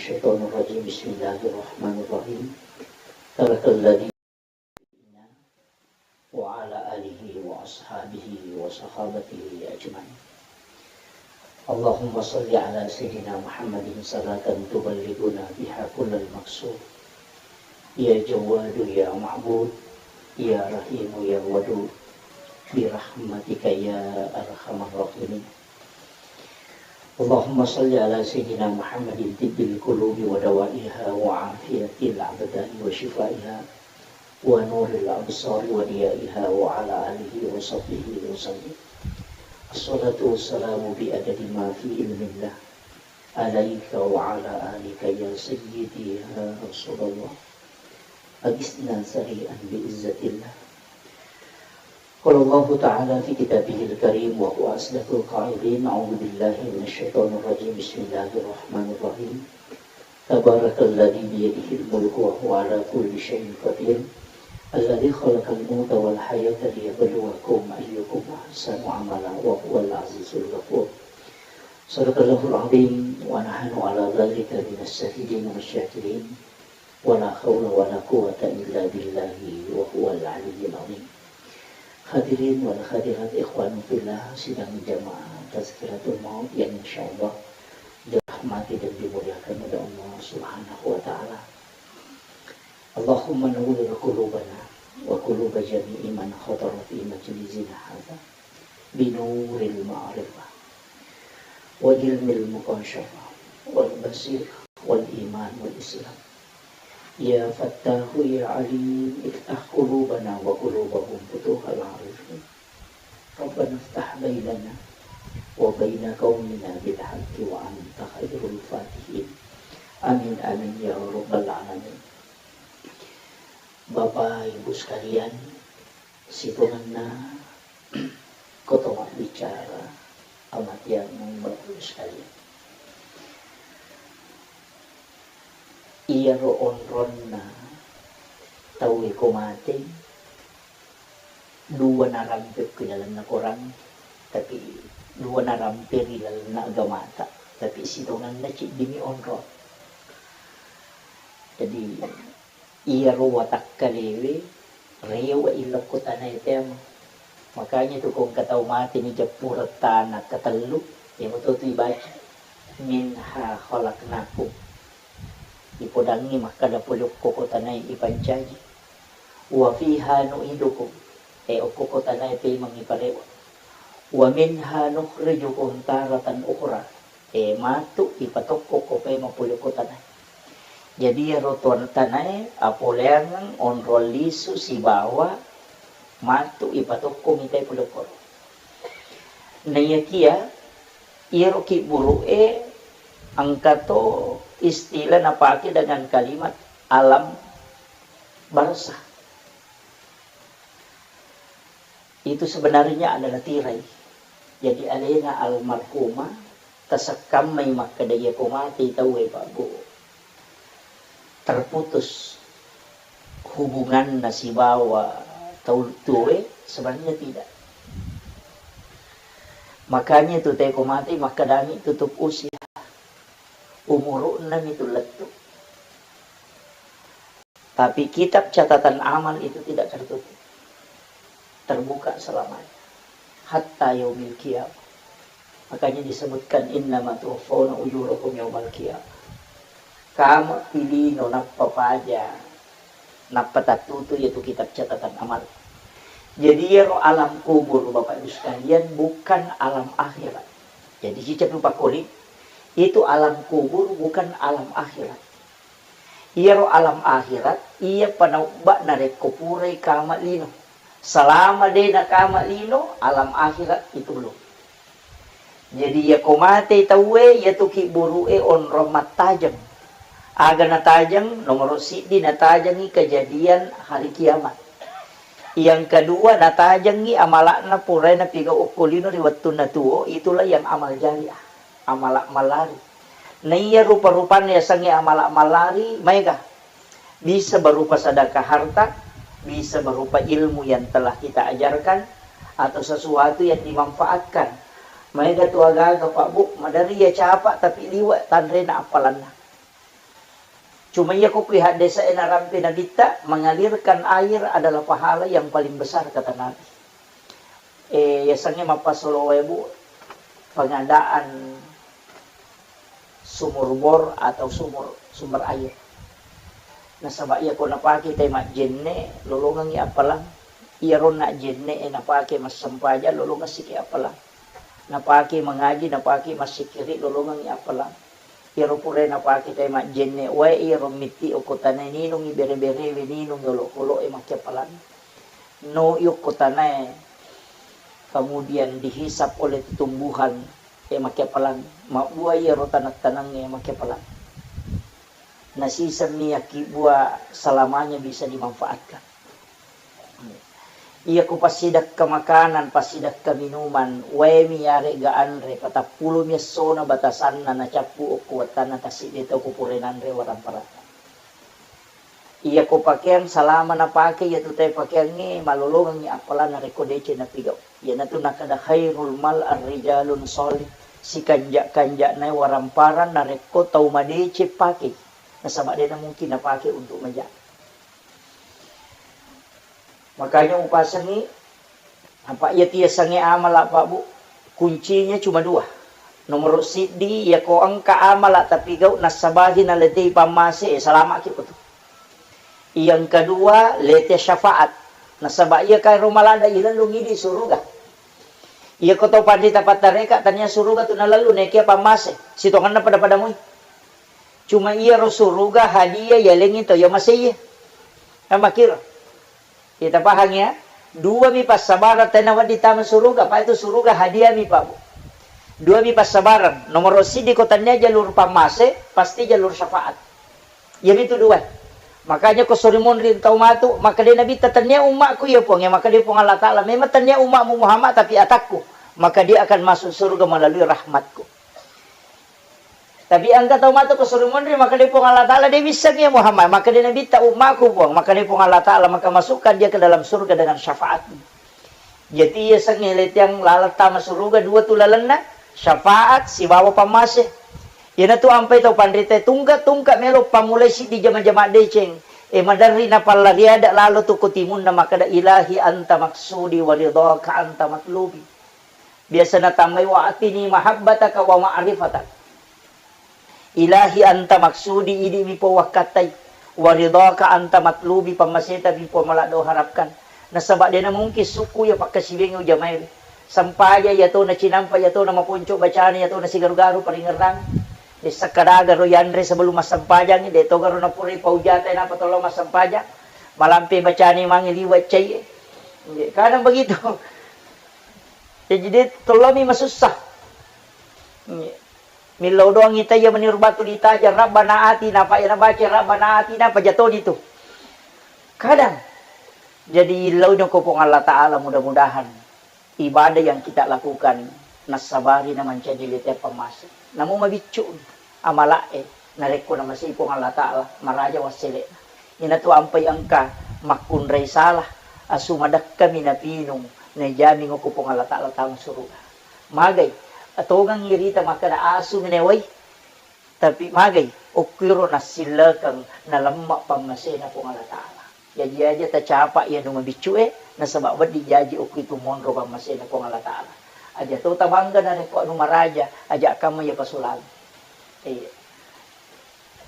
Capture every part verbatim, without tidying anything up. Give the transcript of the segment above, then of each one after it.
الشيطان الرجيم. بسم الله الرحمن الرحيم. تبارك الذي وعلى آله وأصحابه وصحابته أجمعين. اللهم صل على سيدنا محمد صلاة تبلغنا بها كل المقصود. يا جواد يا معبود، يا رحيم يا ودود، برحمتك يا أرحم الراحمين. اللهم صل على سيدنا محمد طب القلوب ودوائها وعافية الأبدان وشفائها ونور الأبصار وضيائها وعلى آله وصحبه وسلم. الصلاة والسلام بعدد ما في علم الله عليك وعلى آلك يا سيدي يا رسول الله. أغثنا سريعا بعزة الله. قال الله تعالى في كتابه الكريم وهو أصدق القائلين: أعوذ بالله من الشيطان الرجيم. بسم الله الرحمن الرحيم. تبارك الذي بيده الملك وهو على كل شيء قدير. الذي خلق الموت والحياة ليبلوكم أيكم أحسن عملا وهو العزيز الغفور. صدق الله العظيم ونحن على ذلك من الشاهدين والشاكرين. ولا حول ولا قوة إلا بالله وهو العلي العظيم. Hadirin wal hadirat, ikhwan fillah, sidang jamaah tazkiratul maut yang insyaallah dirahmati dan dimuliakan oleh Allah Subhanahu wa Ta'ala. Allahumma nawwir qulubana wa quluba jami'i man hadara fi majlisina hadza binuril ma'rifah wa ilmil mukasyafah wal basirah wal iman wal islam. Ya Fattahu ya Alim, iftah qulubana wa qulubahum futuhal arifin. Rabbana iftah bainana wa baina qaumina bil haqqi wa anta khairul fatihin. Amin, amin, ya rabbal alamin. Bapak Ibu sekalian, sitongenna koto mabbicara, amatiang Bapak Ibu sekalian. Iyaro onronna tauwe ko mate, dua narampe ku lalenna korang, tapi dua narampe ri lalenna agamata, tapi sitongenna ciddimi onrong. Jadi, iyaro watakkalewe rewe'i lokko tanae teamo. Makanya tu ko engka tau mate ni jeppureng tana katellu, iyamo to tu ibaca, "Minha khalaqnakum." Ipodangngi makkada pole okko ko tanae ipancaji. "Wa fiha nu'idukum." E, okko ko tanae pemeng iparewa. "Wa minha nukhrijukum taratan ukhra." E, matu ipatokko ko pemeng pole ko tanae. Jadi iyaro tuan tanae apoleangeng onrong lisu sibawa matu ipatokko mitai pole koro. Naiyakia iyaro kibburu'e engka to istilah napake dengan kalimat alam barzakh. Itu sebenarnya adalah tirai. Jadi alena almarhumah tasekkammai makkeda, iya ko matei tauwe, Pak Bu, terputus hubunganna sibawa tau tuwe, sebenarnya tidak. Makanya tu te ko matei makkedami tutup usia. Umuru'na mi tu lettu. Tapi kitab catatan amal itu tidak tertutup. Terbuka selamanya. Hatta yaumil qiyamah. Makanya disebutkan, "Innama tuwaffawna ujurakum yaumal qiyamah." Kama pilino nappa paja, nappa tattutu yaitu kitab catatan amal. Jadi iyaro alam kubur, Bapak Ibu sekalian, bukan alam akhirat. Jadi ciceng rupakoli, itu alam kubur bukan alam akhirat. Iyaro alam akhirat, iya panaubba narekko purai kama lino. Selama de nakama lino, alam akhirat itu belum. Jadi, iya ko matei tauwe, iyatu kibburu'e onrong mattajeng. Aga natajeng? Nomoro siddi, natajengngi kejadian hari kiamat. Yang kedua, natajengngi amala'na purae napigau okko lino ri wettunna tuo, itulah yang amal jariah, amala mallari. Naiya rupa-rupanna yasengnge amala mallari, maega. Bisa berupa sedekah harta, bisa berupa ilmu yang telah kita ajarkan, atau sesuatu yang dimanfaatkan. Maega tu aga-aga, Pak Bu, maderri iya capa tapi liwe' tanrena appalanna. Cuma iya ko kui haddesa e narampe Nabitta, mengalirkan air adalah pahala yang paling besar, kata Nabi. Eh, yasengnge mappasolo wae, Bu, pengadaan sumur bor atau sumur, sumber air. Nasaba iya ko napake tai majjenne, lolongengngi appalang. Iyaro najjenne e napake massempajang, lolongeng siki appalang. Napake mangaji, napake massikiri, lolongengngi appalang. Iyaro pura napake tai majjenne wae, iyaro mitti okko tanae ninungngi bere-berewe, ninungngi olokolo'e makkeappalang. No okko tanae, kemudian dihisap oleh tumbuhan e makkeappalang, mabbua iyaro taneng-tanengnge makkeappalang. Nasisemmi yakkibua selamanya bisa dimanfaatkan. Iya ku passidekka makanan, passidekka minuman, waemi yaregga anre, patappulomi essona batasanna nacappu okko wettanna tassiddi tau ku pura nanre waramparatta. Iya ko pakeang salama napake, iya tu tae pakeangnge malolongengngi appalang narekko deceng napigau. Iyanatu nakada khairul mal arrijalun sholih, sikanja-kanja'nae waramparang narekko tau madeceng pake, nasaba de'na mungkin napake untuk maja. Makanya upasengngi, apa iya tu yasengnge amala, Pak, Bu, kuncinya cuma dua. Nomoro siddi, iya ko engka amala tapi gau nassabahi naletei pammase, eh, salamaki ko tu. Yang kedua, lete syafaat. Nasaba iya kairo malada ilellung idi suruga. Iya ko tau panrita pattareka tania suruga tu nalellu nekia pammase. Sitongenna pada-pada mui. Cuma iyaro suruga hadiah yalengngi tau iya masei. Amakiro. Kita pahang ya? Dua mi passabarang tena wedding tama suruga, apa itu suruga hadiah mi, Pak, Bu. Dua mi passabarang. Nomoro siddi ko tania jalur pammase, pasti jalur syafaat. Iya mi tu dua. Makanya ko sori monri tau matu, maka dia Nabi tania ummaku ya Puang, ya maka dia Puang Allah Ta'ala. Memang tania ummamu Muhammad tapi atakku, maka dia akan masuk surga melalui rahmatku. Tapi engka tau matu ko suri monri, maka dia Puang Allah Ta'ala, dia bisa ya Muhammad, maka dia Nabi tak ummaku Puang, maka dia Puang Allah Ta'ala, maka masukkan dia ke dalam surga dengan syafaat. Jadi iya sengnge letiang laleng tama suruga dua tu lalenna, syafaat sibawa pammase. Iyanatu ampai tau panrita tungka-tungka melo pammulai siddi jama-jama deceng. E maderri napallariada lalo tu ko timunna makada ilahi anta maksudi wa ridhaka anta matlubi. Biasa natambai, wa atini mahabbataka wa ma'rifataka. Ilahi anta maksudi, idi mi Puang wakkattai. Wa ridhaka anta matlubi, pammaseta mi Puang maladdo harapkan. Nasaba dena mungkin sukku ya pakkasiwiang ujamai. Sampaja ya to na cinampa, ya to na maponco bacana, ya to na sigaru-garu paringerrang. Dessa kadaga ro yanre sebelum massempajang, de to garo na pura paujata napa tollo massempajang. Malampe bacani mangi liwa cai. Kadang begitu. Jadi, de tollomi masussa. Millau doang ita iya meniru batu ditajang, Rabbana atina, apa iya nabaca Rabbana atina, apa jatoni tu. Kadang. Jadi, illau ko Puang Allah Ta'ala, mudah-mudahan ibadah yang kita lakukan nassabari na mancaji lete pammase. Namu mabiccu amala'e, narekko namasei Puang Allah Ta'ala, maraja wassele'na. Inatu ampai engka makkunrai salah, asu madekkami napinung, naijami ngoko Puang Allah Ta'ala tama suruga. Magai, atongang irita makkeda asu minewai, tapi magai, okkiro nassillekeng nalemma pammasena Puang Allah Ta'ala. Jaji aja tacapa iya nu mabiccu e, nasaba wedding jaji okko itu monro pammasena Puang Allah Ta'ala. Aja to tabangga narekko anu maraja, aja kamma iya pasulang. Iya.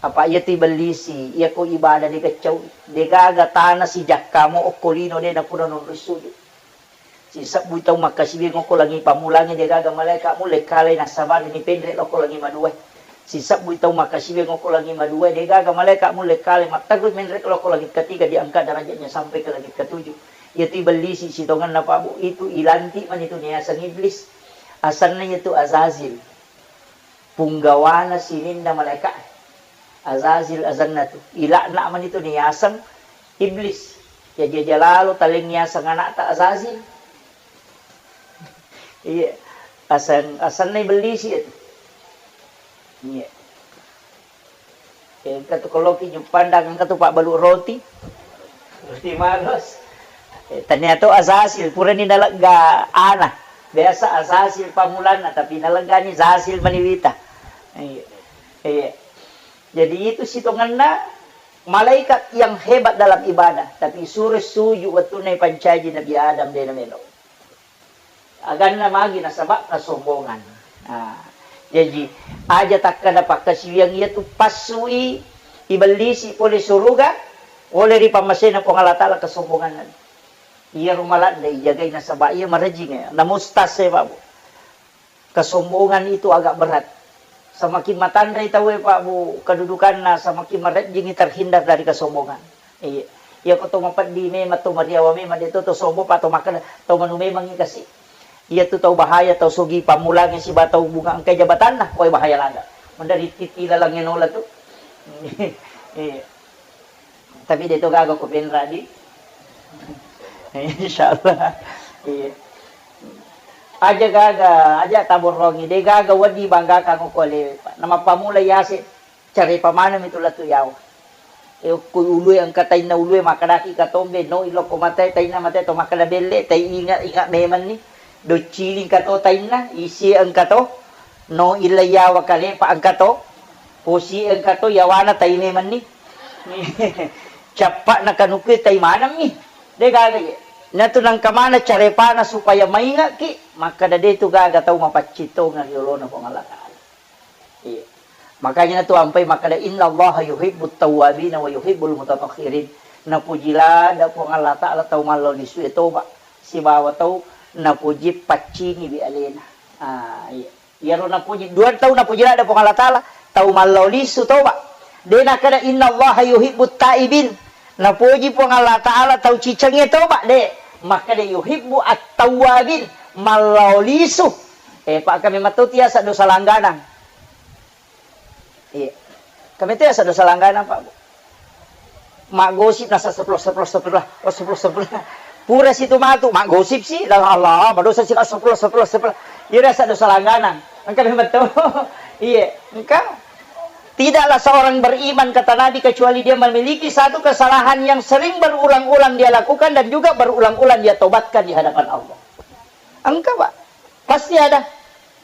Apa iya tu ibellisi, iya ko ibadah de gaccau, de gaga tana sijakkamo okko lino de napura nonroi sujud. Sisebbui tau makkasiwiang okko langi pammulangi de gaga malaika mulle kale nassabari ni penre lokko langi madua. Sisebbui tau makkasiwiang okko langi madua de gaga malaika mulle kale matterru menre lokko langi ketiga diangkat derajatnya sampai ke langit ketujuh. Iya tu ibellisi sitongenna pabu itu ilanti mani tu niaseng iblis. Asanna iya tu Azazil. Punggawana sininna malaika'e. Azazil azanna tu. Ila'na mani tu niaseng iblis. Jaji aja lalo taleng niaseng anakta Azazil. Iya. Aseng, asenna ibellisi itu. Iya. Engka tu koloki juppandang, engka tu pabbalu roti. Roti maros. Eh, tania to Azazil, purani nalegga ana. Biasa Azazil pamulanna, tapi naleggani Zazil maniwita. Iya. Iya. Jadi itu sitongenna malaikat yang hebat dalam ibadah, tapi suro sujud wettunna ipancaji Nabi Adam de' namelo. Aganna magi nasaba kesombongan. Nah, jaji aja takkada pakkasiwiang iyatu passui ibellisi pole suruga, pole ri pammasena Puang Allah Taala kesombongan. Iyaro maladde ijagai nasaba iya marejing ya. Namustas ya, Pak Bu. Kesombongan itu agak berat. Semakin matanre tauwe, Pak Bu, kedudukanna, semakin marejjingi terhindar dari kesombongan. Iya. Iya ko to mapeddi memang, to mariawa memang, de' to, to sombong, Pak, to makkeda, to manu memangngi kasi. Iya tu tau bahaya, tau sogi pammulangi siba tau bunga engkai jabatanna, poi bahaya laga. Mendari titi lalangnge nola tu. Iya. Tapi de' to gaga ko penra di. Insyaallah. Iya. Aja gaga, aja taborrongi, de' gaga wedding banggakang ko lewe, Pak. Namappamula yase carepa maneng mitu lettu yawa. E, okko ulue engka tainna ulue, makkedaki katombe, no ilokko mate tainna mate to makkeda belle, tai inga, inga memang ni. Docciling kato tainna, isi engka to, no illa yawa kalepa engka to, posi engka to, yawana tai memang ni. Cappa'na kanukue tai maneng mi. De' gaga ye. Natu nangka mana carepana supaya maingaki, makkeda de' tu gaga tau mapaccing tongeng ri olona Puang Allah Taala. Iya. Makanya natu ampai makkeda, "Innallaha yuhibbut tawwabina wa yuhibbul mutatahhirin." Napuji ladde Puang Allah Taala tau mallau lisu e toba, sibawa tau napuji paccingi bi alena. Ah, iya. Iyaro napuji, dua tau napuji ladde Puang Allah Taala, tau mallau lisu toba. De' nakkeda, "Innallaha yuhibbut taibin." Napuji Puang Allah Taala tau cicengnge toba, de'. Makkeda, "Yuhibbu at-tawwabin." Mallau lisu. Eh, Pak, kami matau tiasa dosa langganang. Iya. Kami tiasa dosa langganang, Pak. Maggosip nasa sepuluh, sepuluh, sepuluh, oh, sepuluh, sepuluh. Pura situ matu, maggosip si, dah Allah, madosa si, sepuluh, sepuluh, sepuluh. Iya, rasa dosa langganang. Engka memang betul. Iya, engka. Tidaklah seorang beriman, kata Nabi, kecuali dia memiliki satu kesalahan yang sering berulang-ulang dia lakukan dan juga berulang-ulang dia tobatkan di hadapan Allah. Engka, Pak. Pasti ada.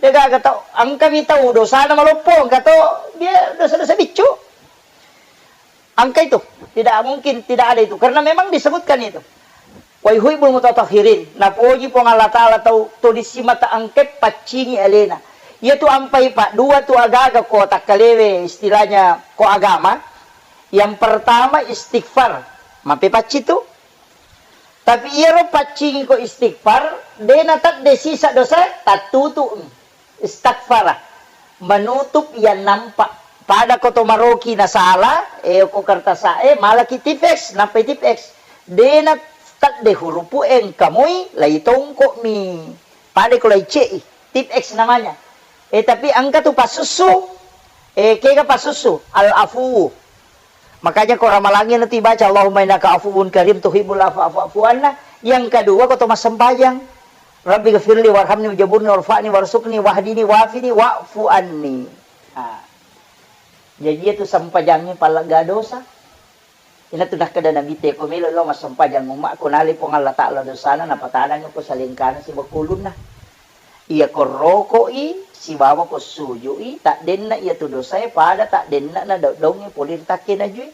De' gaga tau, engka mi tau dosana maloppo, engka to dia dosa-dosa biccu. Engka itu, tidak mungkin tidak ada itu, karena memang disebutkan itu. Wa yuhibbul mutatahhirin, napoji Puang Allah Taala tau to dissimata engke paccingi alena. Iya tu ampai, Pak, dua tu agaga ko takkalewe, istilahnya ko agama. Yang pertama istighfar, mappepacci tu. Tapi iyaro paccingi ko istighfar, de' natedde sisa dosa, tattutu'mi. Istaghfara, menutup yang nampak. Pada ko to maroki nasala, eh, ko kertasa'e, malaki tipeks, nappai tipeks. De' natedde hurupu engka moi, lai tongko'mi. Pada ko lai ce'i, tipeks namanya. Eh, tapi engka tu pasussu, eh, kega pasussu, al-afu. Makanya ko ramalangnge natu ibaca, "Allahumma innaka afuwun karim tuhibbul afwa fa'fu anna." Yang kedua, ko to massempajang, "Rabbi ghfirli warhamni wajaburni warfa'ni warzuqni wahdini wafini wa'fu anni." Ah. Jadi itu sempajangnge pallegga dosa. Ina tu nakkeda Nabi te, ko melo lao massempajang umma, ko nalai Puang Allah Taala dosana, napatanang ko salengkana sibawa ulunna. Iya ko roko'i sibawa ko suju'i, taddenna iya tu dosae pada taddenna na do-, daungnge pole ri takke najue.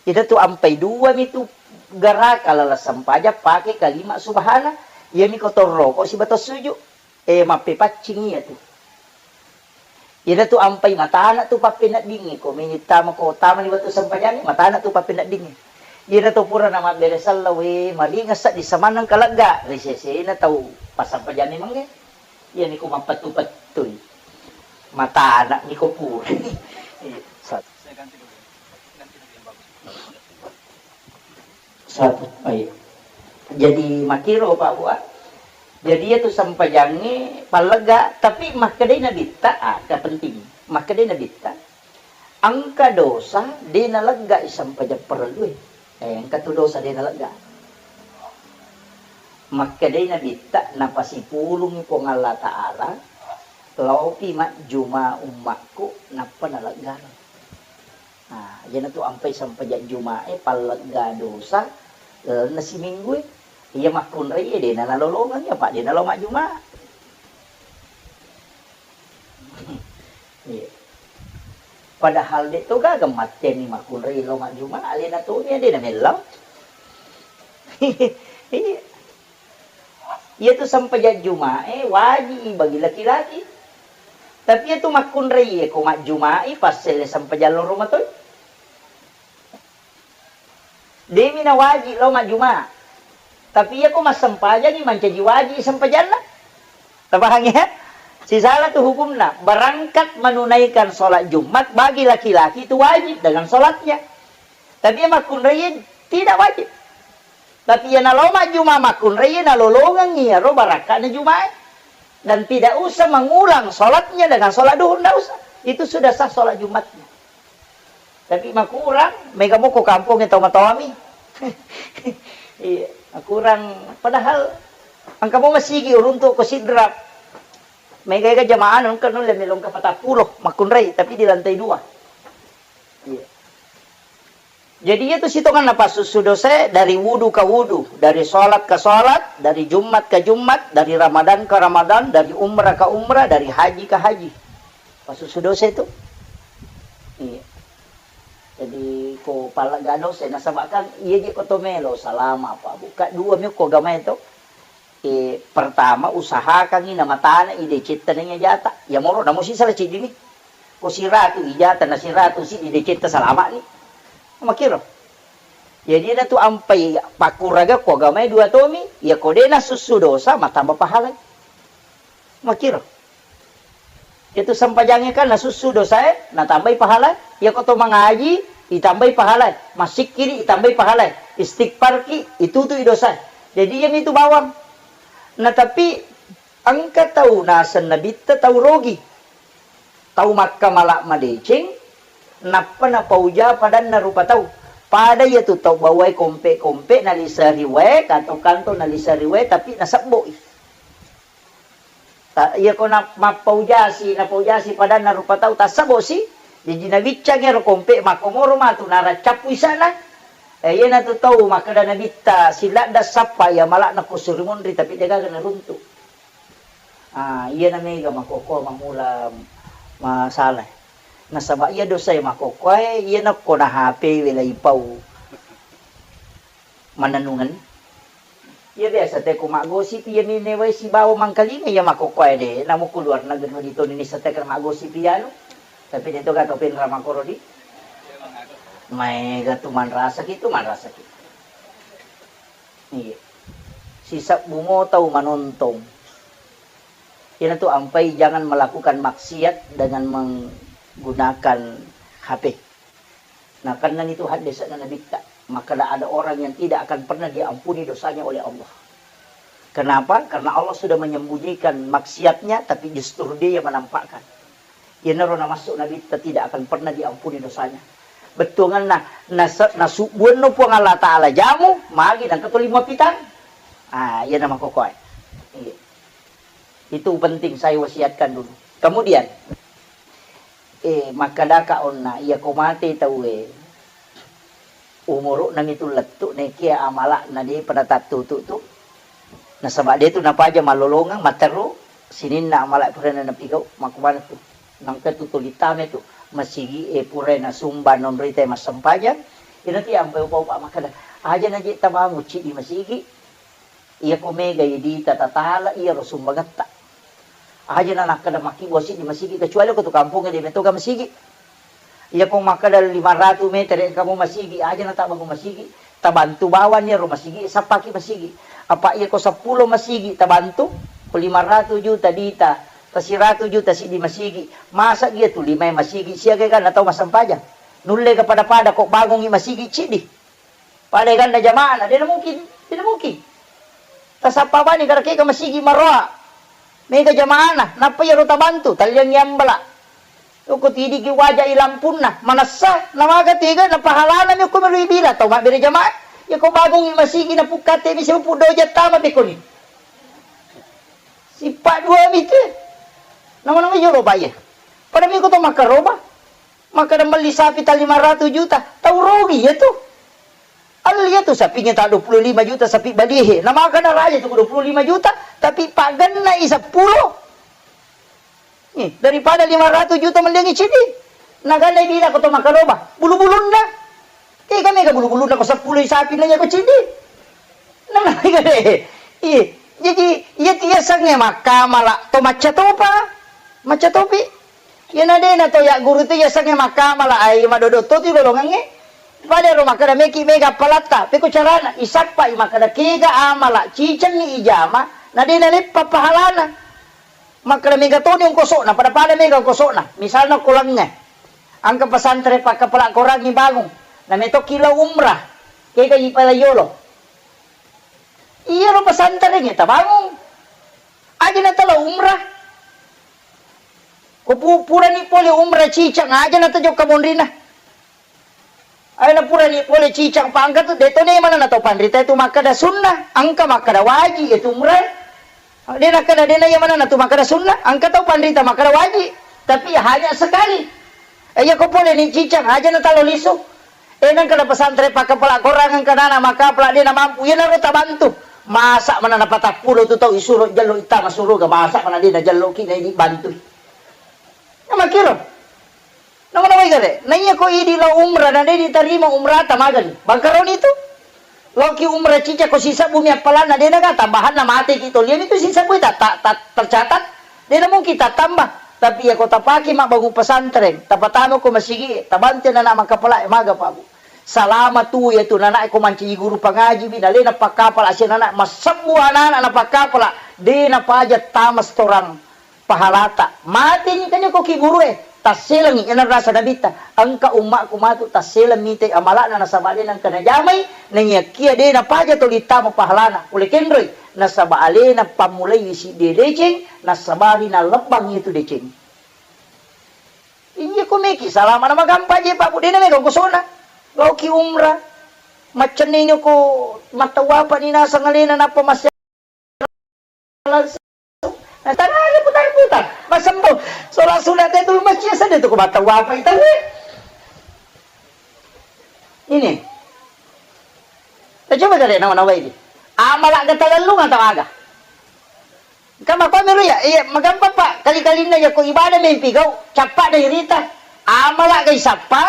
Ita tu ampai dua mi tu garaka laleng sempajang pake kalima subhana. Iya mi ko to roko sibawa to suju. Eh, mappepaccing iya tu. Iyana tu ampai matana tu pappeneddingnge, ko meni tama, ko tama ni wettu sempajangnge, matana tu pappeneddingnge. Iyana to pura na mabbere sello, we, maringeng seddi samaneng kalegga, ri sesena tau passempajangnge mangge. Iyani ko mappettu-pettui. Matana ni ko pura. Iya. Satu. Satu, baik. Jadi makkiro, Pak, Bu, ah. Jadi iyatu sempajangnge pallegga, tapi makkedai Nabitta, ah, kepenting. Makkedai Nabitta, engka dosa de naleggai sempajang parellue. Eh, engka tu dosa de nalegga. Makkedai Nabitta, napasipulungi Puang Allah Taala, laopi majjuma ummakku, nappa naleggana. Nah, iyana tu ampai sempajang Jumae pallegga dosa lalenna siminggu e. Iya makkunrai e, de nalolongeng, apa de nalao majjuma. Iya. Padahal de' to gaga matteanni makkunrai lao majjuma, alena tomi de' namellau. Iya. Iyatu sempajang Juma'e waji'i bagi laki-laki. Tapi iyatu makkunrai e ko majjumai passelle sempajang loro matoi. De'mi nawaji lao majjuma. Tapi iyako massempajangi mancaji waji sempajanna. Tapahang ya? Sisala tu hukumna. Berangkat menunaikan sholat Jumat bagi laki-laki itu wajib dengan sholatnya. Tapi iya makkunrai tidak wajib. Tapi iya nalao majjuma makkunrai, nalolongengi iyaro barakka'na Jumae. Dan tidak usah mengulang sholatnya dengan sholat duhur, ndak usah. Itu sudah sah sholat Jumatnya. Tapi makurang, mega moko kampong e tau matoami. Iya, makurang. Padahal engka mo masigi uruntu ko Sidrap. Mega ega jamaah engka nulle melongka patappulo makkunrai, tapi di lantai dua. Iya. Jadi itu sitongan napasussu dosa dari wudu ke wudu, dari sholat ke sholat, dari Jumat ke Jumat, dari Ramadan ke Ramadan, dari umrah ke umrah, dari haji ke haji. Pasussu dosa itu. Iya. Jadi ko pallegga dosa, nasaba kan iya je ko to melo salama apa buka dua mi ko agamae to. Eh, pertama usahakangi namatana i decetta neng ijata. Ya moro namo sisala ciddini. Ko siratu ijata na siratu siddi decetta salama ni. Makiro. Jadi na tu ampai pakkuraga ko agamae dua tomi, ya ko de nasussu dosa matamba pahalai. Makiro. Itu sempajangnge kan nasussu dosae, natambai pahala. Iyako to mangaji, itambai pahala. Massikkiri, itambai pahala. Istighfarki, itutui dosa. Jadi iyami tu bawang. Nah, tapi engka tau naseng nabitta tau rogi. Tau makkamala madeceng, nappa napauja padanna rupa tau. Pada iyatu tau bawai kompe-kompe naliseri wae, kanto-kanto naliseri wae, tapi nasebboi. Ta-, iyako na-, mappaujasi, napaujasi padanna rupa tau, tassebosi, jaji nabiccangi ero kompe makkomoro matu, naraccappu isana. Eh, iyanatu tau makkeda nabitta, siladda sappa iya malakna ko suri munri, tapi degaga naruntu. Ah, iyana mega makkokkoe mammula masalah. Nasaba iya dosae makkokkoe, iyana ko na H P we laipau. Manennungeng. Iya biasa te ko maggosip, iya minewai sibawa mangkalinga iya makkokkoe de. Namo ku luar negeri di toni nisa te kena maggosip iya anu. Tapi de to gato penra makkoro di. Maega tu manrasaki tu, manrasaki. Iya. Sisebbu mo tau manontong. Iyanatu ampai jangan melakukan maksiat dengan menggunakan H P. Nakennani tu haddese'na Nabitta, makkeda ada orang yang tidak akan pernah diampuni dosanya oleh Allah. Kenapa? Karena Allah sudah menyembunyikan maksiatnya, tapi justru dia yang menampakkan. Iyanaro namassu Nabitta tidak akan pernah diampuni dosanya. Bettuanganna, nase-, nasubbuanno Puang Allah Ta'ala jamu, magi nengka tuli muappitang. Ah, iyana makkokkoe. Iya. Itu penting saya wasiatkan dulu. Kemudian, eh, makkedaka onna, iyako mate tauwe, umuru'na mitu lettu, nekia amala'na depa natattutu tu. Nasaba de tu napaja mallolongeng, matteru sininna amala purana napigau, makkumanatu. Nangka tu tuli tame tu masigi e pura nasumba nonrita massempajang, inati ampai upa-upa makkeda, aja naje tabangun cidi masigi, Iyako mega idita tatala iyaro sumbangetta. Aja na nakkeda makkibua siddi masigi, kecuali ko tu kampongnge de metoga masigi. Iyako makkeda lima ratu meter engka mo masigi, aja na tabangun masigi, tabantu bawang iyaro masigi, sappaki masigi. Apa iyako seppulo masigi tabantu, ko lima ratu juta dita, tasiratu juta siddi masigi, masa iya tu limae masigi, siaga kan tau massempajang. Nulle ga pada-pada ko bangungi masigi ciddi. Pada eganna jama'na, de na mungkin, de na mungkin. Tasappa bani karakeka masigi maroa. Mega jama'na, nappa iyaro tabantu, talliangngi ambala. Yoko tidiki waja i lampunna, manessa, namaga tega, na pahalana mi okko mero ibila, tau mabbere jamaah. Yako bangungi masigi na pukkate mi sepupu doja tama pekoni. Sipa dua mi tu. Nama-nama yoro baye. Pada mi ko to makaroba. Makkeda melli sapi ta lima ratu juta, tau rogi iya tu. Alli iya tu sapinge ta dua puluh lima juta sapi balihe. Na makkeda raja tu dua puluh lima juta, tapi paggenna i seppulo. Nih, daripada lima ratu juta melliangi cidi. Nagana bilang ko to makkaroba, bulu-bulunna. Tega mega bulu-bulunna ko seppulo sapi nanya ko cidi. Nana gare. Iya. Jadi iya tiasangnge makkamala to macca topa. Macca topi. Iyana dena to ya guru tu yasangnge makkamala ai madodo to ti lolongangnge. Pada ro makkada meki mega palatta. Peko carana isappa i makkada kega amala cicengngi ijama na dena leppa pahalana. Makkada mega toni ongkoso'na, pada-pada mega ongkoso'na. Misalna ko lengnge, engka pesantren pakkapala korangngi bangung, na metokki lao umrah, kega ipala yolo. Iyaro pesantrengnge tabangung. Aja na talo umrah. Ko pu-, purani pole umrah cicang, aja na tajokka monrina. Ayo na purani pole cicang pangka tu, de to ne manana tau panrita itu makkada sunnah, engka makkada wajib itu umrah. De nakkada de na iya manana tu makkada sunnah, engka tau panrita makkada wajib. Tapi hanya sekali. Eh, iya ko pole ni cicang, aja na talo lisu. Eh, nang kada pesantren pakkapala korang, engka nana makkapala de na mampu, iya naro tabantu. Masa manana patappulo tu tau isuro jello ittama suruga, masa mana de na jello ki na ini bantu. Na makkiro. Namanawai gare, naiya ko idi lao umrah na de ditarima umrata magani. Bangkaroni tu. Laoki umrah cica ko sisebbu mi appalanna de naga tambahanna mate ki toliami tu sisebbu ta, ta, ta, tercatat. De na mungkin tattambah. Tapi iya ko tapake mabbangung pesantren, tapatama ko masigi, tabantu nana makkapala maga pabu. Salama tu iya tu nana ko mancaji guru pangaji bi nalena pakkapala sia nana masebbu anak-anak na pakkapala de napaja tama setoran pahalata. Mateni kanya ko ki gurue, tasselengi iyana rasa nabitta. Engka ummaku matu tasseleng mitai amala'na nasaba alena engka najamai, naiyakia de napaja toli tama pahalana. Pole kenroi, nasaba alena pammulai sidde deceng, nasabari nalebbang itu deceng. Iya ko meki salama na magampa je Pak, de na mega kosona. Laoki umrah. Maccenni ko mattawapa ni nasang alena nappa masya langsung. Nah, tanah putar-putar. Masembung. Sholat sunat itu masjid saja tu ku mata wapa itu. Ini. Kita coba cari nama-nama ini. Amala kita lalu nggak tahu aga. Kama kau miru ya, iya, magampang, Pak. Kali-kalinna ya ko ibadah mimpi kau, cappa dari rita. Amala kai sappa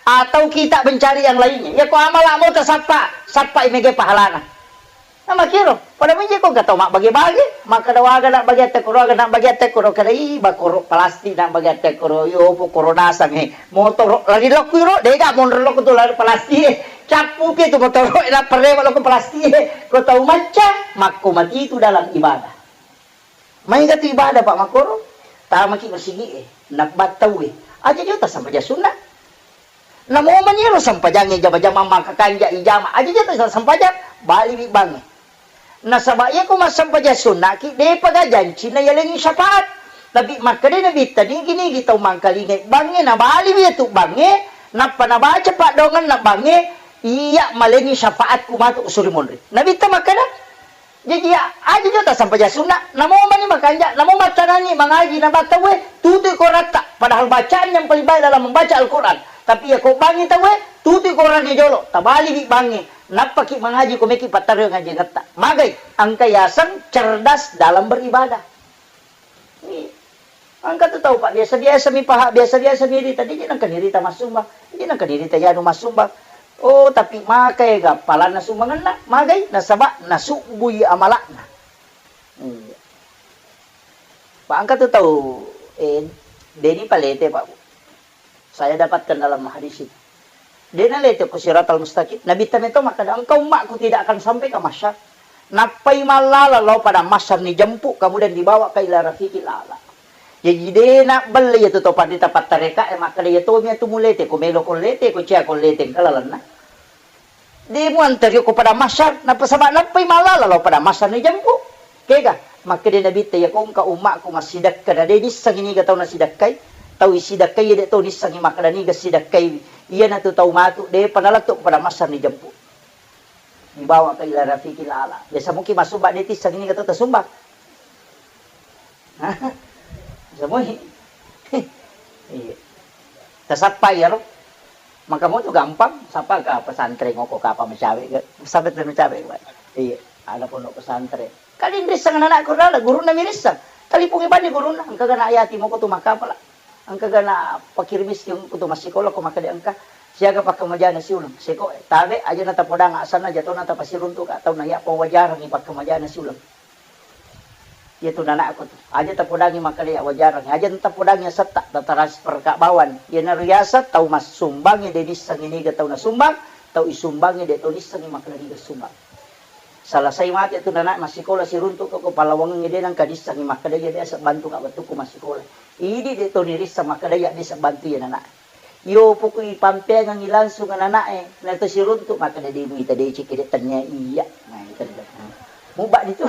atau kita mencari yang lainnya. Ya ko amala mau tasappa, sappa imege pahalana. Namakiro, pada menje ko engka tau mabbage-bage, makkeda waga nabbageang tekkoro, waga nabbageang tekkoro, kada i bakoro plastik nabbageang tekkoro, yo pokoro nasang e, motoro lari lokku iro, dega monro lokku tu lari plastik e, cappu pi tu motoro e, nappa rewe lokku plastik e, ko tau macca, makko mati tu dalam ibadah. Maega tu ibadah, Pak, makkoro? Tamaki masigi e, nabbattau e. Aja jota sampajang sunna. Namo mani ero sampajangnge jama-jamang mangka kanja ijama. Aja jota sampajang, bali wi bangnge. Nasaba iya ko massempajang sunna ki, depa ga janci na yalengi syafaat. Tapi makkeda Nabitta, nigi-nigi tau mangkalingai bangnge, nabali wi tu bangnge, nappa nabaca paddoangenna bangnge, iya malengi syafaatku matu usuri monri. Nabitta makkeda, Jaji, aja jota sampajang sunna, namo mani makanja, namo mattanangi mangaji na battaue, tutui koratta. Padahal bacaan yang paling baik dalam membaca Al-Quran. Tapi ya ko bangi taue, tutui korannya jolo, tabali wi bangi, nappaki mangaji ko meki pattarui ngaji ngatta. Magai, engka yaseng cerdas dalam beribadah. Iya. Engka tu tau, Pak, biasa-biasa mi paha, biasa-biasa mi rita, dia nengka ni rita massumbang, dia nengka ni rita yanu massumbang. Oh, tapi makai ga palanna sumbangenna, magai nasaba nasubbui amalakna. Iya. Pak, engka tu tau, eh, deni palete, Pak, Bu. Saya dapatkan dalam hadis itu. De nalete ko siratal mustaqim. Nabitta meto makkeda, engkau umatku tidak akan sampai ke mahsyar. Nappai mallala lao pada mahsyar ni jemput, kemudian dibawa ke ila rafiqil a'la. Jaji de nabbelle iya tu to pandita pattareka e makkeda iya tomi atu mulete ko melo ko lete ko cia ko lete engka lalenna. De muantario ko pada mahsyar, nappa saba nappai mallala lao pada mahsyar ni jemput. Kega? Makkeda Nabitta, iya ko engka ummakku massidekka, na de nissengi niga tau nasidekkai, tau isidekkai iya de to nissengi makkeda niga sidekkaiwi. Iyanatu tau matu, depa nalettu pada mahsyar ni jemput. Dibawa ke ila rafiqil a'la. Biasa mungkin massumbang de tissengi niga tau tasumbang. Semua. Iya. Tasappa iyaro. Maka mo tu gampang, sapa ka pesantren ngoko kapa macawe ke? Sampai tu macawe, Pak. Iya, ada pondok pesantren. Kali risseng anak kurala, guruna mirisseng. Talipungi bani guruna, engka gana ayati moko tu makapala. Engka gana pakir miskin ko to massikola ko makkeda engka siaga pakkamajana siuleng. Seko tabe aja na tapodang asanna jatona tapasiruntu ka tau na ya pawajarangi pakkamajana siuleng. Iya tu nanakku tu. Aja tapodangi makkeda ya wajarang. Aja tapodangi setta, tatransfer ka bawang. Iyanaro yaseng tau massumbangnge de nissengngi niga tau nasumbang, tau isumbangnge de to nissengngi makkeda niga sumbang. Selesai mate tu nanak massikola siruntu ko, ko palawangengnge de nengka nissengngi makkeda iya biasa bantu ka wettukku massikola. Idi de to nirisseng makkeda iya biasa bantu iya nanak. Iyo poko ipampeangengngi langsung anana'e, na to siruntu makkeda de muita deceng kede tennia iya. Nah, itu dia. Muba ditu,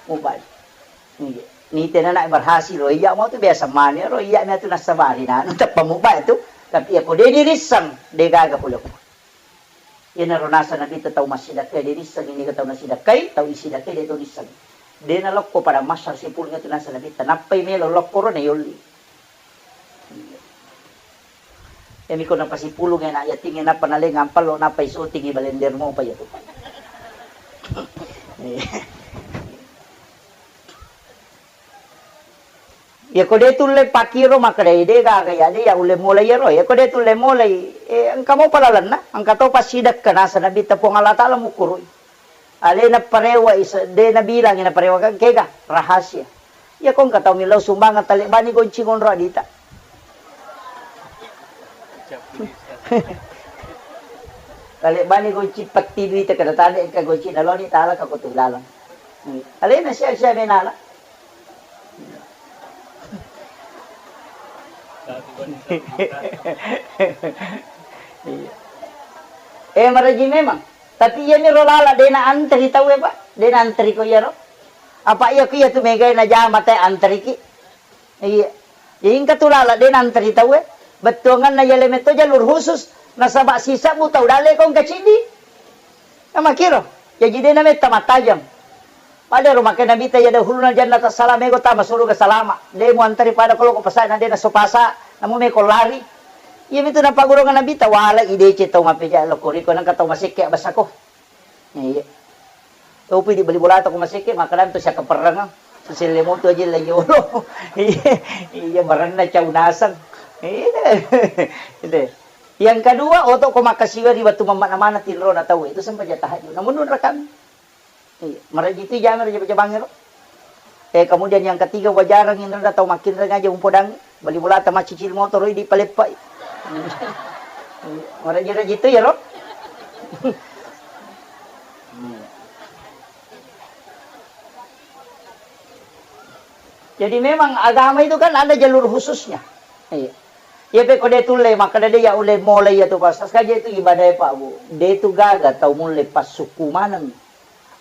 muba. Iya. Nite nana'e berhasil, oh iya mau tu biasa mani ro, iya na tu nasabari nanu teppa muba itu. Tapi iya ko de dirisseng, de gaga pole ko. Iyanaro nasa nabitta tau massidakkai de risseng, ini tau nasidakkai, tau isidakkai de to risseng. De nalokko pada massar sipulung itu nasa nabitta, nappai melo lokko ro na yolli. Iyami ko napasipulung enak yatingnge nappa naleng ampallo nappa isotingi balender mopa iyatu. Iyako de tulle pakkiro makkedai de gaga iya de ya ulle mulai iyaro. Iyako de tulle mulai, eh, engka mopa lalenna, engka to passidekka nasa nabitta Puang Allah Taala mukkurui. Alena parewa isa, de nabilangi naparewa kan kega rahasia. Iya ko engka tau millau sumbangeng talebbani gonci ngonro adita. Talebbani gonci petti duita kada tale engka gonci naloni tala ka kotu laleng. Alena sia-sia menala. Iya. Eh, maraji memang. Tapi iya ni ro lala dena antri tau e, Pak. Dena antri ko iya ro. Apa iya ko iya tu megai na jama te antriki. Iya. Jadi engka tu lala dena antri tau e. Bettuanganna iya lemetto jalur khusus. Nasaba sisebbu tau dale ko engka ciddi. Namakiro, jaji de nametta mattajeng. Pada rumah ke Nabi ta iya dahuluna jannata salama, ego tama suruga salama. De muantari pada ko loko pasai na de naso pasa, namu meko lari. Iya mitu napagurungan Nabi ta wala idece tau mapeja loko riko nangka tau masekke basako. Iya. Topi di bali bolata ko masekke makanan tu siaka perrengang. Siselle moto aja la yolo. Iya, iya marenna cau naseng. Iya. Iya. Yang kedua, oto ko makkasiwa ri wettu mammakna maneng tinrona tau, itu sempajang tahajud. Namun nunra kami. Iya, maraji tu jame ro jama-jamang ro. Eh, kemudian yang ketiga, wajarang inrada tau makkinreng aja umpodang, bali bolata maccicil motoro di paleppai. Maraji-raji tu ya ro. Jadi memang agama itu kan ada jalur khususnya. Iya. Iya pe ko de tulle makkeda de ya ulle mulai ya tu pas saja itu ibadah ya Pak Bu. De tu gaga tau mulle passukku maneng.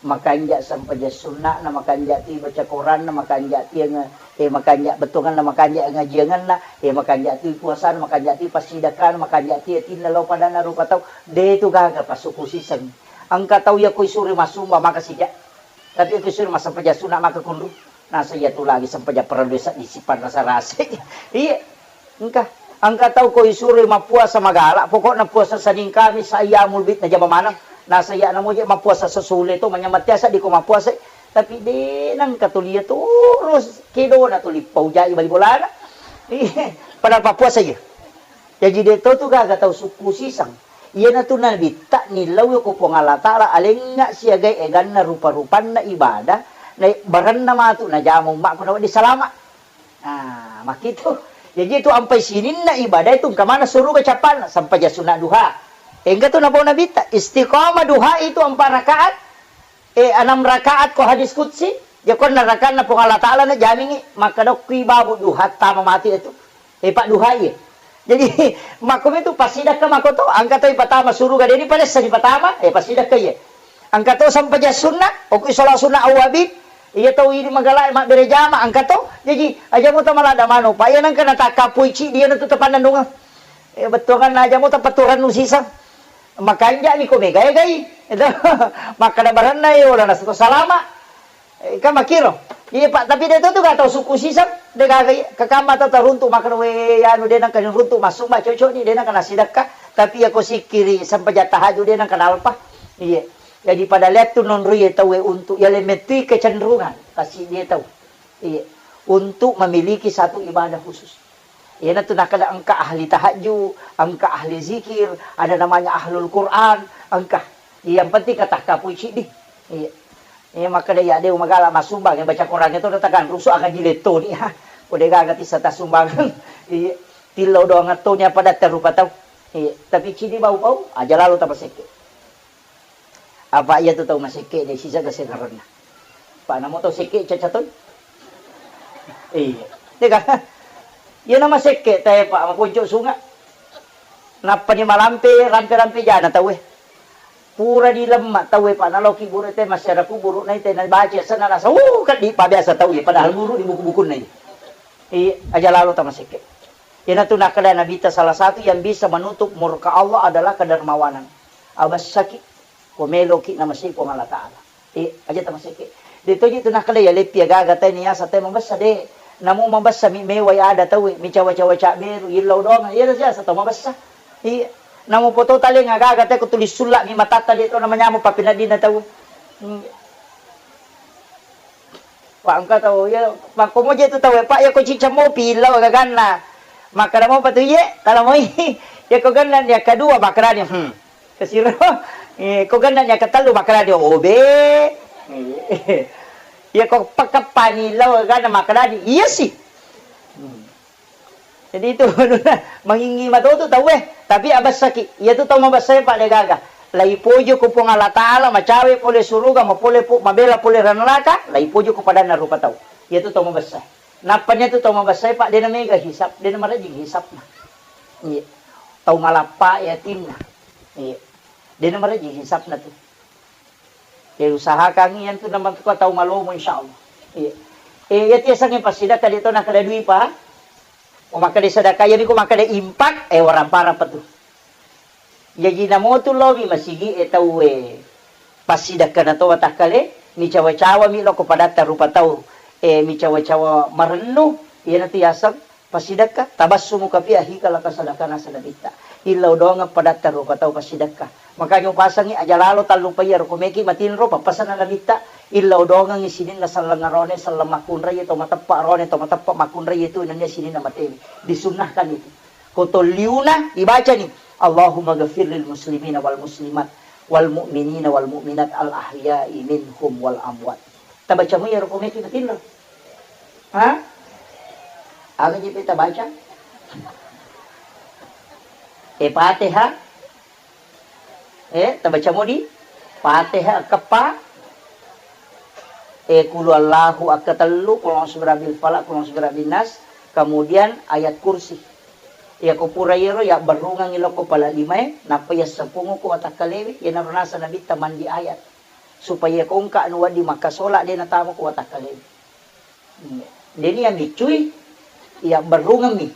Makanja sempajang sunna'na, makanja ti baca Quranna, makanja ti nge-, eh, makanja bettuanganna, makanja ngajianganna, eh, makanja ti puasana, makanja ti passidakkana, makanja ti atinna lao padanna rupa tau. De tu gaga passukku siseng. Engka tau ya ko isuri massumba maka sija. Tapi ko isuri massempajang sunna maka kunru. Nasa iya tu lagi sempajang parellu seddi sipanrasa-rasa. Iya. Engka. Engka tau ko isuroi mappuasa magala, pokokna puasa Senin Kamis ayyamul bid najama maneng. Nasa iya namoje mappuasa sesule to manyameng tiasa di ko mappuasa. Tapi de nengka tuli iya terus kedona tuli paujai bali bolana. Iya. Padahal pappuasa iya. Jaji de to tu gaga tau sukku siseng. Iyanatu Nabitta nillau ko Puang Allah Taala alengnga siagai eganna rupa-rupanna ibadah, na barenna matu najama ummakku nawedding salama. Ah, makkitu. Jaji itu ampai sininna ibadah itu engka maneng suruga cappanna, sempajang sunna duha. Engka tu napau Nabitta, istiqamah duha itu empat rakaat, eh, enam rakaat ko hadis qudsi, ya konna rakanna Puang Allah Taala na jamingi, makkadokki babu duha tama mati itu. Eh, Pak duha iya. Jadi, makkomi tu passidakka makko to, engka to ipatama suruga, deni palessa dipatama, eh, passidakka iya. Engka to sempajang sunna, okui sholat sunna awwabin, iya tau idi magala mabbere jama, engka to. Jaji, aja muta malada manu, Pak, iya nengka natakkappui cidi, iya natu tapannennungeng. Eh, bettuanganna aja muta paturannu siseng. Makanja'mi ko mega-egai. Makkada baranna, eh, ola nasato salama. Eh, kan makkiro. Iya, Pak, tapi de to tu ga tau sukku siseng, de gaga iya. Kakamma tau taruntu makkada, we, anu, de nengka runtu massumba cocok ni, de nengka nasidakka. Tapi iya ko sikkiri sempajang tahajud de nengka nalpa. Iya. Jadi pada lettu nonroi tau, we, untuk iya lemettui kecenderungan pasti de tau. Iya. Untuk memiliki satu ibadah khusus. Iyanatu nakkeda engka ahli tahajju, engka ahli zikir, ada namanya ahlul Quran, engka. Yang penting katakkapui ciddi. Iya. Iya, makkeda iya de' magala masumbang, baca Quran itu datang rusu akan diletoni, ha. Ko de' gaga tissa tassumbang. Iya. Tillau doang toni apa datta rupa tau. Iya. Tapi ciddi bau-bau, aja lalo tamasekke. Apa iya tu tau masekke de' sisa gasengarenna. Pak namo tau sekke caca toi. Iya. Dega. Iya nama sekke teh Pak makonco sunga. Nappa ni malampe rampe-rampe jana tau eh. Pura di lemma tau eh Pak naloki buru teh masyarakat buru nai teh nabaca sana rasa uh kan di biasa tau eh padahal buru di buku-buku nai. Iya aja lalo tama sekke. Iyanatu nakkeda Nabitta salah satu yang bisa menutup murka Allah adalah kedermawanan. Abessaki ko meloki namasei Puang Allah Ta'ala. Eh, aja tamasekke. De' toji tu nakkeda ya leppi agaga tai niasa tai mabessa de'. Namo mabessa mi mewai ada tau mi cawa-cawa cabberu illau doang. Iya siasa tau mabessa. Iya. Namo poto taleng agaga tai ko tulis sulla mi matatta de' to namanyamo papinadina tau. Hmm. Pak engka tau iya makko moje tu tau Pak iya ko cicca mopi illau gaganna. Makkeda mopa tu iye tala moi. Iya ko ganna dia kedua makkeda dia. Hmm. Kasiro, eh, ko ganna nya katellu makkedani obe. Iya ko pakkappani lao ganna makkedani iya sih. Hmm. Jadi itu mangingi matotu tau eh, tapi abessaki. Iya tu tau mabessai Pak de' gaga. Laipojo ko Puang Allah Ta'ala macawe pole suruga mapole pu mabela pole ranaraka, laipojo ko padanna rupa tau. Iya tu tau mabessai. Nappa nya tu tau mabessai Pak de' namega hisab, de' namarejing hisabna. Iya. Tau malappa yatinna. Iya. De' namarejing hisabna tu. Eh, usahakan iyantu namatuka tau malomo insyaallah. Iya. Eh, iya tiasangnge passidakka de' to nakkeda dui pa. Ko makkeda sedekah iya ko makkeda impak eh waramparang pa tu. Jaji namotu lomi masigi eh tau eh passidakka na to watakkale ni cawa-cawa mi lo ko padatta rupa tau eh mi cawa-cawa marennu iyanatu yaseng Passidekka, tabassumuka fi akhika laka sadakana sadabitta. Illau doangeng padatta rupa tau passidekka. Makanya upasangi aja lalo tallupai iyaro ko meki matinro pappasanna nabitta, illau doangengi sininna selleng arone, selleng makkunrai to mateppa arone, to mateppa makkunrai tu nennia sininna matewi. Disunnahkan itu. Ko tolliuna ibacani, Allahumma ghafir lil muslimina wal muslimat wal mu'minina wal mu'minat al ahya'i minhum wal amwat. Tabaca mo iyaro ko meki matinro. Ha? Aga je pe tabaca? Eh, Fatihah. Eh, tabaca mo di Fatihah keppa. Eh, kulu Allahu akka tellu, kulu a'udzu birabbil falaq, kulu a'udzu birabbin nas, kemudian ayat kursi. Iya ko pura iyaro ya berrungang iloko pala limae, nappa ya sepungu ko watakkalewe, iyanaro nasa nabitta mandi ayat. Supaya ko engka anu wedding makkasola de natama ko watakkale. Iya. Deni yang miccui, iya berrungemmi.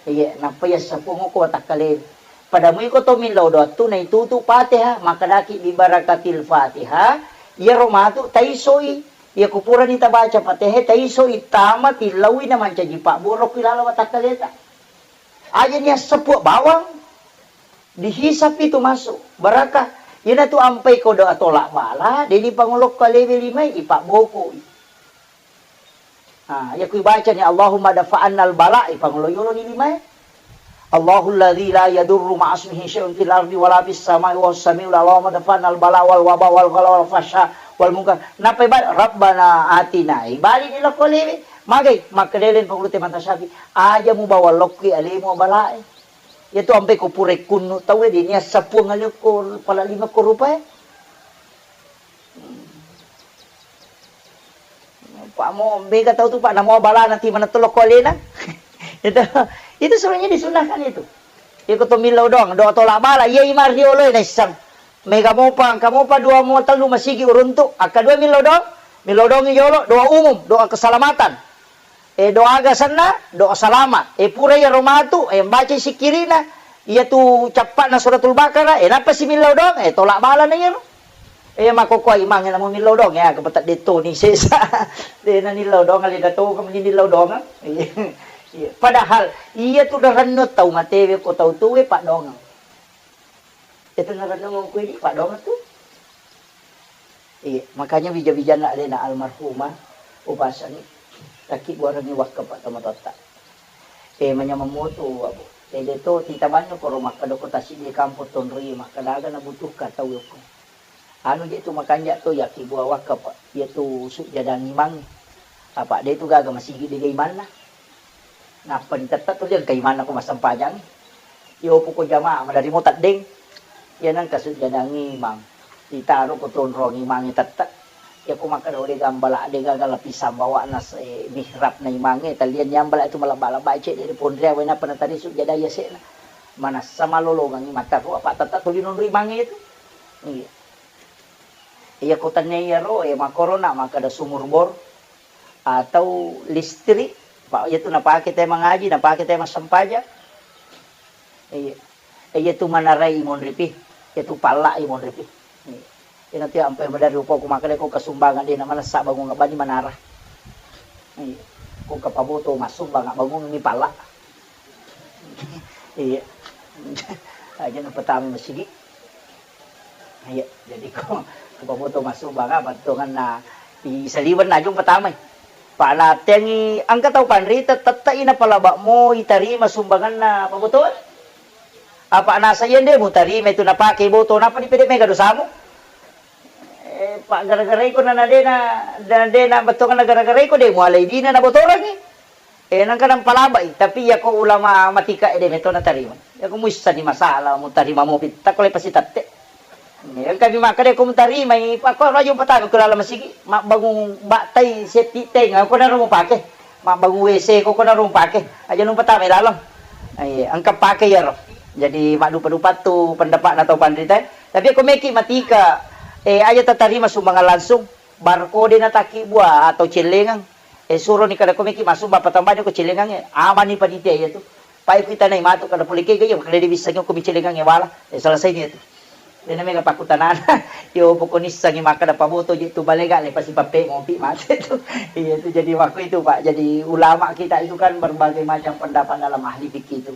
Iya, nappa iya seppumu ko watakkale. Pada mui ko to millau doattu naitutu Fatihah, makkedaki bi barakatil Fatihah, iyaro matu taisoi. Iya ko purani tabaca Fatihah taisoi tama tillaui na mancaji pabboro ki lalo watakkaleta. Aja nia seppu bawang, dihisap itu masuk, barakah. Iyanatu ampai ko doa tolak bala, deni pangolokko alewe limai, ipabbokoi. Ah, iya ku ibacani, "Allahumma dafa'annal bala," ipangolo yoloni limai. "Allahul ladzi la yadurru ma'asmihi syai'un fil ardi wala fis samai wa huwas samiul alim. Allahumma dafa'annal bala wal waba wal ghala wal fahsya wal munkar." Nappa ibal, "Rabbana atina." Ibalini lokko alewe. Magai, makkedai pangulute mata syafi, "Aja mubawa lokki alemu balae." Iyatu ampai ko pura ikkunnu tauwe, de nia sappuang alekko pala lima ko rupae. Pak mo mega tau tu Pak, namo balana ti manetto lokko alena. Itu, itu sebenarnya disunahkan itu. Iko to millau doang, doa tolak bala, iya ima riolo naisseng. Mega mopa, engka mopa dua mo tellu masigi uruntu, akka dua millau doang, millau doang jolo, doa umum, doa keselamatan. Eh, doa aga senna, doa salama. Eh, pura iyaro matu, eh, baca sikkirina, iyatu cappa'na suratul Baqarah, eh, nappa si millau doang, eh, tolak bala na iyaro. Eh, makkokkoe imangnge namo millau doang, eh, aga patedde toni sesa. De na nillau doang, alena to ka meni nillau doang. Iya. Iya. Padahal, iyatu narennu tau matewe ko tau tuwe paddoangeng. Iyatu narennu ko idi paddoangeng tu. Iya, makanya bija-bijanna alena almarhumah, upasangi, takki buarengi wakka pa tomatoatta. Eh, manyameng moto, Abu. Eh, de to, titabanno koro makkeda ko tassiddi kampong tonroi, makkeda aga nabutuhkan tau yokko. Anu je tu makanja to, yakkibua wakka, Pak. Iyatu sujjadang imang. Apa de tu gaga masigi de ga imanna. Nappa ditetta tu engka imanna ko massempajang. Yo poko jamaah, maderri mo teddeng. Iya nengka sujjadang imang. Ditaro ko tonrong imangnge tette. Iya ko makkeda de gambala, de gaga lapisan bawa'na se-, mihrabna imangnge, tallianni ambala tu malebba-lebba cedde de ponriang wae nappa natari sujjadang yase'na. Manassa malolongengngi mattaro apa tette tuli nonro imangnge tu. Iya. Iya ko tania iyaro, eh, makkoro na makkeda sumur bor atau listrik, Pak, iya tu napake te mangaji, napake te massempajang. Iya. Eh, iya tu manarai monripi, iya tu palla i monripi. Iya. Ina tu ampai maderri upa ku makkeda ko kasumbangan de na manessa bangung bani manara. Iya. Ko kapaboto massumbang bangung ni palla. Iya. Aja na pertama masigi. Iya, jadi ko, ko pamoto massumbang apa tongenna i saliwenna ajung pertama. Panatengi engka tau panrita tette i napalaba mo itarima sumbanganna pamoto. Apa nasa iya nde mutarima itu napake boto napa dipede mega dosamu. Eh, Pak, gara-gara iko na, na dena, na dena bettuanna gara-gara iko de mualai dina na botorangi. Eh, nangka nampalabai, tapi iya ko ulama matika ede meto natarima. Iya ko muissani masalah mutarima mopi, takko le pasti tatte. Eh, engka mi makkeda ko mutarimai, pakko rajo patama ko dalam masigi, mabbangung baktai setti teng, ko naro mupake. Mabbangung W C ko, ko naro mupake. Aja nu patama dalam. Eh, engka pake iyaro. Jadi maddupa-dupa tu pendapat na tau panrita. Tapi ko meki matika, eh, aja tatarima sumbangan langsung. Barkode na takkibua atau cellengang. Eh, suroni kada ko meki massumbang patambani ko cellengangnge. Amani panitia iya tu. Pai kuitanai matu kada pole kega iya, kada dibissangi ko mi cellengangnge wala. Eh, selesai ni itu. Dena mega pakkutanana. Yo poko nissangi makkeda paboto je tu balega le pasti pappe mopi mate tu. Iya tu jadi waktu itu, Pak. Jadi ulama kita itu kan berbagai macam pendapat dalam ahli fikih itu.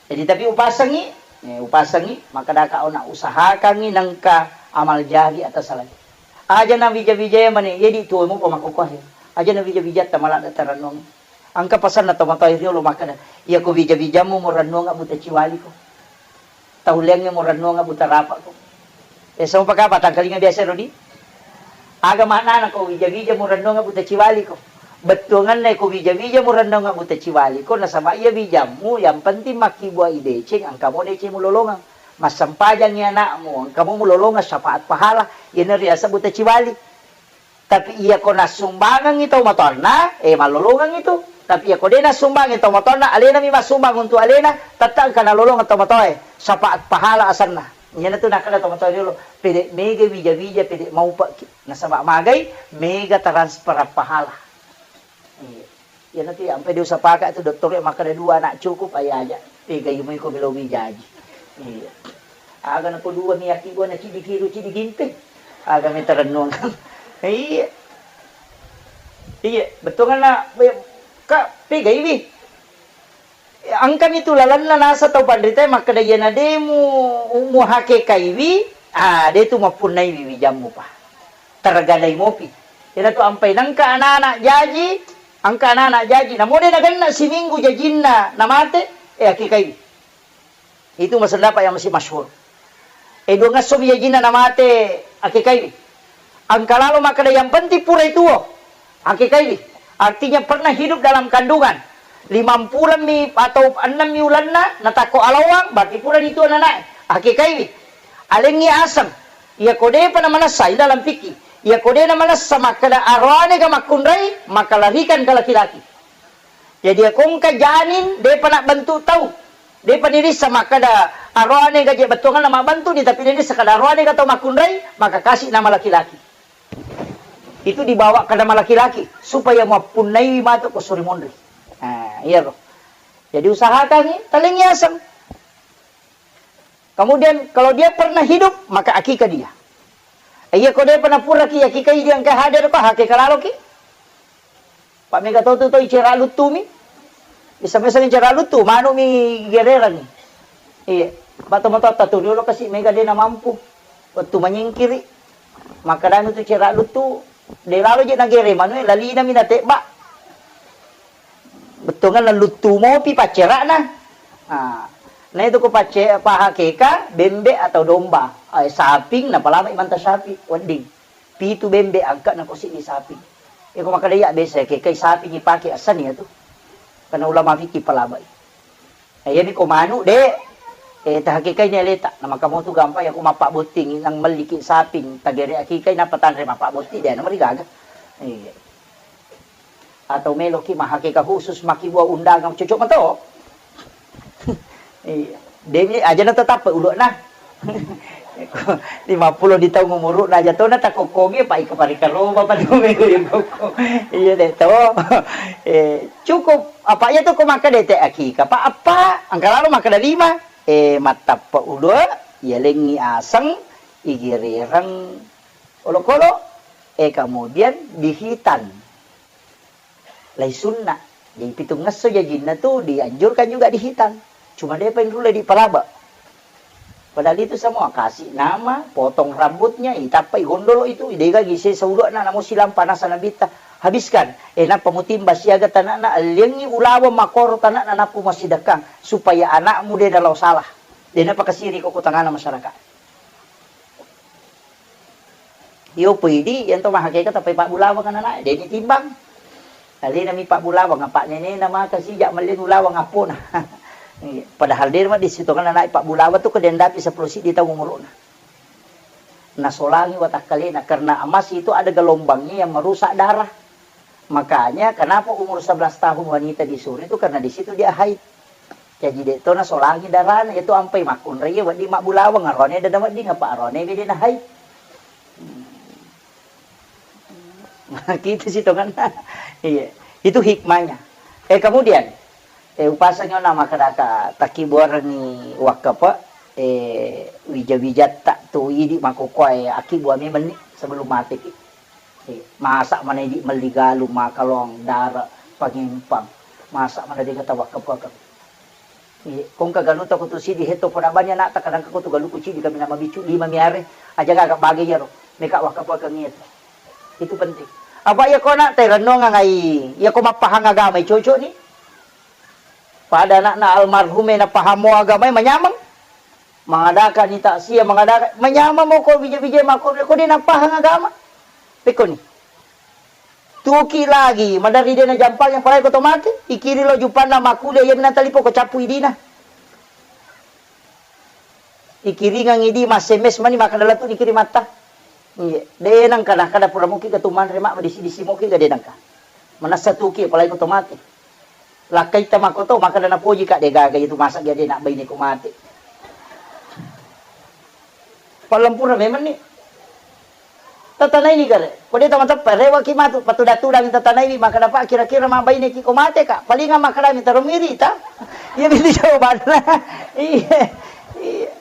Jadi tapi upasangi, eh, upasangi, makkeda ka ona usahakangi nengka amal jari atau salah. Aja na wija-wijai mane, iya di tuo mupa makkokkoe. Aja na wija-wijatta maladde tarennuang. Engka pasanna tomatoa riolo makkeda, iya ko wija-wijammu murennuang buta ciwaliko. Tauleangnge murennuang buta rapako. Eh, sama pakapa tangkalinga biasa rodi? Aga maknana ko wija-wija murennuang buta ciwaliko? Bettuanganna ko wija-wija murennuang buta ciwaliko, nasaba iya wijammu yang penting makkibua i deceng, engka mo deceng mulolongang. Massempajangngi anakmu, engka mo mulolongeng syafaat pahala, iyana riaseng buta ciwali. Tapi iya ko nassumbangengngi tau matoanna, eh, mallolongengngi tu. Tapi iya ko de nassumbangengngi tau matoanna, alena mi massumbang untuk alena, tette engka nalolongeng tau matoae, syafaat pahala asenna. Iyana tu nakkeda tau matoa riolo, pede mega wija-wija, pede maupekki. Nasaba magai, mega transfer pahala. Iya. Iyana tu ampe diusapaka tu dottoro makkeda dua anak cukup, aja aja. Pega imu iko melo wijaji. Iya. Aga nako dua mi aki gua na cidi kiru cidi ginting. Aga mi tarennuang. Iya. Iya, bettuanna, ka pega iwi. Engkami tu lalenna nasa tau panrita makkeda iyana de mu, mu hakekaiwi, ah, de tu mappunnaiwi wijammu pa. Tergadai mopi. Iyana tu ampai nengka anak-anak jaji, engka anak-anak jaji. Namo de nagenna siminggu jajinna namate, eh, hakekaiwi. Itu masendapat yang masih masyhur. Eh, duangesso mi jajinna namate, hakekaiwi. Engka lalo makkeda yang penting purai tuo, hakekaiwi. Artinya pernah hidup dalam kandungan. Limang bulanmi atau ennemmi ulanna, natakko alawang, berarti purani tuo nanae. Hakekaiwi. Alengngi aseng. Iya ko depa namanessa, ini dalam fikih. Iya ko de namanessa makkeda aroane ga makkunrai, maka larikan ke laki-laki. Jadi, iya ko engka janin, depa nabbentuk tau. Depa nirissa makkeda, aroane gaje bettuanna mabbentuk ni, tapi nirissa kada aroane ga tau makkunrai, maka kasih nama laki-laki. Itu dibawa ke nama laki-laki, supaya mappunnai matu ko suri monri. Nah, iyaro. Jadi, usahakan ni, talengngi aseng. Kemudian, kalau dia pernah hidup, maka akikah dia. Iya, ko depa napuraki akikai dia engka hadir ko, hakeka laloki. Pak mega to tu to icera luttumi. Bisa-bisa icera luttu, manu mi gererangi. Iya, batu moto tatu dulu kasi mega de namampu. Waktu menyingkiri, maka danu tu cera luttu, de lalo je nagere manu, lalina mi natebba. Bettuanna luttu mopi paccera'na. Ah, na itu ko pacce-, pahakeka bembe atau domba, eh, saping, napalama i manta sapi, wedding. Pitu bembe angka na ko siddi saping. Iko makkeda iya biasa kekai saping ipake asani iyatu. Karena ulama fikih palama i. Nah, iyami ko manu, de, eh, tahakekai ni aleta. Na maka motu gampang ya ko mappabbotting, nang melliki saping, tagere akikai, nappa tanre mappabbotting, de, na marigaga. Iya. Atau meloki mahakeka khusus, makkibua undangan, cocok mato. Iya. Demi aja na tetap ulu'na. Lima puluh di taung umuru'na aja to na takokkongi, pa iko parika roba pa dua minggu yang koko. Iya de to. Eh, cukup apa ya to ko makkeda te akika. Pa apa? Angka lalo makkeda lima. Eh, mattappa ulu, yalengngi aseng, igirireng olokolo, eh, kemudian dihitan. Lai sunna. Jadi pitungngesso jajinna tu dianjurkan juga dihitan. Cuma de pa inrulle dipalaba. Padahal itu semua kasih nama, potong rambutnya, itappai gondolo itu, idega gise saulu'na namo silang panasa nabitta. Habiskan. Eh, nappa mutimba siaga tanakna, alliangi ulaweng makoro tanakna nappu masidekkang supaya anakmu de nalao salah. De napakasiri ko tangana masyarakat. Iyo, poidi, iyanto mahakeka tappai pabbulawang ananae, de nitimbang. Alena mi pabbulawang, apa nenena maka sijak malleng ulawang appona. Padahal de maddi sitongenna naik pabbulawang tu ko dendapi seppulo siddi taung umuru'na. Nasolangi watakkalena, karena emas itu ada gelombangnya yang merusak darah. Makanya kenapa umur sebelas tahun wanita disuruh itu, karena di situ dia haid. Jadi de to nasolangi darana, itu ampai makkunrai wedding mabbulawang, arone dada wedding apa arone bede na haid. Hmm. Gitu sih tongenna. Iya, itu hikmahnya. Eh, kemudian, eh, upasangi ona makkedaka takkibuarengngi wakkepe, eh, wija-wijatta tu idi makkukkuae akkibuami menni sebelum mateki. Eh, masa mana idi melli galung, makalong, dara, pangempang. Masa mana dega tawakkepekeng. Iya, kongka galuta ko tu sidi hetto poda bani anakta, kadang ko tu galuku cidi kami nama bicu lima miare, aja gaga bage iyaro, meka wakkapakeng iya tu. Itu penting. Apa iya ko anak te renungang ai, iya ko mappahang agama i cocok ni. Pada anakna almarhum e napahamo agama i manyameng. Mangadaka ni taksia, mangadaka, manyameng mo ko bija-bija mako ko de napahang agama. Pekko ni. Tuki lagi, maderri de najampang yang palai ko to mate, ikiri lo jupanna makkuliah, iya minang talipo ko cappu idina. Ikiringang idi, ma S M S mani, makkeda lettu nikiri matta. Iya, de nangka, nakkeda pura muki ga tu manre ma, disi-disi muki ga de nangka. Manessa tuki, palai ko to mate. Lakkaitta makkoto, makkeda napoji ka, de gaga itu masa jadi nak baine ko mate. Pallempura memang ni. Tatanaini kare. Ko de tamateppe, rewaki matu, patuda-tudang tatanaini, makkeda pa kira-kira mabbaineki ko mate ka. Palinga makkeda mi taro miri ta. Iya bitu jawabanna. Iya. Iya.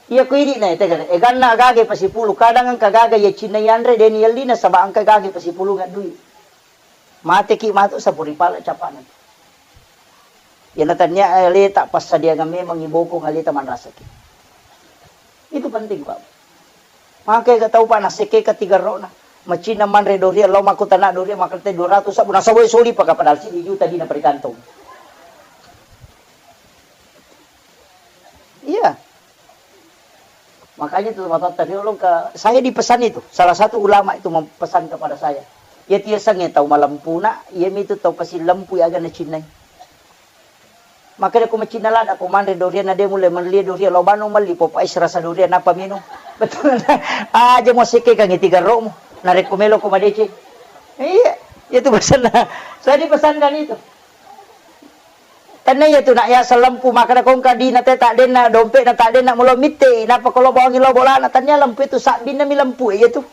Iya ko idi na tega. Eganna gaga pasipulu. Kadang engka gaga iya cinna yanre, deni yelli nasaba engka gaga pasipulu ngaddui. Mateki matu sapuri pala capana. Iyana tania aleta passadiangan memang iboko ngaleta manrasaki. Itu penting, Pak. Maka ga tau, Pak, nasekke katiga rona. Macinna manre doria, lao makkutana doria, makkete dua ratus sabbu, nasawai soli paka padahal sidi juta dina perikantong. Iya. Makanya itu matotta riolo ke, saya dipesan itu, salah satu ulama itu mempesan kepada saya. Iya tiasangnge tau malempuna, iya mitu tau pasillempu aga nacinnai. Makanya ko macinna lada ko manre dorian na de mulle melli dorian, lao bano melli popa es rasa dorian apa minum. Betul. Aja mo sekke kangi tiga romo. Narekko melo ko madeceng. Iya, itu pesanna. Saya dipesankan itu. Tania iya tu nak ya selempu, makkeda kongka dina te tak denna, dompet na tak denna, mulo mitte, napa ko lo bawangi lo bolana, tania lempu itu sabbinna mi lempu iya tu.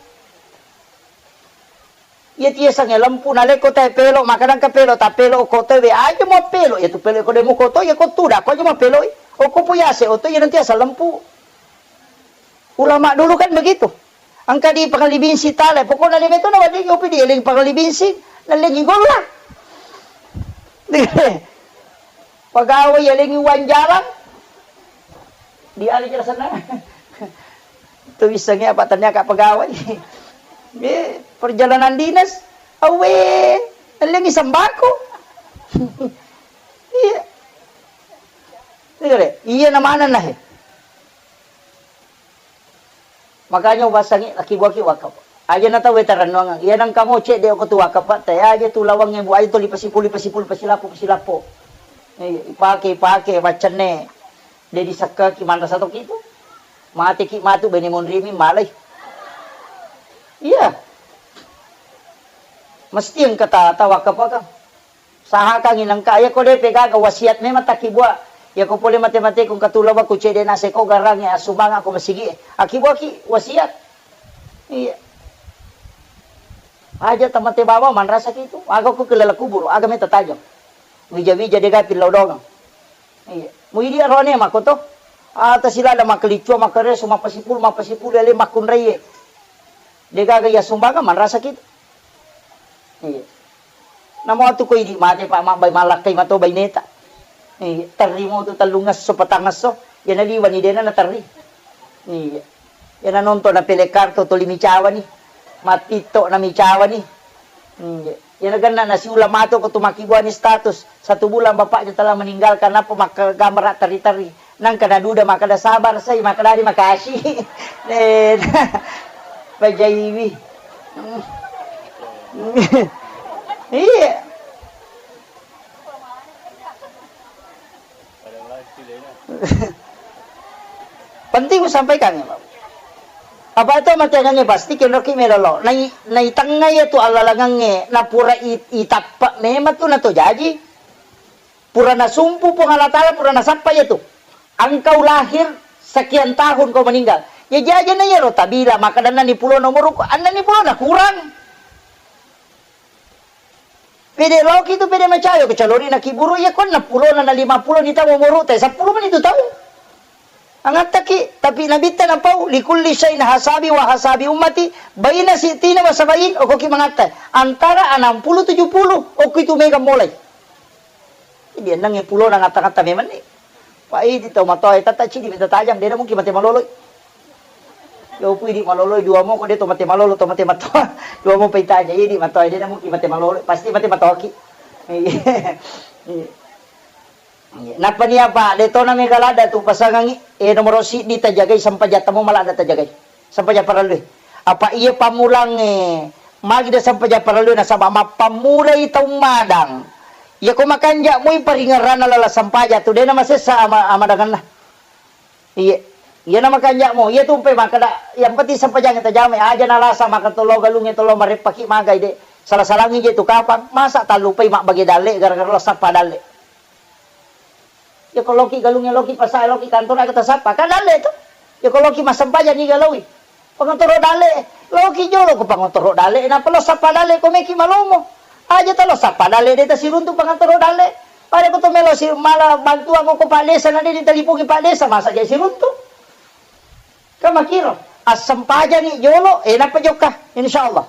Iya tiasangnge lempu, nalekko tae pelo, makkeda engka pelo, ta pelo ko tae we aja mo pelo, iya tu pelo ko de muko to, iya ko tuda ko aja mo pelo. Okko puyase oto iya nanti asal lempu. Ulama dulu kan begitu. Engka di pangalibinsi tale, pokokna de metona wadi yopi di eling pangalibinsi, nalengi golla. Pegawai yalengi uang jalan. Di ali jelasanna. Tu bisa ngi apa tania ka pegawai. Eh, perjalanan dinas, awe, ellengi sembako. Iya. Iya, iya na maneng nahe. Makanya ubasangi laki buaki wakaf. Aja na tau weta rennuang. Iya nang kamu cek de ko tu wakaf, teh aja tu lawangnge bu aja tu lipasipulu, lipasipulu, pasilappo, pasilappo. Iya, ipake, ipake, baccenne. De disekkaki manrasa toki tu. Mateki matu bene monrimi malai. Iya. Mesti engka ta-, tawakafakang. Sahakangi nengka, iya ko depe gaga wasiat memang takkibua. Iya ko pole mate-mate ku engka tu lawa ku cede naseko garange asumanga ko masigi. Akibua ki wasiat. Iya. Aja tamate bawang manrasa ki tu. Aga ku kelala kubur, aga meta tajang. Wija-wija dega pillau dongang. Iya. Muidi arone mako to. Ata silada makkelicua, makkereso, mappasipulu, mappasipulu, ele makkunraie. Degaga iya sumbangan manrasa ki tu. Iya. Namo atu ko idi mate, Pak, mabbai malakkai mato baineta. Iya, terri mo tu tellungesso, patangesso. Iya naliwani dena naterri. Iya. Iya nanonton na pele kartu tuli micawani. Matitto na micawani. Iya. Iya nagenna nasiulang mato ko tu makkibuani status. Satu bulan bapaknya telah meninggalkan, apa maka gambar terri-terri. Nangka naduda makkeda sabar sai, makkeda di makasih. Eh, pajaiwi. Iya. Penting kusampaikan ya, Pak. Apa itu matiangannya pasti kenroki melolo. Nai, nai tengah ya tu allalangannya. Napura i-, itappa memang tu nato jaji. Pura nasumpu Puang Allah Ta'ala, pura nasappa iya tu. Engkau lahir sekian tahun kau meninggal. Ya jaja na iyaro tabila, maka dan nani pulo nomor uku, annani pulo na kurang. Pede loki tu pede macayo, kecuali na kiburu, iya konna pulo na lima pulo ni tahu umur te, sepuluh menit tu tahu. Angattaki, tapi Nabitta napau, "Likulli syai'in hasabi wa hasabi ummati, baina sitina wa sabain," okoki mangatta. Antara enam puluh tujuh puluh, okki tu mega mulai. Jadi enneng pulo na ngatta-ngatta memang ni. Pak idi tau matoa, tata cidi mita tajang, de na mungkin mate maloloi. Yo pui di maloloi, dua mo ko de to mate malolo, to mate matoa. Dua mo pai tajang, idi matoa, de na mungkin mate maloloi, pasti mate matoaki. Iya. Iya. Nappa ni apa? De tona mega ladda tu pasangangi, eh, nomoro siddi tajagai, sempajatta mo maladda tajagai. Sempaja parellui. Apa iya pammulangnge, magi de sempaja parellui nasaba mappammulai tau madang. Iya ko makanja mui paringerranna lala sempaja tu, de na masessa ama-, amadangenna. Iya. Iya na makanja mo, iya tu pe makkeda, yang penting sempajangnge tajamai, aja nalasa maka tolo galungnge tolo mareppaki magai de. Sala-salangi je tu kapang, masa tallupai mabbage dalle gara-gara lo sappa dalle. Ya ko loki galungnge, loki pasae, loki kantor aga tasappa, kan dalle tu. Ya ko loki massempajang niga loi. Pangantoro dalle, loki jolo ko pangantoro dalle, napa lo sappa dalle ko meki malomo. Aja talo sappa dalle de tasiruntu pangantoro dalle. Pada ko to melo si mala bantuan ko, ko Pak Desa na de ditalipungi Pak Desa, masa jadi siruntu. Kan makiro, assempajangi jolo, eh, nappa jokka, insyaallah.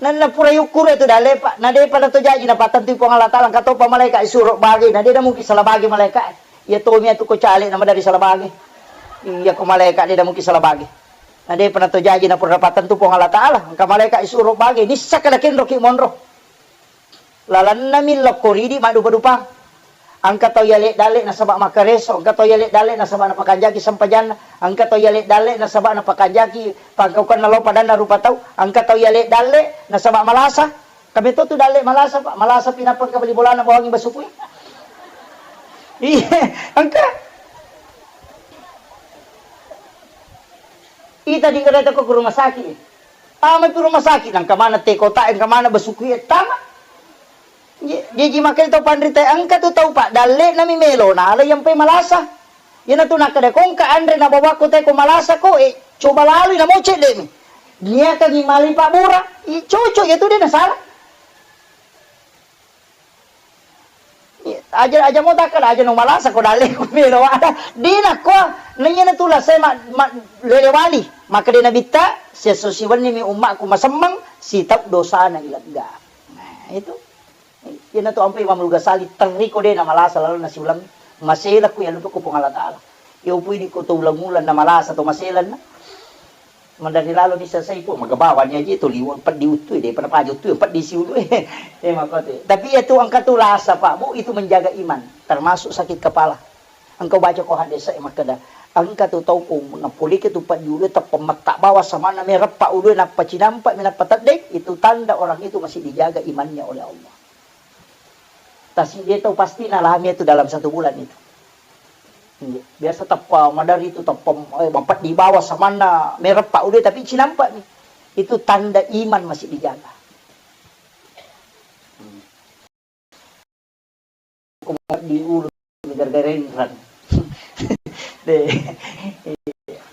Na, na pura yukkuru tu dalle, Pak, na depa na to jaji na pattentui Puang Allah Taala, engka topa malaika isuro bage, na de na mungkin salah bage malaika. Iya tomi atu ko cale na madari salah bage. Iya ko malaika de na mungkin salah bage. Na depa na to jaji na pura pattentu Puang Allah Taala, engka malaika isuro bage, nissa kada kenro ki monro. Lalenna mi lokko ridi maddupa-dupang. Engka tau yale dalle nasaba makkareso, engka tau yale dalle nasaba napakanjaki sempajanna, engka tau yale dalle nasaba napakanjaki pangkaukenna lao padanna rupa tau, engka tau yale dalle nasaba malasa. Kami to tu dalle malasa, Pak. Malasa pi nappa engka bali bolana bawangi basukui. Iya, engka. Ita di kereta ko ke rumah sakit. Tama pi rumah sakit, nangka mana te kota, engka mana basukui tama. Jaji makkeda tau panrita, engka tu tau paddalle nami melo nala iyampai malasa. Iyanatu nakkeda ko engka anre nabawakko te ko malasa ko, eh, coba lalui namo cedde mi. Niakangi mali pabbura, i cocok iyatu de nasala. Aja, aja mo takkeda aja no malasa ko dalle ko melo ada. De nakko, naiyanatu lasai ma, ma, lele wali. Makkeda Nabitta, siesso siwenni mi ummakku masemmeng, sitau dosana ilegga. Nah, itu. Iyanatu ampai Imam Al-Ghazali, terriko de na malasa lalenna siulang, masela ku yallupe ku Puang Allah Taala. Iya upui di ko to ulang-ulang na malasa to maselanna. Mandari lalo ni selesai, Puang, maga bawang ni aja itu liwang peddi uttui, daripada paja uttui, peddi siulu. Eh, makkotu. Tapi ya tu engka tu lasa, Pak, Bu, itu menjaga iman, termasuk sakit kepala. Engka baca ko hadis saya makkeda, engka tu tau ko napolike tu peddi ulu, teppa metta bawang samanna mereppa ulu, nappa cinampa mi, nappa teddeng, itu tanda orang itu masih dijaga imannya oleh Allah. Tasi dia tahu pasti nalami itu dalam satu bulan itu. Iya. Biasa teppa madari itu, teppa, eh, mapeddi bawang samanna mereppa ulu, tapi cinampa mi. Itu tanda iman masih dijaga. Hmm. Ko mapeddi ulu gara-gara inreng. Deh.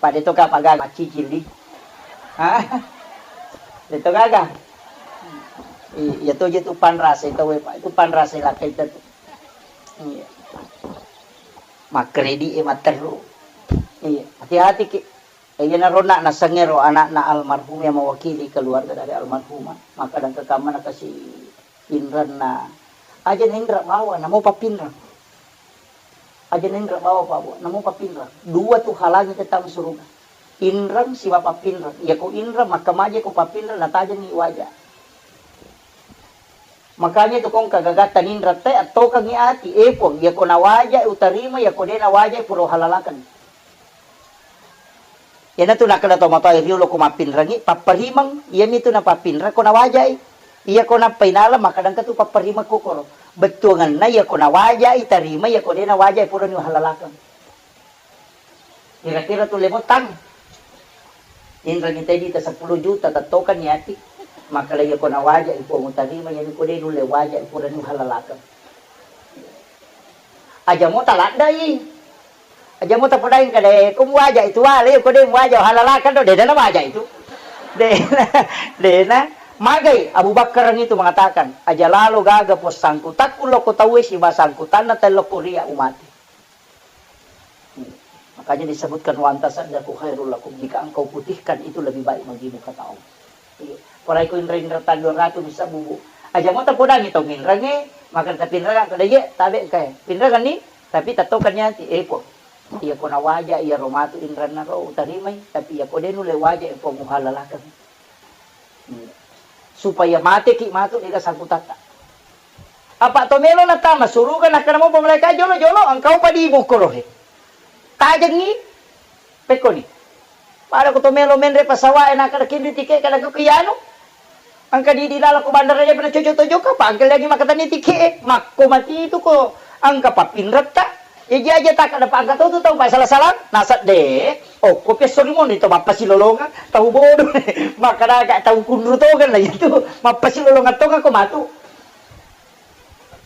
Pada itu kapang gaga maccicil di. Hah? Itu gaga. I-, iya tu je tu panrasa itu, we, Pak. Itu panrasa lakka itu tu. Iya. Makkredit e matteru. Iya, hati-hati ki. Eh, iyanaro na-, nasengngero anakna almarhum yang mewakili keluarga dari almarhumah. Maka dan kekamana kasih inrenna. Aja na inra bawa, namo papinreng. Aja na inra bawa, Pak, Bu, namo papinreng. Dua tu halangi kita masuk surga. Inreng siba papinreng. Iya ko inreng, makkamaja ko papinreng, natajengi waja. Makanya itu kong kagagatta ninra te attokengi ati, eh, Puang, iya ko nawaja utarima, iya ko de nawaja pura halalakan. Iyanatu nakkeda tomatoa riolo ko mappinrengi, papparimeng, iyamitu napappinreng ko nawajai. Iya ko nappa inala, makkadangka tu papparimeng kokoro. Bettuangenna iya ko nawajai tarima, iya ko de nawajai purani uhallalakeng. Kira-kira tu lemotang. Inrengi tedi ta seppulo juta, tattokan niati. Makkeda iya ko nawajai Puang utarima, iyami ko de nulle wajai purani uhallalakeng. Aja mo taladdai. Aja mo tapodaing kada, eh, ko muwaja itu wale, ko de muwaja halalakan do, dena nawaja itu. Dena, dena. Magai Abu Bakar itu mengatakan, aja lalo gaga pos sangkutakku loko tauwe siba sangkutanna tello ko ria umati. Makanya disebutkan, "Wa anta saddaku khairul lakum," jika engkau putihkan itu lebih baik bagimu, kata Allah. Iya. Puraiko inra-inra tang dua ratu bisa bubu. Aja mo tapodangi tau minrange, maka tapinrang kada ye, tabe kae. Pinrangan ni, tapi tatokan nyati, eh, Puang. Iya ko nawaja, iya ro matu inranna ro utarimai, tapi iya ko de nulle waja, eh, Puang, muhallalakeng. Hmm. Supaya mateki matu de sangkutatta. Apa to melo natama suruga, nakkeda mopa malaika, "Jolo-jolo, engkau padi mukko rohe." Tajengi, pekkoni. Pada ko to melo menre pasawae, nakkeda kinri tike, kada ko kianu. Engka di, di lalako bandara de pernah cocok tojoka, pangkel lagi makatani tike, makko mati itu ko engka papinretta. Jaji aja takkeda pa engka to tu tau pasala-salang, nasedde. Okko pesso rimoni to mappasilolongang, tau bodoh. Makkadaga tau kunru tongeng lah itu. Mappasilolongang tongeng ko matu.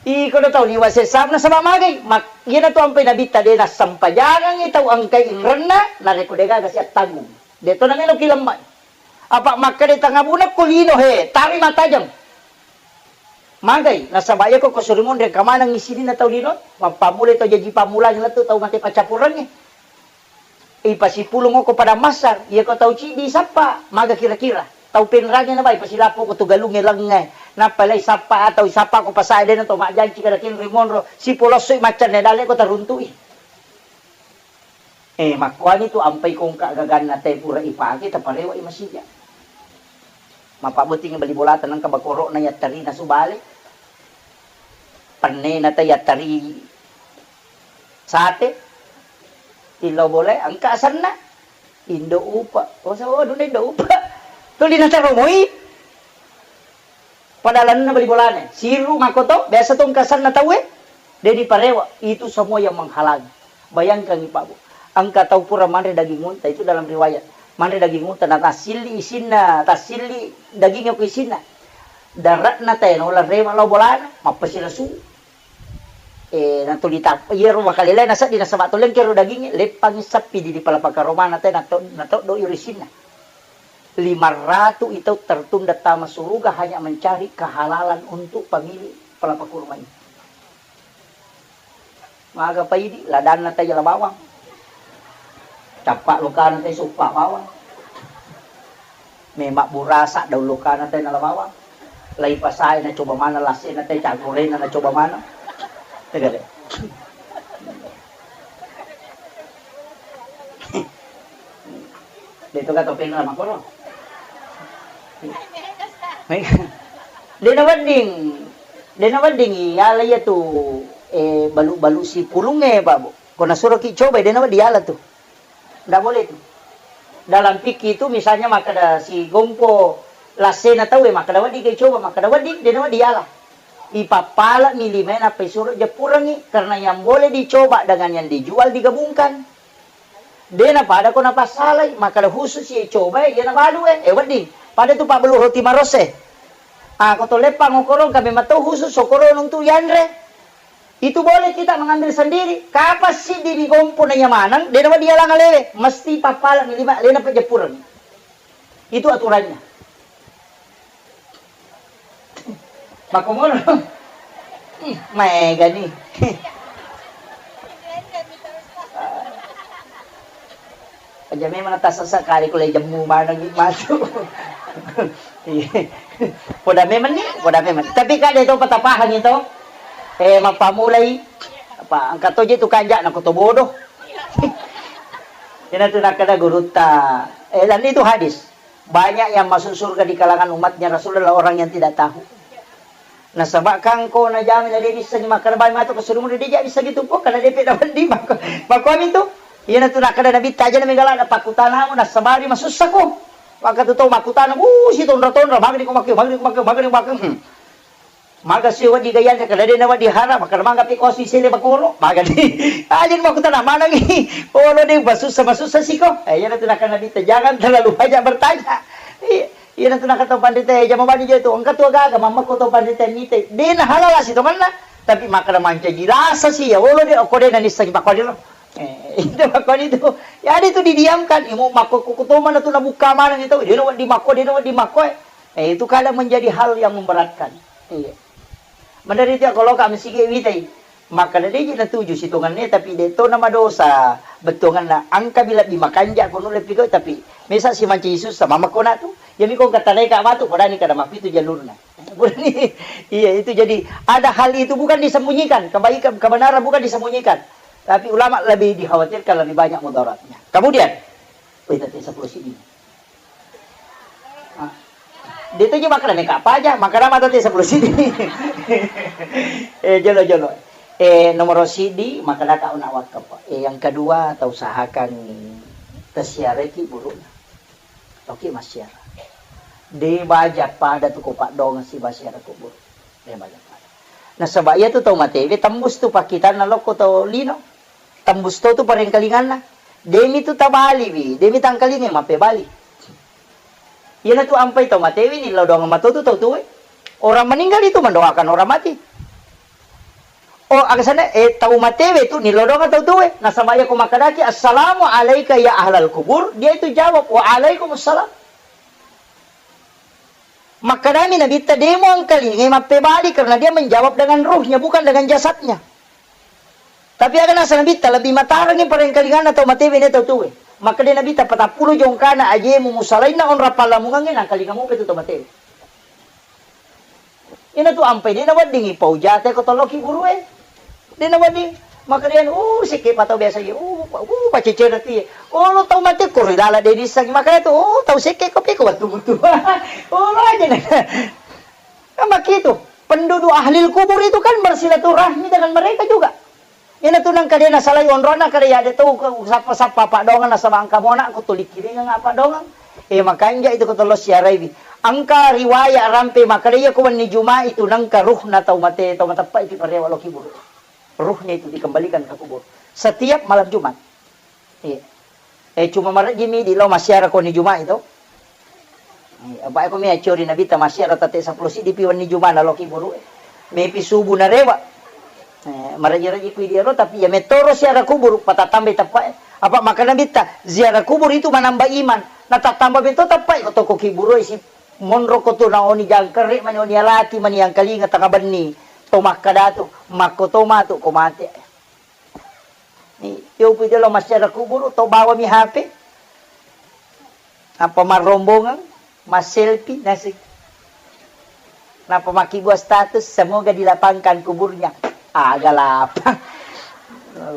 Iko do tau liwa sesam nasaba magai. Mak-, iyana tu ampai nabitta de nassempajangengi tau engkai inrenna, narekko de gaga siattanggung. De to namelo ki lemmai. Apa makkeda tangabuna ko lino he, tari matajeng. Magai, nasaba iya ko, ko suri monri engka maneng isininna tau lino, mappammulai tau jaji pammulang lettu tau mate paccappurengnge. Ipasipulung okko padang massar, iya ko tau ciddi sappa, maga kira-kira. Tau penrange nabai pasilappo ko tu galungnge lengnge, nappa lai sappa atau sappa ko pasae dena to majjanci kada kenri monro, sipolossoi maccanne dalle ko taruntui. Eh, makkuani tu ampai kongka gaganna te pura ipake, taparewa i masija. Mapabotting bali bolata nengka bakoro'na yattarina subale. Pennena te yattari sate. Tillau bolae engka asenna. Indo upa. Oh, sa-, oh, duna indo upa. Tuli nataromoi. Pada lalenna bali bolana, siru makkoto, biasa to engka asenna tauwe, de diparewa, itu semua yang menghalangi. Bayangkan, Pak, Bu, engka tau pura manre daging unta, itu dalam riwayat, manre daging unta, na tassilli isinna, tassilli dagingnya ku isinna, dare'na tae naola rewe lao bolana, mappasilasu. Eh, natuli tap-, iyaro makalelai naseddi, nasaba to lengkero dagingnge, leppangi sappi di, di palapaka romana te, nato-, natoddo iro isinna. Lima ratu itau tertunda tama suruga hanya mencari kehalalan untuk pemilik palapa kurma ini. Maga paidi, ladanna te jala bawang. Cappa lokana te suppa bawang. Memang burasa daun lokana te nala bawang. Lai pasae na coba mana, lasena te cagorena na coba mana. Tegale. Itu kata penra makoro. Dena wedding, dena wedding iala iya tu, eh, balu-balu sipulungnge, Pak. Ko nasuroki coba, dena wedding iala tu. Ndak boleh tu. Dalam fikih itu misalnya makkeda si gompo lassena tau e makkeda wedding ke coba, makkeda wedding, dena wedding iala. Ipappala mi limae nappa isuro jeppurengngi, karena yang boleh dicoba dengan yang dijual digabungkan. Dena pada ko napassalai, makkeda khusus ye coba e, iya nabalu e, eh, wedding. Pada tu pabbelu roti maros e. Ah, ko to leppang okorong kami matau khusus okorong untuk yanre. Itu boleh kita mengambil sendiri. Kapan siddi digompo na iya maneng, dena wedding iala ngalewe, mesti pappala mi lima, lena pejeppurengngi. Itu aturannya. Makkomono. Ih, maega ni. Aja memang tasasa kali ko le jemmu maneng ni matu. Iya. Poda memang ni, poda memang. Tapi kada itu patapahang itu. Eh, mappamulai. Apa, engka to je tu kanja na ko to bodoh. Ina tu nakkeda gurutta. Eh, dan itu hadis. Banyak yang masuk surga di kalangan umatnya Rasul adalah orang yang tidak tahu. Nasaba kan ko najami na de' nissengi makkeda bali matu ke surga, de' ja nissengi tu po, karena de' pe dapat di mako. Mako ami tu. Iya na tu nakkeda Nabi, taja na megala ada pakkutanamu, nasabari masussa ko. Maka tu tau makkutana, uh, si tonra-tonra, magani ko makkeda, magani ko makkeda, magani ko makkeda. Hmm. Maga si wedding gayana, kada de' na wedding hara, makkeda maga pi kosi sele bakoro, maga di. Aja makkutana manengi. Oh, lo de' masussa, masussa siko. Eh, iya na tu nakkeda Nabi, jangan terlalu banyak bertanya. Iya, iya na tu nakkeda tau panrita, eh, jama bani je tu. Engka tu gaga, mammako tau panrita mite. De' na halala si tongenna. Tapi makkeda mancaji rasa si, ya, oh, lo de', okko de' na nissengi pakko di lo. Eh, itu makko itu. Ya, ada itu didiamkan. Imu makko kukutoma na tu nabuka maneng itu. De' na wedding makko, de' na wedding makko, eh. Eh, itu kadang menjadi hal yang memberatkan. Iya. Menderita kalau kami sige witai. Maka de' je natuju sitongenna, tapi de' to na madosa. Bettuanna engka bila bi makanja ko nulle piko, tapi mesa si mancaji sussa, mama ko na tu. Iya mi ko engka tanai ka matu, podani kada mapitu jalurna. Podani, iya, itu jadi ada hal itu bukan disembunyikan, kebaikan, kebenaran bukan disembunyikan. Tapi ulama lebih dikhawatirkan, lebih banyak mudaratnya. Kemudian, wih, tadi sepuluh sini. Ah. De' tu je makkeda meka paja, makkeda mata te sepuluh sini. Eh, jolo, jolo. Eh, nomor sidi, makkeda ka una wakaf. Eh, yang kedua, tau usahakan tasiareki burukna. Oke, massiara. De' baja pada tu ko paddongeng si massiara kubur. De' baja pada. Nasaba iya tu tau matewe tembus tu pakkitanna lokko tau lino. Tembus to tu parengkalinganna. De' mi tu tabaliwi, de' mi tangkalingai mappebali. Iyana tu ampai tau matewe ni lao doang mato tu tau tuwe. Orang meninggal itu mendoakan orang mati. Oh, aga sana, eh, tau matewe tu ni lao doang tau tuwe. Nasaba iya ko makkedaki, "Assalamu alaika ya ahlal kubur," dia itu jawab, "Wa alaikumussalam." Makkedami Nabitta, "De' muangkalingai mappebali," karena dia menjawab dengan ruhnya, bukan dengan jasadnya. Tapi aga nasa Nabitta, lebih matarengi parengkalinganna tau matewe na tau tuwe. Makkeda Nabitta, "Patappulo jongkana ajemu musalainna onrang pallamungengnge, nangkalinga mupe tu tau matewe." Ina tu ampai de' naweddingi pau jate ko tolloki gurue. De' nawedding. Makkeda, "Oh, sekke pa tau biasa ye. Oh, pa, oh, pacecere tu ye. Oh, lo tau mate ko ri lala de' dissengi." Makkeda tu, "Oh, tau sekke ko peko wettu mutu." Oh, lo aja na. Kan begitu. Penduduk ahli kubur itu kan bersilaturahmi dengan mereka juga. Ina tu nangka de' nasalai onrona, kada ya de' tau sappa-sappa paddoangeng nasaba engka mona ko tuli kiringang apa doangeng. Eh, makanja itu ko tollo siaraiwi. Engka riwayat rampe makkeda iya ko wenni Juma'i tu nengka ruhna tau mate, tau mateppa itu parewa lo kubur. Ruhnya itu dikembalikan ke kubur. Setiap malam Jumat. Iya. Eh, cuma marejjimi di lo massiara ko wenni Juma'i to. Iya, apa ko mi accori Nabitta massiara tette seppulo siddi pi wenni Juma'i na lo kubur. Mepi subuh narewa. Eh, maraja-raja kui diaro, tapi ya metoro ziarah kubur, patatambai teppa. Apa maka Nabitta, ziarah kubur itu menambah iman. Nah, tatamba beto teppa ko toko kubur isi monro ko tu naoni jangkere mani oni alati mani angkalinga tengah benni. To makkada tu, makko to matu ko mate. Ni, yo pu jolo massiara kubur, to bawa mi H P. Apa marrombongan, masselfie, nasik. Napa makkibua status, "Semoga dilapangkan kuburnya." Aga lapang.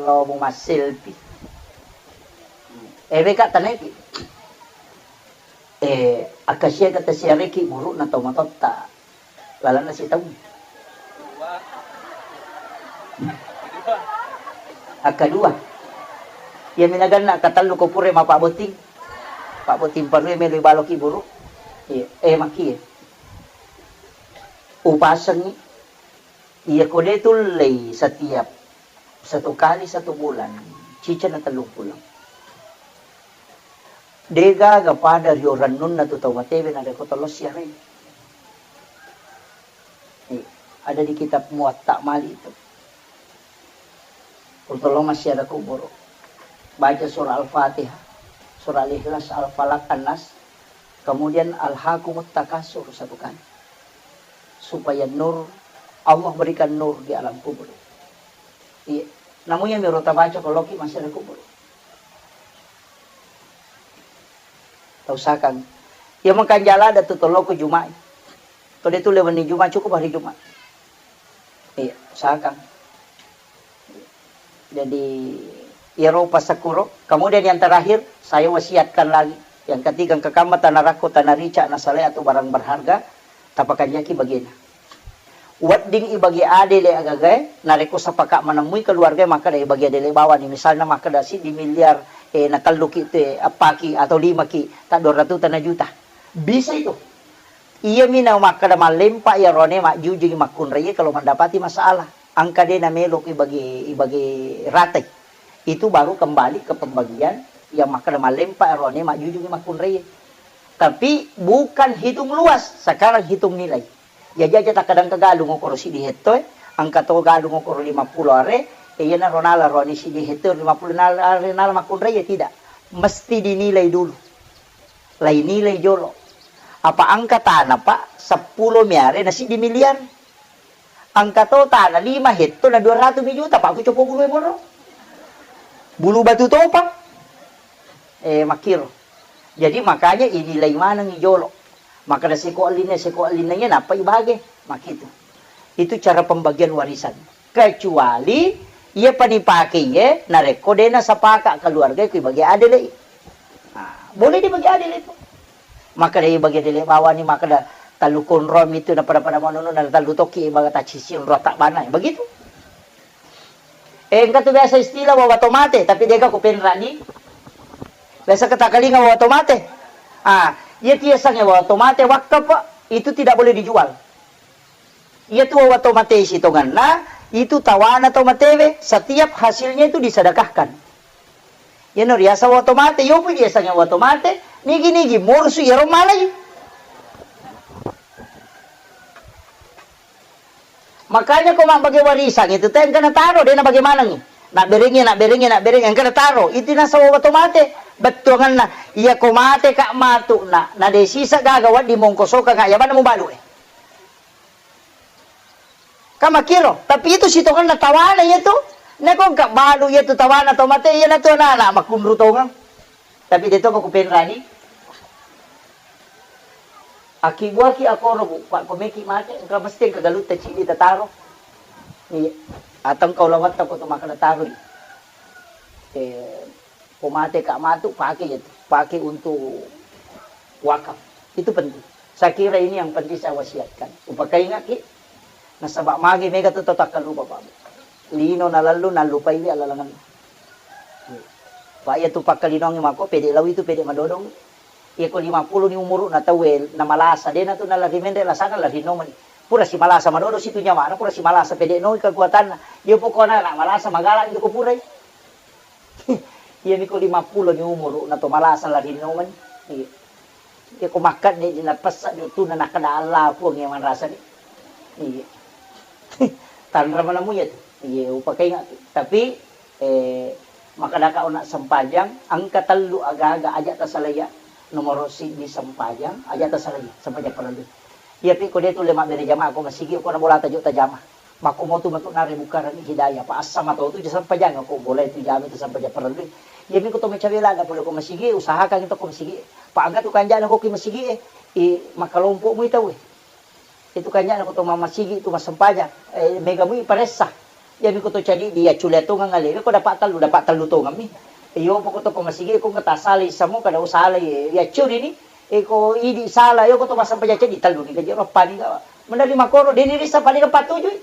Lo mu masselfie. Ebe ka taneti. Eh, akkasiaga tasiareki buru'na tau matotta lalenna sitaung. Akkadua, iya minaganna akkatellu ko pura mapabbotting, pabbotting parue melo ibaloki buru. Iya, eh, makkie. Upasengngi, iya ko de tullei setiap satu kali satu bulan, ciceng na tellung pulo. Degaga pada rio rennunna tu tau matewe narekko tollo siarai. Eh, ada di kitab Muwatta Malik itu. Ultollo massiara kuburu. Baca surah Al-Fatihah, surah Al-Ikhlas, Al-Falaq, An-Nas, kemudian Alhakumut Takasur satu kali. Supaya nur, Allah berikan nur di alam kubur. Iya. Namu iya miro tabaca ko loki massiara kuburu. Tausahakang. Iya makanja ladde tu tollo ko Juma'i. Ko de tulle wenni Juma'i, cukup hari Juma'i. Iya, usahakan. Jadi, iyaro passakkuro. Kemudian yang terakhir, saya wasiatkan lagi. Yang ketiga, engka kamma tanarakko, tanarica, nasalai atau barang berharga, tapakanjaki bagena. Wedding ibage adele agagae, narekko sepakat menemui keluarga makkeda ibage adele bawani, misalnya makkeda siddi miliar, eh, natelluki te, appaki atau limaki, ta dua ratus tana juta. Bisa itu. Iyami na makkeda mallempa iyarone majjujungi makkunraie kalau mendapati masalah. Engka de namelo ibage, ibage ratai. Itu baru kembali ke pembagian yang makkeda mallempa iyarone majjujungi makkunraie. Tapi bukan hitung luas, sekarang hitung nilai. Jaji aja takkadangka galung okoro siddi hetto e, engka to galung okoro lima pulo are, e, iyanaro nala roni siddi hetto lima pulo nala, are nala makkunrai, ya tidak. Mesti dinilai dulu. Lainilai jolo. Apa engka tana, Pak, seppulo mi are na siddi miliar. Engka to tana lima hetto na dua ratus mi juta, Pak, ku copo bulu e moro. Bulu batu topa. Eh, makkiro. Jadi makanya inilai manengngi jolo. Makkeda seko ellinna, seko ellinna iya nappa ibage. Makkitu. Itu cara pembagian warisan. Kecuali iya pa nipake iye narekko de nasapaka keluarga ku ibage adele. Nah, boleh dibagi adil itu. Makkeda ibage adele bawani, makkeda tallu konro mitu na pada-pada manunu na tallu tokki ibaga tacisi onro tabbana. Begitu. Eh, engka tu biasa istilah wawa tomate, tapi dega ku penrani. Biasa ketakalinga wawa tomate. Ah, iya tiasangnge wawa tomate wakaf, itu tidak boleh dijual. Iya tu wawa tomate sitonganna, itu tawana tomatewe, setiap hasilnya itu disedekahkan. Iyano riaseng wawa tomate, yopi riasengnge wawa tomate, nigi-nigi morsu iyaro malai. Makanya ko mabbage warisang itu te engka nataro, de nabage manengngi. Nabberengngi, nabberengngi, nabberengngi, engka nataro. Itu nasaba wawa tomate. Bettuanganna, iya ko mate ka matu na, na de sisa gaga waddi mongkosokang, ya bana mubalu e. Ka makkiro, tapi itu sitonganna tawana iya tu. Nako engka balu iya tu tawana tomate, iya natu anak-anak makkunru tongeng. Tapi de to ko kupenrani. Akkibuaki akoro, Bu, Pak, ko meki mate, engka mesti engka galutta cidi tataro. Iya. Atau engka ulawatta ko to makkeda taroi. Eh, ko mate ka matu, pake iya tu. Pake untuk wakaf. Itu penting. Saya kira ini yang penting saya wasiatkan. Upakaingaki, nasaba magi mega tu tau takkalupa, Pak. Lino nalallu, nallupaiwi alalanganna. Pak, iya tu pakkalinongi mako, pede lau itu, pede madodong. Iya ko lima pulo ni umuru na tau e, na malasa, de na tu nalari menre lasana lari nomani. Pura si malasa madodo situ nyamana, pura si malasa pede noi kekuatanna. Iya pokona na malasa magala itu ko purai. Iya miko lima pulo ni umuru na to malasa lari nomani. Iya. Iya ko makkadde di napessa di tu na nakkeda Allah Puang yang manrasa ni. Iya. Tanra manamu iya tu. Iya, upakainga tu. Tapi, eh, makkadaka ona sempajang, engka tellu aga-aga aja tasalaiya. Nomoro siddi sempajang, aja tasalaiya, sempajang parellu. Iya pi ko de tu le mabbere jamaah ko masigi ko na bola tajo tajama. Makko motu matu nare bukarang hidayah, pa assama tau tu ja sempajang ko bola itu jami tu sempajang parellu. Iya mi ko to mecawe lada pole ko masigi, usahakan itu ko masigi. Pa aga tu kanjana ko ki masigi e, i makalompo mu itau e. Itu kanjana ko to mamasigi tu masempajang, eh, mega mu iparessa. Iya mi ko to cadi di ya cule tongeng ale ko dapat tellu, dapat tellu tongeng mi. Iyo poko to ko masigi ko ngata sala isamo kada usala iya curi ni. E ko idi sala, yo ko to massempajang ceddi tellu ni gaji roppa ni gawa. Menari makoro, deni rissa paling empat tujuh.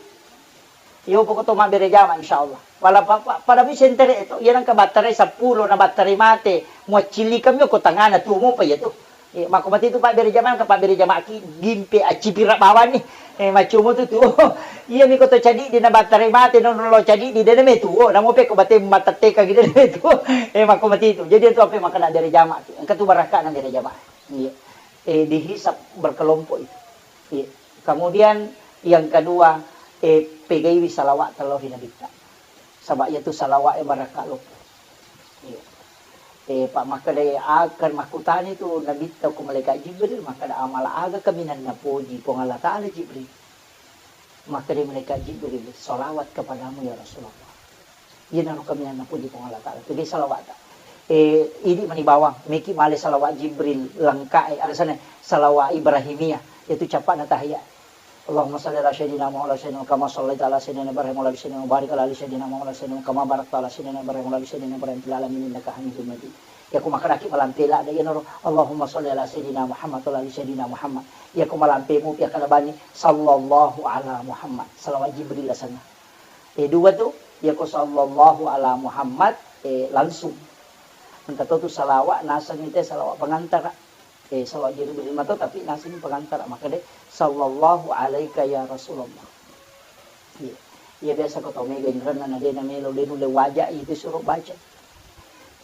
Yo poko to mabbere jama, insyaallah. Wala pa-, pa-, pada mi sentere to, iya nangka battare seppulo na battare mate, muaccillikang mi ko tangana tuo mopa iya tu. E, mako mati tu pabbere jama, nangka pabbere jama ki gimpe accipira bawani. E, maccomo tu tuo. Iya mi ko to cadi di na battare mate, non lo cadi di dene me tuo, namo pe ko bate mateteka gi dene me tuo. E, mako mati tu. Jadi tu apa makana bere jama ki. Engka tu barakka na bere jama. Iya. E, dihisap berkelompok itu. Iya. Kemudian yang kedua, e, pegaiwi salawat tellao ri Nabitta. Saba iya tu salawat e barakka loppo. Iya. E, pa makkeda akan makkutani tu Nabitta ko malaikat Jibril, makkeda amala aga kaminang napoji Puang Allah Taala Jibril. Makkeda malaikat Jibril, salawat kepadamu ya Rasulullah. Iyanaro kaminang napoji Puang Allah Taala. Jadi salawat. E, idi mani bawang, meki male salawat Jibril lengkap e, ada sana salawat Ibrahimiyah, itu capakna tahiyat. Allahumma salli ala sayyidina Muhammad wa ala sayyidina kama sallaita ala sayyidina Ibrahim wa ala ali sayyidina wa barik ala ali sayyidina Muhammad wa ala sayyidina kama barakta ala sayyidina Ibrahim wa ala ali sayyidina Ibrahim fil alamin innaka Hamidum Majid. Iya ko makkedaki malampe ladde iyanaro, Allahumma salli ala sayyidina Muhammad wa ala ali sayyidina Muhammad. Iya ko malampe mupi akkeda bani, sallallahu ala Muhammad. Salawat Jibril asenna. E, dua tu, iya ko sallallahu ala Muhammad, e, langsung. Engka to tu salawat, naseng ite salawat pengantara. E, salawat Jibril mato, tapi naseng pengantara. Makkeda, sallallahu alaika ya Rasulullah. Iya. Iya, biasa ko tau mega inrenna na de na melo, de nulle waja itu suruh baca.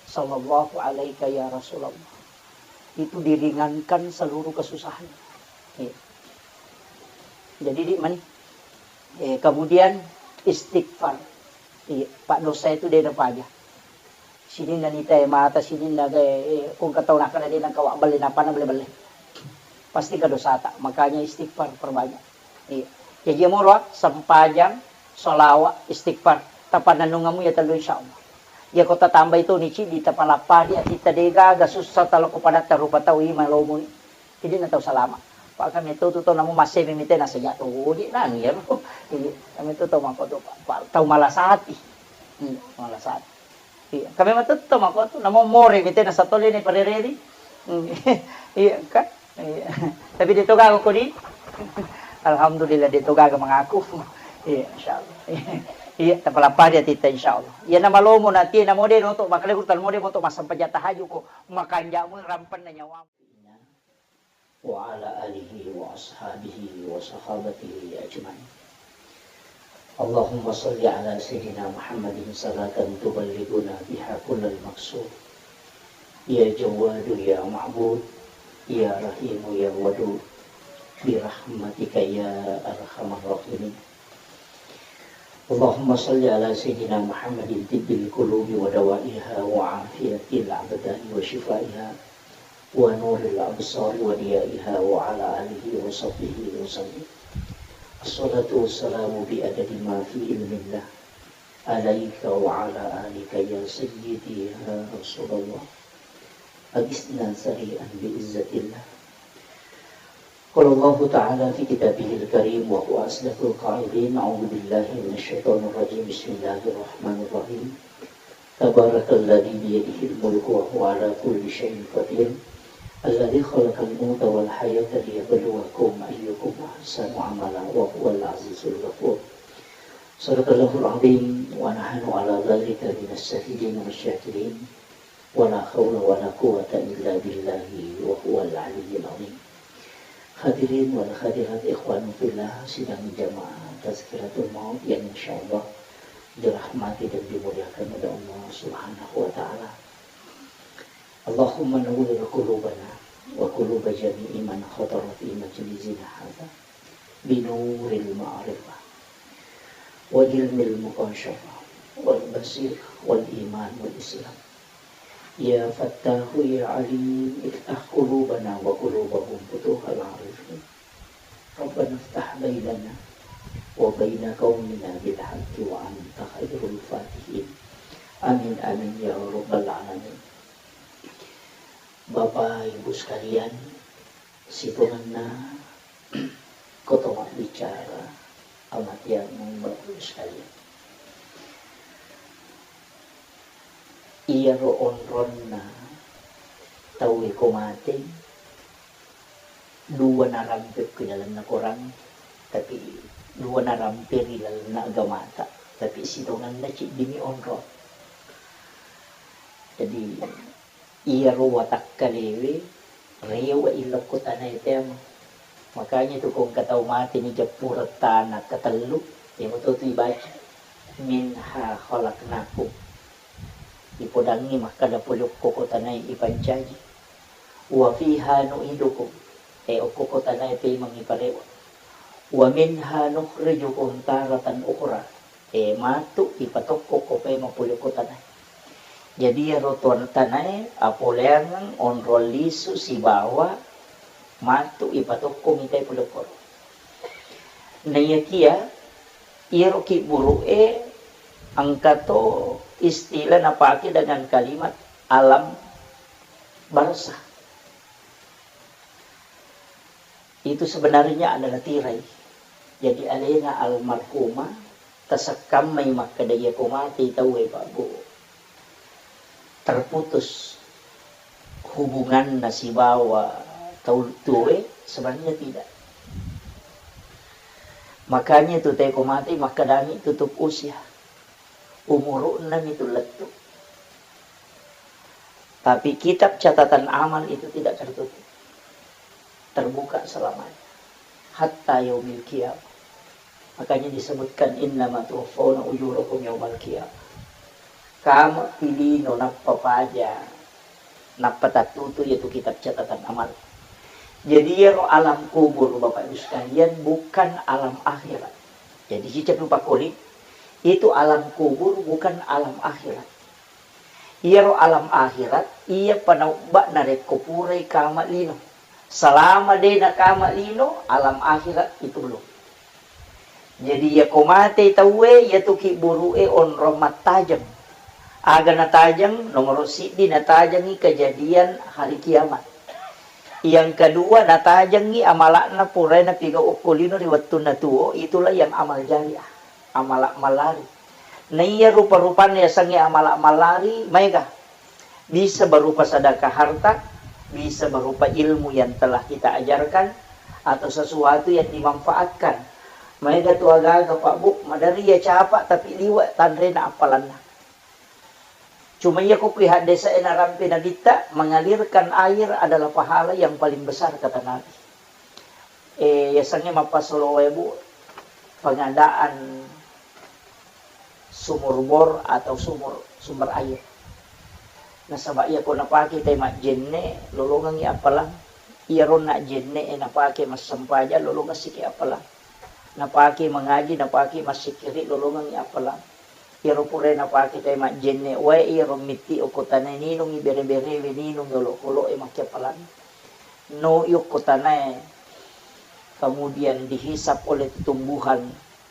Sallallahu alaika ya Rasulullah. Itu diringankan seluruh kesusahan. Iya. Jadi di mani. E, kemudian istighfar. Iya, pak dosa itu de na paja. Sininna nita e mata, sininna ga, e, kong katau nakana de nangka wabballe napana belle-belle. Pasti ka dosata. Makanya istighfar perbanyak. Iya. Jaji moro, sempajang, sholawat, istighfar. Tapannennungamu ya tellu, insyaallah. Iya ko tatambai to ni cidi tapalappa di atitta de gaga sussa taloko padatta rupa tau i malomoi. Jadi na tau salama. Pak kami tu tu tau namu masemi mite na sejak tu di nang ya. Iya, kami tu tau mako tu, Pak, tau malasati. Iya, malasati. Iya, kami matu tau mako tu, namo more mite na satole ni parereri. Hmm. Iya, kan? Iya. Tapi de to gaga ko di. Alhamdulillah de to gaga mengaku. Iya, insyaallah. Iya, tapalappari atitta insyaallah. Iya, na malomo nati, namo de noto, makale kurtal mo de moto massempajang tahajud ko, makanjamu rampenna nyawamu. وعلى آله وأصحابه وصحابته أجمعين. اللهم صل على سيدنا محمد صلاة تبلغنا بها كل المقصود. يا جواد يا معبود، يا رحيم يا ودود، برحمتك يا أرحم الراحمين. اللهم صل على سيدنا محمد طب القلوب ودوائها وعافية الأبدان وشفائها ونور الأبصار وضيائها وعلى آله وصحبه وسلم. الصلاة والسلام بعدد ما في علم الله عليك وعلى آلك يا سيدي يا رسول الله. أغثنا سريعا بعزة الله. قال الله تعالى في كتابه الكريم وهو أصدق القائلين: أعوذ بالله من الشيطان الرجيم. بسم الله الرحمن الرحيم. تبارك الذي بيده الملك وهو على كل شيء قدير. الذي خلق الموت والحياة ليبلوكم أيكم أحسن عملا وهو العزيز الغفور. صدق الله العظيم ونحن على ذلك من الشاهدين والشاكرين. ولا حول ولا قوة إلا بالله وهو العلي العظيم. Hadirin wal hadirat, ikhwan fillah, sidang jamaah tazkiratul maut yang insyaallah dirahmati dan dimuliakan oleh Allah Subhanahu wa Ta'ala. Allahumma nawwir qulubana wa quluba jami'i man hadara fi majlisina hadza binuril ma'rifah wa ilmil mukasyafa wal basir wal iman wal islam. Ya Fattahu ya Alim, iftah qulubana wa qulubahum futuhal arifin. Rabbana iftah bainana wa baina qaumina bil haqqi wa anta khairul fatihin. Amin, amin, ya rabbal alamin. Bapak Ibu sekalian, sitongenna koto mabbicara amatiang Bapak Ibu sekalian. Iyaro onronna tauwe ko mate, Dua narampe ku ilalenna Korang, tapi dua narampe ri lalenna agamata, tapi sitongenna ciddimi onrong. Jadi, iyaro watakkalewe rewe ilokko tanae teama. Makanya tu ko engka tau mate ni jeppureng tana ketellu, iyamo to tu ibaca, "Minha khalaqnakum." Ipodangngi makkada pole okko tanae ipancaji. "Wa fiha nu'idukum." E, okko tanae pemeng iparewa. "Wa minha nukhrijukum taratan ukhra." E, matu ipatokko ko pemeng pole okko tanae. Jadi iyaro tuan tanae apoleangeng onrong lisu sibawa matu ipatokko mitai pole okko. Naiyakia iyaro kibburu'e engka to istilah napake dengan kalimat alam barzakh. Itu sebenarnya adalah tirai. Jadi alena almarhumah tasekkammai makkeda, iyako matei tauwe, Pak Bu, terputus hubunganna sibawa tau tuoe, sebenarnya tidak. Makanya tu teko matei makkedami tutup usia. Umuru'na mitu lettu. Tapi kitab catatan amal itu tidak tertutup. Terbuka selamanya. Hatta yaumil qiyamah. Makanya disebutkan, "Innama tuwaffawna ujurakum yaumal qiyamah." Kama pilino nappa paja, nappa tattutu yaitu kitab catatan amal. Jadi iyaro alam kubur, Bapak Ibu sekalian, bukan alam akhirat. Jadi cicep pakoli, itu alam kubur bukan alam akhirat. Iyaro alam akhirat, iya panaubba narekko purai kama lino. Selama de nakama lino, alam akhirat itu belum. Jadi, iyako matei tauwe, iyatu kibburu'e onrong mattajeng. Aga natajeng? Nomoro siddi, natajengngi kejadian hari kiamat. Yang kedua, natajengngi amala'na purae napigau okko lino ri wettunna tuo, itulah yang amal jariah, amala mallari. Naiya rupa-rupanna yasengnge amala mallari, maega. Bisa berupa sedekah harta, bisa berupa ilmu yang telah kita ajarkan, atau sesuatu yang dimanfaatkan. Maega tu aga-aga, Pak Bu, maderri iya capa tapi liwe tanrena appalanna. Cuma iya ko kui haddesa e narampe Nabitta, mengalirkan air adalah pahala yang paling besar, kata Nabi. Eh, yasengnge mappasolo wae, Bu, pengadaan sumur bor atau sumur, sumber air. Nasaba iyako napake tai majjenne, lolongengngi appalang. Iyaro najjenne e napake massempajang, lolongeng siki appalang. Napake mangaji, napake massikkiri, lolongengngi appalang. Iyaro purae napake tai majjenne wae, iyaro mitti okko tanae ninungngi bere-berewe, ninungngi olokolo'e, makke appalang. No okko tanae, kemudian dihisap oleh tumbuhan,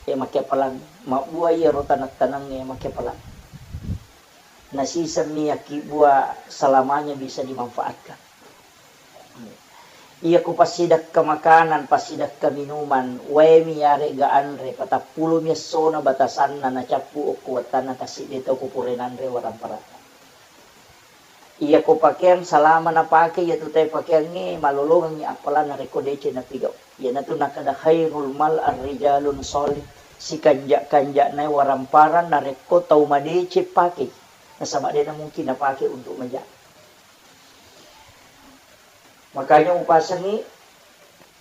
e, makke appalang. Mabbua iyaro taneng-tanengnge, makke appalang. Nasisemmi yakkibua selamanya bisa dimanfaatkan. Iyako passidekka makanan, passidekka minuman, waemi yaregga anre, patappulomi essona batasanna nacappu okko wettanna tassiddi tau ko pura nanre waramparatta. Iyako pakeang salama napake, iyatu tae pakeangnge malolongengngi appalanna rekko deceng napigau. Iyanatu nakkeda khairul mal ar-rijalun shalih, sikanja-kanja'nae waramparang narekko tau madeceng pakei, nasaba de namungkin napake untuk maja. Makanya upasengngi,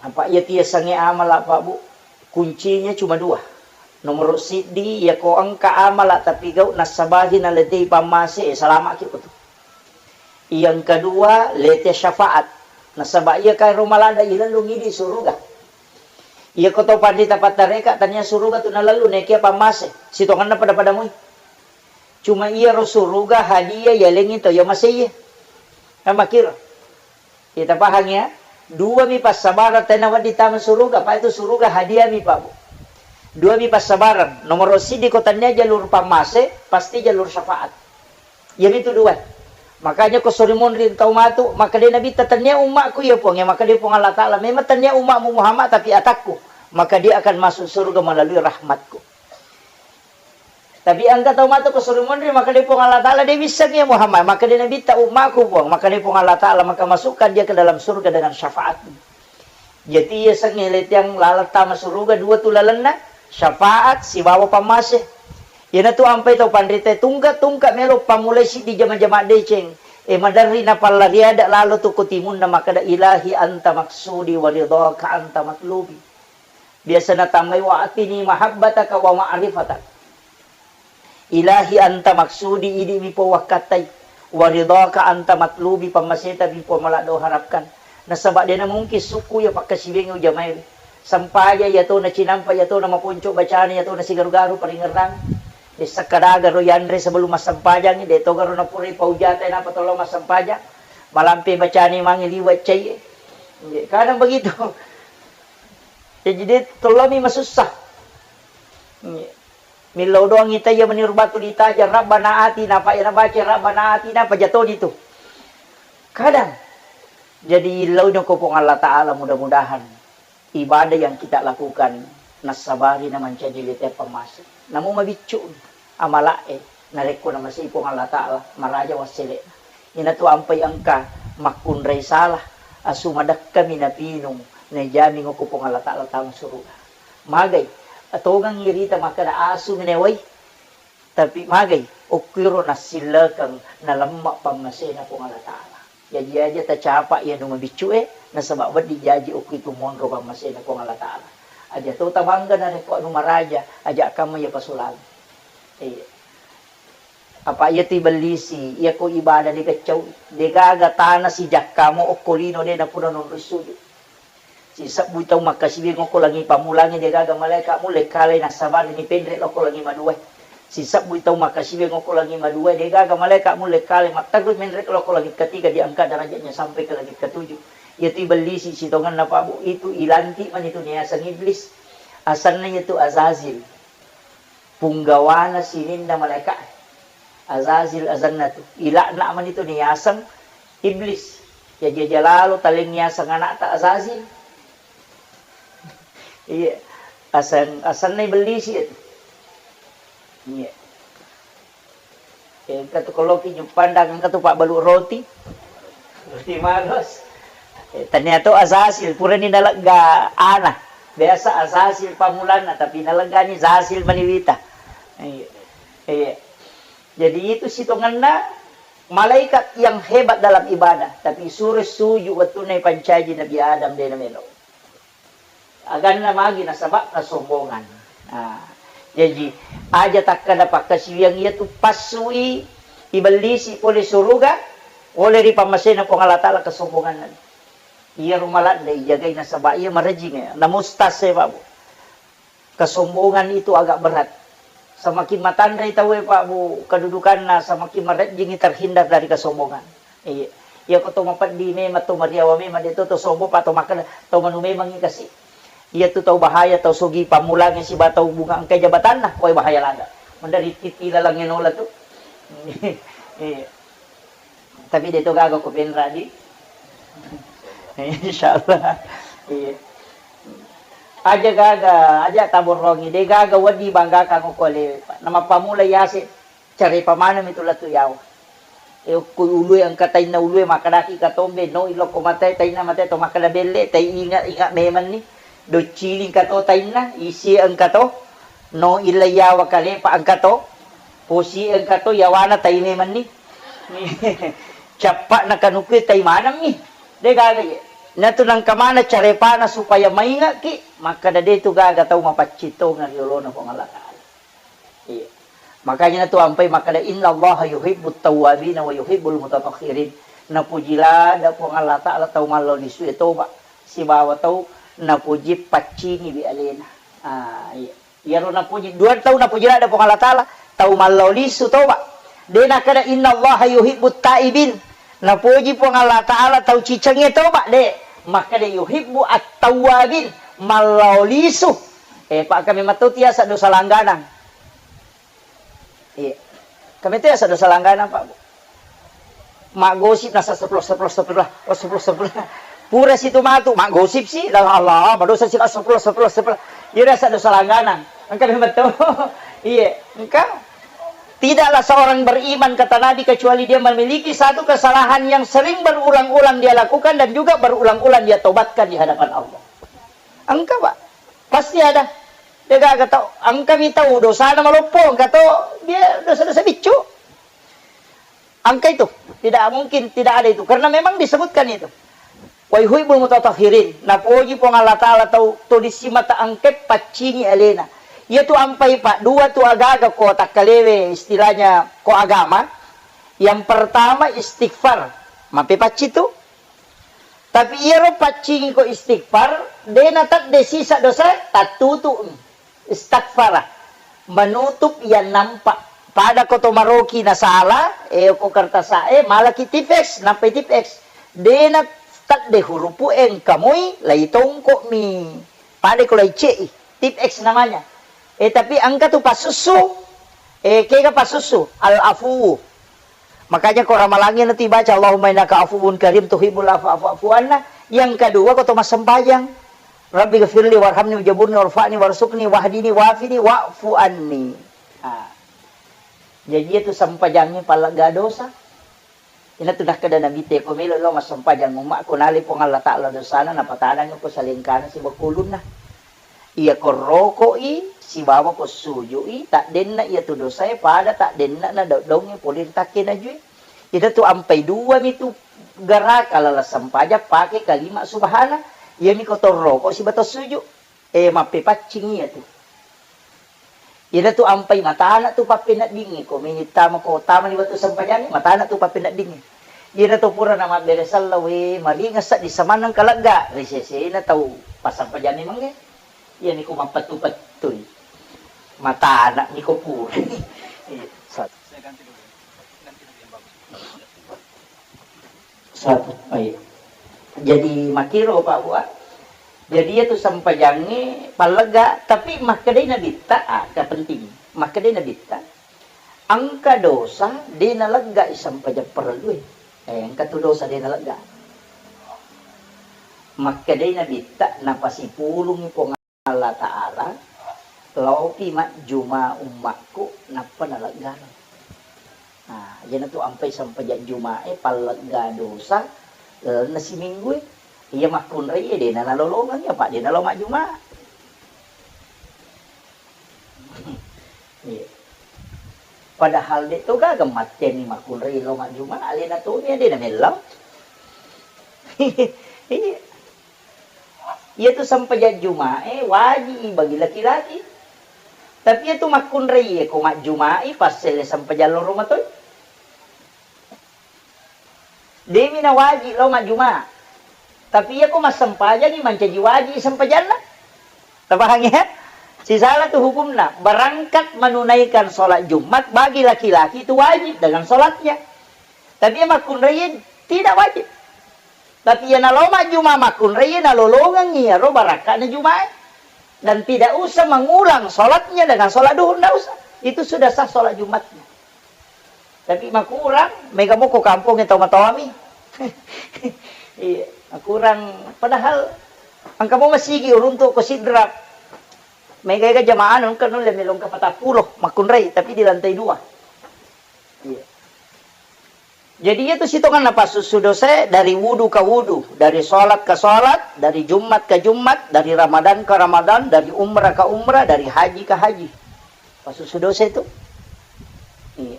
apa iya tiasengnge amala, Pak Bu, kuncinya cuma dua. Nomoro siddi, iyako engka amala tapigau nassabahi naletei pammase, eh, salama'ki ko tu. Yang kedua, lete syafaat. Nasaba iya kairo malada ilellung idi suruga. Iyako to pandita pattareka tania suruga tu nalellu nekia pammase. Sitongenna pada-pada mui. Cuma iyaro suruga hadiah yalengngi to iya masei. Kan makkiro. Kita pahang ya. Duami passabarang tena wedding tama suruga, apa itu suruga hadiah mi, Pak Bu. Duami passabarang. Nomoro siddi ko tania jalur pammase, pasti jalur syafaat. Iyamitu dua. Makanya ko sori monri tau matu, maka de Nabitta tania ummaku ya Puang, ya maka de Puang Allah Ta'ala. Memang tania ummamu Muhammad, tapi atakku. Maka dia akan masuk surga melalui rahmatku. Tapi engka tau matu ko sori monri, maka de Puang Allah Ta'ala de wisseng ya Muhammad, maka de Nabitta ummaku Puang, maka de Puang Allah Ta'ala, maka masukkan dia ke dalam surga dengan syafaatmu. Jadi, iya sengnge letiang laleng tama suruga dua tu lalenna, syafaat sibawa pammase. Iyanatu ampai tau panrita tungka-tungka melo pammulai siddi jama-jama deceng. E, maderri napallariada lalo tu ko timunna makkeda, "Ilahi anta maksudi wa ridhaka anta matlubi." Biasa natambai, "Wa atini mahabbataka wa ma'rifataka." Ilahi anta maksudi, idi'mi Puang wakkattai. Wa ridhaka anta matlubi, pammaseta mi Puang maladdo harapkan. Nasaba de namungkin sukku iya pakkasiwiang ujamae. Sampaja iya to nacinampa, iya to namaponco bacana, iya to nasigaru-garu paringerrang. De sakkadaga ro yanre sebelum massampajangi, de togaro napurai paujata napa tollo massampajang. Malampe bacani mangi liwa cai. Kadang begitu. Jadi de tollomi masussa. Millau doang ita iya meniru batu ditajang, "Rabbana atina," apa iya nabaca, "Rabbana atina," apa jatoni tu. Kadang. Jadi, illauni ko Puang Allah Ta'ala, mudah-mudahan ibadah yang kita lakukan nassabari na mancaji lete pammase. Namu mabiccu amala'e, narekko namasei Puang Allah Ta'ala, maraja wassele'na. Inatu ampai engka makkunrai salah, asu madekkami napinung, naijami ngoko Puang Allah Ta'ala tama suruga. Magai, atongang irita makkeda asu menewai, tapi magai, okkuiro nassillekeng nalemma pammasena Puang Allah Ta'ala. Jaji aja tacapa iya nu mabiccu e, nasaba wedding jaji okku itu monro pammasena Puang Allah Ta'ala. Aja to tabangga narekko anu maraja, aja kamma iya pasulang. Iya. Apa iya tu ibellisi, iya ko ibadah de keccau, de gaga tana sijakkamo okko lino de napura nonroi sujud. Sisebbui tau makkasiwiang okko langi pammulangnge, de gaga malaeka mulle kale nassabari ni penre lokko langi madue. Sisebbui tau makkasiwiang okko langi madue, de gaga malaeka mulle kale matterru menre lokko langi ketiga, diangkat derajatnya sampai ke langit ketujuh. Iya tu ibellisi sitongenna pabu itu ilanti mani tu niaseng iblis. Asenna iya tu Azazil. Punggawana sininna malaeka. Azazil asenna tu. Ila'na mani tu niaseng iblis. Jaji aja lalo taleng niaseng anakta Azazil. Iya. Aseng, asenna ibellisi itu. Iya. Engka tu koloki juppandang, engka tu pabbalu roti. Roti maros. Eh, tania to Azazil, purani nalegga ana. Biasa Azazil pamulanna, tapi naleggani Zazil maniwita. Iya. Iya. Jadi itu sitongenna malaikat yang hebat dalam ibadah, tapi suro sujud wettunna ipancaji Nabi Adam de namelo. Aganna magi nasaba kesombongan. Nah, jaji aja takkada pakkasiwiang iya tu passui ibellisi pole suruga, pole ri pammasena Puang Allah Ta'ala kesombonganna. Iya rumaladde ijagai nasaba iya marejing ya. Namustas ya, Pak Bu. Kesombongan itu agak berat. Semakin matanre tauwe, Pak Bu, kedudukanna, semakin marejjingi terhindar dari kesombongan. Iya. Iya ko to mapeddi memang, to mariawa memang, de to, to sombong, Pak, to makkeda, to manu memang i kasi. Iya tu tau bahaya, tau sogi pammulangi siba tau bunga engkai jabatanna, koe bahaya laga. Mendari titi lalangnge nola tu. Iya. Tapi de to gaga ko penra di. Insyaallah. Iya. Aja gaga, aja taborrongi, de gaga wedding banggakan ko le. Namappamula yase, carepa maneng mi tu lettu yawa. E okko ulue engka tainna ulue makkedaki katombe, no ilokko mate tainna mate to makkeda belle, tai inga, inga memang ni. Doccili engka to tainna, isi engka to, no illa yawa kalepa engka to, posi engka to, yawana tai memang ni. Cappa na kanukue tai maneng mi. De gaga ye. Natu nangka mana carepana supaya maingaki, makkeda de tu gaga tau mapaccing tongeng ri olona Puang Allah Ta'ala. Iya. Makanya natu ampai makkeda, "Innallaha yuhibbut tawwabina wa yuhibbul mutatahhirin." Napuji ladde Puang Allah Ta'ala tau mallau lisue toba sibawa tau napuji pacciniwi alena. Ah, iya. Iyaro napuji, dua tau napuji ladde Puang Allah Ta'ala, tau mallau lisu toba. De nakkeda, "Innallaha yuhibbut taibin." Napuji Puang Allah Ta'ala tau cicengnge toba, de. Makkeda, "Yuhibbu at-tawwabin," mallau lisu. Eh, Pak, kami matu tiasa dosa langganang. Iya. Kami tiasa dosa langganang, Pak, Bu. Maggosip nasa sepuluh, sepuluh, sepuluh, oh, sepuluh, sepuluh. Pura situ matu, maggosip sih, dah Allah, madosa sih, sepuluh, sepuluh, sepuluh. Iya, rasa dosa langganang. Engka memang betul. Iya, engka. Tidaklah seorang beriman, kata Nabi, kecuali dia memiliki satu kesalahan yang sering berulang-ulang dia lakukan dan juga berulang-ulang dia tobatkan di hadapan Allah. Engka, Pak. Pasti ada. Degaga tau, engkami tau dosana maloppo, engka to dia dosa-dosa biccu. Engka itu. Tidak mungkin tidak ada itu. Karena memang disebutkan itu. Wa yuhibbul mutatahhirin. Napoji Puang Allah Ta'ala tau to disimata engka paccingi alena. Iya tu ampai, Pak, dua tu agaga ko takkalewe istilahnya ko agama. Yang pertama istighfar. Mape pacci tu. Tapi iyaro paccingi ko istighfar, de natedde sisa dosa, tattutu'mi. Istaghfara. Menutup yang nampak. Pada ko to maroki nasala, eh, ko kertasa, eh, malaki tipeks, nappai tipeks. De natedde hurupu engka moi, lai tongko'mi. Pada ko lai ce'i, tipeks namanya. Eh, tapi engka tu pasussu, eh, kega pasussu, al-afu. Makanya ko ramalangi nanti baca, "Allahumma innaka afuwun karim tuhibbul afwa fa'fu anna." Yang kedua, ko to massempajang, "Rabbi ghafirli warhamni wajaburni warfa'ni warzuqni wahdini wafini wa'fu anni." Ah. Jadi itu sempajangi pallegga dosa. Ina tu nakkeda Nabi te, ko melo lo massempajang umma, ko nali Puang Allah Ta'ala dosana, napatanang ko salengkana sibakulunna. Iya ko roko'i, sibawa ko suju'i, taddenna iya tu dosae pada taddenna na do-, dongnge pole ri takke najui. Ita tu ampai dua mi tu garaka lala sempajang pake kalima subhana. Iya mi ko to roko sibawa to suju. Eh, mappepaccing iya tu. Iyana tu ampai matana tu pappeneddingnge, ko meni tama, ko tama ni wettu sempajangnge, matana tu pappeneddingnge. Iyana to pura namabbere sella, we, maringeng seddi samannang kalegga, ri sesena tau passempajangnge mange. Iyani ko mappettu-pettui. Matana ni ko pura. Iya. Satu. Satu. Oh, iya. Jadi makkiro, Pak, Bu, ah. Jadi iyatu sempajangnge pallegga, tapi makkedai Nabitta, ah, kepenting. Makkedai Nabitta, engka dosa de naleggai sempajang parellue. Eh, engka tu dosa de nalegga. Makkedai Nabitta, napasipulungi Puang Allah Ta'ala, laopi majjuma ummakku, nappa naleggana. Nah, iyana tu ampai sempajang Jumae, pallegga dosa lalenna siminggue. Iya makkunrai, de na nalolongeng, apa de nalo majjuma. Iya. Padahal de to gaga matteanni makkunrai lo majjuma, alena to mi de na mellau. Iya. Iyatu sempajang Jumae waji'i bagi laki-laki. Tapi iyatu makkunrai, ko majjumai passelle sempajang loro matoi. Demi na waji' lao majjuma. Tapi iyako massempajangi mancaji waji' sempajanna. Tapahang ya? Sisala tu hukumna. Berangkat menunaikan sholat Jumat bagi laki-laki itu wajib dengan sholatnya. Tapi iya makkunrai tidak wajib. Tapi iya nalo majjuma makkunrai, nalolongeng iyaro barakka'na Jumae. Dan tidak usah mengulang sholatnya dengan sholat duhur, ndak usah. Itu sudah sah sholat Jumatnya. Tapi makurang, mega moko kampong tau matoami. Iya, makurang. Padahal engka mo masigi uruntu ko Sidrap. Mega ega jamaah engka nulle melong ke patappulo makkunrai, tapi di lantai dua. Iya. Jadi, iyatu sitongenna passussu dosae dari wudu ka wudu, dari sholat ka sholat, dari Jumat ka Jumat, dari Ramadan ka Ramadan, dari umrah ka umrah, dari haji ka haji. Passussu dosa itu. Iya.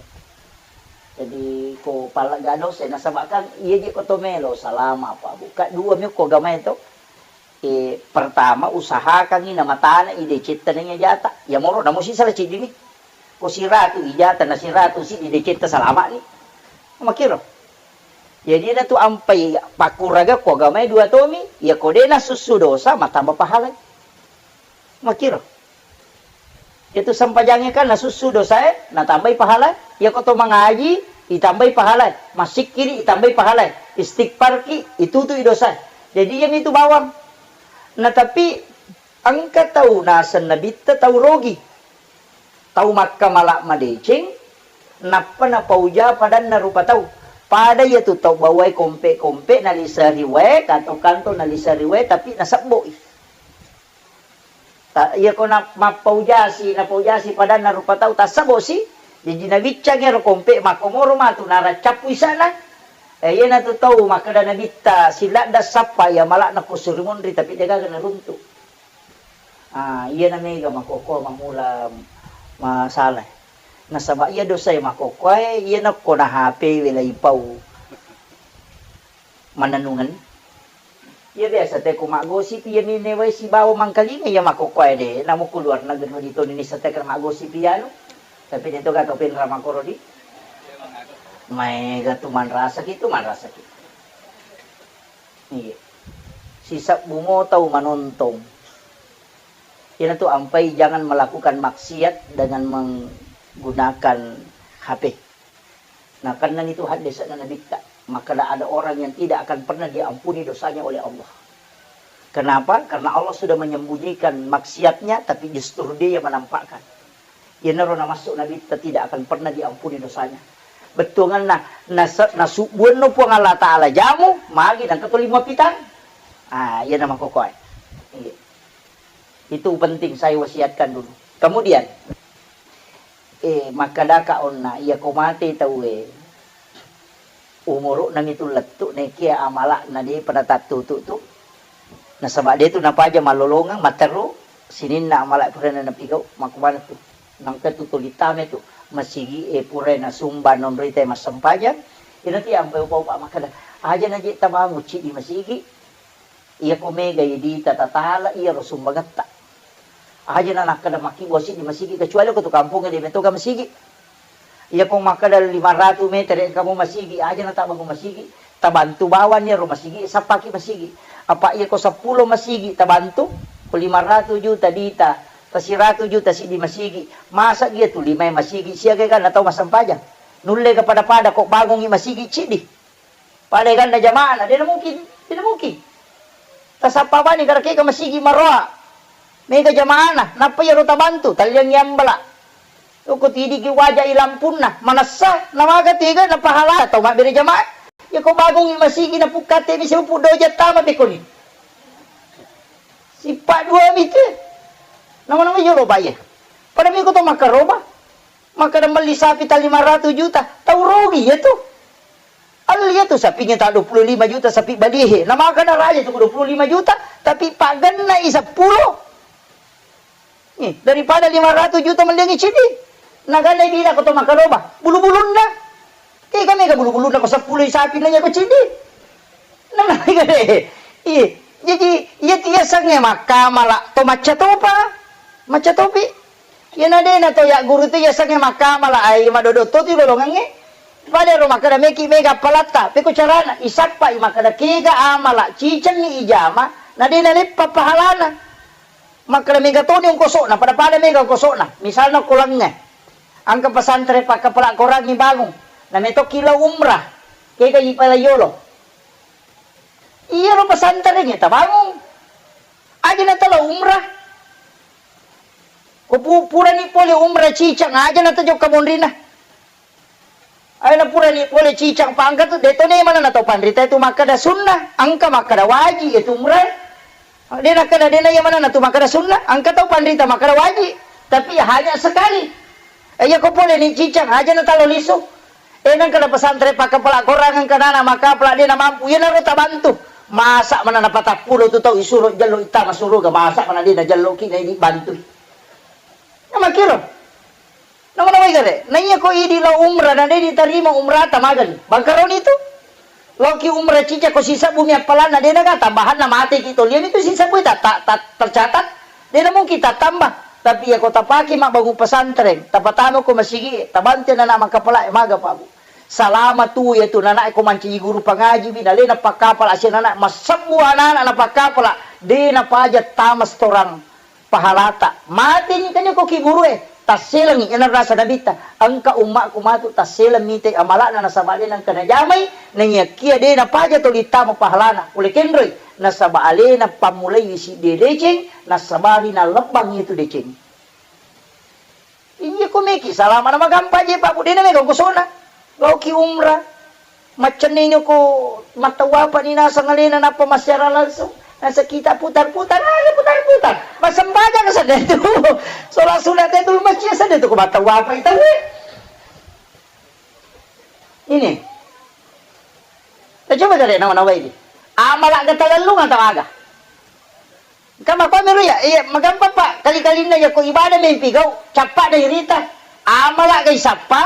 Jadi, ko pallegga dosa, nasaba kan iya je ko to melo salama, Pak Bu. Ka dua mi ko agamae to. Eh, pertama, usahakangngi namatana i decetta nengnge jata. Iya moro namo sisala ciddini. Ko siratu ijata na siratu siddi decetta salama'ni. Makkiro. Jadi, iyana tu ampai pakkuraga ko agamae dua tomi, iya ko de nasussu dosa, matamba pahalai. Makkiro. Iyatu sempajangnge kan nasussu dosae, natambai pahala. Iyako to mangaji, itambai pahala. Massikkiri, itambai pahala. Istighfarki, itutui dosae. Jadi, iyamitu bawang. Nah, tapi engka tau naseng Nabitta tau rogi. Tau makkamala madeceng, nappa napauja padanna rupa tau. Pada iyatu tau bawai kompe-kompe nalisa ri wae, kanto-kanto nalisa ri wae, tapi nasebboi. Ta-, iya ko na-, mappaujasi, napaujasi padanna rupa tau, tassabo si, jaji nabiccangi ero kompe, makkomoro matu naraccappu isana. Eh, iyana tu tau makkeda Nabitta, siladda sappa iya malakna ko suri munri, tapi degaga naruntu. Ah, iyana mega makkokkoe mammula masalah. Nasaba iya dosae makkokkoe, iyana ko na H P we laipau manennungeng. Iya biasa te ko maggosip, iya minewai sibawa mangkalinga iya makkokkoe de. Namo ku luar negeri di toni nisa te kena maggosip iya anu. Tapi de to gato penra makoro di. Maega tu manrasaki tu, manrasaki. Iya. Sisebbu mo tau manontong. Iyanatu ampai jangan melakukan maksiat dengan menggunakan H P. Nakennani tu haddese'na Nabitta, makkeda ada orang yang tidak akan pernah diampuni dosanya oleh Allah. Kenapa? Karena Allah sudah menyembunyikan maksiatnya, tapi justru dia yang menampakkan. Iyanaro namassu Nabitta tidak akan pernah diampuni dosanya. Bettuanganna, nase-, nasubbuanno Puang Allah Ta'ala jamu, magi nangka tuli muappitang. Ah, iyana makkokkoe. Iya. Itu penting saya wasiatkan dulu. Kemudian, eh, makkedaka onna, iya ko mate tauwe, umuru'na mitu lettu, nekia amala'na depa natattutu tu. Nasaba de tu napaja malolongeng, matteru, sininna amala purana napigau, makkumaneng tu. Nangka tu tuli tame tu, masigi e purai nasumba nonrita massempajang, ina ti ampai upa-upa makkeda, aja naje tabangu cidi masigi, iya ko mega idita tatala iyaro sumbangetta. Aja na nakkeda makkibua siddi masigi, kecuali ko tu kampongnge de metoga masigi. Iya ko makkeda lima ratu meter engka mo masigi, aja na tabangu masigi, tabantu bawang iyaro masigi, sappaki masigi. Apa iya ko seppulo masigi tabantu, ko lima ratu juta dita, tasiratu juta siddi masigi, masa iya tu lima masigi, siaga ganna tau massempajang. Nulle ga pada-pada ko bangungi masigi ciddi. Pada ganna jamaahna, de na mungkin, de na mungkin. Tasappa bani gara kega masigi maroa. Mega jamaahna, nappa iyaro tabantu, talliangngi ambala. Yoko tidiki waja i lampunna, manessa, namaga tega, napahala tau mabbere jamaah. Yako bangungi masigi napukkate bisa puddo jattama bekoni. Sipa dua mitu. Nama-nama yolo baye. Pada miko to makaroba. Makkeda melli sapi ta lima ratu juta, tau rugi iya tu. Alli iya tu sapingnge ta dua puluh lima juta sapi balihe. Na makkeda raja tu dua puluh lima juta, tapi paggenna i seppulo. Nih, daripada lima ratu juta melliangi cidi. Naganna i dina ko to makkaroba, bulu-bulunna. Tega mega bulu-bulunna ko seppulo i sapi nanya ko cidi. Nah, iya. Iya. Jadi, iya tu yasengnge makkamala to macca topa. Macca topi. Iyana de na to yagguru tu yasengnge makkamala, ai madodo to tu lolongengnge. Pada ro makkeda meki mega palatta, peko carana, isappa i makkeda kega amala, cicengngi ijama, na de na leppa pahalana. Makkeda mega toni ongkosokna, pada-pada mega ongkosokna. Misalna ko lengnge, engka pesantren pakkapala korangngi bangung, na metokki lao umrah, kega ipala yolo. Iyaro pesantrengnge tabangung. Aja na talo umrah. Ko pu-, purani pole umrah cicang, aja na tajokka monrina. Ayo na purani pole cicang pangka tu, de to ne mana na to panrita tu makkeda sunnah, engka makkeda wajib itu umrah. De nakkeda de na iya mana na tu makkeda sunnah, engka tau panrita makkeda wajib. Tapi hanya sekali. Eh, iya ko pole ni cicang, aja na talo lisu. Eh, nengka na pesantren pakkapala korang, engka nana makkapala de na mampu. Iya naro tabantu. Masa mana na patappulo tu tau isuro jallo ittama suruga, masa mana de na jallo ki na ini bantu. Na makkiro. Nama-namai gare, na iya ko idi lao umrah, na de ditarima umrata magani. Bangkaroni tu. Laoki umrah cica ko sisebbu mi appalanna, de naga tambahanna mate ki to. Liami tu sisebbu ta, ta, ta, tercatat. De na mungkin tattambah. Tapi iya ko tapake mabbangung pesantren, tapatama ko masigi, tabantu nana makkapala maga pabu. Salama tu iya tu nana ko mancaji guru pangaji bi, na lena pakkapala asia nana massebbu anak-anak na pakkapala, de na paja tama setoran. Pahalata. Mateni kanya ko ki gurue, tasselengi, ena rasa Nabitta, engka ummaku matu tasseleng mite amalana nasaba alena engka najamai, naiyakia de napaja toli tama pahalana, pole kenroi, nasaba alena pammulai siddi deceng, nasabari nalebbang itu deceng. Iya ko meki salama na magampa je, Pak, budena mega kosona. Laoki umrah. Maccenning ko mattawapa ni naseng alena nappa massiara langsung. Naseng kita putar-putar, aja putar-putar. Massempajang sedde tu. Sholat sunat itu masjid sedde tu ko mattawapa itu. Ini. Kita coba cari nama-nama ini. Amala gata lelung atau aga? Engka makkua miro ya, iya, magampang, Pak. Kali-kalinna yako ibadah mempi gau, cappa dai rita. Amala gai sappa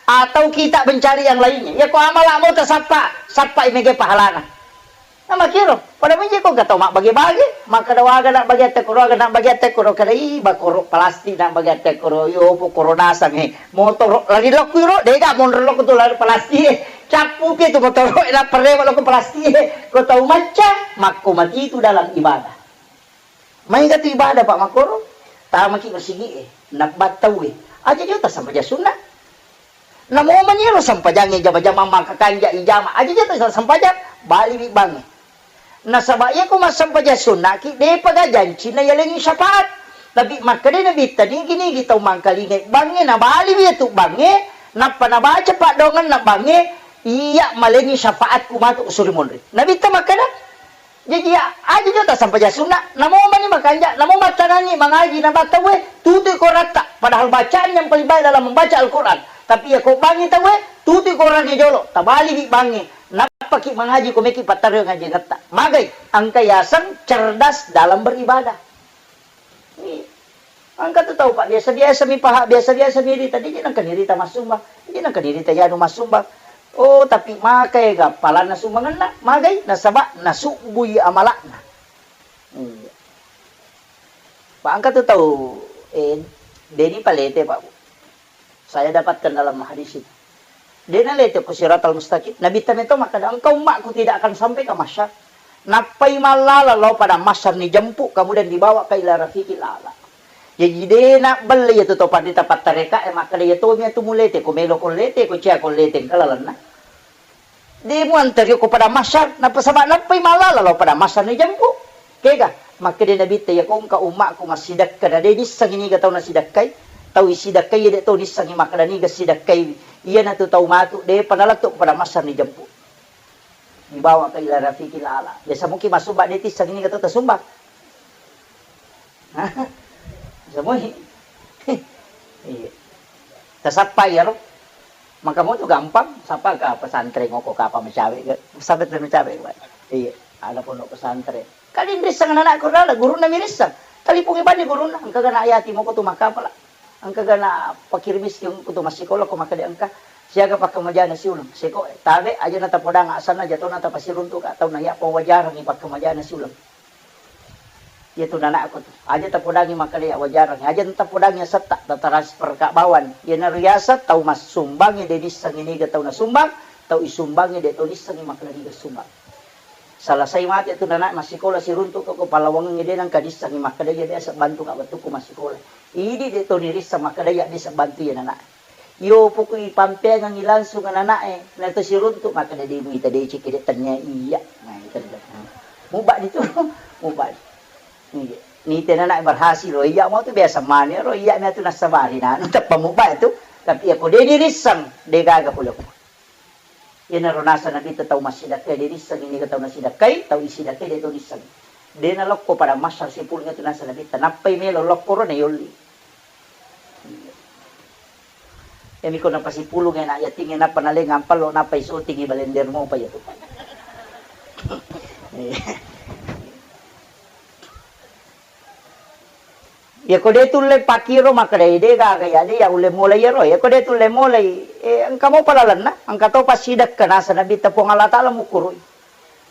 atau kita mencari yang lainnya. Yako amala mau tasappa, sappa i mega pahalana. Nah, makiro, pada menje ko gak tau mabbage-bage, makkeda waga nak bage atte koro, waga nak bage atte koro, kada i bakoro plastik nak bage atte koro, yo pokoro nasang e. Motoro lari lokku ro, dega monro lokku tu lari plastik e. Cappu pi tu motoro e, nappa rewa lokku plastik e. Ko tau macca, makko mati tu dalam ibadah. Maega tu ibadah, Pak, makkoro? Tamaki masigi e, nabbattau e. Aja jo tasampaja sunna. Namo maniro sampajangnge jama-jama maka kanja ijama. Aja jo tasampajang, bali wi bangnge. Nasaba iya ko massampajang sunnaki, depa ga janci na yalengi syafaat. Tapi makkeda Nabitta, nigi-nigi tau mangkalingai bangnge, nabali wi tu bangnge, nappa nabaca paddoangenna bangnge, iya malengi syafaatku matu usuri monri. Nabitta makkeda, Jaji, ya, aja jo tasampaja sunna, namo mani makanja, namo mattanangi mangaji na tauwe, tutui koratta. Padahal bacaan yang paling baik dalam membaca Al-Quran. Tapi ya ko bangi tauwe, tutui korannya jolo, tabali wi bangi. Nappaki mangaji ko meki pattaro ngaji natta. Magai, engka yaseng cerdas dalam beribadah. Iya. Engka tu tau, Pak, biasa-biasa mi paha, biasa-biasa mi rita, dia nengka ni rita massumbang, dia nengka ni rita janu massumbang. Oh, tapi makai ga palanna sumbangenna, magai nasaba nasubbui amalakna. Iya. Pak, engka tu tau, eh, deni palete, Pak, Bu. Saya dapatkan dalam hadis itu. De nalete ko siratal mustaqim. Nabitta meto makkeda, "Engkau ummakku tidak akan sampai ke mahsyar." Nappai mallala lao pada mahsyar ni jempu, kemudian dibawa ke ila rafiqil a'la. Jaji de nabbelle iya tu to pandita pattareka e makkeda iya tomi atu mulete ko melo ko lete ko cia ko lete engka lalenna. De muanteri ko pada mahsyar, nappa saba nappai mallala lao pada mahsyar ni jempu. Kega, makkeda Nabitta, "Iya ko engka ummakku massidekka, na de nissengi niga tau nasidekkai, tau isidekkai iya de to nissengi makkeda niga sidekkai, iyanatu tau matu, de pa nalettu pada mahsyar ni jempu." Dibawa ke ila rafiqil a'la. Biasa mungkin massumbang de tissengi niga tau tasumbang. Bisa moi. Iya. Tasappa iyaro. Maka mo tu gampang, sapa ka pesantren ngoko kapa mecawe ke. Sampai tu mecawe, Pak. Iya, ada pondok pesantren. Kali risseng anak-anak ko rala, gurunna mi risseng. Talipungi bani gurunna, engka gana ayati moko tu makapala. Engka gana pakir miskin ko tu massikola ko makkeda engka. Siaga pakkemajana siuleng. Seko, tabe aja na tapodang asanna jatona tapasiruntu ka tau na ya pawajarang pakkemajana siuleng. Iya tu nanakku tu. Aja tapodangi makkeda ya wajarang. Aja tapodangi asetta, tatransfer ka bawang. Iyanaro yaseng tau massumbangnge de nissengi niga tau nasumbang, tau isumbangnge de to nissengi makkeda niga sumbang. Selesai mate tu nanak massikola siruntuk ko pallawangengnge de nengka nissengi makkeda iya biasa bantu ka wettukku massikola. Idi de to nirisseng makkeda iya biasa bantu iya nanak. Iyo poko ipampeangengngi langsung anana'e, na to siruntuk makkeda de muita deceng kede tennia iya. Nah, itu dia. Mubak ditu, mubak. Iya. Nite nana'e berhasil, oh iya mau tu biasa mani ro iya mi atu nassabari na anu teppa mubak tu. Tapi iya ko de dirisseng, de gaga pole ko. Iyanaro naseng Nabitta tau massidekkai de nissengi niga tau nasidekkai, tau isidekkai de to nissengi. De nalokko pada mahsyar sipulung iyatu naseng Nabitta, nappai melo lokkoro na yolli. Iyami ko napasipulung ena yatingnge nappa naleng ampallo nappa isotingi balender mopa iyatu. Iya ko de tulle pakiro makkeda de gaga ya de ya ulle mulai iyaro. Iya ko de tulle mulai, eh, engka mopa lalenna, engka to passidekka naseng Nabitta Puang Allah Taala mukkurui.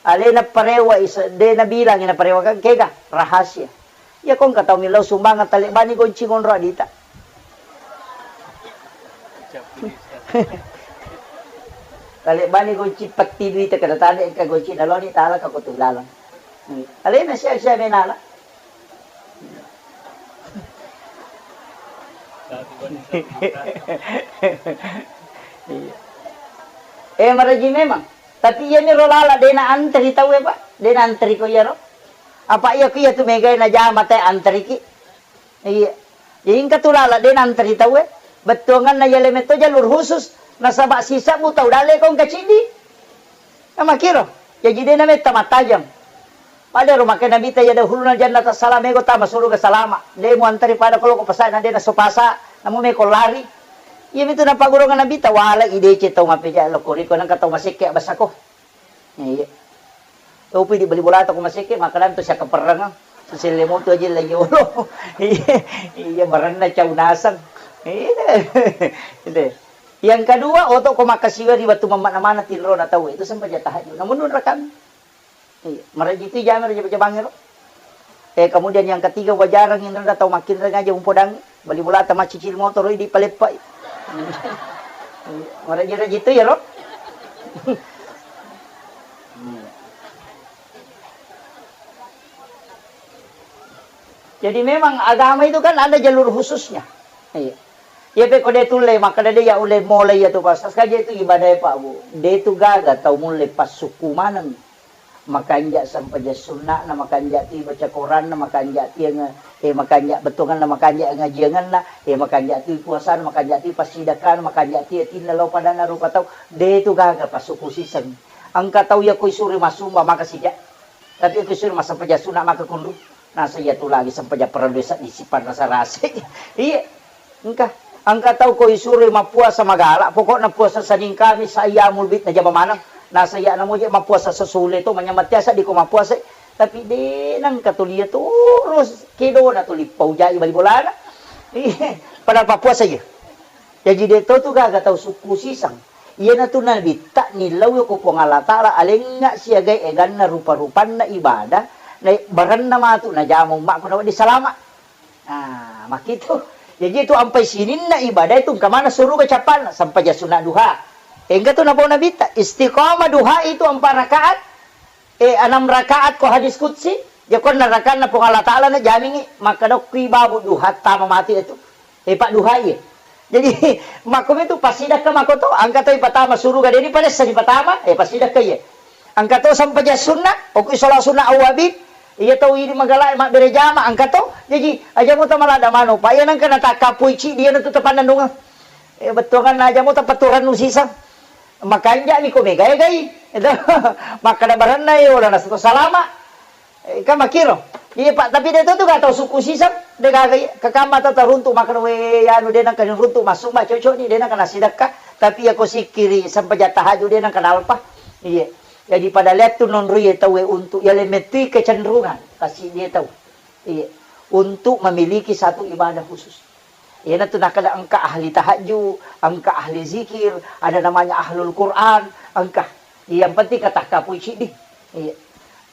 Alena parewa isa, de nabilangi naparewa kan kega rahasia. Iya ko engka tau millau sumbangan talebbani gonci ngonro adita. Talebbani gonci petti duita kada tale engka gonci naloni tala ka kotu ilalang. Alena sia-sia menala. Iya. Eh, maraji memang. Tapi iyami ro lala de na antri tauwe, Pak. De na antri ko iyaro. Apa iya ko iya tu megai na jama te antriki. Iya. Jadi engka tu lala de na antri tauwe. Bettuanganna yale metto jalur khusus. Nasaba sisebbu tau dalle ko engka ciddi. Namakiro, jaji de nametta mattajeng. Padaro makkeda Nabitta, "Yadkhulunal jannata salam," mego tama suruga salama. De muantari pada ko loko pasae na de naso pasa, namu meko lari. Iyamitu napaggurungang Nabitta, "Wala ideceng tau mapeja loko riko, nengka tau masekke abasako." Iya. Topi di bali bolata ko masekke, makkeda to siakkaperrengeng. Selle moto aja la yolo. Iya, iya, baranna cau naseng. Iya. Iya. Yang kedua, oto ko makkasiwa ri wettu mammakna maneng tinrona tau, itu sempajang tahajud. Namun nunra kami. Iya, maraji tu jami raja jabangero. Eh, kemudian yang ketiga, wajarang inrena tau makkinreng aja umpodangi. Bali bolata maccicil motoro idi paleppai. Maraji-raji tu ya, Ro. Jadi memang agama itu kan ada jalur khususnya. Iya. Iya pe ko de tulle makkeda de ya ulle mulai ya tu pas kaje itu ibadah ya Pak Bu. De tu gaga tau mulle passuku maneng. Makanja sempajang sunna'na, makanja ti baca Quranna, makanja ti nge-, eh, makanja bettuanganna, makanja ngajianganna, eh, makanja ti puasana, makanja ti passidakkana, makanja ti atinna lao padanna rupa tau. De tu gaga passuku siseng. Engka tau ya ko isuro massumba maka sija. Tapi ko isuro massempajang sunna maka kunru. Nasa iya tu lagi sempajang parellu seddi sipanrasa-rasa. Iya. Engka. Engka tau ko isuroi mappuasa magala, pokokna puasa Senin Kamis ayyamul bid najama maneng. Nasa iya namoje mappuasa sesule to manyamatiasa di ko mappuasa. Tapi de nengka tu lia terus kedona tu lippau jai bali bolana. Iya. Padahal pappuasa iya. Jaji de to tu gaga tau sukku siseng. Iyanatu Nabitta nillau ko Puang Allah Ta'ala alengnga siagai eganna rupa-rupanna ibadah, na baranna matu najama ummakku nawedding salama. Ah, makkitu. Jaji tu ampai sininna ibadah itu engka maneng suruga cappanna, sempajang sunna duha. Engka tu napau Nabitta, istiqamah duha itu empat rakaat, eh, enam rakaat ko hadis qudsi, ya ko enam rakaatna Puang Allah Ta'ala na jamingi, makkeda okki babu duha tama mati itu. Eh, Pak, duhai. Jadi, makkomi tu passidakka makko to, engka to ipatama suruga, deni padessa dipatama, eh, passidakka iya. Engka to sempajang sunna, okui sholat sunna awwabin, iya tau idi magala mabbere jama, engka to. Jadi, aja muta malada mano, pa iya nengka natakkapui cidi iya natu tapannennungeng. Eh, bettuanganna aja muta paturannu siseng. Makanja mi ko mega egai. Itu, makkada baranna iya, wala nasu salama. Eh, kan makkiro. Iya, Pak, tapi de to tu gak tau sukku siseng, de gaga iya. Kekamma tau taruntu makkeda, we, anu, de nengka runtu massumba cocok ni, de nengka nasidakka. Tapi iya ko sikkiri sempajang tahajud de nengka nalpa. Iya. Jadi pada lettu nonroi tau we untuk iya le mettui kecenderungan kasi dia tau. Iya. Untuk memiliki satu ibadah khusus. Iyanatu nakkeda engka ahli tahajud, engka ahli zikir, ada namanya ahlul Quran, engka. Yang penting katakkapui cidi. Iya.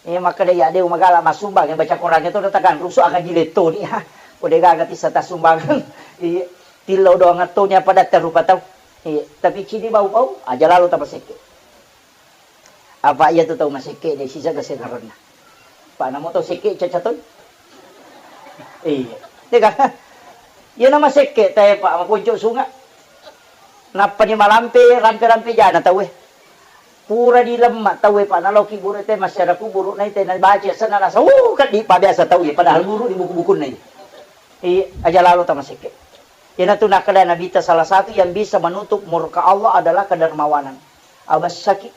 Iya, makkeda iya de magala massumbang, baca Quran itu datang rusu aga jiletto ni. Ko de gaga tissa tassumbang. Iya. Tillau doang toni apa datta rupa tau. Iya. Tapi cidi bau-bau, aja lalo tamasekke. Apa iya tu tau masekke de sisa gasengarenna. Pak namo tau sekke caca toi. Iya. Tega. Iya nama sekke tae Pak maponco sunga. Nappa ni malampe rampe-rampe jana tau eh. Pura di lemma tau eh Pak naloki buru te masyarakat buru nai te na baca sana rasa uh kan di pa biasa tau eh padahal buru di buku-bukunna. Iya, aja lalo tau masekke. Iyanatu nakkeda Nabitta salah satu yang bisa menutup murka Allah adalah kedermawanan. Abassaki,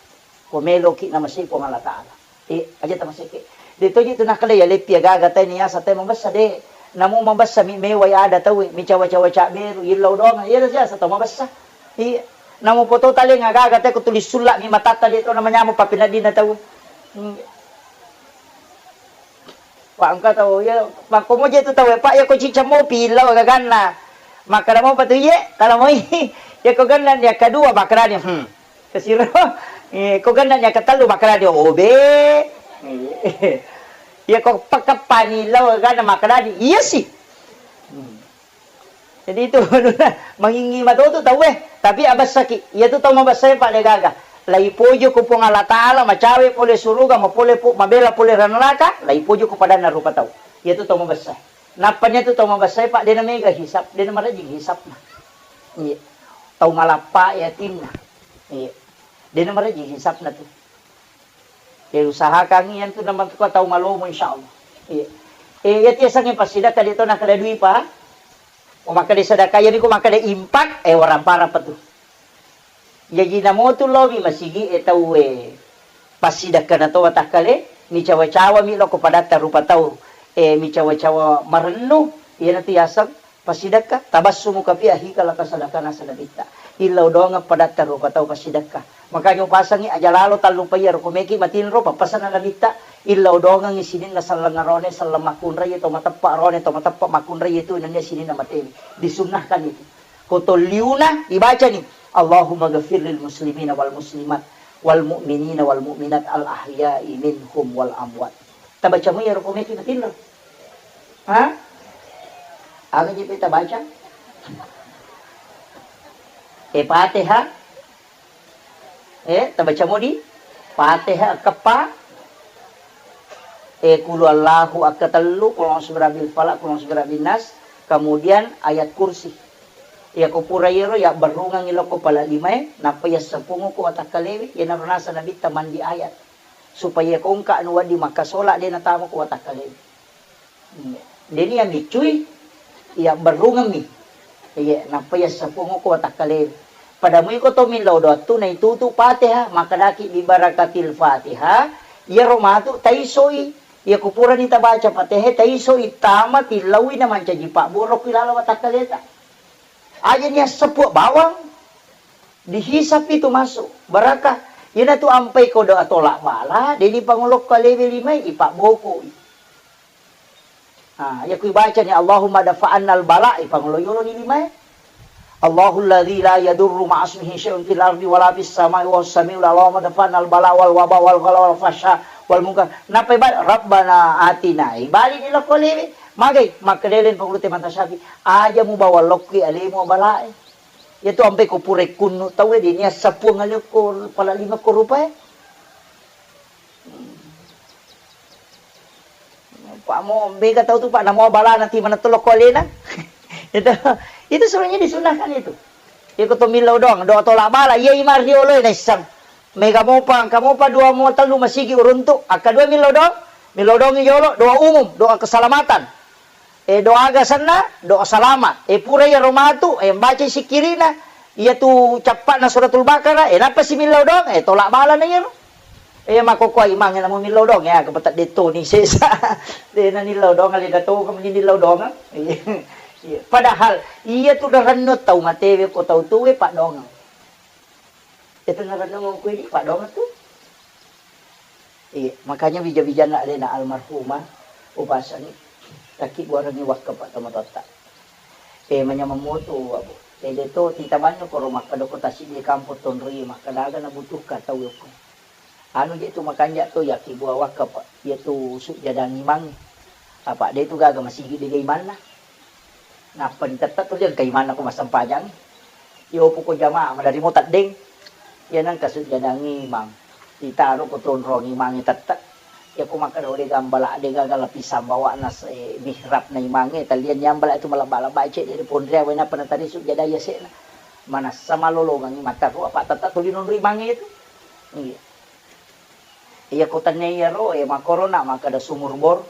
ko meloki namasei Puang Allah Ta'ala. Eh, aja tamasekke. De toji tu nakkeda ya leppi agaga tai niasa tai mabessa de. Namu mabessa mi mewai ada tau mi cawa-cawa caberu illau doang. Iya siasa tau mabessa. Iya. Namu poto tale ngagaga tai ko tulis sulla mi matatta de to namanyamo papinadina tau. Hmm. Pak engka tau, iya, makkomo je tu tau, Pak, iya ko cicammo pillau gaganna. Makkeda mopa tu, iye, kalau moi, iya ko ganna yang kedua makkedani, hmm. Kesiro, eh, ko ganna yang ketellu makkedani, obe. Iya ko pakeppani lau gaganna makkedani, iya sih. Hmm. Jadi itu mangingi matotu tau eh. Tapi abessaki, iya tu tau mabessa Pak de gaga. Lai pojo ko Puang Allah Ta'ala, macawe pole suruga, mapole pu-, mabela pole ranraka, lai pojo ko padanna rupa tau. Iya tu tau mabessa. Nappa nia tu tau mabessa Pak, de na mega hisap, de na marajing hisapna. Iya. Tau malappa yatinna. Iya. De na marajing hisapna tu. Ya usahakan iyantu namatuka tau malomo insyaallah. Iya. Eh, iya tiasangnge passidakka de to nakkeda dui pa. O makkeda sedekah, iyami ko makkeda impak, eh, warang-parang pa tu. Jaji namotu lomi masigi e tau e passidakkana to watakkale, micawa-cawa mi loko padatta rupa tau, eh, micawa-cawa marennu, iyanatu yaseng passidakka, tabassumuka fi akhika laka sadakana sanabitta. Illau doangeng padatta rupa tau passidakka. Makanya upasangi aja lalo tallupa iyaro ko meki matinro pappasanna nabitta. Illau doangengngi sininna selleng arone, selleng makkunrai to mateppa arone, to mateppa makkunrai tu nennia sininna matewe. Disunnahkan itu. Ko tolliuna ibacani, "Allahumma ghafir lil muslimina wal muslimat wal mu'minina wal mu'minat al ahya'i minhum wal amwat." Tabaca mo iyaro ko meki matinro. Ha? Aga jepe tabaca? E Fatihah. Eh, tabaca modi? Fatihah keppa. Eh, kulu Allahu akka tellu, kulu a'udzu birabbil falaq, kulu a'udzu birabbin nas, kemudian ayat kursi. Iya ko pura iyaro ya berrungang lokko pala limae, nappa ya sepung ko watakkalewe, iya naro nasa nabitta mandi ayat. Supaya ko engka anu wedding makkasola de natama ko watakkalewe. Deni yang micui, iya berrungemmi. Iya, nappa iya sepung ko watakkale. Pada mui ko to millau doattu naitutu Fatihah, makadaki bi barakatil Fatihah, iyaro matu taisoi. Iya kupurani tabaca Fatihah, taisoi tama tillaui na mancaji pabboro ki lalo watakkaleta. Aja ni seppu bawang, dihisap itu masuk barakah. Iyana tu ampai ko doa tolak bala, deni pangolokko alewe limai, ipabbokoi. Ah, iya ku ibacani, "Allahumma dafa'annal bala," ipangolo yolo ni limae. "Allahul ladzi la yadurru ma'asmihi syai'un fil ardi wala fis sama'i wa huwas samiul alim, Allahumma dafa'annal bala wal waba wal ghala wal fahsya wal munkar." Napa iba-, "Rabbana atina." Ibali ni lokko lewe. Magai, makkedai pangulute mata syafi, "Aja mubawa lokki alemu balae." Iya tu ampai ko pura kunnu tauwe deni assapuang aleko pala lima ko rupae. Pak mo mega tau tu Pak, namo bala nanti mana tolok ko alena. Itu, itu sebenarnya disunahkan itu. Iko to millau doang, doa tolak bala, iya ima riolo naissang. Mega mopa, engka mopa dua mo tellu masigi uruntu, akka dua millau doang, millau doang jolo, doa umum, doa keselamatan. Eh, doa aga senna, doa selamat. Eh, pura iyaro matu, eh, baca sikkirina, iya tu cappana suratul Baqarah, eh, nappa si millau doang, eh, tolak bala na iyaro. Eh, makkokkoe imangnge namo millau doang, ya, kepetedde toni sesa. De na nillau doang, ale dato ka meni nillau doang. Iya. Iya. Padahal iya tu darenno tau matewe ko tau tuwe paddoangeng. Itu narenno ko idi paddoangeng tu. Iya, makanya bija-bijanna alena almarhumah upasangi takki buarangi wakka pak tomatoatta. Eh, manyameng moto, Abu. Eh, de to titamanyo koro makkeda ko tasidi kampung tonroi makkeda aga nabutuhka tau yokko. Anu je tu makanja to yakkibua wakka, Pak. Iya tu sujjadang imangnge. Apa de tu gaga masigi de ga imanna. Nappa ditette tu engka imanna ko massempajang. Iyo poko jamaah madari mo teddeng. Iya nengka sujjadang imang. Ditaro ko tonrong imangnge tette. Iya ko makkeda de gambala de gaga lapisang bawakna se mihrab na imangnge. Talian yambala tu malebba-lebba cedde de ponria wena penatari sujjadang iya se'na. Manassa malolongengi mattaro apa tette tu linonro imangnge itu. Iya. Iya, ko tennia iyaro, eh, makkorona makkeda sumur bor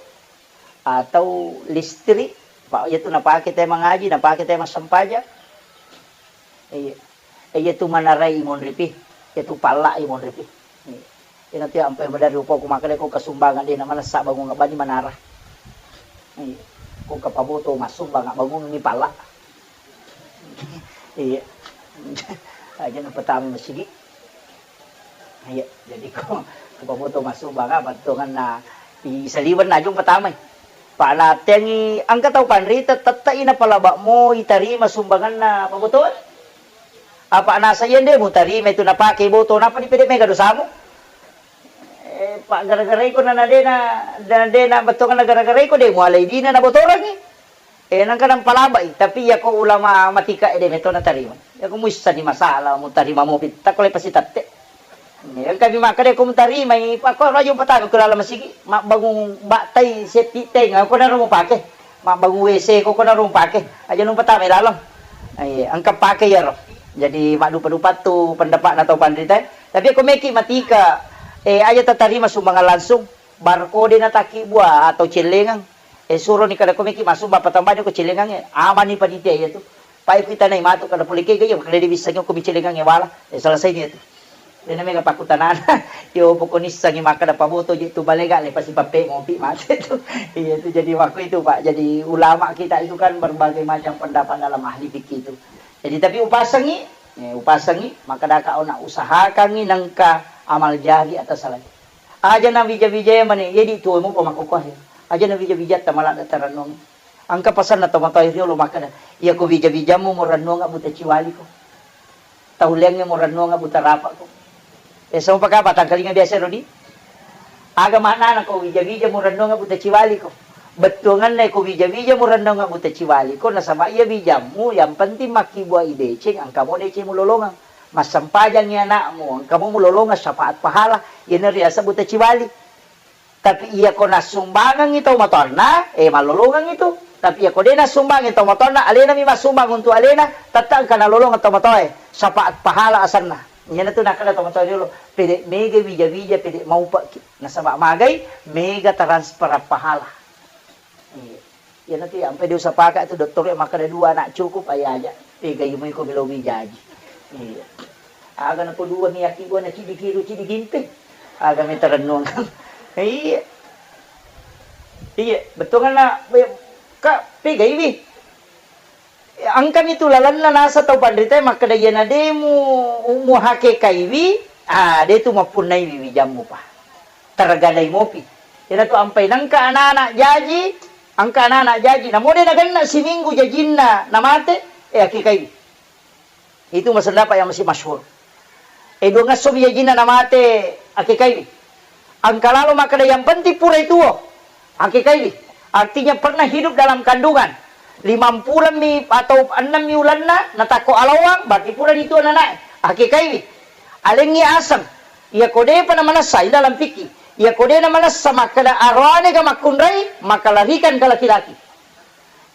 atau listrik, Pak, iyatu napake te mangaji, napake te massempajang. Iya. Eh, iyatu manarai imonripi, iyatu palla imonripi. Iya. Iyana tu ampai madari upa ku makkeda ko kasumbangan de na manessa bangung bani manara. Iya. Ko kapaboto massumbang bangungi palla. Iya. Aja na pertama masigi. Iya, jadi ko, ko pamoto massumbang apa tongenna i saliweng najung pertama. Pak natengi engka tau panrita tette ina palaba mo itarima sumbanganna pamoto. Apa nasa iya nde mutarima itu napake boto napa dipede mega dosamu. Eh, Pak gara-gara iko na nadena, nadena bettongenna gara-gara iko de mualai dina nabotorangi. Eh, nengka nampalabai, tapi iyako ulama matika ede meto natarima. Iyako muissani masalah, mutarima mopi, takko le pasitatte. Eh, engka mi makkeda ko mutarimai, pakko rajung patama ko laleng masigi, mabbangung battai setti teng, ko naro mupake. Mabbangung W C ko, ko naro mupake. Aja nu patama laleng. Eh, engka pake iyaro. Jadi maddupa-dupa tu pendapatna tau panrita. Tapi ko meki matika, eh, aja tatarima sumbangan langsung. Barkode na takkibua atau cellengang. Eh, suroni kada ko meki massumbang patambani ko cellengangnge. Amani panitia iya tu. Pai ku itanai matu kada pole kega iya, kada diwissengi ko mi cellengangnge wala. Eh, selesai ni iya tu. Dena mega pakkutanana. Iyo poko nissengi makkeda paboto je tu balega le pasi pappe mopi mate tu. Iya tu jadi waktu itu, Pak. Jadi ulama kita itu kan berbagai macam pendapat dalam ahli fikih itu. Jadi tapi upasengi, eh, upasengi, makkeda ka ona usahakangi nengka amal jari atas salah. Aja na wija-wijai mane, jadi tuo mo pamakkukuahe. Aja na wija-wijatta maladda tarennuang. Engka pasanna tomatoa riolo makkeda, "Iya ko wija-wijammu mo rennuang abbuta ciwaliko. Tauleangnge mo rennuang abbuta rapako." Eh, sama pakapa tangkalinga biasa rodi? Aga maknana ko wija-wija mo rennuang abbuta ciwaliko? Bettuanganna ko wija-wija mo rennuang abbuta ciwaliko, nasaba iya wijammu yang penting makkibua ideceng, engka mo deceng mulolongang. Massempajangngi anakmu, engka mo mulolongang syafaat pahala, iyana riaseng buta ciwali. Tapi iya ko nassumbangengngi tau matoanna, eh, mallolongang itu. Tapi iya ko de nassumbangengngi tau matoanna, alena mi massumbang untuk alena, tette engka nalolongeng tau matoae, syafaat pahala asenna. Iyana tu nakkeda tau matoae riolo, pede mega wija-wija, pede maupekki. Nasaba magai, mega transfer pahala. Iya. Iyana tu ampe de usapaka tu dottoro makkeda dua anak cukup, aja aja. Pega imu iko melo wijaji. Iya. Aga nako dua mi aki gua na cidi kiru cidi ginte. Aga mi tarennuang. Iya. Iya, bettuanna, ka pega iwi. Engkami tu lalenna nasa tau panritae makkeda iyana de mu, mu hakekaiwi, ah, de tu mappunnaiwi wijammu pa. Tergadai mopi. Iyana tu ampai nengka anak-anak jaji, engka anak-anak jaji. Namo de nagenna siminggu jajinna namate, eh, hakekaiwi. Itu masendapat yang masih masyhur. Eh, dua ngesso mi jajinna namate, hakekaiwi. Engka lalo makkeda yang penting purai tuo. Hakekaiwi. Artinya pernah hidup dalam kandungan. Limampulemmi atau ennemmi ulenna natakko alawang, berarti purani tuo nanae. Hakekaiwi. Alengngi aseng. Iya ko depa namanessa, ini dalam fikih. Iya ko de namanessa makkeda aroane ga makkunrai, maka larikan ke laki-laki.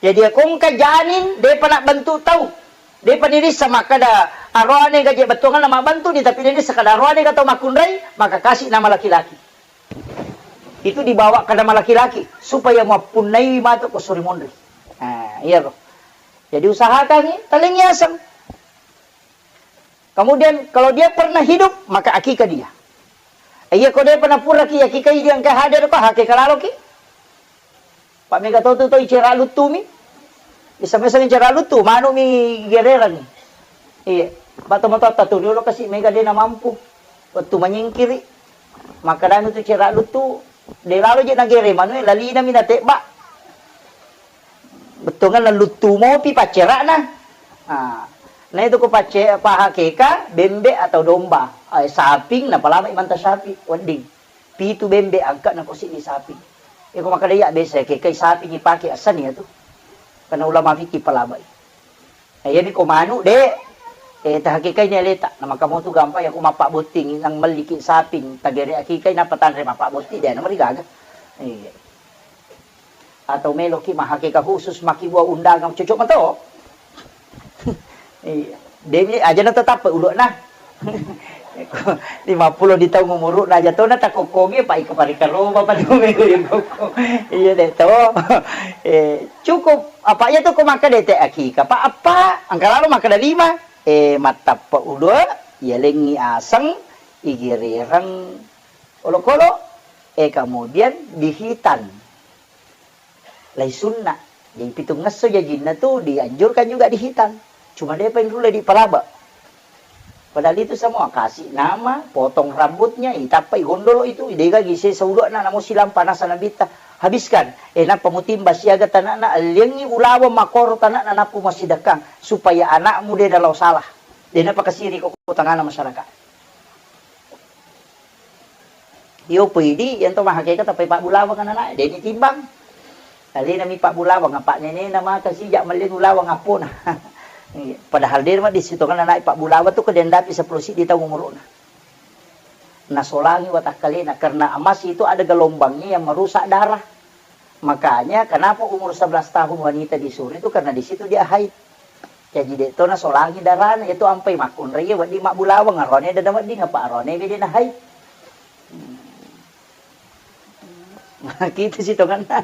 Jadi, iya ko engka janin, depa nabbentuk tau. Depa nirissa makkeda aroane ga je bettuanna mabbentuk ni, tapi nirissa kada aroane ga tau makkunrai, maka kasih nama laki-laki. Itu dibawa ke nama laki-laki, supaya mappunnaiwi matu ko suri monri. Nah, iya ro. Jadi, usahakan talengngi aseng. Kemudian kalau dia pernah hidup, maka akikah dia. Iya ko de pernah puraki akikah dia engka hadir ko hakeka laloki. Pak mega to tu to icera luttu mi. Bisa mesa icera luttu, manu mi gererang. Iya. Batu motor tu dulu kasi mega de na mampu. Waktu menyingkiri. Maka danu tu cera luttu, de lalo je nagere manu, lalina mi natebba. Bettuanna luttu mopi paccera'na. Ah, na itu ko pacce-, pahakeka bembe atau domba, eh, saping, napalama imanta sapi, wedding. Pitu bembe angka na ko siddi saping. Iko makkeda iya biasa kekai saping ipake asani ya tu. Karena ulama fikih palabai. Nah, iyami ko manu de, eh, tahakekai ni aleta. Nah, maka motu gampang ya ko mappabbotting nang melliki saping, tagere akikai nappa tanre mappabbotting de, namarigaga. Iya. Atau meloki mahakeka khusus makkibua undangan, cocok mato. Iya. Demi aja na tetap uluk nah. Lima puluh di taung umuru'na aja to na takokkongi, pa iko parika roba pa dua minggu iko. Iya de to. Eh, cukup apa ya tu ko makkeda te akika, pa apa? Angka lalo makkeda lima. Eh, mattappa uluk, iya lengngi aseng, igerereng olokolo. Eh, kemudian dihitan. Lai sunna. Jadi pitungngesso jajinna tu dianjurkan juga dihitan. Cuma depa inrulle dipalaba. Padahal itu semua kasih nama, potong rambutnya, itappai gondolo itu, idega gise saulu'na namo silang panasa nabitta. Habiskan. Eh, nappa mutimba siaga tanakna, alliangi ulaweng makoro tanakna nappu masidekkang supaya anakmu de nalao salah. De napakasiri ko tangana masyarakat. Iyo, pui di, iyento mahakeka tappai pabbulawang ananae, de nitimbang. Alena mi pabbulawang, apa nenena maka sijak malleng ulawang appona. Iya, padahal de maddi sitongan ananae pabbulawang tu kedendapi sepuluh siddi taung umuruna. Nasolangi watakkalena, karena emas itu ada gelombangnya yang merusak darah. Makanya, kenapa umur sebelas tahun wanita disuruh itu, karena di situ dia haid. Jaji, de to nasolangi darana, itu ampai makkunrai, wedding mabbulawang, arone dada wedding, apa arone bede na haid. Hmm. Gitu sih, tonganna.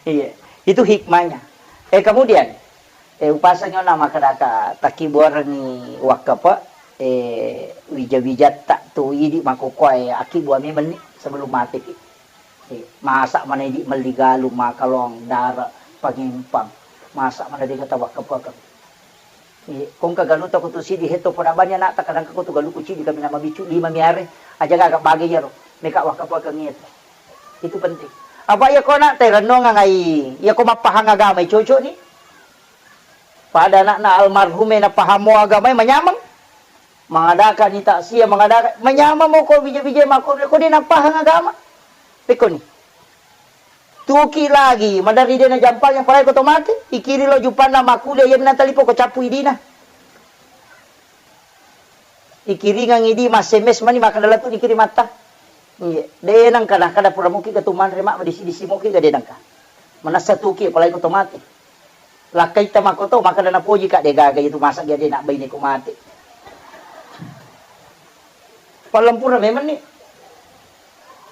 Iya, itu hikmahnya. Eh, kemudian, eh, upasangi ona makkedaka takkibuarengngi wakkape, eh, wija-wijatta tu idi makkukkuae, eh, akkibbua memenni sebelum mateki. Eh, masa mana idi melli galung, makalong, dara, pangempang. Masa mana dega tawakkapakeng. Eh, kongka galuta kutu sidi hetto pada bani anakta, kadang kutu galuku cidi kami nama bicu lima miare. Aja gaga bage yaro. Meka wakkapakengngi itu. Itu penting. Apa iya ko nak terennongang ai, iya ko mappahang agama, cocok ni. Pada anakna almarhum e napahamo agama e manyameng. Mangadaka ni taksia, mangadaka, manyameng mo ko bija-bija mako, ko de napahang agama. Pekko ni. Tuki lagi, maderri de najampang yang palai ko to mate, ikiri lo jupanna makkuliah, iya minang talipo ko cappu idina. Ikiringang idi, ma-S M S mani, makkeda, "Lettu nikiring matta." Iya, de nengka nakkeda pura muki ga tu manre, ma, madisi-disi muki ga, de nengka. Manessa tuki, apalagi ko to mate. Lakkaitta makko to, makkeda napoji ka, de gaga itu masa ga de nak baine ko mate. Pallempura memang ni.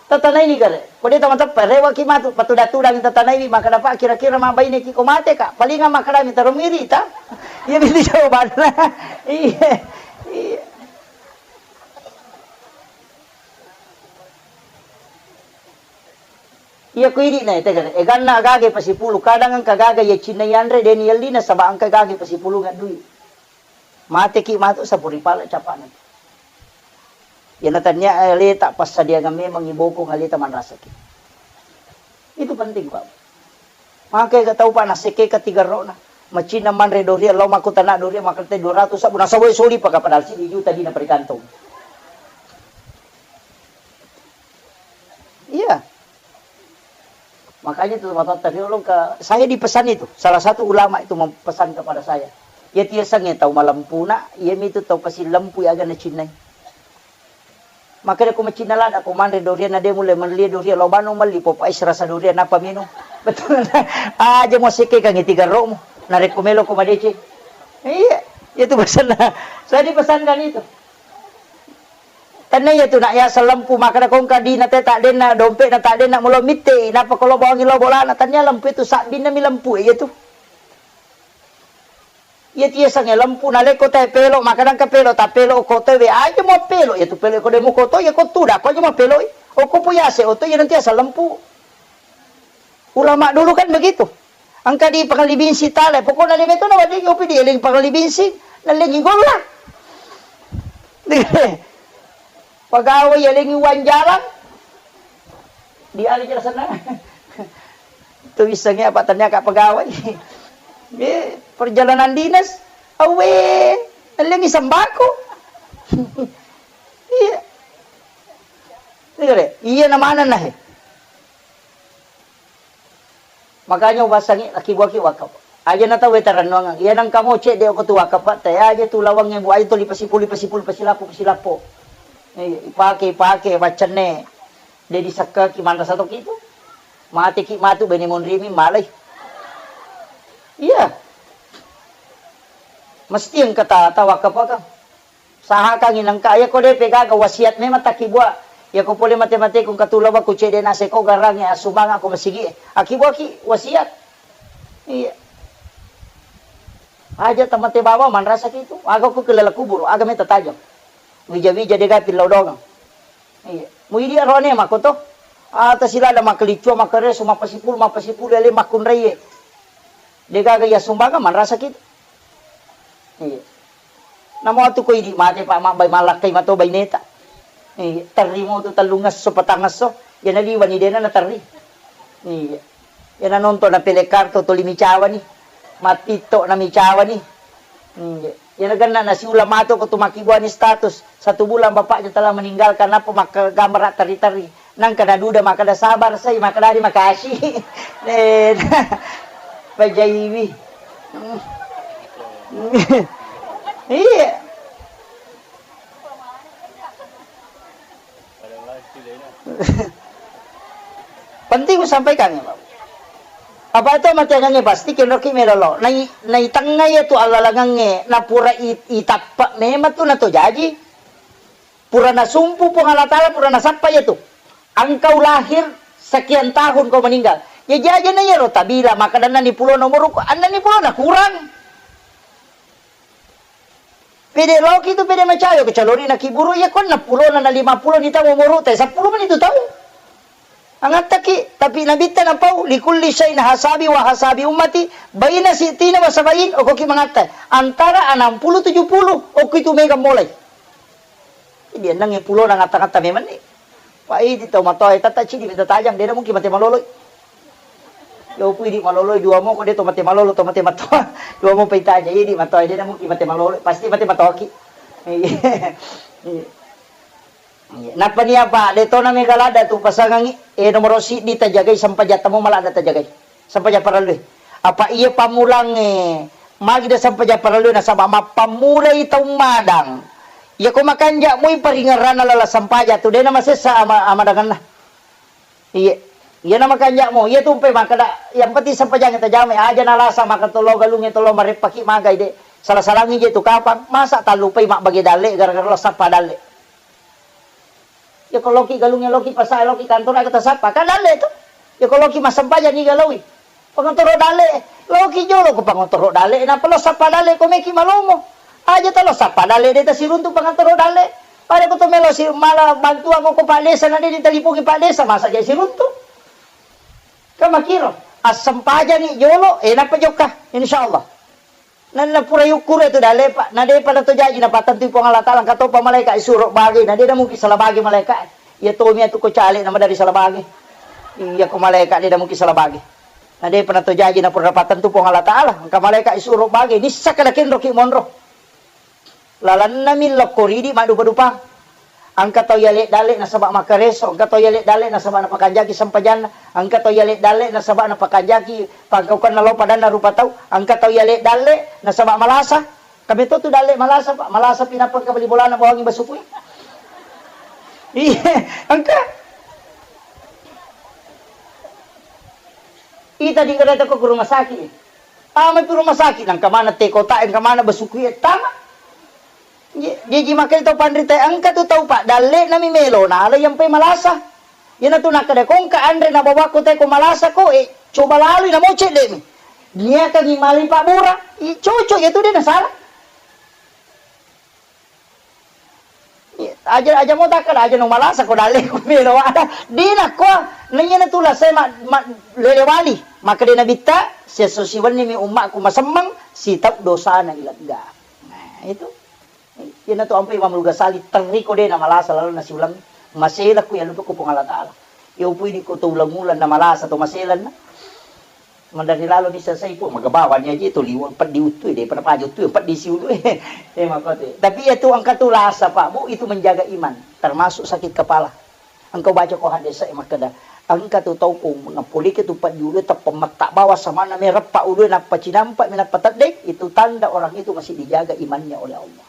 Tatanai ni kare. Ko de tama teppe, rewa ki matu, patuda-tudang tatanai ni, makkeda, "Pak, kira-kira mabbaine ki ko mate ka?" Palinga makkeda mi, "Taro miri ta." Iya, itu jawabanna. Iya. Iya. Iya, ko idi na, tega, eganna gaga pasipulu, kadang engka gaga iya cinna yanre, de ni yelli nasaba engka gaga pasipulungang dui. Mateki matu sapuri pala capana. Iyana tania aleta passadiangang memang ibokong aleta manrasaki. Itu penting, Pak. Maka ga tau, Pak, nasekke ka tiga rona. Macinna manre doria, lao makkutana doria, makkete dua ratus sabbu, nasawai soli paka padahal sidi juta dina perikantong. Iya. Makanya itu matotta riolo ka, saya dipesan itu, salah satu ulama itu mempesan kepada saya. Iya tiasangnge tau malempuna, iya mitu tau kasi lempu aga nacinnai. Makanya ko macinna lada, ko manre doria na de mulle melli doria, lao bano melli popa es rasa doria, napa minum. Betul. Aja mo sekke kangi tiga romo, narekko melo ko madeceng. Iya, itu pesanna. Saya dipesankan itu. Tanna iya tu nak yaseng lempu, makkeda kongka dina te taddenna, dompetna taddenna, mulo mitte, nappa ko lo bawangi lo bolana, tannia lempu itu sabbinna mi lempu iya tu. Iya tu yasengnge lempu, nalekko tae pelo, makkeda engka pelo, tapelo ko towe, aja mo pelo, iya tu pelo ko de mukoto, iya ko tuda, ko aja mo peloi. Okko pu yase oto, iya nanti asal lempu. Ulama dulu kan begitu. Engka di pangalibing sitale, pokokna de meto na wedding opi di eling pangalibing si, nalengi golla. Pegawai yalengi uang jalan. Di ali jelasanna. Tu issengnge apa tanya ka pegawai. Eh, perjalanan dinas, awe, nalengi sembako. Iya. Iya, iya na mana nah. Makanya ubasangi laki buaki wakaf. Aja na tau wetarennuang. Iya nang kamu cek dek ko tu wakaf, tak aja tu lawangnge bu aja tu lipasipul, lipasipul, pasilappo, pasilappo. Eh, ipake, ipake, baccenne. De disekkaki manrasa toki tu. Mate ki matu bene monrimi malai. Iya. Mesti engka ta, ta wakaf kan. Sahakangngi nengka, iya ko depe gaga wasiat memang takkibua. Iya ko pole mate-mate ku engka tu lawa ku cedde naseko garangnge assumbangako masigi e. Akkibuaki wasiat. Iya. Aja tamate bawa manrasaki tu. Aga ku kelala kuburu, aga meta tajang. Wija-wija dega pillau dongeng. Iya. Muidi arone makoto. Ata silada makkelicua, makkereso, mappasipulu, mappasipulu, ele makkunraie. Degaga iya sumbangan manrasaki tu. Iya. Namo atu ko idi mate, Pak, mabbai malakkai mato baineta. Iya, terri mo tu tellungesso, patangesso, iya naliwani dena naterri. Iya. Iya nanonton na pele kartu tuli micawani. Matitto na micawani. Iya. Iya nagenna nasiulang mato ko tu makkibuani status. Satu bulan bapaknya telah meninggalkan, apa makka gambar terri-terri. Nangka naduda makkeda sabar sai, makkeda di makasi. Eh, pajaiwi. Iya. Penting kusampaikan ya, Pak. Apa itu matiangannya pasti kenroki melolo. Nai, nai tengah ya tu allalangannya. Napura i, itappa memang tu nato jaji. Pura nasumpu Puang Allah Ta'ala, pura nasappa iya tu. Engkau lahir sekian tahun kau meninggal. Ya, jaji na iyaro tabila, makkadanna ni pulona umurku, anna ni pulona kurang. Pede loki tu, pede macayo, kecuali na kiburu, iya konna pulona na lima puluh ni taung umuru, te sepuluh mani tu taung. Angattaki, tapi Nabitta napau, "Likulli syai'in hasabi wa hasabi ummati, baina sittina wa sabain," okoki mangatta. Antara enam puluh tujuh puluh, okki tu mega mulai. Jadi enneng pulona ngatta-ngatta memang ni. Pa idi to matoa, tata cidi mita tajang, de na mungkin mate malolo. Yo pu idi malolo dua mo ko de to mate malolo, to mate matoa. Dua mo pa itaja idi matoa, de na mungkin mate malolo, pasti mate matoaki. Iya. Iya. Nappa ni apa? De to na mega ladda tu pasangangi, eh, nomoro siddi tajagai sampajatta mo maladda tajagai. Sampajang parellue. Apa iya pammulangnge, magi de sampajang parellue nasaba mappammulai tau madang. Iya ko makanja moi paringerranna lala sampajang tu de na masessa ama-, amadangenna. Iya. Iya na makanja mo, iya tu pe makkeda, yang penting sampajang tajamai, aja nalasa maka tolo galungnge tolo mareppaki magai de. Sala-salangi je tu kapang, masa tallupai mabbage dalle gara-gara lo sappa dalle. Iya ko loki galungnge loki pasae loki kantor aga tasappa, kan dalle tu. Iya ko loki massempajang niga laui. Pangantoro dalle, loki jolo ko pangantoro dalle, napa lo sappa dalle ko meki malomo. Aja talo sappa dalle de tasiruntu pangantoro dalle. Pada ko to melo si mala bantuan ko Pak Desa na de ditalipungi Pak Desa, masa jadi siruntu. Kamakiro, assempajangi jolo, eh, napa jokka, insyaallah. Nanna pura yukkuru tu dalle, Pak. Na depa na to jaji napattentui Puang Allah Taala, engka topa malaika isuro bage, na de na mungkin salah bage malaika. Iya tomi atu ko cale nama dari salah bage. Iya ko malaika de na mungkin salah bage. Na depa na to jaji na pura napattentu Puang Allah Taala, engka malaika isuro bage, nissa kada kenroki monro. Lalanna mi lokko ridi maddupa-dupa. Engka tau yalek-dalek nasaba makkareso, engka tau yalek-dalek nasaba napakanjaki sempajanna, engka tau yalek-dalek nasaba napakanjaki pangkaukanna lao padanna rupa tau, engka tau yalek-dalek nasaba malasa. Kami to tu dalek malasa, Pak. Malasa pi nappa engka bali bolana bawangi basukui. Iya, engka. Ita di kereta ke rumah sakit. Tama pi rumah sakit, nangka mana te kota, engka mana basukui tama. Jaji makkai tau panrita engka tu tau paddalle nami melo nala yampai malasa. Iyana tu nakkeda ko engka anre na bawakko te ko malasa ko, eh, coba lalui namo cedde mi. Niakangi mali pabbura, i cocok iya tu de nasala. Aja, aja mo takkeda aja no malasa ko dalle ko melo ada. De nakko nanya na tu lasai ma, ma, lele wali. Makkeda Nabitta, siesso siwenni mi ummakku masemmeng, sitau dosana ilegga. Nah, itu. Iyanatu ampai Imamul Ghazali, terriko de na malasa lalenna siulang, masela ku yallupe ko Puang Allah Taala. Iya upui di ko to ulang-ulang na malasa to maselanna. Mandari lalo ni sesai pu, magabawani aja to liwa peddi uttui, de pada paja uttui, peddi siulu. Eh, makote. Tapi iya tu engka tu lasa, Pak, Bu, itu menjaga iman, termasuk sakit kepala. Engka baca ko hadis e makkeda, engka tu tau ko napolike tu paddiulu teppa metta bawa samanna mereppa ulue nappa cinampa mi nappa teddeng, itu tanda orang itu masih dijaga imannya oleh Allah.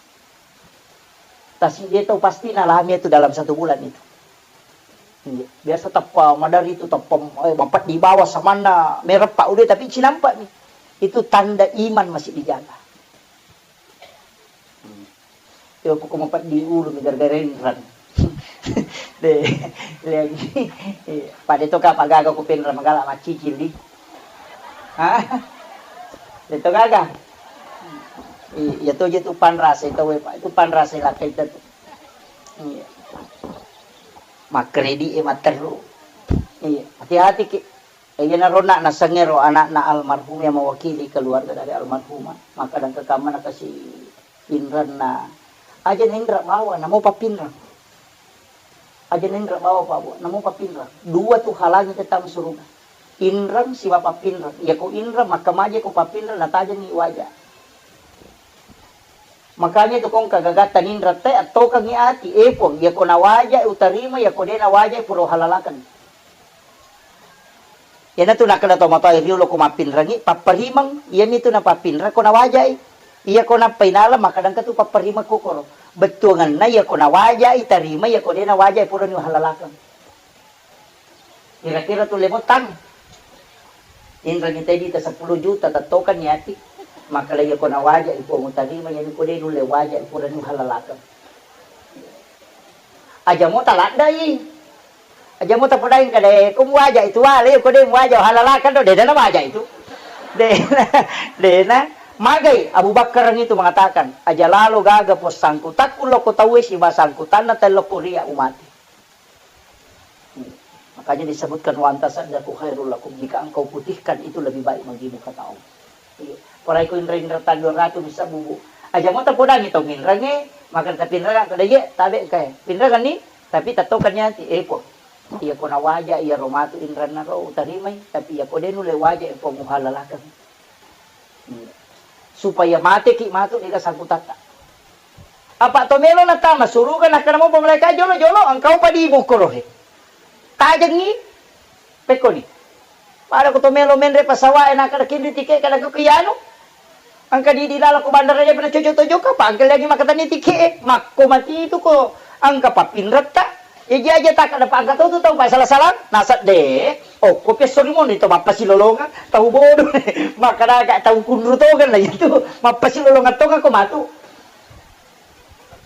Tasi dia tau pasti nalami itu dalam satu bulan itu. Iya, biasa teppa madari itu teppa, eh, mapeddi bawa samanna mereppa ulue tapi cinampa mi. Itu tanda iman masih dijaga. Yo, poko mapeddi ulu mi gara-gara inreng. De, lagi. Pada to ka pagaga ku penreng magala maccicil di. Hah? De to gaga. Iya to je tu panrasa itu we, Pak. Itu panrasa lakka itu tu. Iya. Makkredit e matteru. Iya, hati-hati ki. Iyanaro na nasengngero anakna almarhum yang mewakili keluarga dari almarhumah, maka dan kekamana kasih inranna. Aja nendra bawa, namo papinrang. Aja nendra bawa, Pak, Bu, namo papinrang. Dua tu halangi kita suruga. Inrang siwa papinrang. Iya ko inrang, maka maja ko papinrang, natajani waja. Makanya itu kong kagagatta ninra te attokengi ati, eh, Puang, iya ko nawaja utarima, iya ko de nawaja pura halalakan. Iyanatu nakkeda to matoa riolo ko mappinrengi, papparimeng, iyami tu napappinreng ko nawajai. Iya ko nappainala, makkeda engka tu papparimeng kokoro. Bettuangenna iya ko nawajai tarima, iya ko de nawajai purani uhallalakeng. Kira-kira tu lemo tang. Inrengi tedi ta seppulo juta tattokan niati. Makkeda iya ko nawajai Puang utarima, iyami ko de nulle wajai purani uhallalakeng. Aja mo taladdai. Aja mo tapodaing kada, eh, ko muaja itu wale, ko de muaja halalakan do, de dana waja itu. De, de na. Magai Abu Bakar itu mengatakan, aja lalo gaga pos sangkutakku loko tauwe siba sangkutanna tello ko ria umati. Makanya disebutkan, "Wa anta saddaku khairul lakum," jika engkau putihkan itu lebih baik bagimu, kata Allah. Iya. Porai ko inreng-inreng tang dua ratus bisa bubu. Aja mo tapodangi tau minrengnge, maka tapinreng kada ye, tabe kae. Pinreng ni, Tapi tettokanni ati, eh, Puang, iya ko nawaja iya ro matu inranna ro utarimai, tapi iya ko de nulle waja, eh, Puang, uhalalakeng. Hmm. Supaya mateki matu niga sangkutatta. Apa to melo natama suruga nakkeda mopa malaika jolo-jolo engkau padi mukorohe. Tajengi pekkoni. Pada ko to melo menre pasawae nakkeda kinri tike kada ko kianu. Engka di, di lalako bandara de pernah cocok to jokka, pa engka lagi makatani tike e. Makko mati itu ko engka pappinretta. Jaji aja tak ada pa engka to tu tau pa salah-salah. Nasab de. Okko pesso rimoni to mappasilolongan tau bodoh. Makkada tau kunru to kan lah itu. Mappasilolongan to ko matu.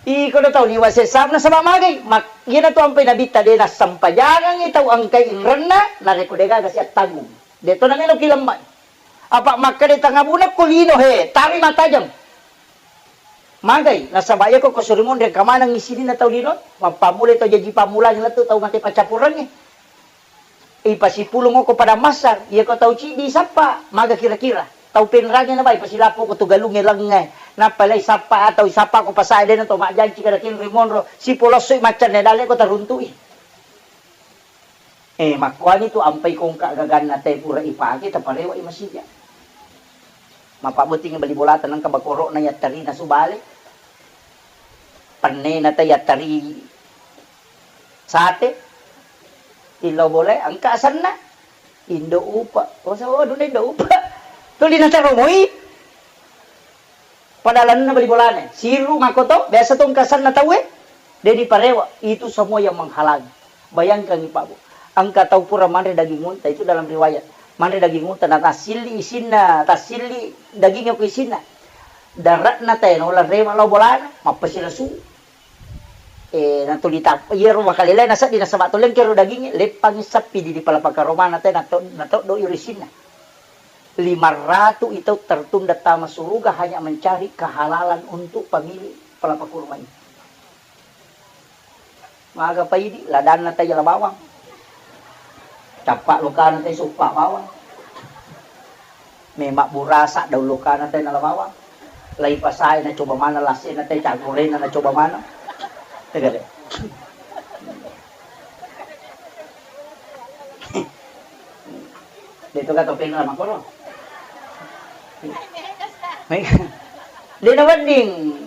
Iko na tau liwa sesam nasaba magai. Mak-, iyana tu ampai nabitta de nassempajangangi tau engkai inrenna, narekko de gaga siattanggung. De to namelo ki lemma. Apa makkeda tangabuna ko lino he, tari matajeng. Magai, nasaba iya ko, ko suri monri engka maneng isininna tau lino, mappammulai tau jaji pammulangi lettu tau mate paccapurengnge. Ipasipulung ko pada massar, iya ko tau ciddi sappa, maga kira-kira. Tau penrangi na bai, pasilappo ko tu galungnge lengnge, nappa lai sappa atau sappa ko pasae dena to majjanci kada kinri monro, sipolossoi maccanne dalle ko taruntu'i. Eh, makkuani tu ampai kongka gaganna te pura ipake, taparewa i masija. Mapabotting bali bolata nengka bakoro'na yattarina subale. Pennena te yattari sate. Illo bole engka asenna. Indo upa. Oh, so, duna indo upa. Tuli nataromoi. Pada lalenna bali bolana, siru makkoto, biasa to engka asenna tauwe, de diparewa, itu semua yang menghalangi. Bayangkan, Pak Bu, engka tau pura manre daging unta, itu dalam riwayat. Manre daging unta, na tassilli isinna, tassilli dagingnya ku isinna. Daratna teno, larema lao bolana, mappasilasu. Eh, natuli tap-, iyaro makalelai nasedding nasaba to lengkero dagingnge, leppangi sappi di, di palapaka romana te nato-, natoddo iro isinna. Lima ratu itau tertunda tama suruga hanya mencari kehalalan untuk pemilik palapa kurma ini. Maga paidi, ladanna tai jala bawang. Cappa lokana tai soppa bawang. Memang burasa daun lokana tai nala bawang. Lai pasai na coba mana lasena tai cagorena na coba mana. Tegale. De to ka topeng la makkoro. De na wedding,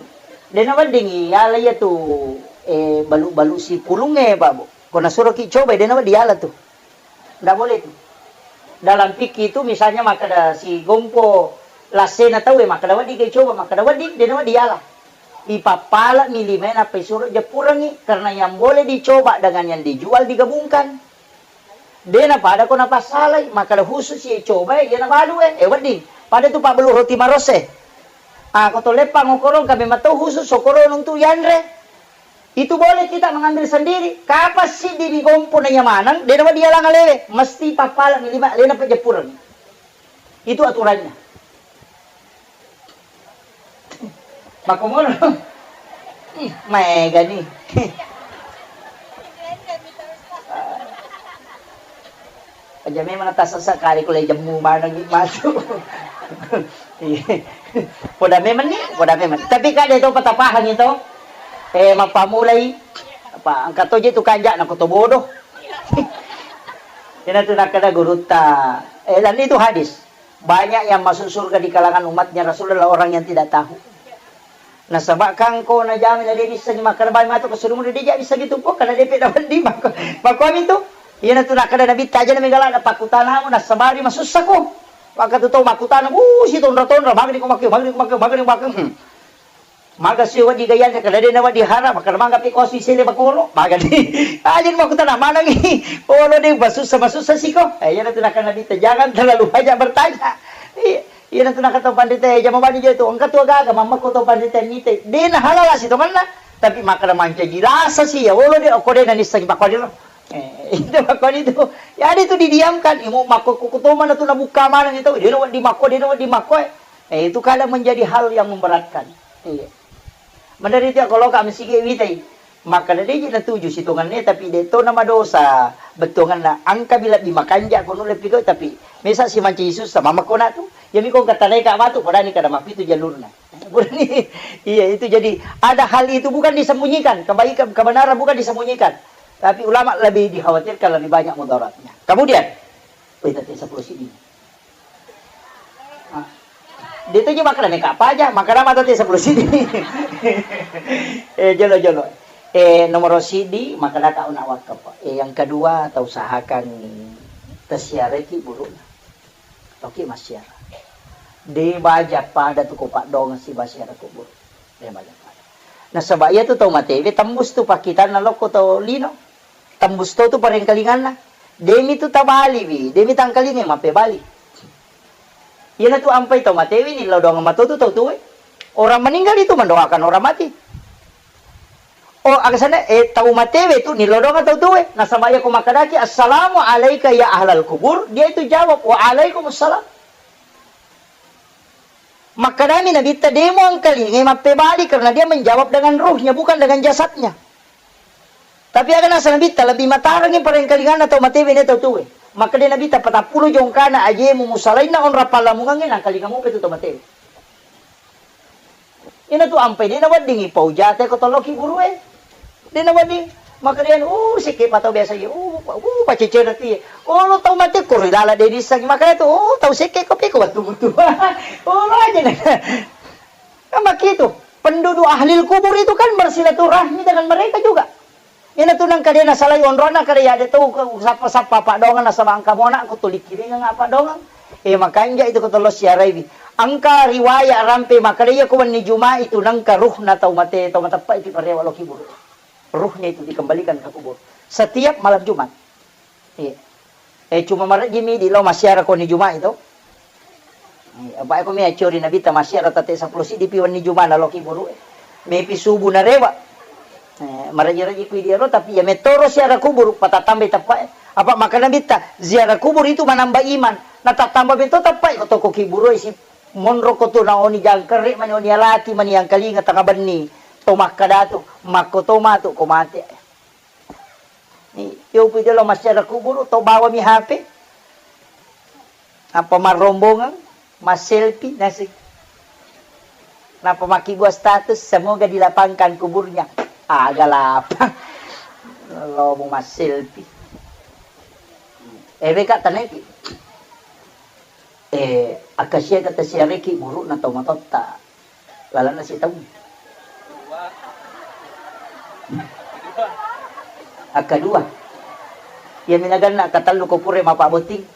de na wedding iala iya tu, eh, balu-balu sipulungnge, Pak Bu. Ko nasuroki coba, de na wedding iala tu. Ndak boleh tu. Dalam fikih itu misalnya makkeda sigompo lasena tauwe, makkeda wedding ke coba, makkeda wedding, de na wedding iala. Ipappala mi limae nappa isuro jeppurengngi, karena yang boleh dicoba dengan yang dijual digabungkan. De na pada ko napassalai, makkeda khusus icoba e, iya nabalu e, eh, wedding. Pada tu pabbelu roti marosse. Ah, ko to leppang okorong kami matau khusus okorong untuk yanre. Itu boleh kita mengambil sendiri. Kapan siddi digompo na iya maneng, de na wedding iala alewe, mesti pappala mi lima, lena pejeppurengngi. Itu aturannya. Makkomono. Ih, maegani. Aja memang tasasa kali kule jemmu mana gitu masuk. Iya. Poda memang nih, poda memang. Tapi kada itu patapahang itu. Eh, mappamulai apa angkat toje tu kanja na koto bodoh. Ina tu nakkeda gurutta. Eh, dan itu hadis. Banyak yang masuk surga di kalangan umatnya Rasul adalah orang yang tidak tahu. Nasaba kangko najami na de nissengi makkeda bai matu ke surga de ja nissengi tu pokka na depe na wedding makko. Makko ami tu. Iyana tu nakkeda Nabi tajana megala na pakkutanamu nasabari masussako. Maka tu tau makkutana, uh, si tonra-tonra, magani ko makke, magani ko makke, magani ko makke. Hmm. Maga sio wedding gayana, kada de na wedding hara, makkeda maga pe ko asu isele bakoro, magani. Ajin makkutana manengi. Olo de masussa, masussa siko. Eh, iyana tu nakkeda Nabi ta, jangan terlalu banyak bertanya. Iya, iyana tu nakkeda tau panrita, eh, jama bani je tu, engka tu agaga, mammakko tau panrita mite. De na halala sitongenna, tapi makkeda mancaji rasa si, ya olo de, okko de na nisseng bakko de lo. Eh, itu makko itu. Jadi itu didiamkan, imo makko kutoma na tu nabukka maneng itu, de na wedding makko, de na wedding makko, eh. Eh, itu kadang menjadi hal yang memberatkan. Iya. Menderita kalau kami sigi witai. Makkeda de ji natuju sitongenna, tapi de to na madosa bettuanganna. Engka bila di makanja ko nulle pigau, tapi mesa si mancaji sussa, mamakko na tu. Yami ko engka tanai ka matu, podani kada mapitu jalurna. Podani, iya, itu jadi ada hal itu bukan disembunyikan, kebaikan, kebenaran bukan disembunyikan. Tapi ulama lebih dikhawatirkan, lebih banyak mudaratnya. Kemudian, wih, tette seppulo siddi. Ah. Dia tu juga makkeda meka apa aja, makkeda mata tette seppulo siddi. Eh, jolo, jolo. Eh, nomor siddi, makkeda kau nak wakaf. Eh, yang kedua, tau usahakan tasiareki burukna. Toki massiara. De baja pada tu ko paddongeng sibawa siara kubur. De baja pada. Nasaba iya tu tau matewe tembus tu pakkitanna lokko tau lino. Tembus to tu parengkalinganna. Demi tu tabaliwi, demi tangkalingai mappebali. Iyana tu ampai tau matewe ni lao doang mato tu tau tuwe. Orang meninggal itu mendoakan orang mati. Oh, aga sana, eh, tau matewe tu nilodonga tau tuwe. Nasaba iya ko makkedaki, "Assalamu alaika ya ahlal kubur," dia itu jawab, "Wa alaikumussalam." Makkedami Nabitta, "Demo angkalingai mappebali," karena dia menjawab dengan ruhnya, bukan dengan jasadnya. Tapi aga nasa Nabitta, lebih matarangi parengkalinganna tau matewe ne tau tuwe. Makkeda Nabitta, "Patappulo jongkana ajemu musalainna onrang pallamungangnge, nangkalinga mupe tu tau matewe." Ina tu ampai de naweddingi pau jate ko toloki gurue. De nawedding. Makkedaen, "Uh, sekke pa tau biasa iya. Uh, pa-, uh, pacecere tu iya. Oh, lo tau mate ko ri lala de dissengi." Makkeda tu, "Oh, tau sekke ko peko wettu mutu." Oh, lo aja na. Kan begitu. Penduduk ahli kubur itu kan bersilaturahmi dengan mereka juga. Ina tu nengka de nasalai onrona kada iya de tau sappa-sappa paddoangeng nasaba engka mona ko tuli kiringeng apa dongeng. Eh, makanja itu ko tolo siaraiwi. Engka riwayat rampe makkeda iya ko wenni Jumat itu nengka ruhna tau mate, tau mateppa itu parewa lo kubur. Ruhnya itu dikembalikan ke kubur. Setiap malam Jumat. Iya. Eh, cuma marejjimi di lo massiara ko ni Jumat itu. Eh, apa ko mi acori Nabitta massiara tate seppulo siddi pi wenni Jumat na lo kubur. Mepi subuh narewa. Eh, marejji-rejji kui diaro, tapi iya metoro siara kubur, patatambai teppa. Apa makkeda Nabitta, ziarah kubur itu menambah iman. Na tattamba beto teppa ko toko kubur isi monro ko tu naoni jangkere mani oni alati mani angkalinga tengah benni. To makkeda tu, makko to matu ko mate. Ni, yopi jolo massiara kuburu, to bawami H P. Apa marrombongan, masselfie, nasi. Napa makkibua status, "Semoga dilapangkan kuburnya." Aga lapang. Lo mu masselfie. Ebe ka taneki. Eh, akkasia kata siareki burukna tau matotta. Lalenna sitaung. Akkadua, iya minaganna akkatellu ko pura mappabotting.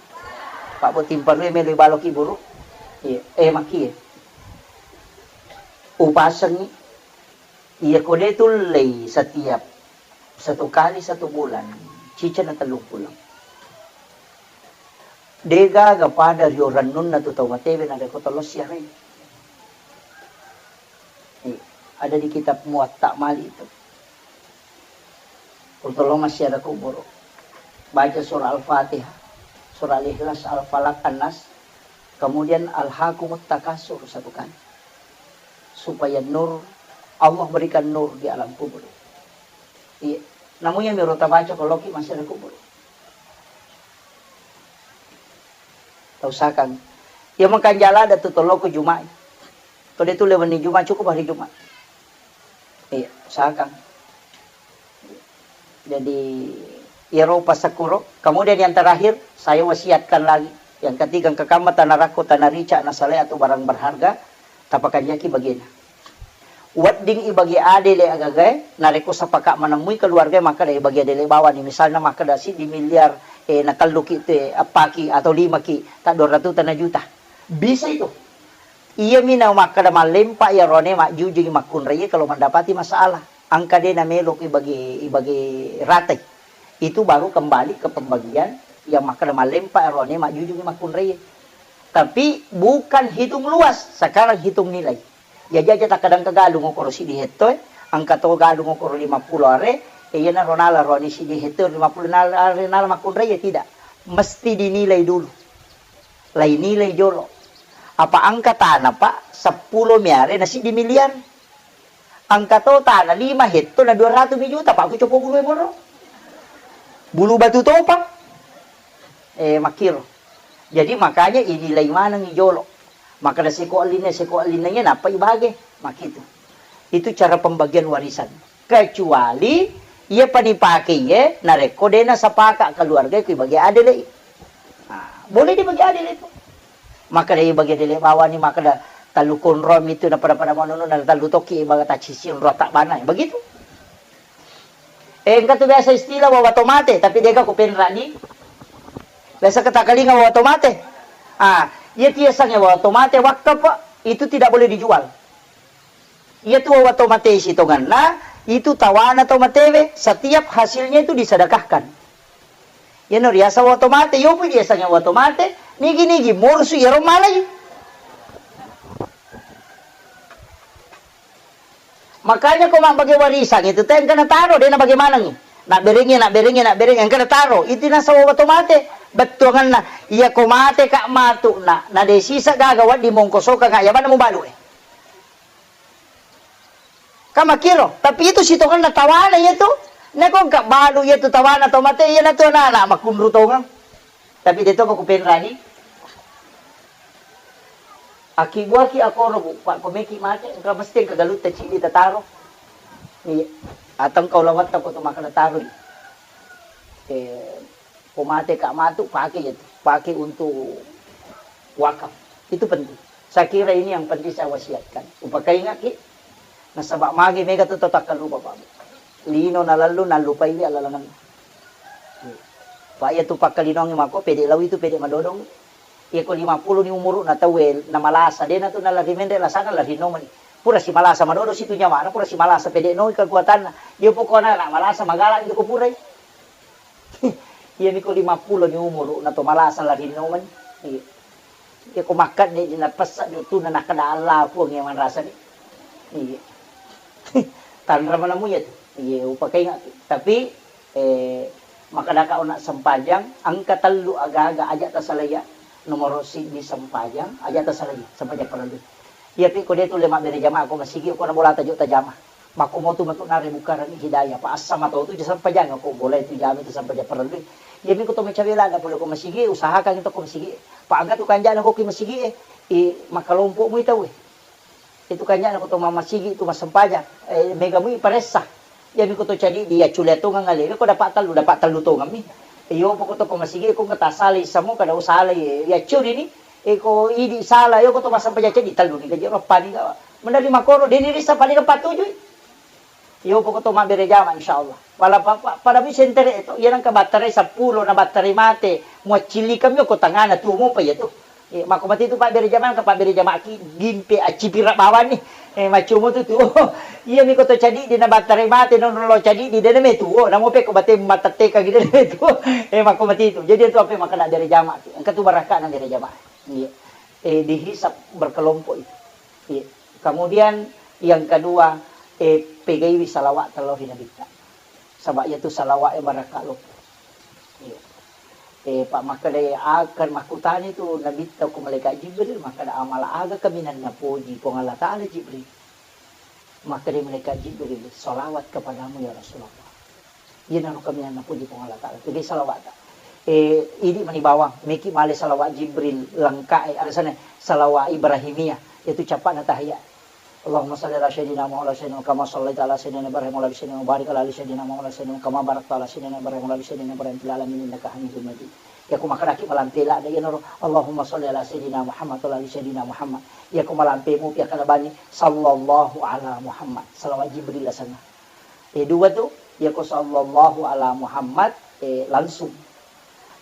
Pabbotting parue melo baloki buru. Iya, eh, makkie. Upasengi. Iya ko de tullei setiap satu kali satu bulan, cicana tellung pulo. Degaga pada rio rennunna tu tau matewe narekko tolo siarai. Eh, ada di kitab Muwatta Malik itu. Ko tolo massiara kuburu. Baca surah Al-Fatihah, surah Al-Ikhlas, Al-Falaq, An-Nas, kemudian Alhaakumut Takasur satu kali. Supaya nur, Allah berikan nur di alam kubur. Iya. Namu iya miro tabaca ko loki massiara kuburu. Tausahakan. Iya makanja lada tu toloko Jumat. Ko de tu lewenni Jumat, cukup hari Jumat. Iya, usahakan. Jadi, iyaro passakkuro. Kemudian yang terakhir, saya wasiatkan lagi. Yang ketiga, engka kamma tana rakko, tana rica, nasalai atau barang berharga, tapakanjaki bagena. Wedding ibage adele agagae, narekko sepakat menemui keluarga makkeda ibage adele bawani, misalnya makkeda siddi miliar, eh, natelluki tu, eh, eppaki atau limaki, tak dua ratus tana juta. Bisa itu. Iyami na makkeda mallempa iyarone majjujungi makkunraie kalau mendapati masalah. Engka de namelo ibage, ibage ratai. Itu baru kembali ke pembagian yang makkeda mallempa iyarone majjujungi makkunraie. Tapi bukan hitung luas, sekarang hitung nilai. Jaji aja takkadang ke galung okoro siddi hetto, eh. Engka to galung okoro lima puluh are, eh, iyana ronala roni siddi hetto lima puluh nala, are nala makkunraie, tidak. Mesti dinilai dulu. Lainilai jolo. Apa engka tana, Pak, seppulo mi are na siddi miliar. Engka to tana lima hetto na dua ratus mi juta, Pak, ku copo bulu e moro. Bulu batu topa. Eh, makkiro. Jadi makanya inilai maneng i jolo. Makkeda seko ellinna, seko ellinna iya nappa ibage. Makkitu. Itu cara pembagian warisan. Kecuali Iya pani pake iye, narekko de nasapaka keluarga ku ibagi adele. Nah, boleh dibagi adele itu. Maka dari bagi adele bawani, maka da tallu konro itu na pada-pada manunu na tallu toki ibaga tacisi onro tak bana. Begitu. Eh, engka tu biasa istilah wawa tomate, tapi deka ku penrani. Biasa ketakalinga wawa tomate. Ah, iya tiasange wawa tomate wakaf, Pak, itu tidak boleh dijual. Iya tu wawa tomate sitonganna, itu tawana tomatewe, setiap hasilnya itu disedekahkan. Iyano riasa wawa tomate, yopi diasange wawa tomate, nigi-nigi morsu iyaro malai. Makanya ko mabbage warisan itu te engka nataro, de nabage manengi. Nabberengi, nabberengi, nabberengi, engka nataro. Itu nasaba wawa tomate. Bettuanganna, iya ko mate ka matu na, na de sisa gaga waddi mongkosokanga, iya mana mubalu e. Ka makkiro, tapi itu sitonganna tawana iya tu. Nako engka balu iya tu tawana tomate, iya natu anak-anak makkunru tongeng. Tapi de to ko kupenrani. Akibbuaki akoro, Bu, Pak, ko meki mate, engka mesti engka galutta cidi tataro. Iya. Atau engka ulawatta ko to makkeda taroi. Eh, ko mate ka matu, pake iya tu. Pake untuk wakaf. Itu penting. Saya kira ini yang penting saya wasiatkan. Upakaingaki, nasaba magi mega tu tau takkalupa, Pak. Lino nalallu, nallupai wi alalangenna. Pak, iya tu pakkalinongi mako, pede lawi tu, pede madodong. Iya ko lima puluh ni umuru na tauwe, na malasa, de na tu nalari menre lasana lari nomani. Pura si malasa madodo situ nyawana, pura si malasa pede noi kekuatanna. Iya pokona na malasa magala itu ko purai. Iya niko lima puluh ni umuru na to malasa lari nomani. Iya. Iya ko makkadde di napessa di tu na nakada Allah puang yang manrasa ni. Iya. Tanra manamu ya tu. Iya, upakainga. Tapi Eh, makkadaka ona sempajang, engka tellu aga-aga aja tasalaiya. Nomoro siddi sempajang, aja tasalaiya, sempajang parellu. Iya pi ko de tulle mabbere jamaah ko masigi, ko na bolata jo tajama. Makko motu matu nare bukarani hidayah, pa assama tau tu sempajang ko bolai tu jami tu sempajang parellu. Iya mi ko to macawe lada pole ko masigi, usahakan to ko masigi. Pa engka tu kanjana ko ki masigi e, i makalompo mu tau e. Itu kanjana ko to mammasigi tu massempajang, eh, mega mui paressa. Iyami ko to cadi di accule tongeng alewe ko dapat tellu, dapat tellu tongeng mi. Iyo poko to ko masigi ko ngeta salai samo kada usala ye. Ya curi ni, eh, ko idi sala yo ko to massempajang cadi tellu ni gaji roppa ni ga. Menari makoro deni risa paling empat tujuh. Iyo poko to mabbere jama insyaallah. Pala pa-, pa-, pada mi sentere to, iya nangka battarai seppulo na battarai mate, muaccilikang mi ko tangana tuo mopa iya to. Eh, makko mati tu pabbere jama, ka pabbere jamaki gimpe accipira bawani. Eh, maccomo tu tu. Iya mi ko to cadi di na battarai mate, non lo cadi di dene metuo, namo pe ko bate matetteka gi dene metuo. Eh, makko mati tu. Jadi itu apa makana bere jamaki. Engka tu barakana bere jama. Iya. Eh, dihisap berkelompok itu. Iya. Kemudian yang kedua, eh, pegaiwi salawat talohi nabitta. Saba iya tu salawat e barakka loppo. Iya. Eh, pa makkeda akan makkutani tu nabitta ko malaikat Jibril, makkeda amala aga kaminang napoji Puang Allah Taala Jibril. Makkeda malaikat Jibril, salawat kepadamu ya Rasulullah. Iyanaro kaminang napoji Puang Allah Taala. Jadi salawat. Eh, idi mani bawang, meki male salawat Jibril lengkap, eh, ada sana salawat Ibrahimiyah, itu capakna tahiyat. Allahumma salli ala sayyidina Muhammad wa ala sayyidina kama sallaita ala sayyidina Ibrahim wa ala ali sayyidina wa barik ala ali sayyidina Muhammad wa ala sayyidina kama barakta ala sayyidina Ibrahim wa ala ali sayyidina Ibrahim fil alamin innaka Hamidum Majid. Ya ku makkadaki malampe ladde iyanaro Allahumma salli ala sayyidina Muhammad wa ala ali sayyidina Muhammad. Ya ku malampe mupi akkada bani sallallahu ala Muhammad. Salawat Jibril asenna. Eh, dua tu, ya ku sallallahu ala Muhammad, eh, langsung.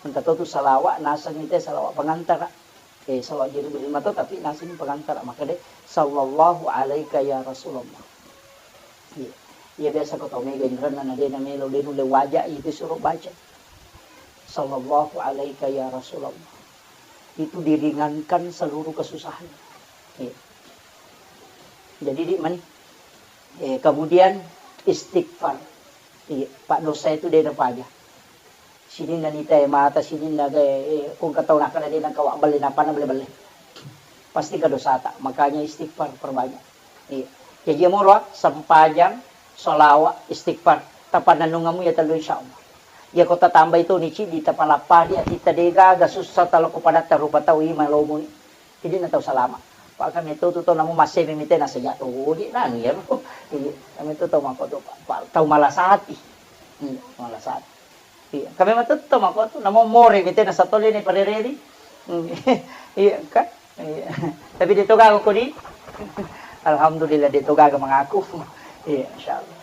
Engka to tu salawat naseng ite salawat pengantara. Eh, salawat Jibril mato, tapi naseng pengantara. Makkeda, "Sallallahu alaika ya Rasulullah." Iya. Iya, biasa ko tau mega inrenna, na de na melo, de nulle waja, itu suruh baca. "Sallallahu alaika ya Rasulullah." Itu diringankan seluruh kesusahan. Iya. Jadi, di mani. Eh, kemudian istighfar. Iya, pak dosa itu de na paja. Sininna nitae mata, sininna gae, eh, kung katau nakkeda de nengka wabbelle, napana belle-belle. Pasti engka dosata, makanya istighfar perbanyak. Iya. Jaji amoro, ah, sempajang, sholawat, istighfar. Tapannennungamu ya tellu, insyaallah. Ya ko tatambai toni ciddi, tapalappadi atitta, de gaga sussa taloko padatta rupa tau i malomoi. Jadi na tau salama. Pak kami tu tu tau namu masemi mite na sejak tu di nang ya. Iya, kami tu tau mako tu, Pak, tau malas hati. Malah satu. Iya, kami mah tetto mako tu, namo more mite na satole ni parereri. Iya, kan? Iya. Tapi de' to gaga ko di. Alhamdulillah, de' to gaga mangaku. Iya, insyaallah.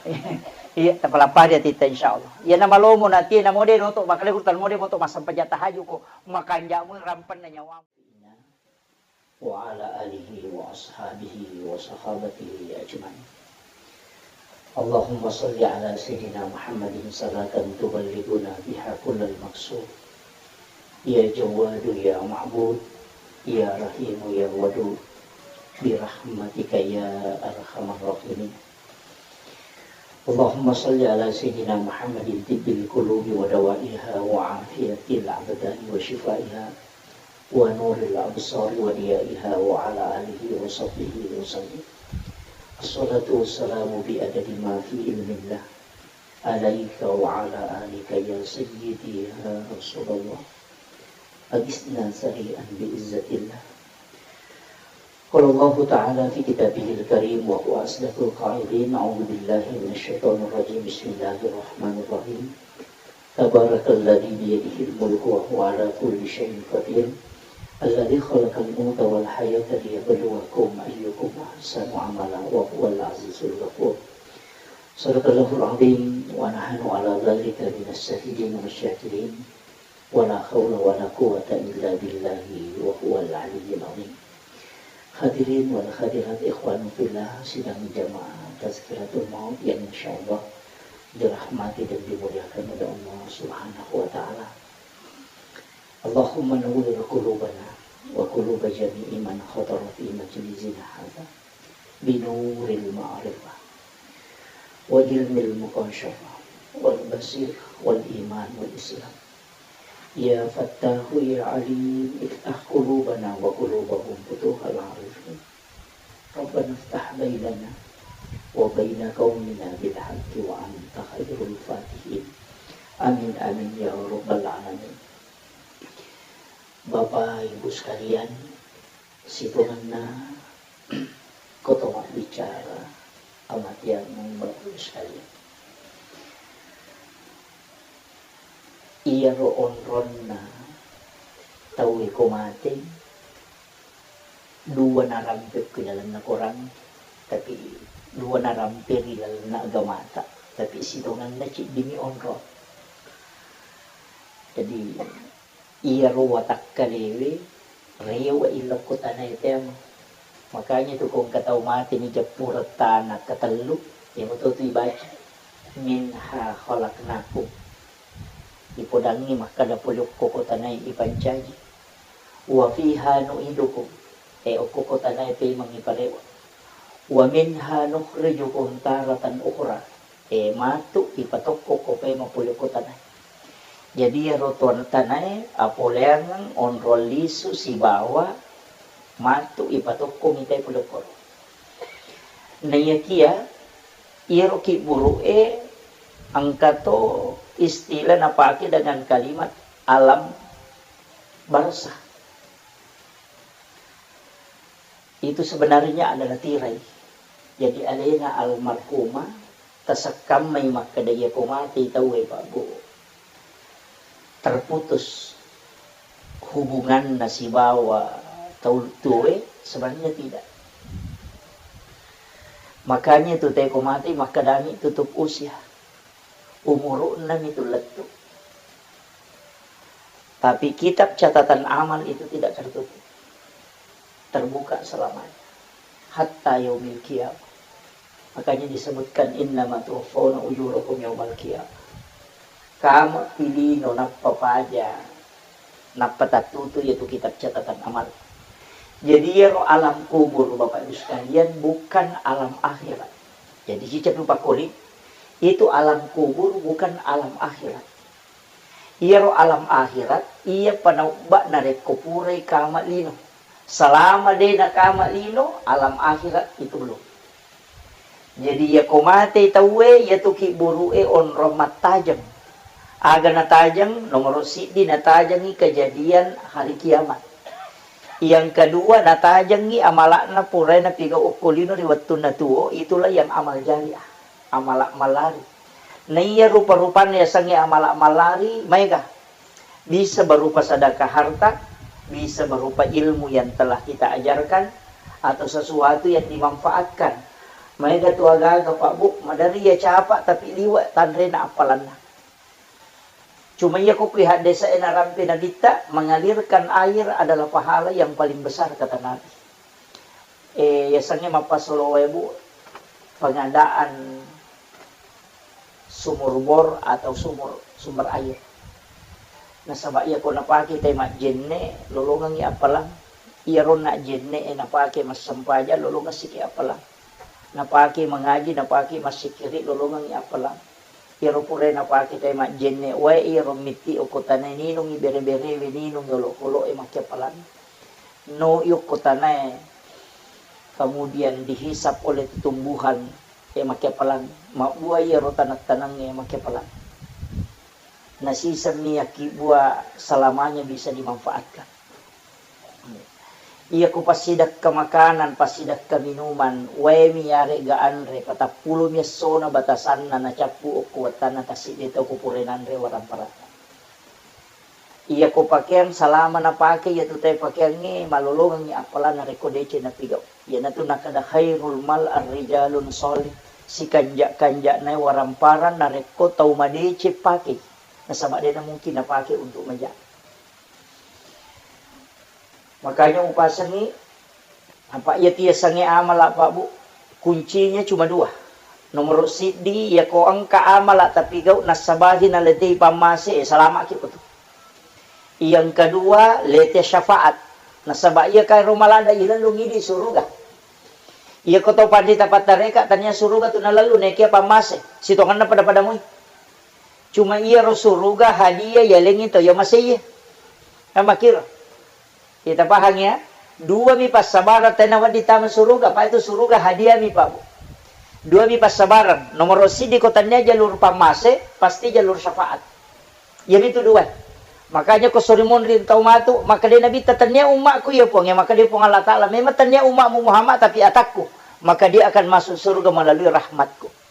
Iya, tapalapari atitta, insyaallah. Iya, na malomo na tie, namo de' no to, makale kurtal mo de' mo to massempajang tahajud ko, makanjamu rampenna nyawamu. وعلى آله وأصحابه وصحابته أجمعين. اللهم صل على سيدنا محمد صلاة تبلغنا بها كل المقصود. يا جواد يا معبود، يا رحيم يا ودود، برحمتك يا أرحم الراحمين. اللهم صل على سيدنا محمد طب القلوب ودوائها وعافية الأبدان وشفائها ونور الأبصار وضيائها وعلى آله وصحبه وسلم. الصلاة والسلام بعدد ما في علم الله عليك وعلى آلك يا سيدي يا رسول الله. أغثنا سريعا بعزة الله. قال الله تعالى في كتابه الكريم وهو أصدق القائلين: أعوذ بالله من الشيطان الرجيم. بسم الله الرحمن الرحيم. تبارك الذي بيده الملك وهو على كل شيء قدير. الذي خلق الموت والحياة ليبلوكم أيكم أحسن عملا وهو العزيز الغفور. صدق الله العظيم ونحن على ذلك من الشاهدين والشاكرين. ولا حول ولا قوة إلا بالله وهو العلي العظيم. Hadirin wal hadirat, ikhwani fillah, sidang jamaah Tazkiratul Maut yang insyaallah dirahmati dan dimuliakan oleh Allah Subhanahu wa Ta'ala. Allahumma nawwir qulubana wa quluba jami'i man hadara fi majlisina hadza binuril ma'rifah wa ilmil muqasyafah wal basir wal iman wal islam. Ya Fattahu ya Alim, iftah qulubana wa qulubahum futuhal arifin. Rabbana iftah bainana wa baina qaumina bil haqqi wa anta khairul fatihin. Amin, amin, ya rabbal alamin. Bapak Ibu sekalian, sitongenna koto mabbicara, amatiang Bapak Ibu sekalian. Iyaro onronna tauwe ko mate, dua narampe ki lalenna korang, tapi dua narampe ri lalenna agamata, tapi sitongenna ciddimi onrong. Jadi, iyaro watakkalewe rewe'i lokko tanae teamo. Makanya tu ko engka tau mate ni jeppureng tana katellu, iyamo to tu ibaca, "Minha khalaqnakum." Ipodangngi makkada pole okko ko tanae ipancaji. "Wa fiha nu'idukum." E, okko ko tanae pemeng iparewe. "Wa minha nukhrijukum taratan ukhra." E, matu ipatokko ko pemeng pole ko tanae. Jadi, iyaro tuan tanae apoleangeng onrong lisu sibawa matu ipatokko mitai pole koro. Naiyakia, iyaro kibburu'e engka to istilah napake dengan kalimat alam barzah. Itu sebenarnya adalah tirai. Jadi, alena almarhumah tasekkammai makkeda, iya ko mate tauwe, Pak Bu, terputus hubunganna sibawa tau tuoe, sebenarnya tidak. Makanya tu te ko mate makkedami tutup usia. Umuru'na mi tu lettu. Tapi kitab catatan amal itu tidak tertutup. Terbuka selamanya. Hatta yaumil qiyamah. Makanya disebutkan, "Innama tuwaffawna ujurakum yaumal qiyamah." Kama pilino nappa paja, nappa tattutu yaitu kitab catatan amal. Jadi, iyaro alam kubur, Bapak Ibu sekalian, bukan alam akhirat. Jadi, ciceng rupa koli, itu alam kubur bukan alam akhirat. Iyaro alam akhirat, iya panaubba narekko purai kama lino. Selama de nakama lino, alam akhirat itu belum. Jadi, iya ko mate tauwe, iyatu kibburu'e onrong mattajeng. Aga natajeng? Nomoro siddi, natajengi kejadian hari kiamat. Yang kedua, natajengi amala'na purae napigau okko lino ri wettunna tuo, itulah yang amal jariah, amala mallari. Naiya rupa-rupanna yasengnge amala mallari, maega. Bisa berupa sedekah harta, bisa berupa ilmu yang telah kita ajarkan, atau sesuatu yang dimanfaatkan. Maega tu agaga, Pak Bu, maderri iya capa tapi liwe' tanrena appalanna. Cuma iya ko kui haddesa e narampe Nabitta, mengalirkan air adalah pahala yang paling besar, kata Nabi. Eh, yasengnge mappasolo wae, Bu, pengadaan sumur bor atau sumur, sumber air. Nasaba iya ko napake tai majjenne, lolongengngi appalang. Iya ronna jenne e napake massempajang, lolongeng siki appalang. Napake mangaji, napake massikiri, lolongengngi appalang. Iyaro pura napake tai majjenne wae, iyaro mitti okko tanae ninungngi bere-berewe, ninungngi olokolo'e makkeappalang. No yokko tanae, kemudian dihisap oleh tumbuhan, e makkeappalang. Mabbua iyaro taneng-tanengnge makkeappalang. Nasisemmi yakkibua selamanya bisa dimanfaatkan. Iya ku passidekka makanan, passidekka minuman, waemi yaregga anre, patappulomi essona batasanna nacappu okko wettanna tassiddi tau ku pura nanre waramparatta. Iya ko pakeang salama napake, iya tu tae pakeangnge malolongengngi appalang narekko deceng napigau. Iyanatu nakada khairul mal ar-rijalun sholih, sikanja-kanja'nae waramparang narekko tau madeceng pakei, nasaba de namungkin napake untuk maja. Makanya upasengngi, apa iya tu yasengnge amala, Pak Bu, kuncinya cuma dua. Nomoro siddi, iya ko engka amala tapigau nassabahi naletei pammase, eh, salama'ki ko tu. Yang kedua, lete syafaat. Nasaba iya kairo malada ilellung idi suruga. Iya ko tau panrita pattareka tania suruga tu nalellu nekia pammase, sitongenna pada-pada mui. Cuma iyaro suruga hadiah yalengngi tau yamaseiye. Kan makkiro. Kita pahang ya. Dua mi passabarang tena wedding tama suruga, apa itu suruga hadiah mi, Pak Bu. Dua mi passabarang. Nomoro siddi ko tania jalur pammase, pasti jalur syafaat. Iyamitu dua. Makanya ko sori monri tau matu, maka de Nabitta tania ummakku ya Puang, ya maka de Puang Allah Ta'ala. Memang tania ummakmu Muhammad, tapi atakku. Maka dia akan masuk surga melalui rahmatku.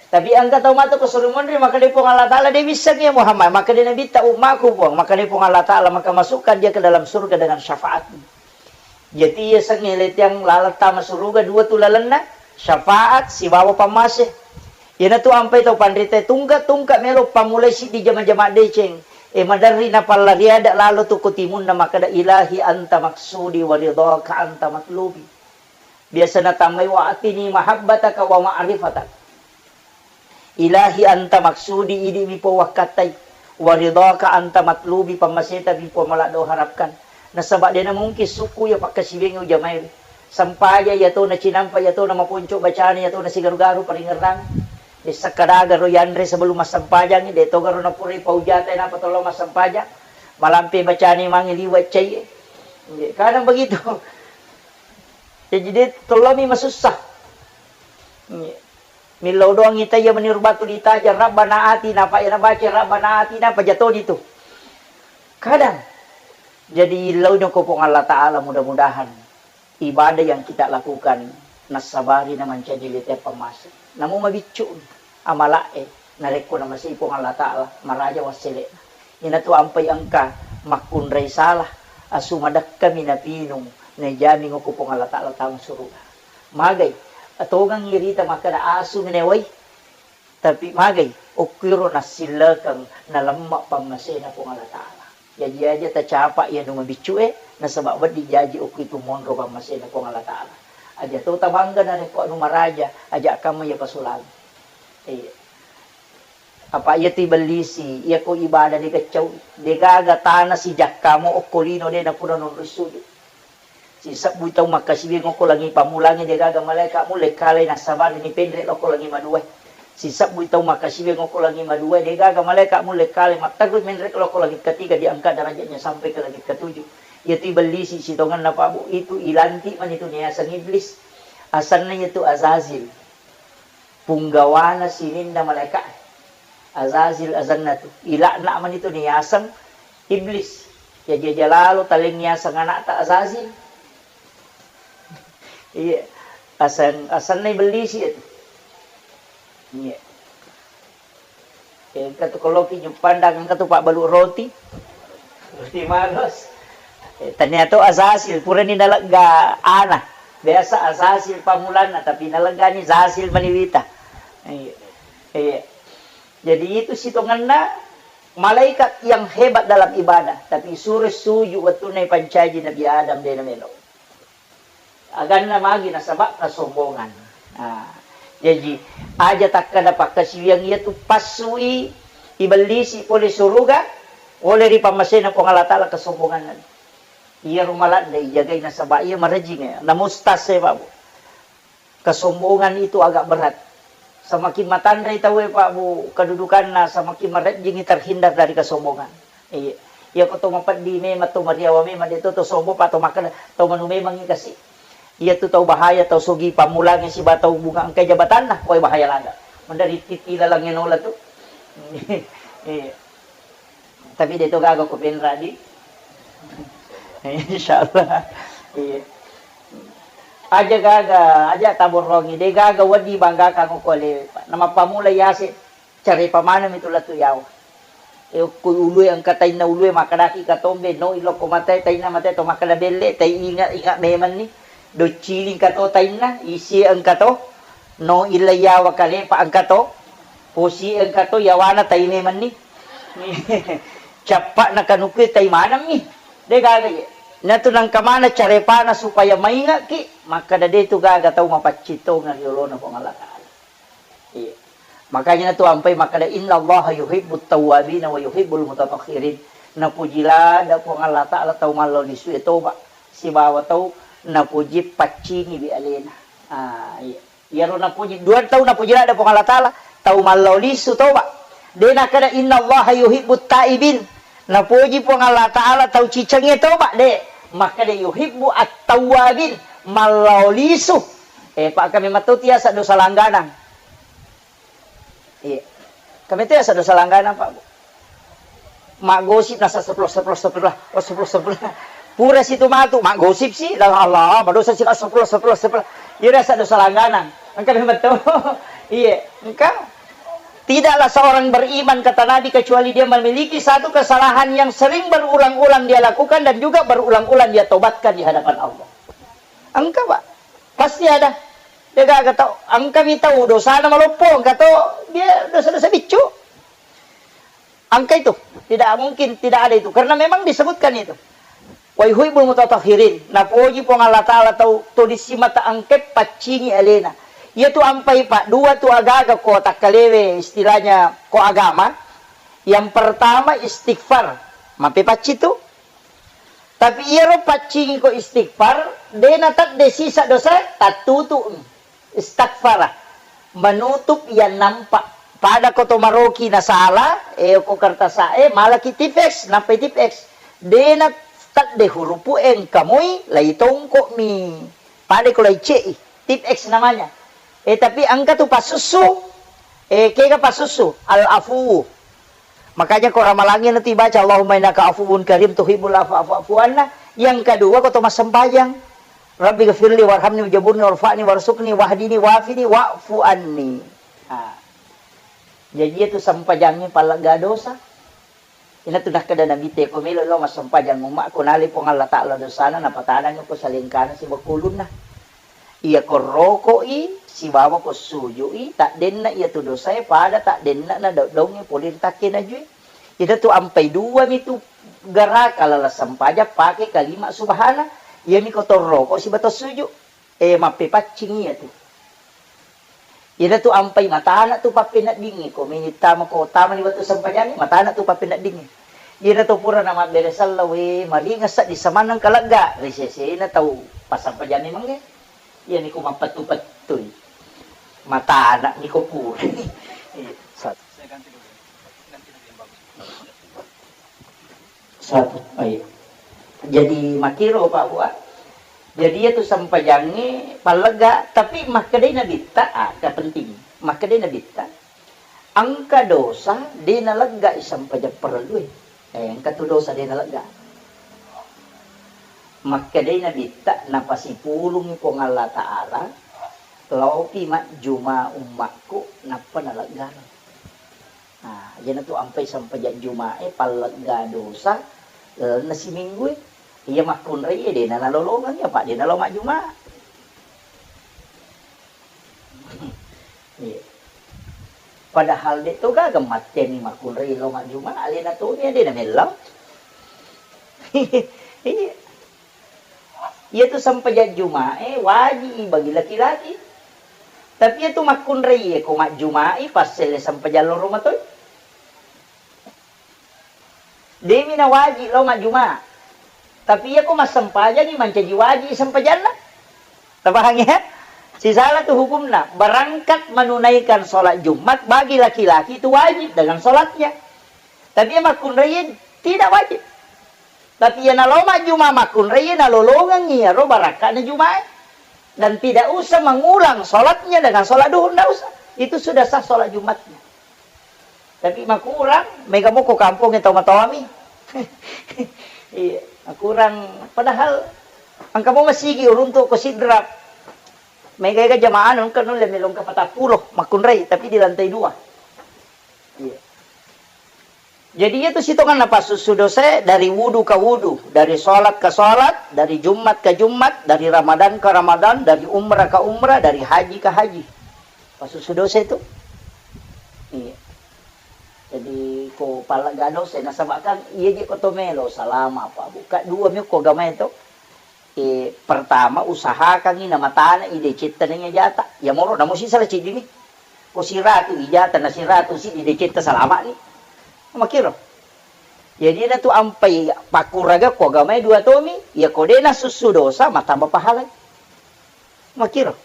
Tapi engka tau matu ko sori monri, maka de Puang Allah Ta'ala, de wisseng ya Muhammad, maka de Nabitta ummakku Puang, maka de Puang Allah Ta'ala, maka masukkan dia ke dalam surga dengan syafaatmu. Jadi iya sengnge letiang laleng tama suruga dua tu lalenna, syafaat sibawa pammase. Iyanatu ampai tau panrita tungka-tungka melo pammulai siddi jama-jama deceng. E maderri napallariada lalo tu ko timunna makkada, "Ilahi anta maksudi wa ridhaka anta matlubi." Biasa natammai, "Wa atini mahabbataka wa ma'rifataka." Ilahi anta maksudi, idi mi Puang wakkattai, wa ridhaka anta matlubi, pammaseta mi Puang maladdo harapkan. Nasaba dena mungkin sukku iya pakkasiwiang ujamai. Sampaja iya to nacinampa, iya to namaponco bacana, iya to nasigaru-garu paringerrang. Dessa kadaga ro yanre sebelum massempajang, de togaro napurai paujata napa tollo massempajang. Malampe bacani mangi liwa cai. Kadang begitu. Jadi de tollomi masussa. Millau doang ita iya meniru batu ditajang, Rabbana atina, apa iya nabaca Rabbana atina, apa jatoni tu. Kadang. Jadi illau nako Puang Allah Ta'ala, mudah-mudahan ibadah yang kita lakukan nassabari na mancaji lete pammase. Namu mabiccu amala'e, narekko namasei Puang Allah Ta'ala, maraja wassele'na. Inatu ampai engka makkunrai salah, asu madekkami napinung, naijami ngoko Puang Allah Ta'ala tama suruga. Magai, atongang irita makkeda asu menewai, tapi magai, okkiro nassillekeng nalemma pammasena Puang Allah Ta'ala. Jaji aja tacapa iya nu mabiccu e, nasaba wedding jaji okko itu monro pammasena Puang Allah Ta'ala. Aja to tabangga narekko anu maraja, aja kamma iya pasulang. Iya. Apa iya tu ibellisi, iya ko ibadah de gaccau, de gaga tana sijakkamo okko lino de napura nonroi sujud. Sisebbui tau makkasiwiang okko langi pammulangi de gaga malaika mulle kalai nassabari ni penre lokko langi madua. Sisebbui tau makkasiwiang okko langi madua de gaga malaika mulle kalai matterru menre lokko langi ketiga diangkat derajatnya sampai ke langit ketujuh. Iya tu ibellisi sitongenna pabu itu ilantik mani tu niaseng iblis. Asanna iya tu Azazil. Punggawana sininna malaika'e. Azazil asanna tu. Ila'na mani tu niyaseng Iblis. Jaji aja lalo taleng yaseng anakta Azazil. Iya. Aseng, asenna ibellisi itu. Iya. Eh, engka tu koloki juppandang, engka tu pabbalu roti. Roti maros. Eh, tania to azasil, purani nalegga ana. Biasa azasil pamulanna, tapi naleggani zasil maniwita. Iya. Iya. Jadi itu sitongenna malaikat yang hebat dalam ibadah, tapi suro suju wettunna ipancaji Nabi Adam de namelo. Aganna magi nasaba kesombongan. Nah, jaji aja takkada pakkasiwiang iya tu passui ibellisi pole suruga, pole ri pammasena Puang Allah Taala kesombongan. Iya rumaladde ijagai nasaba iya marejing ya. Namustas ya, Pak Bu. Kesombongan itu agak berat. Semakin matanre tauwe, Pak Bu, kedudukanna, semakin marejjingi terhindar dari kesombongan. Iya. Iya ko to mapeddi memang, to mariawa memang, de to, to sombong, Pak, to makkeda, to manu memang i kasi. Iya tu tau bahaya, tau sogi pammulangi siba tau bunga engkai jabatanna, koe bahaya laga. Mendari titi lalangnge nola tu. Iya. Tapi de to gaga ko penra di. Insyaallah. Iya. Aja gaga, aja taborrongi, de gaga wedding banggakang ko le. Namappamula yase, carepa maneng mitu lettu yawa. E okko ulue engka tainna ulue, makkedaki katombe, no ilokko mate tainna mate to makkeda belle, tai inga, inga memang ni. Docciling kato tainna, isi engka to, no illa yawa kalepa engka to, posi engka to, yawana tai memang ni. Cappa'na kanukue tai maneng mi. De gaga ye. Natu nangka mana carepana supaya mainga'ki, makkeda de tu gaga tau mapaccing tongeng ri olona Puang Allah Taala. Iya. Makanya natu ampai makkeda, "Innallaha yuhibbut tawwabina wa yuhibbul mutatahhirin." Napuji ladde Puang Allah Taala tau mallo lisue toba, sibawa tau napuji paccingi bi alena. Ah, iya. Iyaro napuji, dua tau napuji ladde Puang Allah Taala, tau mallo lisu toba. De nakkeda, "Innallaha yuhibbut taibin." Napuji Puang Allah Taala tau cicengnge toba, de. Makkeda, "Yuhibbu at-tawwabin." Mallo lisu. Eh, Pak, kami matto tiasa dosa langganang. Iya. Kami tiasa dosa langganang, Pak. Maggosip nasa sepuluh, sepuluh, sepuluh, oh, sepuluh, sepuluh. Pura situ matu, maggosip sih, la Allah, madosa sih, sepuluh, sepuluh, sepuluh. Iya, rasa dosa langganang. Engka memang betul. Iya, engka. Tidaklah seorang beriman, kata Nabi, kecuali dia memiliki satu kesalahan yang sering berulang-ulang dia lakukan dan juga berulang-ulang dia tobatkan di hadapan Allah. Engka, Pak. Pasti ada. Degaga tau, engkami tau dosana maloppo, engka to dia dosa-dosa biccu. Engka itu, tidak mungkin tidak ada itu, karena memang disebutkan itu. Wa yuhibbul mutatahhirin, napoji Puang Allah Taala tau to dissimata engke paccingi alena. Iya tu ampai, Pak, dua tu agaga ko takkalewe, istilahnya ko agama. Yang pertama istighfar, mappepacci tu. Tapi iyaro paccingi ko istighfar, de natedde sisa dosa, tattutu'mi. Istaghfara, menutup yang nampak. Pada ko to maroki nasala, eh, ko kertasa, eh, malaki tipeks, nappai tipeks. De natedde hurupu engka moi, lai tongko'mi. Pada ko lai ce'i, tipeks namanya. Eh, tapi engka tu pasussu, eh, kega pasussu, al-afu. Makanya ko ramalangi nanti baca, "Allahumma innaka afuwun karim tuhibbul afwa fa'fu anna." Yang kedua, ko to massempajang, "Rabbi ghafirli warhamni wajaburni warfa'ni warzuqni wahdini wafini wa'fu anni." Ah. Jadi itu sempajangi palegga dosa. Ina tu nakkeda Nabi te, ko melo lo massempajang umma, ko nale Puang Allah Taala dosana, napatanang ko salengkana sibawa kulunna. Iya ko roko'i sibawa ko suju'i, taddenna iya tu dosae pada taddenna na dodongnge pole ri takke najui. Ida tu ampai dua mi tu garaka lala sempajang pake kalima subhana. Iya mi ko to roko sibawa to suju. Eh, mappepaccing iya tu. Ida tu ampai matana tu pappeneddingnge, ko mini tama ko tama ni wettu sempajangnge, matana tu pappeneddingnge. Ida tu pura na mabbere sella, we, maringa seddi samaneng kalegga, ri sesena tau passempajangnge mangge. Iya niko mappettu-pettui. Matana niko pura. Satu. Satu. Ayo. Jadi makkiro, Pak, Bu, ah. Jadi iya tu sempajangnge pallegga, tapi makkedai Nabitta, ah, kepenting. Makkedai Nabitta, engka dosa de naleggai sempajang parellue. Eh, engka tu dosa de nalegga. Makkedai Nabitta, napasipulungi Puang Allah Taala, laopi majjuma ummakku, nappa naleggana. Nah, iyana tu ampai sempajang Juma'e pallegga dosa lalenna siminggu e. Iya makkunrai e dena nalolongeng, iya pa dena lao majjuma'. Iya. Padahal de' to gaga matteangngi makkunrai lao majjuma', alena tomi dena mellau. Iya. Iyatu sempajang Juma'e waji'i bagi laki-laki. Tapi iyatu makkunrai e ko majjuma'i passelle sempajang loro matoi. De'mi nawaji' lao majjuma'. Tapi iyako massempajangi mancaji waji' sempajanna. Tapahang ya? Sisala tu hukumna. Berangkat menunaikan sholat Jumat bagi laki-laki itu wajib dengan sholatnya. Tapi iya makkunrai tidak wajib. Tapi iya nalao majjuma' makkunrai, iya nalolongengngi iyaro barakka'na Juma'e. Dan tidak usah mengulang sholatnya dengan sholat duhur, ndak usah. Itu sudah sah sholat Jumatnya. Tapi makurang, mega moko kampongnge tau matoami. Iya, makurang. Padahal engka mo masigi uruntu' ko Sidrap. Mega ega jamaah engka nulle melongka patappulo makkunrai, tapi di lantai dua. Iya. Jadi iyatu sitongenna passussu dosae dari wudu ka wudu, dari sholat ka sholat, dari Jumat ka Jumat, dari Ramadan ka Ramadan, dari umrah ka umrah, dari haji ka haji. Passussu dosa itu. Iya. Jadi ko pallegga dosa, nasaba' kan iya je' ko to melo salama' apa buka dua mi ko agamae to. Eh, pertama usahakangngi namatana i decetta nengnge jata. Iya moro namo sisala ciddini. Ko siratu ijata na siratu siddi decetta salama'ni. Makkiro. Jadi iyana tu ampai pakkuraga ko agamae dua tomi, iya ko de' nasussu dosa, matamba pahalai. Makkiro.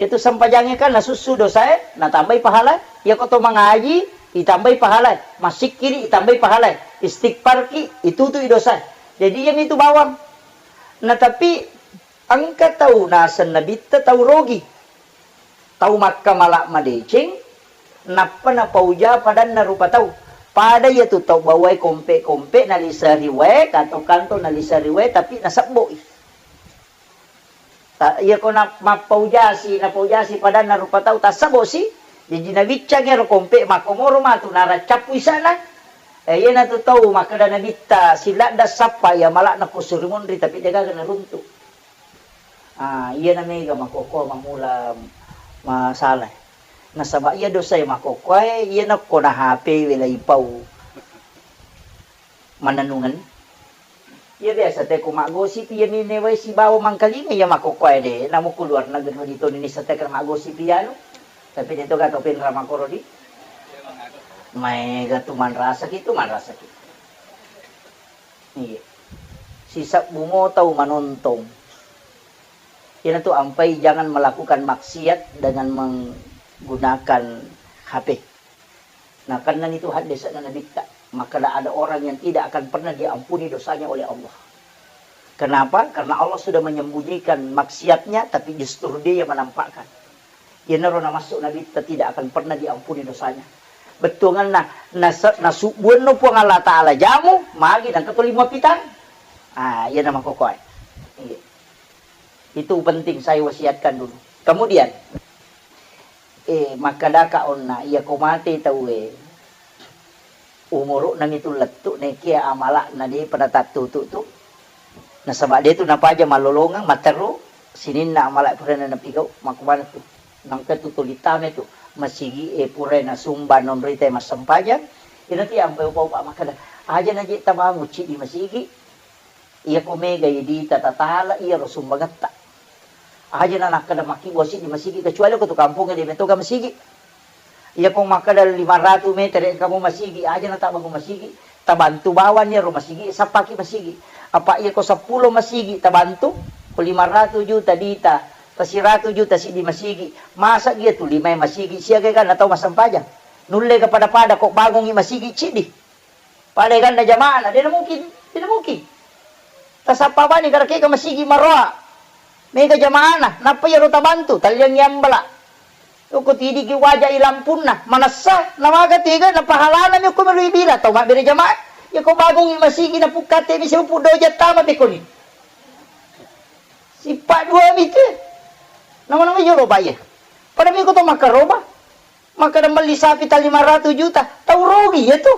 Iyatu sempajangnge kan nasussu dosae, natambai pahala. Iyako to mangaji, itambai pahala. Massikkiri, itambai pahala. Istighfarki, itutui dosae. Jadi iyamitu bawang. Nah, tapi engka tau naseng Nabitta tau rogi. Tau makkamala madeceng, nappa napauja padanna rupa tau. Pada iyatu tau bawae kompe-kompe, naliseri wae, kanto-kanto naliseri wae, tapi nasebbo'i. Ta-, iyako na-, mappaujasi, napaujasi padanna rupa tau, tassebosi, jaji nabiccangi ero kompe, makkomoro matu naraccappu isana. Eh, iyanatu tau makkeda Nabitta, siladda sappa iya mala'na ko suri monri, tapi degaga naruntu. Ah, iyana mega makkokkoe mammula masalah. Nasaba iya dosae makkokkoe, iyana ko na H P we laipau. Mannennungeng. Iya biasa te ko maggosip, iya minne wae sibawa mangkalinga iya makkokkoe de. Namo ko luar negeri di toni nisa te kena maggosip iya anu. Tapi de to gato penra makkoro di. Maega tu manrasaki tu, manrasaki. Iya. Sisebbu mo tau manontong. Iyanatu ampai jangan melakukan maksiat dengan menggunakan H P. Nakennani tu haddese'na Nabitta, makkeda ada orang yang tidak akan pernah diampuni dosanya oleh Allah. Kenapa? Karena Allah sudah menyembunyikan maksiatnya, tapi justru dia yang menampakkan. Iyanaro namassu Nabitta tidak akan pernah diampuni dosanya. Bettuanganna, nase-, nasubbuanno Puang Allah Ta'ala jamu, magi nengka tuli muappitang. Ah, iyana makkokkoe. Iya. Itu penting saya wasiatkan dulu. Kemudian, eh, makkedaka onna, iya ko mate tauwe, umuru'na mitu lettu', nekia amala'na de'pa natattutu tu. Nasaba' de' tu napaja mallolongeng, matteru sininna amala' purana napigau', makkumanatu. Nangka tu tuli tame tu, masigi e pura nasumba nonrita massempajang, ina tu ampai upa-upa makkeda, aja' na je' tabangung ciddi masigi, iya ko mega idita tatala iyaro sumbangetta. Aja' na nakkeda makkibua siddi masigi, kecuali ko tu kampongnge de' metoga masigi. Iya ko makkeda lima ratu meter engka mo masigi, aja' na tabangung masigi, tabantu bawang iyaro masigi, sappaki masigi. Apa iya ko seppulo masigi tabantu, ko lima ratu juta dita, ta siratu juta siddi masigi, masa iya tu limae masigi, siaga kan tau massempajang. Nulle ga pada-pada ko bangungi masigi ciddi. Pada ganna jama'na, de' na mungkin, de' na mungkin. Tasappa bani karakeka masigi maroa. Mega jama'na, nappa iyaro tabantu, talliangngi ambala. Yoko tidiki waja i lampunna, manessa, namaga tega, na pahalana mi okko mero ibila, tau mabbere jamaah. Yako bangungi masigi, napukkate mi seupu doja tama pekoni. Sippa dua mi te. Nama-nama yolo baye. Pada mi ko to makkaroba. Makkeda melli sapi ta lima ratus juta, tau rugi iyatu.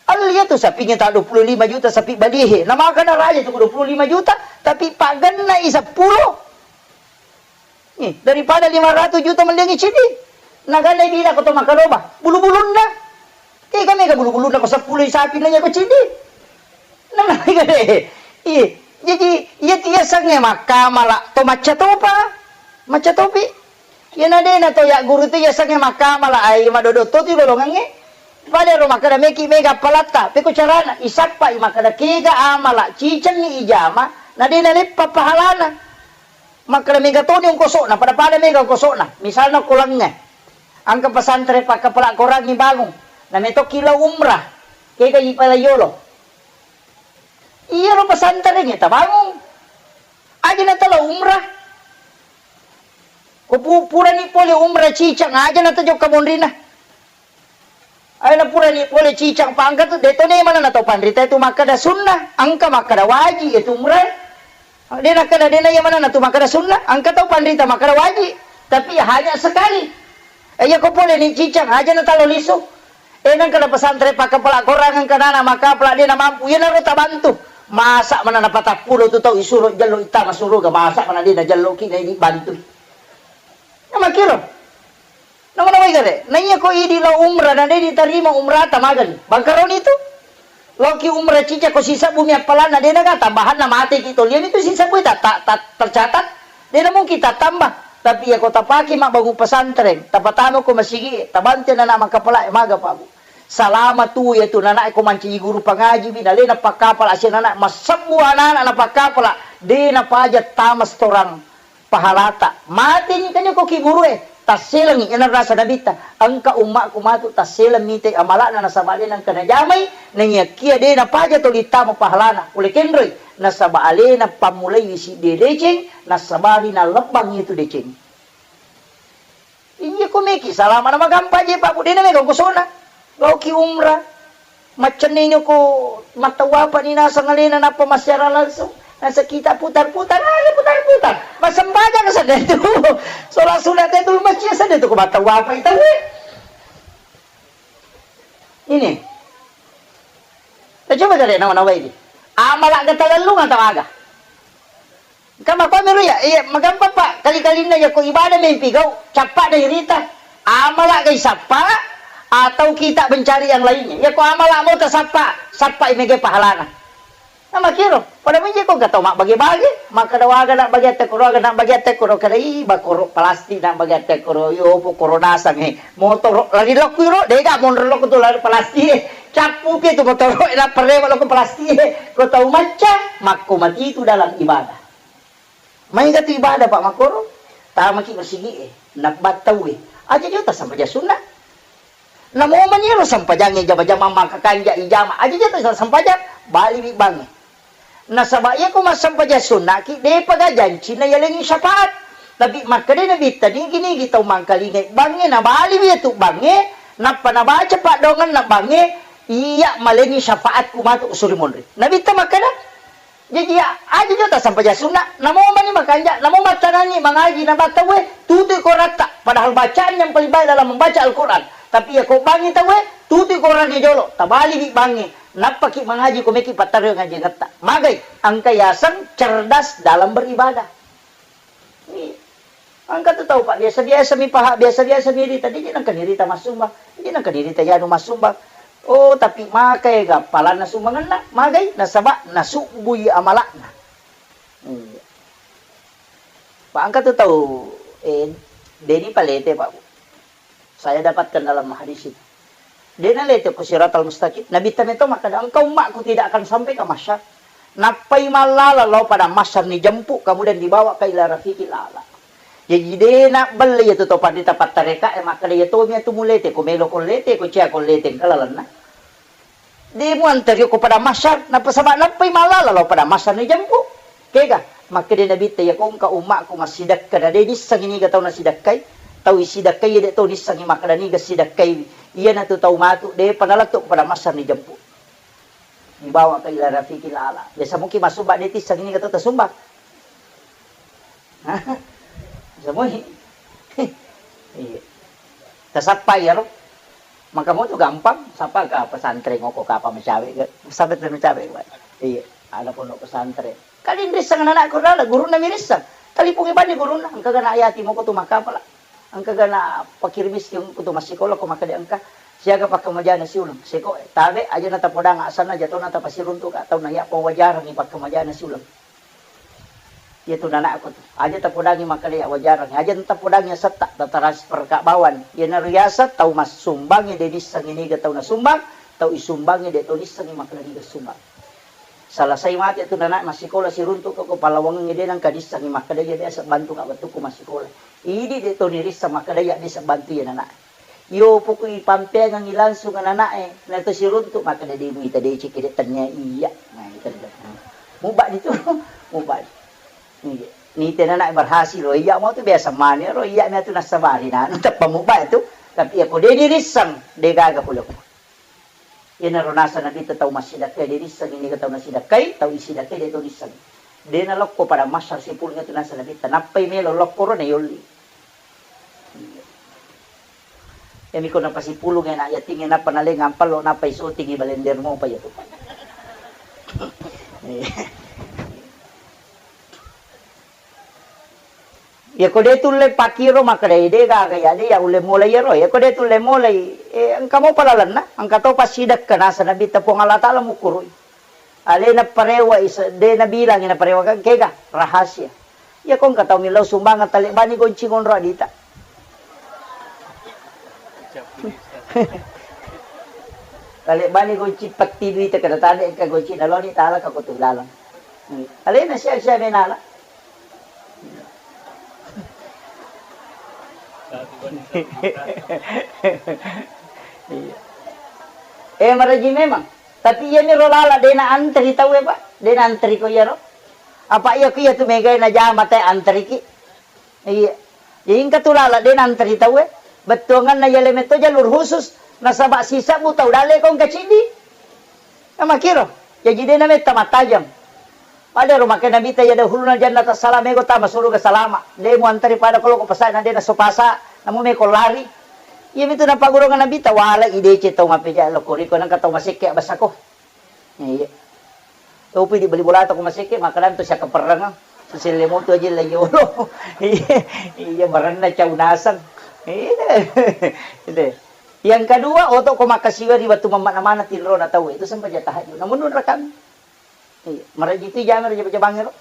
Alli iyatu sapingnge ta dua puluh lima juta sapi baliehe. Namakana raja tu dua puluh lima juta, tapi pagennai seppulo. Eh, daripada lima ratus juta melliangngi ciddi. Naganna ibina ko to makkadoba, bulu-bulunna. Tega mega bulu-bulunna ko seppulo sapi na iya ko ciddi. Nah, iya. Iya. Jadi, iya tiasangnge makkamala to macca topa. Macca topi. Iyana dena to ya guru tu iyasengnge makkamala ai madodo to ti lolongengnge. Pada ro makkeda meki mega palatta, peko carana isappai makkeda kega amala cicengngi ijama, na dena leppa pahalana. Makkeda mega toni ongkosokna, pada-pada mega ongkosokna. Misalna ko lengnge, engka pesantren pakkapala korangngi bangung, na metokki lao umrah, kega ipala yolo. Iyaro pesantrengnge tabangung. Aja na talo umrah. Ko pu-, purani pole umrah cicang, aja na tajokka monrina. Aja na purani pole cicang, pa engka tu, de to ne mana na tau panrita itu makkeda sunnah, engka makkeda wajib itu umrah. De nakkeda, de na iya mana na tu makkeda sunnah, engka tau panrita makkeda wajib. Tapi hanya sekali. Eh, iya ko pole ni cicang, aja na talo lisu. Eh, nengka na pesantren pakkapala korang, engka nana makkapala de na mampu, iyanaro tabantu. Masa mana na patappulo tu tau isuro jello ittama suruga, masa mana de na jello ki na ini bantu. Na makkiro. Nama nawai gare. Na iya ko idi lao umrah, na de ditarima umrah ta magani. Bangkaroni tu. Loki umrah cica ko sisebbu mi appalanna, de naga tambahanna mate ki to. Liami tu sisebbu ta, ta, ta, tercatat. De na mungkin tattambah. Tapi iya ko tapake mabbangung pesantren, tapatama ko masigi, tabantu nana makkapala, maga pabu. Salama tu iya tu nana ko mancaji guru pangaji bi, na lena pakkapala sia nana masebbu anak-anak na pakkapala, de na paja tama setoran pahalata. Mateni kanya ko ki guru e, tasselengi ena rasa nabitta. Engka ummakku matu tasseleng mite amalana nasaba alena engka najamai, naiyakia de napaja toli tama pahalana. Pole kenroi, nasaba alena pammulai siddi deceng, nasabari nalebbang itu deceng. Iya ko meki salama na magampa je, Pak, de na mega kosona. Loki umrah. Maccenni ko mattawapa ni naseng alena nappa massiara langsung. Naseng kita putar-putar, aja putar-putar. Massempajang sedde tu. Sholat sunat itu masjid sedde tu ko mattawapa itu. Ini. Nah, coba cari nama-nama ini. Amala ga talellung atau aga? Engka makkua miro ya, iya, magampang, Pak. Kali-kalinna ya ko ibadah mempi gau, cappa dai rita. Amala ga isappa atau kita mencari yang lainnya. Ya ko amala mau tasappa, sappa mega pahalana. Nah, makkiro, pada menje ko gatau mabbage-bage, makkeda waga na bage atte koro, waga na bage atte koro, kada i bakoro plastik na bage atte koro, yo po koro nasang e. Motoro lari lokku iro, dega monro lokku tu lari plastik e. Cappu pi tu motoro e, na perrewa lokku plastik e. Ko tau macca, makko mati tu dalam ibadah. Maega tu ibadah, Pak, makkoro, tamaki masigi e, nabbattau e. Aja jo tasampaja sunna. Namo mani ro sampajangnge jama-jama maka kanja ijama. Aja jo tasampajang, bali wi bangnge. Nasaba iya ko massampajang sunnaki, depa ga jancinna yalengi syafaat. Tapi makkeda Nabitta, nigi-nigi tau mangkalingai bangnge, nabali wi tu bangnge, nappa nabaca paddoangenna bangnge, iya malengi syafaatku matu usuri monri. Nabitta makkeda, Jaji, ya, aja jo tasampaja sunna, namo mani makanja, namo mattanangi mangaji na tauwe, tutui koratta, padahal bacaan yang paling baik dalam membaca Al-Quran. Tapi ya ko bangi tauwe, tutui korangnge jolo, tabali wi bangnge, nappaki mangaji ko meki pattaroi ngaji ngatta. Magai, engka yaseng cerdas dalam beribadah. Iya. Engka tu tau, Pak, biasa-biasa mi paha, biasa-biasa mi rita, de nengka ni rita massumbang, de nengka ni rita yanu massumbang. Oh, tapi makai ga palanna sumbangenna, magai nasaba nasubbui amalakna. Iya. Pak, engka tu tau, eh, deni palete, Pak, Bu. Saya dapatkan dalam hadis itu. De nalete ko siratal mustaqim. Nabitta meto makkeda, engkau umatku tidak akan sampai ke mahsyar. Nappai mallala lao pada mahsyar ni jempu, kemudian dibawa ke ila rafiqil a'la. Jaji de nabbelle iya tu to pandita pattareka e makkeda iya tomi atu mulete, ko melo ko lete, ko cia ko lete engka lalenna. De muanteri ko pada mahsyar, nappa saba nappai mallala lao pada mahsyar ni jempu. Kega, makkeda Nabitta, iya ko engka ummakku massidekka, na de nissengi niga tau nasidekkai, tau isidekkai de to nissengi makkeda niga sidekkai, iyanatu tau matu, depa nalettu pada mahsyar ni jempu. Dibawa ke ila rafiqil a'la. Biasa mungkin massumbang de tissengi niga tau tasumbang. Bisa moi. Iya. Sappa iyaro. Maka mo tu gampang, sappa ka pesantren ngoko kapa macawe ga. Sampai tu macawe ga. Iya, ada pondok pesantren. Kali risseng anakku rala, gurunna mirisseng. Talipungi bani gurunna, engka gana ayati moko tu makapala. Engka gana pakir miskin ko tu massikola ko makkeda engka. Siaga pakkemajana siuleng. Seko tabe aja na tapodang asanna jatona tapasiruntu ka tau na ya pawajarang pakkemajana siuleng. Iya tu nanakku tu. Aja tapodangi makkeda ya wajarang. Aja tapodangi asetta, tatransfer ka bawang. Iya naro yaseng tau massumbangi de nissengi niga tau nasumbang, tau isumbangi de to nissengi makkeda niga sumbang. Salasai mate tu nanak massikola siruntu ko, ko palawangengnge de nangka nissengi makkeda iya de sebbantu ka wettukku massikola. Idi de to nirisseng makkeda iya de sebbantu iya nanak. Iyo poko ipampeangengngi langsung anana'e, na to siruntu makkeda de muita deceng de tennia iya. Nah, itu dia. Muba di tu, muba. Iya. Nite nanak berhasil, oh iya mau tu biasa mani ro, iya mi atu nasabari na, teppa muba itu. Tapi iya ko de dirisseng, de gaga pole ko. Iyanaro naseng Nabitta tau massidakkai de nissengi niga tau nasidakkai, tau isidakkai de to nissengi. De nalokko pada massar sipulung itu naseng Nabitta, nappai melo lokkoro na yolli. Iyami ko napasipulung anak yatingnge nappa naleng ampallo nappai sotingi balender mopa iyatu. Iya ko de tulle pakiro makkeda de gaga ya de ya ulle mulai iyaro. Iya ko de tulle mulai, eh, engka mopa lalenna, engka to passidekka naseng Nabitta Puang Allah Taala mukkurui. Alena parewa isa, de nabilangi naparewa kan kega rahasia. Iya ko engka tau millau sumbangan talebbani gonci ngonro adita. Talebbani gonci petti duita kada tale engka gonci naloni tala ka ko tu laleng. Alena sia-sia menala. Iya. Eh, maraji memang. Tapi iyami ro lala de na antri tau e, Pak. De na antri ko iyaro. Apa iya ko iya tu megai na jama te antri ki. Iya. Jadi engka tu lala de na antri tau e. Bettuanganna iya le metto jalur khusus. Nasaba sisebbu tau dalle ko engka ciddi. Namakiro, jaji de nametta mattajeng. Pada ro makkeda Nabitta, "Yadkhulunal jannata salam," mego tama suruga salama. De muantari pada ko loko pasana de naso pasa, namu meko lari. Iya mitu napagurunga Nabitta, wala idece tau mapeja loko riko nangka tau masekke basako. Iya. Topi di bali bolata ko masekke, makanan tu siaka perreng. Siselle moto aja la yolo. Iya, iya, baranna cau naseng. Iya. Iya. Yang kedua, oto ko makkasiwa ri wettu mammakna maneng tinrona tau, itu sempajang tahajud. Namun nunra kami. Iya, maraji tu jami raja jabangero.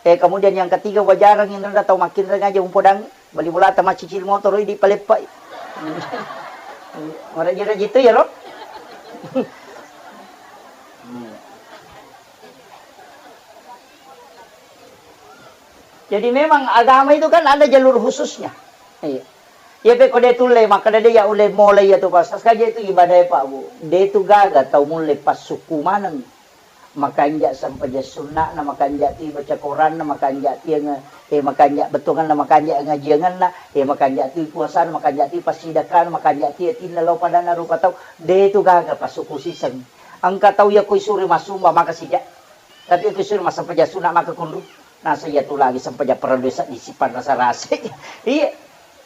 Eh, kemudian yang ketiga, wajarang inrada tau makkinreng aja umpodang, bali bolata maccicil motoro idi paleppai. Maraji-raji tu ya, Ro. Jadi memang agama itu kan ada jalur khususnya. Iya. Iya pe ko de tulle makkeda de ya ulle mulai ya tu pas. Saja itu ibadah ya Pak Bu. De tu gaga tau mulle pas suku maneng. Makanja sempajang sunna'na, makanja ti baca Quranna, makanja ti nge-, eh, makanja bettuanganna, makanja ngajianganna, eh, makanja ti puasana, makanja ti passidakkana, makanja ti atinna lao padanna rupa tau. De tu gaga pas suku siseng. Engka tau ya ko isuro massumba maka sija. Tapi ko isuro massempajang sunna maka kunru. Nasa iya tu lagi sempajang parellu seddi sipan rasa-rasa. Iya.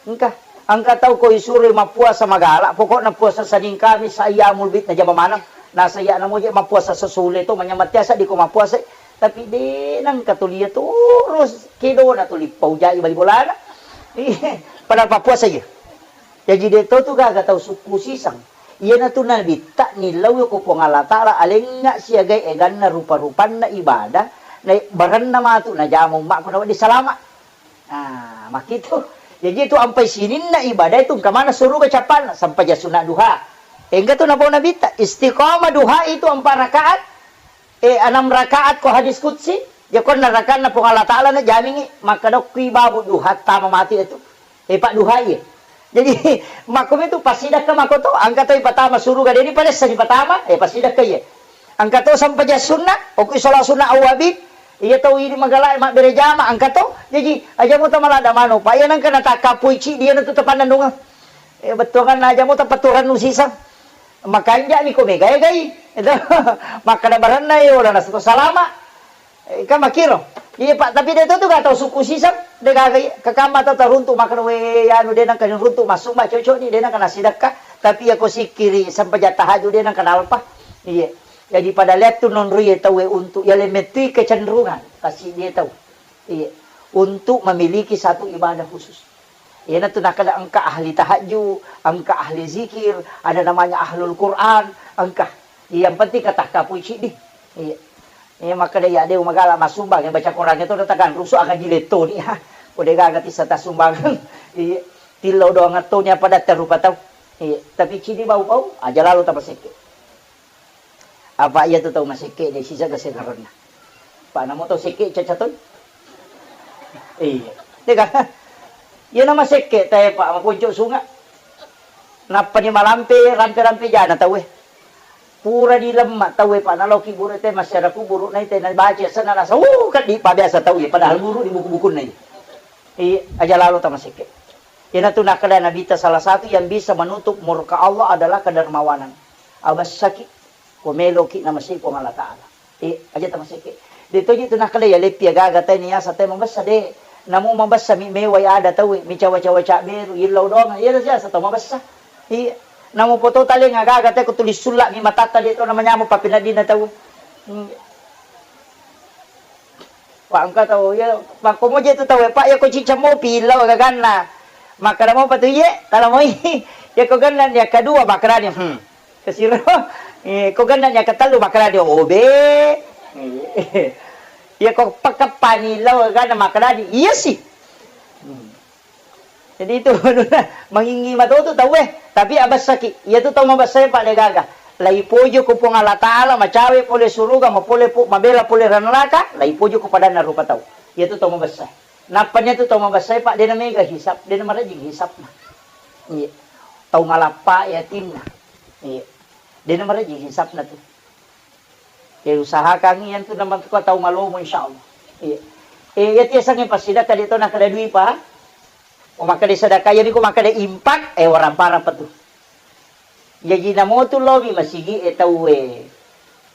Engka. Engka tau ko isuroi mappuasa magala, pokokna puasa Senin Kamis ayyamul bid najama maneng. Nasa iya namoje mappuasa sesule to manyamatiasa di ko mappuasa. Tapi de nengka tu lia terus kedona tu lippau jai bali bolana. Iya. Padahal pappuasa iya. Jaji de to tu gaga tau sukku siseng. Iyanatu Nabitta nillau ko Puang Allah Taala alengnga siagai eganna rupa-rupanna ibadah, na baranna matu najama ummakku nawedding salama. Ah, makkitu. Jaji tu ampai sininna ibadah itu engka maneng suruga cappanna, sempajang sunna duha. Engka tu napau Nabitta, istiqamah duha itu empat rakaat, eh, enam rakaat ko hadis qudsi, ya konna rakaatna Puang Allah Taala na jamingi, makkadokki babu duha tama mati itu. Eh, padduhai. Jadi, makkumitu passidakka makoto, engka to ipatama suruga, deni padessa dipatama, eh, passidakka iya. Engka to sempajang sunna, okki sholat sunna awwabin, iya tau idi magala mabbere jama, engka to. Jaji, aja muta malada manu, pa iya nengka natakkapui cidi iya natu tapannennungeng. Eh, bettuanganna aja muta paturannu siseng. Makanjani ko megai-gai. Itu. Makkada baranna iya, wala nasu salama. Eh, kan makkiro. Iya, Pak, tapi de' to tu ga tau sukku siseng, de' gaga iya. Kekamma tau taruntu makkeda, we, anu, de' nengka runtu massumba, cocok ni, de' nengka nasidekka, tapi iya ko sikkiri sempajang tahajud de' nengka nalpa. Iya. Jadi pada lettu nonroi tau e untuk iya le mettui kecenderungan, kasi dia tau. Iya. Untuk memiliki satu ibadah khusus. Iyanatu nakkeda engka ahli tahajud, engka ahli zikir, ada namanya ahlul Quran, engka. Yang penting katakkapui ciddi. Iya. Iya, makkeda iya de' magala massumbang, iya baca Quran itu datang rusu aga jiletto ni. Ha. Ko de' gaga tissa tassumbang. Iya. Tillau doang toni apa datta rupa tau. Iya. Tapi ciddi bau-bau, aja lalo tamasekke. Apa iya tu tau masekke de' sisa gasengarenna. Pak, namo tau sekke caca toi? Iya. Dega. Iya na masekke tae, Pak, maponco sunga. Nappa ni malampe, rampe-rampe jana tau e. Pura di lemma tau e, Pak, naloki buru te masyarakat buru nai te na baca sana rasa, uh, kan di pa biasa tau e, padahal buru di buku-buku nai. Iya, aja lalo tamasekke. Iyanatu nakkeda Nabitta, salah satu yang bisa menutup murka Allah adalah kedermawanan. Abassaki, ko meloki namasei Puang Allah Ta'ala. Eh, aja tamasekke. De' toji tu nakkeda iya leppi agaga tae niasa tae mabessa de'. Namu mabessa mi mewai ada tau, mi cawa-cawa caberu, illau doang, iya siasa tau mabessa. Iya. Namu poto taleng agaga tae ko tulis sulla mi matatta de' to namanyameng pappeneddinna tau. Hmm. Pak, engka tau, iya, makko moje tu tau e, Pak, iya ko cicca mopi, illau gaganna. Makkeda mopa tu, iye, tala moi. Iya ko ganna ni, akkadua, makkedani, hmm. Kesiro, eh, ko ganna ni, akkatellu, makkedani, obe. Iya ko pakkeppani, illau gaganna, makkedani, iya si. Hmm. Jadi itu mangingi matotu tau e, tapi abessaki. Iya tu tau mabessae, Pak, de' gaga. Laipojo ko Puang Allah Ta'ala, macawe pole suruga, mapole pu-, mabela pole ri neraka, laipojo ko padanna rupa tau. Iya tu tau mabessae. Nappa nia tu tau mabessae, Pak, de' namega hisab, de' namarejing hisabna. Iya. Tau malappa e atinna. Iya. De' namarejing hisabna tu. Eh, usahakan iyantu namatuka tau malomo, insyaallah. Iya. Eh, iya tiasangnge passidakka de' to nakkeda dui, Pak. Ko makkeda sedekah, iya niko makkeda impak, eh, warang parah pa tu. Jaji namotu lomi masigi e tau e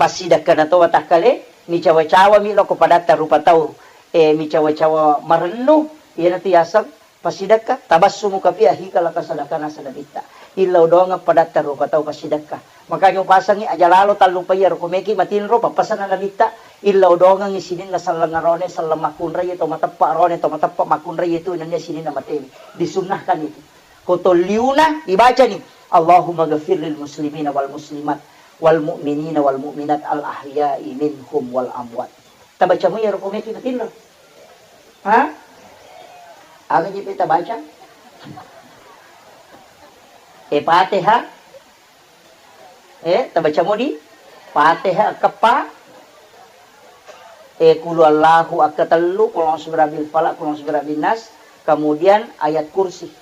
passidakka na to watakkale, mi cawa-cawa mi lo ko padatta rupa tau, eh, mi cawa-cawa marennu, iyanatu yaseng Passidekka, tabassumuka fi akhika, laka sadakana sadabitta. Illau doangeng padatta rupa tau passidekka. Makanya upasangi aja lalo tallupai iyaro ko meki matinro, pappasanna nabitta, illau doangengi sininna selleng arone, selleng makkunrai to mateppa arone, to mateppa makkunrai tu nennia sininna mateni. Disunnahkan itu. Ko tolliuna ibacani, Allahumma ghafir lil muslimina wal muslimat, wal mu'minina wal mu'minat, al ahya'i minhum wal amwat. Tabaca mo iyaro ko meki matinro. Ha? Aga jepi tabaca? Eh, Fatihah. Eh, tabaca modi? Fatihah keppa. Eh, kulu Allahu akka tellu, kulu a'udzu birabbil falaq, kulu a'udzu birabbin nas. Kemudian ayat kursi.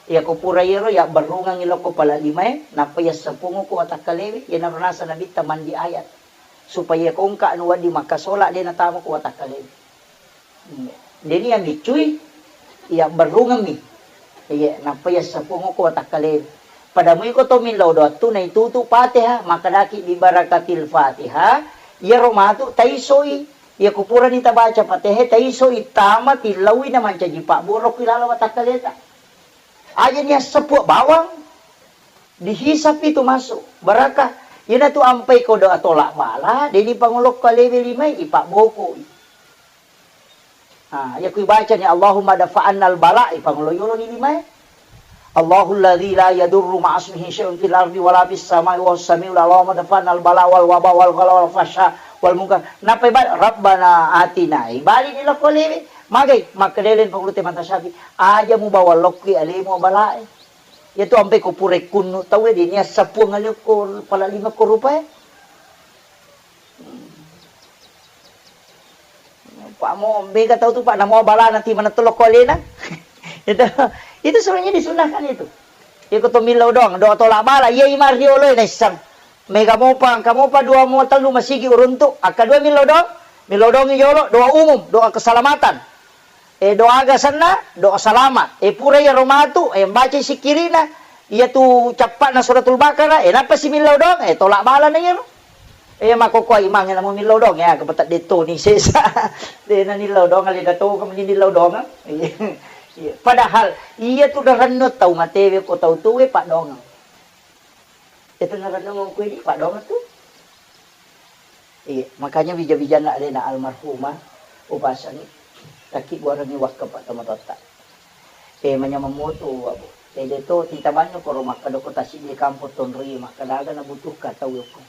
Iya ko pura iyaro, ya berrungang iloko pala limae, nappa ya sepungu ko watakkalewi, ya narunasa nabitta mandi ayat. Supaya ko engka anu wedding makkasola de natama ko watakkalewe. Deni ya miccui, iya berrungemmi. Iya, nappa iya sepung ko watakkalewe. Pada mui ko to millau doattu naitutu Fatihah, makkedaki bi barakatil Fatihah, iyaro matu taisoi. Iya ko purani tabaca Fatihah taisoi tama tillaui na mancaji pabboro ku ilala watakkaleta. Aja nia seppu bawang, dihisap itu masuk, barakah. Iyanatu ampai ko doa tolak bala, deni pangolokko alewe limai, ipabbokoi. Ha, iya ku ibacani, Allahumma dafa'annal bala, ipangolo yoloni limae. Allahul ladzi la yadurru ma'asmihi syai'un fil ardi wala fis sama'i wa huwas samiul alim, Allahumma dafa'annal bala wal waba wal ghala wal fahsya wal munkar. Nappa ibal, Rabbana atina, ibali ni lokko alewe. Magai, makkedai Pangulute Mata Syafi, aja mubawa lokki alemu balae. Iyatu ampai ko pura kunnu tauwe, de nia seppuang aleko pala lima ko rupae. Pak mo mega tau tu, Pak, namo balana ti manetto lokko alena. Itu, itu sebenarnya disunahkan itu. Iko to millau doang, doa tolak bala, iya ima rioloe naisseng. Mega mopa, engka mopa dua mo tellu masigi uruntu, akka dua millau doang, millau doang jolo, doa umum, doa keselamatan. Eh, doa aga senna, doa selamat. Eh, pura iyaro matu, eh, baca sikkirina, iyatu cappa'na suratul Baqarah, eh, nappa simillau doang, eh, tolak balana iyaro. Eh, makkokkoe imang, namu millau doang, ya, kepetak detto ni sesa. Dena nillau doang, alena to, kamu nillau doang. Iya. Iya. Padahal, iya tu daranno tau matewe ko tau tuwe, Pak, doang. Itu naranno mau kue di, Pak, doang tu. Iya, makanya wija-wijanna alena almarhumah, upasangi, takki buarangi wakka, Pak, tomatoatta. Eh, manyameng moto, Abu. Eh, de to, titamanyo koro makkeda ko tassiddi kampong tonroi, makkeda aga nabutuhka tau yokko.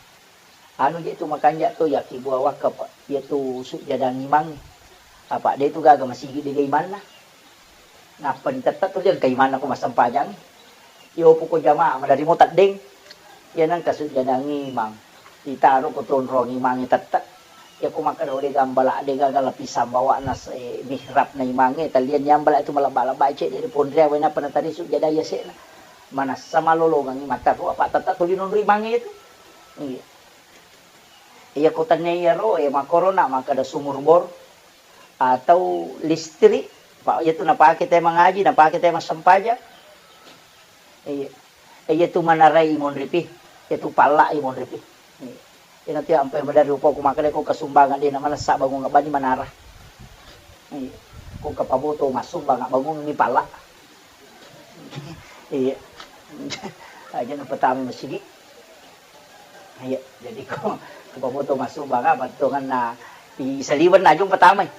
Anu je tu makanja to, yakkibua wakka, Pak. Iya tu sujjadang imang. Apa de tu gaga masigi de ga imanna. Nappa ditetta tu engka imanna ko massempajang. Iyo poko jamaah, madari mo teddeng. Iya nengka sujjadang imang. Ditaro ko tonrong imang tetta. Iya ko makkeda de gambala, de gaga lapisan bawakna se-, mihrabna imangnge, talian yambala tu malebba-lebba cedde ri ponria wena penatari sujjadang yase'na. Manassa malolongengi mattaru apa tetta tuli nonro imangnge itu. Iya. Iya ko tania iyaro, eh, makkorona makkeda sumur bor atau listrik, Pak, iya tu napake te mangaji, napake te massempajang. Iya. Iya tu manarai monripi, iya tu palla i monripi. Iya. Ina tu ampai madari upa ku makkeda ko kasumbangan de na manessa bangung bani manara. Iya. Ko kapaboto massumbang bangung ni palla. Iya. Aja na pertama masigi. Iya, jadi ko, ko paboto massumbang apa tongenna i saliweng najung pertama.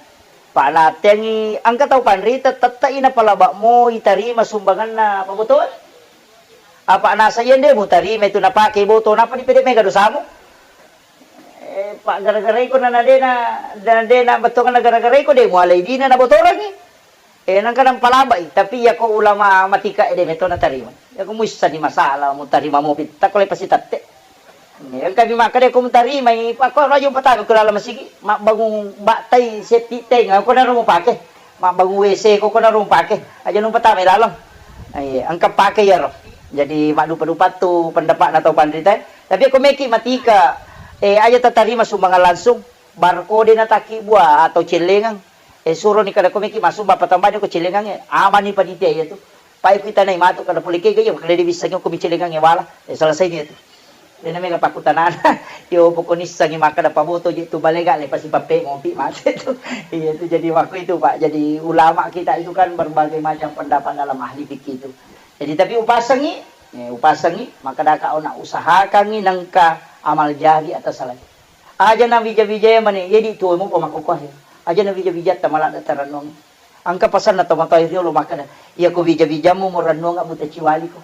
Pak natengi engka tau panrita tette i napalaba mo itarima sumbanganna pabotoan. Apa nasa iya de mutarima itu napake boto, napa dipede mega dosamu? Eh, Pak, gara-gara iko na, na dena, na dena bettuanna gara-gara iko de mualai dina nabotorangi. Eh, nangka nampalabai, tapi iya ko ulama matika ede meto natarima. Iya ko muissani masalah, mutarima mopi, takko le pasti tette. Iya, kami makkeda ko mutarimai, Pak, ko rajo patami ko laleng masigi, mabbangung battai setti teng, ko naro mupake. Mabbangung W C ko, ko naro mupake. Aja nu patami laleng. Iya, engka pake iyaro. Jadi maddupa-dupa tu pendapatna tau panrita. Tapi ko meki matika, eh, aja tatarima sumbangan langsung. Barcode na takkibua atau cellengang. Eh, suroni kada ko meki massumbang patambani ko cellengangnge. Amani panitia iya tu. Pai ku itanai matu kada pole kega iya, kada diwissengi ko mi cellengangnge wala. Eh, selesai ni itu. Dena mega pakkutanana. Yo pokoni issengi makkeda paboto je tu balega le pasi pappe mopi mate tu. Iya tu jadi waktu itu, Pak. Jadi ulama kita itu kan berbagai macam pendapat dalam ahli fikih itu. Jadi tapi upasengi, eh, upasengi makkeda ka ona usahakangi nengka amal jari atas salai. Aja na wija-wija mane, jadi tuo mo pamakkokkoe. Aja na wija-wija ta maladde tarennuang. Engka pasanna tomatoa riolo makkeda, iya ko wija-wijammu mo rennuang buta ciwaliko.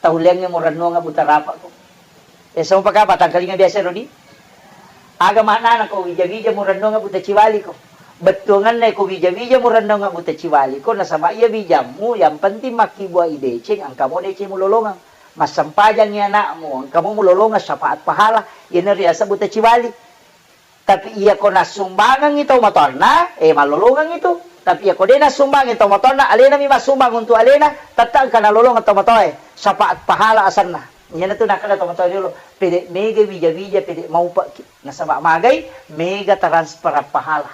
Tau lengnge mo rennuang buta rapako. Eh, sama paka batang kalinga biasa rodi. Aga maknana ko wija-wija mo rennuang buta ciwaliko. Bettuanganna ko wija-wija mo rennuang buta ciwaliko, nasaba iya wijammu yang penting makkibua ideceng, engka mo deceng mulolongang. Massempajangngi anakmu, engka mo mulolongeng syafaat pahala, iyana riaseng buta ciwali. Tapi iya ko nassumbangengngi tau matoanna, eh, mallolongengngi tu. Tapi iya ko de nassumbangengngi tau matoanna, alenami massumbang untuk alena, tette engka nalolongeng tau matoae, syafaat pahala asenna. Iyana tu nakkeda tau matoa riolo, pede mega wija-wija, pede maupekki. Nasaba magai, mega transfer pahala.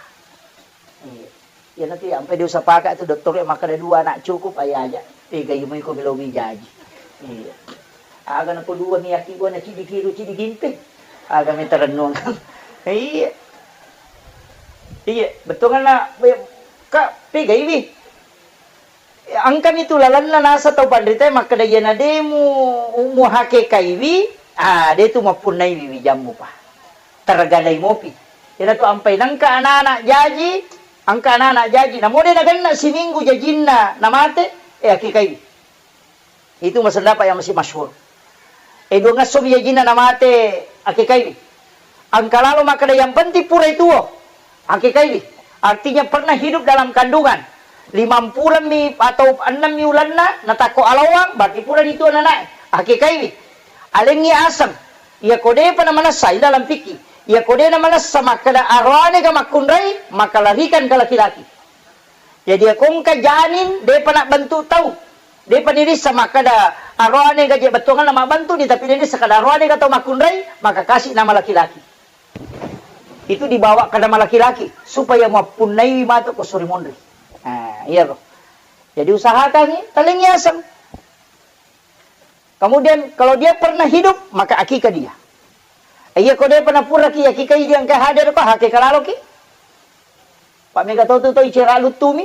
Iya. Iyana tu iya, ampai diusapaka tu dottoro makkeda dua anak cukup, aja aja. Pegai mui ko melo wijaji. Iya. Aga na ko dua mi aki gua na cidi kiru cidi ginte. Aga mi tarennuang. Iya. Iya, bettuanganna, ka pegai wi. Engkami tu lalenna nasa tau panritae makkeda iyana de mu, mu hakekaiwi, ah, de tu mappunnaiwi wijammu pa. Tergadai mopi. Iyana tu ampai nengka anak-anak jaji, engka anak-anak jaji. Namo de nagenna siminggu jajinna namate, eh, akekaiwi. Itu masendapat yang masih masyhur. Eh, dua ngesso mi jajinna namate, akekaiwi. Engka lalo makkeda yang penting purai tuo, akekaiwi. Artinya pernah hidup dalam kandungan. Limampulammi atau ennemmi ulenna, natakko alawang, berarti purani tuo nanae. Akekaiwi. Alengngi aseng. Iya ko depa namanessa, ini dalam fikih. Iya ko de namanessa makkeda aroane ga makkunrai, maka larikan ke laki-laki. Jadi, iya ko engka janin, depa nabbentuk tau. Depa nirissa makkeda aroane ga je bettuanganna mabbentuk ni, tapi nirissa kada aroane ga tau makkunrai, maka kasih nama laki-laki. Itu dibawa ke nama laki-laki, supaya mappunnai matu ko suri monri. Nah, iya ro. Jadi, usahakan ni, talengngi aseng. Kemudian, kalau dia pernah hidup, maka akikah dia. Iya ko depa napuraki iya kikai diangka hadir ko hake kalaloki. Pak mega to tu to icera luttumi.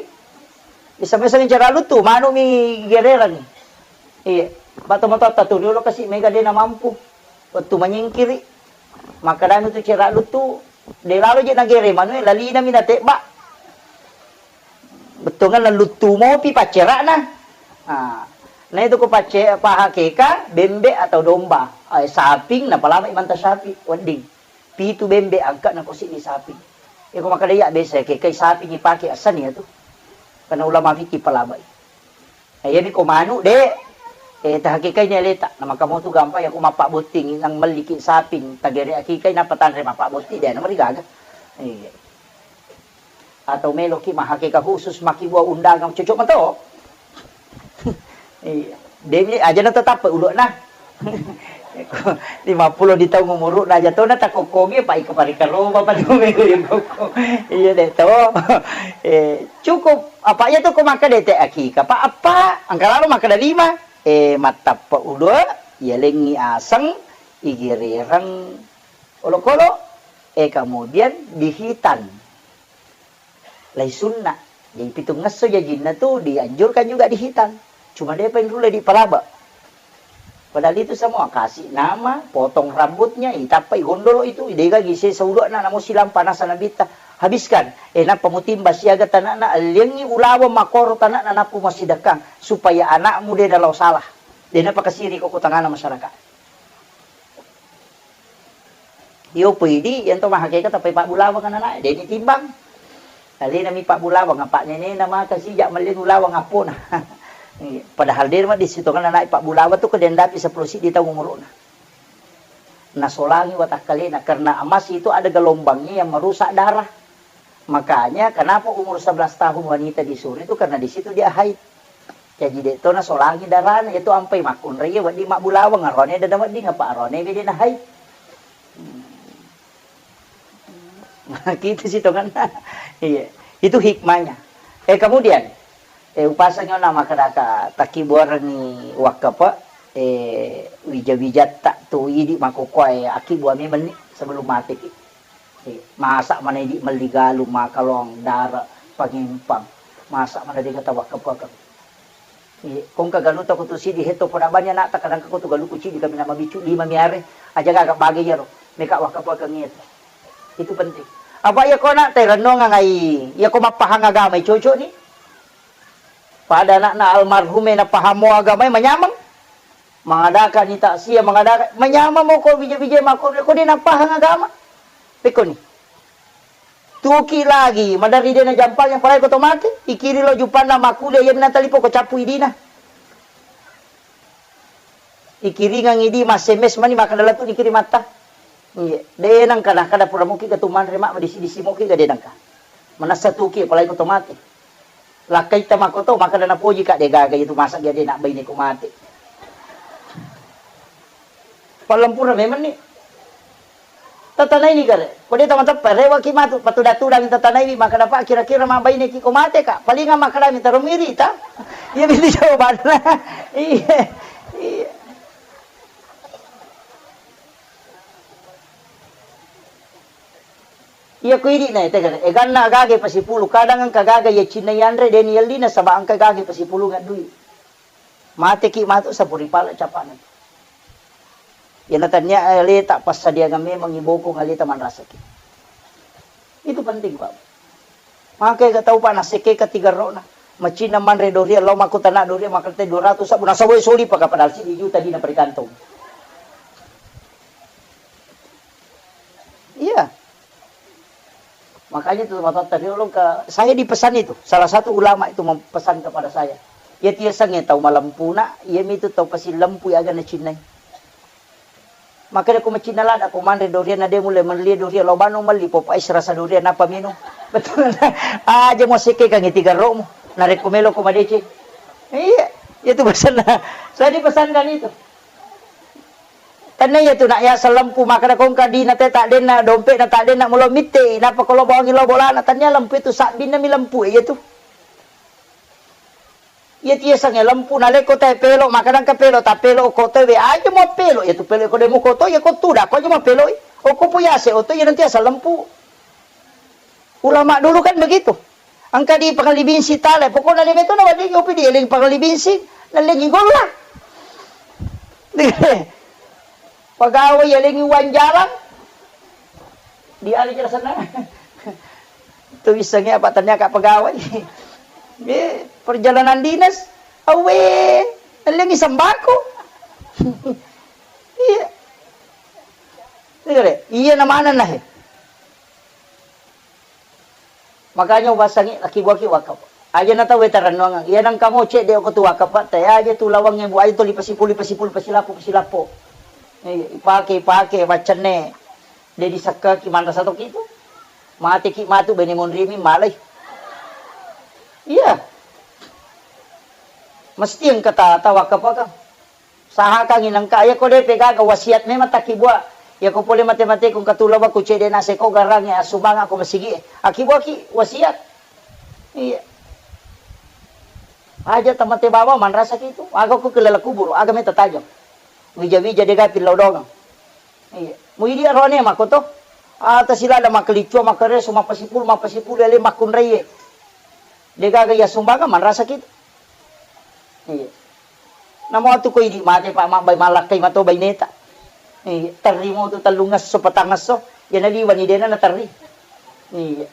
Bisa-bisa icera luttu, manu mi gererangi. Iya. Pak to moto tu dulu kasi mega de na mampu. Wettu manyingkiri. Maka danu tu cera luttu, de lalo je nagere manu, lalina mi natebba. Bettuanna luttu mopi paccera'na. Ah, na itu ko pacce-, pahakeka bembe atau domba, eh, saping, napalama imanta sapi, wedding. Pitu bembe angka na ko siddi saping. Iko makada iya biasa kekai saping ipake asani ya tu. Karena ulama fikih palama. Nah, iya ko manu de, eh, tahakekai ni aleta. Na maka mo tu gampang ya ko mappabbotting nang melliki saping, tagere akikai napa tanre mappabbotting de, na marigaga. Iya. Atau meloki mahakeka khusus makkibua undangan cocok mato. Iya. Demi aja na tetap udu'na. Lima puluh di tahun umurna aja to na takokkogi apa iko parika roba apa tu melo iko. Iya de to. Eh, cukup apa ya tu ko maka dete akika. Pak apa? Angka lalo maka dalima. Eh, mattappa udu, iya lengi aseng, igerereng olokolo, eh, kemudian dihitan. Lai sunna. Jadi pitungngesso jajinna tu dianjurkan juga dihitan. Cuma de painrulle di palaba. Padahal itu semua kasih nama, potong rambutnya, itappai gondolo itu, idega gise saudu'na namo silang panasa nabitta. Habiskan. Eh, nappa mutimba siaga tanakna, alliangi ulaweng makoro tanakna nappu masidekang supaya anakmu de dalau salah. De napakasiri ko tangana masyarakat. Iyo, pui idi, yang to mahakeka tapi Pak Bulawang kan anak, de ditimbang. Alena mi Pak Bulawang, apa nenena maka sijak mallin ulawang apona. Iya, padahal de ma di situ kan anak Pak Bulawang tu kedendapi sepuluh sidi tahun umurna. Nasolangi watakkalena karena emas itu ada gelombangnya yang merusak darah. Makanya kenapa umur sebelas tahun wanita disuruh itu karena di situ dia haid. Jadi de to nasolangi darahna, itu ampai makkunrai wedding mabbulawang, arone dada wedding apa arone bede na haid. Hmm. Gitu sih tongenna. Iya, itu hikmahnya. Eh, kemudian, eh, upasangi ona makkadaka takkibuarengngi wakkape, eh, wija-wijatta tu idi makkokkoe akkibuang memenni sebelum mateki. Eh, masa mana idi melli galung, makalong, dara, pangempang. Masa mana dega tawakkapakeng. Iya, kongka galuta ko tu sidi hetto poda bani anakta kadang ko tu galuku cidi kami nama bicu lima miare aja gaga bage iyaro meka wakkapakeng itu. Itu penting. Apa iya ko anak te renungang ai, iya ko mappahang agama cocok ni. Pada anakna almarhum e napahamo agama manyameng. Mangadakani taksia, mangadaka manyameng mo ko bija-bija mako ko de napahang agama. Pekko ni. Tuki lagi, madari de najampang yang palai ko to mate, ikiri lo jupanna makkuliah, iya minang talipo ko cappu idina. Ikiringang idi, mas-, S M S mani maka dalam tu ikiri mata. Iya, de nangka, nangka da pura muki ga tu manre mak, disi-disi muki ga de nangka. Manassa tuki, palai ko to mate. Lakkaita makkoto, makkeda napoji ka de gaga itu masa jadi nak baine ko mate. Pallempura memang ni. Tatanai ni kare. Ko de tama teppe, rewa ki matu, patuda-tudang tatanai ni, makkeda pak kira-kira ma baine ki ko mate ka. Palinga makkeda mi taro miri ta. Iya itu jawabanna. Iya. Iya. Iya ko idi na tegana. Eganna gaga pasipulu. Kadang engka gaga iya cinna yanre, de ni yelli nasaba engka gaga pasipulu ngaddui. Mateki matu sapuri pala capana. Iya na tania, eh, leta passadiangan memang iboko ngaleta manrasaki. Itu penting, Pak. Maka ga tau, Pak, nasekke ka tiga rona. Macinna manre doria, lao makkutana doria, makkate dua ratus sabbu, nasawai soli paka padahal sidi juta dina perikantong. Iya. Makanya itu mata tadi ulung ke, saya dipesan itu, salah satu ulama itu mempesan kepada saya. Ya tiaseng ya tau malempuna, iya mitu tau pasillempu ya aga nacinnai. Makanya ko macinna lada ko manre dorian na de mulle melli dorian lo banu melli popa es rasa dorian apa minum. Betul. Aja mo sekke kangi tiga romu. Narekko melo ko madeceng. Iya, itu pesanna. Saya dipesankan itu. Tannia iya tu nak ya selempu makkeda kongka dina te tak denna, dompetna tak denna, mulo mitte, napa ko lo bawangi lo bolana, tannia lempu itu sabbinna mi lempu iya tu. Iya tu yasengnge lempu, nalekko tae pelo, makkeda engka pelo, ta pelo ko toe we aja mo pelo, iya tu pelo ko de mo ko to, iya ko tuda ko aja mo pelo. Iya, se oto iya nanti asal lempu. Ulama dulu kan begitu. Engka di Pangalli Binsing tale, pokokna lebe to nawedding opi di eling Pangalli Binsing, nalengi golla. Pegawai yalengi uang jalan. Di ali jelasanna. Tu issengnge apa tania ka pegawai. Eh, perjalanan dinas. Awe, nalengi sembako. Iya. Iya, iya na maneng na he. Makanya ubasangi laki buaki wakaf. Aja na tau wetarannuang. Iya nang kamu cek de ko tu wakaf, te aja tu lawangnge bu aja tu lipasipul, lipasipul, pasilappo, pasilappo. Eh, ipake, ipake, maccenne. De disakkaki manrasa toki tu. Mate ki matu bene monrimi malai. Iya. Mesti engka ta, ta wakaf kan. Sahakangngi nengka, iya ko depe gaga wasiat memang takkibua. Iya ko pole mate-mate ko engka tu lawa ku cede nase ko garangnge assumbangako masigi e. Akkibuaki wasiat. Iya. Aja tamate bawang manrasaki tu. Aga ko kelala kuburu, aga meta tajang. Wija-wija dega pillau dongang. Iya. Muidi arone mako to. Ata silada makkelicua, makkereso, mappasipulu, mappasipulu, ele makkunraie. Degaga iya sumbangka manrasaki tu. Iya. Namo tu ko idi mate pa mabbai malakkai mato baineta. Iya, terrimo tu tellungesso, patangesso, iya naliwani dena naterri. Iya.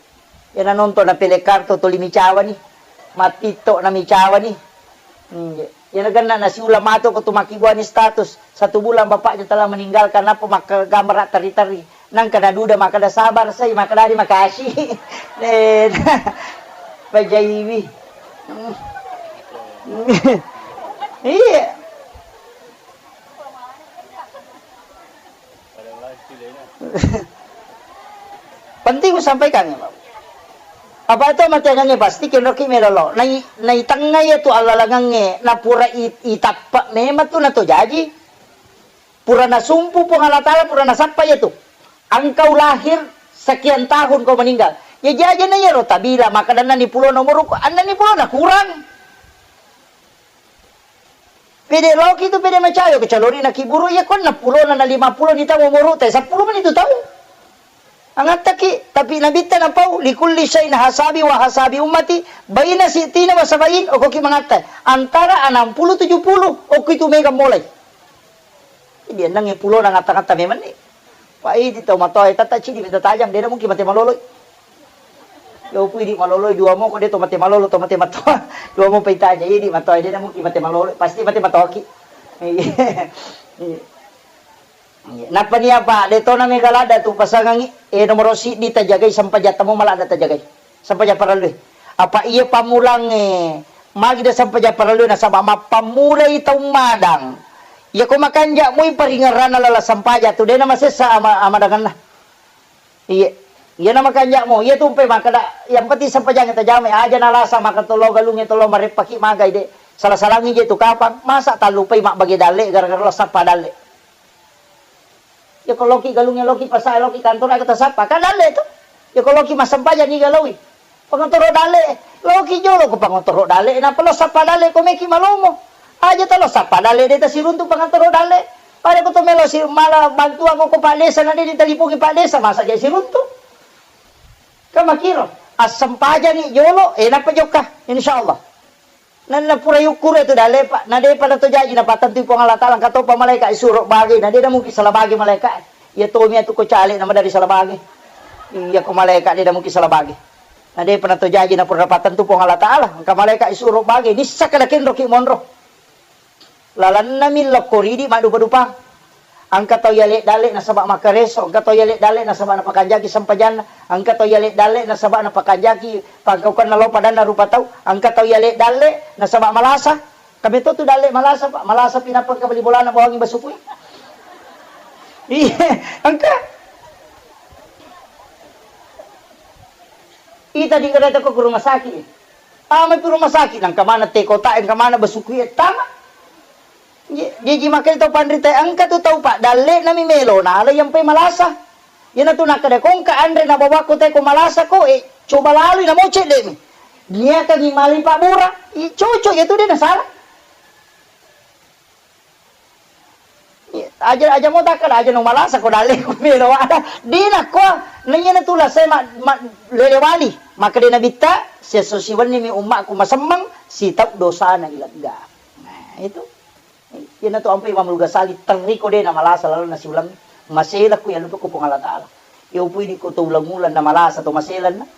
Iya nanonton na pele karto toli micawani. Matitto na micawani. Iya. Iya nagenna nasiula mato ko tu makkibuani status. Satu bulan bapaknya telah meninggalkan apa makka gambar terri-terri. Nangka naduda makkeda, "Sabar, sai," makkeda, "Terima kasih." Eh, pajaiwi. Iya. Penting ku sampaikan ya, Pak. Apa itu matiangannya pasti kenroki melolo. Nai, naitengnga ya tu allalangangnge, napura i, itappa memang tu nato jaji. Pura nasumpu Puang Allah Ta'ala, pura nasappa iya tu. Engkau lahir sekian tahun kau meninggal. Ya jaji na iyaro tabila, maka danna ni pulona umurku, anna ni pulona kurang. Pede loki tu pede macayo, kecuali na kiburu iya kon na pulona na lima puluh ni taung umuru te, sepuluh mani tu taung. Angattaki, tapi nabitta napau, "Likulli syai'in hasabi wa hasabi ummati, baina sitina wa sabain," okoki mangatta. Antara enam puluh tujuh puluh, okko itu mega mulai. Jadi enneng pulona ngatta-ngatta memang ni. Pak idi tau matoa, tata cidi minta tajang, dena mungkin mate maloloi. Yo pui di maloloi dua mo ko de to mate malolo, to mate matoa. Dua mo pai tajang, idi matoa, dena mungkin mate maloloi, pasti mate matoaki. Iya. Iya. Nappa nia, Pak, de tona mega ladda tu pasangangi, eh, nomoro siddi tajagai, sempajatta mo maladda tajagai. Sempaja parellui. Apa iya pammulangnge, magi de sempaja parellui nasaba mappammulai taung madang. Iya ko makanja moi paringerranna lala sempaja tu, de na masessa ama-, amadangenna. Iya. Iya na makanja mo, iya tumpe makkeda, yang penting sempajangnge tajamai, aja nalasa maka tolo galungnge tolo mareppaki magai de. Sala-salangi je tu kapang, masa tallupai mabbage dalle gara-gara lo sappa dalle. Iya ko loki galungnge, loki pasae, loki kantor, aga tasappa, kan dalle tu. Iya ko loki massempajang niga loi. Pangotoro dalle, loki jolo ko pangotoro dalle, napa lo sappa dalle ko meki malomo. Aja talo sappa dalle de tasiruntu pangotoro dalle. Pada ko to melo si mala bantuan ko Pak Desa na de ditalipungi Pak Desa, masa jadi siruntu. Kan makiro, assempajani jolo, eh, napa jokka, insyaallah. Na, na pura yukkuru tu dalle, Pak. Na depa na to jaji na patentui Puang Allah Taala, engka topa malaika isuro bage, na de na mungkin salah bage malaika. Iya tomi atu ko caleg na madari salah bage. Iya ko malaika de na mungkin salah bage. Na depa na to jaji na pura patentu Puang Allah Taala, engka malaika isuro bage, nissaka na kenroki monro. Lalanna mi lokko ridi maddupa-dupa. Engka tau yalek dalle nasaba makkareso, engka tau yalek dalle nasaba napakanjaki sempajanna, engka tau yalek dalle nasaba napakanjaki pangkaukanna lao padanna rupa tau, engka tau yalek dalle nasaba malasa. Kami to tu dalle malasa, Pak. Malasa pi nappa engka bali bolana bawangi basukui. Iya, engka. Ita di kereta ko ke rumah sakit. Tama pi rumah sakit, nangka mana te kota, engka mana basukui tama. Jaji makanya tau panrita engka tu tau, Pak, dalle nami melo nala yang pe malasa. Iyana tu nakkeda ko engka anre nabawakko te ko malasa ko, eh, coba lalui namo cedde mi. Niakangi mali pabbura, i cocok ya tu de nasala. Iya, Aja, aja mo takkada, aja no malasa ko dalle ko melo ada. Dina ko nanya na tula saya ma, ma, lele wali. Maka de nabitta, sesso siwenni mi ummaku masemmeng, sitau dosana ilegga. Nah, itu. Iyanatu ampai Imam Al-Ghazali, terri ko de na malasa lalu nasiulang. Masela ku yang lupa ku Puang Allah Ta'ala. Yo pui di ko to ulang-ulang na malasa to maselan na.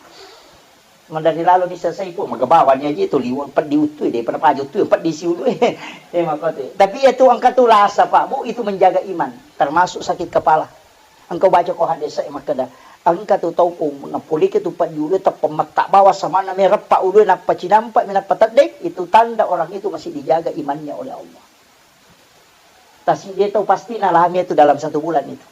Mandari lalo bisa sai, "Puang, magabawani aja itu liwang peddi uttu, de pada paja uttu, peddi siulu." Eh, makote. Tapi ya tu engka tu lasa, Pak, Bu, itu menjaga iman, termasuk sakit kepala. Engka baca ko hadis e makkeda, engka tu tau ko napolike tu peddi ulu, teppa metta bawa samanna mereppa ulu, nappa cinampa mi, nappa tedde, itu tanda orang itu masih dijaga imannya oleh Allah. Tasi dia tahu pasti nalami itu dalam satu bulan itu.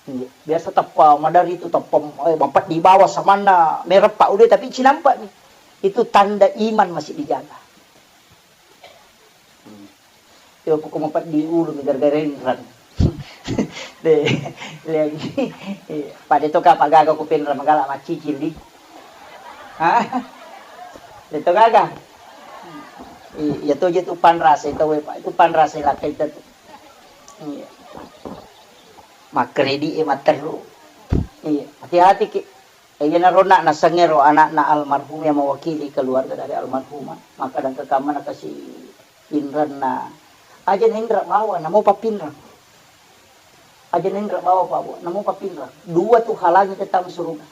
Iya. Biasa teppa madari itu, teppa, eh, mapeddi bawa samanna mereppa udah, tapi cinampa nih. Itu tanda iman masih dijaga. Hmm. Yo, pokok mapeddi ulu mi gara-gara enrang. De, lagi. Iya. Pada itu kapa gaga ku penrang magala macicil di. Hah? De to gaga. Iya, iya to je tu panrasa itu, Pak. Itu panrasa lakka itu. Iya. Makkredit e matteru. Iya, hati-hati ki. E, iyanaro na nasengngero anakna almarhum yang mewakili keluarga dari almarhumah. Maka dan kekamana kasih pinranna. Aja nendra bawa, namo papinrang. Aja nendra bawa, Pak, Bu, namo papinrang. Dua tu halangi kita suruga.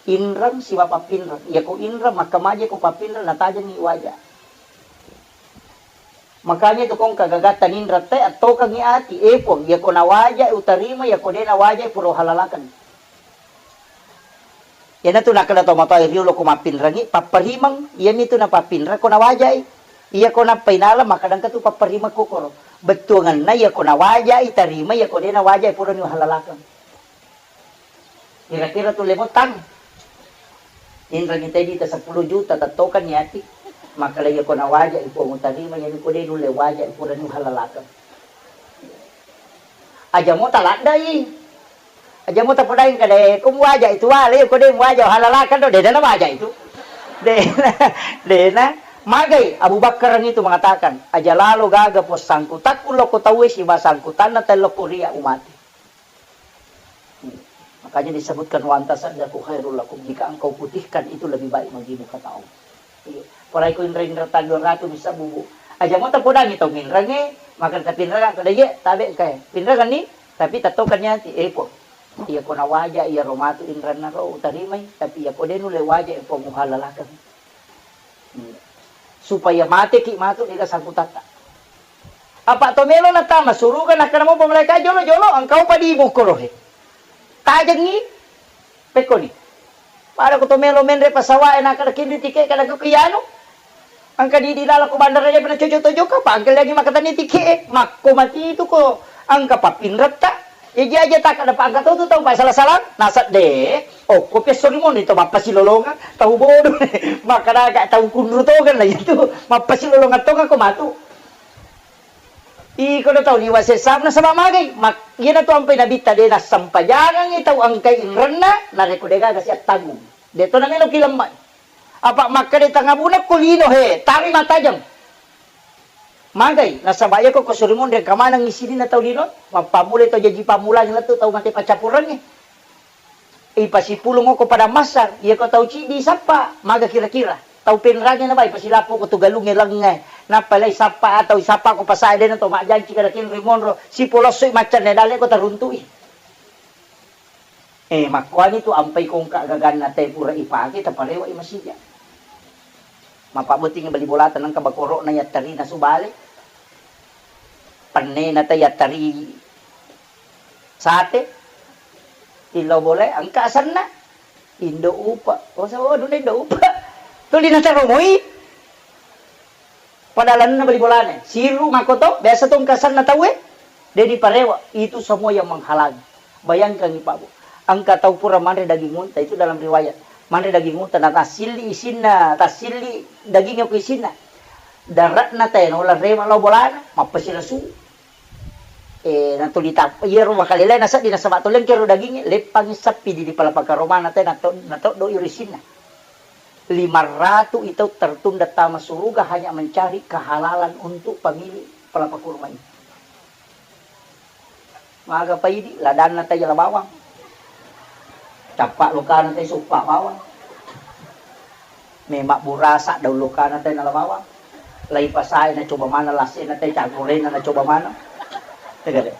Inrang siwa papinrang. Iya ko inrang, maka maje ko papinrang, natajengi waja. Makanya itu kong kagagatta ninra te attokengi ati, eh, Puang, iya ko nawaja utarima, iya ko de nawaja pura halalakan. Iyanatu nakkeda to matoa riolo ko mappinrengi, papparimeng, iyami tu napappinreng ko nawajai. Iya ko nappainala, maka dengka tu papparimeng kokoro. Bettuangenna iya ko nawajai tarima, iya ko de nawajai pura ni halalakan. Kira-kira tu lemotang. Inrang kita dita sepuluh juta, tattokan ni ati. Maka iya ko nawaja ipo mutarima, iya ko de nulle waja ipo dan halalakan. Aja mo taladdai. Aja mo tapodai kada ko muwaja itu wale, ko de muwaja halalakan do, de na waja itu. De, de na. Magai Abu Bakar itu mengatakan, aja lalo gaga pos sangkutakku loko tauwe siba sangkutanna tello ko ria umati. Makanya disebutkan, "Wa anta saddaku khairul lakum," jika engkau putihkan itu lebih baik bagimu, kata Allah. Iya. Apalagi ko inra-inra tadua ratu bisa bubu. Aja mo tapodangi tau minrange, maka tapi inra kada ye tabe kae. Pinrangan ni, tapi tatokan nyati, eh, ko. Iya ko nawaja, iya ro matu inranna ro utarimai, tapi iya ko de nulle waja, eh, ko muhalalakan. Supaya mateki matu ega sangkutatta. Apa to melo natama suruga nakkeda mopa malaika, "Jolo-jolo, engkau padi mukorohe. Tajengi, pekkoni. Pada ko to melo menre pasawae nakkeda kinri tike kada ko kianu. Engka di, di lala ko bandara je pernah cocok-cocok apa? Engka lagi makatani tike, makko mati itu ko engka papinretta." Jaji aja takkeda pa engka to tu tau pa sala-salang, nasedde. Okko pi esso rimoni to mappasilolongang, tau bodo. Makkeda aga tau kunru tongeng na itu, mappasilolongang tongeng ko matu. Iko do tau liwa sessa nasaba magai. Mak-, iyana tu ampai nabitta de nassempajangengi tau engkai inrenna, narekko de gaga siattanggung. De to namelo ki lemma. Apa makkeda tangabuna ko lino he, tami matajeng. Magai, nasaba iyako ko suri monri engka maneng isininna tau lino, mappammulai tau jaji pammulang lettu tau mate paccappurengnge. Ipasipulung ko pada massa, iyako tau ciddi sappa, maga kira-kira. Tau penrange nabai pasilappo ko tu galungnge lengnge. Nappa lai sappa atau sappa ko pasae dena to majjanci kada kenri monro, sipolossoi maccanne dalle ko taruntui. Eh, makkuani tu ampai kongka gaganna te pura ipake, taparewa i masija. Mapabotting bali bolata nengka bakoro'na yattari nasu bale. Pennena te yattari sate. Tillau bole, engka asenna. Indo upa. Oh, sa-, oh, dunda indo upa. Tuli nataromoi. Pada lalenna bali bolana, siru makkoto, biasa to engka asenna tauwe, de diparewa, itu semua yang menghalangi. Bayangkan, Pak, Bu, engka tau pura manre daging unta, itu dalam riwayat, manre daging unta, na tassilli isinna, tassilli dagingnya ku isinna. Daratna tena ola rewa lao bolana, mappasila su. Eh, natuli tap-, iyaro makalelai naseddi nasaba to lengkero dagingnge, leppangi sappi di, di palapa karomana te nato-, natoddo iro isinna. Lima ratu itau tertunda tama suruga hanya mencari kehalalan untuk pemilik palapa kurma ini. Maga paidi, ladanna tai la bawang. Cappa lokana tai suppa bawang. Memang burasa daun lokana tai nala bawang. Lai pasai na coba mana, lasena tai cangkorena na coba mana. Tegale.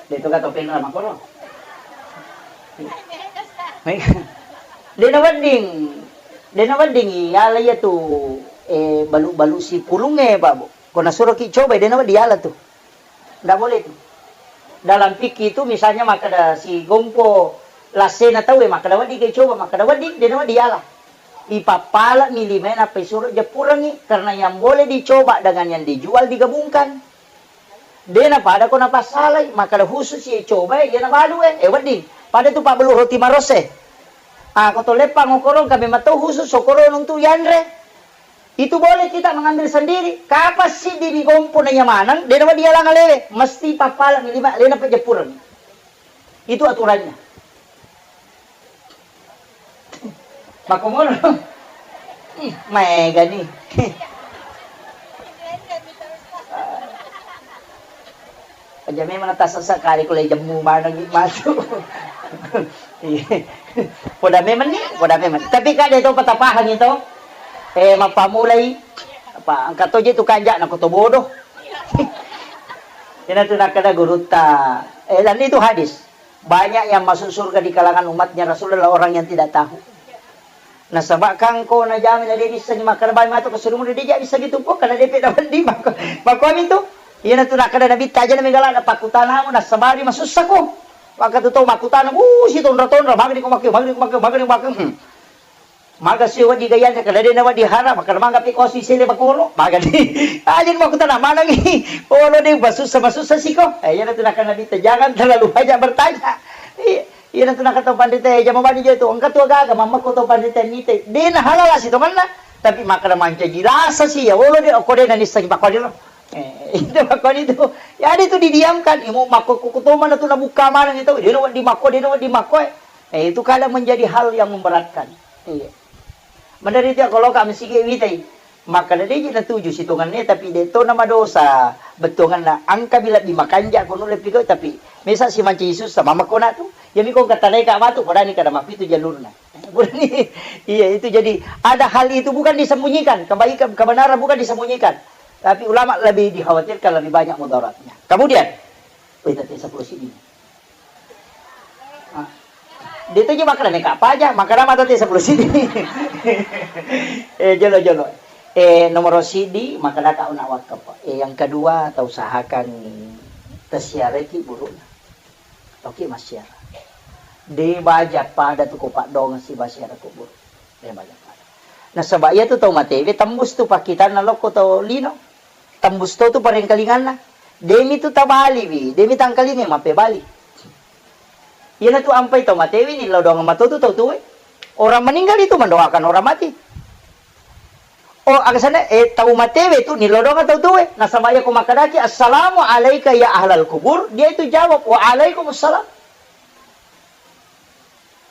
De' tu kata pena makkoro. Dena wedding, dena wedding iyala iya tu, eh, balu-balu sipulungnge, Pak, Bu. Ko nasuroki cobai, dena wedding iyala tu. Ndak boleh tu. Dalam fikih itu misalnya makkeda sigompo lassena tauwe, makkeda wedding ke coba, makkeda wedding, dena wedding iyala. Ipappala mi limae nappa isuro jeppurengngi, karena yang boleh dicoba dengan yang dijual digabungkan. De' napada ko napassalai, makkeda khusus ye coba e, iya nabalu e, eh, wedding. Pada tu pabbelu roti maros e. Ah, ko to leppang okoro, kami matau khusus okoro nuntu yanre. Itu boleh kita mengambil sendiri. Kapan siddi mi gompo na iya maneng, de' nawedding dialang alewe, mesti pappala mi lima, lena pejeppuren. Itu aturannya. Makkomono. Ih, maega ni. Aja memang natasasa kali ko le jemmu maneng ni matu. Iya. Poda memang ni, poda memang. Tapi kan dia tahu patah paham itu. Eh, mappamulai apa angkat toje tu kanja na ko to bodoh. Ina tu nakkeda gurutta. Eh, dan itu hadis. Banyak yang masuk surga di kalangan umatnya Rasul adalah orang yang tidak tahu. Nasaba kangko najami na de' bissangi makkeda bawang matu ke surumu de' ja bissangi tu pokka na de' pe na wedding makko. Makko ami tu. Iyana tu nakkeda Nabitta aja na megala na pakkutanamu nasabari masussako. Maka tu tau makkutana, uh, si tonra-tonra, magani ko makkeda, magani ko makkeda, magani ko makkeda. Hmm. Maga si wedding gayana, kada de' na wedding hara, makkeda maga pi kosi sele bakoro, magani. Aja makkutana manengi. Oh, lo de' masussa, masussa siko. Eh, iyana tu nakkeda Nabitta, jangan terlalu banyak bertanya. Iya, iyana tu nakkeda tau panrita, eh, jama bani je tu, engka tu aga-aga, mammakko tau panrita nite. De' na halala si tongenna, tapi makkeda mancaji rasa si, ya, olo de', okko de' na nissengi pakko diro. Eh, itu makko itu. Ya, ada itu didiamkan. Imu makko kuku tomana tu nabukka maneng itu. De' na wedding makko, de' na wedding makko, eh. Eh, itu kadang menjadi hal yang memberatkan. Iya. Menderita kalau kami sige witai. Makkeda de' ji natuju sitongenna, tapi de' to na madosa bettuanganna. Angka bila di makanja ko nulle pigau, tapi mesa si mancaji sussa, mama kona tu. Yami ko engka tanai ka matu, kodani kada mapitu jalurna. Burani. Iya, itu jadi ada hal itu bukan disembunyikan, kebaikan, kebenaran bukan disembunyikan. Tapi ulama lebih dikhawatirkan, lebih banyak mudaratnya. Kemudian, oh, itu sepuluh sini. Ah. Dia tu je makkeda meka paja, makkeda mata te sepuluh sini. Eh, jolo, jolo. Eh, nomor sidi, makkeda ka una wakaf. Eh, yang kedua, tau usahakan tasiareki burukna. Toki massiara. De' baja pada tu ko paddongeng si basiara kubur. De' baja pada. Nasaba iya tu tau matewe tembus tu pakkitanna lokko tau lino. Tembus to tu parengkalinganna. De' mi tu tabali wi, de' mi tangkalingai mappebali. Iyana tu ampai tau matewe ni lao doang mato tu tau tuwe. Orang meninggal itu mendoakan orang mati. Oh, aga sana, eh, tau matewe tu nilodonga tau tuwe. Nasaba iya ko makkedaki, "Assalamu alaika ya ahlal kubur," dia itu jawab, "Wa alaikumussalam."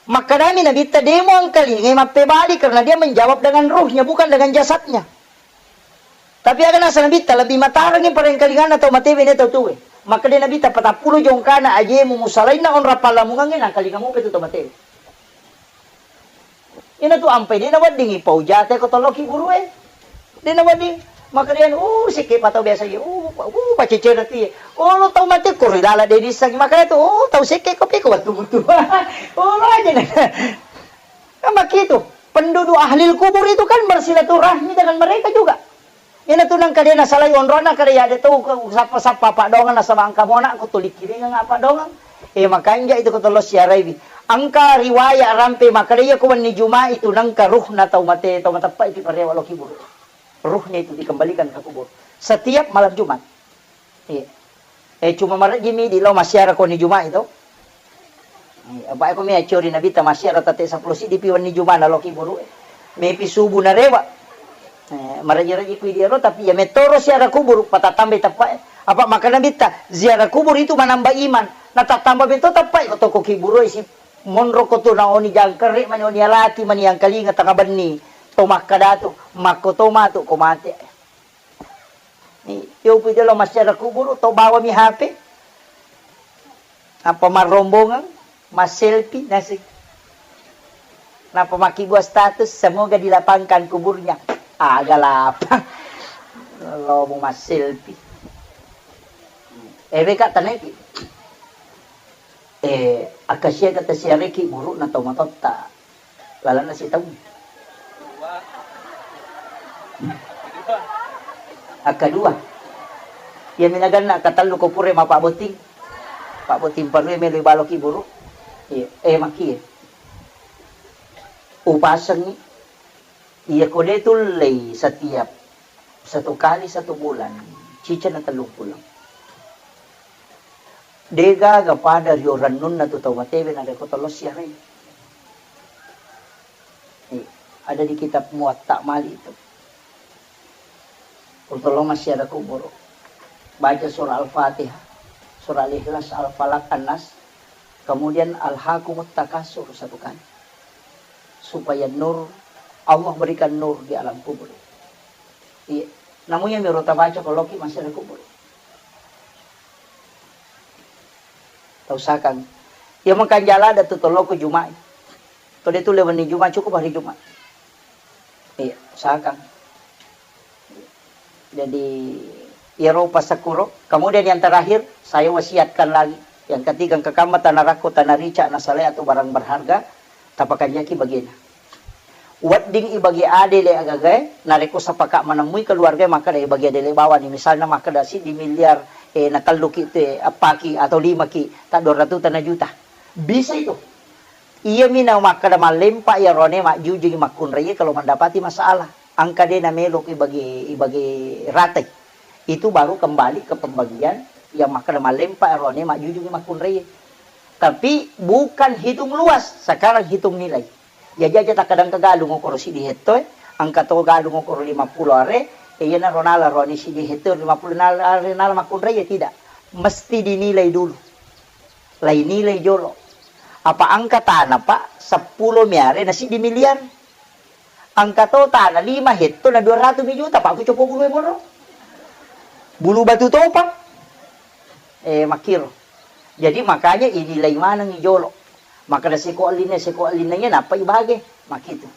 Makkedami Nabitta, "Demo angkalingai mappebali," karena dia menjawab dengan ruhnya, bukan dengan jasadnya. Tapi aga nasa Nabitta, lebih matarengi parengkalinganna tau matewe ne tau tuwe. Makkeda Nabitta, "Patappulo jongkana ajemu musalainna onrang pallamungangnge, nangkalinga mupe tu tau matewe." Ina tu ampai de' naweddingi pau jate ko tolloki gurue. De' nawedding. Makkeda, "Uh, sekke pa tau biasa ye. Uh, pa-, uh, pacecena tu ye. Oh, lo tau mate ko ri lala de' nissengi." Makkeda tu, "Oh, tau sekke ko pe ko wettu mutu." Oh, lo aja na. Kan begitu. Penduduk ahli kubur itu kan bersilaturahmi dengan mereka juga. Ina tu nangka de' nasalai onronna, kada ya de' tau sappa-sappa paddoangeng nasaba engka mona ko tuli kiringeng apa paddoangeng. Eh, makanja itu ko tollo siaraiwi. Engka riwayat rampe makkeda iya ko wenni Juma'i tu nangka ruhna tau mate, tau mateppa itu parewa lo kiburu. Ruhnya itu dikembalikan ke kubur. Setiap malam Jumat. Iya. Eh, cuma marejjimi di lao massiara ko ni Juma'i to. Iya, apa ko mi accori Nabitta massiara tette seppulo siddi pi wenni Juma'i na lao kiburu. Mepi subuh narewa. Eh, marejji-rejji kui diaro, tapi ya metoro siara kubur, patatambai teppa. Apa maka Nabitta, ziarah kubur itu menambah iman. Natattamba mento teppa ko toko kiburu isi monro ko tu naoni jangkere mani oni alati mani angkalinga tengah benni. To makkada tu, makko to matu ko mate. Yopi jolo massiara kuburu, to bawami H P. Apa marrombongan, masselfie nasi. Napa makkibua status, "Semoga dilapangkan kuburnya." Aga lapang. Lo mau masselfie. Ewe ka taneki. Eh, akasia kata siareki buruk na tau matotta. Lalenna sitaung. Akkadua, iya minaganna akkatellu ko pura mappabotting. Pabbotting parue melo baloki buru. Iya, eh, makkie. Upasengi, iya ko de tullei setiap satu kali satu bulan, ciceng na tellung pulo. Degaga pada rio rennunna tu tau matewe narekko tollo siarai. Eh, ada di kitab Muwatta Malik itu. Ultollo massiara kuburu. Baca surah Al-Fatihah, surah Al-Ikhlas, Al-Falaq, An-Nas, kemudian Alhakumut Takasur satu kali. Supaya nur, Allah berikan nur di alam kubur. Iya. Namu iya miro tabaca ko loki massiara kuburu. Tausakan. Iya mengkanjala ada tu toloko Jumat. Ko de tulle wenni Jumat, cukup hari Jumat. Iya, usahakan. Jadi, iyaro passakkuro. Kemudian yang terakhir, saya wasiatkan lagi. Yang ketiga, engka kamma tanarakko, tanarica, nasalai atau barang berharga, tapakanjaki bagena. Wedding ibagi adele agagae, narekko sepakat menemui keluarga makkeda ibagi adele bawani, misalnya makkeda siddi miliar, eh, natelluki te, appaki atau limaki, tak dua ratus tana juta. Bisa itu. Iyami na makkeda mallempa iyarone majjujungi makkunraie kalau mendapati masalah. Engka de namelo ibagi, ibagi ratai. Itu baru kembali ke pembagian yang makkeda mallempa iyarone majjujungi makkunraie. Tapi bukan hitung luas, sekarang hitung nilai. Jaji aja takkadangka galung okoro siddi hetto e, engka to galung okoro lima pulo are, e, iyanaro nala roni siddi hetto lima pulo nala are nala makkunrai, ya tidak. Mesti dinilai dulu. Lainilai jolo. Apa engka tana, Pak, seppulo mi are na siddi miliar. Engka to tana lima hetto na dua ratus mi juta, Pak, ku copo bulu e moro. Bulu batu topa. Eh, makkiro. Jadi makanya inilai manengngi jolo. Makkeda seko ellinna, seko ellinna iya nappa ibage. Makkitu.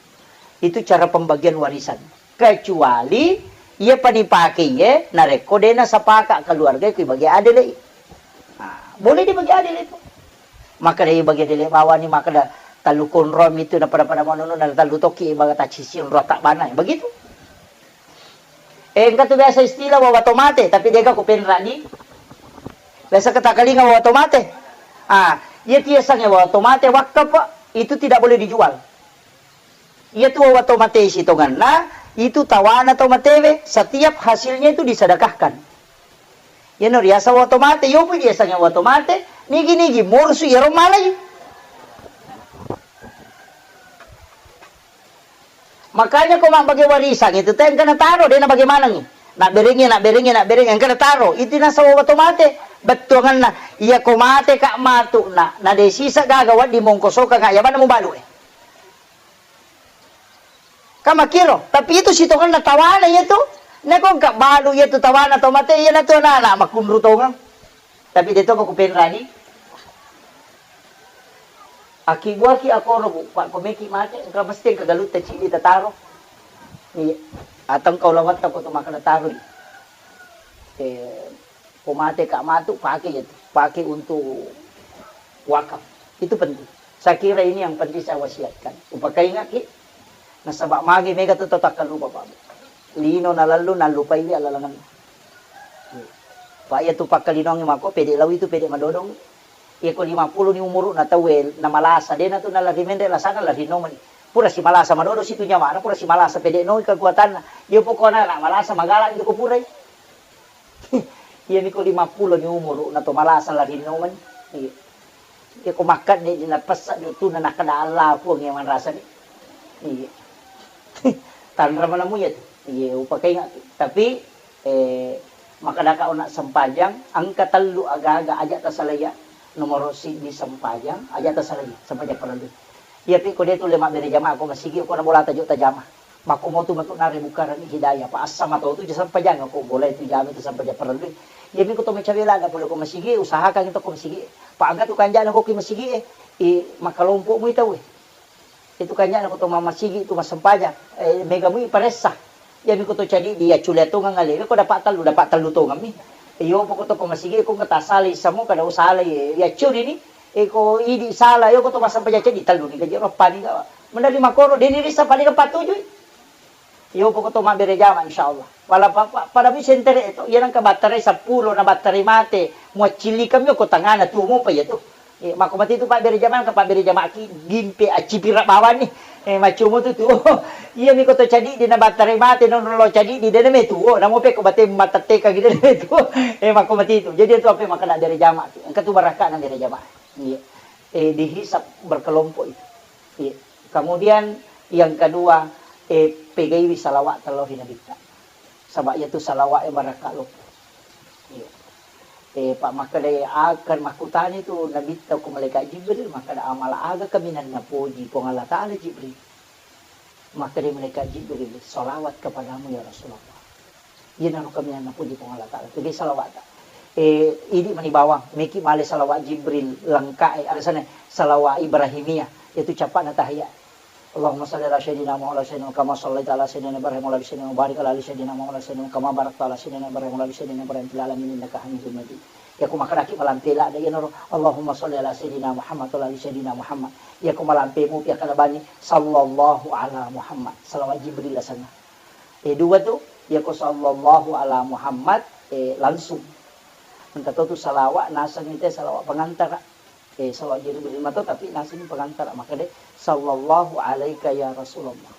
Itu cara pembagian warisan. Kecuali iya pani pake iye narekko de nasapaka keluarga ku ibage adele. Nah, boleh dibagi adele itu. Makkeda ibagi adele bawani, makkeda tellu konro mitu na pada-pada manunu na tellu tokki ibaga tacisi onro tabbana. Begitu. Eh, engka tu biasa istilah wawa tomate, tapi dega ku penrani. Biasa ketakalinga wawa tomate. Ah, iya tiasangnge wawa tomate wakaf, Pak, itu tidak boleh dijual. Iya tu wawa tomate sitonganna, itu tawana tomatewe, setiap hasilnya itu disedekahkan. Iyano riaseng wawa tomate, yopi riasengnge wawa tomate, nigi-nigi morsu iyaro malai. Makanya ko mabbage warisang itu, tengka nataro, de nabage manengngi. Nabberengngi, nabberengngi, nabberengngi, engka nataro. Itu nasaba wawa tomate. Bettuanganna, iya ko mate ka matu na, na de sisa gaga wedding mongkosokang, ya bana mubalu e. Ka makkiro, tapi itu sitonganna tawana iya tu. Nako engka balu iya tu tawana tomate, iya natu anak-anak makkunru tongeng. Tapi de to ko kupenrani. Akkibuaki akoro, Bu, Pak, ko meki mate, engka mesti engka galutta cidi tataro. Iya. Atau engka ulawatta ko to makkeda taroi. Eh, ko mate ka matu, pake iya tu. Pake untuk wakaf. Itu penting. Saya kira ini yang penting saya wasiatkan. Upakaingaki, nasaba magi mega tu tau takkalupa, Pak. Lino nalallu, nallupai wi alalanganna. Pak, iya tu pakkalinongi mako, pede lau itu, pede madodong. Iya ko lima pulo ni umuru na tau e, na malasa, de na tu nalari menre lasana lari nomani. Pura si malasa madodo situ nyamana, pura si malasa pede noi kekuatanna. Iya pokona na malasa magala itu ko purai. Iya mi ko lima pulo ni umuru na to malasa lari nomani. Iya. Iya ko makkadde di napessa tu na nakkeda Allah Puang yang manrasa ni. Iya. Tanra manamu iya tu. Iya, upakaingaki. Tapi Eh, makkedaka ona sempajang, engka tellu aga-aga aja tasalaiya. Nomoro siddi sempajang, aja tasalaiya, sempajang fardu. Iyapi ko de tulle mabbere jamaah ko masigi, ko na bolata jo tajama. Makko motu matu nare bukareng hidayah, pa assama tau tu ja sempajang ko boleh tu jami tu sempajang parellu. Iyami ko to macawe laga pole ko masigi, usahakan to ko masigi. Pa engka tu kanjana ko ki masigi e, i makalompo mu tau e. Itu kanjana ko to mamasigi tu massempajang, e, mega mu paressa. Iyami ko to cadi di accule tongeng ale, ko dapat tellu, dapat tellu tongeng mi. Iyo poko to ko masigi ko ngata sala isamu kada usala ye, ya curi ni. E, ko idi sala, yo ko to massempajang cadi tellu ni gaji roppa ni ga. Menari makoro deni risa paling empat tujuh. Iyo poko to mabbere jama insyaallah. Wala pa-, pa-, pada mi sentere to, iya nangka battarai seppulo na battarai mate, muaccillikeng mi ko tangana tuo mopa iya tu. E, makko mati tu pabbere jama, nangka pabbere jama ki gimpe accipira bawang ni. E, maccomo tu tuo. Iya mi ko to cadi di na battarai mate, non lo cadi di dena me tuo, namo pe ko bate matettekang dena me tuo. E, makko mati tu. Jadi itu apa makana bere jama. Engka tu barakka na bere jama. Iya. E, dihisab berkelompok itu. Iya. Kemudian yang kedua, eh, pegaiwi salawat tello ri Nabitta. Saba iya tu salawat e barakka loppo. Iya. Eh, pa makkeda akan makkutani tu Nabitta ko malaikat Jibril, makkeda amala aga kaminang napoji Puang Allah Ta'ala Jibril. Makkeda malaikat Jibril, salawat kepadamu ya Rasulullah. Iyanaro kaminang napoji Puang Allah Ta'ala. Jadi salawat ta. Eh, idi mani bawang, meki male salawat Jibril lengkap, eh, ada sana salawat Ibrahimiyah, yaitu capakna tahiyat. Allahumma salli ala sayyidina Muhammad wa ala sayyidina kama sallaita ala sayyidina Ibrahim wa ala ali sayyidina wa barik ala ali sayyidina Muhammad wa ala sayyidina kama barakta ala sayyidina Ibrahim wa ala ali sayyidina Ibrahim fil alamin innaka Hamidum Majid. Ya, ku makkadaki malampe ladde iyanaro, Allahumma salli ala sayyidina Muhammad wa ala ali sayyidina Muhammad. Ya, ku malampe mupi akkada bani, sallallahu ala Muhammad. Salawat Jibril asenna. Eh, dua tu, ya, ku sallallahu ala Muhammad, eh, langsung. Engka to tu salawat, naseng ite salawat pengantara. Eh, salawat Jibril mato, tapi naseng pengantara. Makkeda, sallallahu alaika ya Rasulullah.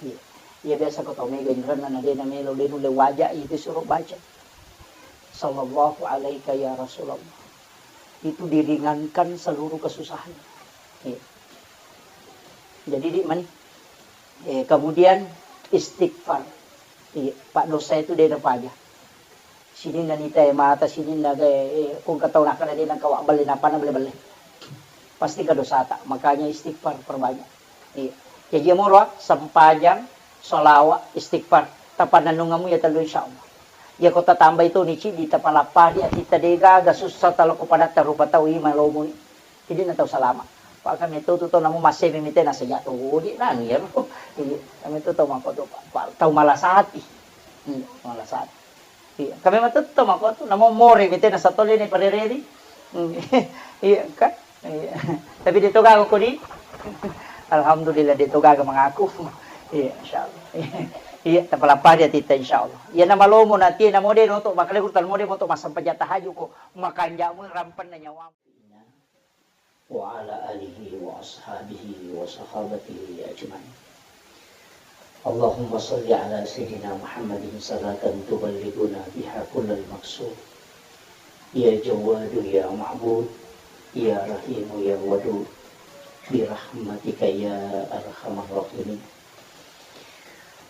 Iya. Iya, biasa ko tau mega inrenna na de na melo, de nulle waja, itu suruh baca. Sallallahu alaika ya Rasulullah. Itu diringankan seluruh kesusahan. Iya. Jadi, di mani. Eh, kemudian istighfar. Iya, pak dosa itu de napaja. Sininna nita e mata, sininna ga, eh, kung katau nakana de nangka wabbelle, napana belle-belle. Pasti ka dosata, makanya istighfar perbanyak. Iya. Jaji moro, sempajang, sholawat, istighfar. Tapannennungamu ya tellu insyaallah. Ya ko tatambai to ni cidi tapalappa di atitta de gaga sussa talo ko padatta rupa tau i malomoi. Jadi na tau salama. Pak kami tu tu tau namu masih mimite na sejak tu di nang ya. Iya, kami tu tau mako tu, Pak, tau malas hati. Iya, malas hati. Iya, kami matu to mako tu, namo more mite na satole ni parereri. Hmm. Iya, kan? Iya. Tapi de to gaga ko di. Alhamdulillah de to gaga mengaku. Iya, insyaallah. Iya, tapalappa di atitta insyaallah. Iya, na malomo na tie na mode no to, makale kurtal mode mo to massempajang tahajud ko, makanjamu rampenna nyawamu. وعلى آله وأصحابه وصحابته أجمعين. اللهم صل على سيدنا محمد صلاة تبلغنا بها كل المقصود. يا جواد يا معبود، يا رحيم يا ودود، برحمتك يا أرحم الراحمين.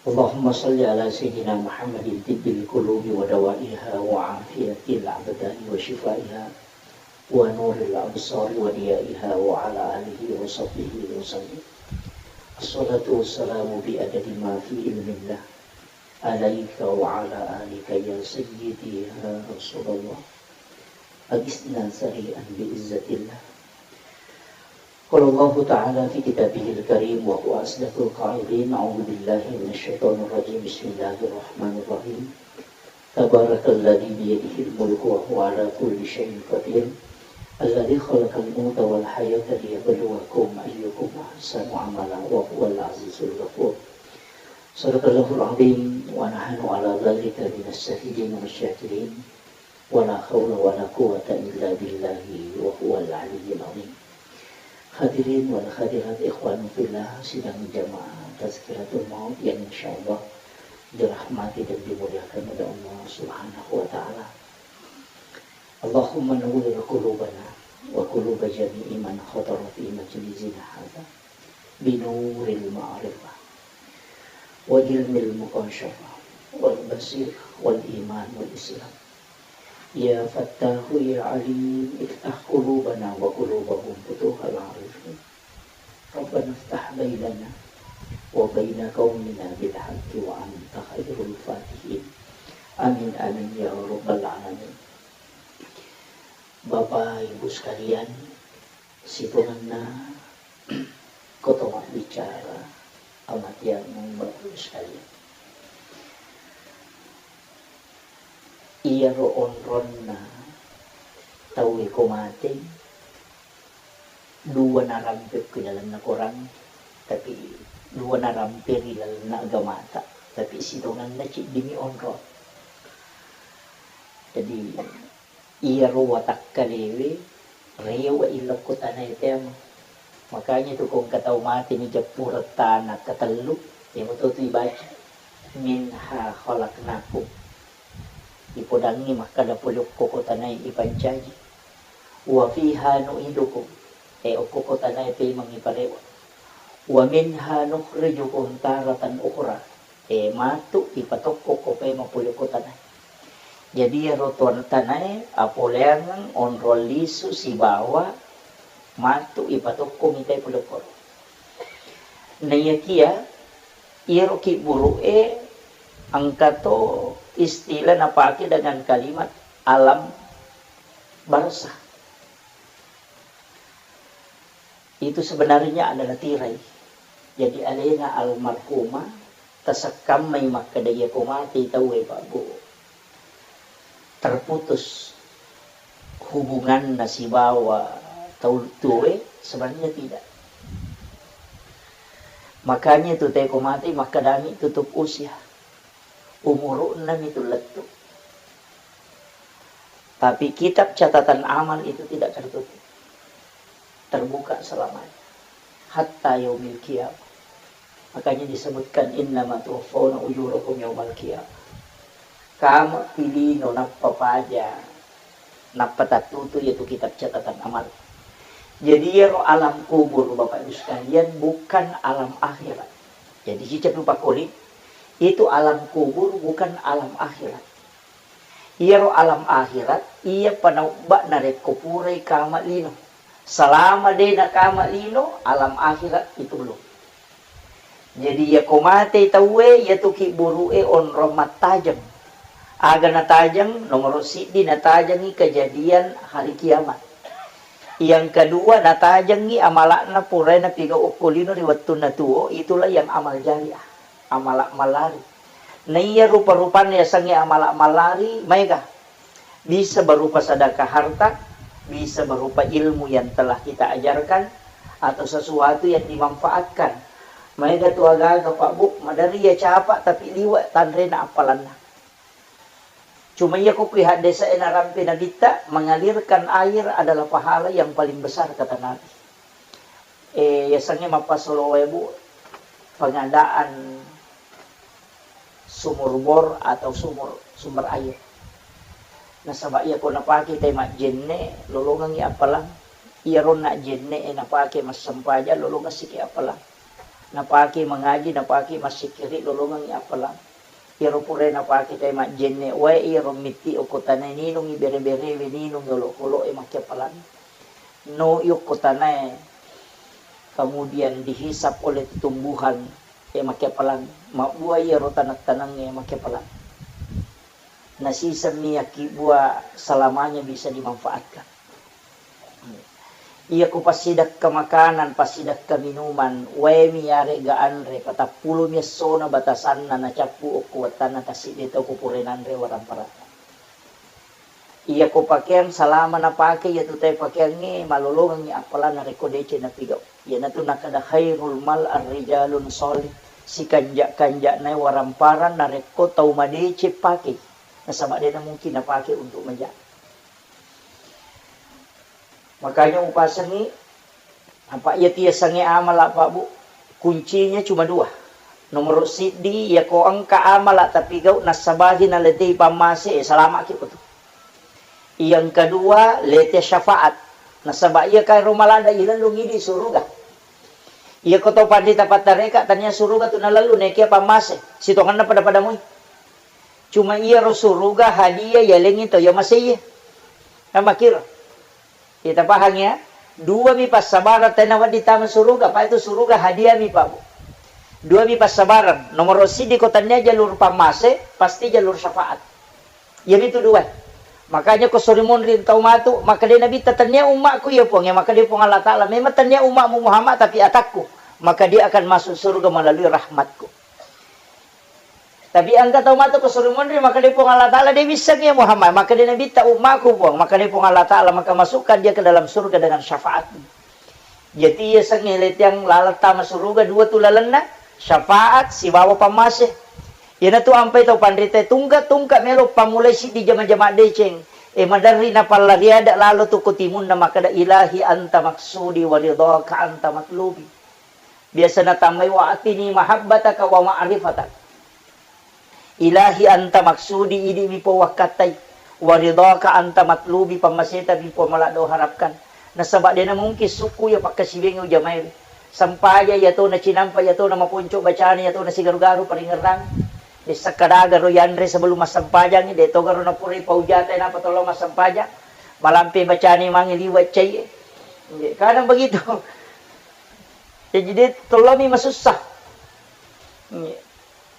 اللهم صل على سيدنا محمد طب القلوب ودوائها وعافية الأبدان وشفائها ونور الأبصار وضيائها وعلى آله وصحبه وسلم. الصلاة والسلام بعدد ما في علم الله عليك وعلى آلك يا سيدي يا رسول الله. أغثنا سريعا بعزة الله. قال الله تعالى في كتابه الكريم وهو أصدق القائلين: أعوذ بالله من الشيطان الرجيم. بسم الله الرحمن الرحيم. تبارك الذي بيده الملك وهو على كل شيء قدير. الذي خلق الموت والحياة ليبلوكم أيكم أحسن عملا وهو العزيز الغفور. صدق الله العظيم ونحن على ذلك من الشاهدين والشاكرين. ولا حول ولا قوة إلا بالله وهو العلي العظيم. Hadirin wal hadirat, ikhwan fillah, sidang jamaah Tazkiratul Maut yang insyaallah dirahmati dan dimuliakan oleh Allah Subhanahu wa Ta'ala. Allahumma nawwir qulubana wa quluba jami'i man hadara fi majlisina hadza binuril ma'rifah wa ilmil mukasyafah wal basir wal iman wal islam. Ya Fattahu ya Alim, iftah qulubana wa qulubahum futuhal arifin. Rabbana iftah bainana وبين قومنا بالحق وأنت خير الفاتحين. آمين، آمين يا رب العالمين. Bapak Ibu sekalian, sitongenna koto mabbicara, amatiang Bapak Ibu sekalian. Iyaro onronna tauwe ko mate, dua narampe ki lalenna Korang, tapi dua narampe ri lalenna agamata, tapi sitongenna ciddimi onrong. Jadi, iyaro watakkalewe rewe ilokko tanae teamo. Makanya tu ko engka tau mate ni jeppureng tana katellu, iyamo to tu ibaca, "Minha khalaqnakum." Ipodangngi makkada pole okko ko tanae ipancaji. "Wa fiha nu'idukum." E, okko ko tanae pemeng iparewe. "Wa minha nukhrijukum taratan ukhra." E, matu ipatokko ko pemeng pole ko tanae. Jadi iyaro tuan tanae apoleangeng onrong lisu sibawa matu ipatokko mitai pole koro. Naiyakia iyaro kibburu'e engka to istilah napake dengan kalimat alam barzakh. Itu sebenarnya adalah tirai. Jadi alena almarhumah tasekkammai makkeda iyako mate tauwe, Pak Bu, terputus hubunganna sibawa tau tuwe, sebenarnya tidak. Makanya itu teko mate makkedami tutup usia. Umuru'na mitu lettu. Tapi kitab catatan amal itu tidak tertutup. Terbuka selamanya. Hatta yaumil qiyamah. Makanya disebutkan, "Innama tuwaffawna ujurakum yaumal qiyamah." Kama pilino nappa paja, nappa tattutu yaitu kitab catatan amal. Jadi iyaro alam kubur, Bapak Ibu sekalian, bukan alam akhirat. Jadi cicak lupa koli, itu alam kubur bukan alam akhirat. Iyaro alam akhirat, iya panaubba narekko purai kama lino. Selama de nakama lino, alam akhirat itu belum. Jadi iyako mate tauwe, iyatu kibburu'e onrong mattajeng. Aga natajeng? Nomoro siddi, natajengi kejadian hari kiamat. Yang kedua, natajengi amala'na purae napigau okko lino ri wettunna tuo, itulah yang amal jariah, amala mallari. Naiya rupa-rupanna yasengnge amala mallari, maega. Bisa berupa sedekah harta, bisa berupa ilmu yang telah kita ajarkan, atau sesuatu yang dimanfaatkan. Maega tu aga-aga, Pak Bu, maderri iya capa tapi liwe' tanrena appalanna. Cuma iya ko kui haddesa e narampe nabitta, mengalirkan air adalah pahala yang paling besar, kata Nabi. Eh, yasengnge mappasolo wae, Bu, pengadaan sumur bor atau sumur, sumber air. Nasaba iya ko napake tai majjenne, lolongengngi appalang. Iyaro najjenne e napake massempajang, lolongeng siki appalang. Napake mangaji, napake massikkiri, lolongengngi appalang. Iyaro purae napake tai majjenne wae, iyaro mitti okko tanae ninungngi bere-berewe, ninungngi olokolo'e makkeappalang. No yokko tanae, kemudian dihisap oleh tumbuhan, e, makkeappalang. Mabbua iyaro taneng-tanengnge makkeappalang. Nasisemmi yakkibua selamanya bisa dimanfaatkan. Iyako passidekka makanan, passidekka minuman, waemi yarega anre, patappulomi essona batasanna nacappu okko wettanna tassiddi tau ko pura nanre warampara. Iyako pakeang salama napake, iyatu tae pakeangnge malolongengngi appalang narekko deceng napigau. Iyanatu nakkeda khairul mal ar-rijalun shalih, sikanja-kanja'nae waramparang narekko tau madeceng pakei, nasaba de namungkin napake untuk maja. Makanya upasengngi, apa iya tiasengnge amala, Pak Bu, kuncinya cuma dua. Nomoro siddi, iyako engka amala tapigau nassabahi naletei pammase, eh, salamaki ko tu. Yang kedua, lete syafaat. Nasaba iya kairo malada ilellungi di suruga. Iyako to pandita pattareka tania suruga tu nalellu nekia pammase, sitongenna pada-pada mui. Cuma iyaro suruga hadiah yalengi to yamasei. Namakiro. Kita pahang ya. Dua mi passabarang tena wedding tama suruga, apa itu suruga hadiah mi, Pak Bu. Duami passabareng. Nomoro siddi ko tennia jalur pammase, pasti jalur syafaat. Iyamitu dua. Makanya ko sori monri tau matu, makkeda Nabitta, "Tennia ummakku iya, Puang, ya." Makkeda Puang Allah Ta'ala, "Memang tennia ummakmu Muhammad, tapi atakku, maka dia akan masuk surga melalui rahmatku." Tapi engka tau matu ko sori monri, makkeda Puang Allah Ta'ala, "De wissengngi iya Muhammad." Makkeda Nabitta, "Ummakku, Puang." Makkeda Puang Allah Ta'ala, "Maka masukkan dia ke dalam surga dengan syafaatmu." Jadi, iya sengnge letiang laleng tama suruga dua tu lalenna, syafaat sibawa pammase. Iyanatu ampai tau panrita tungka-tungka melo pammulai siddi jama-jama deceng. E, maderri napallariada lalo tu ko timunna makkeda, "Ilahi anta maksudi wa ridhaka anta matlubi." Biasa natammai, "Wa atini mahabbataka wa ma'rifataka." Ilahi anta maksudi, idi mi Puang wakkattai. Wa ridhaka anta matlubi, pammaseta mi Puang maladdo harapkan. Nasaba dena mungkin sukku iya pakkasiwiang ujamai. Sempajang iya to nacinampa, iya to namaponco bacana, iya to nasigaru-garu paringerrang. Dessa kadaga ro yanre sebelum massempajang, de to garo napurai paujata napa tollo massempajang. Malampe bacana mange liwa cai. Kadang begitu. Jadi de tollomi masussa.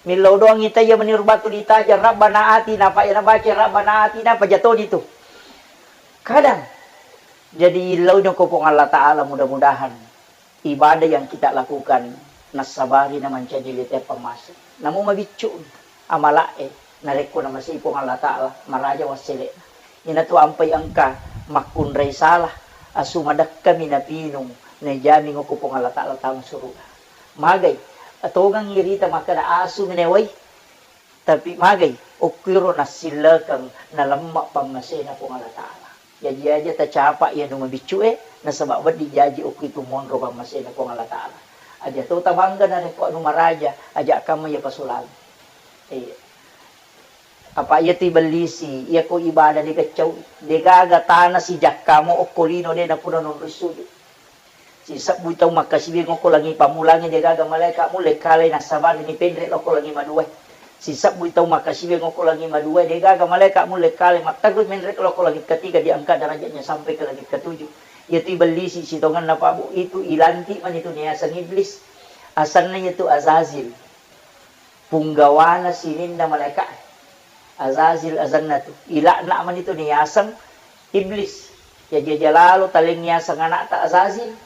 Millau doang itaiya meniru batu ditajang, Rabbana atina, apa iya nabaca Rabbana atina, apa jatoni tu. Kadang. Jadi, illauni ko Puang Allah Ta'ala, mudah-mudahan ibadah yang kita lakukan nassabari na mancaji lete pammase. Namu mabiccu amala'e, narekko namasei Puang Allah Ta'ala, maraja wassele'na. Inatu ampai engka makkunrai salah, asu madekkami napinung, najaming ko Puang Allah Ta'ala tama suruga. Magai, atongang irita makkeda asu menewai, tapi magai, okkuiro nassillekeng nalemma pammasena Puang Allah Ta'ala. Jaji aja tacapa iya nu mabiccu e, nasaba wedding jaji okku itu monro pammasena Puang Allah Ta'ala. Aja to tabangga narekko anu maraja, aja kamma iya pasulang. Iya. Apa iya tu ibellisi, iya ko ibadah de gaccau, de gaga tana sijakkamo okko lino de napura nonroi sujud. Sisebbui tau makkasiwiang okko langi pammulangnge, de gaga malaeka mulle kalai nassabari ni penre lokko langi madua. Sisebbui tau makkasiwiang okko langi madua, de gaga malaeka mulle kalai matterru menre lokko langi ketiga, diangkat derajatnya sampai ke langit ketujuh. Iya tu ibellisi sitongenna, Pak Bu, itu ilantik mani tu niaseng iblis. Asenna iya tu Azazil. Punggawana sininna malaeka. Azazil asenna tu. Ilakna mani tu niaseng iblis. Jaji aja lalo taleng niaseng anakta Azazil.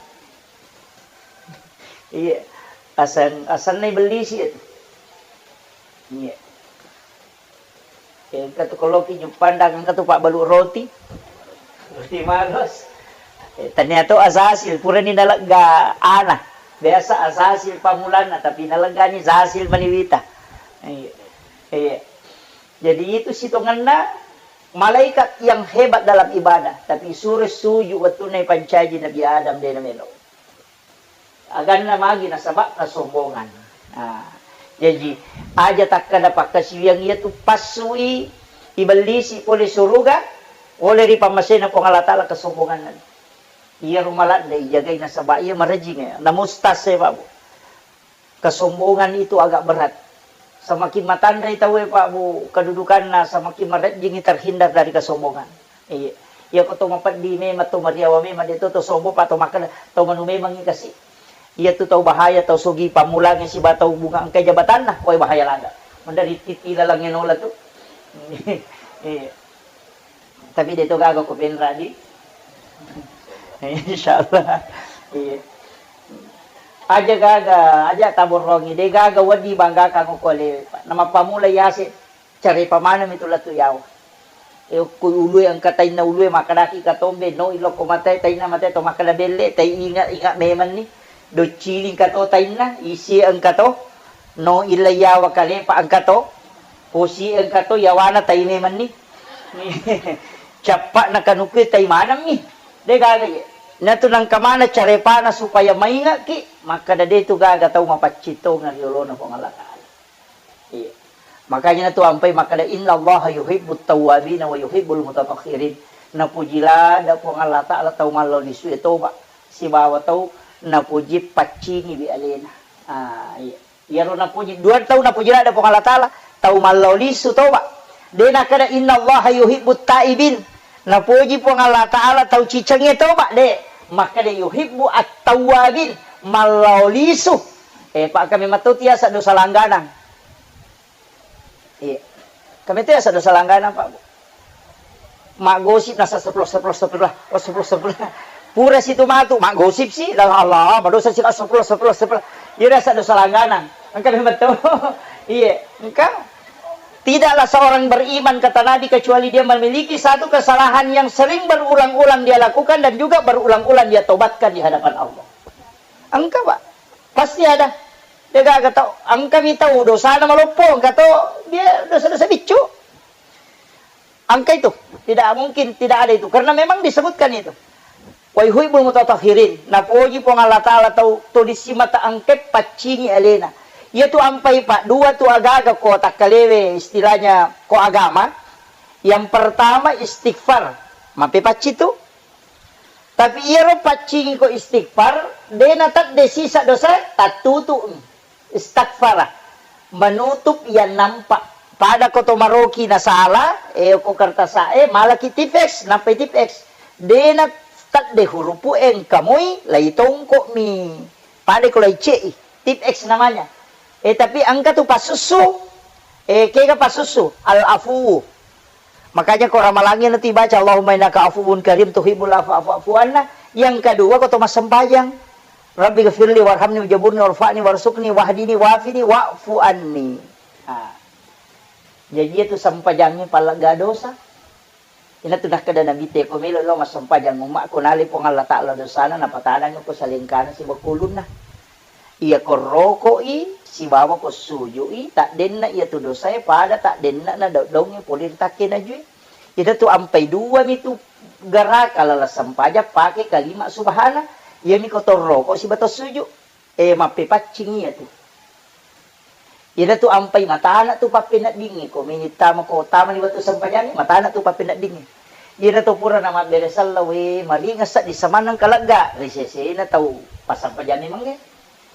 Iya. Aseng, asenna ibellisi itu. Iya. Engka tu koloki juppandang, engka tu pabbalu roti. Roti maros. Eh, tania to Azazil, purani nalegga ana. Biasa Azazil pamulanna, tapi naleggani Zazil maniwita. Iya. Iya. Jadi itu sitongenna malaikat yang hebat dalam ibadah, tapi sure suju wettunna ipancaji Nabi Adam de namelo. Aganna magi nasaba kesombongan. Nah, jaji aja takkada pakkasiwiang iya tu passui ibellisi pole suruga, pole ri pammasena Puang Allah Ta'ala kesombonganna. Iya rumaladde ijagai nasaba iya marejing ya. Namustas ya, Pak Bu. Kesombongan itu agak berat. Semakin matanre tauwe, Pak Bu, kedudukanna, semakin marejjingi terhindar dari kesombongan. Iya. Iya ko to mapeddi memang, to mariawa memang, de to, to sombong, Pak, to makkeda, to manu memang i kasi. Iya tu tau bahaya, tau sogi pammulangi siba tau bunga engkai jabatanna, koe bahaya lada. Mendari titi lalangnge nola tu. Iya. Tapi de to gaga ko penradi. Insyaallah. Iya. Aja gaga, aja taborrongi, de gaga wedding banggakan ko le. Namappamula yase, carepa maneng mi tu lettu yawa. E, okko ulue engka tainna ulue, makkedaki katombe, no ilokko matae, tainna matae to makkeda belle, tai inga, inga memenni. Doccili engka to tainna, isi engka to, no illa yawa kalepa engka to, posi engka to, yawana tai memenni. Cappa na kanukue tai maneng mi. De gaga ye. Natu nangka mana carepana supaya maingaki, makkeda de tu gaga tau mapaccittongan ri olona Puang Allah Ta'ala. Iya. Makanya natu ampai makkeda, "Innallaha yuhibbut tawwabina wa yuhibbul mutatahhirin." Napuji ladde Puang Allah Ta'ala tau mallau lisue toba, sibawa tau napuji pacciniwi alena. Ah, iya. Iyaro napuji, dua tau napuji ladde Puang Allah Ta'ala, tau mallau lisu toba. De nakkeda, "Innallaha yuhibbut taibin." Napuji Puang Allah Ta'ala tau cicengnge toba, de. Makkeda, "Yuhibbu at-tawwabin." Mallau lisu. Eh, Pak, kami metu tiasa dosa langganang. Iya. Kami tiasa dosa langganang, Pak. Maggosip nasa sepuluh, sepuluh, sepuluh, oh, sepuluh, sepuluh. Pura situ matu, maggosip sih, dah Allah, madosa sih, sepuluh, sepuluh, sepuluh. Iya, rasa dosa langganang. Engka memang betul. Iya, engka. Tidaklah seorang beriman, kata Nabi, kecuali dia memiliki satu kesalahan yang sering berulang-ulang dia lakukan dan juga berulang-ulang dia tobatkan di hadapan Allah. Engka, Pak. Pasti ada. Degaga tau, engkami tau dosana maloppo, engka to dia dosa-dosa biccu. Engka itu, tidak mungkin tidak ada itu, karena memang disebutkan itu. Wa yuhibbul mutatahhirin, napoji Puang Allah Ta'ala tau to disimata engke paccingi alena. Iya tu ampai, Pak, dua tu agaga ko takkalewe, istilahnya ko agama. Yang pertama istighfar, mape pacci tu. Tapi iyaro paccingi ko istighfar, de natedde sisa dosa, tattutu'mi. Istaghfara, menutup yang nampak. Pada ko to maroki nasala, eh, ko kertasa, eh, malaki tipex, nampai tipex. De natedde hurupu engka moi, lai tongko'mi. Pada ko lai ce'i, tipex namanya. Eh, tapi engka tu pasussu, eh, kega pasussu, al-afu. Makanya ko ramalangi nanti baca, "Allahumma innaka afuwun karim tuhibbul afwa fa'fu anna." Yang kedua, ko to massempajang, "Rabbi ghafirli warhamni wajaburni warfa'ni warsuqni wahdini wafini wa'fu anni." Ah. Jadi itu sempajangnge pallegga dosa. Ina tu nakkeda Nabi te, ko melo lo massempajang umma, ko nali Puang Allah Ta'ala dosana, napatanang ko salengkana sibawa kulunna. Iya ko roko'i sibawa ko suju'i, taddenna iya tu dosae pada taddenna na daung-daungnge pole ri takke najue. Iyatu ampai dua mi tu garaka laleng sempajang pake kalima subhana. Iyami ko to roko sibawa to suju. Eh, mappepaccing iyatu. Iyatu ampai matana tu pappeneddingnge, ko meni tama ko tama ni wettu sempajangnge, matana tu pappeneddingnge. Iyana to pura na mabbere sella, we, maringeng seddi samannang kalegga, ri sesena tau passempajangnge mange.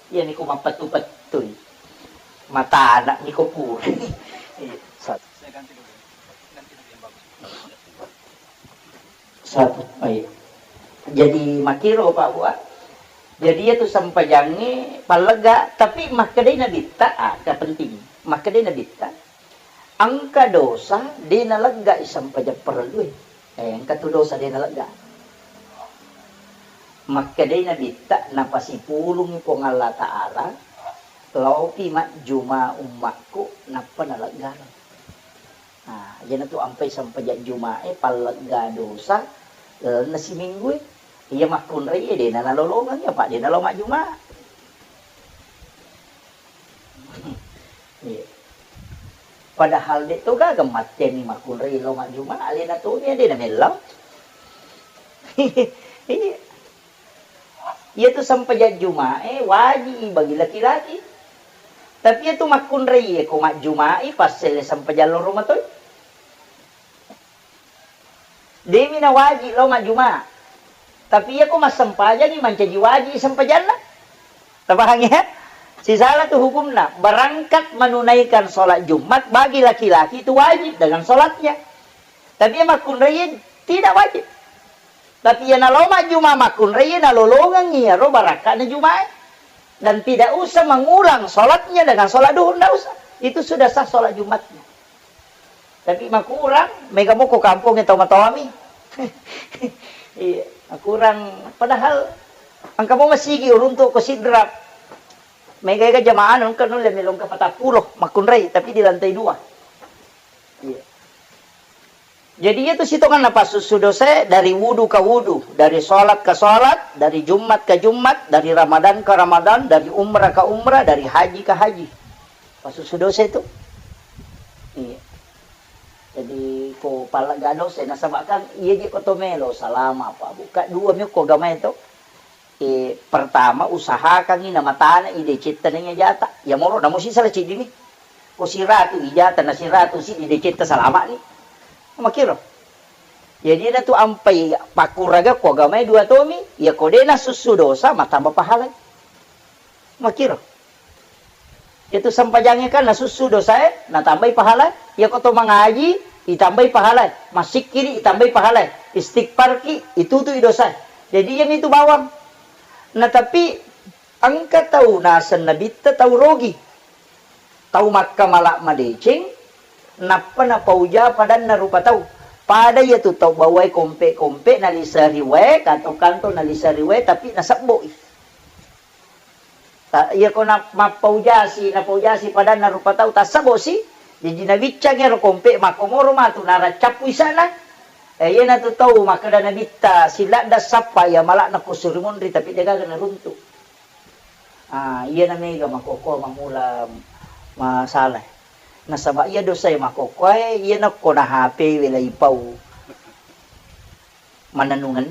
Iyami ko mappettu-pettui. Matana mi ko pura. Iya, satu. Satu. Baik. Jadi makkiro, Pak, Bu, ah. Jadi iyatu sempajangnge pallegga, tapi makkedai Nabitta, ah, yang penting. Makkedai Nabitta, engka dosa de naleggai sempajang parellue. Eh, engka tu dosa de nalegga. Makkedai Nabitta, napasipulungngi Puang Allah Ta'ala, laopi majjuma ummakku, nappa naleggareng. Nah, iyana tu ampai sempajang Jumae pallegga dosa lalenna siminggu e. Iya makkunrai e, de na nalolongeng, apa de nalo majjuma. Iya. Padahal de to gaga matteanni makkunrai lao majjuma, alena to mi de na mellau. Iya. Iyatu sempajang Jumae waji'i bagi laki-laki. Tapi iyatu makkunrai e ko majjumai passelle sempajang loro matoi. Demi na waji lao majjuma. Tapi iya ko massempajangi mancaji waji sempajanna. Tapahang ya? Sisala tu hukumna. Berangkat menunaikan sholat Jumat bagi laki-laki itu wajib dengan sholatnya. Tapi iya makkunrai tidak wajib. Tapi iya nalo majjuma makkunrai nalolongeng iyaro barakka'na Jumae. Dan tidak usah mengulang sholatnya dengan sholat duhur, ndak usah. Itu sudah sah sholat Jumatnya. Tapi makurang, mega moko kampong tau matoami. Iya, makurang. Padahal engka mo masigi uruntu ko Sidrap. Mega ega jamaah engka nulle melongka patappulo makkunrai, tapi di lantai dua. Iya. Jadi iyatu sitongenna passussu dosae dari wudu ka wudu, dari sholat ka sholat, dari Jumat ka Jumat, dari Ramadan ka Ramadan, dari umrah ka umrah, dari haji ka haji. Passussu dosa itu. Iya. Jadi ko pallegga dosa, nasaba kan iya je ko to melo salama, Pak, Bu. Ka dua mi ko agamae to. Eh, pertama usahakangngi namatana i decetta naiya jata. Iya moro namo sisala ciddini. Ko siratu ijata na siratu siddi decetta salama'ni. Makkiro. Jadi na tu ampai pakkuraga ko agamae dua tomi, iya ko de nasussu dosa, matamba pahalai. Makkiro. Iyatu sempajangnge kan nasussu dosae, natambai pahala. Iyako to mangaji, itambai pahala. Massikkiri, itambai pahala. Istighfarki, itutui dosae. Jadi iyami tu bawang. Na tapi Engka tau naseng nabitta tau rogi. Tau makkamala madeceng, nappa napauja padanna rupa tau. Pada iyatu tau bawae kompe-kompe nalisa ri wae, kanto-kanto nalisa ri wae, tapi nasebbo'i. Ta-, iyako na-, mappaujasi, napaujasi padanna rupa tau, tassebbo'si. Jaji nabiccangi ero kompe, makkomoro matu naraccappu isana. Eh, iyanatu tau makkeda nabitta, siladda sappa iya mala'na ko suri munri, tapi degaga naruntu. Ah, iyana mega makkokkoe mammula masalah. Nasaba iya dosae makkokkoe, iyana ko na H P we laipau manennungeng.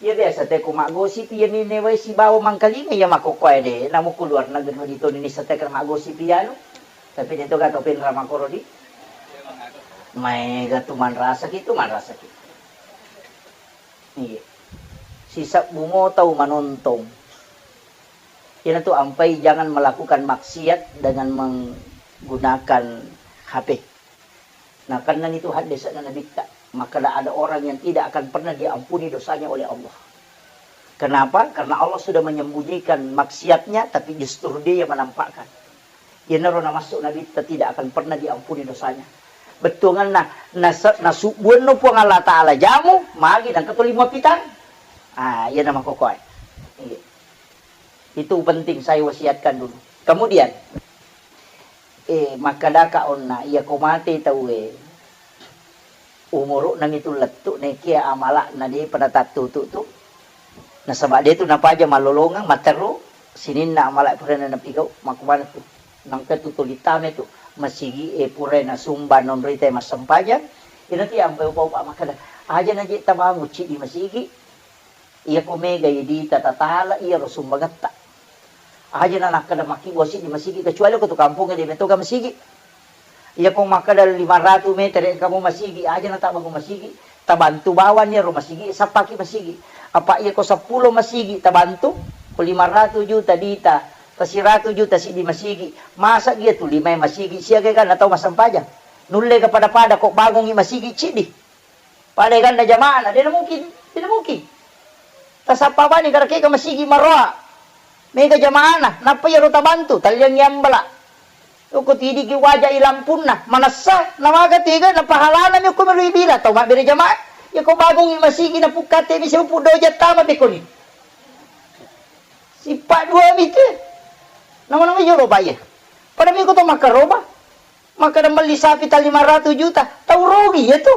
Iya biasa te ko maggosip iya ni newae sibawa mangkalinga iya makkokkoe de. Namu ku luar negeri di toni ni sate kena maggosip iya anu. Tapi de to gato penra makoro di. Maega tu manrasaki tu manrasaki. Iya. Sisebbu mo tau manontong. Iyanatu ampai jangan melakukan maksiat dengan menggunakan H P. Nakennani tu haddese'na Nabitta, makkeda ada orang yang tidak akan pernah diampuni dosanya oleh Allah. Kenapa? Karena Allah sudah menyembunyikan maksiatnya, tapi justru dia yang menampakkan. Iyanaro namassu Nabitta tidak akan pernah diampuni dosanya. Bettuanganna, nase-, nasubbuanno Puang Allah Ta'ala jamu, magi nangka tuli muappitang. Ah, iyana makkokkoe. Iya. Itu penting saya wasiatkan dulu. Kemudian, eh, makkedaka onna, iya ko mate tauwe, umuru'na mitu lettu, nekia amala'na depa natattutu tu. Nasaba de tu napaja mallolongeng, matteru, sininna amala purana napigau, makkumaneng tu. Nangka tu tuli tame tu, masigi e purai nasumba nonrita massempajang, ina tu ampai upa-upa makkeda, aja naje tabangun cidi masigi, iya ko mega idita tatala iya ro sumbagetta. Aja na nakkeda makkibua siddi masigi, kecuali ko tu kampongnge de metoga masigi. Iya ko makkeda lima ratu meter engka mo masigi, aja na tabangun masigi, tabantu bawang iyaro masigi, sappaki masigi. Apa iya ko seppulo masigi tabantu, ko lima ratu juta dita, ta siratu juta siddi masigi, masa gia tu lima masigi, siaga ga na tau massempajang. Nulle ga pada-pada ko bangungi masigi ciddi. Pada ganna jamaah na, de na mungkin, de na mungkin. Tasappa bani gara kega masigi maroa. Mega jamaah na, nappa iyaro tabantu, talliangngi ambala. Uko tidiki waja i lampunna, manessa, namaga tega, na pahalana mi uko melu ibila, tau mabbere jamaah. Iya ko bangungi masigi na pukkate mi seupu doja tama pekoni. Sippa dua mi te. Nama-nama yolo baye. Pada mi ko to makkaroba. Makkeda melli sapi ta lima ratu juta, tau rugi iya tu.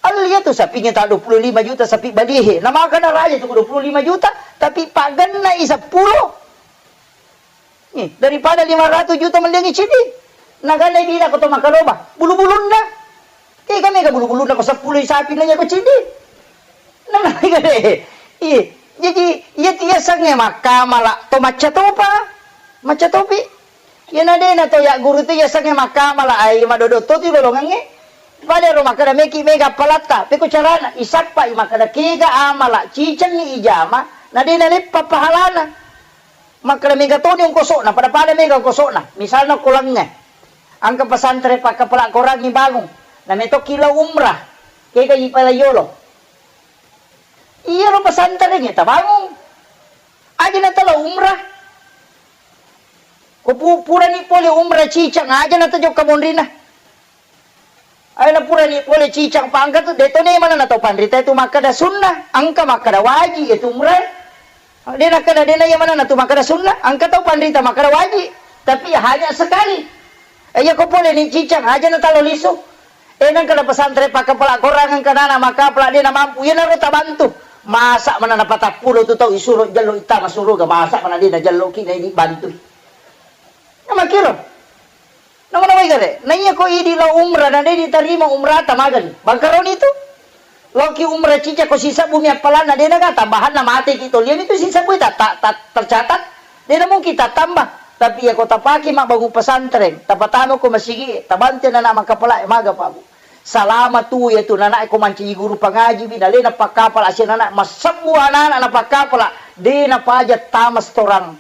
Alli iya tu sapingnge ta dua puluh lima juta sapi balihe. Na makkeda raja tu dua puluh lima juta, tapi paggenna i seppulo. Nih, daripada lima ratu juta melliangi cidi. Nagana i bila ko to makkaroba, bulu-bulunna. Tega mega bulu-bulunna ko seppulo i sapi na iya ko cidi. Nah, iya. Iya. Jadi, iya tu yasengnge makkamala to macca topa. Macca topi. Iyana de na to yagguru tu yasengnge makkamala ai madodo to tu lolongengnge. Pada ro makkeda meki mega palatta, peko carana, isappa i makkeda kega amala, cicengngi ijama, na de na leppa pahalana. Makkeda mega toni ongkosokna, pada-pada mega ongkosokna. Misalna ko lengnge, engka pesantren pakkapala korangngi bangung, na metokki lao umrah, kega i pala yolo. Iyaro pesantrengnge tabangung. Aja na talo umrah. Ko pu-, purani pole umrah cicang, aja na tajokka monrina. Aja na purani pole cicang pangka tu, de to ne mana na tau panrita itu makkeda sunnah, engka makkeda wajib itu umrah. De nakkeda de na iya mana na tu makkeda sunnah, engka tau panrita makkeda wajib. Tapi hanya sekali. Eh, iya ko pole ni cicang, aja na talo lisu. Eh, nengka na pesantren pakkapala korang, engka nana makkapala de na mampu, iyanaro tabantu. Masa mana na patappulo tu tau isuro jallo ittama suruga, masa mana de na jalloki na ini bantu. Na makkiro. Nama-nama gare. Na iya ko idi lao umrah, na de ditarima umrah ta magani. Bangkaroni tu. Loki umrah cica ko sisebbu mi appalanna, de naga tambahanna mate ki to. Liami tu sisebbu ta, ta, ta, tercatat. De na mungkin tattambah. Tapi iya ko tapake mabbangung pesantren, tapatama ko masigi, tabantu nana makkapala, maga pabu. Salama tu iya tu nana ko mancaji guru pangaji bi, na lena pakkapala asia nana masebbu anak-anak na pakkapala, de na paja tama setoran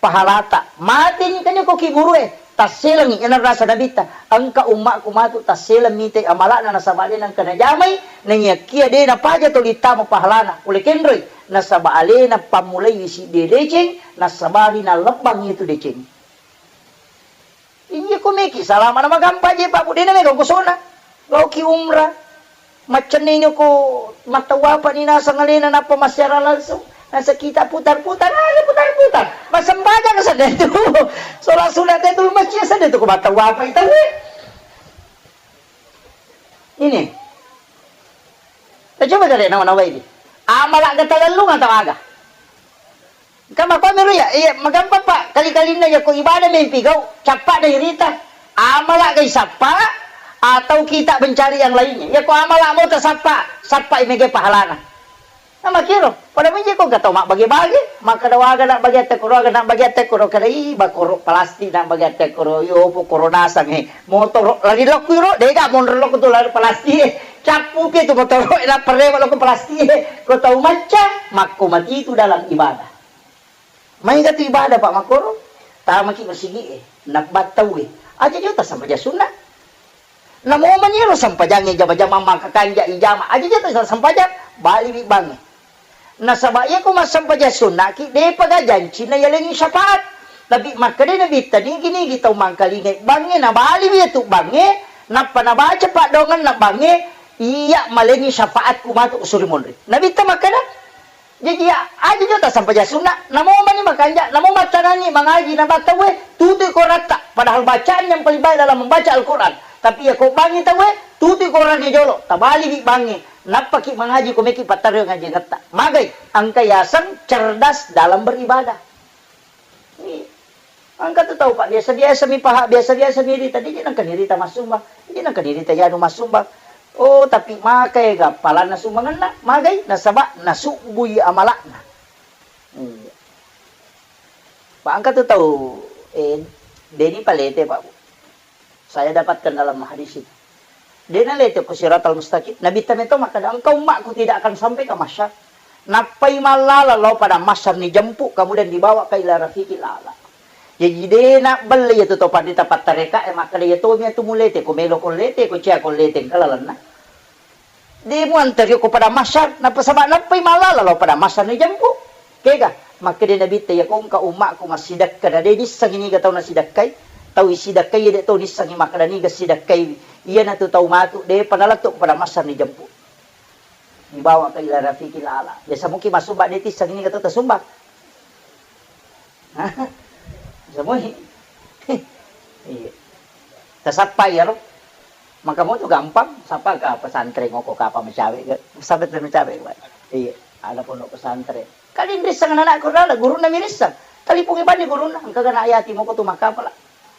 pahalata. Mateni kanya ko ki guru e, tasselengi ena rasa nabitta. Engka ummakku matu tasseleng mite amalana nasaba de nengka najamai, naiyakia de na paja to littama pahalana. Pole kenroi, Nasaba alena pammulai siddi deceng, nasabari nallebbang itu deceng. Inji ko meki salama na magampa je, Pak, Bu, dena mega kosona. Laoki umrah. Maccenni ko mattawapa ni naseng alena nappa massiara langsung. Naseng kita putar-putar, aja putar-putar. Massempajang sedde tu. Sholat sunat itu masjid sedde tu ko mattawapa itu. Ini. Tacoba kare nawa-nawa ini. Amala ga talellung atau aga? Engka makkua miro iya, iya, magampang, Pak. Kali-kalinna yako ibadah mempi gau, cappa na irita. Amala ga isappa atau kita mencari yang lainnya. Yako amala mau tasappa, sappa i mega pahalana. Nah, makiro, pada menje ko gatau mabbage-bage, makkeda waga na bagiatta koro, aga na bagiatta koro, kada i bakoro plastik na bagiatta koro, yo pokoro nasang e. Motoro lari lokku ro, dega monro lokku tu lari plastik e. Cappu pi tu motoro e, na parewa lokku plastik e. Ko tau macca, makko mati itu dalam ibadah. Maega tu ibadah, Pak, makkoro, tamaki masigi e, nabbattau e. Aja jota sama ja sunna. Namo maniro sempajangnge jama-jama maka kanja ijama, aja jota sama sempajang, bali wi bangnge. Nasaba iya ko massempajang sunnaki, depa ga janci na yalengi syafaat. Tapi makkeda Nabitta, nigi-nigi tau mangkalingai bangnge, nabali wi tu bangnge, nappa nabaca paddoangenna bangnge, iya malengi syafaatku matu suri monri. Nabitta makkeda, Jaji, aja jota sampaja sunna, namo mani makanja, namo mattanangi mangaji na battaue, tutui koratta. Padahal bacaan yang paling baik dalam membaca Al-Quran. Tapi iya ko bangi taue, tutui korangi jolo, tabali bi bangi, nappaki mangaji ko meki pattario ngaji ngatta. Magai, engka yaseng cerdas dalam beribadah. Iya. Engka tu tau, Pak, biasa-biasa mi paha, biasa-biasa mi rita, dia nengka ni rita massumbang, dia nengka ni rita yanu massumbang. Oh, tapi makai ga palanna sumbangenna, magai nasaba nasubbui amalakna. Iya. Pak, engka tu tau, eh, deni palete, Pak, Bu. Saya dapatkan dalam hadis itu. De nalete ko siratal mustaqim. Nabitta meto makkeda, engkau ummakku tidak akan sampai ke mahsyar. Nappai mallala lao pada mahsyar ni jempu, kemudian dibawa ke ila rafiqil a'la. Jaji de nabbelle iya tu to pandita pattareka e makkeda iya tomi atu mulete, ko melo ko lete, ko cia ko lete, engka lalenna. De muantario ko pada mahsyar, nappa saba nappai mallala lao pada mahsyar ni jempu. Kega, makkeda Nabitta, iya ko engka ummakku massidekka, na de nissengi niga tau nasidekkai, tau isidekkai iya de to nissengi makkeda niga sidekkai, iyanatu tau matu, depa nalettu pada mahsyar ni jempu. Dibawa ke ila rafiqil a'la. Biasa mungkin massumbang de tissengi niga tau tasumbang. Semoi. Iya. Tasappa iyaro. Maka mo tu gampang, sapa ka pesantren ngoko kapa mecawe ke. Sampai tu mecawe, Pak. Iya, ada pondok pesantren. Kali nrisseng anak-anakku rala, gurunna mirisseng. Talipungi bani gurunna, engka gana ayati moko tu makapala.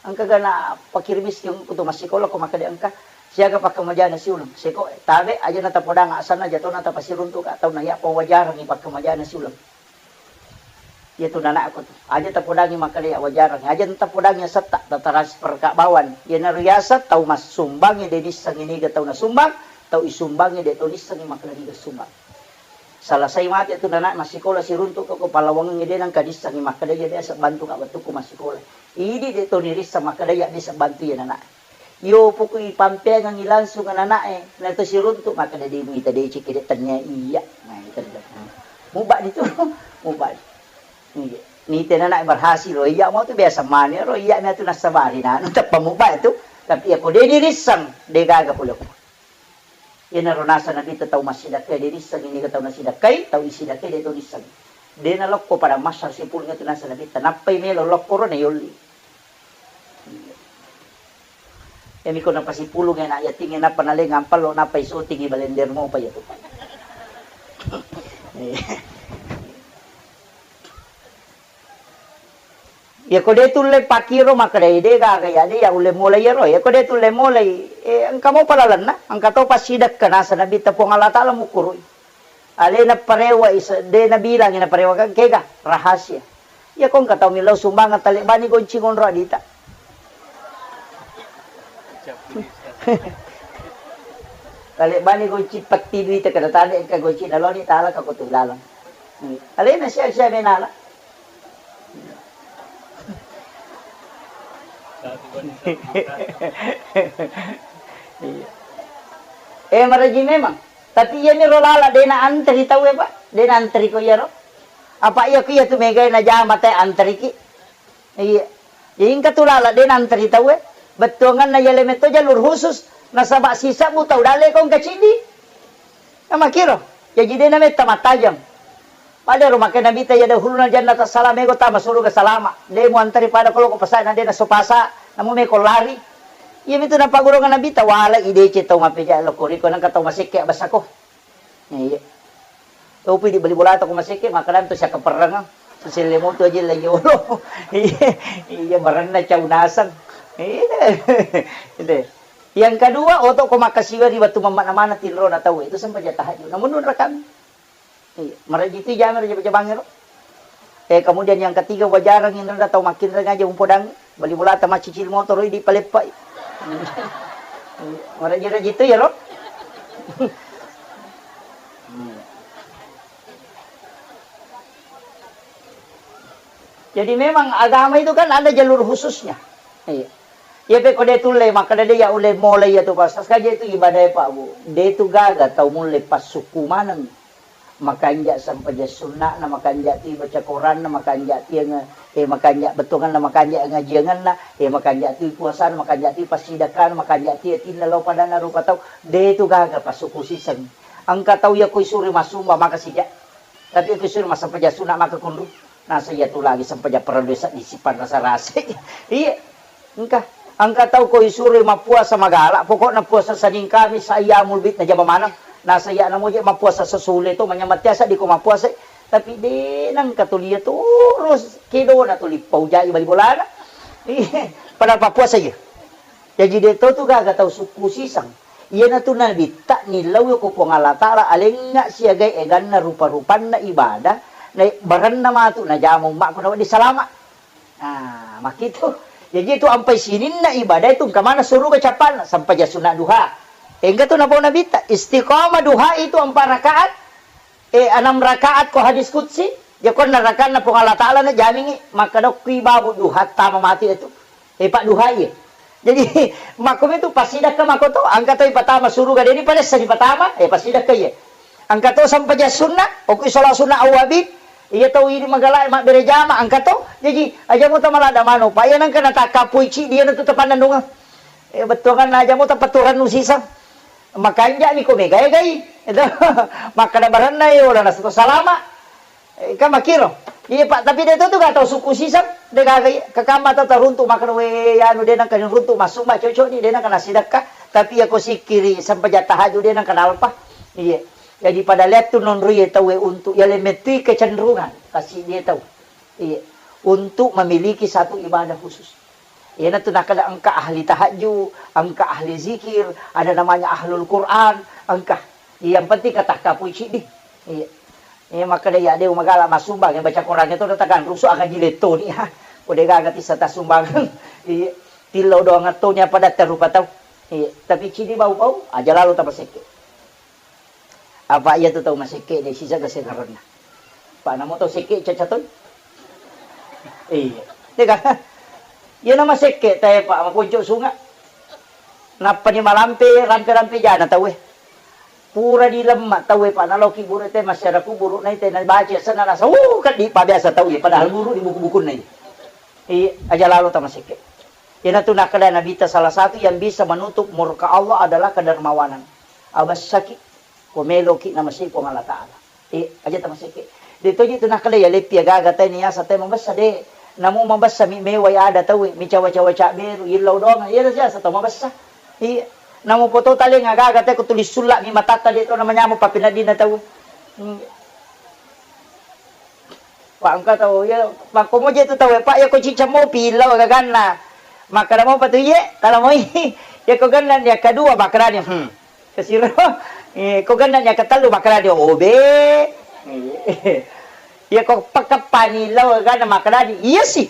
Engka gana pakir miskin ko tu massikola ko makkeda engka. Siaga pakkemajana siuleng. Seko, tabe aja na tapodang asanna jatona tapasiruntu ka tau na iya pawajarangi pakkemajana siuleng. Iya tu nanakku tu. Aja tapodangi makkeda iya wajarang. Aja tapodangi asetta, tatransfer ka bawang. Iyanaro yaseng tau massumbangnge de nissengi niga tau nasumbang, tau isumbangnge de to nissengi makkeda niga sumbang. Selesai mate tu nanak massikola siruntu ko, ko pallawangengnge de nengka nissengi makkeda iya biasa bantu ka wettukku massikola. Idi de to nirisseng makkeda iya biasa bantu iya nanak. Iyo poko ipampeangengngi langsung anana'e, na to siruntu, makkeda de muita deceng kede tennia iya. Nah, itu dia. Muba ditu, muba. Iya. Nite nana'e berhasil, oh, iya mau tu biasa mani ro, iya mi atu nassabari, nah, anu teppa muba itu. Tapi iya ko de dirisseng, de gaga pole ko. Iyanaro naseng Nabitta tau massidekkai de nissengi niga tau nasidekkai, tau isidekkai de to nissengi. De nalokko pada mahsyar sipulung itu naseng Nabitta, nappai melo lokko ro na yolli. Iyami ko napasipulung anak yatim, nappa naleng ampallo, nappa isotingi balender mopa iya tu. Iya ko de tulle pakiro makkeda de gaga iya de iya ulle mulai iyaro. Iya ko de tulle mulai, eh, engka mopa lalenna, engka topa sidekka naseng Nabitta Puang Allah Taala mukkurui. Alena parewa isa, de nabilangi naparewakang kega, rahasia. Iya ko engka tau millau sumbangeng, talebbani gonci ngonro adita. Talebbani gonci petti duita, kada tale engka gonci naloni tala ka kotu laleng. Alena sia-sia menala. Iya. Eh, maraji memang. Tapi iyaniro lala de' naanteri tauwe, Pak. De' naanteri ko iyaro. Apa iya ko iya tu megae najama te anteriki. Iya. Jadi engka tu lala de' naanteri tauwe. Bettuanganna yale metto jalur khusus. Nasaba sisebbu tau dalle ko engka ciddi. Namakiro. Jaji de' nametta mattajang. Pada ro makkeda Nabitta, "Ya dakhulunal jannata salam, meko tama suruga salama. De' muanteri pada ko loko pasai na de' naso pasa, namu meko lari." Iya mitu napaggurungang Nabitta, "Wala ideceng tau mapeja loko riko, nengka tau masekke abessako." Iya. Topi di bali bolata ko masekke, makkadanto siakkaperrengeng. Siselle moto aja la yolo. Iya, iya, baranna cau naseng. Iya. Iya. Yang kedua, oto ko makkasiwa ri wettu mammakna maneng tinrona tau, itu sempajang tahajud. Namun nunra kami. Iya, marejji tu jame raja-, jabangngero. Eh, kemudian yang ketiga, wajarang inrada tau makkinreng aja umpodangi. Bali bolata maccicil motoro idi paleppai. Marejji-rejji tu ya, ro? Jadi memang agama itu kan ada jalur khususnya. Iya. Iya, pe ko de tulle, makkeda de ya ulle mulai ya tu pas. Saja itu ibadah ya, Pak, Bu. De tu gaga tau mulle passuku maneng. Makanja sempajang sunna'na, makanja tu baca Quranna, makanja tu yang, eh, makanja bettuanganna, makanja ngajianganna, eh, makanja tu puasana, makanja tu passidakkana, makanja tu yatinna lao padanna rupa tau. De tu gaga passuku siseng. Engka tau ya ko isuro massumba maka sija. Tapi ko isuro massempajang sunna maka kunru. Nasa iya tu lagi sempajang parellu seddi sipanrasa-rasa. Iya. Engka. Engka tau ko isuroi mappuasa magala, pokokna puasa Senin Kamis, ayyamul bid najama maneng. Nasa iya namoje mappuasa sesule to, manyameng tiasa diko mappuasa. Tapi de nengka tuli iya terus kedona tuli paujai bali bolana. Iya. Padahal pappuasa iya. Jaji de to tu gaga tau sukku siseng. Iyanatu Nabitta nillau ko Puang Allah Ta'ala alengnga siagai eganna rupa-rupanna ibadah, na barenna matu najama ummakku nawedding salama. Ah, makkitu. Jaji tu ampai sininna ibadah itu engka maneng suruga cappanna, sempajang sunna duha. Engka tu napau Nabitta, istiqamah duha itu empat rakaat. Eh, enam rakaat ko hadis qudsi, ya ko enam rakaat na Puang Allah Ta'ala na jamingi, makkadokki babu duha tama mati itu. Eh, Pak duha iya. Jadi, makkomi tu pasidakka mako to, engka to ipatama suruga, deni padessa dipatama, eh, pasidakka iya. Engka to sempajang sunna, okui sholat sunna awabin, iya tau ini magala mabbere jama, engka to. Jadi, aja muta malada mano, Pak, iya nengka natakkapui cidi, iya natu tapannennungeng. Eh, bettuanganna aja muta paturannu siseng. Makanja'mi ko megae gai. Itu. Makkada barenna, eh, ola nasu salama. Eh, kan makkiro. Iya, Pak, tapi de to tu gak tau suku siseng. De gaga iya. Kakamma tau taruntu makkada, we, anu, de nengka runtu massumba cocok ni, de nengka nasidakka. Tapi iya ko sikkiri sempajang tahajud de nengka nalpa. Iya. Jadi pada lihat tu nonroi tau, eh, untuk iya le mettui kecenderungan. Kasi dia tau. Iya. Untuk memiliki satu ibadah khusus. Iyanatu nakkeda engka ahli tahajud, engka ahli zikir, ada namanya ahlul Quran, engka. Yang penting katakkapui ciddi. Iya. Iya, makkeda iya de magala massumbang, baca Quran itu takan rusu aga jiletto ni. Ko de gaga tissa tassumbang. Iya. Tillau doang toni apa datta rupa tau. Iya. Tapi ciddi bau-bau, aja lalo tapasekke. Apa iya tu tau masekke de sisa gasengarenna. Pak namo tau sekke caca toi. Iya. Tega. Iya nama sekke tae Pak maponco sunga. Nappa ni malampe rampe-rampe jana tau eh. Pura di lemma tau eh Pak naloki buru te masyarakat buru nai te na baca sana nasa uh kan di pa biasa tau eh padahal buru di buku-buku nai. Iya, aja lalo tau masekke. Iyanatu nakkeda Nabitta salah satu yang bisa menutup murka Allah adalah kedermawanan. Abessaki ko meloki namasei Puang Allah Ta'ala. Eh, aja tamasekke. De toji tu nakkeda ya leppi agaga tai niasa tai mabessa de. Namu mabessa mi mewai ada tau mi cawa-cawa cabberu yillau doang. Iya siasa tau mabessa. Iya. Namu poto taleng agaga tai ko tulis sulla mi matatta de to namanyamo papinadina tau. Hmm. Pak engka tau, iya, makko moje tu tau, Pak, iya ko cicca mopi, lao gaganna. Makkada mopa tu, iye, tala moi. Iya ko ganna yang kedua, makkedani, hmm. Kesiro, eh, ko ganna yang ketellu, makkedani, obe. Iya ko pakeppani, lao gaganna, makkedani, iya sih.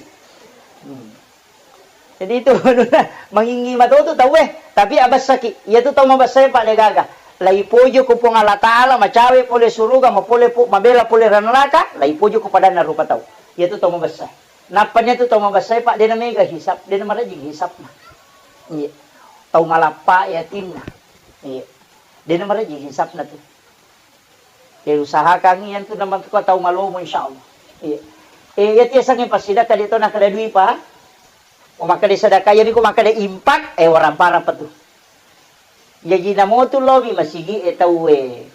Hmm. Jadi itu mangingi matotu tauwe, tapi abessaki. Iya tu tau mabessae Pak de gaga. Laipojo ko Puang Allah Ta'ala, macawe pole suruga, mapole pu-, mabela pole ranaraka, laipojo ko padanna rupa tau. Iya tu tau mabessa. Nappa nia tu tau mabessae Pak de namega hisab, de namarejing hisabna. Iya. Tau malappa yatinna. Iya. De namarejing hisabna tu. Eh, usahakan iyantu nameng ko tau malomo, insyaallah. Iya. Eh, iya tiasangnge passidekka de to nakkeda dui pa. Ko makkeda sedekah, iyami ko makkeda impak, eh, warang-parang pa tu. Jaji namotu lomi masigi e tau e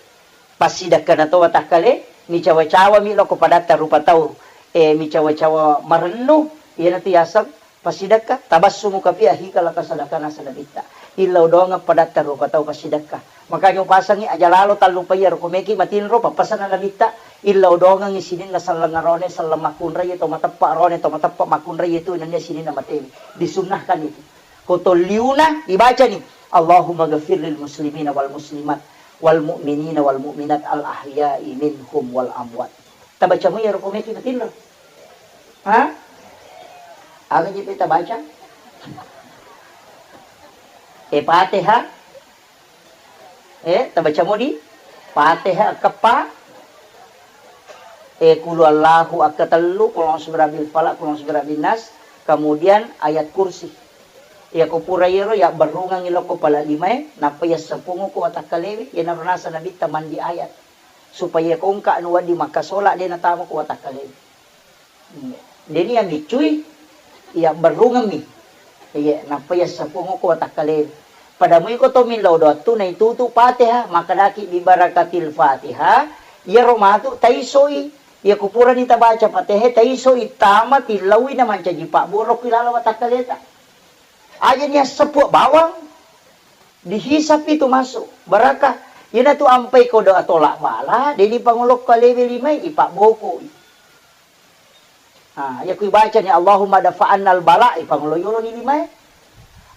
passidekka na to watakkale, micawa-cawa mi loko padatta rupa tau, eh, micawa-cawa marennu, iyanatu yaseng passidekka, tabassumuka fi akhika, laka sadakana sadabitta. Illau doangeng padatta rupa tau passidekka. Makanya upasangi aja lalo tallupai iyaro ko meki matinro, pappasanna nabitta, illau doangengi sininna selleng arone, selleng makkunrai to mateppa arone, to mateppa makkunrai tu nennia sininna matewi. Disunnahkan itu. Ko tolliuna ibacani, Allahumma ghafir lil muslimina wal muslimat, wal mu'minina wal mu'minat, al ahya'i minhum wal amwat. Tabaca mu iyaro ko meki matinro. Ha? Aga je peta baca? Eh, Fatihah. Eh, tabaca modi? Fatihah keppa. Eh, kulu Allahu akka tellu, kulu a'udzu birabbil falaq, kulu a'udzu birabbin nas, kemudian ayat kursi. Iya ko pura iyaro ya berrungangi loko pala limae, nappa ya sepungu ko watakkalewe, ya naro nasa nabitta mandi ayat. Supaya kongka anu wedding makkasola de natama ko watakkalewe. Deni yang miccui, iya berrungemmi. Iya, nappa iya seppungo ko watakkale. Pada mui ko to millau doattu naitutu Fatihah, makkedaki bi barakatil Fatihah, iyaro matu taisoi. Iya ko purani tabaca Fatihah, taisoi tama tillaui na mancaji pabboro ki laleng watakkaleta. Aja nia seppu bawang, dihisap itu masuk, barakah. Iyana tu ampai ko doa tolak bala, deni pangolokko alewe limai, ipabbokoi. Ha, iya ku ibacani, "Allahumma dafa'annal bala," ipangolo yoloni limae.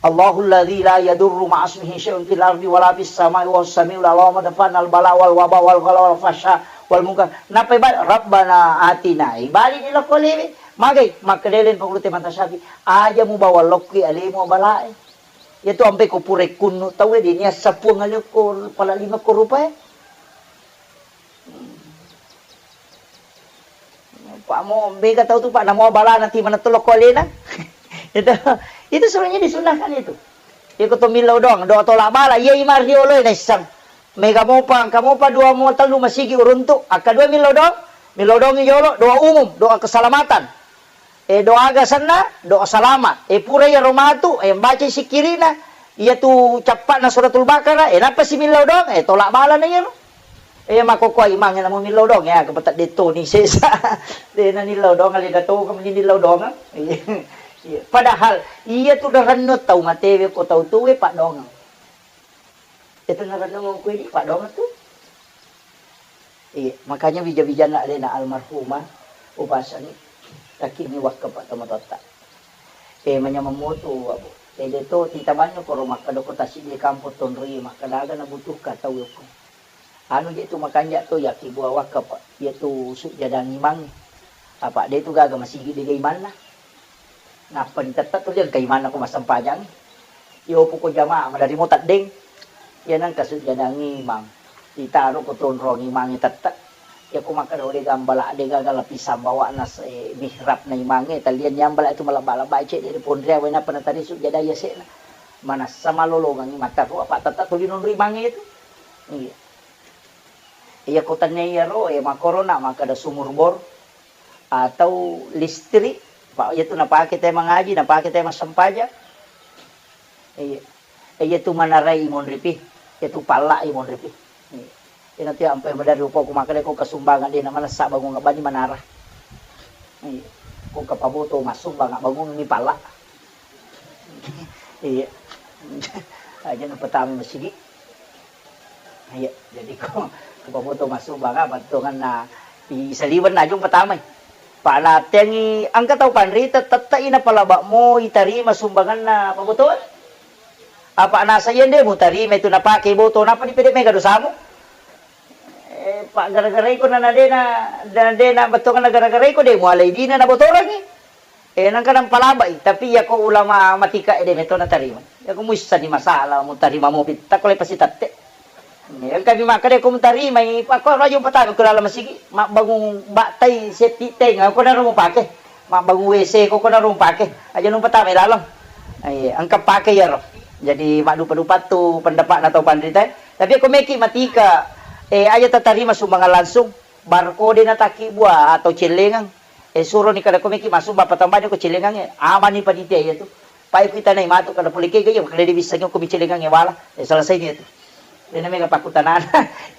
"Allahul ladzi la yadurru ma'asmihi syai'un fil ardi wala fis sama'i wa huwas samiul alim, Allahumma dafa'annal bala wal waba wal ghala wal fahsya wal munkar." Nappa ibali, "Rabbana atina," ibali ni lokko lewe. Magai, makkedai pangulute mata syafi, "Aja mubawa lokki alemu balae." Iya tu ampai ko pura kunnu tauwe, deni assa puang alemu ko pala lima ko rupae. Pak mo, mega tau tu, Pak, namo bala nanti mana tolok ko alena. Itu, itu sebenarnya disunahkan itu. Iko to millau doang, doa tolak bala, iya ima riolo naissang. Mega mopa, engka mopa dua mo tellu masigi uruntu, akka dua millau doang, millau doang jolo, doa umum, doa keselamatan. Eh, doa aga senna, doa salama. Eh, pura iyaro matu, eh, baca sikkirina. Iya tu cappana suratul Baqarah, eh, nappa si millau doang, eh, tolak bala na iyaro. Eh, makkokkoe imangnge namo millau doang, ya, kepetedde toni sesa. Dena nillau doang, alena to, kamu nillau doang. Iya. Iya. Padahal, iya tu daranno tau matewe ko tau tuwe, Pak, doang. Itu narenungeng kuwi di Pak Dongeng tu. Iya, makanya wija-wijanna alena almarhumah, upasangi, takkini wakka Pak tomatoatta. Eh, manyameng moto, Abu. Eh, de to, titamanyo koro makkeda ko tassiddi kampong tonroi, makkeda aga nabutuhka tau ko. Anu je tu makanja to, yakki bua wakka Pak, iya tu sujjadang imang. Apa de tu gaga masigi de ga imanna. Nappa ditette tuli engka imanna ko massempajang. Iyopo ko jamaah maderri mo teddeng. Iya nengka sujjadang imang. Itaro ko tonrong imangnge tette. Iya ko makkeda de gambala de gaga lapisan bawa'na se-, mihrabna imangnge, tallianni ambala tu malebba-lebba cedde ri ponriang wae nappa natari sujjadang yase'na. Manassa malolongengngi matteru apa tette tuli nonro imangnge tu. Iya. Iya ko tania iyaro, eh, makkorona makkeda sumur bor. Atau listrik, pa-, iyatu napake tauwe mangaji, napake tauwe massempajang. Iya. Iyatu manarai imonripi, iyatu palla imonripi. Iya. Iyana tu ampai maderri upoku makkeda ko kasumbangan de namanessa bangung bani manara. Iya. Ko kapaboto massumbang bangungi palla. Iya. Aja napatama masigi. Iya, jadi ko, ko pamoto massumbang, bettuanna i saliweng najung patamai. Panatengi engka tau panrita, tette'i napalaba mo itarima sumbanganna pabotoan. Apa nasa iya nde mutarima itu napake boto, napa dipede mega dosamu? Eh, pa gara-gara iko na, na dena, na dena bettuanna gara-gara iko de mualai dina nabotorangi. Eh, nengka nampalabai, tapi iyako ulama matika ede meto natarima. Iyako muissani masalah mutarima mobil, takko le pasti tette. Eh, engka mi makkeda ko mutarimai, pakko raju patama ko laleng masigi, mabbangung battai setti teng, ko naro mupake. Mabbangung W C ko, ko naro mupake. Aja nu patama laleng. Eh, engka pake iyaro. Jadi maddupa-dupa tu pendapatna tau panrita. Tapi ko meki matika, Eh, aja tatarima sumbangan langsung, barkode na takibbua atau cellengang. Eh, suroni kada komeki massumbang, patambani ko cellengangnge, amani panitia iya tu. Pai kuitanai matu kada pole kega iya, kada diwissengi ko mi cellengangnge wala. Eh, selesai dia tu. Dena mega pakkutanana.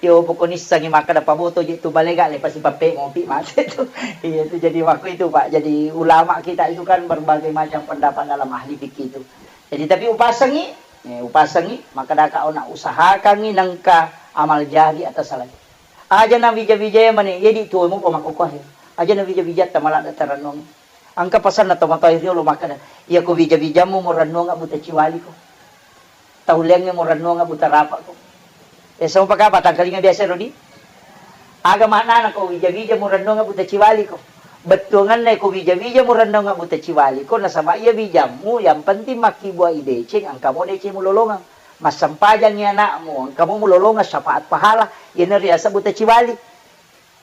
Yo pokoni issengi makkada paboto je tu balega le pasi pappe mopi mate tu. Iya tu jadi waktu itu, Pak. Jadi ulama kita itu kan berbagai macam pendapat dalam ahli fikih itu. Jadi tapi upasengi, eh, upasengi, makkadaka ona usahakangi nengka amal jari atas salai. Aja na wija-wijai mane, iya di tuo mupa makkokkoe. Aja na wija-wijatta maladde tarennung. Engka pasanna tomatoa riolo makkada, iya ko wija-wijammu murennuang buta ciwaliko. Tauliangnge murennuang buta rapako. Eh, sama paka batangkalinga biasa rodi. Aga maknana ko wija-wija murennuang buta ciwaliko. Bettuanganna ko wija-wija murennuang buta ciwaliko, nasaba iya wijammu yang penting makkibua ideceng, engka mo deceng mulolongang. Massempajangngi anakmu, engka mo mulolongang syafaat pahala, iyana riaseng buta ciwali.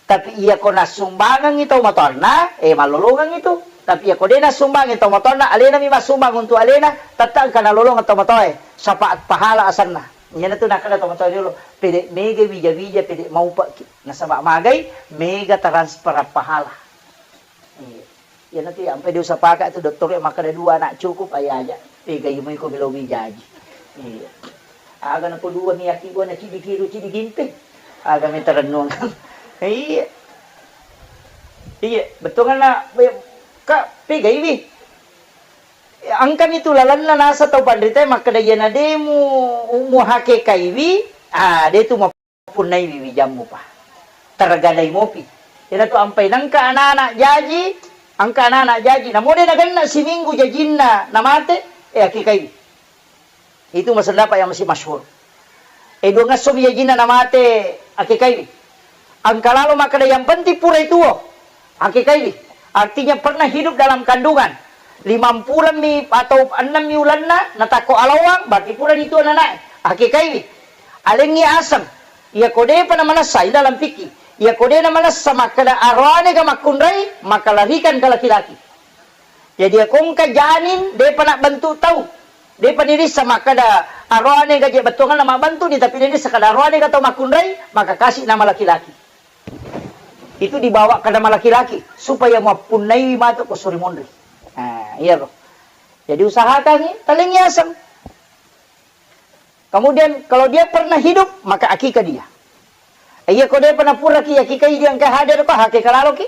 Tapi iya ko nassumbangengngi tau matoanna, eh, mallolongengngi tu. Tapi iya ko de nassumbangengngi tau matoanna, alenami massumbang untuk alena, tette engka nalolongeng tau matoae, syafaat pahala asenna. Iyana tu nakkeda tau matoa riolo, pede mega wija-wija, pede maupekki. Nasaba magai, mega transfer pahala. Iya. Iyana tu iya, ampai diusapaka tu dottoro makkeda dua anak cukup, aja aja. Pega imo iko melo wijaji. Iya. Aga nako dua miyaki gua na cidi kiru, cidi ginting. Aga meta rennuang. Iya. Iya, bettuanna, be-, ka, pegaiwi. Engkami tu lalenna nasa tau panrita makkeda iyana de mu, mu hakekaiwi, ah, de tu punnaiwi wijammu pa. Tergadai mopi. Iyana tu ampai nengka anak-anak jaji, engka anak-anak jaji. Namo de nagenna siminggu jajinna namate, eh, akekaiwi. Itu masendapat yang masih masyhur. Eh, dua ngesso mi jajinna namate, akekaiwi. Engka lalo makkeda yang penting purai tuo. Akekaiwi. Artinya pernah hidup dalam kandungan. Limampulemmi atau ennemmi ulenna, natakko alawang, berarti purani tuo nanae. Akekaiwi. Alengngi aseng. Iya ko depa namanessa, ini dalam fikih. Iya ko de namanessa makkeda aroane ga makkunrai, maka larikan ke laki-laki. Jadi iya ko engka janin, depa nabbentuk tau. Depa nirissa makkeda aroane ga je bettuanna mabbentuk ni, tapi nirissa kada aroane ga tau makkunrai, maka kasih nama laki-laki. Itu dibawa ke nama laki-laki supaya mappunnaiwi matu ko suri monri. Nah, iyaro. Jadi usahakan talengngi aseng. Kemudian kalau dia pernah hidup, maka akikah dia. Iya ko de pernah puraki akikah dia engka hadir ko hakeka laloki.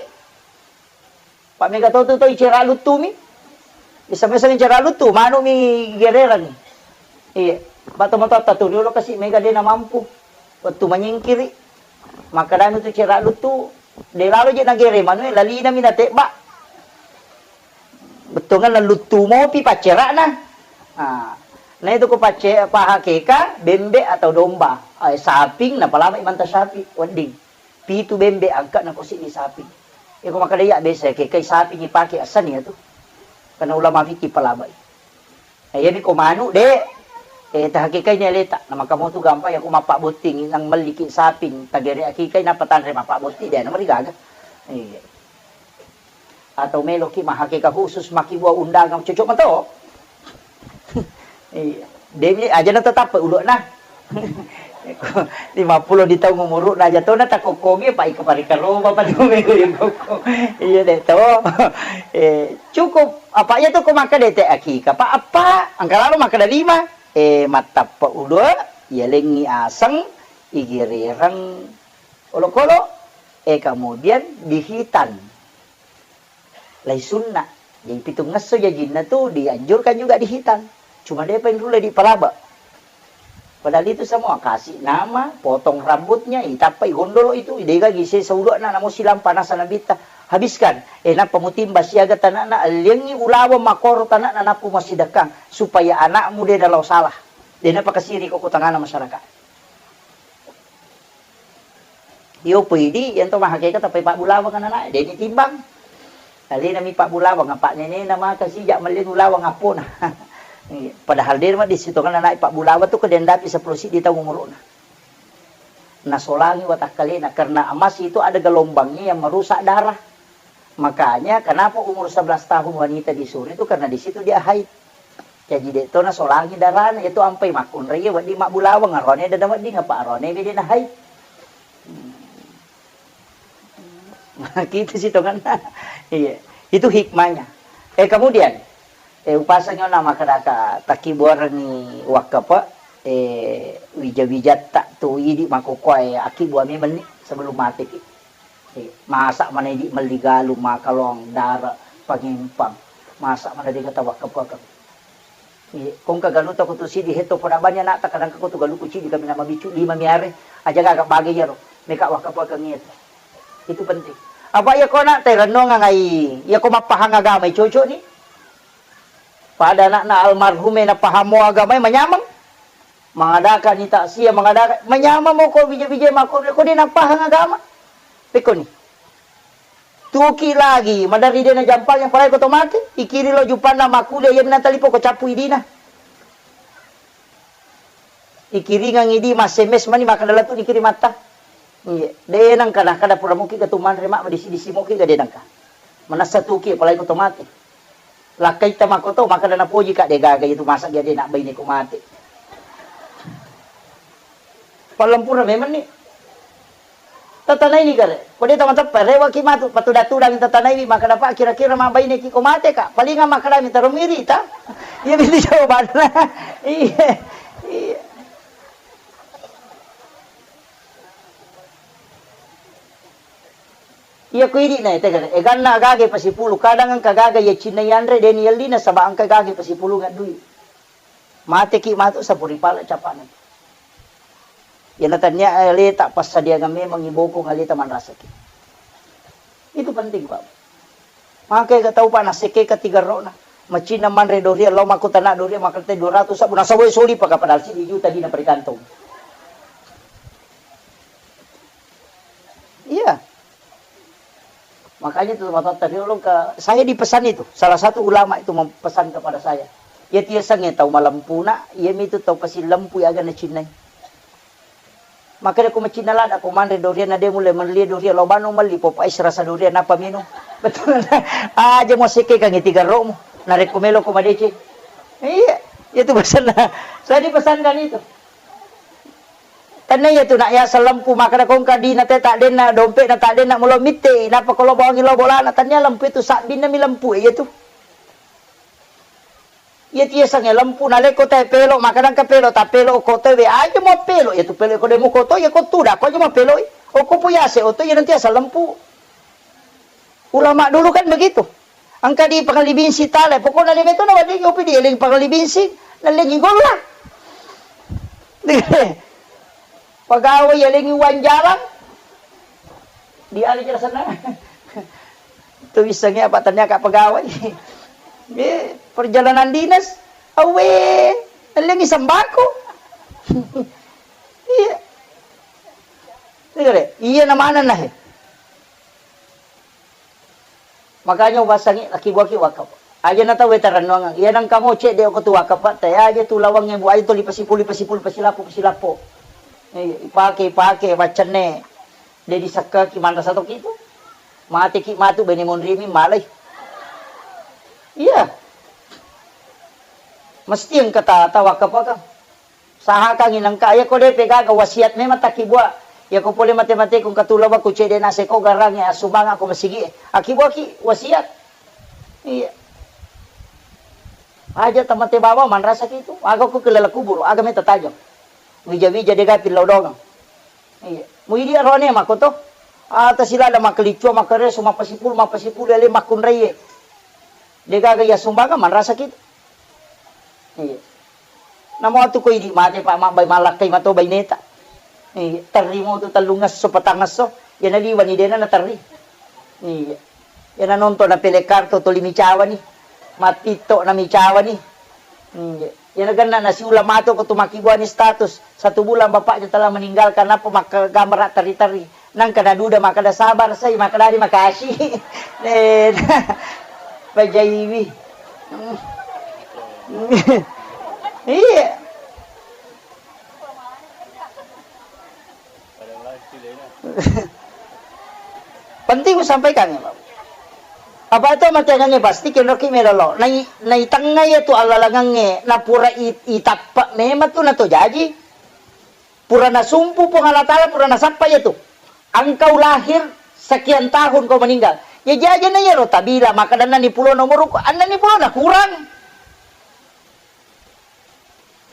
Pak mega to tu to icera luttumi. Bisa-bisa icera luttu, manu mi gererang. Iya. Batu motor tu dulu kasi mega de na mampu. Waktu menyingkiri. Maka danu tu cera luttu, de lalo je nagere manue, lalina mi natebba. Bettuanna luttu mopi paccera'na. Ah, na itu ko pacce-, pahakeka bembe atau domba, eh, saping, napalama manta sapi, wedding. Pitu bembe angka na ko siddi saping. Iko makkeda iya biasa kekai saping ipake asani ya tu. Karena ulama fikih palabai. Eh, iyami ko manu de, eh, tahakekai ni aleta. Na maka motu gampang ya ko mappabbotting nang melliki saping, tagere akikai nappa tanre mappabbotting de, na marigaga. Iya. Atau meloki mahakeka khusus makkibua undangan, cocok mato. Iya. Demi aja na tetap uluk na. Lima puluh di taung umuru'na aja to na takokkogi, pa iko parikaroba pa tu melo iko. Iya de to. Eh, cukup apa ya tu ko makkeda te akika, pa apa? Angka lalo makkeda lima. Eh, mattappa uluk, iya lengngi aseng, igirereng olokolo, eh, kemudian dihitan. Lai sunna. Jadi pitungngesso jajinna tu dianjurkan juga dihitan. Cuma depa inrulle dipalaba. Padahal itu semua kasih nama, potong rambutnya, itappai gondolo itu, idega gise saulu'na namo silang panasa nabitta. Habiskan. Eh, nappa mutimba siaga tanakna, alliangi ulaweng makoro tanakna nappu massidekkang supaya anakmu de nalao salah. De napakasiri ko tangana masyarakat. Iyo poidi, iyanto mahakeka tappai pabbulawang ananae, de nitimbang. Alena mi pabbulawang, apa nenena maka sijak mallenu lawang appona. Padahal de madisitongeng ananae pabbulawang tu kedendapi sepuluh siddi taung umuru'na. Nasolangi watakkalena, karena emas itu ada gelombangnya yang merusak darah. Makanya kenapa umur sebelas tahun wanita disuruh itu karena di situ dia haid. Jaji de to nasolangi darana, itu ampai makkunrai wedding mabbulawang, arone dada wedding apa arone bede na haid. Kita sitongenna. Iya. Itu hikmahnya. Eh, kemudian, eh, upasangngi ona makkadaka takkibuarengngi wakkape, eh, wija-wijatta tu idi makkokkoe akkibuang memenni sebelum mateki. Eh, masa mana idi melli galung, makalong, dara, pangempang. Masa mana dega tawakkapakeng. Iya, kongka galuta ko tu sidi hetto poda bani anakta, kadang ko tu galuku cidi kami nama bicu lima miare, aja gaga bage iyaro, meka wakkapakeng itu. Itu penting. Apa iya ko anakta rennongang ai, iya ko mappahang agama cocok ni. Pada anakna almarhum e napahamo agama manyameng. Mangadakani taksia, mangadaka, manyameng mo ko bija-bija makko ko de napahang agama. Pekko ni. Tuki lagi, maderri de najampang yang palai ko to mate, ikiri lo jupanna makkuliah, iya minang talipo ko cappu idina. Ikiringang idi ma S M S mani makkada latu dikiri matta. Iya, de nangka, kada pura muki ga tu manre ma, disi-disi moki ga de nangka. Manassa tuki palai ko to mate. Lakkaita makko to, makkada napoji ka de gaga itu masa dia de nak baine ko mate. Pallempura memang ni. Tatanaini kare. Ko de tama teppe, rewaki matu, patuda-tudang tatanaiwi, makkada, "Pak, kira-kira mabbaineki ko mate, Kak?" Palinga makkadami, "Taro mirita." Iya, itu jawabanna. Iya. Iya. Iya, ko idi na, tega, eganna gaga pasipulu, kadang engka gaga iya cinna yanre, deni yellina, saba engka gaga pasipulu ngadui. Mateki matu sapuri pala capana. Iyana tania aleta passadiangan memang iboko aleta manrasaki. Itu penting, Pak. Maka ega tau, Pak, nasekke ka tiga rona. Macinna manre doria, lao makkutana doria, makkate dua ratus sabbu, nasawai soli paka padahal sidi juta dina perikantong. Iya. Makanya itu matotta riolo engka, saya dipesan itu, salah satu ulama itu mempesan kepada saya. Iya tiasengnge tau malempuna, iya mitu tau pasillempu aga nacinnai. Makanya ko macinna lada ko manre dorian na de mulle melli dorian lo banu melli popa es rasa dorian apa minum. Betul. Aja mo sekke kangi tiga romu. Narekko melo ko madeceng. Iya, itu pesanna. Saya dipesankan itu. Tanna iya tu nak ya sellempu makkada kongka dina te tak denna, dompet na tak denna, mulo mitte, napa kolo bawangi lo bolana, tanna lempu itu sabbinna mi lempu iya tu. Iya tu yasengnge lempu, nalekko tae pelo, makkada engka pelo, ta pelo ko tae we aja mo pelo, iya tu pelo ko demo ko to, iya ko tuda ko aja mo pelo. Oko po yase oto iya nanti asal lempu. Ulama dulu kan begitu. Engka di Pangalibing sitale, pokokna lebe to nawadengi opi di eling Pangalibing si, nalengi golla. Pegawai yalengi uang jalan. Di ale jelasanna. Tu wissengnge apa tania ka pegawai. Eh, perjalanan dinas. Awe, nalengi sembako. Iya. Iya, iya na mana nah. Makanya ubasangi laki buaki wakaf. Aja na tau wetarannuangang. Iya nang kamu cek de ko tu wakaf, te aja tu lawangnge bu aja tu lipasipu, lipasipu, lipasilapo, pasilapo. Eh, ipake, ipake, baccenne. De disakkaki manrasa toki tu. Mateki matu bene monrimi malai. Iya. Mesti engka ta, ta wakaf kan. Sahakangngi nengka, iya ko depe gaga wasiat memang takkibua. Iya ko pole mate-mate ko engka tu lawa ku cede naseko garangnge assumbangako masigie. Akkibuaki wasiat. Iya. Aja tamate bawang manrasaki tu. Aga ko kelala kuburu, aga meta tajang. Wija-wija dega pillau dongang. Iya. Muidi arone makoto. Ata silada makkelicua, makkereso, mappasipulu, mappasipulu ale makkunraie. Degaga iya sumbangeng manrasaki tu. Iya. Namo tu ko idi mate pa mabbai malakkai mato baineta. Iya, terri mo tu tellungesso, patangesso, iya naliwani dena naterri. Iya. Iya nanonton na pele kartu tuli micawani. Matitto na micawani. Iya. Iya nagenna nasiulang mato ko tu makkibuani status. Satu bulan bapaknya telah meninggalkan, apa makka gambar terri-terri. Nangka naduda makkada sabar sai, makkadani makasi. Eh, pajaiwi. Iya. Penting kusampaikan ya, Pak. Apa itu matiangannya pasti kenoki melolo. Nai, nai tengah ya tu alalangannya. Napura i, itappa memang tu nato jaji. Pura nasumpu Puang Allah Ta'ala, pura nasappa iya tu. Engkau lahir Sekian tahun kau meninggal. Ya, jaji na iyaro tabila, maka dan enneng pulona umurku, enneng pulona kurang.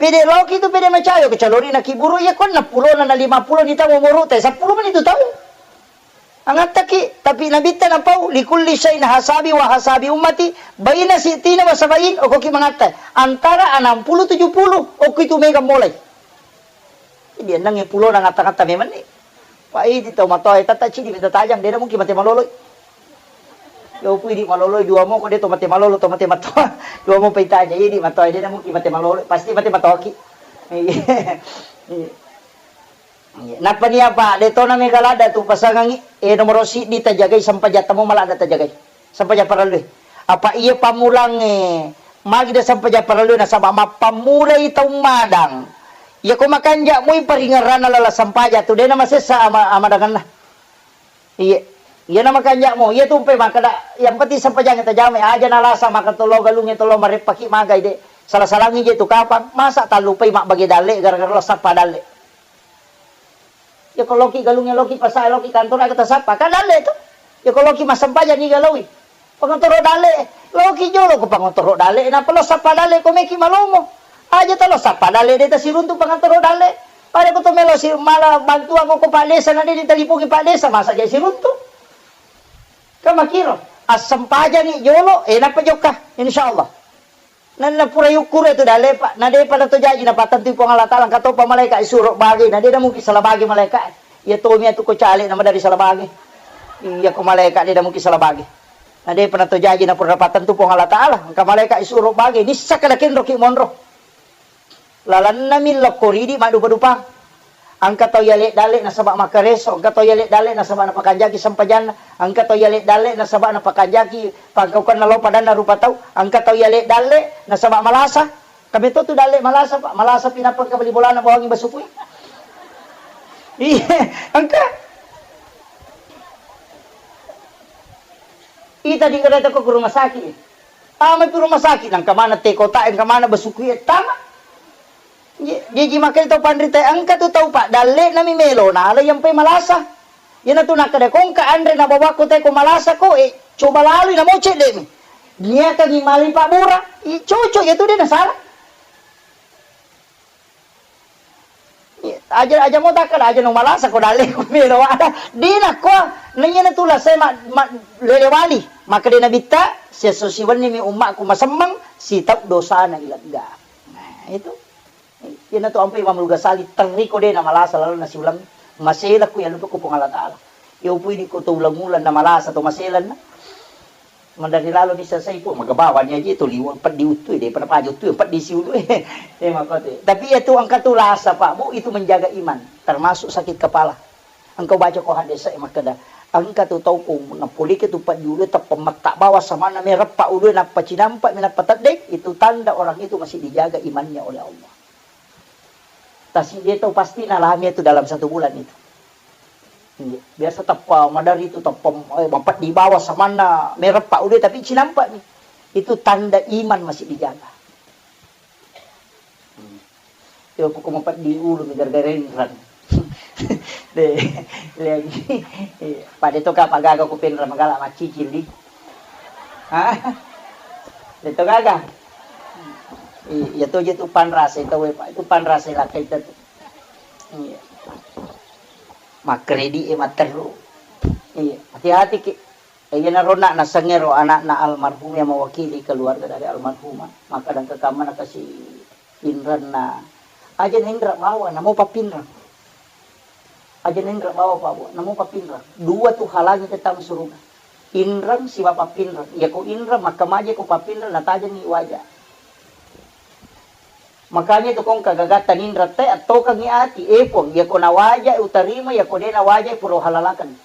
Pede loki tu, pede macawe, ko calori na kiburu, iya ko enneng pulona na lima pulo ni taung umurutta, seppulo mani tu taung. Angattaki, tapi Nabitta napau, "Likulli syai'in hasabi wa hasabi ummati, baina sitina wa sabain," okoki mangatta, antara enam puluh tujuh puluh, okko itu mega mulai. Jadi enneng pulona ngatta-ngatta memang ni. Pak, idi tau matoa, tata cidi mita tajang, de na mungkin mate malolo. Yo pui di malolo, dua mo ko de to mate malolo, to mate matoa. Dua mo pita aja, idi matoa, de na mungkin mate malolo, pasti mate matoaki. Iya. Iya. Nappa nia, Pak, de tona mega ladda tu pasangangi, eh, nomoro siddi tajagai sempajatta mo maladda tajagai. Sempaja parellui. Apa iya pammulangnge, magi de sempaja parellui nasaba mappammulai taung madang. Iya ko makanja mui paringerranna lala sempaja tu, de na masessa ama-, amadangenna. Iya. Iya na makanja'mo, iya tumpai makkeda, yang penting sempajangnge tajamai, aja nalasa maka tolo galungnge tolo mareppaki magai de. Sala-salangngi je tu kapang, masa tallupai mabbage dalle gara-gara lo sappa dalle. Iya ko loki galungnge, loki pasa, loki kantor aga tasappa, kan dalle tu. Iya ko loki massempajang niga loi. Pangotoro dalle, loki jolo ko pangotoro dalle, nappa lo sappa dalle ko meki malomo. Aja talo sappa dalle de tasiruntu pangotoro dalle. Pada ko to melo si mala bantuan ko Pak Desa, na de ditalipungi Pak Desa, masa jadi siruntu. Kan makiro, assempajani jolo, eh, nappa jokka, insyaallah. Nanna pura yukkuru tu dalle, Pak. Na depa na to jaji napattentui Puang Allah Taala, engka topa malaika isuro bage, na de na mungkin salah bage malaika. Iya tomi atu ko caleg na madari salah bage. Iya ko malaika de na mungkin salah bage. Na depa na to jaji na pura napattentu Puang Allah Taala, engka malaika isuro bage, nissaka nakenroki monro. Lalenna mi lokko ridi maddupa-dupa. Engka tau yale dalle nasaba makkareso, engka tau yale dalle nasaba napakanjaki sempajanna, engka tau yale dalle nasaba napakanjaki pangkaukenna lao padanna rupa tau, engka tau yale dalle nasaba malasa. Kami to tu dalle malasa, Pak. Malasa pi nappa engka bali bolana bawangi basukui. Iya, engka. Ita di kereta ko ke rumah sakit. Tama pi rumah sakit, nangka mana te kota, engka mana basukui tama. Jaji makkedai tau panrita, engka tu tau paddalle nami melo nala yampai malasa. Iyanatu nakkeda ko engka anre nabawakko tae ko malasa ko, eh, coba lalui namo cedde'mi. Niakangi mali pabbura, i cocok iyatu de nasala. Aja, aja mo takkeda aja no malasa ko dalle ko melo ada. De nakko, naiyanatu lasai ma, ma, lele wali. Makkeda Nabitta, siesso siwenni mi ummakku masemmeng, sitau dosana ilegga. Nah, itu. Iyanatu ampai Imam Al-Ghazali, terri ko de na malasa lalu nasiulang, masela ku yallupa ku Puang Allah Taala. Iya upui di ko to ulang-ulang na malasa to maselanna. Mandari lalo bisa sai ko magabawani aja to liwa peddi uttu de, pada paja uttu peddi siulu. Eh, makote. Tapi iya tu engka tu lasa, Pak Bu, itu menjaga iman, termasuk sakit kepala. Engka ubaca ko hadis e makkeda, engka tu tau ko napolike tu pajulu teppa metta bawa samanna mereppa ulue nappa cinampa mi nappa teddeng, itu tanda orang itu masih dijaga imannya oleh Allah. Tasi de tau pasti nalami itu dalam satu bulan itu. Iya, biasa teppa madari itu teppa, eh, mapeddi bawa samanna mereppa ulue tapi cinampa mi. Itu tanda iman masih dijaga. Iya, pokok mapeddi ulu mi gara-gara inrang. De, lagi. Iya, pada to ka pagaga ku penrang magala macicil di. Hah? De to gaga. Iya, iya to je tu panrasa itu, Pak. Itu panrasa lakka itu. Iya. Makkredit e matteru. Iya, hati-hati ki. Iya naro nak nasengero anakna almarhum yang mewakili keluarga dari almarhumah. Maka dan kekamana kasih Pinrenna. Aja nainra bawa, namo pappinreng. Aja nainra bawa, Pak Bu, namo pappinreng. Dua tu halangi tetta massuruga. Inreng sibawa pappinreng. Iyako inreng, makkamaja ko pappinreng, natajengngi waja. Makanya tu kongka gagatta ninreng te, attokengngi ati. Eh, Puang, iyako nawaja, utarima, iyako de nawaja, pura uhalalakenni.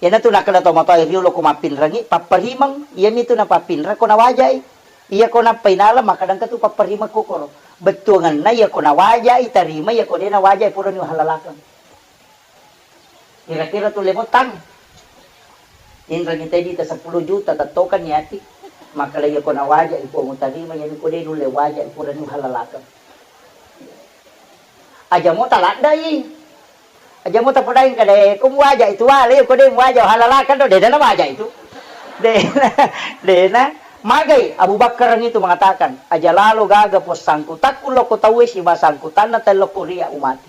Iyanatu nakkeda tomatoae riolo ko mappinrengngi, papparimeng, iyamitu napappinreng ko nawajai. Iyako nappai nala, makkeda engka tu papparimeng kokoro. Bettuangenna iyako nawajai, tarima, iyako de nawajai, purani uhallalakeng. Kira-kira tu lemotang. Inrengngi tedita seppulo juta, tettokan niati. Makkeda iyako nawajai, Puang, utarima, iyami ko de nulle wajai, purani uhallalakeng. Aja mo taladdai. Aja mo tapodaing kada, eh, ko muaja itu wale, ko de muaja halalakang do, de dana waja itu. De, de na. Magai Abu Bakar itu mengatakan, aja lalo gaga pos sangkutakku loko tauwe siba sangkutanna tello ko ria umati.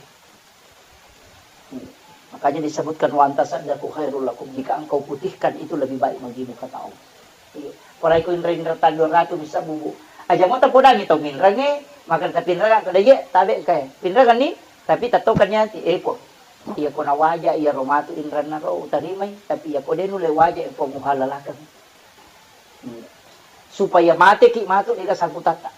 Makanya disebutkan, "Wa anta saddaku khairul lakum," jika engkau putihkan itu lebih baik bagimu, kata Allah. Iya. Pura iko inra-inra tang dua ratu bisa bubu. Aja mo tapodangi tau minrange, maka tapi inra kada ye tabe engkae. Pinrangan ni, tapi tatokan niati, eh, po. Iya ko nawaja iya ro matu inranna ro utarimai, tapi iya ko de nulle waja, eh, po, muhalalakang. Hmm. Supaya mateki matu ega sangkutatta.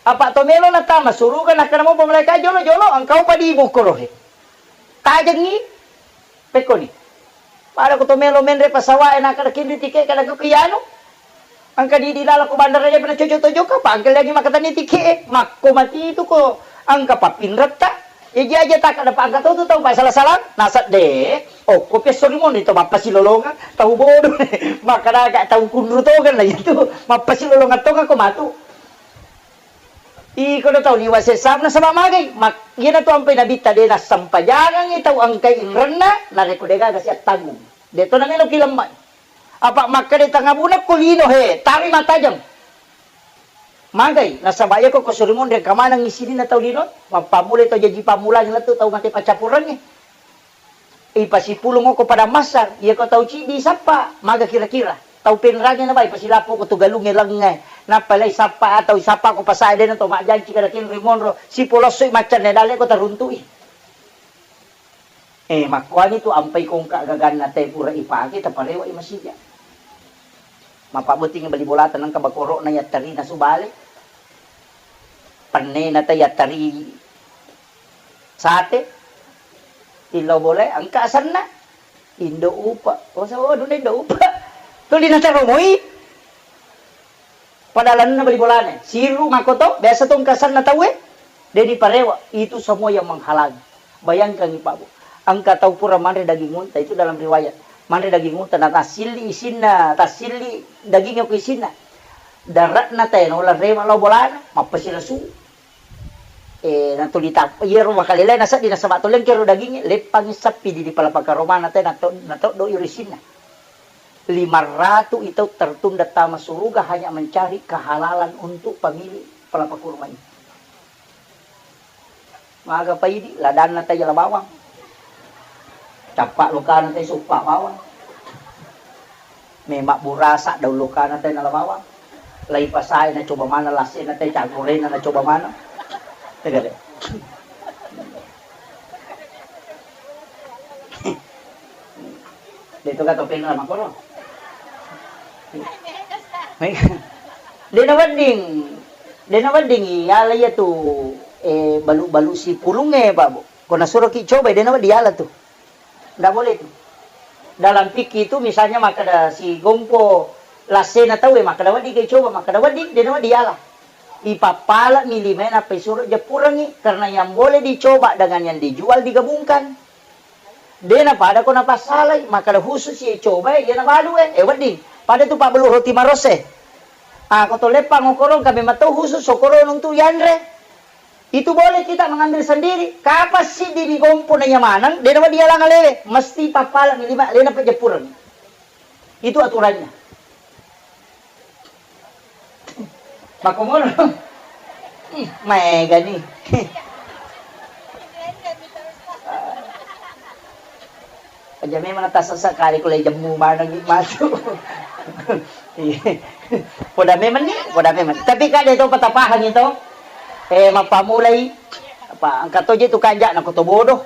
Apa to melo natama suruga nakkeda mopa malaika, "Jolo-jolo, engkau padi mukorohe." Tajengi pekkoni. Pada ko to melo menre pasawae nakkeda kinri tike kada ko kianu. Engka di, di lalako bandara je pernah cocok tojoka, pa engka lagi makatani tike. Makko mati itu ko engka papinretta. Eji aja tak ada pangkat tu tau pasala-sala, nasab de. Oh, ko pesso rimoni to mappasilolongan, tau bodoh. Makadaga tau kunru togan lah itu. Mappasilolongan toga ko matu. Iko do tau liwa sesam nasaba magai. Mak-, iyana tu ampai nabitta de nassampajangangi tau engkai inrenna, narekko de gaga siattanggung. De to namelo kilemmai. Apa makkeda tangabuna ko lino he, tari matajeng. Magai, nasaba iya ko, ko suri monri engka maneng isininna tau lino, mappammulai tau jaji pammulang lettu tau mate paccapurengnge. Ipasipulung ko pada massar, iya ko tau ciddi sappa, maga kira-kira. Tau penrange nabai pasilappo ko tu galungnge lengnge, nappa lai sappa atau sappa ko pasae dena to majjanci kada kenri monro, sipolossoi maccanne dale ko taruntui. Eh, makkuani tu ampai kongka gaganna te pura ipake, taparewa i masija. Mapabotting bali bolata nengka bakoro'na yattarina subale. Pennena te yattari sate. Tillau bole, engka asenna. Indo upa. Oh, so, duna indo upa. Tuli nataromoi. Pada lalenna bali bolana, siru makoto, biasa to engka asenna tauwe, de diparewa, itu semua yang menghalangi. Bayangkan, Pak Bu, engka tau pura manre daging unta, itu dalam riwayat. Manre daging unta, na tassilli isinna, tassilli dagingnya ku isinna. Daratna tena ulang rewa lao bolana, mappasilasu. Eh, natuli tap-, iyaro makalelai naseddi nasaba to lengkero dagingnge, leppangi sappi di, di palapa karomana te nato-, natoddo iro isinna. Lima ratu itau tertunda tama suruga hanya mencari kehalalan untuk pemilik pelapa kurma ini. Maga paidi, ladanna tai jala bawang. Cappa lokana tai soppa bawang. Memang burasa daun lokana tai nala bawang. Lai pasai na coba mana lasena tai cangkorena na coba mana. Tegale. De to ka topeng la makkoro. De na wedding, de na wedding iyala iya tu, eh, balu-balu sipulungnge, Pak Bu. Ko nasuroki coba, de na wedding iyala tu. Ndak boleh tu. Dalam fikih itu misalnya makkeda si gompo lasena tauwe, makkeda wedding ke coba, makkeda wedding, de na wedding iyala. Ipappala mi limae nappa isuro jeppurengngi, karena yang boleh dicoba dengan yang dijual digabungkan. De napada ko napassalai, makkeda khusus ye coba e, ye nabalu e, eh, wedding. Pada tu pabbelu roti maros e. Ah, ko to leppang okoro, engka memang tau khusus okoro untuk yanre. Itu boleh kita mengambil sendiri. Kapan siddi mi gompo na iya maneng, de nawedding yalang alewe, mesti pappala mi lima, lena pejeppureng. Itu aturannya. Makkomono. Ih, maegani. Aja memang natasasa kali ko le jemmu maneng matu. Iya. Poda memang ni, poda memang. Tapi kan de to patapahang itu. Eh, mappamulai. Apa, engka to je tu kanja na ko to bodoh.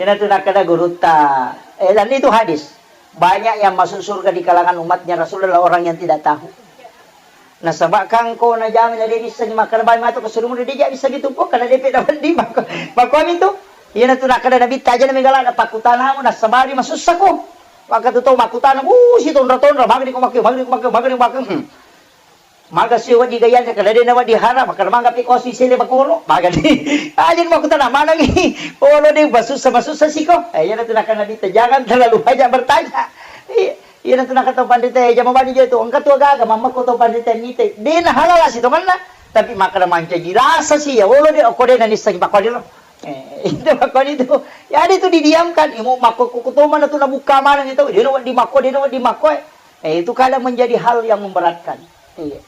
Ina tu nakkeda gurutta. Eh, dan itu hadis. Banyak yang masuk surga di kalangan umatnya Rasulullah orang yang tidak tahu. Nasaba kangko najami na de bissangi makkeda bawang matu ko suri monri de ja bissangi tu po, karena de pe na wedding mako. Makomi tu. Iyana tu nakkeda Nabitta aja na megala na pakkutanamu nasabari masussako. Maka tu tau makkutana, uh, si tonra-tonra, magani ko makkeda, magani ko makkeda, magani ko makkeda. Hmm. Maga si wedding gayang, kada de na wedding hara, makkeda mangga pi kosi sele bakoro, magani. Aja makkutana manengi. Olo de masussa, masussa siko. Eh, iyana tu nakkeda Nabitta, jangan terlalu banyak bertanya. Iya, iyana tu nakkeda tau panrita, eh, jama bani je tu, engka tu gaga, mamma ko tau panrita mite. De na halala si tongenna. Tapi makkeda mancaji rasa si, ya olo de, okko de na nissengi pakkuali ro. Eh, itu makko itu. Ya, ada itu didiamkan. Imu makko kuku to mana tu nabuka mana gitu. Dia nawa di makko, dia nawa di makko. Eh, itu kadang menjadi hal yang memberatkan. Iya.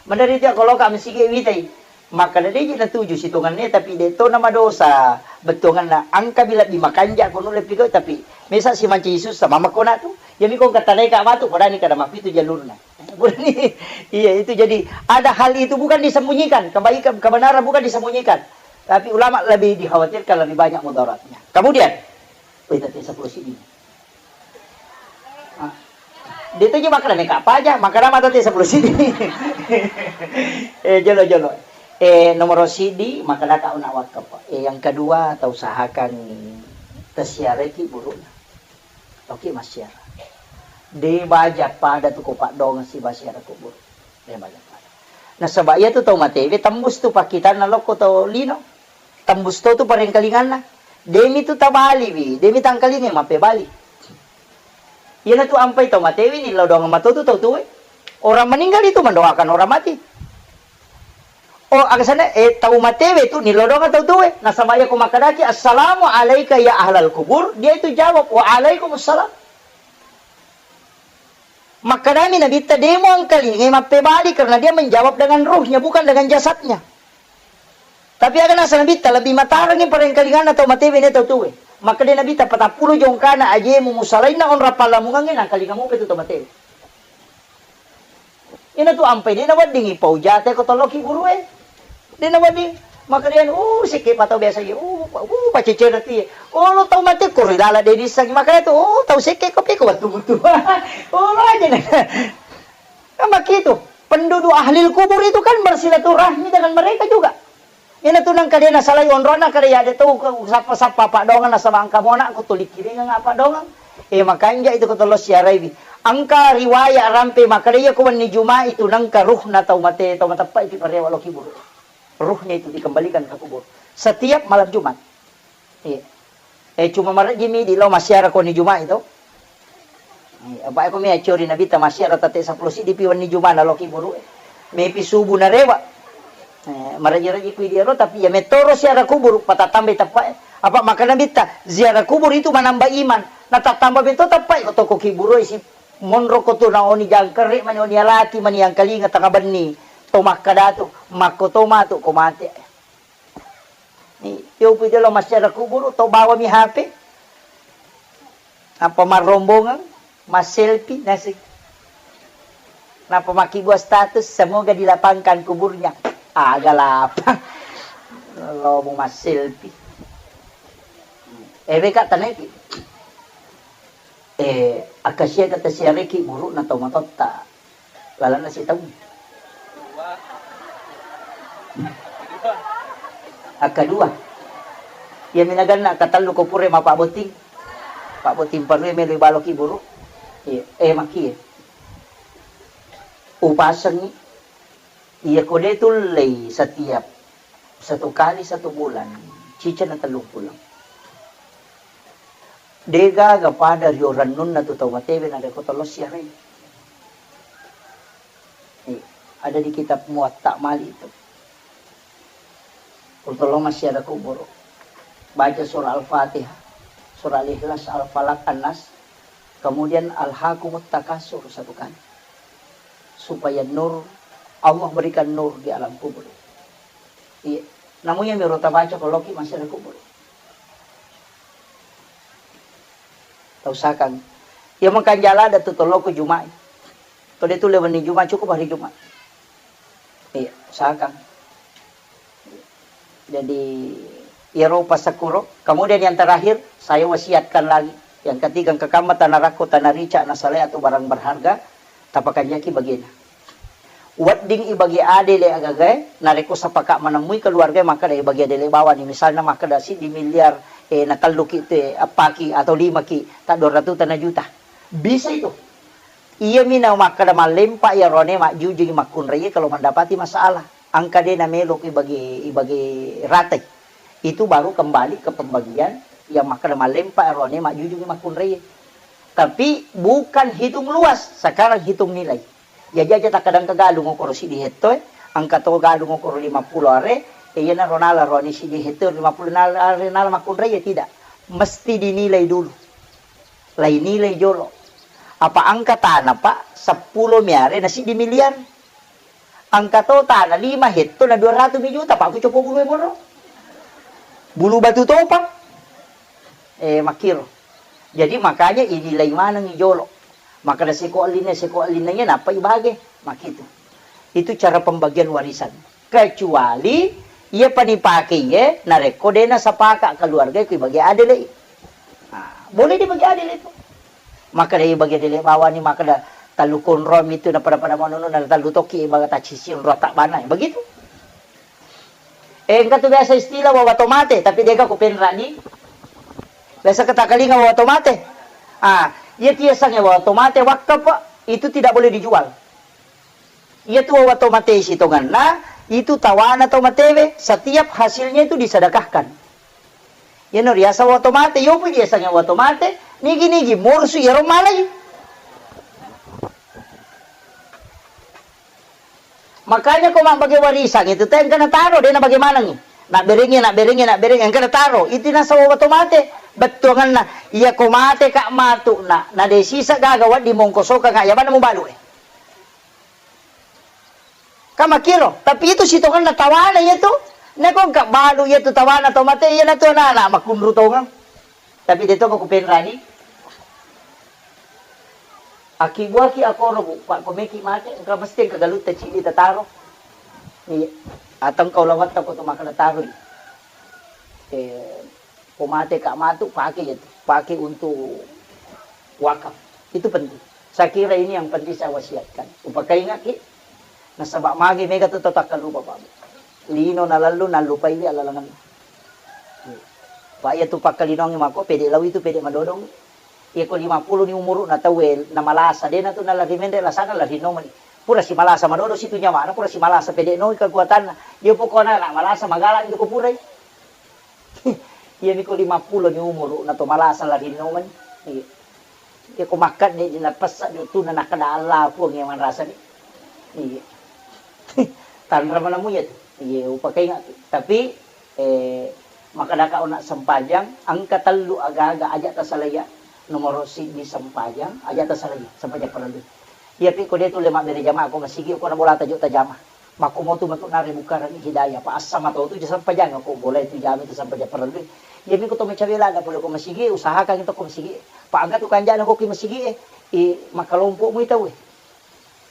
Menderita kalau kami sige witai. Maka na deji natuju sitongannya, tapi de to nama dosa. Betonganna angka bila di makanja kono lebih kau, tapi mesa si manci Yesus sama makona tu. Jadi kau kata naik matu, kodani kada mapitu jalurna. Burani. Iya, itu jadi ada hal itu bukan disembunyikan, kebaikan, kebenaran bukan disembunyikan. Tapi ulama lebih dikhawatirkan, lebih banyak mudaratnya. Kemudian, wih, tadi sepuluh sini. Ah. Dia tu je makan meka apa aja, makan mata tadi sepuluh sini. Eh, jolo, jolo. Eh, nomor sidi, makan kau nak wakaf. Eh, yang kedua, tau usahakan tasiareki buruknya. Oke, massiara. De baja pada tu ko paddongeng si basiara kubur. De baja pada. Nasaba iya tu tau matewe tembus tu pakkitanna lokko tau lino. Tembus to tu parengkalinganna. Demi tu tabaliwi, demi tangkalingai mappebali. Iyana tu ampai tau matewe ni lao doang mato tu tau tuwe. Orang meninggal itu mendoakan orang mati. Oh, aga sana, eh, tau matewe tu nilodonga tau tuwe. Nasaba iya ko makkadaki, "Assalamu alaika ya ahlal kubur," dia itu jawab, "Wa alaikumussalam." Makkadami Nabitta, "Demo angkalingai mappebali," karena dia menjawab dengan ruhnya, bukan dengan jasadnya. Tapi aga nasa Nabitta, lebih matarangi parengkalinganna tau matewe ne tau tuwe. Makkeda Nabitta, "Patappulo jongkana ajemu musalainna onrang pallamungangnge, nangkalinga mopa itu tau matewe." Ina tu ampai de naweddingi pau jate ko tolloki gurue. De nawedding. Maka dia, "Oh, sekke pa tau biasa ye. Oh, pa, oh, pacecena tu ye. Oh, lo tau mate ko ri lala de nissangi." Maka tu, "Oh, tau sekke ko pe ko wettu-wettu." Oh, lo aja na. Kan begitu. Penduduk ahli kubur itu kan bersilaturahmi dengan mereka juga. Ina tu nang kadena salai onrona kada ya de tau ko sappa-sappa padongang nasaba angka mona ko tuli kiringang apa dongang. Eh, makanja itu ko tollo siaraiwi. Angka riwayat rampe makada iya ko wenni Juma itu nangka ruhna tau mate, tau mateppa itu parewa lo kibur. Ruhnya itu dikembalikan ke kubur. Setiap malam Jumat. Iya. Eh, cuma marejimi di lo masiara ko ni Juma itu. Eh, apa ko mi acori Nabitta masiara tate seppulo sidi pi wenni Juma na lo kiburu. Mepi subuh na rewa. Eh, maraji-raji kui diaro, tapi ya metoro siara kuburu, patatambai teppa. Apa maka Nabitta, ziarah kubur itu menambah iman. Na tattamba beto teppa ko toko kiburu isi monro ko tu na oni jangkere mani oni alati mani yang kalinga tengah benni. To makkadatu, makko to matu ko mate. Ni, yopi jolo masiara kuburu, to bawami H P. Apa marrombongan, masselfie, nasik. Napa makkibua status, "Semoga dilapangkan kuburnya." Aga lapang. Lomo masselfie. Ewe ka taneki. Eh, akasiaga tasiareki burukna tau matotta. Lalenna sitaung. Akkadua, iya minaganna katellu ko pura mappabotting. Pabbotting parue melo ibaloki buru. Iya, eh, makkie. Upasengi. Iya ko de tullei setiap satu kali satu bulan, ciceng na tellung pulo. Degaga pada rio rennunna tu tau matewe narekko tollo siarai. Eh, ada di kitab Muwatta Malik itu. Untuk lo masiara kubur. Baca surah Al-Fatihah, surah Al-Ikhlas, Al-Falaq, An-Nas. Kemudian Alhaakumut Takatsur satu kali. Supaya nur, Allah berikan nur di alam kubur. Iya. Namu iya miro tabaca ko loki masiara kubur. Tausakan. Iya makanja ladde tu toloko Juma'i. Ko de tu lewenni Juma, cukup hari Juma. Iya, usahakan. Jadi, iyaro passakkuro. Kemudian yang terakhir, saya wasiatkan lagi. Yang ketiga, engka kamma tanarakko, tanarica, nasalai atau barang berharga, tapakanjaki bagina. Wedding ibagi adele agagae, narekko sepakat menemui keluarga makkeda ibagi adele bawani. Misalnya makkeda siddi miliar, eh, natelluki te, appaki atau limaki, tak dua ratus tana juta. Bisa itu. Iyami na makkeda mallempa iyarone majjujungi makkunraie kalau mendapati masalah. Engka de namelo ibagi, ibagi ratai. Itu baru kembali ke pembagian yang makkeda mallempa iyarone majjujungi makkunraie. Tapi bukan hitung luas, sekarang hitung nilai. Jaji aja takkadang ke galung okoro siddi hetto e, engka to galung okoro lima pulo are, Iyanaro nala roani siddi hektar lima puluh nala, nala makkunrai ya tidak. Mesti dinilai dulu. Lainilai jolo. Apa engka tana, Pak, seppulo miare na siddi miliar. Engka to tana lima hektar na dua ratus mi juta, Pak, ku copo bulu e moro. Bulu batu topa. Eh, makkiro. Jadi makanya inilai maneng jolo. Makkeda seko ellinna, seko ellinna iya nappa ibage. Makkitu. Itu cara pembagian warisan. Kecuali iya pa nipake iye, narekko de nasapaka keluarga ku ibage adele. Nah, boleh dibagi adil itu. Makkeda ibagi adil bawani, makkeda tallu konro mitu na pada-pada manono na tallu tokki ibaga taccisi onro tabbana. Begitu. Eh, engka tu biasa istilah wawa tomate, tapi dega ku penrani. Biasa ketakalinga wawa tomate. Ah, iya tiasange wawa tomate wakaf, itu tidak boleh dijual. Iya tu wawa tomate sitonganna, itu tawana tomatewe, setiap hasilnya itu disedekahkan. Iyano riaseng wawa tomate, yopi diasange wawa tomate, nigi-nigi morsu iyaro malai. Makanya ko mabbage warisan itu te engka nataro, de nabage manengi. Nabberengi, nabberengi, nabberengi, engka nataro. Itu nasaba wawa tomate. Bettuanganna, iya ko mate ka matu na, na de sisa gaga waddi mongkosokanga, iya bana mubalu e. Ka makkiro, tapi itu sitongenna tawana iya tu. Nako engka balu iya tu tawana tomate, iya natu anak-anak makkunru tongeng. Tapi de to ko kupenrani. Aki buaki akoro, Bu, Pak, ko meki mate, engka mesti engka galutta cidi tataro. Iya. Atau engka ulawatta ko to makkeda taroi. Eh, ko mate ka matu, pake iya tu. Pake untuk wakaf. Itu penting. Saya kira ini yang penting saya wasiatkan. Upakaingaki, nasaba magi mega tu tau takkalupa, Pak. Lino nalallu, nallupai wi alalangenna. Pak, iya tu pakkalinongi mako, pede lau itu, pede madodong. Iya ko lima puluh ni umuru na tauwe, na malasa, de na tu nalari menre, lasana lari nomani. Pura si malasa madodo situ nyawana, pura si malasa pede noi kekuatanna. Iya pokona na malasa magala itu ko purai. Iya miko lima puluh ni umuru na to malasa lari nomani. Iya. Iya ko makkadde di napessa di tu na nakada Allah Puang yang manrasa ni. Iya. Tanra manamu iya tu. Iya, upakainga tu. Tapi Eh, makkadaka ona sempajang, engka tellu aga-aga aja tasalaiya. Nomoro siddi sempajang, aja tasalaiya, sempajang parellu. Iya pi ko de tulle mabbere jamaah ko masigi, ko na bolata jo tajama. Makko motu matu nare bukarani hidayah, pa assama to tu sempajang ko bola itu jami tu sempajang parellu. Iya mi ko to mecawe lada pole ko masigi, usahakan to ko masigi. Pa engka tu kanjana ko ki masigi e, i makalompo mu tau e.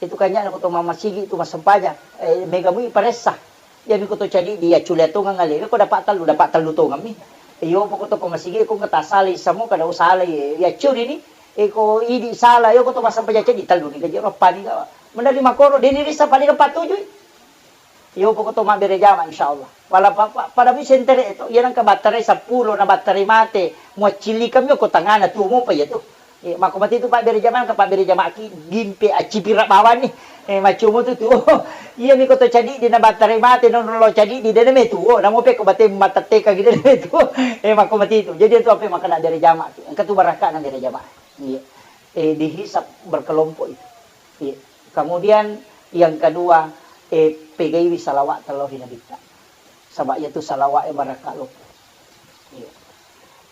Itu kanya ko to mammasigi tu massempajang, eh, mega mui paressa. Jadi ko to cadi dia cule tongang ngale, ko dapat tellu, dapat tellu tongang mi. Iyo poko to ko masigi ko ngata sala isamo kada usala ya curi ni. Eh, ko idi sala, yo ko to massempajang cadi tellu ni gaji ro pani ka. Menari makoro deni risa pani ka patujui. Iyo poko to mabbere jama insyaallah. Wala pa, pa, pada mi sentere to, iya nangka battarai seppulo na battarai mate, muaccilikang mi ko tangana tuo mopa iya tu. Eh, makko mati tu pabbere jama, ka pabbere jama ki gimpe accipira bawani. Eh, maccomo tu tu. Iya mi ko to cadi di na battarai mate, non lo cadi di dene me tuo, namo pe ko bate mateteka ki dene me tuo. Eh, makko mati tu. Jadi itu apa makana bere jama ki. Engka tu barakka na bere jama. Iya. Eh, dihisap berkelompok itu. Iya. Kemudian yang kedua, eh, pegaiwi salawat telo ri nabitta. Saba iya tu salawat e barakka loppo. Iya.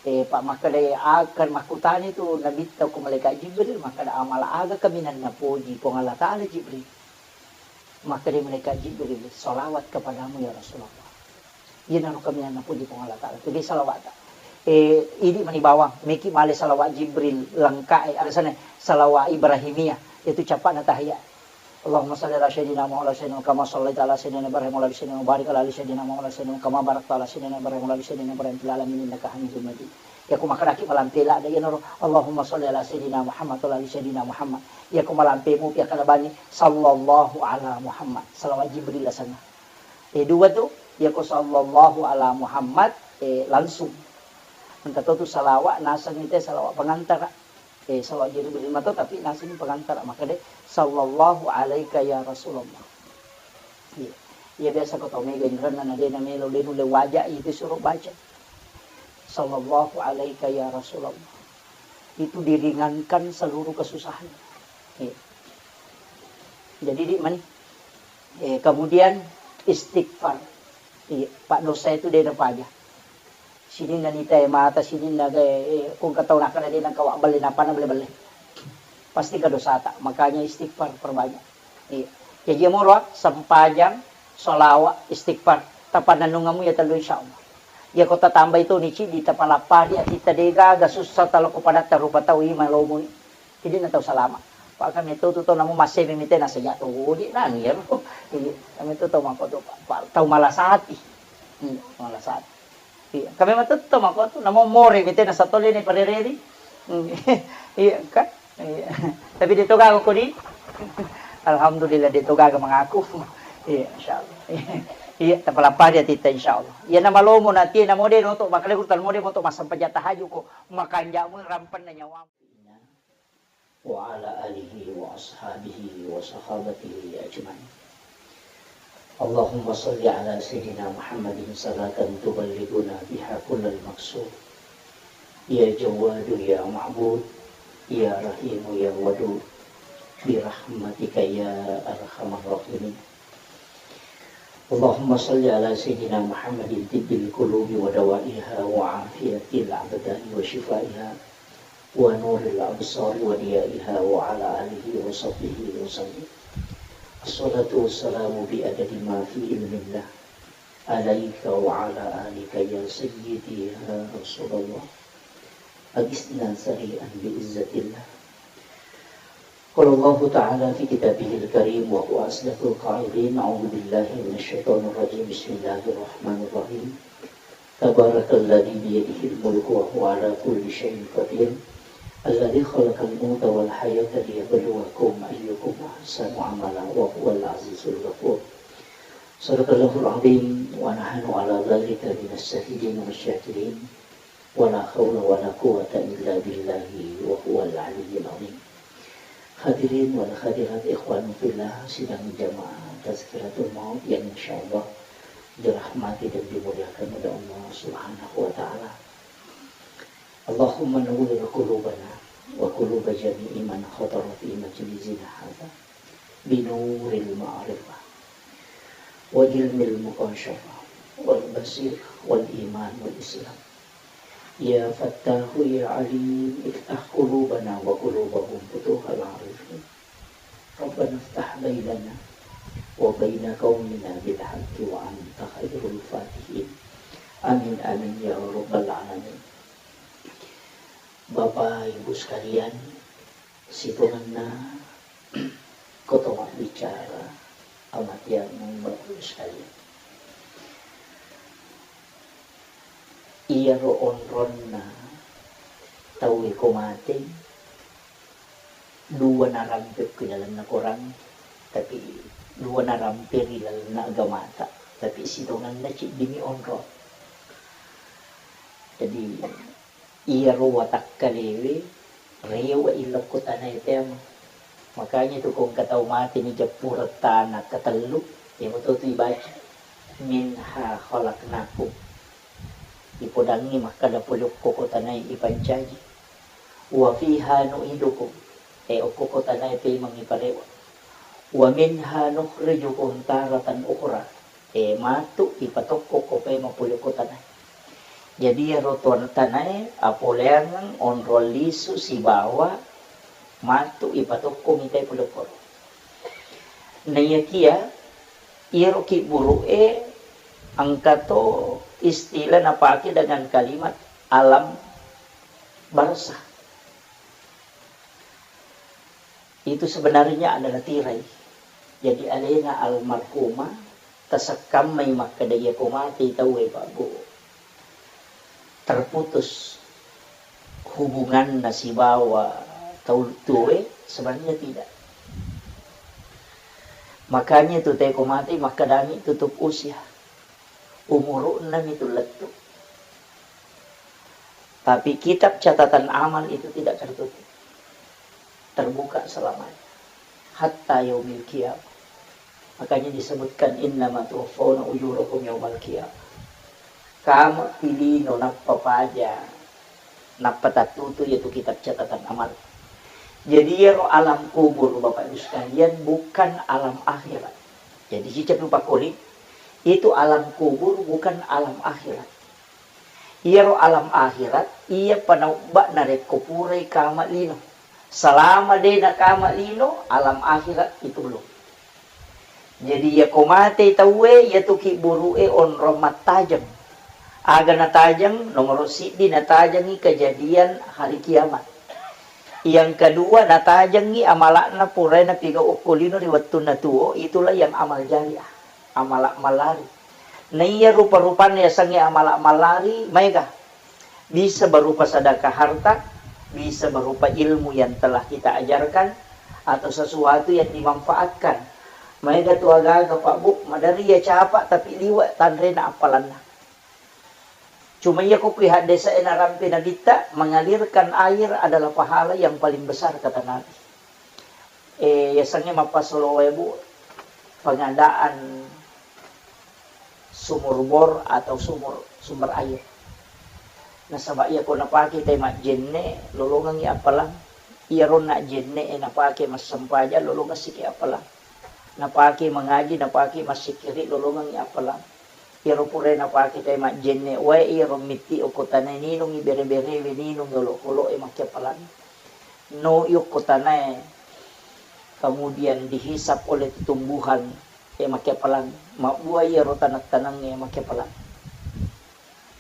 Eh, pa makkeda akan makkutani tu nabitta ko malaikat Jibril, makkeda amala aga kaminang napoji Puang Allah Taala Jibril. Makkeda malaikat Jibril, salawat kepadamu ya Rasulullah. Iyanaro kaminang napoji Puang Allah Taala. Jadi salawat ta. Eh, idi mani bawang, meki male salawat Jibril lengka e, ada sana salawat Ibrahimiyah, itu capana tahiyat. Allahumma salli ala sayyidina Muhammad wa ala sayyidina kama sallaita ala sayyidina Ibrahim wa ala ali sayyidina wa barik ala ali sayyidina Muhammad wa ala sayyidina kama barakta ala sayyidina Ibrahim wa ala ali sayyidina Ibrahim fil alamin innaka Hamidum Majid. Ya ku makkadaki malampe la de iyanaro Allahumma salli ala sayyidina Muhammad wa ala ali sayyidina Muhammad. Ya ku malampe mu pi akkada bani sallallahu ala Muhammad. Salawat Jibril asenna. Eh, dua tu, ya ku sallallahu ala Muhammad, eh, langsung. Engka to tu salawat naseng ite salawat pengantara. Eh, salawat Jibril mato, tapi naseng pengantara. Makkeda, "Sallallahu alaika ya Rasulullah." Iya. Iya, biasa ko tau mega inrenna na de na melo, de nulle waja itu suruh baca. "Sallallahu alaika ya Rasulullah." Itu diringankan seluruh kesusahan. Iya. Jadi, di mani. Eh, kemudian istighfar. Iya, Pak, dosa itu de napaja. Sininna nita e mata, sininna ga, eh, kung katau nakana de nangka wabbelle, napana belle-belle. Pasti ka dosata, makanya istighfar perbanyak. Iya. Jaji moro, sempajang, sholawat, istighfar. Tapanennungamu ya tellu, insya Allah. Ya ko tatambai tu ni cidi, tapalappari atitta, de gaga susah talo ko padatta rupa tau i malomuni. Jadi na tau salama. Pak, kami tu tu tau namu masih mimite na sejak tu wudi nang ya. Iya, kami tu tau mako tu, Pak, tau malas hati. Hmm, malas hati. Iya, kami matu tau mako tu namu more mite na satole ni parereri. Hmm, iya, kan? Iya. Tapi de to gaga ko di. Alhamdulillah, de to gaga mengaku. Iya, insya Allah. Iya, tapalappari atitta, insya Allah. Iya, nama lomo nanti, nama de noto, makale kurtan mode moto masang pajata haju ko, makanjamu rampen na nyawamu. وعلى آله وأصحابه وصحابته أجمعين. اللهم صل على سيدنا محمد صلاة تبلغنا بها كل المقصود. يا جواد يا معبود، يا رحيم يا ودود، برحمتك يا أرحم الراحمين. اللهم صل على سيدنا محمد طب القلوب ودوائها وعافية الأبدان وشفائها ونور الأبصار وضيائها وعلى آله وصحبه وسلم. الصلاة والسلام بعدد ما في علم الله عليك وعلى آلك يا سيدي يا رسول الله. أغثنا سريعا بعزة الله. قال الله تعالى في كتابه الكريم وهو أصدق القائلين: أعوذ بالله من الشيطان الرجيم. بسم الله الرحمن الرحيم. تبارك الذي بيده الملك وهو على كل شيء قدير. الذي خلق الموت والحياة ليبلوكم أيكم أحسن عملا وهو العزيز الغفور. صدق الله العظيم ونحن على ذلك من الشاهدين والشاكرين. ولا حول ولا قوة إلا بالله وهو العلي العظيم. Hadirin wal hadirat, ikhwan fillah, sidang jamaah tazkiratul maut yang insyaallah dirahmati dan dimuliakan oleh Allah Subhanahu wa Ta'ala. Allahumma nawwir qulubana wa quluba jami'i man hadara fi majlisina hadza binuril ma'rifah wa ilmil mukasyafah wal basir wal iman wal islam. Ya Fattahu ya Alim, iftah qulubana wa qulubahum futuhal arifin. Rabbana iftah bainana wa baina qaumina bil haqqi wa anta khairul fatihin. Amin, amin, ya rabbal alamin. Bapak Ibu sekalian, sitongenna koto mabbicara, amatiang Bapak Ibu sekalian. Iyaro onronna tauwe ko mate, dua narampe ri lalenna korang, tapi dua narampe ri lalenna agamata, tapi sitongenna ciddimi onrong. Jadi, iyaro watakkalewe rewe'i lokko tanae teamo. Makanya tu ko engka tau mate ni jeppureng tana katellu, iya mato tu ibaca, "Minha khalaqnakum." Ipodangngi makkada pole okko ko tanae ipancaji. "Wa fiha nu'idukum." E, okko ko tanae pemeng iparewe. "Wa minha nukhrijukum taratan ukhra." E, matu ipatokko ko pemeng pole ko tanae. Jadi, iyaro tuan tanae apoleangeng onrong lisu sibawa matu ipatokko mitai pole koro. Naiyakia, iyaro kibburu'e engka to istilah napake dengan kalimat alam barzakh. Itu sebenarnya adalah tirai. Jadi, alena almarhumah tasekkammai makkeda, iya ko matei tauwe, Pak, Bu, terputus hubunganna sibawa tau tuwe, sebenarnya tidak. Makanya tu te ko matei makkedami tutup usia. Umuru'na mitu lettu. Tapi kitab catatan amal itu tidak tertutup. Terbuka selamanya. Hatta yaumil qiyamah. Makanya disebutkan, "Innama tuwaffawna ujurakum yaumal qiyamah." Kama pilino nappa paja, nappa tattutu yaitu kitab catatan amal. Jadi, iyaro alam kubur, Bapak Ibu sekalian, bukan alam akhirat. Jadi, sicapi pakoli, Itu alam kubur, bukan alam akhirat. Iyaro alam akhirat, iya panaubba narekko purai kama lino. Salama de nakama lino, alam akhirat itu belum. Jadi, iyako mate tauwe, iyatu kibburu'e onrong mattajeng. Aga natajeng? Nomoro siddi, natajengngi kejadian hari kiamat. Yang kedua, natajengngi amala'na purae napigau okko lino ri wettunna tuo, itulah yang amal jariah, amala mallari. Naiya rupa-rupanna yasengnge amala mallari, maega. Bisa berupa sedekah harta, bisa berupa ilmu yang telah kita ajarkan, atau sesuatu yang dimanfaatkan. Maega tu aga-aga, Pak Bu, maderri iya capa tapi liwe tanrena appalanna. Cuma iya ko kui haddesa e narampe Nabitta, mengalirkan air adalah pahala yang paling besar, kata Nabi. Eh, yasengnge mappasolo wae, Bu, pengadaan sumur bor atau sumur, sumber air. Nasaba iya ko napake tai majjenne, lolongengngi appalang. Iyaro najjenne e napake massempajang, lolongeng siki appalang. Napake mangaji, napake massikkiri, lolongengngi appalang. Iyaro purae napake tai majjenne wae, iyaro mitti okko tanae, ninungngi bere-berewe, ninungngi olokolo'e, makkeappalang. No okko tanae, kemudian dihisap oleh tumbuhan, e, makkeappalang. Mabbua iyaro taneng-tanengnge, makkeappalang.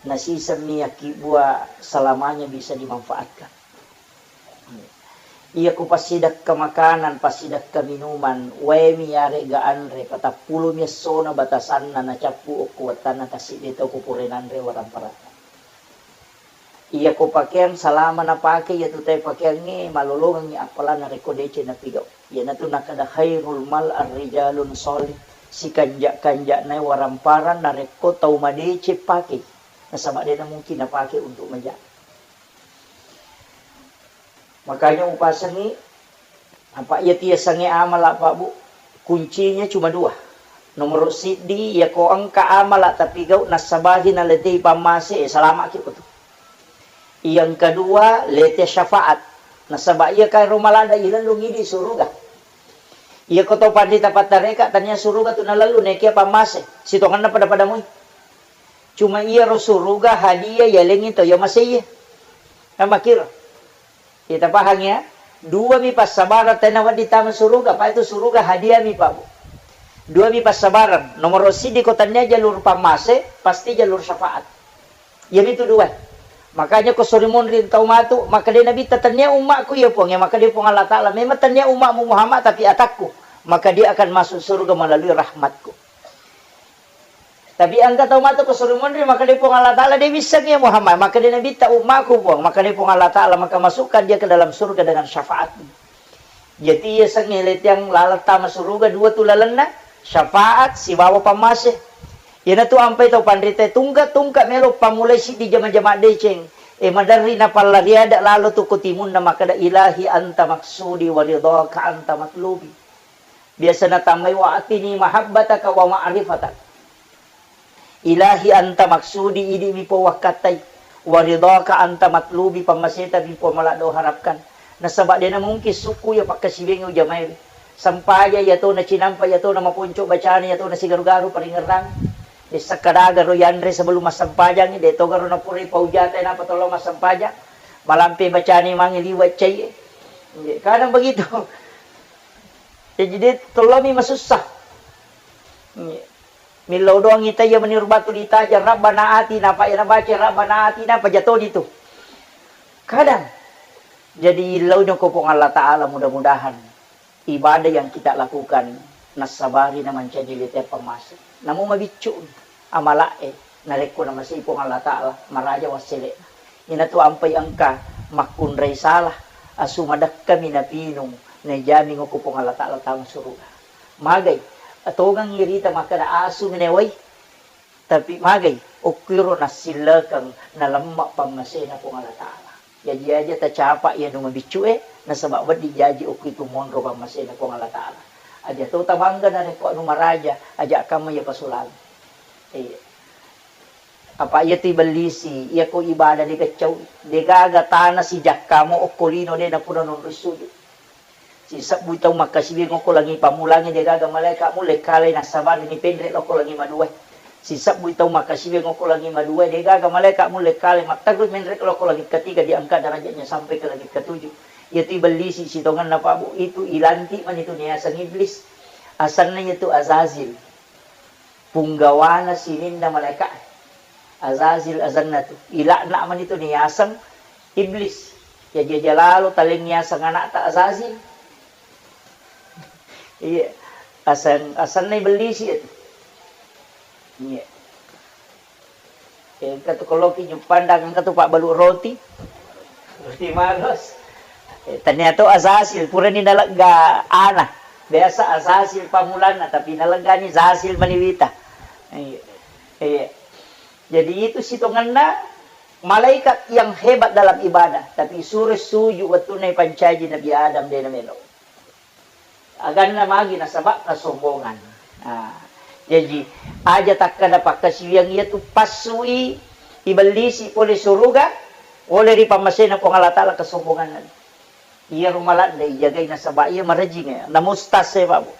Nasisemmi yakkibua selamanya bisa dimanfaatkan. Iya ku passidekka makanan, passidekka minuman, waemi yaregga anre, patappulomi essona batasanna nacappu okko wettanna tassiddi tau ku pura nanre waramparanna. Iya ko pakeang salama napake, iyatu tae pakeangnge malolongengngi appalanna rekko deceng napigau. Iyanatu nakada khairul mal ar-rijalun shalih, sikanja-kanjanae waramparang narekko tau madeceng pakei, nasaba de namungkin napake untuk maja. Makanya upasengngi, apa iya tiasengnge amala, Pak Bu, kuncinya cuma dua. Nomoro siddi, iya ko engka amala tapi gau nassabari naletei pammase, eh, salamaki ko tu. Yang kedua, lete syafaat. Nasaba iya kairo malada ilellung idi suruga. Iya ko to pandita pattareka tania suruga tu nalellu nekia pammase, sitongenna pada-pada mui. Cuma iyaro suruga hadiah yalengngi to iya masei. Kan makiro. Kita pahang ya. Dua mi passabarang, tena wedding tama suruga, apa itu suruga hadiah mi, Pak Bu. Dua mi passabarang. Nomoro siddi ko tania jalur pammase, pasti jalur syafaat. Iyami tu dua. Makanya ko sori monri tau matu, maka dia Nabi tania ummaku ya Puang, ya maka dia Puang Allah Ta'ala. Memang tania ummamu Muhammad, tapi atakku. Maka dia akan masuk surga melalui rahmatku. Tapi engka tau matu ko suri monri, maka de Puang Allah Ta'ala de wisseng ya Muhammad, maka de Nabitta ummaku Puang, maka de Puang Allah Ta'ala, maka masukkan dia ke dalam surga dengan syafaat. Jadi iya sengnge letiang laleng tama suruga dua tu lalenna, syafaat sibawa pammase. Iyanatu ampai tau panrita tungka-tungka melo pammulai siddi jama-jama deceng. E maderri napallariada lalo tu ko timunna, makada ilahi anta maksudi wa ridhaka anta matlubi. Biasa natambai, wa atini mahabbataka wa ma'rifatak. Ilahi anta maksudi, idi mi po wakkattai. Wa ridhaka anta matlubi, pammaseta mi po maladdo harapkan. Nasaba dena mungkin sukku ya pakkasibengi ujamai. Sampaja ya to na cinampa ya to na maponco bacana ya to na sigaru-garu paringerrang. Dessa kadaga ro yanre sebelum massempajang, de to garo na purai paujata napa tolo massempajang. Malampe bacani mangi liwa cai. Kadang begitu. Jadi, de tollomi masussa. Millau doang ita iya meniru batu ditajang, Rabbana atina, apa iya nabaca Rabbana atina, apa jatoni tu. Kadang. Jadi, launi ko Puang Allah Ta'ala, mudah-mudahan ibadah yang kita lakukan nassabari na mancaji lete pammase. Namu mabiccu. Amala'e, narekko namasei Puang Allah Ta'ala, maraja wassele'na. Inatu ampai engka makkunrai salah, asu madekkami napinung, naijaming okko Puang Allah Ta'ala tama suruga. Magai, atongang irita makkeda asu minewai, tapi magai, okkiro nassillekeng nalemma pammasena Puang Allah Ta'ala. Jaji aja tacapa iya nu mabiccu e, nasaba wedding jaji okko itu monro pammasena Puang Allah Ta'ala. Aja to tabangga narekko anu maraja, aja kamma iya pasulang. Iya. Apa iya tu ibellisi, iya ko ibadah de gaccau, de gaga tana sijakkamo okko lino de napura nonroi sujud. Sisebbu tau makkasiwiang okko langi pammulangi de gaga malaika mulle kalai nassabari ni penre lokko langi maduai. Sisebbui tau makkasiwiang okko langit madua, degaga malaeka mulle kale matterru menre' lokko langit ketiga, diangkat derajatnya sampai ke langit ketujuh. Iyatu ibellisi sitongenna, Pak Bu, itu ilantik mani tu niaseng iblis. Asenna iyatu Azazil. Punggawana sininna malaeka. Azazil asenna tu. Ilakna mani tu niaseng iblis. Jaji aja lalo taleng niaseng anakta Azazil. Iya. Aseng, asenna ibellisi iyatu. Iya. Eh, engka tu koloki juppandang, engka tu pabbalu roti. Roti maros. Eh, tania to Azazil, purani nalegga ana. Biasa Azazil pamulanna, tapi naleggani Zazil maniwita. Iya. Iya. Jadi itu sitongenna malaikat yang hebat dalam ibadah, tapi suro suju wettunna ipancaji Nabi Adam, de namelo. Aganna magi nasaba kesombongan. Nah, jaji aja takkada pakkasiwiang iyatu passui ibellisi pole suruga, pole ri pammasena Puang Allah Taala kesombonganna. Iyaro maladde ijagai nasaba iya marejing ya, namustas ya, Pak Bu.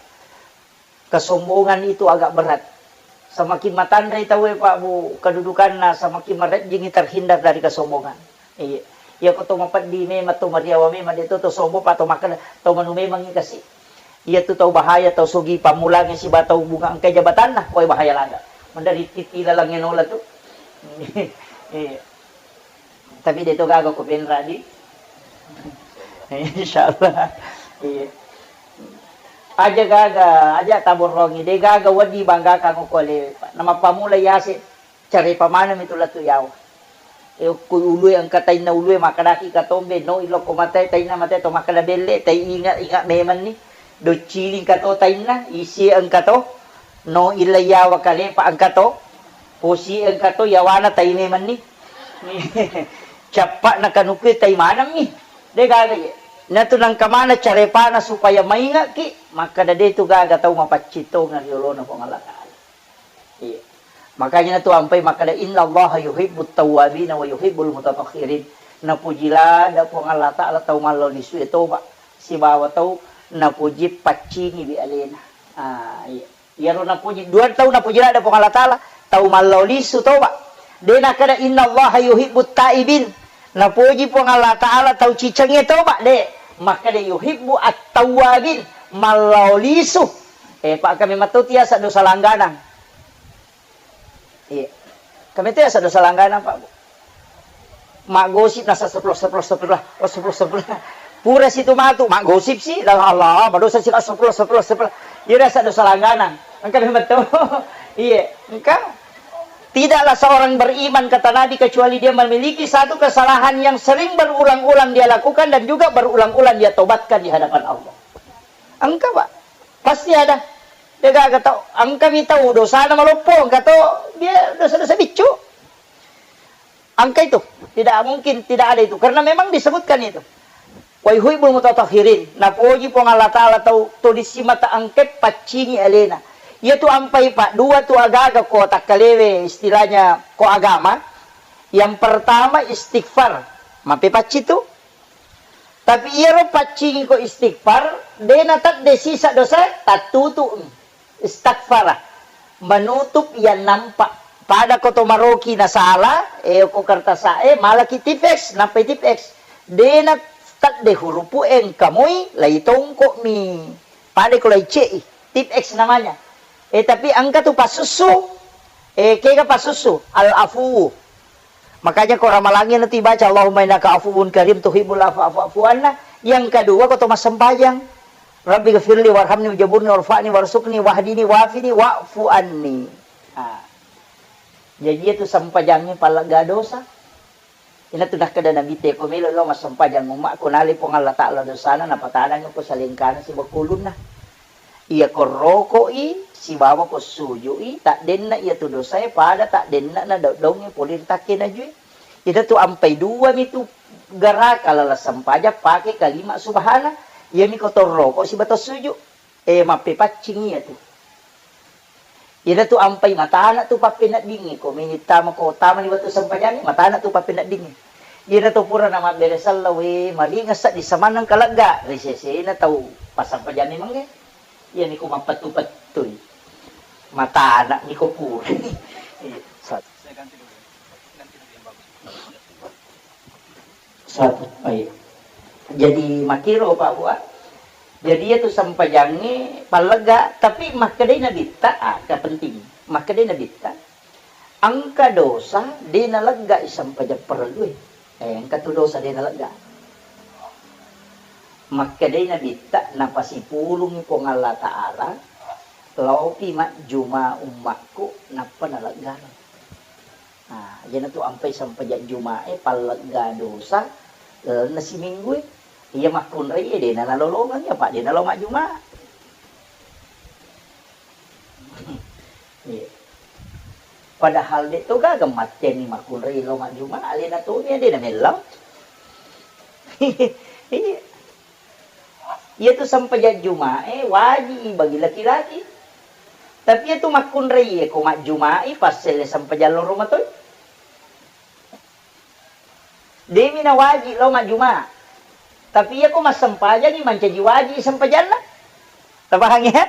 Kesombongan itu agak berat. Semakin matanrai tauwe, Pak Bu, kedudukanna, semakin marejjingi terhindar dari kesombongan. Iya. Iya ko to mapeddi memang, to mariawa memang, de to, to sombong, Pak, to makkeda, to manu memangi kasi. Iya tu tau bahaya, tau sogi pammulangi siba tau bunga engkai jabatanna, koe bahaya ladde. Mendari titi lalangnge nola tu. Iya. Tapi de to gaga ko penra di. Insyaallah. Iya. Aja gaga, aja taborrongi, de gaga wedding banggakan ko le. Namappamula yase, carepa maneng mi tu lettu yawa. E, okko ulue engka tainna ulue, makkedaki katombe, no ilokko matae tainna matae to makkeda belle, tai inga, inga memenni. Docciling kato tainna, isi engka to, no illa yawa kalepa engka to, posi engka to yawana tai memenni. Cappa na kanukue tai maneng mi. De gaga ye. Natu nangka mana carepana supaya maingaki, makkeda de tu gaga tau mapaccing tongeng ri olona Puang Allah Taala. Iya. Makanya natu ampai makkeda, "Innallaha yuhibbut tawwabina wa yuhibbul mutatahhirin." Napuji ladde Puang Allah Taala tau mallau lisue toba sibawa tau napuji paccingi bi alena. Ah, iya. Iyaro napuji, dua tau napuji ladde Puang Allah Taala, tau mallau lisu toba. De nakkeda, "Innallaha yuhibbut taibin." Napuji Puang Allah Taala tau cicengnge toba, de. Makkeda, "Yuhibbu at-tawwabin," mallau lisu. Eh, Pak, kami matu tiasa dosa langganang. Iya. Kami tiasa dosa langganang, Pak. Maggosip nasa sepuluh, sepuluh, sepuluh, sepuluh, sepuluh. Pura situ matu, maggosip si, la Allah, madosa si, sepuluh, sepuluh, sepuluh. Iya, rasa dosa langganang. Engka memang betul. Iya, engka. Tidaklah seorang beriman, kata Nabi, kecuali dia memiliki satu kesalahan yang sering berulang-ulang dia lakukan dan juga berulang-ulang dia tobatkan di hadapan Allah. Engka, Pak. Pasti ada. De gaga tau, engka mi tau dosana maloppo, engka to dia dosa-dosa biccu. Engka itu. Tidak mungkin tidak ada itu. Karena memang disebutkan itu. Wa yuhibbul mutatahhirin. Napoji Puang Allah Taala tau to disimata engka paccingi alena. Iya tu ampai, Pak, dua tu agaga ko takkalewe, istilahnya ko agama. Yang pertama istighfar. Mape pacci tu. Tapi iyaro paccingi ko istighfar, de natedde sisa dosa, tattutu'mi. Istaghfara. Menutup yang nampak. Pada ko to maroki nasala, eh, ko kertasa, eh, malaki tipeks, nampai tipeks. De natedde hurupu engka moi, lai tongko'mi. Pada ko lai ce'i, tipeks namanya. Eh, tapi engka tu pasussu, eh, kega pasussu, al-afu. Makanya ko ramalangi nanti baca, "Allahumma innaka afuwun karim tuhibbul afwa fa'fu anna." Yang kedua, ko to massempajang, "Rabbi ghafirli warhamni wajaburni warfa'ni warsuqni wahdini wafini wa'fu anni." Ah. Jadi itu sempajangnge pallegga dosa. Ina tu nakkeda Nabi, "Te ko melo lo massempajang umma ko nale Puang Allah Taala dosana, napatanang ko salengkana sibawa ulunna." Iya ko roko'i sibawa ko suju'i, taddenna iya tu dosae pada taddenna na daung-daungnge pole ri takke najue. Ina tu ampai dua mi tu garaka lala sempajang pake kalima subhana. Iya mi ko to roko sibawa to suju. Eh, mappepaccing iya tu. Iyana tu ampai matana tu pappeneddingnge, ko meni tama, ko tamani wettu sempajangnge, matana tu pappeneddingnge. Iyana to pura namabbere selleng, we, maringeng sedding samanna engka legga, ri sesena tau passempajangnge mange. Iyani ko mappettu-pettui. Matana niko pura. Iya. Satu. Satu. Baik. Jadi makiro Pak Bua. Jadi itu sempajangnge pallegga, tapi makkedai Nabitta, ah, kepenting. Makkedai Nabitta, engka dosa de naleggai sempajang parellue. Eh, engka tu dosa de nalegga. Makkedai Nabitta, napasipulungi Puang Allah Ta'ala, laopi majjuma ummakku, nappa naleggareng. Nah, iyana tu ampai sempajang Juma'e, pallegga dosa, lalenna siminggu e. Iya makkunrai e, de na nalolongeng, apa de nalo majjuma. Iya. Padahal de to gaga matteanni makkunrai lo majjuma, alena to mi de na mellau. Iya. Iya tu sempajang Juma'e waji bagi laki-laki. Tapi iya tu makkunrai e ko majjumai passelle sempajang loro matoi. Demi na waji lo majjuma. Tapi iya ko massempajangi mancaji waji sempajanna. Tapahang ya?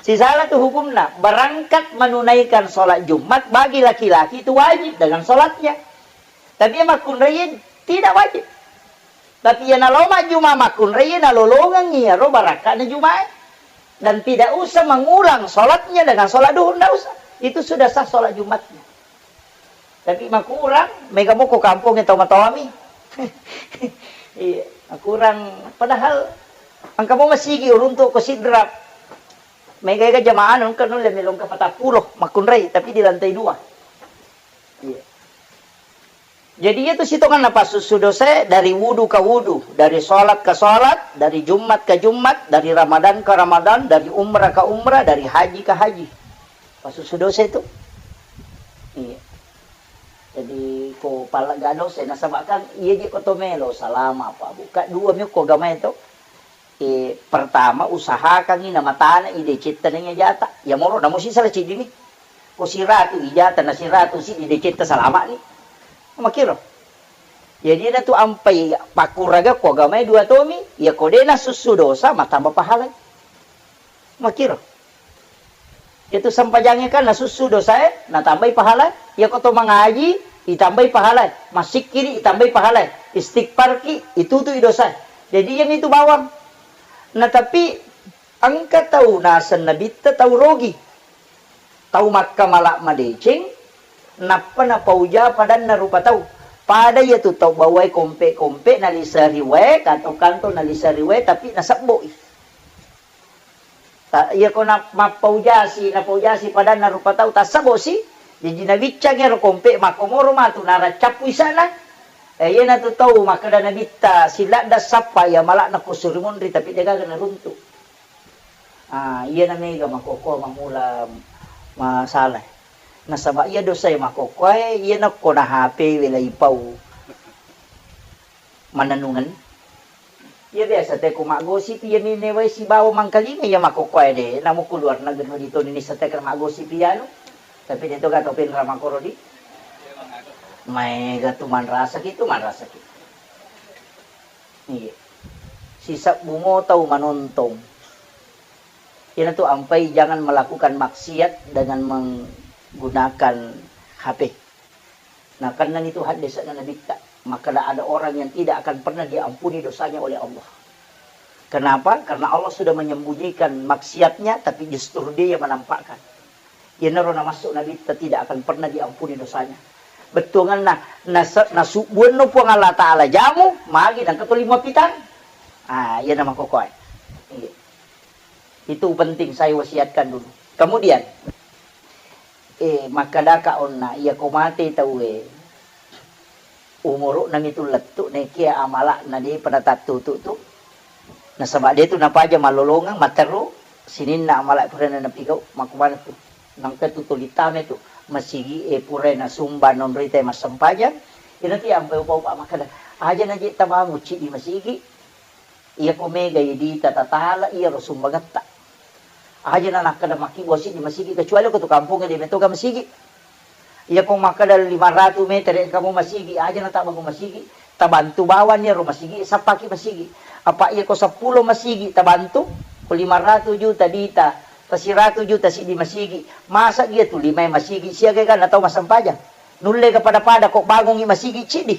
Sisala tu hukumna. Berangkat menunaikan sholat Jumat bagi laki-laki itu wajib dengan sholatnya. Tapi iya makkunrai tidak wajib. Tapi iya nalo majjuma makkunrai, nalolongengi iyaro barakka'na Juma'e. Dan tidak usah mengulang sholatnya dengan sholat duhur, ndak usah. Itu sudah sah sholat Jumatnya. Tapi makurang, mega moko kampong tau matoami. Iya, makurang. Padahal engka mo masigi uruntu ko Sidrap. Mega ega jamaah nun kan nulle melong ke patappulo makkunrai, tapi di lantai dua. Iya. Jadi itu sitonganna passussu dosae dari wudu ka wudu, dari sholat ka sholat, dari Jumat ka Jumat, dari Ramadan ka Ramadan, dari umrah ka umrah, dari haji ka haji. Passussu dosa itu. Iya. Jadi ko pallegga dosa, nasaba kan iya je ko to melo salama apa buka dua mi ko agamae to. Eh, pertama usahakangngi namatana i decetta naiya jata. Iya moro namo sisala ciddimi. Ko siratu i jata na siratu siddi decetta salama'ni. Makiro. Jadi na tu ampai pakkuraga ko agamae dua tomi, iya ko de nasussu dosa matamba pahalai. Makiro. Itu sempajangnge kan nasussu dosae, natambai pahala. Iya ko to mangaji, itambai pahala. Massikkiri, itambai pahala. Istighfarki, itutui dosae. Jadi iyami tu bawang. Na tapi engka tau naseng Nabitta tau rogi. Tau makkamala madeceng, nappa napauja padanna rupa tau. Pada iya tu tau bawai kompe-kompe naliseri wae, kanto-kanto naliseri wae, tapi nasebboi. Ta-, iya ko na-, mappaujasi, napaujasi padanna rupa tau, tassebosi, jaji nabiccang ero kompe makkomoro matu naraccappu isana. Eh, iyanatu tau makkeda Nabitta, siladda sappa iya mala'na ko suri monri, tapi degaga naruntu. Ah, iyana mega makkokkoe mamula masalah. Nasaba iya dosae makkokkoe, iyana ko na H P wela ipau. Manennungeng. Iya biasa te ko maggosip, iya minewai sibawa mangkalinga iya makkokkoe de. Namo ku luar negeri ditoni nisseng teka maggosip iyanu. Tapi de to gato penra makkoro di. Maega tu manrasaki tu, manrasaki. Iya. Sisebbu mo tau manontong. Iyanatu ampai jangan melakukan maksiat dengan menggunakan H P. Nakennani tu haddese'na Nabitta, makkeda ada orang yang tidak akan pernah diampuni dosanya oleh Allah. Kenapa? Karena Allah sudah menyembunyikan maksiatnya, tapi justru dia yang menampakkan. Iyanaro namassu Nabitta tidak akan pernah diampuni dosanya. Bettuanganna, nase-, nasubbuanno Puang Allah Ta'ala jamu, magi nangka tuli muappitang. Ah, iyana makkokkoe. Iya. Itu penting saya wasiatkan dulu. Kemudian, eh, makkedaka onna, iya ko mate tauwe, umuru'na mitu lettu, nekia amala'na depa natattutu tu. Nasaba de tu napaja mallolongeng, matteru, sininna amala purana napigau, makkumana tu. Nangka tu tuli tame tu, masigi e purai nasumba nonrita massempajang, ina ti ampai upa-upa makkeda, aja naje tabangun cidi masigi, Iya ko mega idita tatala iyaro sumbangetta. Aja na nakkeda makkibua siddi masigi, kecuali ko tu kampongnge de metoga masigi. Iya ko makkeda lima ratu meter engka mo masigi, aja na tabangun masigi, tabantu bawang iyaro masigi, sappaki masigi. Apa iya ko seppulo masigi tabantu, ko lima ratu juta dita Tasiratu juta siddi masigi, masa iya tu limae masigi siaga ganna tau massempajang? Nulle ga pada-pada ko bangungi masigi ciddi?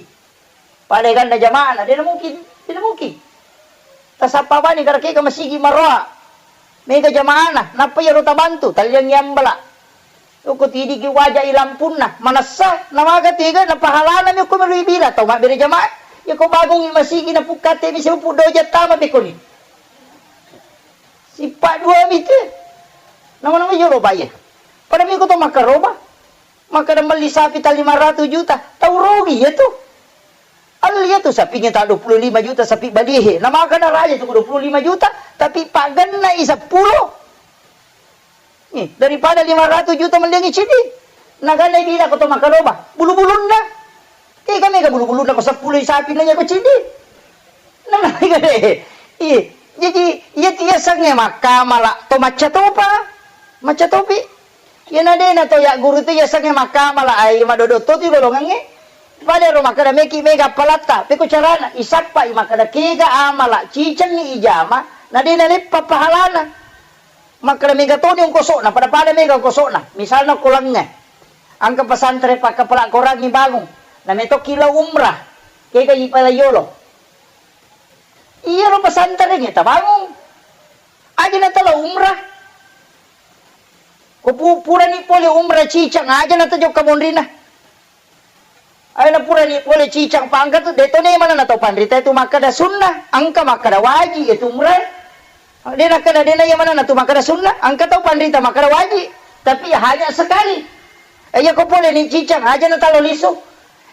Pada ganna jama'na, dena mungkin, dena mungkin. Tasappa bani gara kega masigi maroa. Mega jama'na, nappa iyaro tabantu, talliangngi ambala. Yoko tidiki waja i lampunna, manessa, namaga tega, na pahalana mi ko melo ibila, tau mabbere jamaah. Yako bangungi masigi na pukkate mi sepupu doja tama pekoni. Sippa dua mi tu. Nama-nama yolo baye. Pada mi ko to makaroba. Makkeda melli sapi ta lima ratus juta, tau rugi iya tu. Alli iya tu sapingnge ta dua puluh lima juta sapi baliehe. Na makkeda raja tu dua puluh lima juta, tapi paggenna i seppulo. Nih, daripada lima ratus juta melliangngi ciddi. Naganna i bina ko to makaroba, bulu-bulunna. Tega mega bulu-bulunna ko seppulo i sapi nanya ko ciddi. Nah, iya. Jaji, iya tu yasengnge makkamala to macca topa. Macca topi. Iyana dena to ya guru tu yasengnge makkamala ai madodo to tu golongangnge. Pada ro makkeda meki mega palatta. Peko carana isappa i makkeda kega amala cicengngi ijama na dena leppa pahalana. Makkeda mega toni ongkosokna, pada-pada mega ongkosokna. Misalna ko langnge. Engka pesantren pakkapala korangngi bangung. Na metokki lao umrah. Kega ipala yolo. Iyaro pesantrengnge tabangung. Aja na talo umrah. Ko pu-, purani pole umrah cicang aja na tajokka monrina. Ayo na purani pole cicang pangka tu, de to ne mana na tau panrita tu makkeda sunnah, engka makkeda wajib itu umrah. De nakkeda de na iya mana na tu makkeda sunnah, engka tau panrita makkeda wajib, tapi hanya sekali. Eh, iya ko pole ni cicang aja na talo lisu.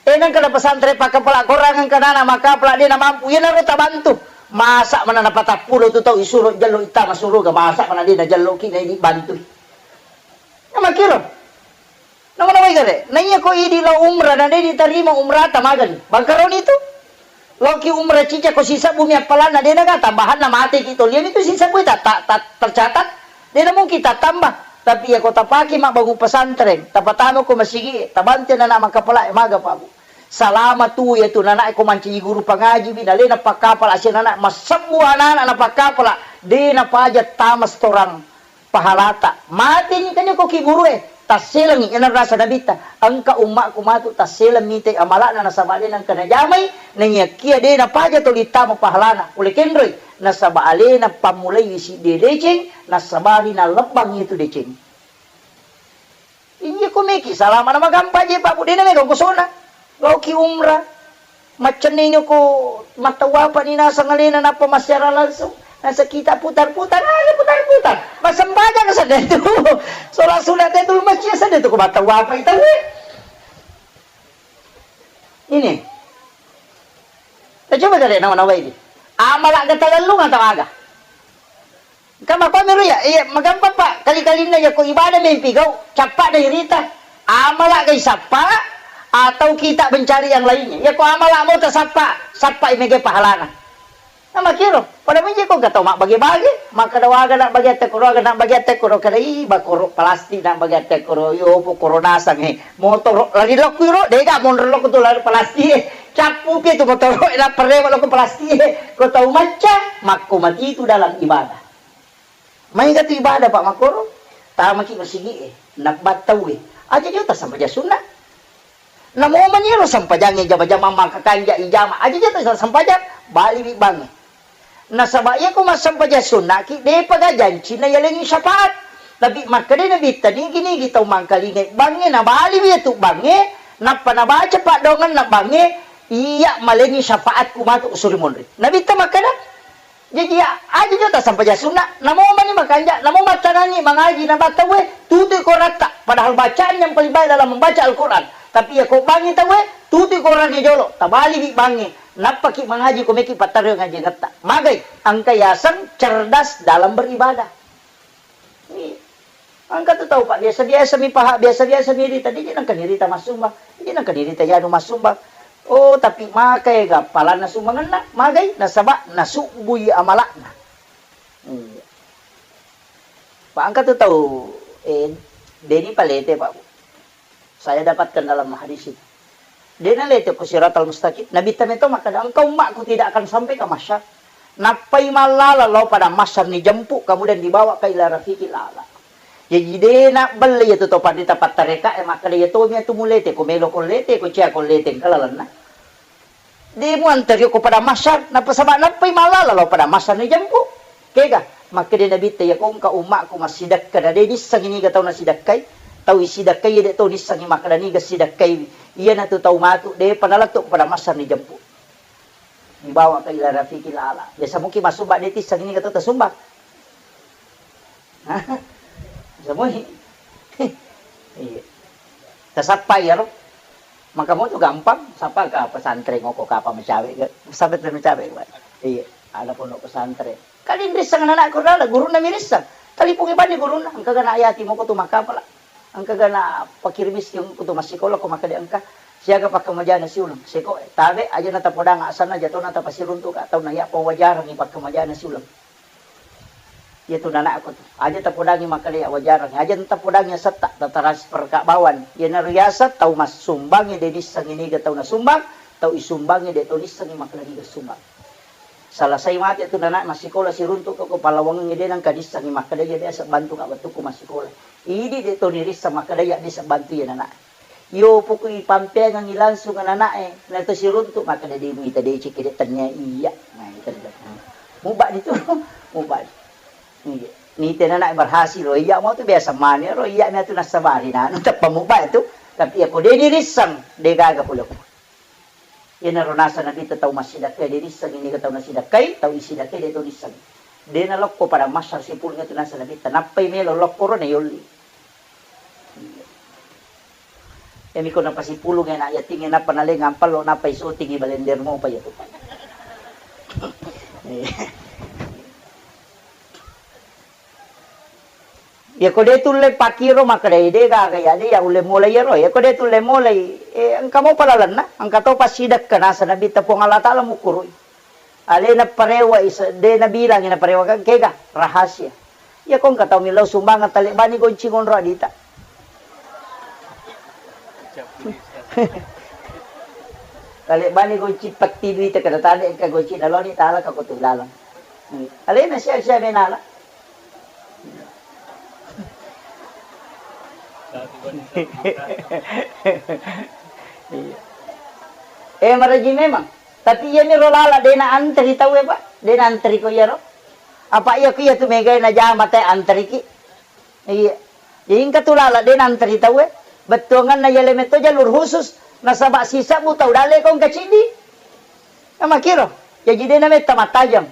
Eh, nengka na pesantren pakkapala korang engka nana makkapala de na mampu, iya naro tabantu. Masa mana na patappulo tu tau isuro jallo ittama suruga, masa mana de na jallo ki na ini bantu. Na makkiro. Nama-namai gare. Na iya ko idi lao umrah na de ditarima umrata magani. Bangkaroni tu. Loki umrah cica ko sisebbu mi appalanna de naga tambahanna mate ki to. Liami tu sisebbu ta, ta, ta, tercatat. De na mungkin tattambah. Tapi iya ko tapake mabbangung pesantren, tapatama ko masigi, tabantu nana makkapala maga pabu. Salama tu iya tu nana ko mancaji guru pangaji bi nalena pakkapala asia nana masebbu anak-anak na pakkapala de na paja tama setoran. Pahalata. Mateni kanya ko ki gurue, tasselengi ena rasa nabitta. Engka ummakku matu tasseleng mite amala'na nasaba de nengka najamai, naiyakia de napaja toli tama pahalana. Pole kenroi, nasaba alena pammulai siddi deceng, nasabari nalebbang itu deceng. Iya ko meki salama na magampa je Pak Bu, de na mega kosona. Laoki umrah. Maccenning ko mattawapa ni naseng alena nappa massiara langsung. Naseng kita putar-putar, aja putar-putar. Massempajang sedde tu. Sola sunat itu masjid sedde tu ko mattawapa itu. Ini. Tacoba kare nawa-nawa ini. Amala ga talellung atau aga? Engka makkua miro iya, iya, magampang, Pak. Kali-kalinna yako ibadah mempi gau, cappa na irita. Amala ga isappa atau kita mencari yang lainnya. Yako amala mau tasappa, sappa i mega pahalana. Nah, makiro, pada menje ko gatau mabbage-bage, makkeda waga na bage atte koro, aga na bage atte koro, kada i bakoro plastik na bage atte koro, yo pokoro nasang he. Motoro lari lokku ro, dega monro lokku tu lari plastik he. Cappu pi tu motoro na perrewa lokku plastik he. Ko tau macca, makko mati tu dalam ibadah. Maega tu ibadah, Pak, makkoro, tamaki masigi'e, nabbattauwe. Aja jota sampaja sunna. Namo mani ero sampajangnge jama-jama maka kanja ijama. Aja jota sa-, sampajang, baliwi bangnge. Nasaba iya ko massampaja sunnaki, depa ga janci na yalengi syafaat. Tapi makkeda Nabitta nigi-nigi tau mangkalingai bangnge, nabaliwi tu bangnge, nappa nabaca paddoangenna bangnge, iya malengi syafaatku matu suri monri. Nabitta makkeda, Jaji, ya, aja jota sampaja sunna, namo mani makanja, namo mattanangi mangaji na battauwe, tutui koratta. Padahal bacaan yang paling baik dalam membaca Al-Quran. Tapi iya ko bangi tauwe, tutui korangnge jolo, tabaliwi bangnge, nappaki mangaji ko meki pattaroi ngaji gatta. Magai, engka yaseng cerdas dalam beribadah. Iya. Engka tu tau, Pak, biasa-biasa mi paha, biasa-biasa mi rita, dia nengka ni rita massumbang, dia nengka ni rita janu massumbang. Oh, tapi makai ga palanna sumbangenna, magai nasaba nasubbui amalakna. Iya. Pak, engka tu tau, eh, deni palete, Pak. Saya dapatkan dalam hadis itu. Dena lete ko siratal mustaqim. Nabitta meto makkeda, engka ummakku tidak akan sampai ke mahsyar. Nappai mallala lao padang mahsyar ni jempu, kemudian dibawa ka ila rafiqil a'la. Jaji de nabbelle iyatu to panrita pattareka e makkeda, iya tomi atu mulete ko melo ko lete ko cia ko lete engka lalenna. De muanteri ko padang mahsyar, nappa saba nappai mallala lao padang mahsyar ni jempu. Kega? Makkeda Nabitta, iya ko engka ummakku massidekka na de nissengi niga tau nasidekkai, tau isidekkai iya de to nissengi makkeda niga sidekkai, iyanatu tau matu depa nalettu ko padang mahsyar ni jempu. Dibawa ka ila rafiqil a'la. Biasa mungkin massumbang de tisseng ini kata tasumbang. Bisa mui. Iya. Tasappa iyaro. Maka mau tu gampang, sapa ka pesantren ngoko kapa mecawe ke. Sampai tu mecawe, Pak. Iya, ada pondok pesantren. Kali nrisseng anak-anakku rala, gurunna mirisseng. Talipungi bani gurunna, engka gana ayati moko tu makapala. Engka gana pakir miskin ko tu massikola ko makkeda engka siaga pakkamajana siuleng. Seko tabe aja na tapodang asanna jatona tapasiruntu ka tau na iya pawajarangi pakkamajana siuleng. Iya tu nanakku tu. Aja tapodangi makkeda iya wajarangi. Aja tapodangi asetta, tatransfer ka bawang. Iyanaro yaseng tau massumbangi de nissengi niga tau nasumbang, tau isumbangi de to nissengi makkeda niga sumbang. Selesai mate tu nanak massikola siruntu ko, ko pallawangengngi de nengka dissengi makkeda iya biasa bantu ka wettukku massikola. Idi de to nirisseng makkeda iya biasa bantu iya nanak. Iyo poko ipampeangengngi langsung nanak e, na to siruntu makkeda de muita deceng ki de tennia iya. Nah, itu dia. Muba ditu, muba. Iya. Nite nanak berhasil, oh iya mau tu biasa mani ro, iya mi atu nassabari nanu teppa muba itu. Tapi iya ko de nirisseng, de gaga pole ko. Iyanaro naseng Nabitta tau massidakkai de nissengi niga tau nasidakkai, tau isidakkai de to nissengi. De nalokko padang mahsyar sipulung iyatu naseng Nabitta, nappai melo lokko ro nayolli. Iyami ko napasipulung anak yatingnge nappa nalengang pallo nappa isotingi balender mopa iyatu. Iya. Iya ko de tulle pakkiro makkeda de gaga iya de iya ulle mulai iyaro. Iya ko de tulle mulai, eh, engka mopa lalenna, engka to passidekka naseng Nabitta Puang Allah Taala mukkurui. Alena parewa isa, de nabilangi naparewakang kega, rahasia. Iya ko engka tau millau sumbangeng talebbani gonci ngonro adita. Talebbani gonci petti duita kada tade engka gonci naloni tala ka ko tu lalang. Alena sia-sia menala. Iya. Eh, maraji memang. Tapi iya miro lala de na antri tau e, Pak. De na antri ko iyaro. Apa iya ko iya tu megai najama te antriki. Iya. Jadi engka tu lala de na antri tau e. Bettuanganna iya lemetto jalur khusus. Nasaba sisebbu tau dalle ko engka ciddi. Namakiro, jaji de nametta mattajeng.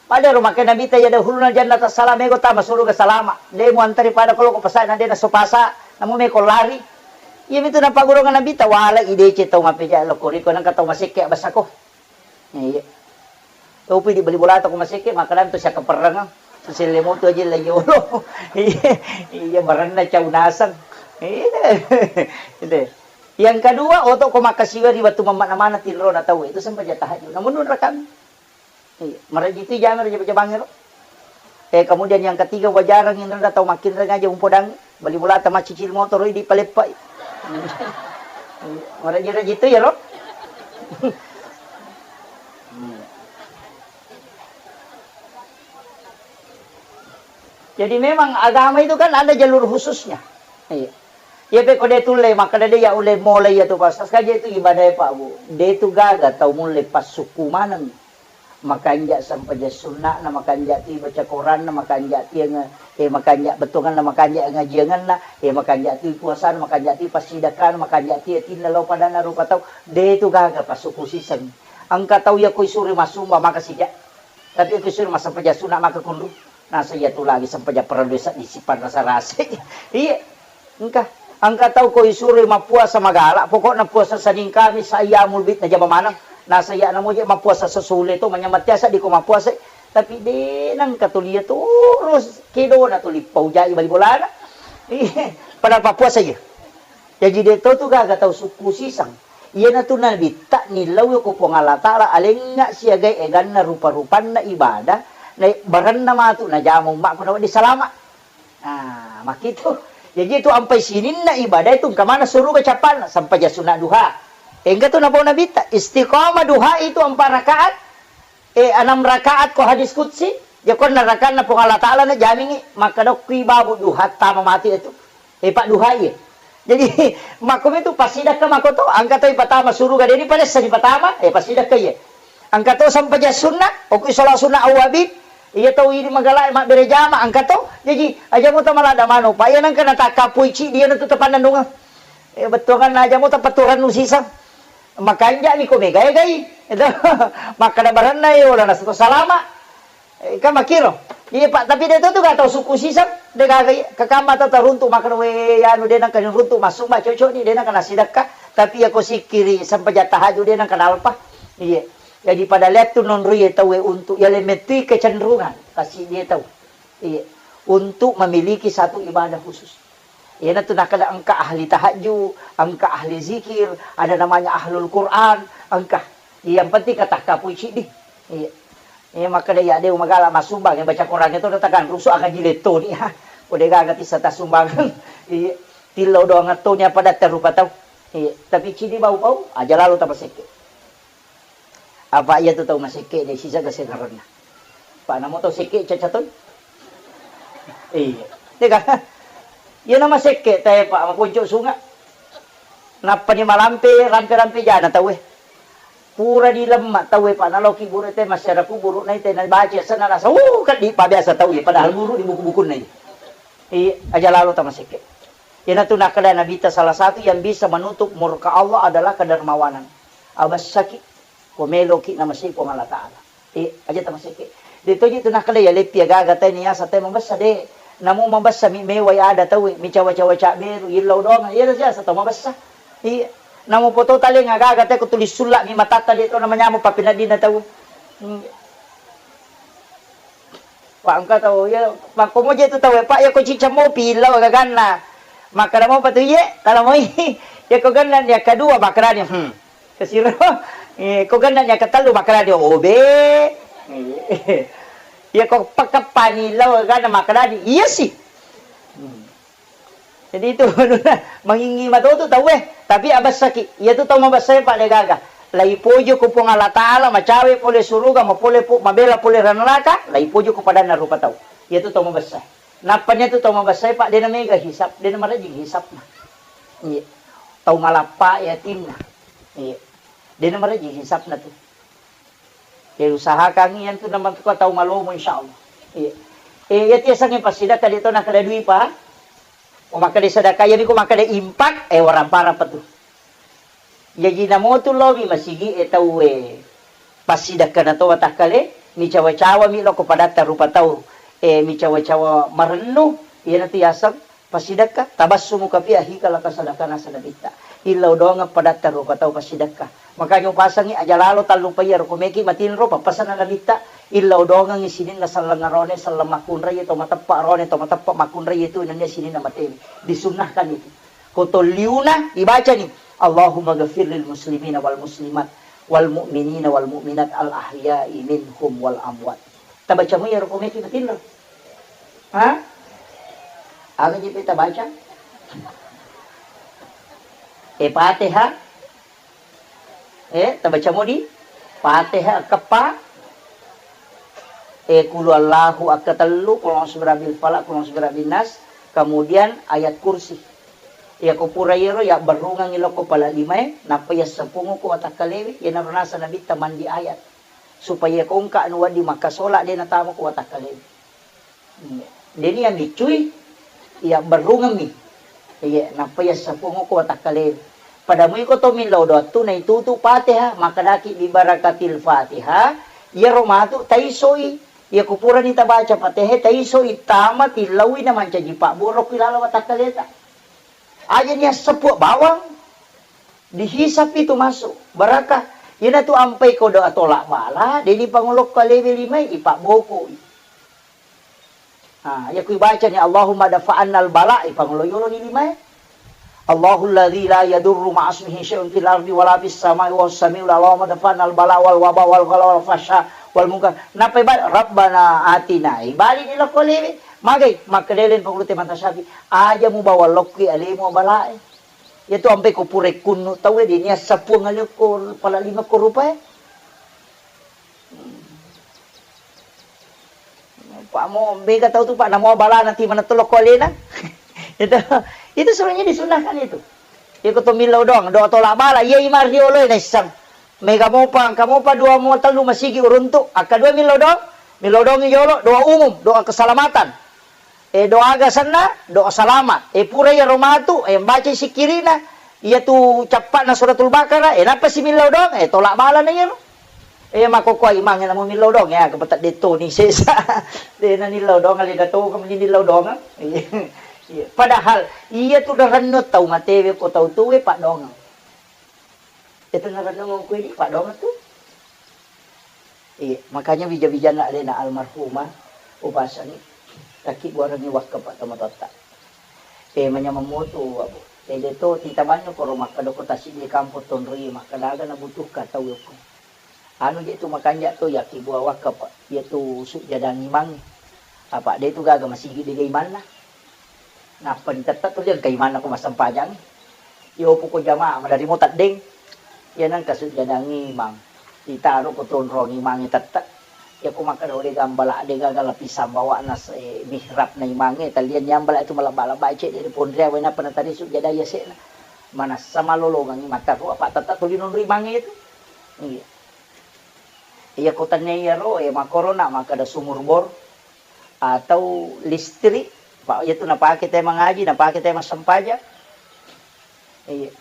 Pada ro makkeda Nabitta, iya dahuluna jannata salama, ego tama suruga salama. De muantari pada ko loko pasana de naso pasa, namu meko lari. Iya mitu napagurungan Nabitta, wala ideceng tau mapeja loko riko, nengka tau masekke basako. Iya. Topi di bali bolata ko masekke, makanan tu siakaperrengeng. Siselle moto aja la yolo. Iya, iya, marenna cau naseng. Iya. Iya. Yang kedua, oto ko makkasiwiang ri wettu mammana-mana tinrona tau, itu sempajang tahajud. Namun nunra kami. Iya, maraji tu jama raja-, raja bangero. Eh, kemudian yang ketiga, wajarang inrena tau makkinreng aja umpodang, bali bolata maccicil motoro idi paleppai. Maraji-raji tu ya, ro? Jadi memang agama itu kan ada jalur khususnya. Iya. Iya pe ko de tulle makkeda de ya ulle mulai ya tu pas. Saja itu ibadah ya Pak Bu. De tu gaga tau mulle passuku maneng. Makanja sempajang sunna'na, makanja tu baca Quranna, makanja tu nge-, eh, makanja bettuanganna, makanja ngajianganna, eh, makanja tu puasana, makanja tu passidakanna, makanja tu tinna lao padanna rupa tau. De tu gaga passuku siseng. Engka tau ya ko isuri masumba maka sija. Tapi engka suro massempajang sunna maka kunru. Nasa iya tu lagi sempajang parellu seddi sipanrasa-rasa. Iya. Engka. Engka tau ko isuroi mappuasa magala, pokokna puasa Senin Kamis, ayyamul bid najama maneng. Nasa iya namo je mappuasa sesule to, manyameng tiasa di ko mappuasa. Tapi de nengka tuli iya terus kedona tuli paujai bali bolana. Iya. Padahal pappuasa iya. Jaji de to tu gaga tau sukku siseng. Iyanatu Nabitta nillau ko Puang Allah Taala alengnga siagai eganna rupa-rupanna ibadah, na barenna matu najama ummakku nawedding salama. Ah, makkitu. Jaji tu ampai sininna ibadah itu engka maneng suruga cappanna, sempajang sunna duha. Engka tu napau Nabitta, istiqamah duha itu empat rakaat. Eh, enam rakaat ko hadis qudsi, ya ko enam rakaatna Puang Allah Ta'ala na jamingi, makkeda okki babu duha tama mati itu. Eh, pak duha iya. Jadi, makkomi tu passidakka mako to, engka to ipatama suruga, deni padessa dipatama, eh, passidakka iya. Engka to sempajang sunna, okki sholat sunnah awwabin, iya tau idi magala mabbere jama, engka to. Jadi, aja mo tamalada mano, pa iya nengka natakkapui cidi, iya na tu tapannennungeng. Eh, bettuanganna aja mo tapaturannu siseng. Makanja ni ko mega egai. Itu. Makkeda barenna, eh, wala nasu salama. Eh, kan makkiro. Iya, Pak, tapi de' to tu gak tau suku siseng, de' gaga i-, kekamma tau taruntu makkeda, we, anu, de' nengka runtu massumba cocok ni, de' nengka nasidakka, tapi iya ko sikkiri sempajang tahajud de' nengka nalpa. Iya. Jadi pada lettu nonroi tau, we, untuk iya lemettui kecenderungan kasi dia tau. Iya. Untuk memiliki satu ibadah khusus. Iyanatu nakkeda engka ahli tahajud, engka ahli zikir, ada namanya ahlul Quran, engka. Yang penting katakkapui cidi. Iya. Iya, makkeda iya de' magala massumbang, baca Quran itu datang rusuh aga jiletto ni. Ha. Ko de' gaga tissa tassumbang. Iya. Tillau doang toni apa datta rupa tau. Iya. Tapi cidi bau-bau, aja lalo tapasekke. Apa iya tu tau masekke de' sisa gasengarenna. Pak, namo tau sekke caca toi? Iya. Tega? Iya nama sekke tae, Pak, maponco sunga. Nappa ni malampe, rampe-rampe jana tau, eh. Pura di lemma tau, eh, Pak, naloki buru te masyarakat buru nai te nabaca sana nasa, uh, kan di pa biasa tau, eh, padahal buru di buku-bukunna, eh. Iya, aja lalo tamasekke. Iyanatu nakkeda Nabitta salah satu yang bisa menutup murka Allah adalah kedermawanan. Abessaki, ko meloki namasei Puang Allah Ta'ala. Eh, aja tamasekke. De' toji tu nakkeda ya leppi agaga tai niasa tai mabessa de'. Namu mabessa mi mewai ada tau, mi cawa-cawa ca beru, illau doang, iya siasa tau mabessa. Iya. Namu poto taleng agaga tai ko tulis sulla mi matatta de' to namanyameng pappeneddinna tau. Hmm. Pak, engka tau, iya, makko moje tu tau, Pak, iya ko cicca mopi, lao gaganna. Makkeda mopa tu, iye, tala moi. Iya ko gennang yang kedua, makkedani, hmm. Kesiro, eh, ko gennang yang ketellu, makkedani, obe. Iya ko pakkappani, lao gaganna, makkedani, iya sih. Hmm. Jadi itu mangingi matotu tauwe, tapi abessaki. Iyatu tau mabessae, Pak, de' gaga. Laipojo ko Puang Allah Ta'ala, macawe pole suruga, mapole pu-, mabela pole ranaraka, laipojo ko padanna rupa tau. Iyatu tau mabessae. Nappa iyatu tau mabessae, Pak, de' namega hisab, de' namarejing hisabna. Iya. Tau malappa yatimna. Iya. De' namarejing hisabna tu. Ya, usahakan iyantu namatuka tau malomo, insyaallah. Iya. Eh, iya tiasangnge passidakka de' to nakkeda dui pa. Ko makkeda sedekah, iyami ko makkeda impak, eh, warang-parang pa tu. Jaji namotu lomi masigi, eh, tauwe passidakka na to watakkale, micawa-cawa mi loko padatta rupa tau, eh, micawa-cawa marennu, iyanatu yaseng Passidekka, tabassumuka fi akhika, laka sadakana sadabitta. Illau doangeng padatta rupa tau passidekka. Makanya upasangi aja lalo tallupai iyaro ko meki matinro, pappasanna nabitta, illau doangengi sininna selleng arone, selleng makkunrai to mateppa arone, to mateppa makkunrai tu nennia sininna matewe. Disunnahkan itu. Ko tolliuna ibacani, Allahumma ghafir lil muslimina wal muslimat, wal mu'minina wal mu'minat, al ahya'i minhum wal amwat. Tabaca mu iyaro ko meki matinro. Ha? Aga ji peta baca? Eh, Fatihah. Eh, tabaca modi? Fatihah keppa. Eh, kulu Allahu akka tellu, kulu a'udzu birabbil falaq, kulu a'udzu birabbin nas, kemudian ayat kursi. Iya ko pura iyaro, ya berrungang iloko pala limae, nappa ya sepungu ko watakkalewe, ya narunasa nabitta mandi ayat. Supaya ko engka anu wedding makkasola de natama ko watakkalewe. Iya. Deni yang micui, iya berrungemmi. Iya, nappa iya sepungoko watakkale. Pada muiko to millau doattu naitutu Fatihah, makkedaki bi barakatil Fatihah, iyaro matu taisoi. Iya kupurani tabaca Fatihah, taisoi tama tillaui na mancaji pabboro ki laleng watakkaleta. Aja ni asseppu bawang, dihisap itu masuk barakah. Iyana tu ampai ko doa tolak bala, deni pangolokko alewe limai, ipabbokoi. Ah, iya ku ibacani, "Allahumma dafa'annal bala'," ipangolo yoloni limae. "Allahul ladzi la yadurru ma'asmihi syai'un fil ardi wala fis sama'i wa huwas sami'ul 'alim. Allahumma dafa'annal bala' wal waba wal ghala wal fahsya wal munkar." Nappa iba-, "Rabbana atina." Ibalini lokko lewe. Magai? Makkedai Leng Pangulute Mata Syafi, "Aja mubawa lokki alemu bala'e." Iyatu ampai ko purai kunnu tauwe, deni assapuang alekko pala lima ko rupae. Pak mo mega tau tu, Pak, namo balana ti manetto lokko alena. Itu, itu sebenarnya disunahkan itu. Iko to millau doang, doa tolak bala, iya ima riolo naisseng. Mega mopa, engka mopa dua mo tellu masigi uruntu, akka dua millau doang, millau doang jolo, doa umum, doa keselamatan. Eh, doa aga senna, doa selamat. Eh, pura iyaro matu, eh, baca sikkirina, iya tu cappana suratul Baqarah, eh, nappa si millau doang, eh, tolak bala na iyaro. Eh, makkokkoe imangnge namo millau doang, eh, aga petedde toni sesa. De na nillau doang, alena to ka meni nillau doang. Iya. Padahal iya tu narennu tau matewe ko tau tuwe paddoangeng. Itu narennu kuwe di paddoangeng tu. Iya, makanya wija-wijanna alena almarhumah upasangi takki buarangi wakka pa tomatoatta. Eh, manyameng moto, Abu. Eh, de to titamanyo koro makkeda ko tasiddi kampong tonroi, makkeda aga nabutuhkan tau yokko. Anu je tu makanja to, yakkibua wakka pa, iya tu sujjadang imang. Apa de tu gaga masigi de ga imanna. Nappa ditetta tuli engka imanna ko massempajang. Iyo poko jamaah madari mo teddeng. Iya nengka sujjadang imang. Itaro ko tonrong imangnge tette. Iya ko makkeda de gambala de gaga lapisang bawa'na se-, mihrab na imangnge, talian yambala itu malebba-lebba cedde de ponria wena penatari sujjadang iya se'na. Manassa malolongangi mata ko apa tette tuli nonro imangnge itu. Iya. Iya ko tania iyaro, eh, makorona makkeda sumur bor atau listrik, Pak, iya tu napake te mangaji, napake te massempajang. Iya.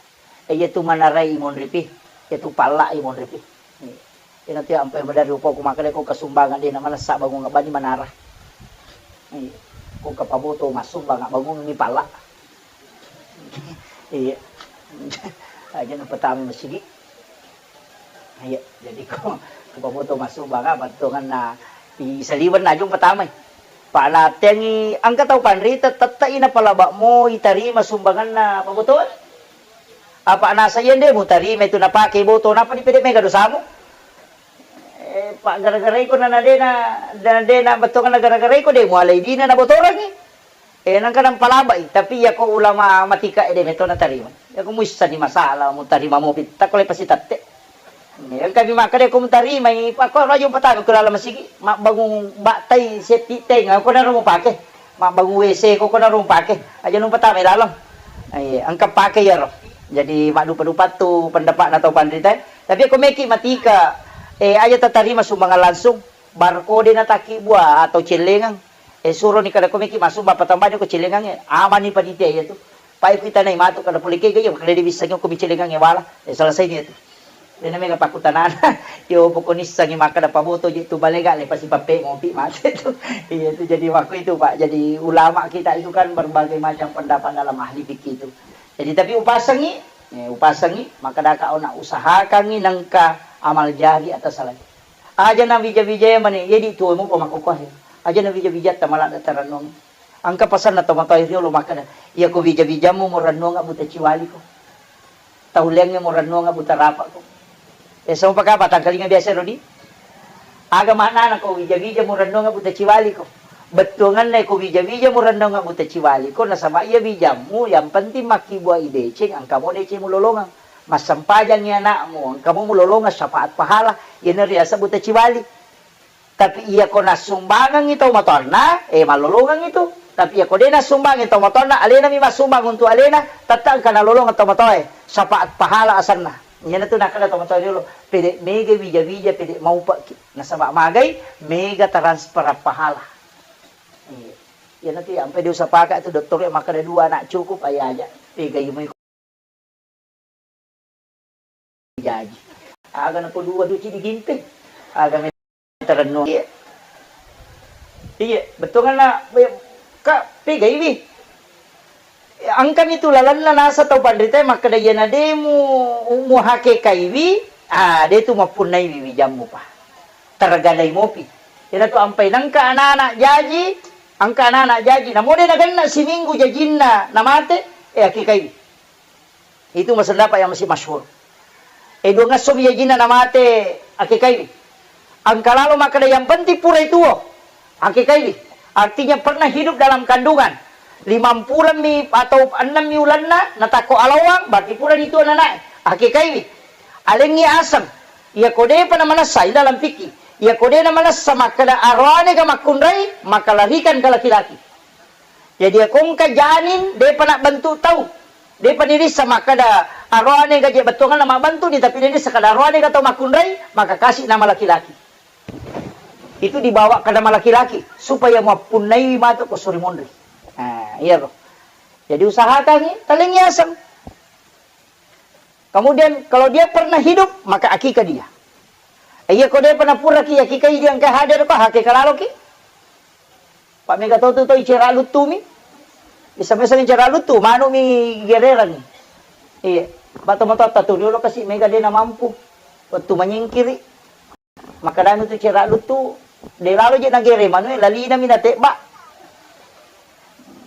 Iya tu manarai imonripi, iya tu palla imonripi. Iya. Ina tu ampai madari upa ku makkeda ko kasumbangan de na manessa bangung bani manara. Iya. Ko kapaboto massumbang bangung ni palla. Iya. Aja na pertama masigi. Iya, jadi ko, ko pamoto massumbang, bettuanganna i saliweng na ajung pertama. Pa natengi engka tau panrita, tette'i napalaba mo itarima sumbanganna pabotoe. Apa nasa iya nde mutarima itu napake boto, napa dipede mega dosamu? Eh, pa gara-gara iko na, na dena, na dena bettuanganna gara-gara iko de mualai dina nabotorangi. Eh, nengka nampalabai, tapi iya ko ulama matika ede meto natarima. Iya ko muissani masalah, mutarima mopi, takko le pasitatte. Iya, engka mi makkeda ko mutarimai, pakko rajo patama ko laleng masigi, mabbangung battai setti teng, ko naro mupake. Mabbangung W C ko, ko naro mupake. Aja nu patama laleng. Iya, engka pake iyaro. Jadi maddupa-dupa tu pendapatna tau panrita. Tapi ko meki matika, eh, aja tatarima sumbangan langsung, barkode na takkibua atau cellengang. Eh, suroni kada ko meki massumbang, patambani ko celengangnge, amani panitia iya tu. Pai kuitanai matu kada pole kega iya, makkeda de wissengi ko mi celengangnge wala. Eh, selesai ni iya tu. Dena mega pakkutanana. Iyo poko nissengi makkeda paboto je tu balega le pasi pappe mopi mate tu. Iya tu jadi waktu itu, Pak. Jadi ulama kita itu kan berbagai macam pendapat dalam ahli fikih itu. Jadi tapi upasengi, eh, upasengi, makkeda ka ona usahakangi nengka amal jari atau salah. Aja na wija-wijae mane, iya di tuo mupa makkokkoe. Aja na wija-wijatta maladde tarennuang. Engka pasanna tomatoae riolo makkeda, iya ko wija-wijammu murennuang buta ciwaliko. Tauleangnge murennuang buta rapako. Eh, sama pakapa tangkalinga biasa rodi? Aga maknana ko wija-wija murennuang buta ciwaliko? Bettuanganna ko wija-wija murennuang buta ciwaliko, nasaba iya wijammu yang penting makkibua ideceng, engka mo deceng mulolongang. Massempajangngi anakmu, engka mo mulolongeng syafaat pahala, iyana riaseng buta ciwali. Tapi iya ko nassumbangengngi tau matoanna, eh, mallolongengngi tu. Tapi iya ko de nassumbangengngi tau matoanna, alena mi massumbang untuk alena, tette engka nalolongeng tau matoae, syafaat pahala asenna. Iyana tu nakkeda tau matoae riolo, pede mega wija-wija, pede maupekki. Nasaba magai, mega transfer pahala. Iya. Iyana tu ampai diusapaka tu dottoro makkeda dua anak cukup, aja aja. Pega imu jaji. Aga napo dua duci digimping. Aga me-, terennu. Iya. Iya, bettuanna, ka pegaiwi. Engkami tu lalenna nasa tau panrita makkeda iyana de mu, mu hakekaiwi, ah, de tu mappunnaiwi wijammu pa. Tergadai mopi. Iyana tu ampai nengka anak-anak jaji, engka anak-anak jaji. Namo de nagenna siminggu jajinna namate, eh, hakekaiwi. Itu masendapat yang masih masyhur. Eh, duangesso mi jajinna namate, akekaiwi. Engka lalo makkeda yang penting purai tuo, akekaiwi. Artinya pernah hidup dalam kandungan. Limampulemmi atau ennemmi ulenna, natakko alawang, berarti purani tuo nanae. Akekaiwi. Alengngi aseng. Iya ko depa namanessa, ini dalam fikih. Iya ko de' namanessa makkeda aroane ga makkunrai, maka larikan ke laki-laki. Jadi iya ko engka janin, de'pa nabbentuk tau. De'pa nirissa makkeda aroane ga je bettuanna mabbentuk ni, tapi nirissa kada aroane ga tau makkunrai, maka kasih nama laki-laki. Itu dibawa ke nama laki-laki supaya mappunnai matu ko suri monri. Nah, iya ro. Jadi usahakan talengi aseng. Kemudian kalau dia pernah hidup, maka akikah dia. Iya ko de' pernah pura ki akikah dia engka hadir ko hakika lalo ki. Pak mega to tu to icera luttu mi. Bisa-bisa icera luttu, manu mi gererang. Iya, batu motor tu dulu kasi mega de' namampu. Waktu menyingkiri. Makkedami tu cera luttu, de' lalo je nagere manue, lalinami natebba.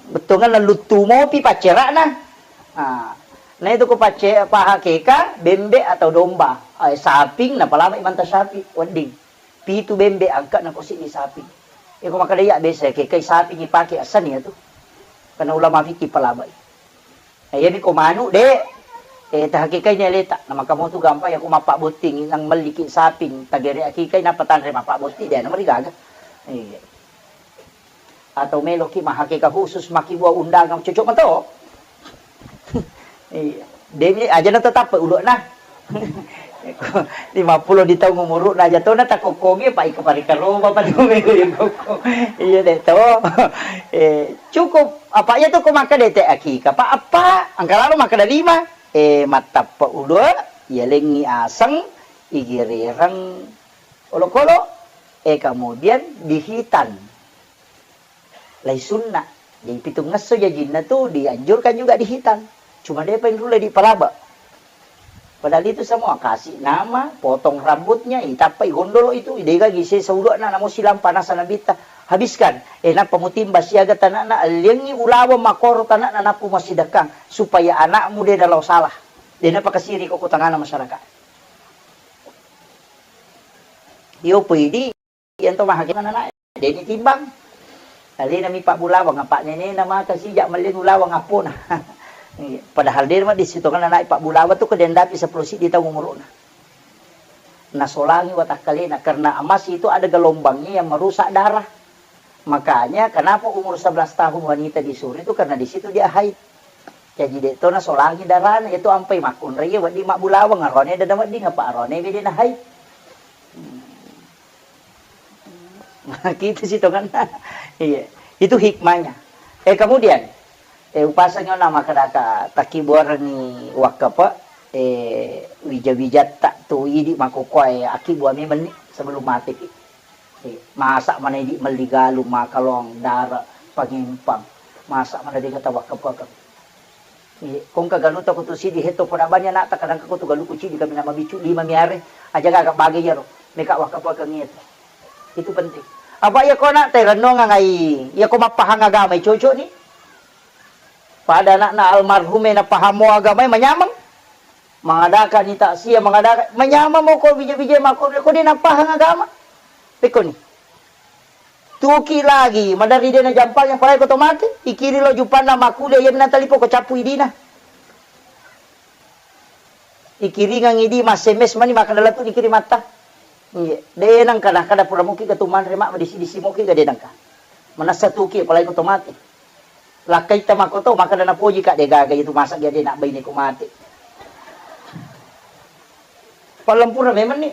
Bettuanna luttu mopi paccerana. Nah, na itu ko pacce-, pahakeka, bembe atau domba, eh, saping, napalama manta sapi, wedding. Pitu bembe angka na ko siddi saping. Iko makkeda iya biasa kekai saping ipake asani ya tu. Karena ulama fikih palabai. Nah, iyami ko manu, de', eh, tahakikaini aleta. Na maka motu gampang ya ko mappabbotting, nang melliki saping, tagere akikai, nappa tanre mappabbotting, de', na marigaga. Iya. Atau meloki mahakika khusus, maki buah undangan, cocok mato. Iya. De' mi, aja na tetap ulokna. Lima puluh di taung umuru'na aja to na takokkongi, Pak, iko parika roba, Pak, tu mego iko. Iya de' to. Eh, cukup. Apa iya tu ko makkeda te akika, Pak, apa? Engka lalo makkeda lima. Eh, mattappa udo, iyalengi aseng, igerereng olokolo, eh, kemudian dihitan. Lai sunna. Jadi pitungngesso jajinna tu dianjurkan juga dihitan. Cuma de'pa inrulle dipalaba. Padahal itu semua kasih nama, potong rambutnya, itappai gondolo itu, idegagi sesa udu'na, namo silang panasa nabitta, habiskan. Eh, nappa mutimba siaga tanakna, alliangi ulaweng makoro tanakna, nappa masidekang, supaya anakmu de' nalao salah, de' napakasiri ko tangana masyarakat. Iyo pidi. Iyanto mahakimana nae, de' nitimbang. Alena mi pabbulawang, apa nenena maka sija malleng ulawang appona. Iya, padahal de' maddi sitongenna nae pabbulawang tu ko de' ndapi seppulo siddi taung umuru'na. Nasolangi watakkalena, karena emas itu ada gelombangnya yang merusak darah. Makanya kenapa umur sebelas tahun wanita disuruh itu, karena di situ dia haid. Jadi de' to nasolangi darahna, itu ampai makkunrai wedding mabbulawang, arone de' na wedding apa arone bede na haid. Hmm. Kita sitongenna. Iya, itu hikmahnya. Eh, kemudian, eh, upasangi ona makkedaka takkibuarengngi wakkape, eh, wija-wijatta tu idi makkokkoe akkibuang memenni sebelum mateki. Eh, masa mana idi melli galung, makalong, dara, pangempang. Masa mana de' kata wakkapekeng. Iya, ko engka galuta ko tu siddi hetto poda bani anakta, kadang ko tu galuku ciddi kami nama biccu lima miare, aja gaga bage iyaro, meka wakkapekeng itu. Itu penting. Apa iya ko anakta rennongang ai, iya ko mappahang agama cocok ni. Pada anakna almarhum e napahamo agama e manyameng. Mangadakani taksia, mangadaka, manyameng mo ko bija-bija makko ko de' napahang agama. Pekko ni. Tuki lagi, maderri de' najampang yang palai ko to mate, ikiri lo jupanna makkuliah, iya minang talipo ko cappu idina. Ikiringang idi, ma-S M S mani, makkeda lettu nikiri matta. Iya, de' nengka, nengka pura muki ga tu manre ma, disi-disi muki ga de' nengka. Manessa tuki, palai ko to mate. Lakkaitta makkoto, makkeda napoji ka de' gaga itu masa ga de' nabbaine ko mate. Pallempura memang ni.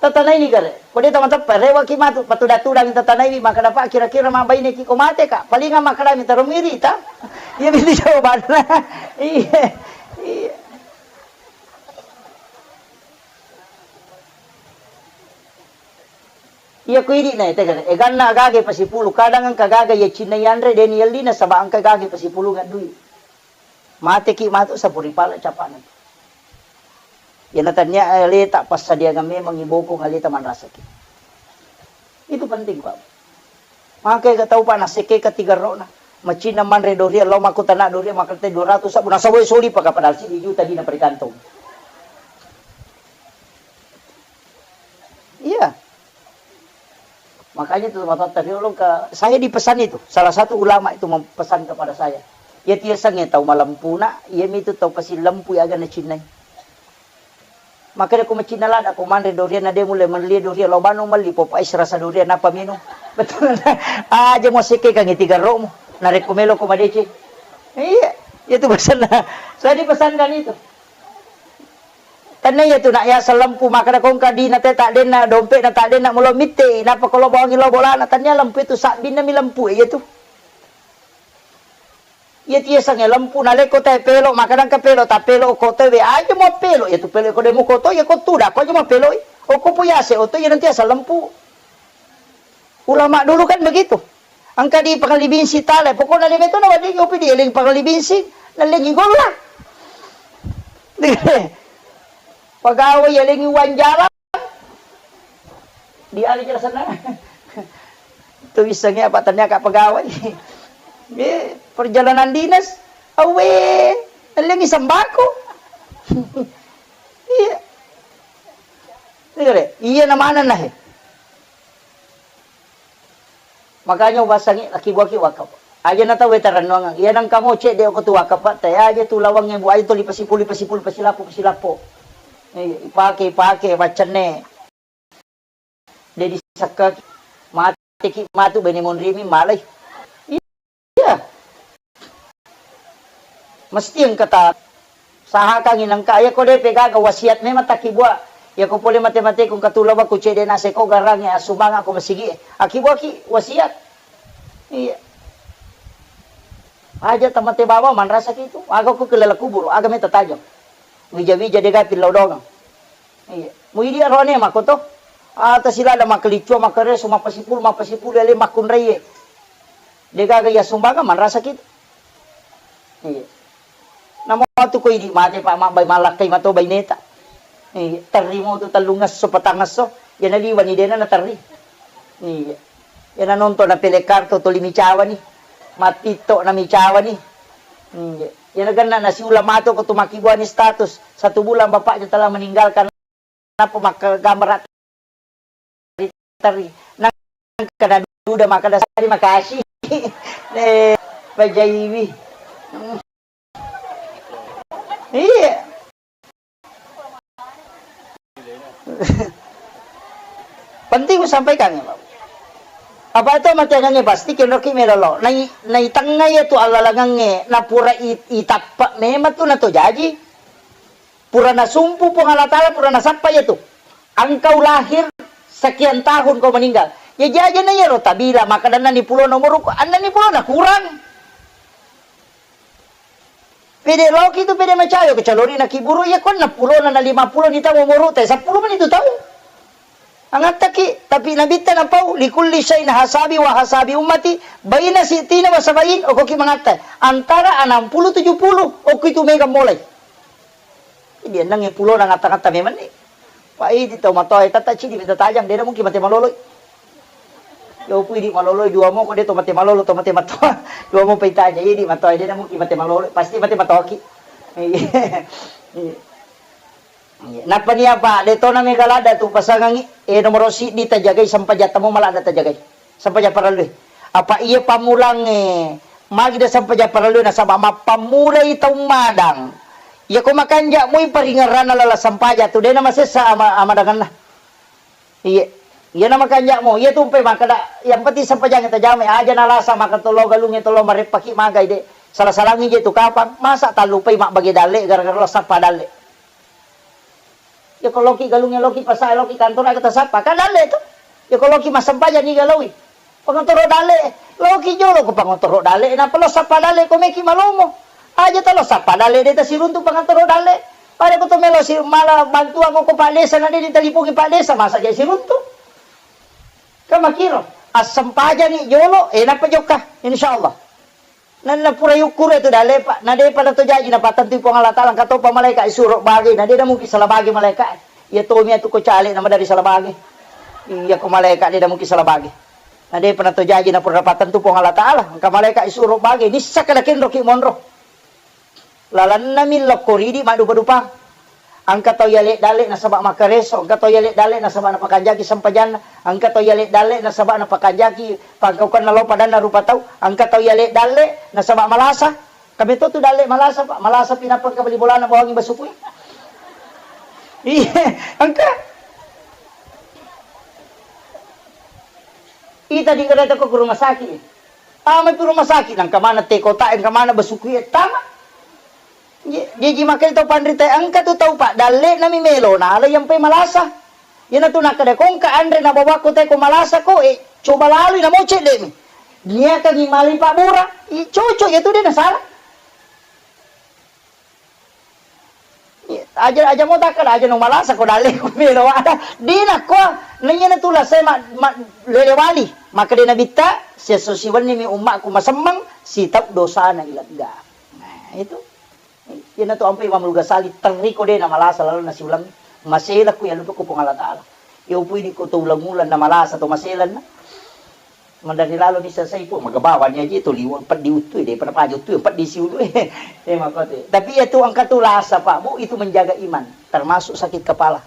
Tatanaini gare. Ko de' tamateppa, rewaki matu, patuda-tudang tatanaiwi, makkeda, "Pak, kira-kira mabbaineki ko mate ka?" Palinga makkedami, "Taro miri ta?" Iya itu jawabanna. Iya. Iya. Iya ko idi na, eh, tegana. Eganna agaga pasipulu, kadang engka gaga iya cinna yanre, de' ni yelli nasaba engka gaga pasipulungang dui. Mateki matu sapuri pala capana. Iyana tania aleta passadiangang memang ibokong aleta manrasaki. Itu penting, Pak. Maka ega tau, Pak, nasekke katigarrona. Macinna manre doria, lao makkutana doria, makkate dua ratus sabbu, nasawai soli paka padahal siddi juta dina perikantong. Iya. Makanya itu matotta riolo ke, saya dipesan itu. Salah satu ulama itu mempesan kepada saya. Iya tiasengnge tau malempuna, iya mitu tau pasillempu aga nacinnai. Makanya ko macinna lada ko manre dorian na de mulle melli dorian, lo bano melli popo es rasa dorian apa minum. Betul. Aja mo sekke kangi tiga romo. Narekko melo ko madeceng. Iya, itu pesanna. Saya dipesankan itu. Tanna iya tu nak ya selempu makana kongka dina te tak denna, dompet na tak denna, mulo mitte, napa ko lo bawangi lo bolana, tanna lempu itu sabbinna mi lempu iya tu. Iya tu yasengnge lempu, nalekko tae pelo, maka nangka pelo, ta pelo ko tae we aja mo pelo, iya tu pelo ko demo koto, iya ko tuda, ko aja mo pelo, oko pu yase oto, iya nanti asal lempu. Ulama dulu kan begitu. Engka di pangalibing sitale, pokokna lebe to na wadde opi di eling pangalibing si, nalengi golla. Pegawai elengi uang jalan. Di ali jelasanna. Tu issengnge apa tania ka pegawai. Eh, perjalanan dinas. Awe, elengi sembako. Iya. Iya, iya na mana nah. Makanya ubasangi laki buaki wakaf. Aja na tau weta rennuangang. Iya nang kamu cek dek aku tu wakaf, Pak. Teh aja tu lawangnge bu aja tu lipasipu, lipasipu, lipasilapo, pasilapo. Eh, ipake, ipake, macenne. Dedi sakka mati ki matu bene monrimi malai. Iya. Mesti engka ta sahakangi nengka iya ko depe gaga wasiat memang takkibua. Iya ko pole mate-mate ku engka tu lawa ku cede nase ko garange asumanga ko masigi. Akibua ki wasiat. Iya. Aja tamate bawang manrasa ki tu. Aga ku kelala kubur, aga meta tajang. Wija-wija dega pillau dongang. Iya. Muidi arone mako to. Ata silada makkelicua makkareso mappasipulu mappasipulu ale makkunraie. Degaga iya sumbangan manrasa ki tu. Iya. Namo tu ko idi mate pa mabbai malakkai mato baineta. Iya. Terri mo tu tellungesso patangesso. Iya naliwani dena naterri. Iya. Iya nanonton na pele kartu tuli micawani. Mattitto na micawani. Iya. Iya nagenna nasiula mato ko tu makkibuani status. Satu bulan bapaknya telah meninggalkan. Nappa makkagambar tari-tari. Nangka naduda makkeda, "Terima kasih." Eh, pajaiwi. Iya. Penting kusampaikan ya, Pak. Apa itu matiangannya pasti kenroki melolo. Nai, naitengnga ya tu allalangangnge, napura i-, itappa memang tu nato jaji. Pura nasumpu Puang Allah Ta'ala, pura nasappa iya tu. Engkau lahir sekian tahun kau meninggal. Ya jaja na iyaro tabila maka dan ni pulona umurku, anna ni pulona kurang. Pede loki tu pede macayo kecalori na kiburu iya kon na pulona na lima puluh ni tahu umuru te sepuluh menit tu tahu. Angattaki, tapi Nabitta napau, "Likulli syai'in hasabi wa hasabi ummati, baina sitina wa sabain," okoki mangatta. Antara enam puluh tujuh puluh, okko itu mega mulai. Jadi enneng pulona ngatta-ngatta memang ni. Pak idi tau matoa, tata cidi mita tajang, dena mungkin mate maloloi. Yo pui di maloloi dua mo ko de to mate malolo to mate matoa. Dua mo pai tajang, idi matoa, dena mungkin mate maloloi, pasti mate matoaki. Iya. Iya. Nappa nia, Pak, de tona mega ladda tu pasangangi, eh, nomoro siddi tajagai sempajatta mo maladda tajagai. Sempajang parellue. Apa iya pammulangnge, magi de sempajang parellue nasaba mappammulai tau madang. Iya ko makanja moi paringerranna lala sempajang tu, de na masessa ama-, amadangenna. Iya. Iya na makanja mo, iya tumpe makkeda, yang penting sempajangnge tajamai, aja nalasa maka tolo galungnge tolo mareppaki magai de. Sala-salangi je tu kapang, masa tallupai mabbage dalle gara-gara lo sappa dalle. Iya ko loki galungnge loki pasa loki kantor aga tasappa, kan dalle tu. Iya ko loki massempajang niga loi. Pangotoro dalle, loki jolo ko pangotoro dalle, napa lo sappa dalle ko meki malomo. Aja talo sappa dalle de tasiruntu pangotoro dalle. Pada ko to melo si mala bantuan ko Pak Desa na de ditalipungi Pak Desa, masa jadi siruntu. Kan makiro, assempajani jolo, eh, napa jokka, insyaallah. Na, na pura yukkuru tu dalle, Pak. Na depa na to jaji na patentui Puang Allah Taala, engka topa malaika isuro bage, na de na mungkin salah bage malaika. Iya tomi atu ko caleg na madari salah bage. Iya ko malaika de na mungkin salah bage. Na depa na to jaji na pura patentu Puang Allah Taala, engka malaika isuro bage, nissaka na kenro ki monro. Lalanna mi lokko ridi maddupa-dupa. Engka tau yaleng dalle nasaba makkareso, engka tau yaleng dalle nasaba napakanjaki sempajanna, engka tau yaleng dalle nasaba napakanjaki pangkaukanna lao padanna rupa tau, engka tau yaleng dalle nasaba malasa. Kami to tu dalle malasa, Pak. Malasa pi nappa engka bali bolana bawangi basukui. Iya, engka. Ita di kereta ko ke rumah sakit. Ama tu rumah sakit, nangka mana te kota, engka mana besuku ya tama. Ye, jaji makanya tau panrita engka tu tau pak dalle nami melo nala yang pe malasa. Yana tu nakada kongka anre na bawa ko te ko malasa ko, eh, coba lalui na mocek demi. Niakangi mali pak bura, i cocok ya tu dia na salah. Aja, aja mo takkeda, aja no malasa ko dalle ko melo ada. Dina ko nanya na tula saya ma, ma, lele wali. Maka de nabitta, siesso siwenni mi ummakku masemmeng, sitau dosana ilegga. Nah, itu. Iyana tu ampai Imam Al-Ghazali terri ko de na malasa lalu nasiulang. Masela ku ya lupa ku Puang Allah Ta'ala. Ya upui di ko to ulang-ulang na malasa to maselan na. Mandari lalo bisa sai pun, magabawani aja itu liwang peddi uttui, daripada paja uttui, peddi siulu. Eh, makkote. Tapi ya tu engka tu lasa, Pak, Bu, itu menjaga iman, termasuk sakit kepala.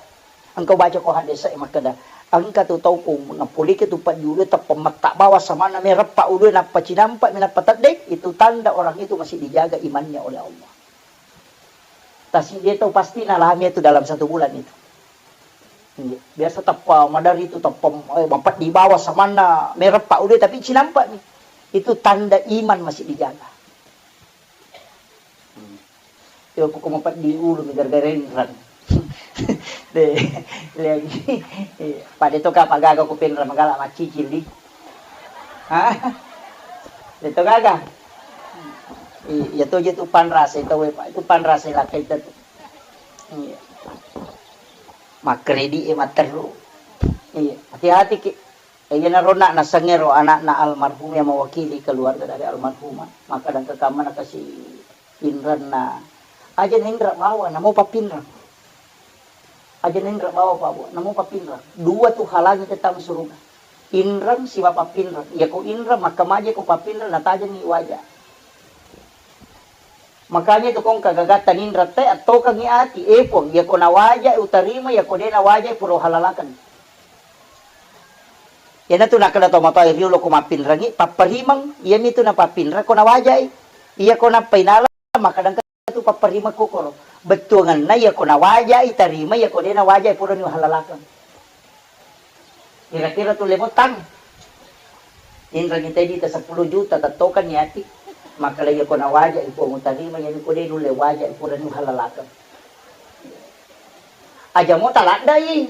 Engkau baca ko hadis saya makkeda, engka tu tau ko ngapulike tu peddi ulu, teppa metta bawa samana mereppa ulu, nappa cinampa, minappa tedde, itu tanda orang itu masih dijaga imannya oleh Allah. Tasi dia tahu pasti nalami itu dalam satu bulan itu. Iya, biasa teppa madari itu teppa, eh, mapeddi bawa samanna mereppa udah tapi cinampa nih. Itu tanda iman masih dijaga. Hmm. Yo pokok mapeddi ulu mi gara-gara inrang. Deh, lagi. Iya, pada itu kapa gaga ku penrang magala macicil di. Hah? Itu gaga. Iya, itu aja itu panrasa itu, Pak. Itu panrasa lakai itu. Iya. Makkredit e matteru. Iya, hati-hati ki. Eh, iyana ronna nasengngero anakna almarhum yang mewakili keluarga dari almarhumah. Maka dan kekamana kasih pinranna. Aja nendra bawa, namo papinrang. Aja nendra bawa, Pak, Bu, namo papinrang. Dua tu halangi kita masuk surga. Inrang siwa papinrang. Iya ko inrang, maka maje ko papinrang, natajengi waja. Makanya itu kong kagagatta ninra te attokengi ati, eh Puang, iya ko nawaja utarima, iya ko de nawaja puro halalakan. Iyana tu nakkeda to matoa riolo ko mappinrangi, papparimeng, iya mitu napappinra ko nawajai. Iya ko nappainala, maka dengka tu papparimeng kokoro. Bettuangenna iya ko nawajai tarima, iya ko de nawajai purani halalakan. Kira-kira tu lemotang. Inrang itai dita sepuluh juta tattokan niati. Maka iya ko nawaja iko mutarima, iya ko de nulle waja iko dan halalakan. Aja mo taladdai.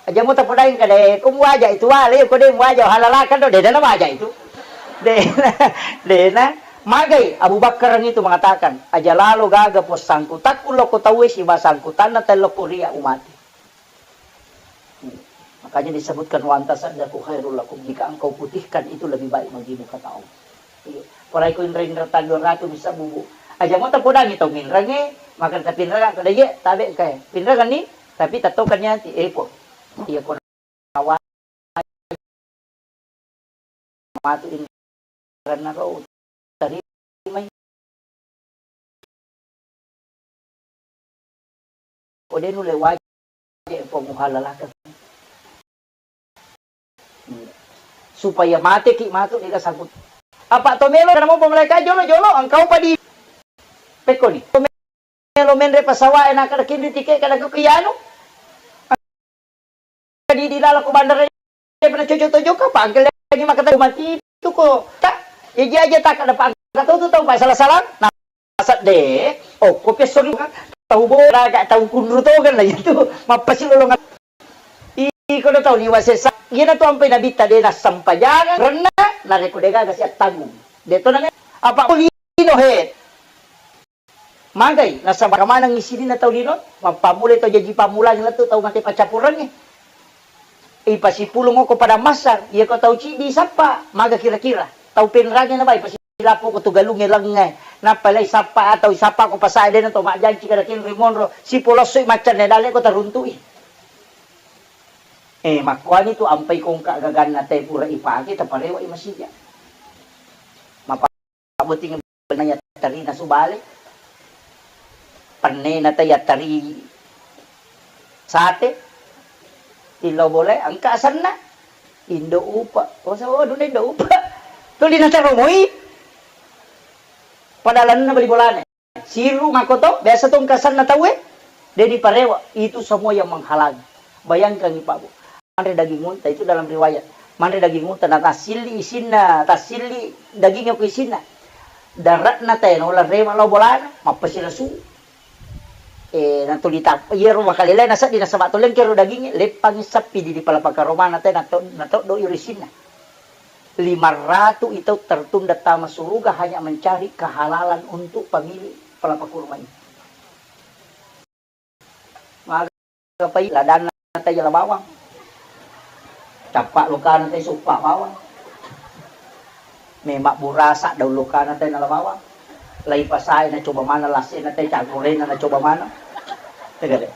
Aja mo tapodai kada ko muwaja itu wale ko de muwaja halalakan do de dana waja itu. De dena magai Abu Bakar itu mengatakan, aja lalo gaga posangku takku loko tauwe si basangku tanna tello ko ria umati. Makanya disebutkan, "Wa anta saddaku khairul lakum," jika engkau putihkan itu lebih baik bagimu, kata Allah. Iya. Porai ko inra-inra tang dua ratus bisa bubu. Aja mo tapodangi tau minrange, maka tapinrang kada ye, tabe kae. Pinrang ni, tapi tatokan nyati, eh po. Iya ko matu inranna ro tarimai. Ode nulle waje po muhalalakeng. Supaya mateki matu ega sangkut. Apa to melo kana mo pamalaika jolo-jolo engkau padi. Pekkoni. Melo menre pesawat e, nakada kinri tike, kada ko kianu. Di, di lalo ko bandara, pernah cocok tojok apa? Angkel lagi maka tahu mati itu ko. Tak, ya, ji aja tak ada pangkat tu, tu tahu pasal salah. Nah, sedde. Oh, ko pesori kan. Tahu bola, gak tahu kunru tu kan lah itu. Mapasi lolongan. Iko na tau liwa sesa, iyana tu ampai nabitta de nassampajangan renna, narekko de gaga siattanggung. De to name, apa ko lino he. Magai, nasaba kamanengngi sininna tau lino, mappammulai tau jaji pammulang lettu tau mate paccappurengnge. Ipasipulung okko padang massar, iya ko tau ciddi sappa, maga kira-kira, tau penrangnge nabai pasi Lappo ko tu galungnge lengnge, nappa lai sappa atau sappa ko pasae dena to majjanci kada kenri monro, sipolossoi maccanne dalle ko taruntu'i. Eh, makkuani tu ampai kongka gaganna te pura ipake, taparewa i masija. Mapa botting benaya tarina subale. Pennena te yattari sate, tillo bole, engka asenna. Indo upa. Oh, sa-, oh, duna indo upa. Tuli nataromoi. Pada lanna bali bolana. Siru makoto, biasa to engka asenna tauwe. De' diparewa, itu semua yang menghalangi. Bayangkan, Pak, Bu. Manre daging unta itu dalam riwayat. Manre daging unta, na tassilli isinna, tassilli dagingnya ku isinna. Dare'na tae naola rewe lao bolana, mappasilasu. Eh, natuli tappa, iyaro makalelai naseddi nasaba toleng kero dagingnge, leppangi sappi di, di pala pakaromana tae nato-, natoddo iro isinna. Lima ratu itu tertunda tama suruga hanya mencari kehalalan untuk pemilik pala pakurma ini. Maga pai ladanna tai jala bawang. Cappa lokana tai suppa bawang. Memang burasa daun lokana tai nala bawang. Lai pasai na coba mana lasena tai cagorena na coba mana. Tegale.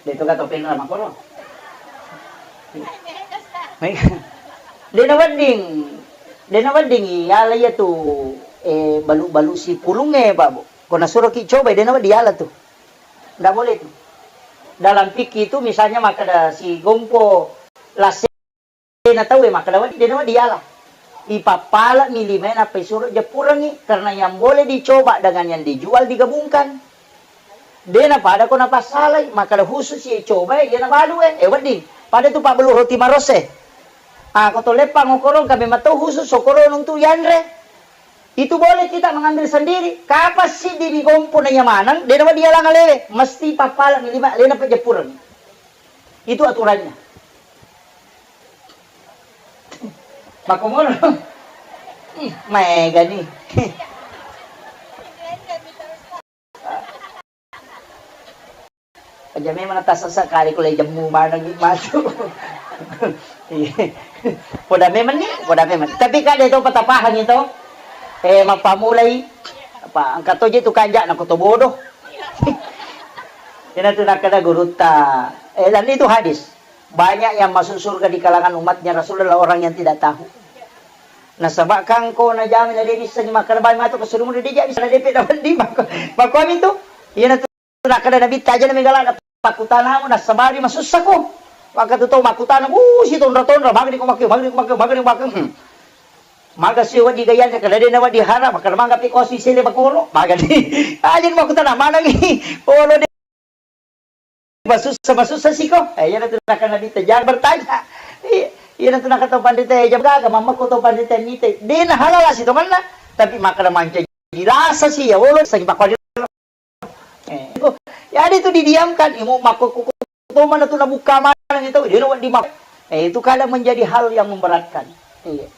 De' tu ka topeng la makkoro. De' nawedding, de' nawedding iyala iyatu, eh, balu-balu sipulungnge, Pak, Bu. Ko nasuroki cobai, de' nawedding iyala tu. Ndak boleh tu. Dalam fikih itu misalnya makkeda sigompo lase na tauwe makkeda wedding, de' nawedding diala. Ipappala'mi limae nappa isuro jeppurengngi, karena yang boleh dicoba dengan yang dijual digabungkan. De' napada ko napassalai, makkeda khusus icobai, iya nabalu e, eh, wedding. Pada tu pabbelu roti marosse. Ah, ko to leppang okorong, kami matau khusus okorong untuk yanre. Itu boleh kita mengambil sendiri. Kapan siddi digompo na iya maneng, de' nawedding dialang alewe. Mesti pappala'mi lima, alena pejeppurengngi. Itu aturannya. Makkomono. Ih, maega ni. Aja memang natasasa kali ko le jemmu maneng ni matu. Iya. Poda memang ni, poda memang. Tapi kan itu patapahang itu. Eh, mappamulai. Apa, angkat toje tu kanja na ko to bodoh. Ina tu nakkeda gurutta. Eh, dan itu hadis. Banyak yang masuk surga di kalangan umatnya Rasul adalah orang yang tidak tahu. Nasaba kan ko najami na de' bissengi makkeda bai matu ke surga de' jadi bisa na depe dapat di mako. Mako ami tu. Iya na tu nakkeda Nabi taja na megala na pakutanamu nasabari masussako. Maka tu tau makutana, uh, si tonra-tonra, magni ko makke, magni ko makke, magni ko makke. Hmm. Maga si wadi gayan kada de' na wadi hara, maka mangga pi kosi sele bakoro. Maga di. Aja makutana manengi. Olo de' Masussa, masussa siko. Eh, iya natu nakkeda Nabitta, jangan bertanya. Iya, iya natu nakkeda tau panrita, eh, jam gaga, mammako tau panrita mite. De' nahalala sitongenna. Tapi makkeda mancaji rasa si, ya Allah, sagi pakkuali. Eh, iko, ya ada itu didiamkan, imo makko ko to mana tu nabuka mana gitu, dia di mak-, eh, itu kadang menjadi hal yang memberatkan. Iya.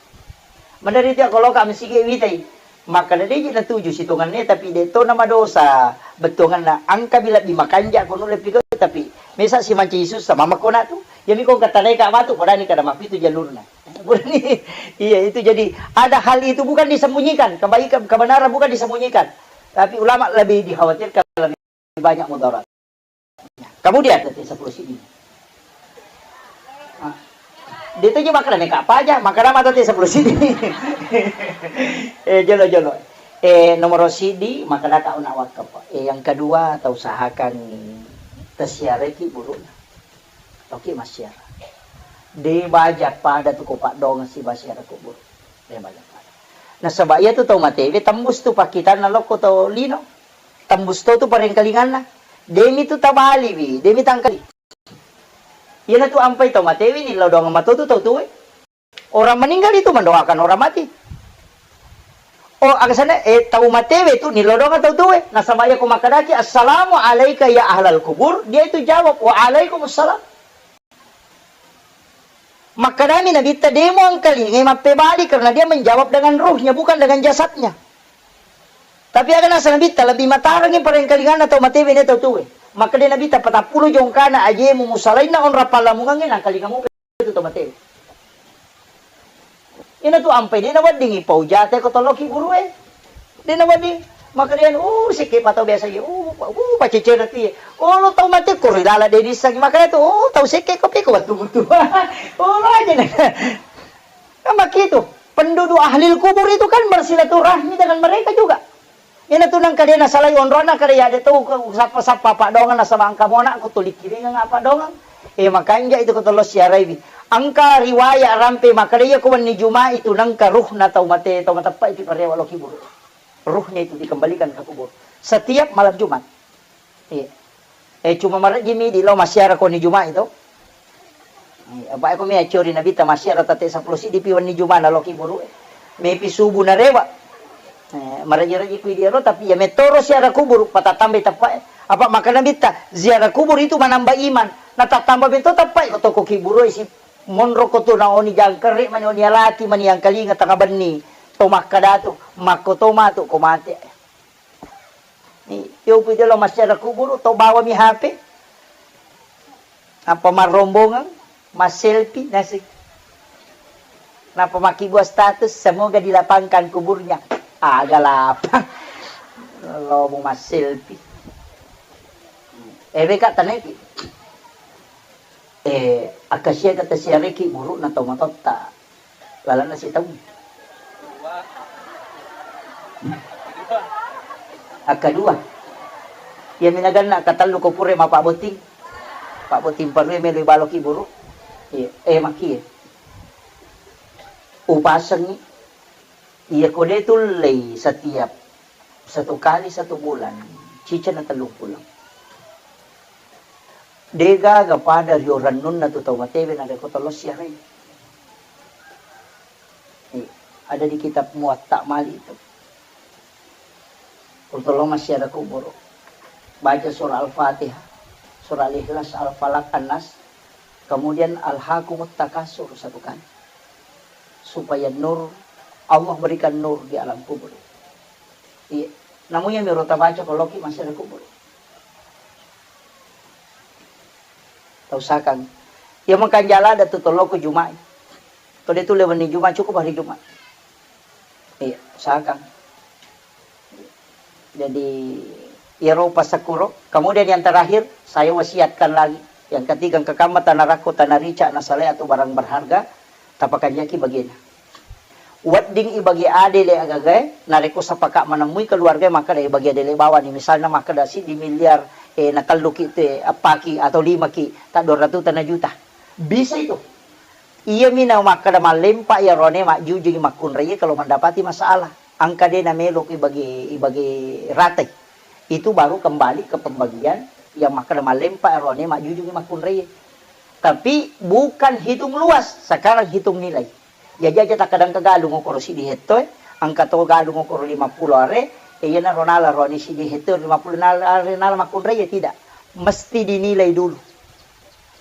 Menderita kalau kami sige witai. Makkeda de' ji natuju sitongenna, tapi de' to namadosa bettuanganna. Engka bi lebbi makanja ko nulle pigau, tapi mesa si mancaji sussa, mammako na tu. Iyami ko engka tanai ka matu, padani kada mapitu jalurna. Burani. Iya, itu jadi ada hal itu bukan disembunyikan, kebaikan, kebenaran bukan disembunyikan. Tapi ulama lebih dikhawatirkan lebih banyak mudarat. Kemudian tadi sepuluh sini. Ah. Dia tu je makkeda meka apa aja, makkeda mata tadi sepuluh sini. Eh, jolo, jolo. Eh, nomor sidi, makkeda ka una wakaf. Eh, yang kedua, tau usahakan tasiareki burukna. Oke, massiara. De' baja pada tu ko paddongeng si basiara kubur. De' baja pada. Nasaba iya tu tau matewe tembus tu pakkitanna lokko tau lino. Tembus to tu parengkalinganna. De' mi tu tabaliwi, de' mi tangkali. Iyana tu ampai tau matewe ni lao doang mato tu tau tuwe. Orang meninggal itu mendoakan orang mati. Oh, aga sana, eh, tau matewe tu nilodonga tau tuwe. Nasaba iya ko makkedaki, "Assalamu alaika ya ahlal kubur," dia itu jawab, "Wa alaikumussalam." Makkedami Nabitta, "Demo engkalingai mappebali," karena dia menjawab dengan ruhnya, bukan dengan jasadnya. Tapi aga nasa Nabitta, lebih matarangi parengkalinganna tau matewe ne tau tuwe. Makkeda Nabitta, "Patappulo jongkana ajemu musalainna onrang pallamungangnge, nangkalinga mupa." Itu to mate. Ina tu ampai de' naweddingi pau jate ko toloki gurue. De' nawedding. Makanya, uh, sekke pa tau biasa ye. Uh, uh, pacecere tu ye. Oh, lo tau mate ko ri lala de' dissengi. Makanya tu, oh, tau sekke ko peko wettu mutu. Oh, lo aja na. Kan begitu. Penduduk ahli kubur itu kan bersilaturahmi dengan mereka juga. Ina tu nengka de' nasalai onronna, kada iya de' tau sappa-sappa paddoangeng nasaba engka mona ko tuli kiringeng apa paddoangeng. Eh, makanja itu ko tollo siaraiwi. Engka riwayat rampe makkeda iya ko wenni Juma'i tu nengka ruhna tau mate, tau mateppa itu parewa lo kiburu. Ruhnya itu dikembalikan ke kubur. Setiap malam Jumat. Iya. Eh, cuma marejjimi di lo massiara koni Jumat itu. Iya, apa aku mi acori Nabi ta massiara tate sepuluh sidi pi wenni Jumat na lo kubur. Mepi subuh na rewa. Eh, marejji-rejji kui dia ro, tapi ya metoro siara kubur, patatambai teppa. Apa maka Nabi ta ziarah kubur itu menambah iman. Na tatamba beto teppa ko toko kubur isi. Monro ko tu naoni jangkere mani oni alati mani yang kalinga tengah benni. To makkada tu, makko to matu ko mate. Ni, yo pi jolo massiara kubur, to bawa mi H P. Apa marrombongan, masselfie, nasik. Napa makkibua status, semoga dilapangkan kuburnya. Aga lapang. Lo mu masselfie. Ebe ka taneki. Eh, akasiaga tasiareki burukna tau matotta lalenna sitaung. Akkadua, iya minaganna akkatellu ko pura mapabbotting. Pabbotting parue melo baloki buruk. Iya, eh, makkie. Upasengi, iya ko de tullei setiap satu kali satu bulan, ciceng na tellung pulo. Degaga pada rio rennunna tu tau matewe narekko tollo siarai. Eh, ada di kitab Muwatta Malik itu. Untuk lo masih ada kubur. Baca surah Al-Fatihah, surah Al-Ikhlas, Al-Falaq, An-Nas, kemudian Alhaakumut Takatsur satu kali. Supaya nur, Allah berikan nur di alam kubur. Iya. Namu iya miro tabaca ko loki masih ada kubur. Tau sakang. Iya makanjala ada tu toloko Jumat. Ko de tu lewenni Jumat, cukup hari Jumat. Iya, sakang. Jadi, iyaro passakkuro. Kemudian yang terakhir, saya wasiatkan lagi. Yang ketiga, engka kamma tanah rakko, tanah rica, na salai atau barang berharga, tapakanjaki bagena. Wedding ibagi adele agagae, narekko sepakat menemui keluarga makkeda ibagi adele bawani, misalnya makkeda siddi miliar, eh, na telluki te, appaki atau limaki, ta dua ratus tana juta. Bisa itu. Iyami na makkeda mallempa iyarone majjujungi makkunraie kalau mendapati masalah. Engka de namelo ibagi, ibagi ratai. Itu baru kembali ke pembagian yang makkeda mallempa iyarone majjujungi makkunraie. Tapi bukan hitung luas, sekarang hitung nilai. Jaji aja takkadang ke galung okoro siddi hetto, eh. Engka to galung okoro lima puluh are, eh, iyana ronala roni siddi hetto lima puluh nala, are nala makkunrai, ya tidak. Mesti dinilai dulu.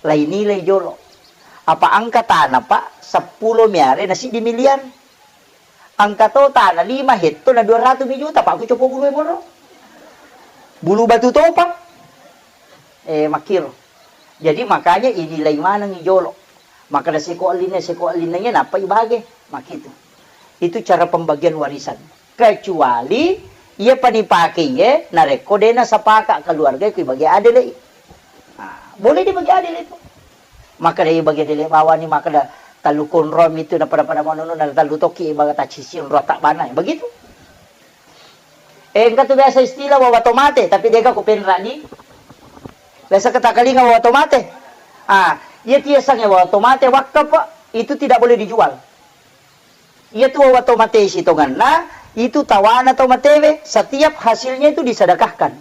Lai nilai jolo. Apa engka tanah, Pak, seppulo mi are na siddi miliar. Engka to tanah lima hetto na dua ratus mi juta, Pak, ku copo bulu e moro. Bulu batu topa. Eh, makkiro. Jadi makanya inilai maneng i jolo. Makkeda seko ellinna, seko ellinna iya nappa ibage. Makkitu. Itu cara pembagian warisan. Kecuali iya pani pake iye narekko de nasapaka keluarga ku ibage adele i. Nah, boleh dibagi adele itu. Makkeda ibage adele bawani, makkeda tallu konro mitu na pada-pada manono na tallu toki ibaga tacisi onro tabbana. Begitu. Eh, engka tu biasa istilah wawa tomate, tapi dega ku penrani. Biasa kita kalinga wawa tomate. Ah, iya tiasangnge wawa tomate wakaf, Pak, itu tidak boleh dijual. Iya tu wawa tomate sitonganna, itu tawana tomatewe, setiap hasilnya itu disedekahkan.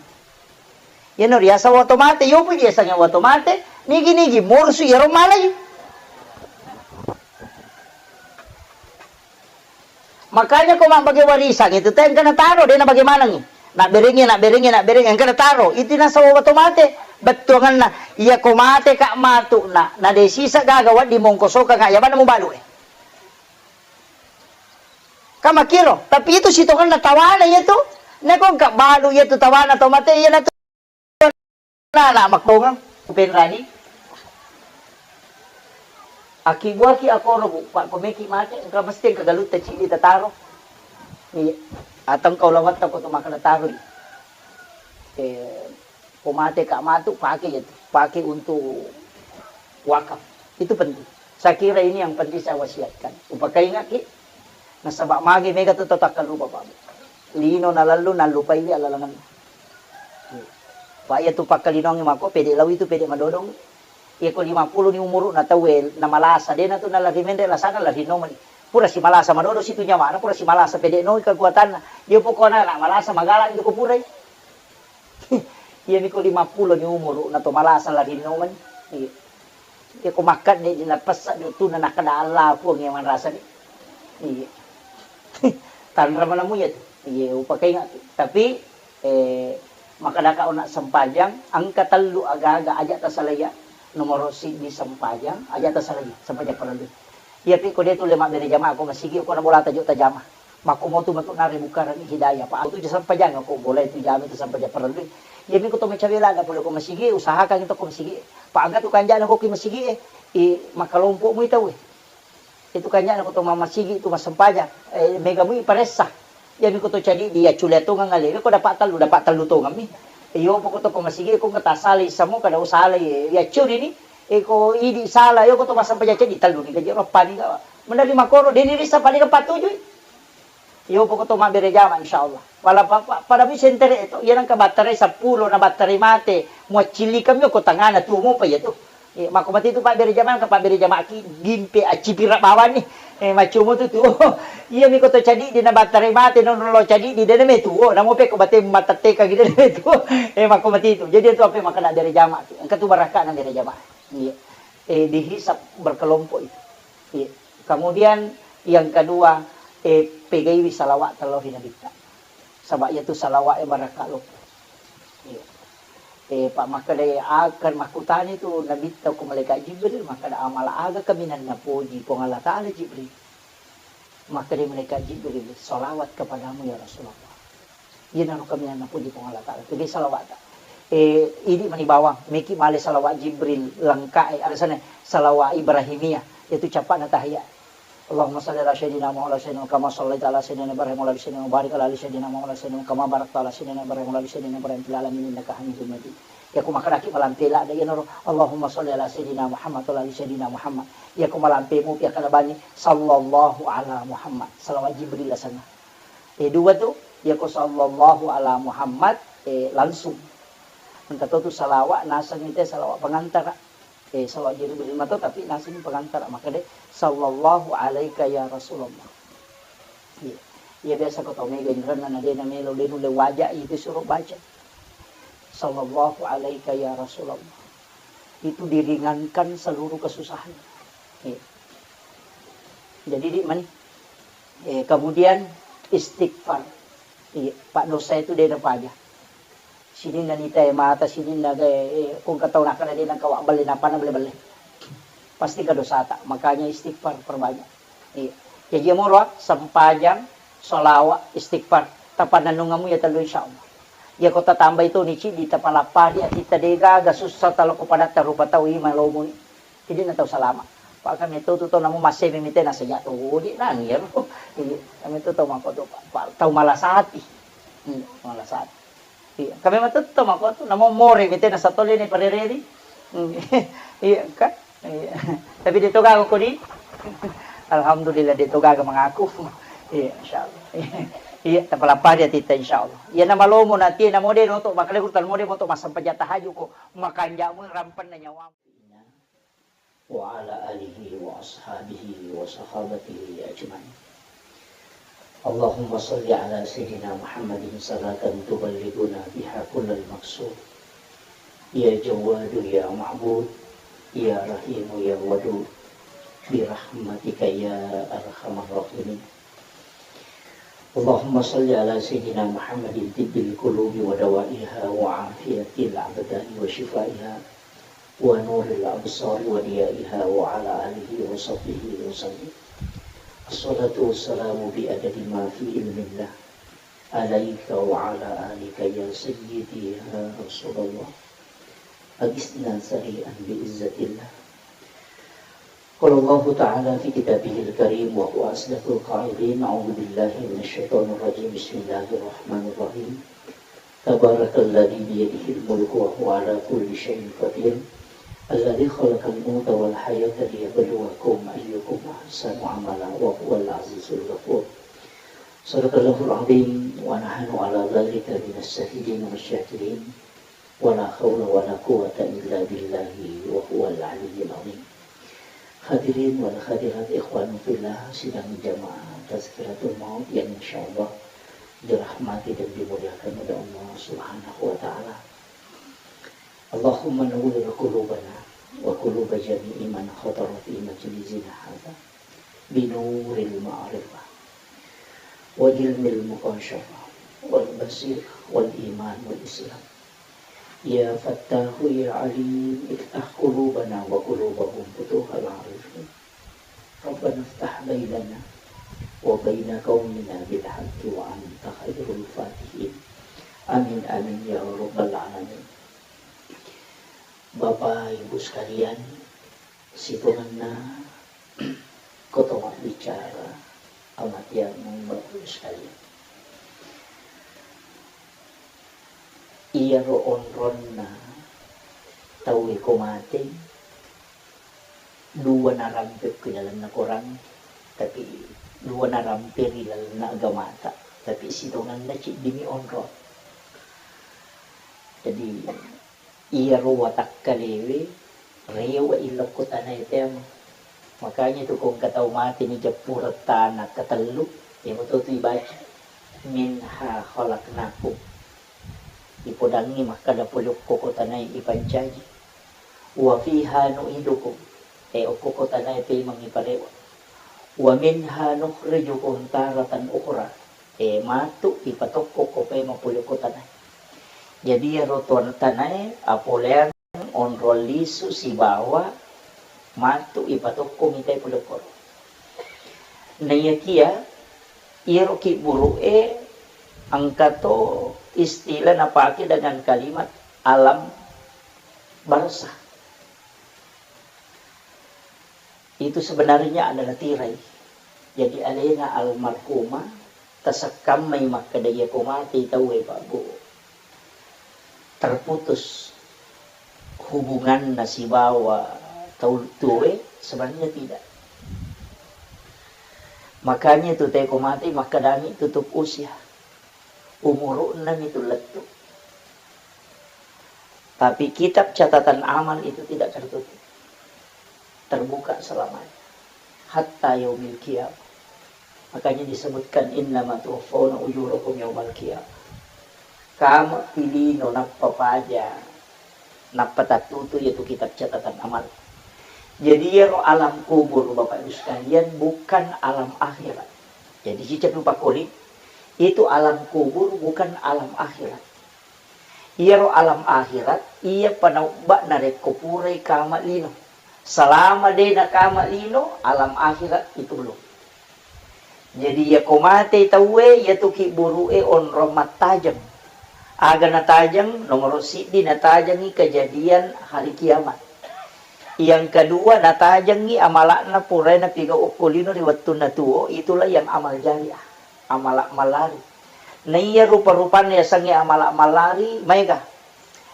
Iya no riasa wawa tomate, yo pi diasangnge wawa tomate, nigi-nigi morsu iyaro malai. Makanya ko mabbage warisang itu, tengka nataro, de nabage manengi. Nabberengi, nabberengi, nabberengi, engka nataro. Itu nasaba wawa tomate. Bettuanganna, iya ko mate ka matu na, na de sisa gaga waddi mongkosoka nga yabana mubalu e. Ka makkiro, tapi itu sitonganna tawana iya tu. Nako engka balu iya tu tawana tomate iya natu. Nana makkongeng, kupenrani. Akkibuaki akoro, Bu, Pak, ko meki mate, engka mesti engka galutta cidi tataro. Iya. Atau engka ulawatta ko to makkeda taroi. Eh, ko mate ka matu, pake iya tu. Pake untuk wakaf. Itu penting. Saya kira ini yang penting saya wasiatkan. Upakaingaki, nasaba magi mega tu tau takkalupa, Pak. Lino nalallu, nallupaiwi alalanganna. Pak, iya tu pakkalinongi mako, pede lau itu, pede madodong. Iya ko lima puluh ni umuru na tau e, na malasa, de na tu nalari menre lasana, lari nomani. Pura simalasa madodo situ nyawana, pura simalasa pede noi kekuatanna. Iya pokona na malasa magala itu ko purai. Iya miko lima pulo ni umuru na to malasa lari no mani. Iya. Iya ko makkadde di napessa di tu na nakada Allah Puang yang manrasa ni. Iya. Tanra manamu ya tu. Iya, upakai ingat. Tapi eh, makkadaka ona sempajang, engka tellu aga-aga aja tasalaiya. Nomoro siddi sempajang, aja tasalaiya, sempajang parellu. Iya pi ko de tulle mabbere jamaah ko masigi, ko na bolata jo tajama. Makko motu matu nare bukarang hidayah. Pa tu sempajang ko boleh tu jami tu sempajang parellu. Iya mi ko to mecawe lada pole ko masigi, usahakan to ko masigi. Pa aga tu kanjana ko ki masigi e, i makalompo mu itau e. Itu kanjana ko to mamasigi tu massempajang, eh, mega mui paressa. Iyami ko to cadi dia culia tongang ale, ko dapat tellu, dapat tellu tongang mi. Iyo poko to ko masigi ko ngata salai samo kada usalai, ya curi ni. E ko idi sala, yo ko to massempajang cadi tellu ni gaji roppa ni gawa. Menari makoro, deni risa paling empat tujuh. Iyo poko to mabbere jama insyaallah. Wala pa-, pa-, pada mi sentere to, iya nangka battarai seppulo na battarai mate, muaccillikang mi ko tangana tuo mopa iya tu. Eh, makko mati tu pabbere jama, ka pabbere jamaki gimpe accipira bawani. Eh, maccomo tu tuo. Iya mi ko to cadi di na battarai mate, non lo cadi di dena me tuo, namo pe ko bate mateteka gi dena me tuo. Eh, makko mati tu. Jadi itu apa makana bere jama. Engka tu barakka na bere jama. Iya. Eh, dihisap berkelompok itu. Iya. Kemudian yang kedua, eh, pegaiwi salawat terlebih Nabitta. Saba iya tu salawat e barakka loppo. Iya. Eh, pa makkeda akan makkutani tu Nabitta ko malaikat Jibril, makkeda amal aga kaminang napoji Puang Allah Taala Jibril. Makkeda malaikat Jibril, salawat kepadamu ya Rasulullah. Iyanaro kaminang napoji Puang Allah Taala. Jadi salawat. Eh, idi mani bawang, meki male salawat Jibril lengka e, ada sana salawat Ibrahimiyah, itu capana tahiyat. Allahumma salli ala sayyidina Muhammad wa ala sayyidina kama sallaita ala sayyidina Ibrahim wa ala ali sayyidina wa barik ala ali sayyidina Muhammad wa ala sayyidina kama barakta ala sayyidina Ibrahim wa ala ali sayyidina Ibrahim fil alamin innaka Hamidum Majid. Ya ku makkadaki malampe ladde iyanaro, Allahumma salli ala sayyidina Muhammad wa ala ali sayyidina Muhammad. Ya ku malampe mu pi akkada bani sallallahu ala Muhammad. Salawat Jibril asenna. Eh, dua tu, ya ku sallallahu ala Muhammad, eh, langsung. Engka to tu salawat naseng ite salawat pengantara. Eh, salawat Jibril mato, tapi naseng pengantara. Makkeda, "Sallallahu alaika ya Rasulullah." Iya. Iya, biasa ko tau mega inrenna na de na melo, de nulle waja itu suruh baca. "Sallallahu alaika ya Rasulullah." Itu diringankan seluruh kesusahan. Iya. Jadi, di mani. Eh, kemudian istighfar. Iya, pak dosa itu de na paja. Sininna nitae mata, sininna gae, eh, kong katau nakana de nangka wabbelle, napana belle-belle. Pasti ka dosata, makanya istighfar perbanyak. Iya. Jaji amoro, sempajang, sholawat, istighfar. Tapanennungamu ya tellu, insya Allah. Ya ko tatambai tu ni cidi, tapalappari atitta de gaga, sussa taloko padatta rupa tau ima lomuni. Jadi na tau salama. Pak kami tu tu tau namu masih mimite na sejak tu, jadi nangir. Iya, kami tu tau mako tu, Pak, tau malas hati. Hmm, malas hati. Iya, kami matu to mako tu, namo more mite na satole ni parereri. Hmm. Iya, kan? Iya. Tapi de to gaga ko di. Alhamdulillah de to gaga mengaku. Iya, insyaallah. Iya, tapalappari atitta insyaallah. Iya, na malomo na tie na mode no to, makale kurtan mode mo to massempajang tahajud ko, makanjamu rampenna nyawamu. وعلى آله وأصحابه وصحابته أجمعين. اللهم صل على سيدنا محمد صلاة تبلغنا بها كل المقصود. يا جواد يا معبود، يا رحيم يا ودود، برحمتك يا أرحم الراحمين. اللهم صل على سيدنا محمد طب القلوب ودوائها وعافية الأبدان وشفائها ونور الأبصار وضيائها وعلى آله وصحبه وسلم. الصلاة والسلام بعدد ما في علم الله عليك وعلى آلك يا سيدي يا رسول الله. أغثنا سريعا بعزة الله. قال الله تعالى في كتابه الكريم وهو أصدق القائلين: أعوذ بالله من الشيطان الرجيم. بسم الله الرحمن الرحيم. تبارك الذي بيده الملك وهو على كل شيء قدير. الذي خلق الموت والحياة ليبلوكم أيكم أحسن عملا وهو العزيز الغفور. صدق الله العظيم ونحن على ذلك من الشاهدين والشاكرين. ولا حول ولا قوة إلا بالله وهو العلي العظيم. Hadirin wal hadirat, ikhwan fillah, sidang jamaah tazkiratul maut yang insyaallah dirahmati dan dimuliakan oleh Allah Subhanahu wa Ta'ala. Allahumma nawwir qulubana wa quluba jami'i man hadara fi majlisina hadza binuril ma'rifah wa ilmil mukasyafah wal basir wal iman wal islam. Ya Fattahu ya Alim, iftah qulubana wa qulubahum futuhal arifin. Rabbana iftah bainana wa baina qaumina bil haqqi wa anta khairul fatihin. Amin, amin, ya rabbal alamin. Bapak Ibu sekalian, sitongenna koto mabbicara, amatiang Bapak Ibu sekalian. Iyaro onronna tauwe ko mate, dua narampe ku lalenna korang, tapi dua narampe ri lalenna agamata, tapi sitongenna ciddimi onrong. Jadi, iyaro watakkalewe rewe ilokko tanae temo. Makanya tu ko engka tau mate ni jeppureng tana ketellu, ya betul tu ibaca, "Minha khalaqnakum." Ipodangngi makkada pole okko ko tanae ipancaji. "Wa fiha nu'idukum." Eh, okko ko tanae pemeng iparewa. "Wa minha nukhrijukum taratan ukhra." Eh, matu ipatokko ko pemeng pole ko tanae. Jadi iyaro tuan tanae apoleang onrong lisu sibawa matu ipatokko mitai pole koro. Naiyakia iyaro kibburu'e engka to istilah napake dengan kalimat alam barzah. Itu sebenarnya adalah tirai. Jadi alena almarhumah tasekkammai makkeda iyako matei tauwe, Pak Bu, terputus hubunganna sibawa tau tuwe, sebenarnya tidak. Makanya itu teko mate makkedami tutup usia. Umuru'na mitu lettu. Tapi kitab catatan amal itu tidak tertutup. Terbuka selamanya. Hatta yaumil qiyamah. Makanya disebutkan, "Innama tuwaffawna ujurakum yaumal qiyamah." Kama pilino nappa paja, nappa tattutu yaitu kitab catatan amal. Jadi iyaro alam kubur, Bapak Ibu sekalian, bukan alam akhirat. Jadi cicak lupa koli, itu alam kubur bukan alam akhirat. Iyaro alam akhirat, iya panaubba narekko purai kama lino. Salama de nakama lino, alam akhirat itu belum. Jadi, iyako matei tauwe, iyatu kibburu'e onrong mattajeng. Aga natajeng? Nomoro siddi, natajengngi kejadian hari kiamat. Yang kedua, natajengngi amala'na purae napigau okko lino ri wettunna tuo, itulah yang amal jariah, amala mallari. Naiya rupa-rupanna yasengnge amala mallari, maega.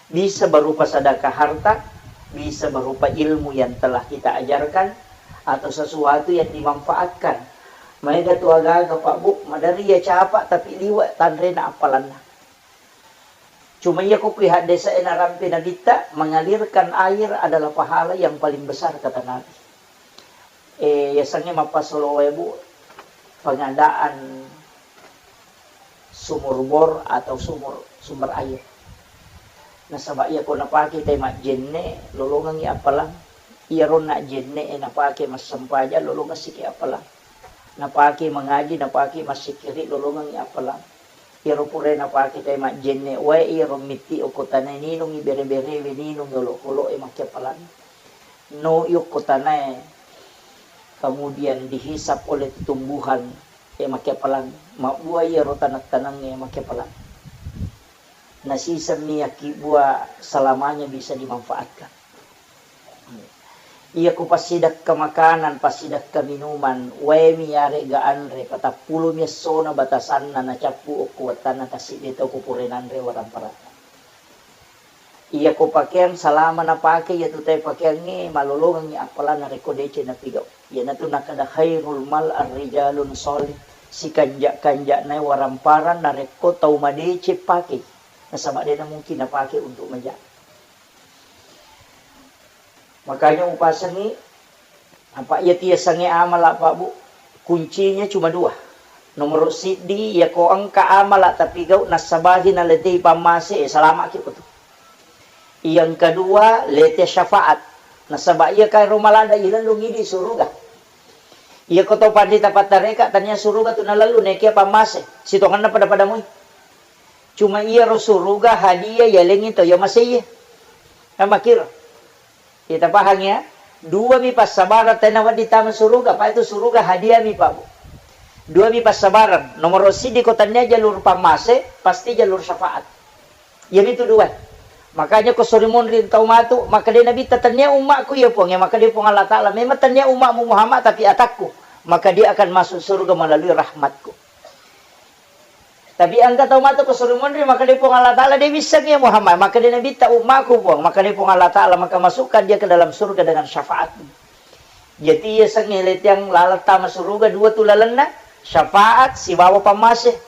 Bisa berupa sedekah harta, bisa berupa ilmu yang telah kita ajarkan, atau sesuatu yang dimanfaatkan. Maega tu agaga, Pak Bu, maderri iya capa tapi liwe tanrena appalanna. Cuma iya ko kui haddesa e narampe nabitta, mengalirkan air adalah pahala yang paling besar, kata Nabi. Eh, yasengnge mappasolo wae, Bu, pengadaan sumur bor atau sumur, sumber air. Nasaba iyako napake tai majjenne, lolongengngi appalang. Iyaro najjenne e napake massempajang, lolongeng siki appalang. Napake mangaji, napake massikkiri, lolongengngi appalang. Iyaro purae napake tai majjenne wae, iyaro mitti okko tanae, ninungngi bere-berewe, ninungngi olokolo'e, makkeappalang. No yokko tanae, kemudian dihisap oleh tumbuhan, e, makkeappalang. Mabbua iyaro taneng-tanengnge, makkeappalang. Nasisemmi yakkibua selamanya bisa dimanfaatkan. Iyako passidekka makanan, passidekka minuman, waemi yaregga anre, patappulomi essona batasanna nacappu okko wettanna tassiddi tau ko pura nanre waramparanna. Iyako pakeang salama napake, iyatu tae pakeangnge malolongengngi appalanna rekko deceng napigau. Iyanatu nakkeda khairul mal ar-rijalun shalih, sikanja'-kanja'nae waramparang narekko tau madeceng pakei, nasaba de namungkin napake untuk maja. Makanya upasengngi Apa iya tiasengnge amala, Pak Bu, kuncinya cuma dua. Nomoro siddi, iya ko engka amala tapi gau nassabari naletei pammase, eh, salama'ki ko tu. Yang kedua, lete syafaat. Nasaba iya kairo malada ilellung idi suruga. Iya ko to panrita pattareka tania suruga tu nalellu nekia pammase. Sitongenna pada-pada mui. Cuma iyaro suruga hadiah yalengngi to iya masei. Kan makkiro. Kita pahang ya. Dua mi passabarang tena wedding tama suruga, apa itu suruga hadiah mi, Pak Bu. Dua mi passabarang. Nomoro siddi ko tania jalur pammase, pasti jalur syafaat. Iyamitu dua. Makanya ko sori monri tau matu, maka de Nabitta tania ummakku ya Puang, ya maka de Puang Allah Ta'ala. Memang tania ummakmu Muhammad, tapi atakku. Maka dia akan masuk surga melalui rahmatku. Tapi engka tau matu ko sori monri, maka de Puang Allah Ta'ala de wisseng ya Muhammad, maka de Nabitta ummakku Puang, maka de Puang Allah Ta'ala, maka masukkan dia ke dalam surga dengan syafaatmu. Jadi, iya sengnge letiang laleng tama suruga dua tu lalenna, syafaat sibawa pammase.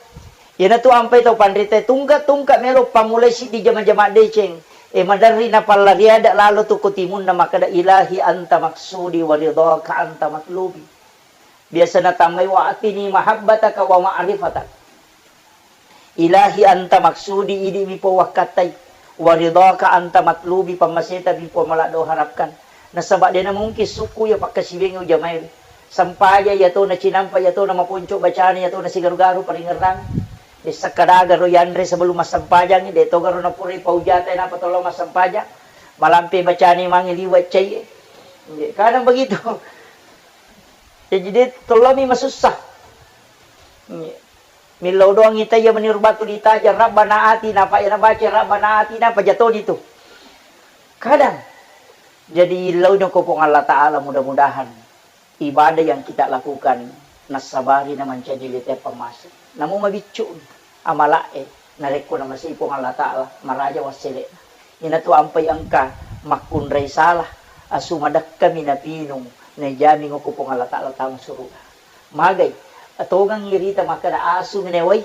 Iyanatu ampai tau panrita tungka-tungka melo pammulai siddi jama-jama deceng. E maderri napallariada lalo tu ko timunna makkeda, "Ilahi anta maksudi wa ridhaka anta matlubi." Biasa natambai, "Wa atini mahabbataka wa ma'rifatak." Ilahi anta maksudi, idi mi Puang wakkattai. Wa ridhaka anta matlubi, pammaseta mi Puang maladdo harapkan. Nasaba dena mungkin sukku ya pakkasiwiang ujamai. Sampaja ya to na cinampa ya to na maponco bacana ya to na sigaru-garu paringerrang. Dessa kadaga ro yanre sebelum massempajang, de to garo na pura paujata napa tolo massempajang. Malampe bacani mangi liwa cai. Kadang begitu. Jadi de tollomi masussa. Millau doang itaiya meniru batu ditajang, Rabbana atina, apa iya nabaca Rabbana atina, apa jatoni tu. Kadang. Jadi, illauno ko Puang Allah Ta'ala, mudah-mudahan ibadah yang kita lakukan nassabari na mancaji lite pammase. Namu mabiccu amala'e, narekko namasei Puang Allah Ta'ala, maraja wassele'na. Inatu ampai engka makkunrai salah, asu madekkami napinung, naijami ngoko Puang Allah Ta'ala tama suruga. Magai, atongang irita makkeda asu menewai,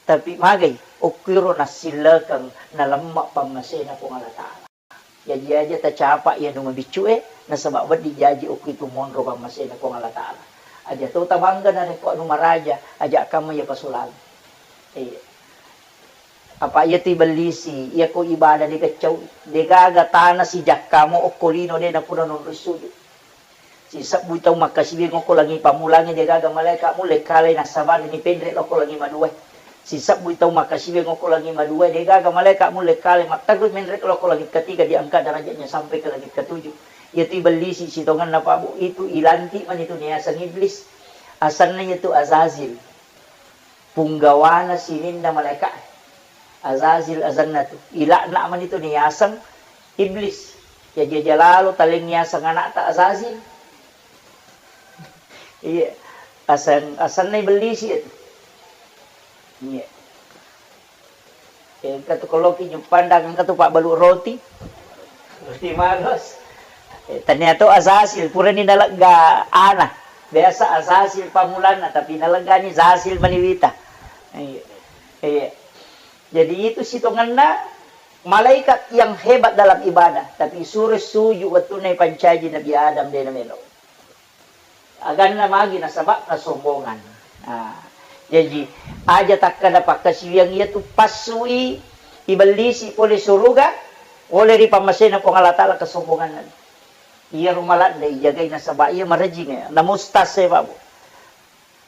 tapi magai, okkuiro nassillekeng nalemma pammasena Puang Allah Ta'ala. Jaji aja tacapa iya nu mabiccu e, nasaba wedding jaji okko itu monro pammasena Puang Allah Ta'ala. Aja to tabangga narekko anu maraja, aja kamma iya pasulang. Iya. Apa iya tu ibellisi, iya ko ibadah de gaccau, de gaga tana sijakkamo okko lino de napura nonroi sujud. Sisebbui tau makkasiwiang okko langi pammulangnge, de gaga malaeka mulle kale nassabari ni penre lokko langi madua. Sisebbui tau makkasiwiang okko langi madua, de gaga malaeka mulle kale matterru menre lokko langi ketiga, diangkat derajatnya sampai ke langit ketujuh. Iya tu ibellisi sitongenna, Pak Bu, itu ilantik mani tu niaseng iblis. Asenna iya tu Azazil. Punggawana sininna malaeka. Azazil asenna tu. Ilakna mani tu niaseng iblis. Jaji aja lalo taleng niaseng anakta Azazil. Iya. Aseng, asenna ibellisi itu. Iya. Eh, engka tu koloki juppandang, engka tu pabbalu roti. Roti maros. Eh, tania to Azazil, purani nalegga ana. Biasa Azazil pamulanna, tapi naleggani Zazil maniwita. Iya. Iya. Jadi itu sitongenna malaikat yang hebat dalam ibadah, tapi sure suju wettunna ipancaji Nabi Adam de namelo. Aganna magi nasaba kesombongan. Nah, jaji aja takkada pakkasiwiang iya tu passui ibellisi pole suruga, pole ri pammasena Puang Allah Ta'ala kesombonganna. Iya rumaladde ijagai nasaba iya marejing ya. Namustas ya, Pak Bu.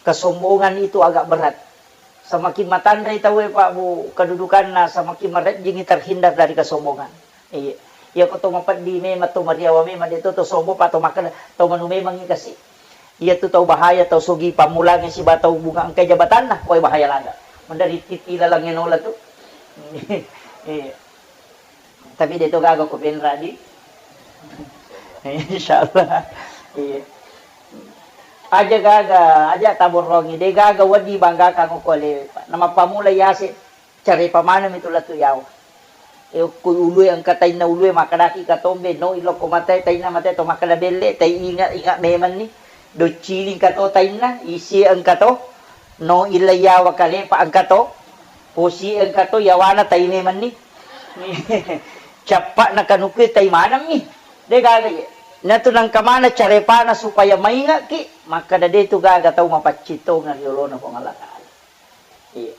Kesombongan itu agak berat. Semakin matanre tauwe, Pak Bu, kedudukanna, semakin marejjingi terhindar dari kesombongan. Iya. Iya ko to mapeddi memang, to mariawa memang, de to, to sombong, Pak, to makkeda, to manu memang i kasi. Iya tu tau bahaya, tau sogi pammulangi siba tau bunga engkai jabatanna, poi bahaya laga. Mendari titi lalangnge nola tu. Iya. Tapi de to gaga ko penra di. Insyaallah. Iya. Aja gaga, aja taborrongi, de gaga wedding banggakan ko le. Namappamula yase, carepa maneng mi tu lettu yawa. E okko ulue engka tainna ulue makkedaki katombe, no ilokko matae tainna matae to makkeda belle, tai inga, inga memang ni. Doccili engka to tainna, isi engka to, no illa yawa kalepa engka to, posi engka to yawana tai memang ni. Cappa na kanukue tai maneng mi. De gaga ye. Natu nangka mana carepana supaya maingekki, makkeda de tu gaga tau mapaccing tongeng ri olona Puang Allah Ta'ala. Iya.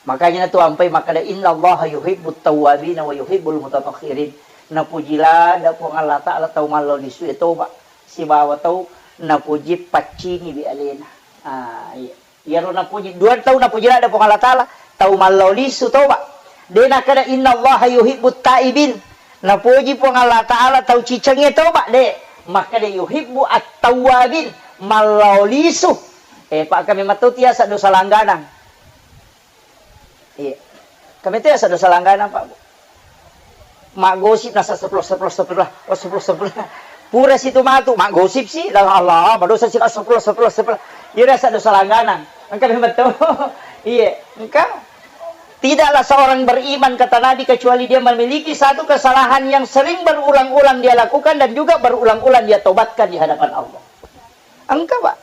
Makanya natu ampai makkeda, "Innallaha yuhibbut tawwabina wa yuhibbul mutatahhirin." Napuji ladde Puang Allah Ta'ala tau mallau lisu e toba, sibawa tau napuji paccingi bi alena. Ah, iya. Iyaro napuji, dua tau napuji ladde Puang Allah Ta'ala, tau mallau lisu toba. De nakkeda, "Innallaha yuhibbut taibin." Napuji Puang Allah Ta'ala tau cicengnge toba, de. Makkeda, "Yuhibbu at-tawwabin," mallau lisu. Eh, Pak, kami matau tiasa dosa langganang. Iya. Kami tiasa dosa langganang, Pak. Maggosip nasa sepuluh, sepuluh, sepuluh, oh, sepuluh, sepuluh. Pura situ matu, maggosip si, la Allah, madosa si, sepuluh, sepuluh, sepuluh. Iya rasa dosa langganang. Engka memang tahu. Iya, engka. Tidaklah seorang beriman, kata Nabi, kecuali dia memiliki satu kesalahan yang sering berulang-ulang dia lakukan dan juga berulang-ulang dia tobatkan di hadapan Allah. Engka, Pak.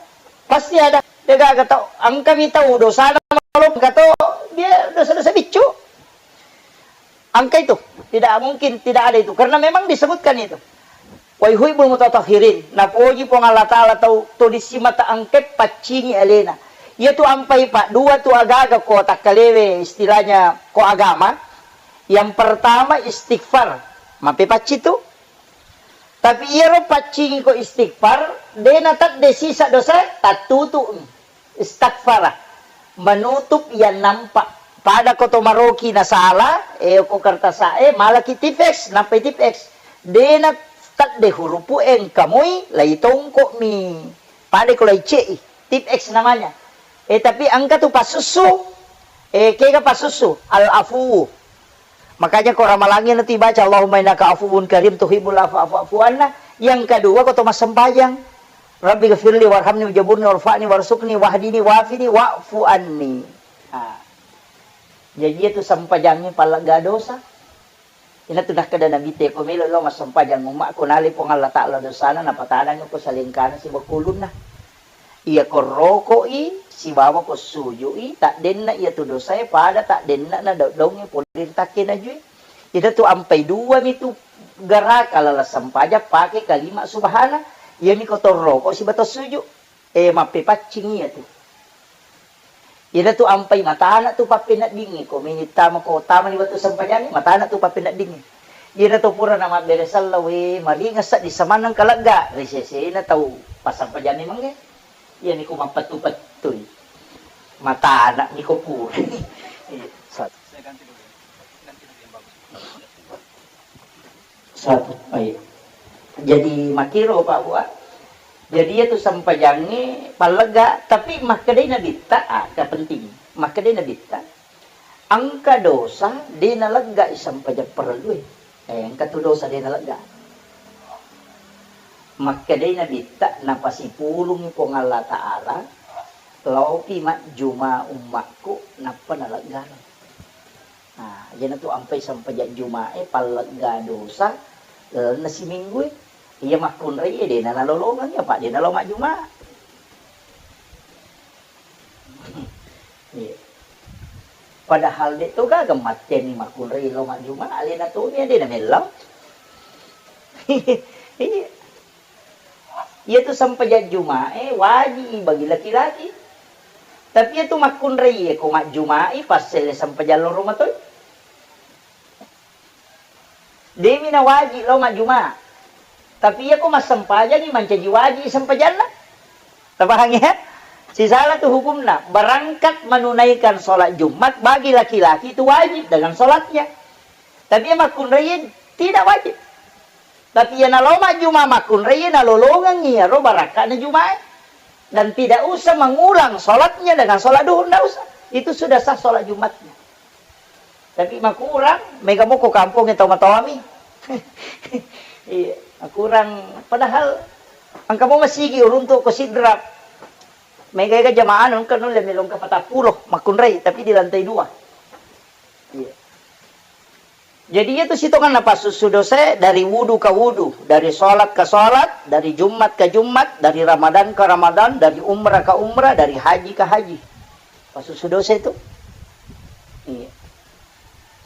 Pasti ada. Dia gaga tau. Engka mi tau dosana malu, engka to dia dosa-dosa biccu. Engka itu, tidak mungkin tidak ada itu, karena memang disebutkan itu. "Wa yuhibbul mutatahhirin," napoji Puang Allah Ta'ala tau to disimata engke paccingi alena. Iya tu ampai, Pak, dua tu agaga ko takkalewe, istilahnya ko agama. Yang pertama istighfar, mappepacci tu. Tapi iyaro paccingi ko istighfar, de natedde sisa dosa, tattutu. Istaghfara, menutup yang nampak. Pada ko to maroki nasala, eh, ko kertas e, malaki tip X, nappai tip X. De natedde hurupu engka moi, lai tongko mi. Pada ko lai C I, tip X namanya. Eh, tapi engka tu pasussu, eh, kega pasussu, al-afu. Makanya ko ramalangnge natu ibaca, "Allahumma innaka afuwun karim tuhibbul afwa fa'fu anna." Yang kedua, ko to massempajang, "Rabbi ghfirli warhamni wajaburni warfa'ni warzuqni wahdini wafini wa'fu anni." Ah. Jadi itu sempajangnge pallegga dosa. Ina tu nakkeda Nabi te, ko melo lo massempajang umma, ko nale Puang Allah Ta'ala dosana, napatanang ko salengkana sibawa kulunna. Iya ko roko'i sibawa ko suju'i, taddenna iya tu dosae pada taddenna na do-, daungnge pole ri takke najui. Ita tu ampai dua mi tu garaka lala sempajang pake kalima subhana. Iya mi ko to roko sibawa to suju. Eh, mappepaccing iya tu. Ina tu ampai matana tu pappeneddingnge, ko mini tama ko tama ni wettu sempajangnge, matana tu pappeneddingnge. Ina to pura na mabbere sella, we, maringa seddi samaneng kalegga, ri sesena tau passempajangnge mange. Iya ni ko mappettu-pettui. Matana ni ko pura. Iya. Satu. Satu. Oh, iya. Jadi makkiro, Pak, Buat. Jadi iya tu sempajangnge pallegga, tapi makkedai Nabitta, ah, kepenting. Makkedai Nabitta, engka dosa de naleggai sempajang parellue. Eh, engka tu dosa de nalegga. Makkedai Nabitta, napasipulungi Puang Allah Ta'ala, laopi majjuma ummakku, nappa naleggareng. Nah, iyanatu ampai sempajang Juma'e pallegga dosa lalenna siminggue. Iya makkunrai e de nalolongeng, apa de nalo majjuma. Iya. Padahal de to gaga matteanni makkunrai lao majjuma, alena toni de namellau. Iya. Iyatu sempajang Juma'e waji'i bagi laki-laki. Tapi iyatu makkunrai e ko majjuma'i passelle sempajang loro matoi. Demi nawaji lao majjuma. Tapi iyako massempajangi mancaji waji'i sempajanna. Tapahang ya? Sisala tu hukumna. Berangkat menunaikan sholat Jumat bagi laki-laki itu wajib dengan sholatnya. Tapi iya makkunrai e tidak wajib. Tapi iya nalo majjuma makkunrai e nalolongeng iyaro barakka'na Juma'e. Dan tidak usah mengulang sholatnya dengan sholat duhur, ndak usah. Itu sudah sah sholat Jumatnya. Tapi makurang, mega moko kampongnge tau matoami. Iya, makurang. Padahal engka mo masigi uruntu ko Sidrap. Mega ega jamaah engka nulle melongka patappulo makkunrai, tapi di lantai dua. Iya. Jadi, iyatu sitongenna passussu dosae dari wudu ka wudu, dari sholat ka sholat, dari Jumat ka Jumat, dari Ramadan ka Ramadan, dari umrah ka umrah, dari haji ka haji. Passussu dosa itu. Iya.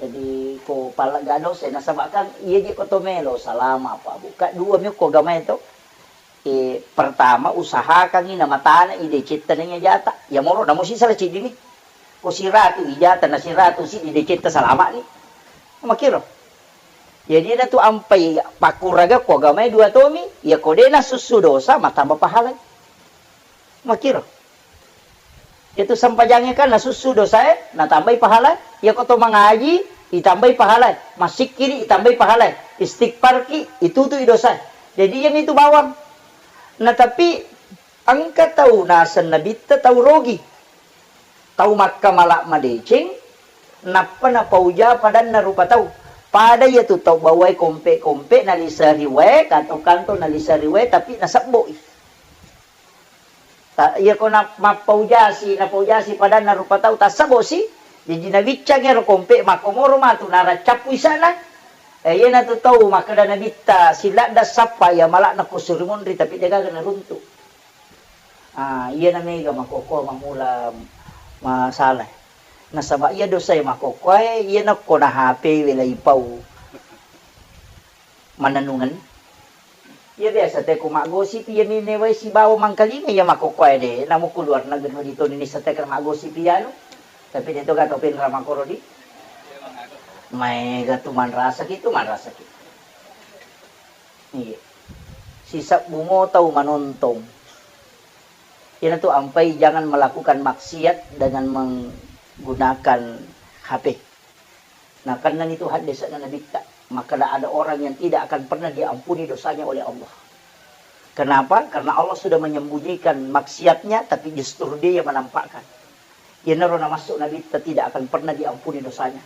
Jadi, ko pallegga dosa, nasaba kan iya je ko to melo salama apa buka dua mi ko agamae to. Eh, pertama usahakangngi namatana i decetta nengnge jata. Iya moro namo sisala ciddini. Ko siratu ijata na siratu siddi decetta salama'ni. Makiro. Jadi na tu ampai pakkuraga ko agamae dua tomi, iya ko de nasussu dosa, matamba pahalai. Makiro. Itu sempajangnge kan nasussu dosae, natambai pahala. Iya ko to mangaji, itambai pahala. Massikkiri, itambai pahala. Istighfarki, itutui dosa. Jadi yang itu bawang. Nah, tapi engka tau naseng nabitta tau rogi. Tau makkamala madeceng, nappa napauja padanna rupa tau. Pada iya tu tau bawai kompe-kompe naliseri wae, kanto-kanto naliseri wae, tapi nasebboi. Ta-, iya ko na-, mappaujasi, napaujasi padanna rupa tau, tassebosi, jaji nawiccangi ero kompe makkomoro matu naraccappu isana. Eh, iya natu tau makkeda nabitta, siladda sappa iya malakna ko suri munri, tapi degaga naruntu. Ah, iya na mega makkokkoe mamula masalah. Nasaba iya dosae makkokkoe, iya nakko na H P welai pau. Manennungeng. Iya biasa te ko maggosip, iya minewai sibawa mangkalinga iya makkokkoe de. Namo ku luar negeri ditoni nisa te kan maggosip iya anu. Tapi de to gato penra makkoro di. Maega tu manrasaki tu manrasaki. Iya. Sisebbu mo tau manontong. Iyanatu ampai jangan melakukan maksiat dengan menggunakan H P. Nah, karena itu hadis Nabitta, maka ada orang yang tidak akan pernah diampuni dosanya oleh Allah. Kenapa? Karena Allah sudah menyembunyikan maksiatnya, tapi justru dia yang menampakkan. Iyanaro namassu Nabitta tidak akan pernah diampuni dosanya.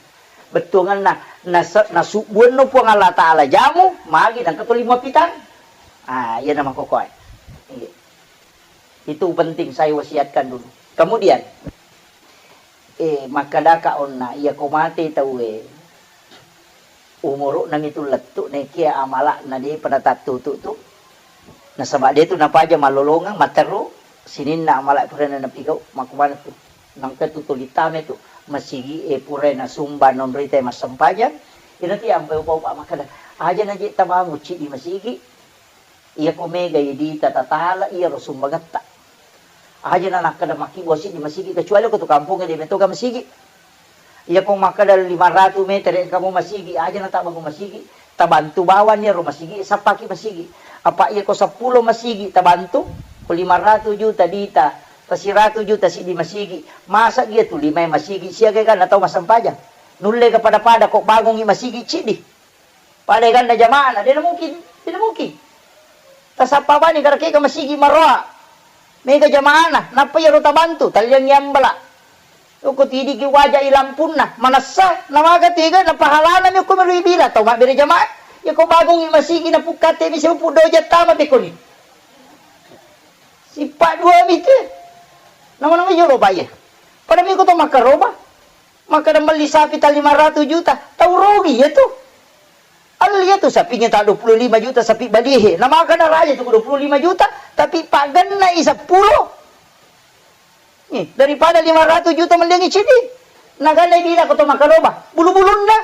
Bettuanganna, nase-, nasubbuanno Puang Allah Ta'ala jamu, magi nangka tuli muappitang. Ah, iyana makkokkoe. Iya. Itu penting saya wasiatkan dulu. Kemudian, eh, makkedaka onna, iya ko mate tauwe, umuru'na mitu lettu, nekia amala'na depa natattutu tu. Nasaba de tu napaja mallolongeng, matteru, sininna amala purana napigau, makkumanatu. Nangka tu tuli tame tu, masigi e purai nasumba nonrita massempajang, inati ampai upa-upa makkeda, aja naje tabangu cidi masigi, iya ko mega idita tatala, iya ro sumbangetta. Aja na nakkeda makkibua siddi masigi, kecuali ko tu kampongnge de metoga masigi. Iya ko makkeda lima ratu meter engka mo masigi, aja na tabbangu masigi, tabantu bawang iyaro masigi, sappaki masigi. Apa iya ko seppulo masigi tabantu, ko lima ratu juta dita, ta siratu juta siddi masigi, masa iya tu limae masigi, siaga kan tau massempajang. Nulle ga pada-pada ko bangungi masigi ciddi. Pada ganna jamaahna, de na mungkin, de na mungkin. Tasappa bani karakega masigi maroa. Mega jamaahna, nappa iyaro tabantu, talliangngi ambala. Uko tidiki waja i lampunna, manessa, namaga tega, na pahalana mi uko mero ibila, tau mabbere jamaah. Iya ko bangungi masigi na pukkatte mi seupu doja tama bekoni. Sippa dua mi te. Nama-nama jolo baye. Pada mi ko to makkaroba. Makkeda melli sapi ta lima ratu juta, tau rogi iya tu. Alli iya tu sapingnge ta dua puluh lima juta sapi balihe. Na makkeda raja tu dua puluh lima juta, tapi paggenna i seppulo. Nih, daripada lima ratu juta melliangi cidi. Naganna i bila ko to makkaroba, bulu-bulunna.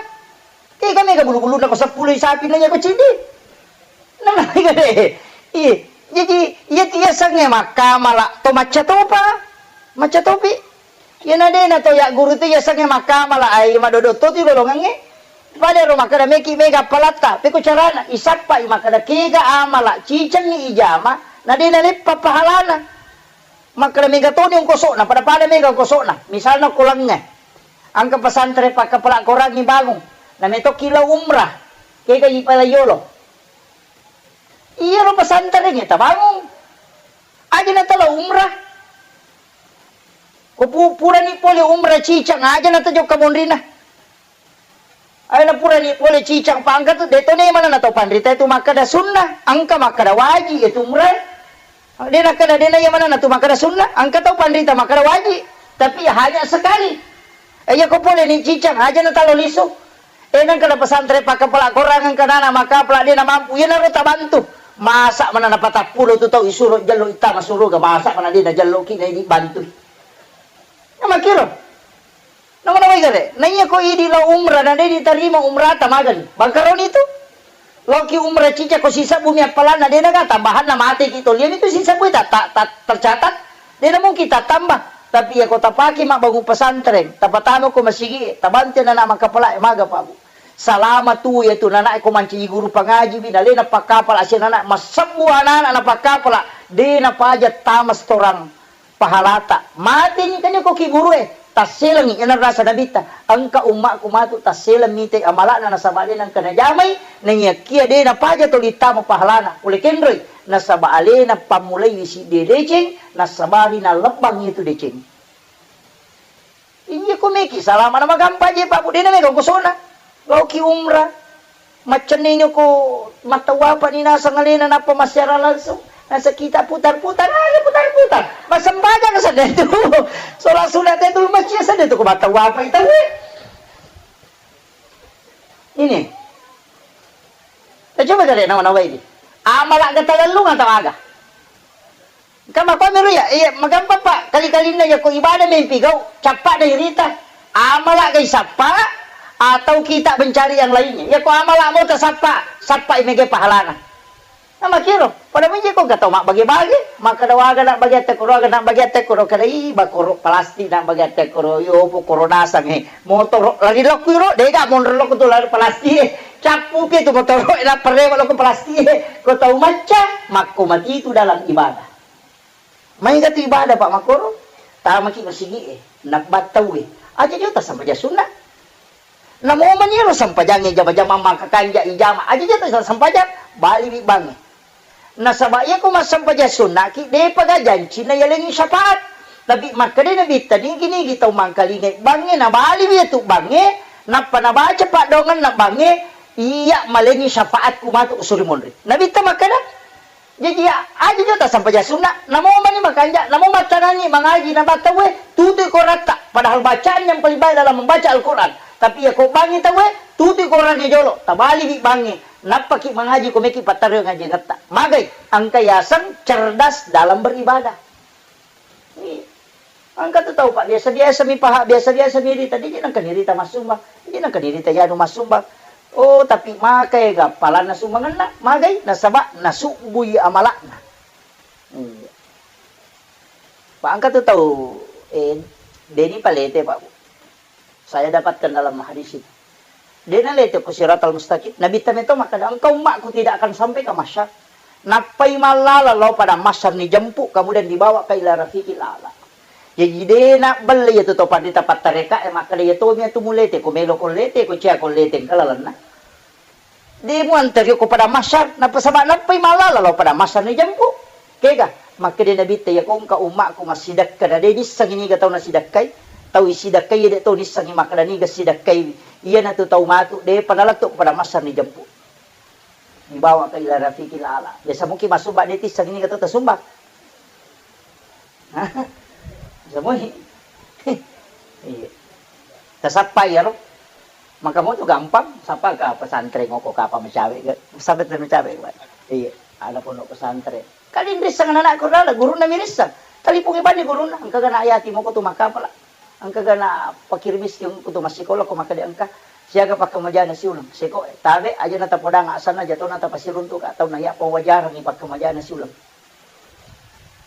Tega mega bulu-bulunna ko seppulo i sapi nanya ko cidi. Namaega de. Iya. Jaji, iya tu yasengnge makkamala to macca topa. Macca topi. Iyana de na to yagguru tu yasengnge makkamala ai madodo to tu lolongengnge. Pada ro makkeda meki mega palatta. Peko carana isappa i makkeda kega amala cicengngi ijama na de naleppa pahalana. Makkeda mega toni ongkosokna, pada-pada mega ongkosokna. Misalna ko lengnge. Engka pesantren pakkapala korangngi bangung. Na metokki lao umrah. Kega i pala yolo. Iyaro pesantrengnge tabangung. Aja na talo umrah. Ko pu-, purani pole umrah cicang, aja na tajokka monrina. Aja na purani pole cicang pangka tu, de to ne mana na tau panrita tu makkeda sunnah, engka makkeda wajib itu umrah. De nakkeda de na iya mana na tu makkeda sunnah, engka tau panrita makkeda wajib, tapi hanya sekali. Eh, iya ko pole ni cicang, aja na talo lisu. Eh, nengka na pesantren pakkapala korang engka nana makkapala de na mampu, iyanaro tabantu. Masa mana na patappulo tu tau isuro jello ittama suruga, masa mana de na jello ki na ini bantu. Na makkiro. Nama-nama igare. Na iya ko idi lao umrah na de ditarima umrah ta magani. Bangkaroni tu. Loki umrah cica ko sisebbu mi appalanna, de naga tambahanna, mateki toliami tu sisebbu ta, ta, ta, tercatat, de na mungkin tattambah. Tapi iya ko tapake mabbangung pesantren, tapatama ko masigi, tabantu anak makkapala, maga Pak Bu. Salama tu iya tu anak ko mancaji guru pangaji bi, nalena pakkapala sia anak, massebbu anak-anak napakkapala, de napaja tama setoran pahalata. Mateni kanya ko ki gurue, tasselengi, iyana rasa Nabitta, engka ummakku matu tasseleng mite amala'na nasaba alena engka najamai, naiyakia de napaja toli tama pahalana, pole kenroi, nasaba alena pammulaiwi siddi deceng, nasabari nalebbang itu deceng. Iya ko meki salama na magampang je, Pak Bu, de na mega kosona. Gauki umrah. Maccenning ko mattawapa ni naseng alena nappa massiara langsung. Naseng kita putar-putar, aja putar-putar. Massempajang sedde tu. Sholat sunat itu masjid sedde tu ko mattawapa itu. Ini. Nah, coba kalian nawa-nawa ini. Amala ga talellung atau aga? Engka makkua miro iya, iya, magampang, Pak. Kali-kalinna yakko ibadah mempi gau, cappa na irita. Amala ga isappa atau kita mencari yang lainnya? Yakko amala mo tasappa, sappai mega pahalana. Nah, makkiro, pada menje ko engka tau mabbage-bage, makkeda waga na bage atte koro, aga na bage atte koro, kada i bakoro plastik na bage atte koro, yo pokoro nasang he. Motoro lari lokku ro, dega monro lokku tu lari plastik he. Cappu pi tu motoro, na perrewa lokku plastik he. Ko tau macca, makko mati tu dalam ibadah. Maega tu ibadah, Pak, makkoro, tamaki masigi e, nabbattau e. Aja jota sampajang sunna. Namo mani ro sampajangnge jama-jama maka kanja ijama. Aja jota sampajang, bali wi bangnge. Nasaba iya ko massempajang sunna ki, depa ga janci na yalengi syafaat. Tapi makkeda Nabitta, nigi-nigi tau mangkalingai bangnge, nabali wi tu bangnge, nappa nabaca paddoangenna bangnge, iya malengi syafaatku matu suri monri. Nabitta makkeda, Jaji, aja jota sampajang sunna, namo mani makanja, namo mattanangi mangaji na battau e, tutui koratta. Padahal bacaan yang paling baik dalam membaca Al-Quran. Tapi iya ko bangngi tau e, tutui korangnge jolo, tabali wi bangnge, nappaki mangaji ko meki pattaroi ngaji natta. Magai, engka yaseng cerdas dalam beribadah. Iya. Engka tu tau, Pak, biasa-biasa mi paha, biasa-biasa mi rita, de je nengka ni rita massumbang, de je nengka ni rita yanu massumbang. Oh, tapi maka ega palanna sumbangenna, magai, nasaba nasubbui amalakna. Iya. Pak, engka tu tau, eh, deni palete, Pak, Bu. Saya dapatkan dalam hadis itu. De nalete ko siratal mustaqim. Nabitta meto makkeda, engkau umatku tidak akan sampai ke mahsyar. Nappai mallala lao pada mahsyar ni jemput, kemudian dibawa ke ila rafiqil a'la. Jaji de nabbelle iya tu to panrita pattareka e makkeda, iya tomi atu mulete, ko melo ko lete, ko cia ko lete, engka lalenna. De muantari ko pada mahsyar, nappa saba nappai mallala lao pada mahsyar ni jemput. Kega, makkeda Nabitta, iya ko engka umatku massidekka, na de nissengi niga tau nasidekkai, tau isidekkai de to nissengi makkeda niga sidekkai, iyanatu tau matu, depa nalettu pada mahsyar ni jemput. Dibawa ke ila rafiqil a'la. Biasa mungkin massumbang de tissengi niga tau tasumbang. Semua. Iya. Tasappa iyaro. Maka mo tu gampang, sapa ka pesantren ko kapa macawe ke? Sampai tu macawe, Pak. Iya, ada pondok pesantren. Kali risseng anak-anak kurala, gurunna mirisseng. Talipungi bani gurunna, engka gana ayati moko tu makapala. Engka gana fakir miskin ku tu massikola ko makkeda engka. Siaga pakkemajana siuleng. Seko, tabe aja na tapodang asanna jatona tapasiruntu ka tau na iya pawajarangi pakkemajana siuleng.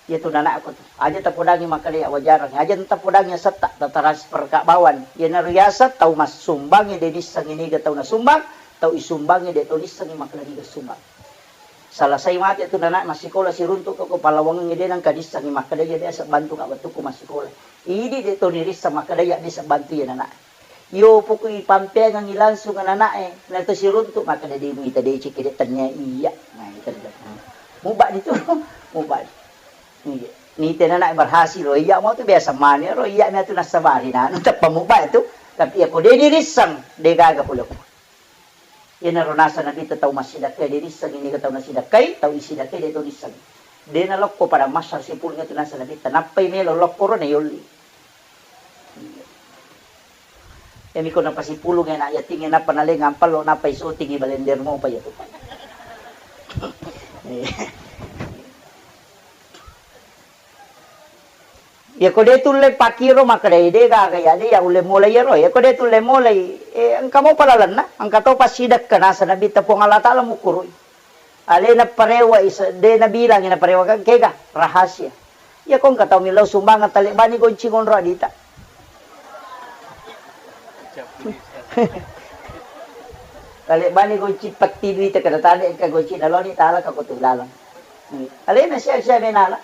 Iyatu nanakku tu. Aja tapodangi makkeda iya wajarang. Aja tapodangi asetta, tatransfer ka bawang. Iyanaro riaseng tau massumbangnge de nissengi niga tau nasumbang, tau isumbangnge de to nissengi makkeda niga sumbang. Selesai mate tu nanak massikola siruntuk ko pallawangengnge de nengka nissengi makkeda iya biasa bantu ka wettukku massikola. Idi de to nirisseng makkeda iya biasa bantu iya nanak. Iyo, pokok ipampeangengngi langsung anana'e, na to siruntuk, makkeda de muita deceng kede tennia iya. Nah, itu dia. Mubba di tu, mubba di. Iya. Nite nana'e berhasil, oh, iya mau tu biasa mani, ro iya mi atu nassabari, nah, anu teppa mubba itu. Tapi iya ko de dirisseng, de gaga pole. Iyanaro naseng Nabitta tau massidakkai de rissengi niga tau nasidakkai, tau isidakkai de to risseng. De nalokko pada mahsyar sipulung itu naseng Nabitta, nappai melo lokko ro na yolli. Iyami ko napasipulung anak yatingnge nappa nalengang pallo nappa isotingi balender mopa iyatu. Iya ko de tulle pakkiro makkeda de gaga iya de iya ulle mulai iyaro. Iya ko de tulle mulai, Eh, engka mopa lalenna, engka to passidekka, nasaba Nabitta Puang Allah Ta'ala mukkurui. Alena parewa isa, de nabilangi naparewa kan kega, rahasia. Iya ko engka tau millau sumbangan, talebbani gonci ngonro adita. Talebbani gonci petti duita, kada tane engka gonci naloni tala ka kotu ilalang. Alena sia-sia menala.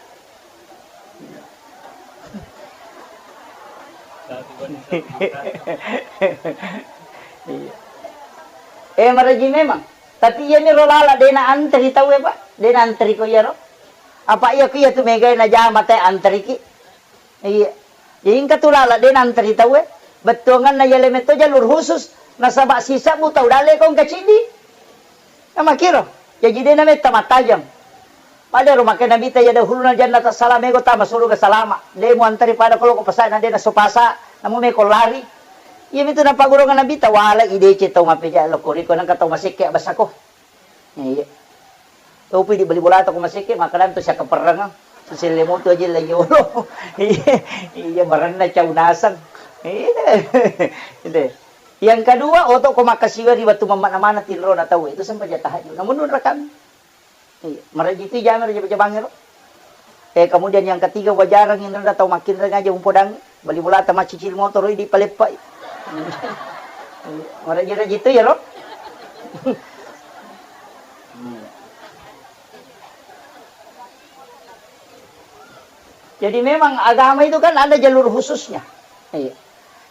Iya. Eh, maraji memang. Tapi iya miro lala de na antri tau e, Pak. De na antri ko iyaro. Apa iya ku iya tu megai najama te antriki. Iya. Jadi engka tu lala de na antri tau e. Bettuanganna iya lemetto jalur khusus. Nasaba sisebbu tau dalle ko engka ciddi. Namakiro. Jaji de nametta mattajeng. Pada ro makkeda Nabitta, "Iya dahuluna jannata salam, ego tama suruga salama. De muantari pada ko loko pasai na de naso pasa, namu meko lari." Iya mitu napagurungan Nabitta, "Wala idece tau mapeja loko riko, nangka tau masekke abasako." Iya. Topi di bali bolata ko masekke, makkeda to siakkaperrengeng. Siselle moto aja la yolo. Iya, iya, baranna cau naseng. Iya. Iya. Yang kedua, oto ko makkasiwa ri wettu mammakna maneng tinrona tau, itu sempajang tahajud. Namun nunra kami. Iya, maraji tu jama raja-, jabangero. Eh, kemudian yang ketiga, wajarang inrada tau makkinreng aja umpodang, bali bolata maccicil motoro idi paleppai. Maraji-raji tu ya, ro? Jadi memang agama itu kan ada jalur khususnya. Iya.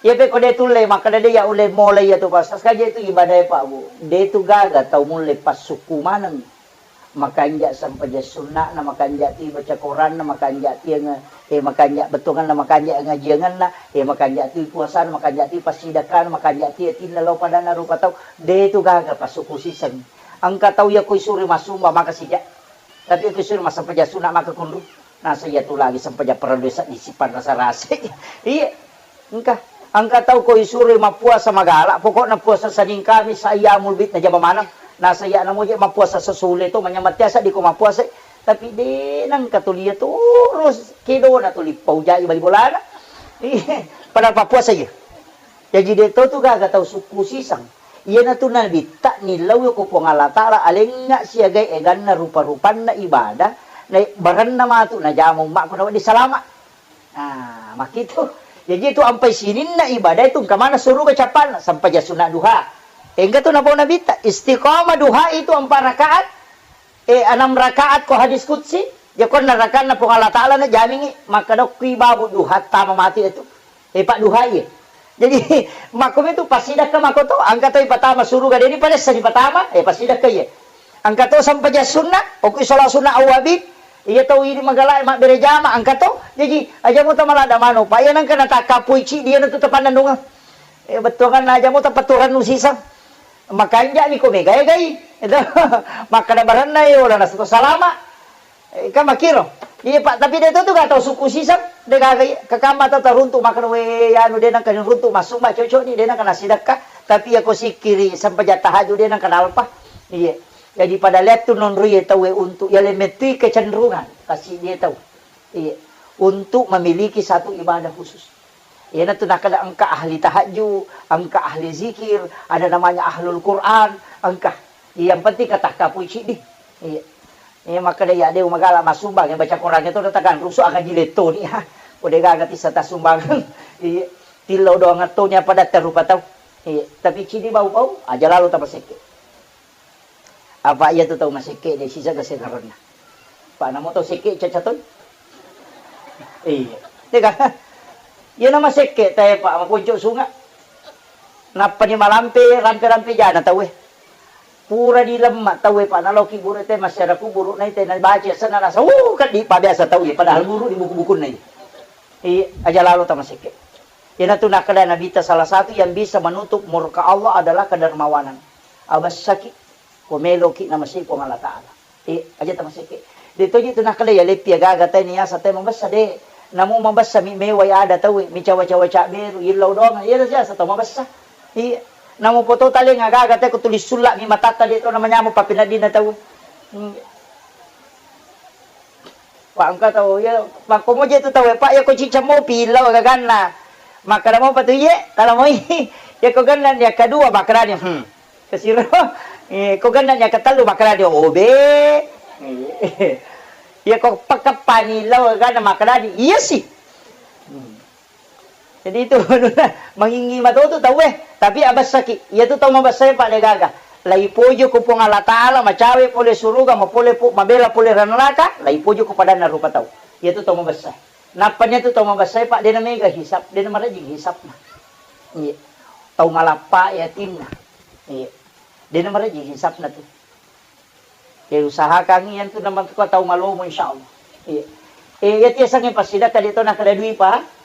Iya pe ko de tulle, makkeda de ya ulle mola iya tu pas. Saja itu ibadah ya, Pak, Bu. De tu gaga tau mulle passukku maneng. Makanja sempajang sunna'na, makanja ti baca Quranna, makanja ti nge-, eh, makanja bettuanganna, makanja ngajiangenna, eh, makanja ti puasana, makanja ti passidakkana, makanja ti tinna lao padanna rupa tau. De tu gaga passukku siseng. Engka tau iya ko isuro massumba maka sija. Tapi ko isuro massempajang sunna maka kunru. Nasa iya tu lagi sempajang parellu seddi sipanrasa-rasa. Iya. Engka, engka tau ko isuroi mappuasa magala, pokokna puasa Senin Kamis, ayyamul bid najama maneng. Nasa iya namo je mappuasa sesule to, manyameng tiasa di ko mappuasa. Tapi de nengka tuli iya terus kedona tuli paujai bali bolana. Padahal pappuasa iya. Jaji de to tu gaga tau sukku siseng. Iyanatu Nabitta nillau ko Puang Allah Taala alengnga siagai eganna rupa-rupanna ibadah, na baranna matu najama ummakku nawedding salama. Ah, makkitu. Jaji tu ampai sininna ibadah itu engka maneng suruga cappanna, sempajang sunna duha. Engka tu napau Nabitta, istiqamah duha itu empat rakaat, eh, enam rakaat ko hadis qudsi, ya ko enam rakaatna Puang Allah Taala na jamingi, makkeda okki babu duha tama mati itu. Eh, padduhai. Jadi, makkomi tu passidakka makko to, engka to ipatama suruga, deni padessa dipatama, eh, passidakka iya. Engka to sempajang sunna, okki sholat sunna awwabin, iya tau idi magala mabbere jama, engka to. Jaji, aja muta malada mano, pa iya nengka natakkapui cidi, iya natu tapannennungeng. Eh, bettuanganna aja muta paturannu siseng. Makanja'mi ko megaegai. Itu. Makkada baranna, eh, wala nasu to salama. Eh, kan makkiro. Iya, Pak, tapi de to tu ga tau sukku siseng, de gaga iya. Kakamma tau taruntu makkada, we, anu, de nengka runtu massumba cocok ni, de nengka nasidakka, tapi iya ko sikkiri sempajang tahajud de nengka nalpa. Iya. Jadi pada lettu nonroi tau e untuk iya lemettui kecenderungan kasi dia tau. Iya. Untuk memiliki satu ibadah khusus. Iyanatu nakkeda engka ahli tahajud, engka ahli zikir, ada namanya ahlul Quran, engka. Yang penting katakkapui cidi. Iya. Iya, makkeda iya de magala massumbang, iya baca Quran itu datang rusu aga jiletto ni, ha. Ko de gaga tissa tassumbang. Iya. Tillau doang atto ni apa datta rupa tau. Iya. Tapi cidi bau-bau, aja lalu tamasekke. Apa iya tu tau masekke de sisa gasengarenna. Pak, namo tau sekke caca toi? Iya. Tega. Iya nama sekke tae, Pak, maponco sunga. Nappani malampe, rampe-rampe jana tau e. Pura di lemma tau e, Pak, naloki buru te masyarakat buru nai te nabaca sana nasa, uh, kan di pa biasa tau e, padahal buru di buku-bukunna. Iya, aja lalo tama sekke. Iyanatu nakkeda Nabitta salah satu yang bisa menutup murka Allah adalah kedermawanan. Abessaki. Ko meloki namasei Puang Allah Taala. Eh, aja tamasekke. De toji tu nakkeda iya leppi agaga tai niasa tai mabessa de. Namu mabessa mi mewai ada tau, mi cawa-cawa caberu, illau doang, iya biasa tau mabessa. Iya. Namu poto taleng agaga tai ko tulis sulla mi matatta de to namanyameng pappeneddinna tau. Hmm. Pak, engka tau, iya, makko moje tu tau e, Pak, iya ko cicca mopi, illau gaganna. Makkada mopa tu, iye, tala moi. Iya ko genna ni yang kedua makkedani, hmm. Kesiro, eh, ko genna ni yang ketellu makkedani, obe. Iya ko pakeppani lao genna makkedani, iya sih. Hmm. Jadi itu mangingi matotu tauwe, tapi abessaki. Iya tu tau mabessae, Pak, de gaga. Laipoji ko Puang Allah Taala, macawe pole suruga, mapole pu-, mabela pole ri neraka, laipoji ko padanna rupa tau. Iya tu tau mabessae. Nappanya tu tau mabessae, Pak, dena mega hisab, dena marajing hisabna. Iya. Tau malappa yatinna. Iya. Dena marajing hisabna tu. Ya usahakan iyan tu namang tu tau malomo, insyaallah. Iya. Eh, iya tiasangnge passidakka de to nakkeda dui, Pak.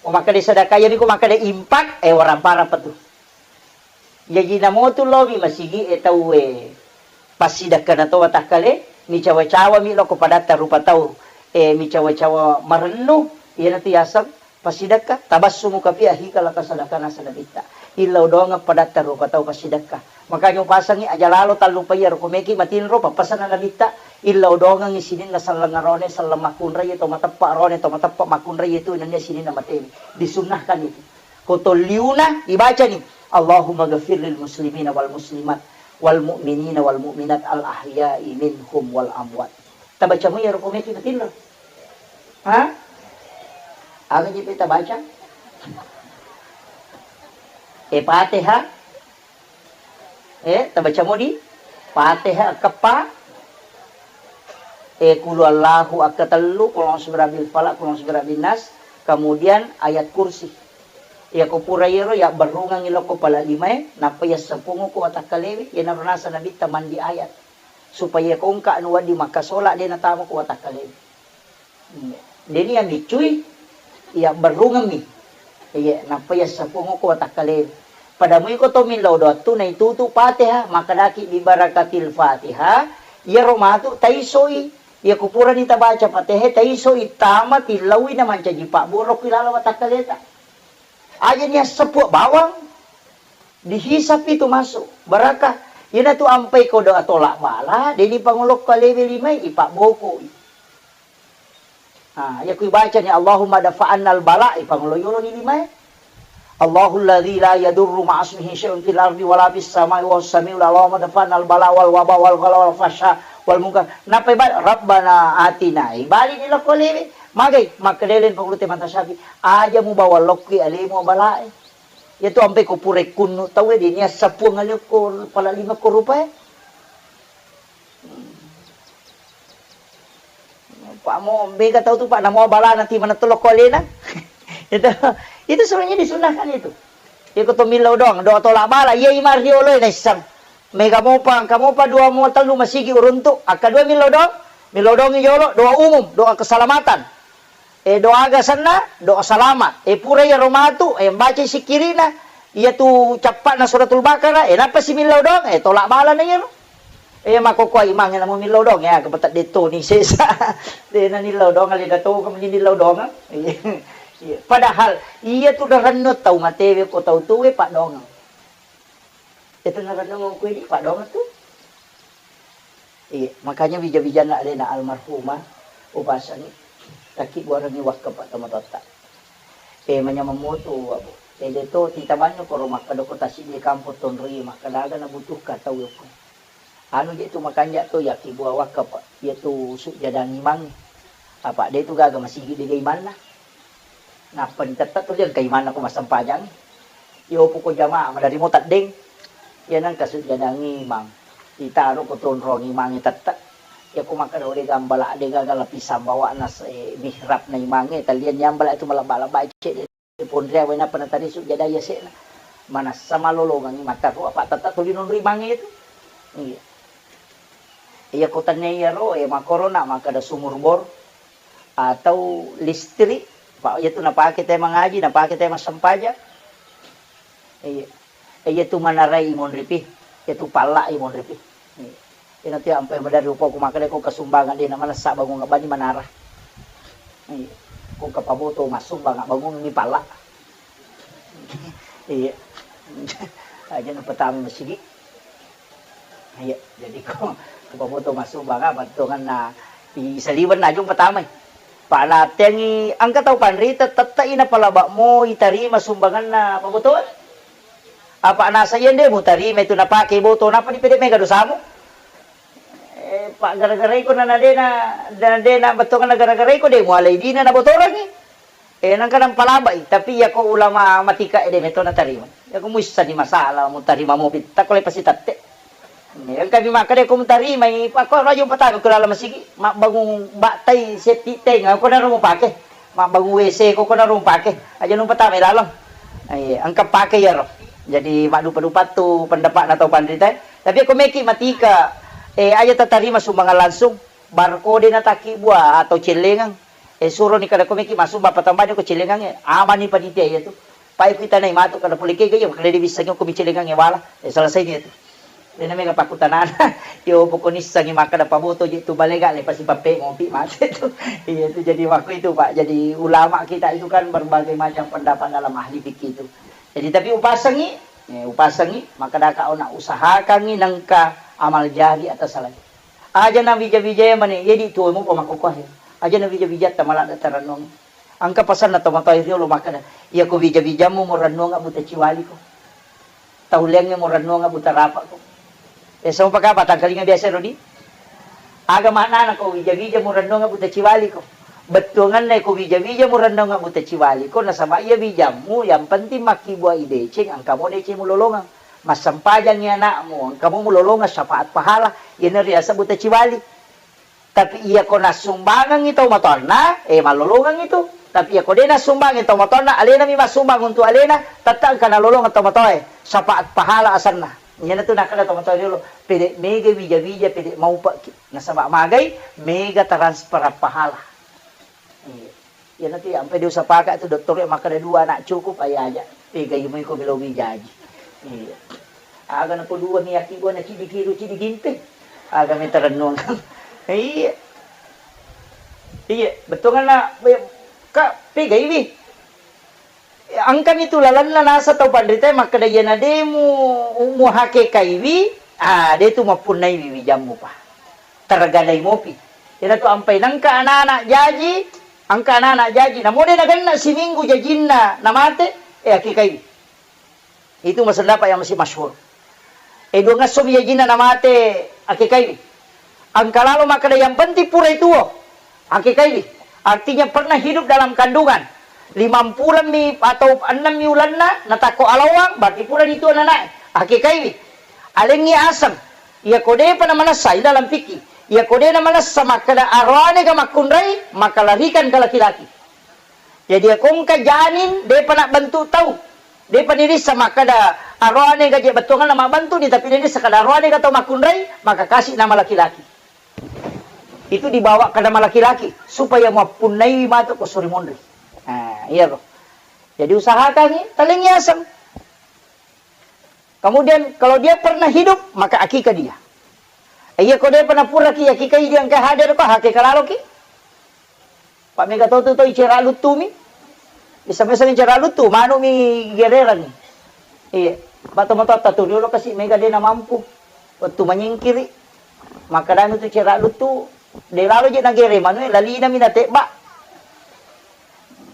Ko makkeda sedekah, iyami ko makkeda infak, eh, waramparang pa tu. Jaji namotu lomi masigi e tauwe passidakkana to watakkale, micawa-cawami lokko padatta rupa tau, e, micawa-cawa marennu, iyanatu yaseng passidakka, tabassumuka fi akhika, lata sadakana sanabitta. Illau doangeng padatta rupa tau passidakka. Makanya upasangi aja lalo tallupai iyaro ko meki matinro, pappasanna nabitta, illau doangengi sininna selleng arone, selleng makkunrai to mateppa arone, to mateppa makkunrai tu nennia sininna matemi. Disunnahkan itu. Ko tolliuna ibacani, Allahumma ghafir lil muslimina wal muslimat wal mu'minina wal mu'minat al ahya'i minhum wal amwat. Tabaca mo iyaro ko meki matinro. Ha? Aga jipe tabaca? E Fatihah. Eh, tabaca modi? Fatihah akkeppa. Eh, Qul huwallahu akkatellu, Qul a'udzu birabbil falaq, Qul a'udzu birabbin nas, kemudian ayat kursi. Iya ko pura iyaro, yabberrungengngi lokko pala limae, nappa yassapungko watakkalewe, iyanaro naseng nabitta mandi ayat. Supaya ko engka anu wedding makkasola, de natama ko watakkalewe. Iya. Deni iya miccui, iya berrungemmi. Iya, nappa iya sepungukku watakkale. Pada muiko to millau doattu naitutu Fatihah, makkedaki bi barakatil Fatihah, iyaro matu taisoi. Iya kupurani tabaca Fatihah, taisoi tama tillaui na mancaji pabboro ki laleng watakkaleta. Aja ni asseppu bawang, dihisap itu masuk, barakah. Iyanatu ampai ko doa tolak bala, deni pangolokko alewe limai, ipabbokoi. Ha, iya ku ibacani, "Allahumma dafa'annal bala," ipangolo yoloni limae. "Allahulladzi la yadurru ma'asmihi syai'un fil ardi wala fis sama'i wa huwas samiul alim. Allahumma dafa'annal bala wal waba wal ghala wal fahsya wal munkar." Nappa iba-, "Rabbana atina." Ibalini lokko lewe. Magai, makkedai pangulute Imam Syafi'i, "Aja mubawa lokki alemu balae." Iyatu ampai ko pura ikkunnu tauwe, deni assapuang alekko pala lima ko rupae. Pak mo mega tau tu, Pak, namo balana ti manetto lokko alena. Itu, itu sebenarnya disunahkan itu. Iko to millau doang, doa tolak bala, iya ima riolo naisseng. Mega mopa, engka mopa dua mo tellu masigi uruntu, akkadua millau doang, millau doang jolo, doa umum, doa keselamatan. Eh, doaga senna, doa selamat. Eh, pura iyaro matu, eh, baca sikkirina, iyatu cappa'na suratul Baqarah, eh, nappa simillau doang, eh, tolak balana iyaro. Eh, makkokkoe imangnge namo millau doang, ya, kepetedde toni sesa. Dena nillau doang, alena to, kamu nillau doang. Iya. Padahal, iyatu darenno tau matewe ko tau tuwe, Pak, doang. Itu narenungeng ku idi, Pak, doang tu. Iya, makanya wija-wijanna alena almarhumah, upasangi, takkibbuarengngi wakka, Pak, tomatoatta. Eh, manyameng moto, Abu. Eh, de to, titamanyo koro makkeda ko tassiddi kampong tonroi, makkeda aga nabutuhkan tau yokko. Anu je tu makanja to, yakkibua wakka, Pak. Iyatu sujjadang imang. Apa de tu gaga masigi dega imanna. Nappa ditetta tuli engka imanna ko massempajang. Iyopo ko jamaah, maderri mo teddeng. Iya nengka sujjadang imang. Itaro ko tonrong imangnge tette. Iya ko makkeda de gambala, de gaga lapisan bawa'na se-, mihrabna imangnge, talian yambala itu malebba-lebba cedde. Ponria wae nappa natari sujjada yase'na. Manassa malolongengngi makkaro apa tette tuli nonroi imangnge itu. Iya. Iya ko tennia iyaro, eh, makkoro na makkeda sumur bor. Atau listrik, Pak, iyatu napake tauwe mangaji, napake tauwe massempajang. Iya. Iyatu manarai imonripi, iyatu palla imonripi. Iya. Iyana tu ampai maderri upau ku makkeda ko kasumbangan de na manessa bangung bani manara. Iya. Ko kapaboto massumbang bangung ni palla. Iya. Aja na pertama masigi. Iya, jadi ko, ko paboto massumbang, bettuanna i saliweng najung pertama. Panatengi engka tau panrita, tette i napalaba mo itarima sumbanganna pabotoe. Apa nasa iya de' mutarima itu napake boto, napa dipede' mega dosamu? Eh, pa' gara-gara iko na, na de' na, na de' na bettuanna gara-gara iko de' mualai dina na botorangngi. Eh, nangka nampalabai, tapi iya ko ulama matika ede' meto natarima. Iya ko muissani masalah mutarima mopi, takko le pasti tette'. Iya, engka mi makkeda ko mutarimai, pa ko rajo patama ko laleng masigi, mabbangung battai setti teng, ko naro mupake. Mabbangung W C ko, ko naro mupake. Aja nu patama laleng. Iya, engka pake iyaro. Jadi maddupa-dupa tu pendapatna tau panrita. Tapi ko meki matika, eh, aja tatarima sumbangan langsung, barkode na takkibua atau cellengang. Eh, suroni kada ko meki massumbang patambani ko cellengangnge. Amani panitia iya tu. Pai kuitanai matu kada pole kega iya, kada diwissengi ko mi cellengangnge wala. Eh, selesai ni itu. Dena mega pakkutanana. Yo pokoni issengi makkeda paboto je tu balega le pasti pappe mopi mate tu. Iya tu jadi waktu itu, Pak. Jadi ulama kita itu kan berbagai macam pendapat dalam ahli fikih itu. Jadi tapi upasengi, eh, upasengi, makkeda ka ona usahakangi nengka amal jari atas salai. Aja na wija-wija mane, iya di tuo mupa makkokkoe. Aja na wija-wija ta maladde tarennuang. Engka pasanna tomatoa riolo makkeda, iya ko wija-wijammu murennuang buta ciwaliko. Tau leangnge murennuang buta rapako. Eh, sama pakapa tangkalinga biasa rodi? Aga maknana ko wija-wija murennuang buta ciwaliko? Bettuanganna ko wija-wija murennuang buta ciwaliko, nasaba iya wijammu yang penting makkibua ideceng, engka mo deceng mulolongang. Massempajangngi anakmu, engka mo mulolongeng syafaat pahala, iyana riaseng buta ciwali. Tapi iya ko nassumbangengngi tau matoanna, eh, mallolongengngi tu. Tapi iya ko de' nassumbangengngi tau matoanna, alena mi massumbang untuk alena, tette' engka nalolongeng tau matoae, syafaat pahala asenna. Iyana tu nakkeda tau matoae riolo, pede' mega wija-wija, pede' maupekki. Nasaba magai, mega transfer pahala. Iya. Iyana tu ampai diusapaka tu dokter makkeda dua anak cukup, aja aja. Pegai mo iko melo wijaji. Iya. Aga nako dua mi aki gua na cidi kiru cidi gimpe. Aga meta rennuang. Iya. Iya, betul kan nak? Kak, pegai wi. Engkami tu lalenna nasa tau panritae makkeda iyana de' mu, mu hakekaiwi, ah, de' tu mappunnaiwi wijammu pa. Tergalai mopi. Iyana tu ampai nengka anak-anak jaji, engka anak-anak jaji. Namo de' nagenna siminggu jajinna namate, eh, hakekaiwi. Itu masendapat yang masih masyhur. Eh, duangesso mi jajinna namate, hakekaiwi. Engka lalo makkeda yang penting purai tuo. Hakekaiwi. Artinya pernah hidup dalam kandungan. Limampulemmi atau ennemmi ulenna, natakko alawang, berarti purani tuo nanae. Hakekaiwi. Alengngi aseng. Iya ko depa namanessa, ini dalam fikih. Iya ko de namanessa makkeda aroane ga makkunrai, maka larikan ke laki-laki. Jadi, iya ko engka janin, depa nabbentuk tau. Depa nirissa makkeda aroane ga je bettuanna mabbentuk ni, tapi nirissa kada aroane ga tau makkunrai, maka kasi nama laki-laki. Itu dibawa ke nama laki-laki, supaya mappunnaiwi matu ko suri monri. Nah, iya ro. Jadi, usahakan ni, talengi aseng. Kemudian, kalau dia pernah hidup, maka akikah dia. Iya ko depa napuraki akikai dia engka hadir ko, hakeka laloki. Pak mega to tu to icera luttu mi. Bisa-bisa icera luttu, manu mi gererang. Iya, batu matotta tu dulu kasi mega de namampu. Waktu menyingkiri. Maka danu tu cera luttu, de lalo je nagere manu, lalina mi natebba.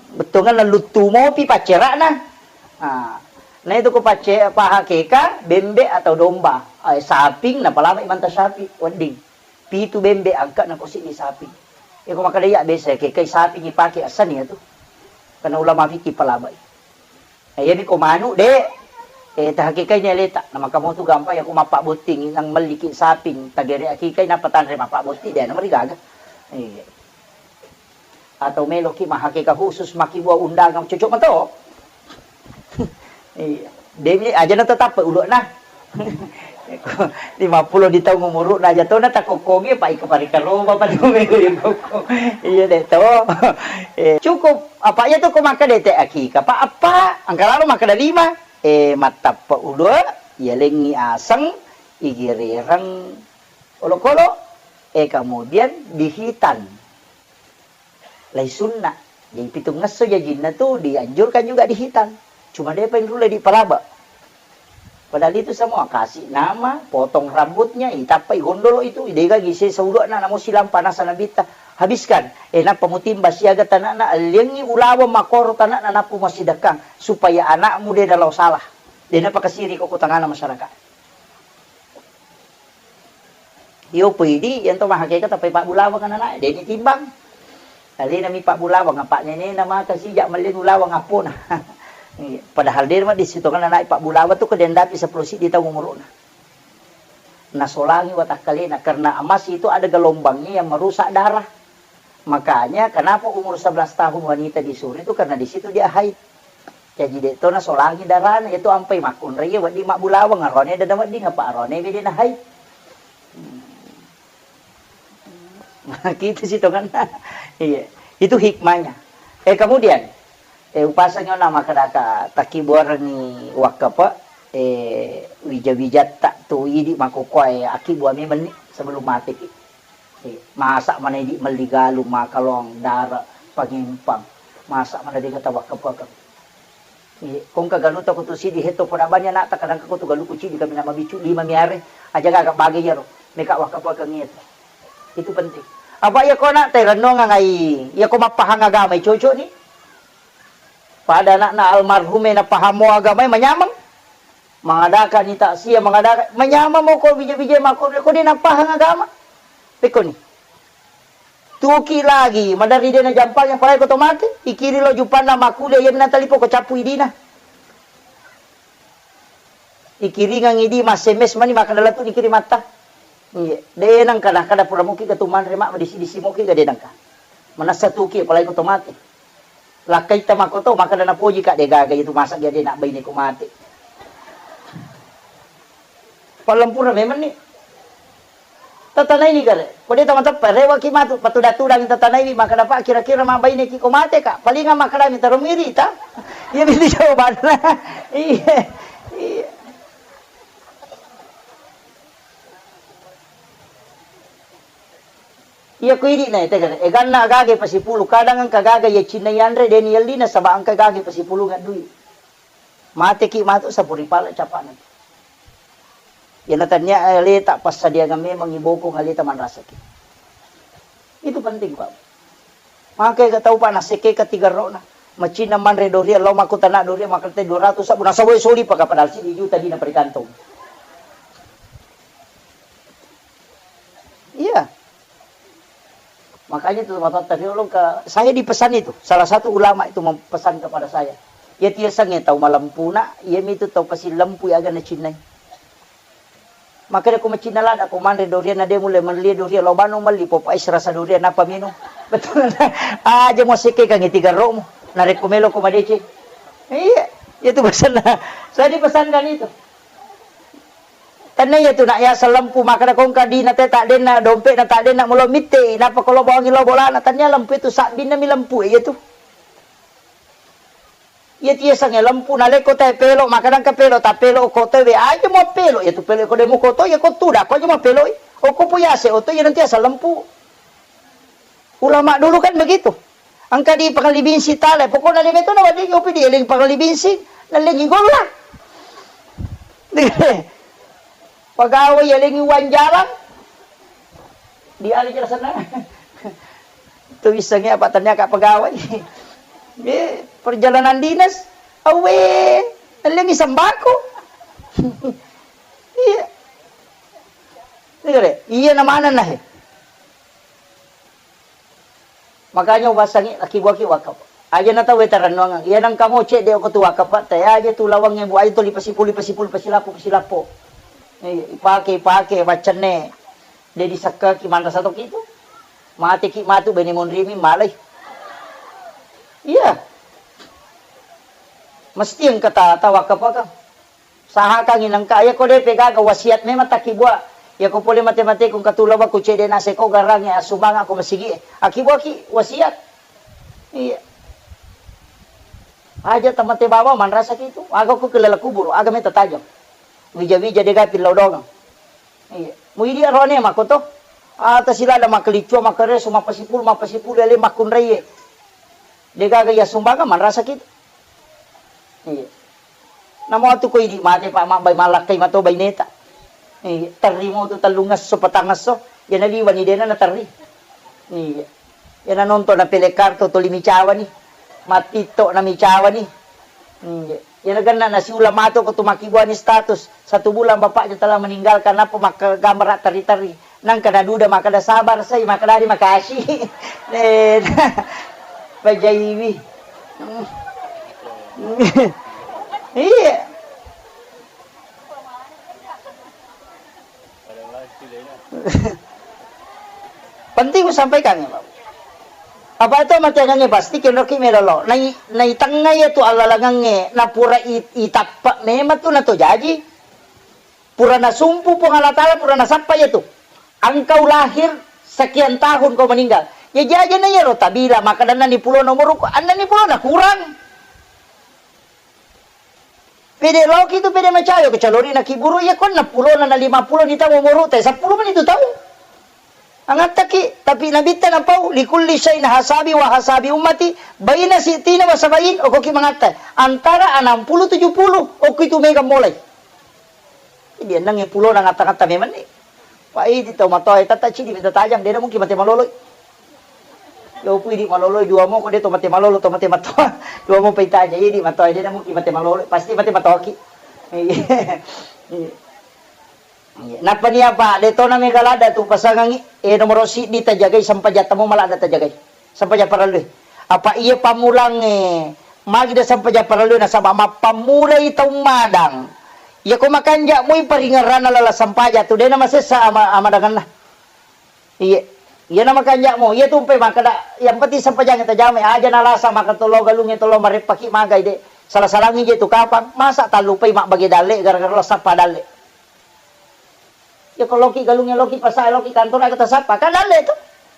Bettuanna luttu mopi paccera'na. Ah, na itu ko pacce-, pahakeka bembe atau domba, eh, saping, napalama imanta sapi, wedding. Pitu bembe angka na ko siddi saping. Iko makkeda iya biasa kekai saping ipake asani atu. Karena ulama fikih palabai. Nah, iyami ko manu de, eh, tahakekai ni aleta. Na maka motu gampang ya ko mappabbotting nang melliki saping, tagere akikai nappa tanre mappabbotting de, na marigaga. Iya. Atau meloki mahakeka khusus makkibua undangan, cocok mato. Iya. Demi aja na tetap ulukna. Lima puluh di taung umuru'na aja to na takokkogi, Pak, iko parika roba, Pak, dua minggu ya koko. Iya de to. Eh, cukup apa ya tu ko makkeda te akika, Pak, apa? Engka lalo makkeda lima. Eh, mattappa uluk, iya lengi aseng, igerereng olokolo, eh, kemudian dihitan. Lai sunna. Jadi pitungngesso jajinna tu dianjurkan juga dihitan. Cuma depa inrulle dipalaba. Padahal itu semua kasih nama, potong rambutnya, itappai gondolo itu, idega gise saudakna namo silang panasa nabitta. Habiskan. Eh, nappa mutimba siaga tanakna, alliangi ulaweng makoro tanakna nappa masidekkang supaya anakmu de dalau salah. De' napakasiri ko tangana masyarakat. Iyo pui di, yang to mahakekat apa pabbulawang anak-anak, de' ditimbang. Alena mi pabbulawang, apa nenena maka sijak mallenu lawang appona. Iya, padahal de' ma di situ kan anak pabbulawang tu kedendapi sepuluh siddi taung umuruna. Nasolangi watakkalena, karena emas itu ada gelombangnya yang merusak darah. Makanya kenapa umur sebelas tahun wanita disuruh itu, karena di situ dia haid. Jadi de' to nasolangi darahna, itu ampai makkunrai wedding mabbulawang, arone dada wedding apa arone bede na haid. Hmm. Gitu sih tongenna. Iya, itu hikmahnya. Eh, kemudian, eh, upasangi ona makkedaka takkibuarengngi wakkape, eh, wija-wijatta tu idi makkukkoe akkibuang memenni sebelum mateki. Eh, masa mana idi melli galung, makalong, dara, pangempang. Masa mana de' kata wakkapekeng. Iya, kongka galuta ko tu sidi hetto poda bani anakta, kadang ko tu galuku cidi kami nama bicu lima miare, aja gaga bage iyaro, meka wakkapekeng itu. Itu penting. Apa iya ko anak te renungang ai, iya ko mappahang agama cocok ni. Pada anakna almarhum e napahamo agama manyameng. Mangadaka ni taksia, mangadaka, manyameng mo ko bija-bija mako, ko de' napahang agama. Pekko ni. Tuki lagi, maderri de' najampang yang palai ko to mate, ikiri lo jupanna makkule, iya minang talipo ko cappu idina. Ikiringang idi, ma-S M S mani, maka dalam tu ikiri mata. Iya, de' nangka, nangka da pura muki ke tu manre ma, disi-disi muki ke de' nangka. Manassa tuki, palai ko to mate. Lakkaita makkoto, makkeda napoji ka de' gaga itu masa jadi nak baine ko mate. Pallempura memang ni. Tatanai ni kare. Ko de' tama teppe, rewa ki matu, patuda-tudang tatanai ni, makkeda pa kira-kira ma baine ki ko mate ka. Palinga makkeda mi taro miri ta. Iya itu jawabanna. Iya. Iya. Iya ko idi na tegana. Eganna gaga pasipulu, kadang engka gaga iya cinna yanre de' ni yelli nasaba engka gaga pasipulungang dui. Mateki matu sapuri pala capana. Iya na tania aleta passadiangan memang ibokong aleta manrasaki. Itu penting, Pak. Maka ega tau, Pak, nasekke ka tiga rokna. Macinna manre doria, lao makkutana doria, makkeda dua ratus sabbu, nasaba soli paka padahal sidi juta dina perikantong. Iya. Makanya itu mata tadi ulung ke, saya dipesan itu, salah satu ulama itu mempesan kepada saya. Ya tiasangnge tau malempuna, iya mitu tau pasilempu ya aga nacinnai. Makanya ko macinna lada ko manre dorian na de' mulle melli dorian, lo bano melli popo es rasa dorian apa minum. Betul. Aja mo sekke kangi tiga romo. Narekko melo ko madeceng. Iya, itu pesanna. Saya dipesankan itu. Tannia iya tu nak ya selempu, makkeda ko engka dina te tak denna, dompetna tak denna, mulo mitte, napa ko lo bawangi lo bolana, tannia lempu itu sabbinna mi lempu iya tu. Iya tu yasengnge lempu, nalekko tae pelo, makkeda engka pelo, tak pelo ko tae we aja mo pelo, iya tu pelo ko de' muko to, iya ko tuda ko aja mo pelo. Okko pu yase oto, iya nanti asal lempu. Ulama dulu kan begitu. Engka di Pangalli Binsing tale, pokokna de' metto nawedding opi di eling Pangalli Binsing, nallengi golla. Pegawai yalengi uang jalan, di ali jelasanna. Tu issengnge apa tania ka pegawai. Eh, perjalanan dinas, awe, nallengi sembako. Iya. Iya, iya na maneng na he. Makanya ubasangi akibuaki wakaf. Aja na tau wetarannuangang. Iya nang kamu cek de' ko tu wakaf, tak aja tu lawangnge bu aja tu lipasipulu, lipasipulu, pasilapo, pasilapo. Eh, ipake, ipake, baccenne. De' disakkaki manrasa toki tu. Mateki matu bene monrimi malai. Iya. Mesti engka ta, ta wakaf ka. Sahakangngi nengka, iya ko de'pe gaga wasiat memang takkibua. Iya ko pole mate-mate ko engka tu lawa ku cedde' naseko garangnge assumbangako masigi e. Akkibuaki wasiat. Iya. Aja tamate bawang manrasaki tu. Aga ko kelala kuburu, aga meta tajang. Wija-wija de'ga pillau dongang. Iya. Muidi arone makoto. Ata silada makkelicua, makkereso, mappasipulu, mappasipulu, ale makkunraie. De'gaga iya sumbangan manrasaki tu. Iya. Namo tu ko idi mate pa mabbai malakkai mato baineta. Iya, terrimo tu tellungesso patangesso, iya naliwani de'na naterri. Iya. Iya nanonton na pele kartu tuli micawani. Mattitto na micawani. Iya. Iyana genna nasiulang matu ko tu makkibuani status, satu bulan bapaknya telah meninggal karena apa makkagambar teri-teri. Nangka naduda makkeda sabar sai, makkeda di makasih. Eh, pajaiwi. Iya. Penting kusampaikan ya, Pak. Apa itu matiangangnge pasti kenroki melolo. Nai, naitengnga ya tu allalangangnge, napura i-, itappa memang tu nato jaji. Pura nasumpu Puang Allah Ta'ala, pura nasappa ya tu. Engkau lahir sekian tahun kau meninggal. Ya jaji na ya ro tabila maka dan ni pulo nomor, anna ni pulo na kurang. Pede loki tu, pede macayo, kecuali na kiburu, iya ko enneng pulo na, na lima pulo ni taung umuru te, seppulo mani tu taung. Angattaki, tapi nabitta napau, likulli syai'in hasabi wa hasabi ummati, baina sitina wa sabain, okoki mangatta. Antara enam puluh tujuh puluh, okki tu mega mulai. Jadi enneng pulo na ngatta-ngatta memang ni. Pak, idi tau matoa, tata cidi minta tajang, de na mungkin mate maloloi. Yo pui di maloloi dua mo, ko de to mate malolo, to mate matoa. Dua mo paitajang, idi matoa, de na mungkin mate maloloi, pasti mate matoaki. Iya. Iya. Nappa ni apa? De to na mega ladda tu pasangangi, eh, nomoro siddi tajagai, sampajang tamo maladda tajagai. Sampajang parellue. Apa iya pammulangnge, magi de sampajang parellue, nasaba mappammulai tau madang. Iya ko makanja moi paringerranna lala sampajang tu, de na masessa ama-, amadangenna. Iya. Iya na makanja mo, iya tumpe makkeda, yang penting sampajang tajamai, aja nalasa maka tolo galungnge tolo mareppaki magai de. Salah-salangi je tu kapang, masa tallupai mabbage dalle gara-gara lo sappa dalle. Iya ko loki galungnge, loki pasae, loki kantor, aga tasappa. Kan dalle tu.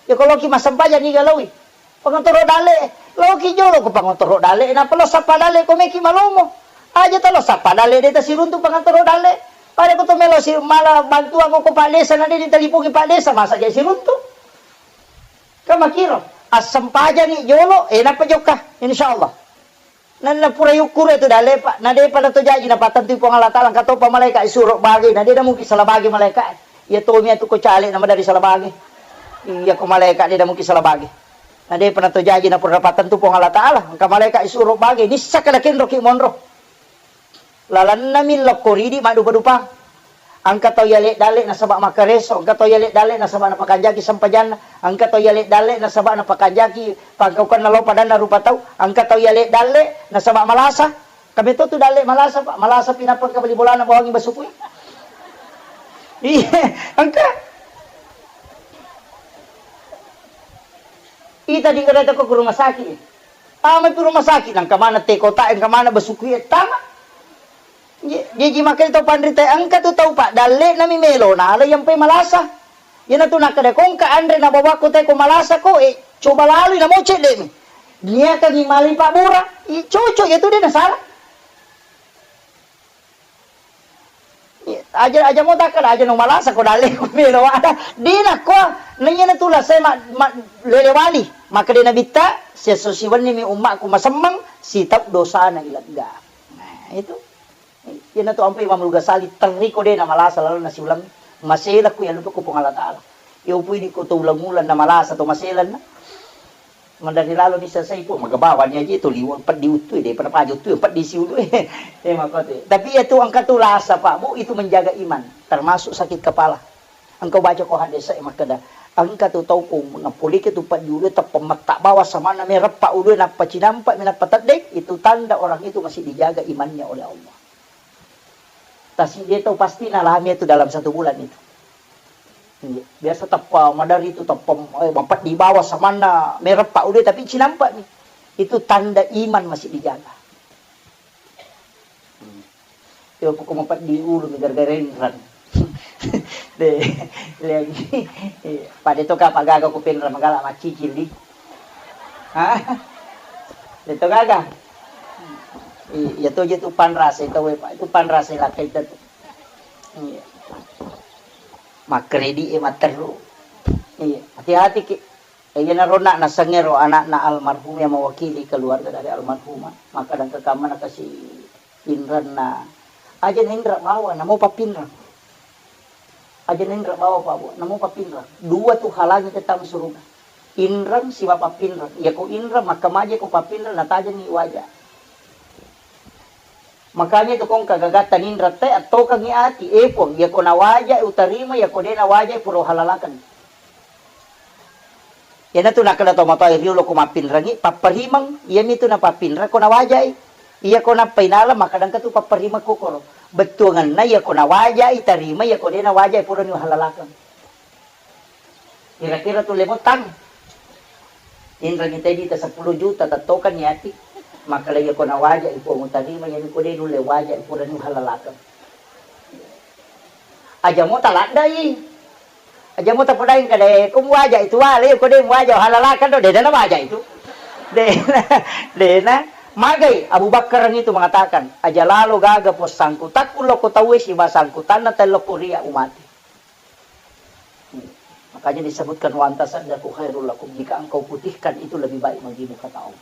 Iya ko loki massempajang niga loi. Pangotoro dalle, loki jolo ko pangotoro dalle, napa lo sappa dalle ko meki malomo. Aja talo sappa dalle de tasiruntu pangotoro dalle. Pada ko to melo si mala bantuan ko Pak Desa na de ditalipungi Pak Desa, masa jadi siruntu. Kan makiro, assempajani jolo, eh, napa jokka, insyaallah. Na, na pura yukkuru tu dalle, Pak. Na depa na to jaji na patentui Puang Allah Taala, engka topa malaika isuro bage, na de na mungkin salah bage malaika. Iya tomi atu ko caleg na madari salah bage. Iya ko malaika de na mungkin salah bage. Na depa na to jaji na pura patentu Puang Allah Taala, engka malaika isuro bage, nissaka na kenroki monro. Lalanna mi lokko ridi maddupa-dupa. Engka tau yaleng dalle nasaba makkareso, engka tau yaleng dalle nasaba napakanjaki sempajanna, engka tau yaleng dalle nasaba napakanjaki pangkaukenna lao padanna rupa tau, engka tau yaleng dalle nasaba malasa. Kami to tu dalle malasa, Pak. Malasa pi nappa engka bali bolana bawangi basukui. Iya, engka. Ita di kereta ko ke rumah sakit. Tama pi rumah sakit, nangka mana te kota, engka mana basukui tama. Ye-, jaji makanya tau panrita engka tu tau, Pak, dalle nami melo, nala yang pe malasa. Iyana tu nakkeda ko engka anre na bawakko te ko malasa ko, eh, coba lalui na mo cedde mi. Niakangi mali Pak Bura, i cocok ya tu de na salah. Iya, aja, aja mo takkeda, aja no malasa ko dalle ko melo ada. Dina ko, nanya na tu lasai ma, ma, lele wali. Maka de nabitta, sesso siwenni mi ummakku masemmeng, sitau dosana ilegga. Nah, itu. Iyana tu ampai Imam Al-Ghazali, terri ko de na malasa lalu nasiulang. Masela ku ya lupa ku Puang Allah Taala. Yo pui di ko to ulang-ulang na malasa to maselanna. Mandari lalo ni selesai, Pu, magabawani aja itu liwat peddi uttu, de pada paja uttu, peddi siulu. Eh, makkote. Tapi ya tu engka tu lasa, Pak, Bu, itu menjaga iman, termasuk sakit kepala. Engkau baca ko hadis saya makkeda, engka tu tau ko ngapulike tu peddi ulu, teppa metta bawa samana mereppa ulu, nappa cinampa mi nappa tedde, itu tanda orang itu masih dijaga imannya oleh Allah. Tasi de tau pasti nalami itu dalam satu bulan itu. Iya, biasa teppa madari itu teppa, eh, mapeddi bawa samanna mereppa udah tapi cinampa nih. Itu tanda iman masih dijaga. Hmm. Yo pokok mapeddi ulu mi gara-gara inrang. De, lagi. Iya, pada itu kapang gaga ku penrang magala macicil di. Hah? De to gaga. Iya, to je tu panrasa itu, Pak. Itu panrasa lakka itu. Iya. Makkredit e matteru. Iya, hati-hati ki. Iya, naro nak nasengero anakna almarhum yang mewakili keluarga dari almarhumah. Maka dan kekamana kasih pinranna. Aja nendra bawa, namo papinrang. Aja nendra bawa, Pak, Bu, namo papinrang. Dua tu halangi kita suruga. Inrang siwa papinrang. Ya ko inrang, maka maje ko papinrang, natajengi waja. Makanya itu kong kagagatta ninra te attokengngi ati, eh Puang, iyako nawajai utarima, iyako de nawajai pura uhalalakan. Iyanatu nakkeda tomatoa riolo ko mappinrengngi, papparimeng, iyamitu napappinreng ko nawajai. Iyako nappa inala, makkeda engka tu papparimeng kokoro. Bettuangenna iyako nawajai tarima, iyako de nawajai purani uhallalakeng. Kira-kira tu lemotang. Inrengngi tedi ta seppulo juta tattokan niati. Makkeda iyako nawajai Puang utarima, iyami ko de nulle wajai purani uhallalakeng. Aja mo taladdai. Aja mo tapodaing kada ko muaja itu wale ko de muaja halalakan do de dana waja itu. De dena magai Abu Bakar itu mengatakan, aja lalo gaga pos sangkutakku loko tauwe siba sangkutanna tello ko ria umati. Makanya disebutkan, "Wa anta saddaku khairul lakum," jika engkau putihkan itu lebih baik bagimu, kata Allah.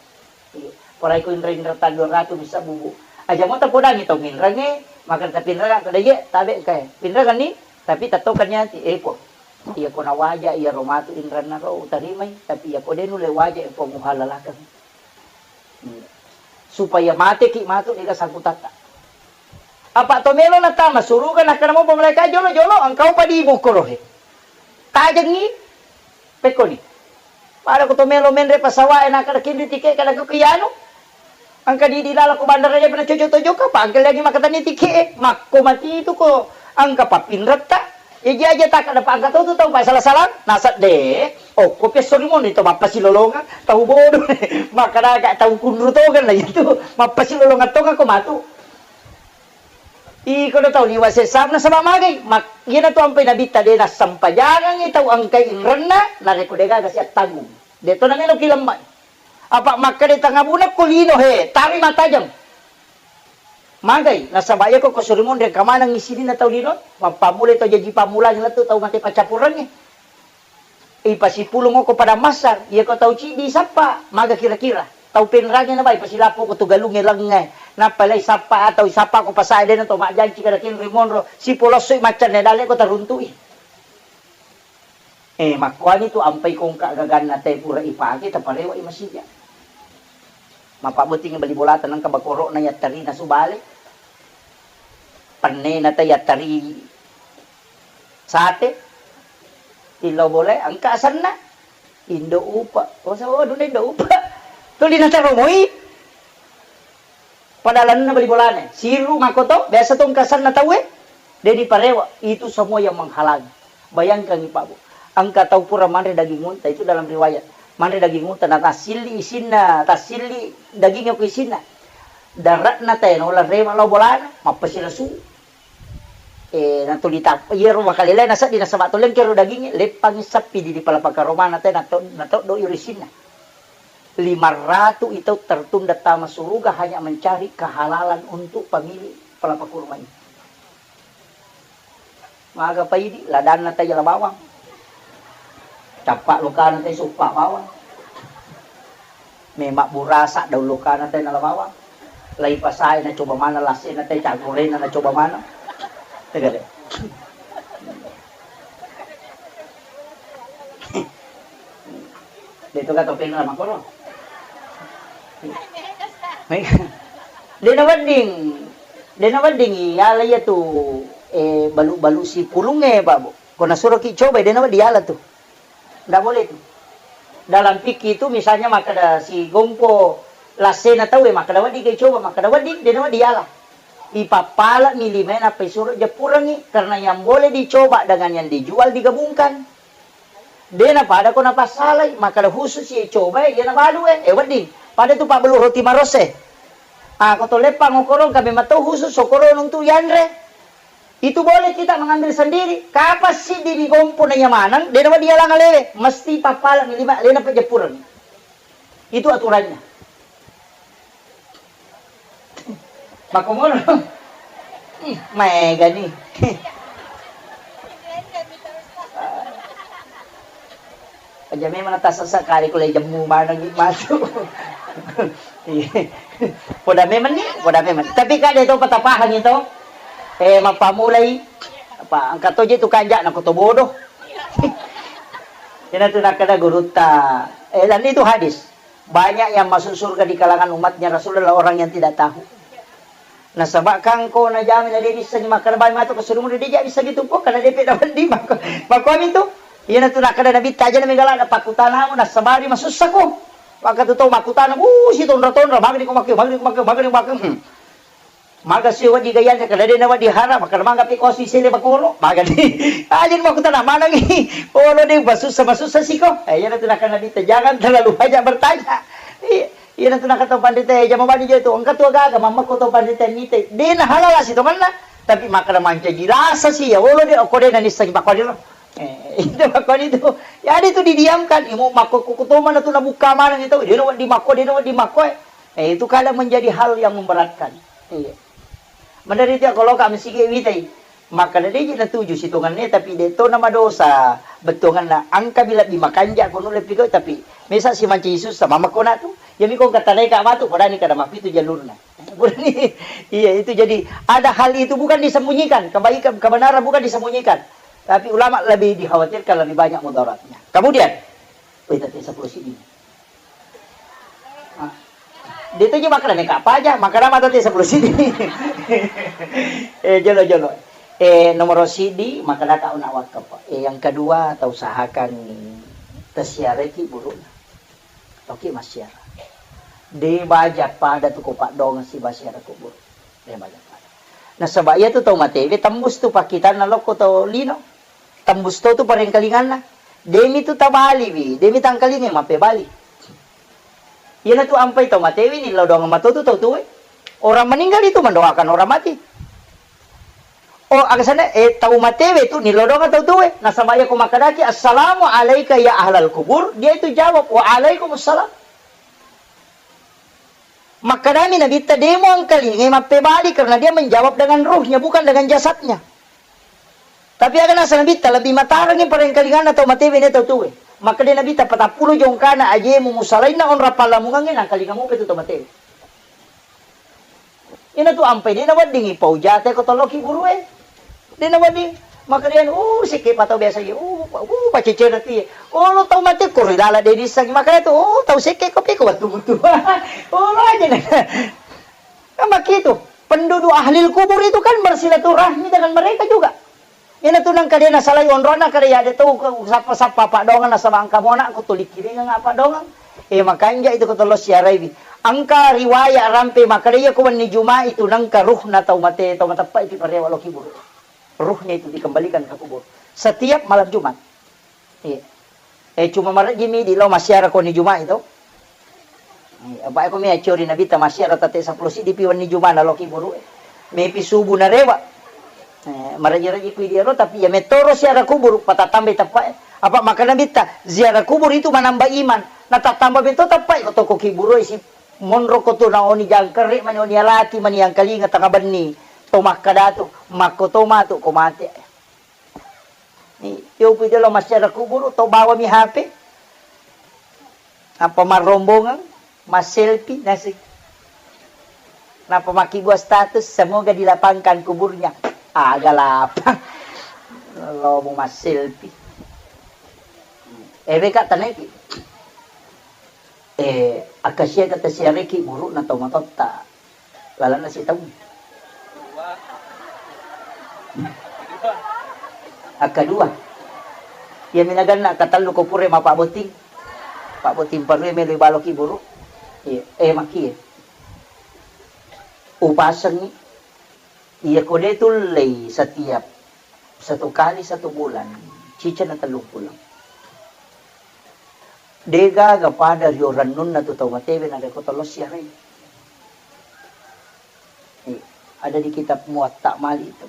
Iya. Porai ko inra-inra ta dua ratu bisa bubu. Aja mo tapodangi tau minrange, maka tapi inra kada ye tabe kae. Pinrangan ni, tapi tatokan nyati, eh ko. Iya ko nawaja iya ro matu inranna ro utarimai, tapi iya ko denu le waja ko muhalalakang. Supaya mateki matu ega sangkutatta. Apa to melo natama suruga nakkeda mopa malaika jolo-jolo engkau padi mukorohe. Tajengi pekkoni. Pada ko to melo menre pasawae nakkeda kinri tike kada ko kianu. Engka di di lala ko bandara je pernah cocok tojok apa angkel lagi makatani tike makko mati itu ko engka papinretta. Jaji aja takkeda pa engka to tu tau pa sala-salang, nasedde. Okko pi esso rimoni to mappasilolongeng, tau bodo. Makkeda aga tau kunru tongeng na itu, mappasilolongeng tongeng ko matu. Iko do tau liwa sessa nasaba magai. Mak-, iyana tu ampai nabitta de nassempajangengi tau engkai inrenna, narekko de gaga siattanggung. De to namelo ki lemma. Apa makkeda tangabuna ko lino he, tami matajeng. Magai, nasaba iyako ko suri monri engka maneng isininna tau lino, mappammulai tau jaji pammulang lettu tau mate paccappurengnge. Ipasipulung okko padang Masar, iyako tau ciddi sappa, maga kira-kira. Tau penrangi nabai pasilappo ko tu galungnge lengnge, nappa lai sappa atau sappa ko pasae dena to majjanci kada kenri monro, sipolossoi maccanne dalle ko taruntu'i. Eh, makkuani tu ampai kongka gaganna te pura ipake, taparewa i masija. Mapabbotting bali bolata nengka bakoro'na yattarina subale. Pennena te yattari sate. Tillo bole engka asenna. Indo upa. Oh, sawo duna indo upa. Tuli nataromoi. Pada lalenna bali bolana, siru makkoto, biasa to engka asenna tauwe, de diparewa, itu semua yang menghalangi. Bayangkan Pak Bu, engka tau pura manre daging unta, itu dalam riwayat, manre daging unta, na tassilli isinna, tassilli dagingnya ku isinna, daratna teh naola rema lao bolana, mappasilasu. Eh, natuli tap-, iyaro makalelai naseddi nasaba to lengkero dagingnge, leppangi sappi di, di palapaka romana teh nato-, natoddo iro isinna. Lima ratu itau tertunda tama suruga hanya mencari kehalalan untuk pemilik pelapa kurma ini. Maga paidi, ladanna teh jala bawang. Cappa lokana teh suppa bawang. Memang burasa daun lokana teh nala bawang. Lai pasae na coba mana, lasena teh cagorena na coba mana. Tegale. De to kata penra makoro. De na wedding, de na wedding iyala iya tu, eh, balu-balu sipulungnge, Pak Bu. Ko nasuroki cobai, de na wedding iyala tu. Ndak boleh tu. Dalam fikih itu misalnya makkeda sigompo lassena tauwe, makkeda wedding ke coba, makkeda wedding, de na wedding iyala. Ipappala'mi limae nappa isuro jeppurengngi, karena yang boleh dicoba dengan yang dijual digabungkan. De napada ko napassalai, makkeda khusus icobai, iyana balu e, eh, wedding. Pada tu pabbelu roti maros e. Ah, ko to leppang okoro, engka memang tau khusus okoro untuk yanre. Itu boleh kita mengambil sendiri. Kapan siddi digompo na iya maneng, de nawedding dialang alewe, mesti pappala'mi lima, alena pejeppurengngi. Itu aturannya. Makkomono. Ih, maega ni. Aja memang natasasa kali ko le jemmu maneng matu. Iya. Poda memang ni, poda memang. Tapi kada to patapahang itu. Eh, mappamulai apa engka to je tu kanja na ko to bodoh. Ina tu nakkeda gurutta. Eh, dan itu hadis. Banyak yang masuk surga di kalangan umatnya Rasulullah orang yang tidak tahu. Nasaba kangko najami na de' dissengi makkeda bali matu ko sirumuru de' ja bisseng itu ko, karena de' pe nawedding makko. Makkomi tu. Iyana tu nakkeda Nabitta, aja na megala na pakkutanamu nasabari masussako. Maka tu tau makkutana, uh, si tonra-tonra, magani ko makkeda, magani ko makkeda, magani ko makkeda. Hmm. Maga si wedding gayana kada de' nawedding hara, makkeda maga pe ko si sele bakoro, magani. Aja makkutana manengi. Oh, lo de' masussa, masussa siko. Eh, iyana tu nakkeda Nabitta, jangan terlalu banyak bertanya. Iya. Iyana tu nakkeda tau panrita, eh, jama bani je tu. Engka tu gaga, mammakko tau panrita nite. De' na halala sitongenna. Tapi makkeda mancaji rasa si, ya, wolo de', okko de' na nissengi pakkuani ro. Eh, itu pakkuani tu. Jadi tu didiamkan. Imo makko kuku tomana tu nabukka maneng itu. De' na wedding makko, de' na wedding makko, eh. Eh, itu kadang menjadi hal yang memberatkan. Iya. Menderita kalau kami sige witai. Makkeda de' ji natuju sitongenna, tapi de' to na madosa bettuanganna. Engka bi lebbi makanja ko nulle pigau, tapi mesa si mancaji sussa, mamakko na tu. Iyami ko engka tanai ka matu, podani kada mapitu jalurna. Burani, iya, itu jadi ada hal itu bukan disembunyikan, kebaikan, kebenaran bukan disembunyikan. Tapi ulama lebih dikhawatirkan, lebih banyak mudaratnya. Kemudian, wih, tadi sepuluh sini. Ah. De' tu je makkeda neka paja, makkeda mata te sepuluh sini. Eh, jolo, jolo. Eh, nomor sidi, makkeda ka una wakaf. Eh, yang kedua, tau usahakan tasiareki burukna. Toki masiara. De' baja pada tu ko paddoangeng si basiara kubur. De' baja pada. Nasaba iya tu tau matewe tembus tu pakkitanna lokko tau lino. Tembus to tu parengkalinganna. De' mi tu tabali wi, de' mi tangkalingai mappebali. Iyana tu ampai tau matewe ni lao doang mato tu tau tuwe. Orang meninggal itu mendoakan orang mati. Oh, aga sana, eh, tau matewe tu ni lao doang tau tuwe. Nasaba iya ko makkedaki, "Assalamu alaika ya ahlal kubur," dia itu jawab, "Wa alaikumussalam." Makkedami Nabitta, "De' muangkalingai mappebali," karena dia menjawab dengan ruhnya, bukan dengan jasadnya. Tapi aga nasa Nabitta, lebih matarengi parengkalinganna tau matewe na tau tuwe. Makkeda Nabitta, "Patappulo jongkana ajemu musalainna onrang pallamungengnge, nangkalinga mupe tu tau matewe." Ina tu ampai de' naweddingi pau jate ko tolloki gurue. De' nawedding. Makkedai, "Uh, sekke pa tau biasa ye. Uh, pa-, uh, pacecere tu ye. Oh, lo tau mate ko ri lala de' dissengi." Makkeda tu, "Oh, tau sekke ko pe ko wettu mutu." Oh, lo aja na. Kan begitu. Penduduk ahli kubur itu kan bersilaturahmi dengan mereka juga. Ina tu nangka de' nasalai onrona, kada ya de' tau sappa-sappa paddoangeng nasaba engka mona ko tuli kiringeng apa paddoangeng. Eh, makanja itu ko tollo siaraiwi. Engka riwayat rampe makkeda iya ko wenni Juma'i tu nengka ruhna tau mate, tau mateppa itu parewa lo kiburu. Ruhnya itu dikembalikan ke kubur. Setiap malam Jumat. Iya. Eh, cuma marejjimi di lo massiara ko wenni Juma'i to. Iya, apa ko mi accori Nabitta massiara tate seppulo siddi pi wenni Juma'i na lo kiburu. Mepi subuh narewa. Eh, maraji-raji kui diaro, tapi ya metoro siara kubur, patatambai teppa. Apa makkeda Nabitta, ziarah kubur itu menambah iman. Nah, tattamba beto teppa ko toko kiburu isi monro ko tu naoni jangkere mani oni alaki mani yang kalinga tengah benni. To makkeda tu, makko to matu ko mate. Ni, yo pi jolo massiara kubur, to bawa mi H P. Apa marrombongan, masselfie, nasi. Napa makkibua status, "Semoga dilapangkan kuburnya." Aga lapang. Lo mau masselfie. Ebe ka taneki. Eh, akkasia kata siareki burukna tau matotta. Lalanna sitaung. Akkadua. Iya minaganna katellu ko pura mapabotting. Pabotting parue melo baloki buruk. Iya, eh, makkie. Upasengi. Iya ko de' tullei setiap satu kali satu bulan, cicana tellung pulo. De' gaga pada rio rennunna tu tau matewe narekko tollo siarai. Eh, ada di kitab Muwatta Malik itu.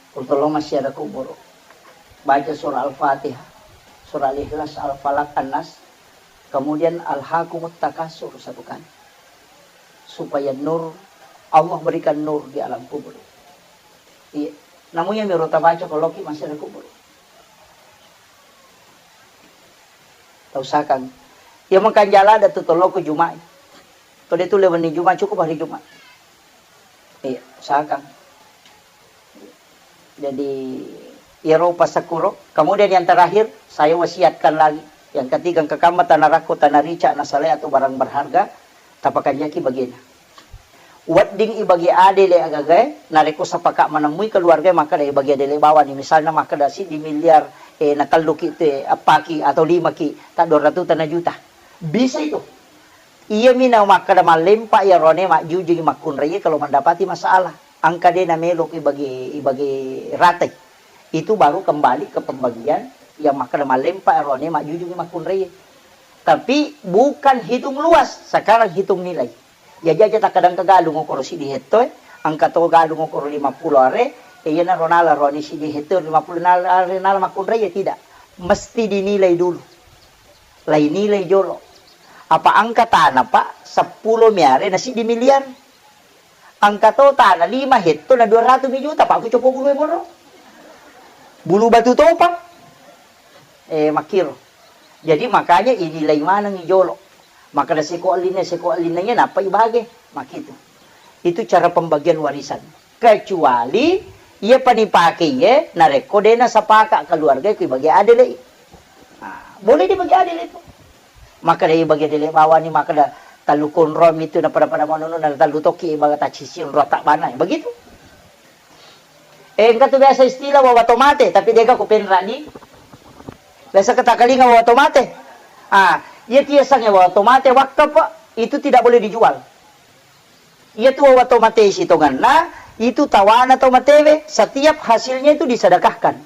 Ko tollo massiara kubur. Baca surah Al-Fatihah, surah Al-Ikhlas, Al-Falaq, An-Nas, kemudian Alhaakumut Takatsur satu kali. Supaya nur, Allah berikan nur di alam kubur. Iya. Namu iya miro tabaca ko loki massiara kubur. Tausakan. Iya makanja ladde tu tolloku Juma'i. Ko de' tulle wenni Juma'i, cukup hari Juma'i. Iya, usahakan. Jadi, iyaro passakkuro. Kemudian yang terakhir, saya wasiatkan lagi. Yang ketiga, engka kamma tanarakko, tanarica, nasalai atau barang berharga, tapakanjaki bagena. Wedding ibagi adele agagae, narekko sepakat menemui keluarga makkeda ibagi adele bawani, misalna makkeda siddi miliar, eh, natelluki te, appaki atau limaki, taddua ratu tana juta. Bisa itu. Iyami na makkeda mallempa iyarone majjujungi makkunraie kalau mendapati masalah. Engka de namelo ibagi, ibagi ratai. Itu baru kembali ke pembagian yang makkeda mallempa iyarone majjujungi makkunraie. Tapi bukan hitung luas, sekarang hitung nilai. Jaji aja takkadangka galung okoro siddi hetto e, engka to galung okoro lima puluh are, e, iyanaro nala roni siddi hetto lima puluh nala, are nala makkunrai, ya tidak. Mesti dinilai dulu. Lai nilai jolo. Apa engka tana, Pak, seppulo mi are na siddi miliar. Engka to tana lima hetto na dua ratu mi juta, Pak, ku copo bulu e moro. Bulu batu topa. Eh, makkiro. Jadi makanya inilai manengngi jolo. Makkeda seko ellinna, seko ellinna iya nappa ibage. Makkitu. Itu cara pembagian warisan. Kecuali iya pani pake iye narekko de nasapaka keluarga ku ibage adele. Nah, boleh dibagi adele itu. Makkeda ibagi adele bawani, makkeda tallu konro mitu na pada-pada manunu na tallu toki ibaga tacisi onro tabbana. Begitu. Eh, engka tu biasa istilah wawa tomate, tapi dega ku penrani. Biasa ketakalinga wawa tomate. Ah, iya tiasangnge wawa tomate wakaf, itu tidak boleh dijual. Iya tu wawa tomate sitonganna, itu tawana tomatewe, setiap hasilnya itu disedekahkan.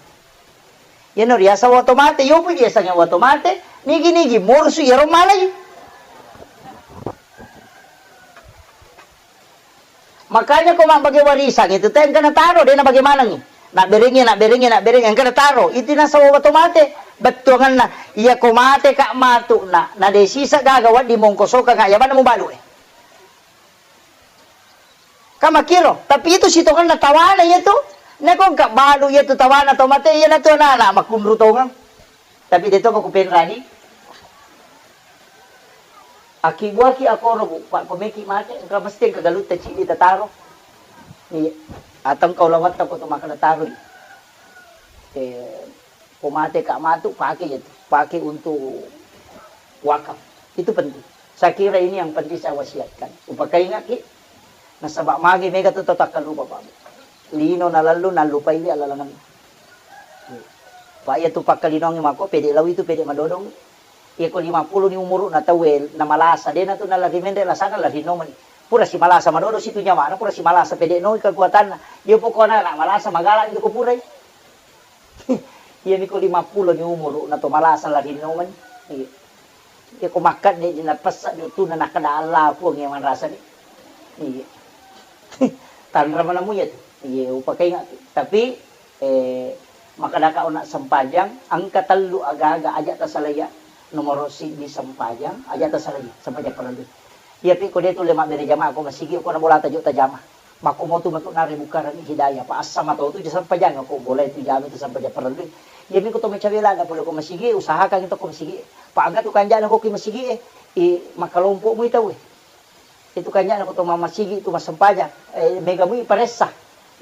Iyano riasa wawa tomate, yopi biasanya wawa tomate, nigi-nigi morsu iyaro malai. Makanya ko mabbage warisang itu, tengka nataro, de nabage manengngi. Nabberengngi, nabberengngi, nabberengngi, engka nataro. Itu nasaba wawa tomate. Bettuanganna, iya ko mate ka matu na, na de sisa gaga waddi mongkosokang, ya bana mubalu e. Ka makkiro, tapi itu sitonganna tawana iya tu. Nako engka balu iya tu tawana tomate, iya natu anak-anak makkunru tongeng. Tapi de to ko kupenrani. Akkibuaki akoro, Bu, Pak, ko meki mate, engka mesti engka galutta cidi tataro. Iya. Atau engka ulawatta ko to makkeda taroi. Eh, ko mate ka matu, pake iya tu. Pake untuk wakaf. Itu penting. Saya kira ini yang penting saya wasiatkan. Upakaingaki, nasaba magi mega tu tau takkalupa, Pak. Lino nalallu, nallupai wi alalangenna. Pak, iya tu pakkalinongi mako, pede lau itu, pede madodong. Iya ko lima puluh ni umuru na tau e, na malasa, de na tu nalari menre lasana lari nomani. Pura si malasa madodo situ nyamana, pura si malasa pede no kekuatanna. Iya pokona na malasa magala itu ko purai. Iya mi ko lima puluh ni umuru na to malasa lari nomani. Iya. Iya ko makkadde di napessa tu na nakkeda Allah Puang iya manrasa ni. Iya. Tanra manamu iya tu. Iya, upakaingaki. Tapi Eh, makkedaka ona sempajang, engka tellu aga-aga aja tasalaiya. Nomoro siddi sempajang, aja tasalaiya, sempajang parellu. Iyapi ko de tulle mabbere jamaah ko masigi, ko na bolata jo tajama. Makko motu matu nare bukarang hidayah, pa assama tau tu sempajang ko bola itu jami tu sempajang parellu. Iyami ko to macawe lada pole ko masigi, usahakan to ko masigi. Pa engka tu kanjana ko ki masigi e, i makkalompo mu tau e. Itu kanjana ko to mammasigi tu massempajang, eh, mega mui paressa.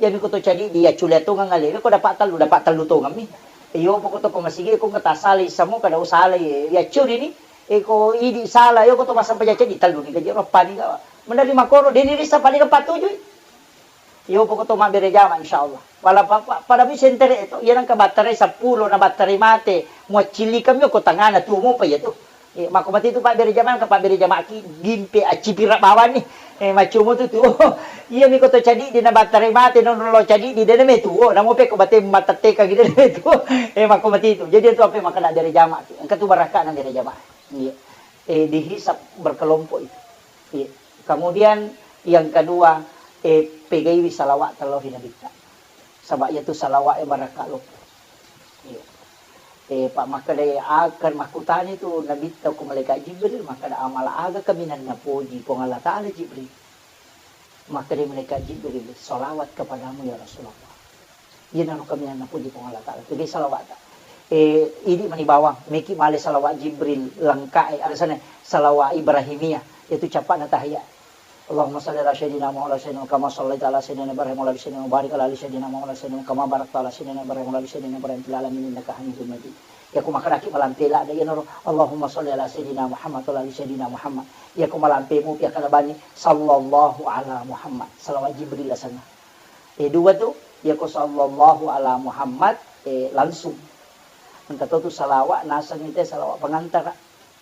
Iyami ko to cadi di acculi tongeng alewe ko dapat tellu, dapat tellu tongeng mi. Iyo poko to ko masigi ko engka tasalai samo kada usalai, eh, accuri ni. Eh, ko idi sala, iyo ko to massempajang cadi tellu ni gaji roppa ni gawa. Menari makoro, deni rissa paling empat tujuh. Iyo poko to mabbere jama, insyaallah. Wala pa-, pa-, pada mi sentere to, iya nengka battarai seppulo na battarai mate, muaccillikeng mi ko tangana tuo mopa iya tu. Eh, makko mate tu pabbere jama, ka pabbere jamaki gimpe accipira bawani. Eh, maccomo tu tuo. Iya mi ko to cadi di na battarai mate, non lo cadi di dene me tuo, namo pe ko bate matettekang dene me tuo. Eh, makko mate tu. Jadi tu apa makkeda bere jamaki. Engka tu barakka na bere jama. Iya. Eh, dihisap berkelompok itu. Iya. Kemudian yang kedua, eh, pegaiwi salawat terlalu Nabitta. Saba iya tu salawat e barakka lo. Iya. Eh, pa makkeda akan makkutani tu Nabitta ko malaikat Jibril, makkeda amala aga kaminang napoji Puang Allah Taala Jibril. Makkeda malaikat Jibril, salawat kepadamu ya Rasulullah. Iyanaro kaminang napoji Puang Allah Taala. Jadi salawat. Eh, idi mani bawang, meki male salawat Jibril lengkap, eh, ada sana salawat Ibrahimiyah, itu capakna tahiyat. Allahumma salli ala sayyidina Muhammad wa ala sayyidina kama sallaita ala sayyidina Ibrahim wa ala ali sayyidina wa barik ala ali sayyidina Muhammad wa ala sayyidina kama barakta ala sayyidina Ibrahim wa ala ali sayyidina Ibrahim fil alamin innaka Hamidum Majid. Iyako makkedaki malampe ladde iyanaro, Allahumma sholli ala sayyidina Muhammad wa ala ali sayyidina Muhammad. Iyako malampe mupi akkeda bani, sallallahu ala Muhammad. Salawat Jibril asenna. Eh, dua tu, iyako sallallahu ala Muhammad, eh, langsung. Engka to tu salawat, naseng ite salawat pengantara.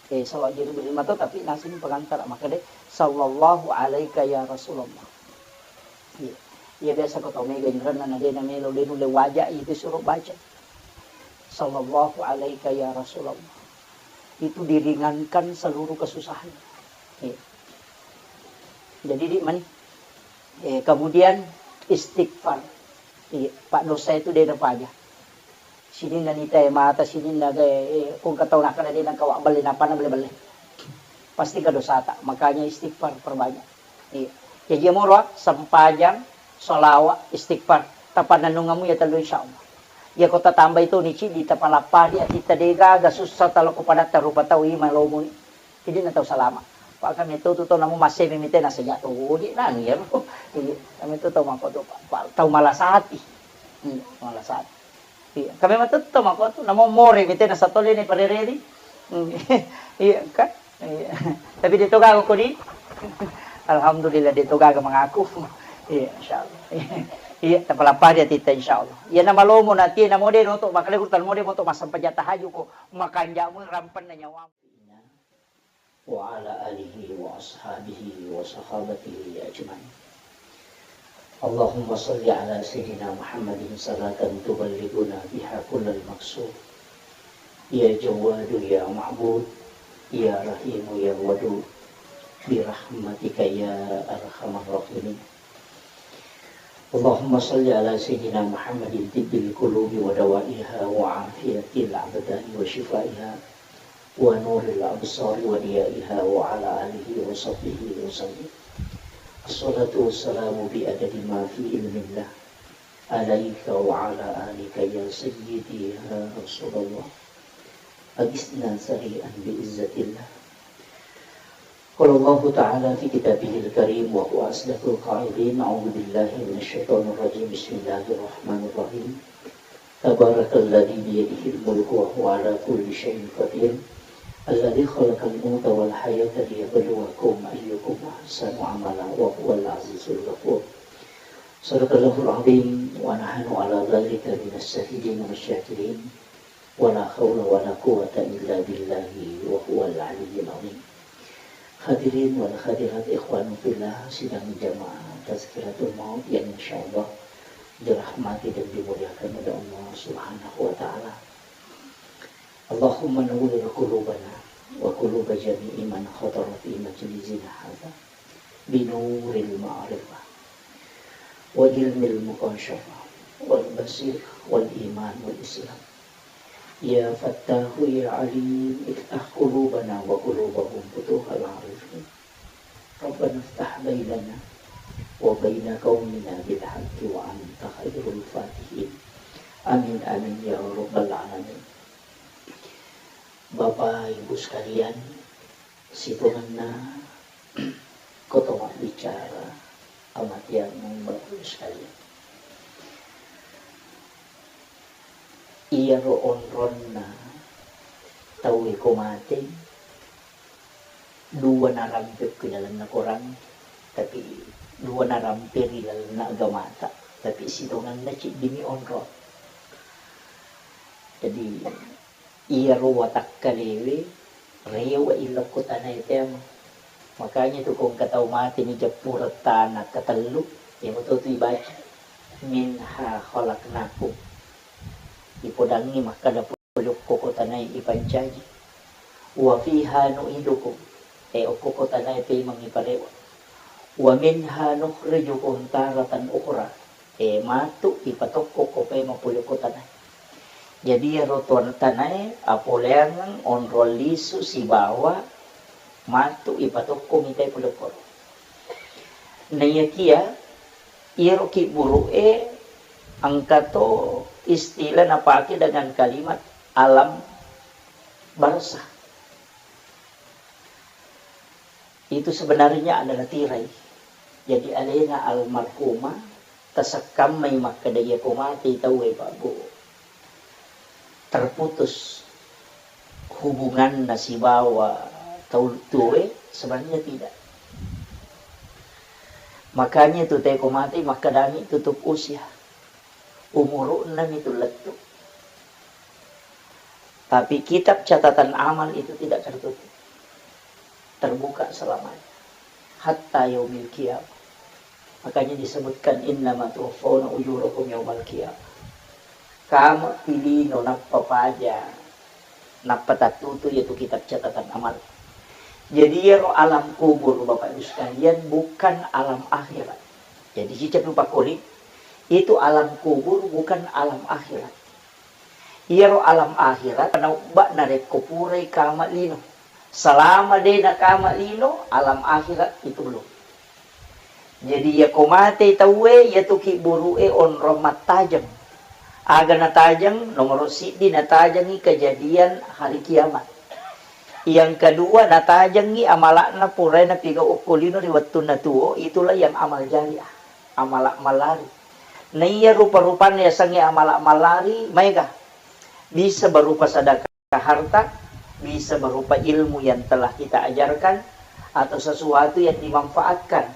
Eh, salawat Jibril mato, tapi naseng pengantara. Makkeda, sallallahu alaika ya Rasulullah. Iya. Iya, biasa ko tau mega inrenna na de namelo, de nulle waja, itu suruh baca. Sallallahu alaika ya Rasulullah. Itu diringankan seluruh kesusahan. Iya. Jadi, di mani. Eh, kemudian istighfar. Iya, pak dosa itu de napaja. Sininna nita e mata, sininna ge, eh, kung katau nakana de nangka wabbelle, napana belle-belle. Pasti ke dosata. Makanya istighfar perbanyak. Iya. Jaji moro, sempajang, sholawat, istighfar. Tapanennungamu ya tellu, insya Allah. Ya kota tambai tu nici di tapalappa di atitta dega, ga susah talo ko padatta rupa tau i malomoi. Jadi na tau salama. Pak kami tu tu tau namu masih mimite na sejak tu di nang ya. Iya, kami tu tau mako tu, Pak. Pak, tau malas hati. Iya, malas hati. Iya, kami matu tau mako tu, namo more mite na satole ni parereri. Hmm. Iya, kan? Iya. Tapi de to gaga ko di. Alhamdulillah, de to gaga mengaku. Iya, insyaallah. Iya, tapalappa di atitta, insyaallah. Iya, na malomo nanti, namo de noto, makale kurtal mo de moto massempajang tahajud ko, makanjamu rampenna nyawamu. وعلى آله وأصحابه وصحابته أجمعين. اللهم صل على سيدنا محمد صلاة تبلغنا بها كل المقصود. يا جواد يا معبود، يا رحيم يا ودود، برحمتك يا أرحم الراحمين. اللهم صل على سيدنا محمد طب القلوب ودوائها وعافية الأبدان وشفائها ونور الأبصار وضيائها وعلى آله وصحبه وسلم. الصلاة والسلام بعدد ما في علم الله عليك وعلى آلك يا سيدي يا رسول الله. أغثنا سريعا بعزة الله. قال الله تعالى في كتابه الكريم وهو أصدق القائلين: أعوذ بالله من الشيطان الرجيم. بسم الله الرحمن الرحيم. تبارك الذي بيده الملك وهو على كل شيء قدير. الذي خلق الموت والحياة ليبلوكم أيكم أحسن عملا وهو العزيز الغفور. صدق الله العظيم ونحن على ذلك من الشاهدين والشاكرين. ولا حول ولا قوة إلا بالله وهو العلي العظيم. Hadirin wal hadirat, ikhwani fillah, sidang jamaah tazkiratul maut yang insyaallah dirahmati dan dimuliakan oleh Allah Subhanahu wa Ta'ala. Allahumma nawwir qulubana wa quluba jami'i man hadara fi majlisina hadza binuril ma'rifah wa ilmil mukasyafah wal basir wal iman wal islam. Ya Fattahu ya Alim, iftah qulubana wa qulubahum futuhal arifin. Rabbana iftah bainana wa baina qaumina bil haqqi wa anta khairul fatihin. Amin, amin, ya rabbal alamin. Bapak Ibu sekalian, sitongenna koto mabbicara kematian, Bapak Ibu sekalian. Iyaro onronna tauwe ko mate, dua narampe ri lalenna korang, tapi dua narampe ri lalenna agamata, tapi sitongenna ciddimi onrong. Jadi, iyaro watakkalewe rewe'i lokko tanae teamo. Makanya tu ko engka tau mate ni jeppureng tana katellu, iyamo to tu ibaca, "Minha khalaqnakum." Ipodangngi makkada pole okko ko tanae ipancaji. "Wa fiha nu'idukum." E, okko ko tanae pemeng iparewe. "Wa minha nukhrijukum taratan ukhra." E, matu ipatokko ko pemeng pole ko tanae. Jadi iyaro tuan tanae apoleangeng onrong lisu sibawa matu ipatokko mitai pole koro. Naiyakia iyaro kibburu'e engka to istilah napake dengan kalimat alam barzah. Itu sebenarnya adalah tirai. Jadi alena almarhumah tasekkammai makkeda iyako matei tauwe, Pak Bu, terputus hubunganna sibawa tau tuoe? Sebenarnya tidak. Makanya tu teko mate makkedani tutup usia. Umuru'na mi tu lettu. Tapi kitab catatan amal itu tidak tertutup. Terbuka selamanya. Hatta yaumil qiyamah. Makanya disebutkan, "Innama tuwaffawna ujurakum yaumal qiyamah." Kama pilino nappa paja, nappa tattutu yaitu kitab catatan amal. Jadi iyaro alam kubur, Bapak Ibu sekalian, bukan alam akhirat. Jadi cicca pi pakoli, itu alam kubur bukan alam akhirat. Iyaro alam akhirat naubba narekko purai kama lino. Selama de nakama lino, alam akhirat itu belum. Jadi iyako mate tauwe, iyatu kibburu'e onrong mattajeng. Aga natajeng? Nomoro siddi, natajengi kejadian hari kiamat. Yang kedua, natajengi amala'na purae napigau okko lino ri wettunna tuo, itulah yang amal jariah, amala mallari. Naiya rupa-rupanna yasengnge amala mallari maega. Bisa berupa sedekah harta, bisa berupa ilmu yang telah kita ajarkan, atau sesuatu yang dimanfaatkan.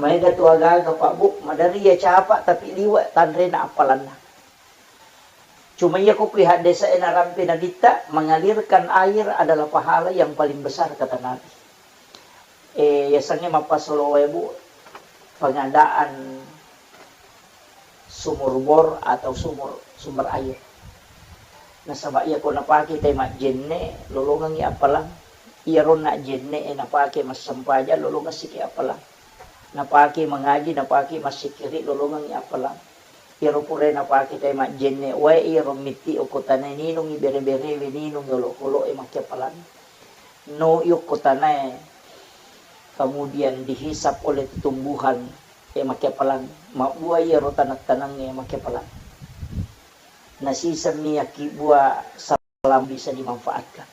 Maega tu agaga, Pak Bu, maderri iya capa tapi liwe tanrena appalanna. Cuma iya ko kui haddesa e narampe nabitta, mengalirkan air adalah pahala yang paling besar, kata Nabi. Eh, yasengnge mappasolo wae, Bu, pengadaan sumur bor atau sumur, sumber air. Nasaba iya ko napake tai majjenne, lolongengngi appalang. Iyaro najjenne e napake massempajang, lolongeng siki appalang. Napake mangaji, napake massikkiri, lolongengngi appalang. Iyaro purae napake tai majjenne wae, iyaro mitti okko tanae ninungngi bere-berewe, ninungngi olokolo'e makkeappalang. No okko tanae, kemudian dihisap oleh tumbuhan, e makkeappalang. Mabbua iyaro taneng-tanengnge makkeappalang. Nasisemmi yakkibua salam bisa dimanfaatkan.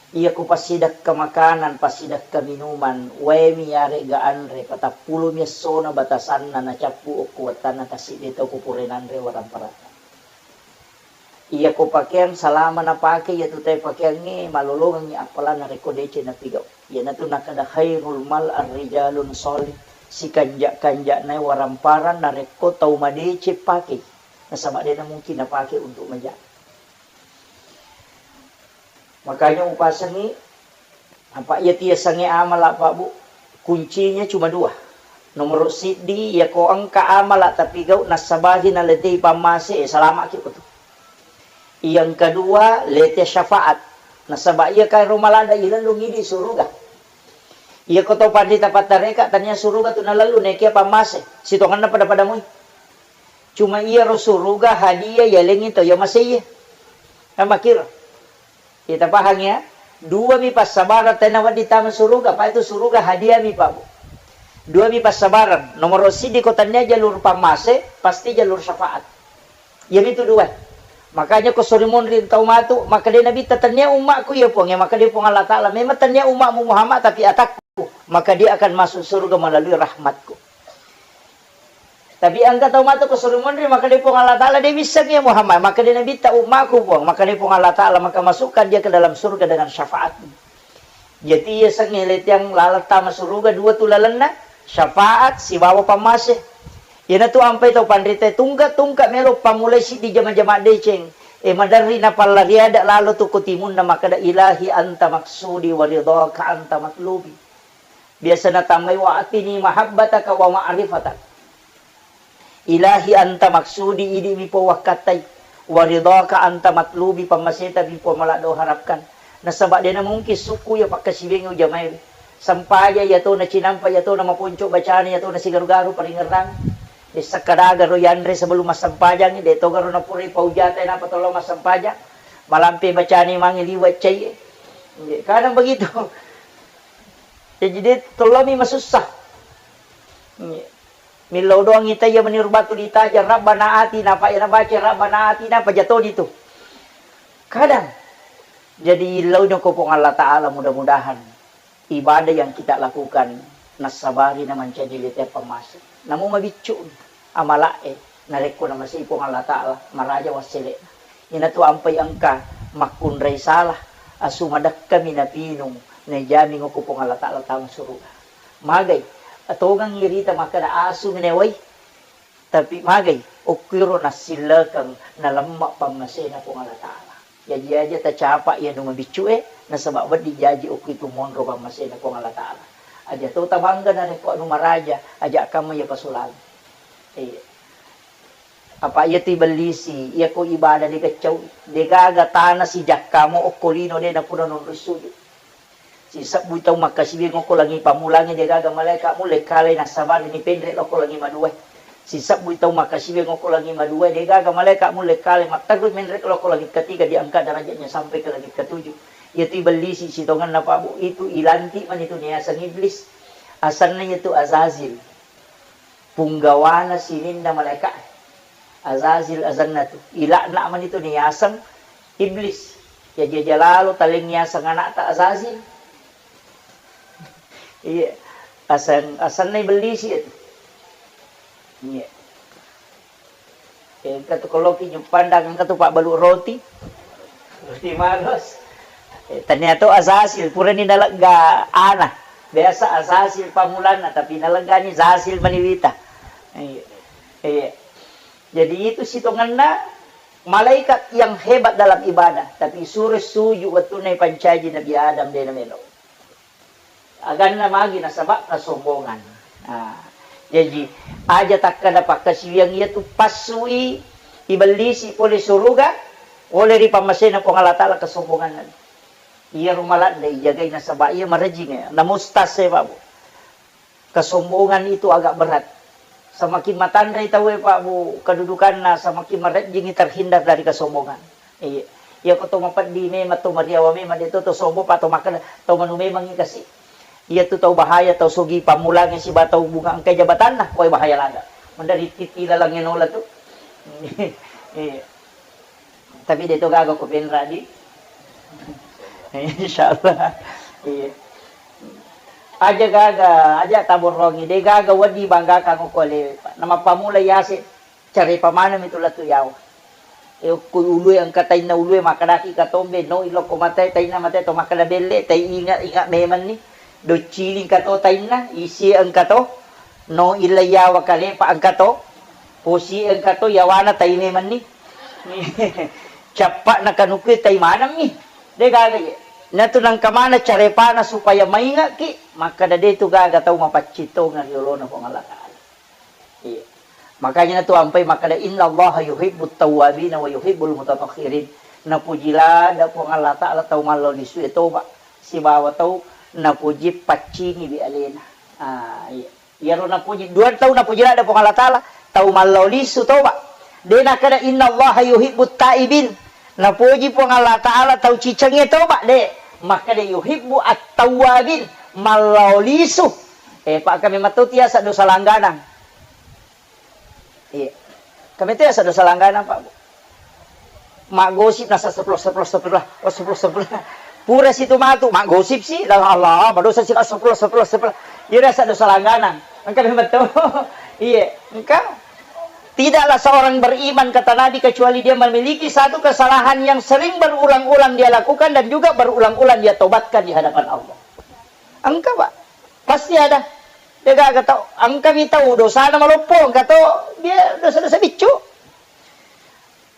Iya ko passidekka makanan, passidekka minuman, waemi yarega anre, patappulomi essona batasanna nacappu okko wettanna tassiddi tau ko pura nanre waramparanna. Iya ko pakeang, salama napake iyatu tae pakeangnge, malolongengngi appalanna rekko deceng napigau. Iyanatu nakkeda khairul mal ar-rijalun shalih, sikanja-kanja'nae waramparang narekko tau madeceng pakei. Nasaba de namungkin napake untuk maja. Makanya upasengngi, apa iya tiasengnge amala, Pak Bu, kuncinya cuma dua. Nomoro siddi, iya ko engka amala tapi gau nassabari naletei pammase, eh, salamaki ko tu. Yang kedua, lete syafaat. Nasaba iya kairo malada ilellung idi suruga. Iya ko tau panrita pattareka tania suruga tu nalellu nekia pammase, sitongenna pada-pada mui. Cuma iyaro suruga hadiah yalengngi to iya masei. Kan makkiro. Kita pahang ya. Dua mi passabarang tena wedding tama suruga, apa itu suruga hadiah mi, Pak Bu. Dua mi passabarang. Nomoro siddi ko tania jalur pammase, pasti jalur syafaat. Iyamitu dua. Makanya ko sori monri tau matu, maka de nabitta tania ummakku iya Puang, ya maka de Puang Allah Ta'ala. Memang tania ummakmu Muhammad, tapi atakku. Maka dia akan masuk surga melalui rahmatku. Tapi engka tau matu ko suri monri, maka de Puang Allah Ta'ala de wisseng ya Muhammad, maka de nabitta ummaku Puang, maka de Puang Allah Ta'ala maka masukkan dia ke dalam surga dengan syafaatmu. Jadi iya sengnge letiang laleng tama suruga dua tu lalenna, syafaat sibawa pammase. Iyanatu ampai tau panrita tungka-tungka melo pammulai siddi jama-jama deceng. E maderri napallari ada lalo tu ko timunna makkeda, "Ilahi anta maksudi wa ridhaka anta matlubi." Biasa natambai, "Wa atini mahabbataka wa ma'rifatak." Ilahi anta maksudi, idi mi po wakkattai. Wa ridhaka anta matlubi, pammaseta mi po maladdo harapkan. Nasaba de namungkin sukku ya pakkasibengi ujamai. Sampaja ya to na cinampa ya to na maponco bacana ya to na sigaru-garu paringerrang. Dessa kadaga ro yanre sebelum massempajang, de to garo napurai paujata napa tollo massempajang. Malampe bacani mangi liwa cai. Kadang begitu. Jadi de tollomi masussa. Millau doang itaiya meniru batu ditajang, Rabbana atina, apa yang nabaca Rabbana atina, apa jatoni tu. Kadang. Jadi illau ko Puang Allah Ta'ala, mudah-mudahan ibadah yang kita lakukan nassabari na mancaji lete pammase. Namu mabiccu amalae, narekko namasei Puang Allah Ta'ala, maraja wassele. Inatu ampai engka Makkunrai salah, asu madekkami napinung, naijaming okko Puang Allah Ta'ala tama suruga. Magai, atongang irita makkeda asu menewai, tapi magai, okkiro nassillekeng nalemma pammasena Puang Allah Ta'ala. Jaji aja tacapa iya nu mabiccu e, nasaba wedding jaji okko itu monro pammasena Puang Allah Ta'ala. Aja to tabangga narekko anu maraja, aja kamma iya pasulang. Iya. Apa iya tu ibellisi, iya ko ibadah de gaccau, de gaga tana sijakkamo okko lino de napura nonroi suju. Sisebbui tau makkasiwiang okko langi pammulangnge de gaga malaeka mulle kale nassabari ni penre lokko langi madua. Sisebbui tau makkasiwiang okko langi madua de gaga malaeka mulle kale matterru menre lokko langi ketiga diangkat derajatnya sampai ke langi ketujuh. Iya tu ibellisi sitongenna Pak Bu, itu ilantik mani tu niaseng iblis. Asenna iya tu Azazil. Punggawana sininna malaeka. Azazil asenna tu. Ilakna mani tu niaseng iblis. Jaji aja lalo taleng niaseng anakta Azazil. Iya. Aseng, asenna ibellisi itu. Iya. Engka tu koloki juppandang, engka tu pabbalu roti. Roti maros. Eh, tania to Azazil, purani nalegga ana. Biasa Azazil pamulanna, tapi naleggani Zazil maniwita. Iya. Iya. Jadi itu sitongenna malaikat yang hebat dalam ibadah, tapi suro suju wettunna ipancaji Nabi Adam de namelo. Aganna magi nasaba kesombongan. Nah, jaji aja takkada pakkasiwiang iya tu passui ibellisi pole suruga, pole ri pammasena Puang Allah Ta'ala kesombonganna. Iya rumaladde ijagai nasaba iya marejing ya. Namustas ya Pak Bu. Kesombongan itu agak berat. Semakin matanre tauwe Pak Bu kedudukanna, semakin marejjingi terhindar dari kesombongan. Iya. Iya ko to mapeddi memang, to mariawa memang, de to to sombong pa to makkeda to manu memangngi kasi. Iya tu tau bahaya, tau sogi pammulangnge siba tau bunga engkai jabatanna, koe bahaya laga. Mendari titi lalangnge nola tu. Iya. Tapi de to gaga ko penra di. Insyaallah. Iya. Aja gaga, aja taborrongi, de gaga wedding banggakang ko le. Namappamula yase. Carepa maneng mi tu lettu yawa. E, okko ulue engka tainna ulue, makkedaki katombe, no ilokko matae tainna matae to makkeda belle, tai inga, inga memenni. Doccili engka to tainna, isi engka to. No illa yawa kalepa engka to. Posi engka to yawana tai memenni. Cappa na kanukue tai maneng mi. De gaga ye. Natu nangka mana carepana supaya maingaki, makkeda de tu gaga tau mapaccing tongeng ri olona Puang Allah Ta'ala. Iya. Makanya natu ampai makkeda, "Innallaha yuhibbut tawwabina wa yuhibbul mutatahhirin." Napuji ladde Puang Allah Ta'ala tau mallao lisue toba sibawa tau napuji paccingi bi alena. Ah, iya. Iyaro napuji, dua tau napuji ladde Puang Allah Ta'ala, tau mallao lisu toba. De nakkeda, "Innallaha yuhibbut taibin." Napuji Puang Allah Ta'ala tau cicengnge toba, de. Makkeda, "Yuhibbu at-tawwabin." Mallao lisu. Eh, Pak, kami matu tiasa dosa langganang. Iya. Kami tiasa dosa langganang, Pak. Maggosip nasa sepuluh, sepuluh, sepuluh, oh, sepuluh, sepuluh. Pura situ matu, maggosip sih, la Allah, madosa sih, sepuluh, sepuluh, sepuluh. Iya, rasa dosa langganang. Engka memang tahu. Iya, engka. Tidaklah seorang beriman, kata Nabi, kecuali dia memiliki satu kesalahan yang sering berulang-ulang dia lakukan dan juga berulang-ulang dia tobatkan di hadapan Allah. Engka, Pak. Pasti ada. De gaga tau, engkami tau dosana maloppo, engka to dia dosa-dosa biccu.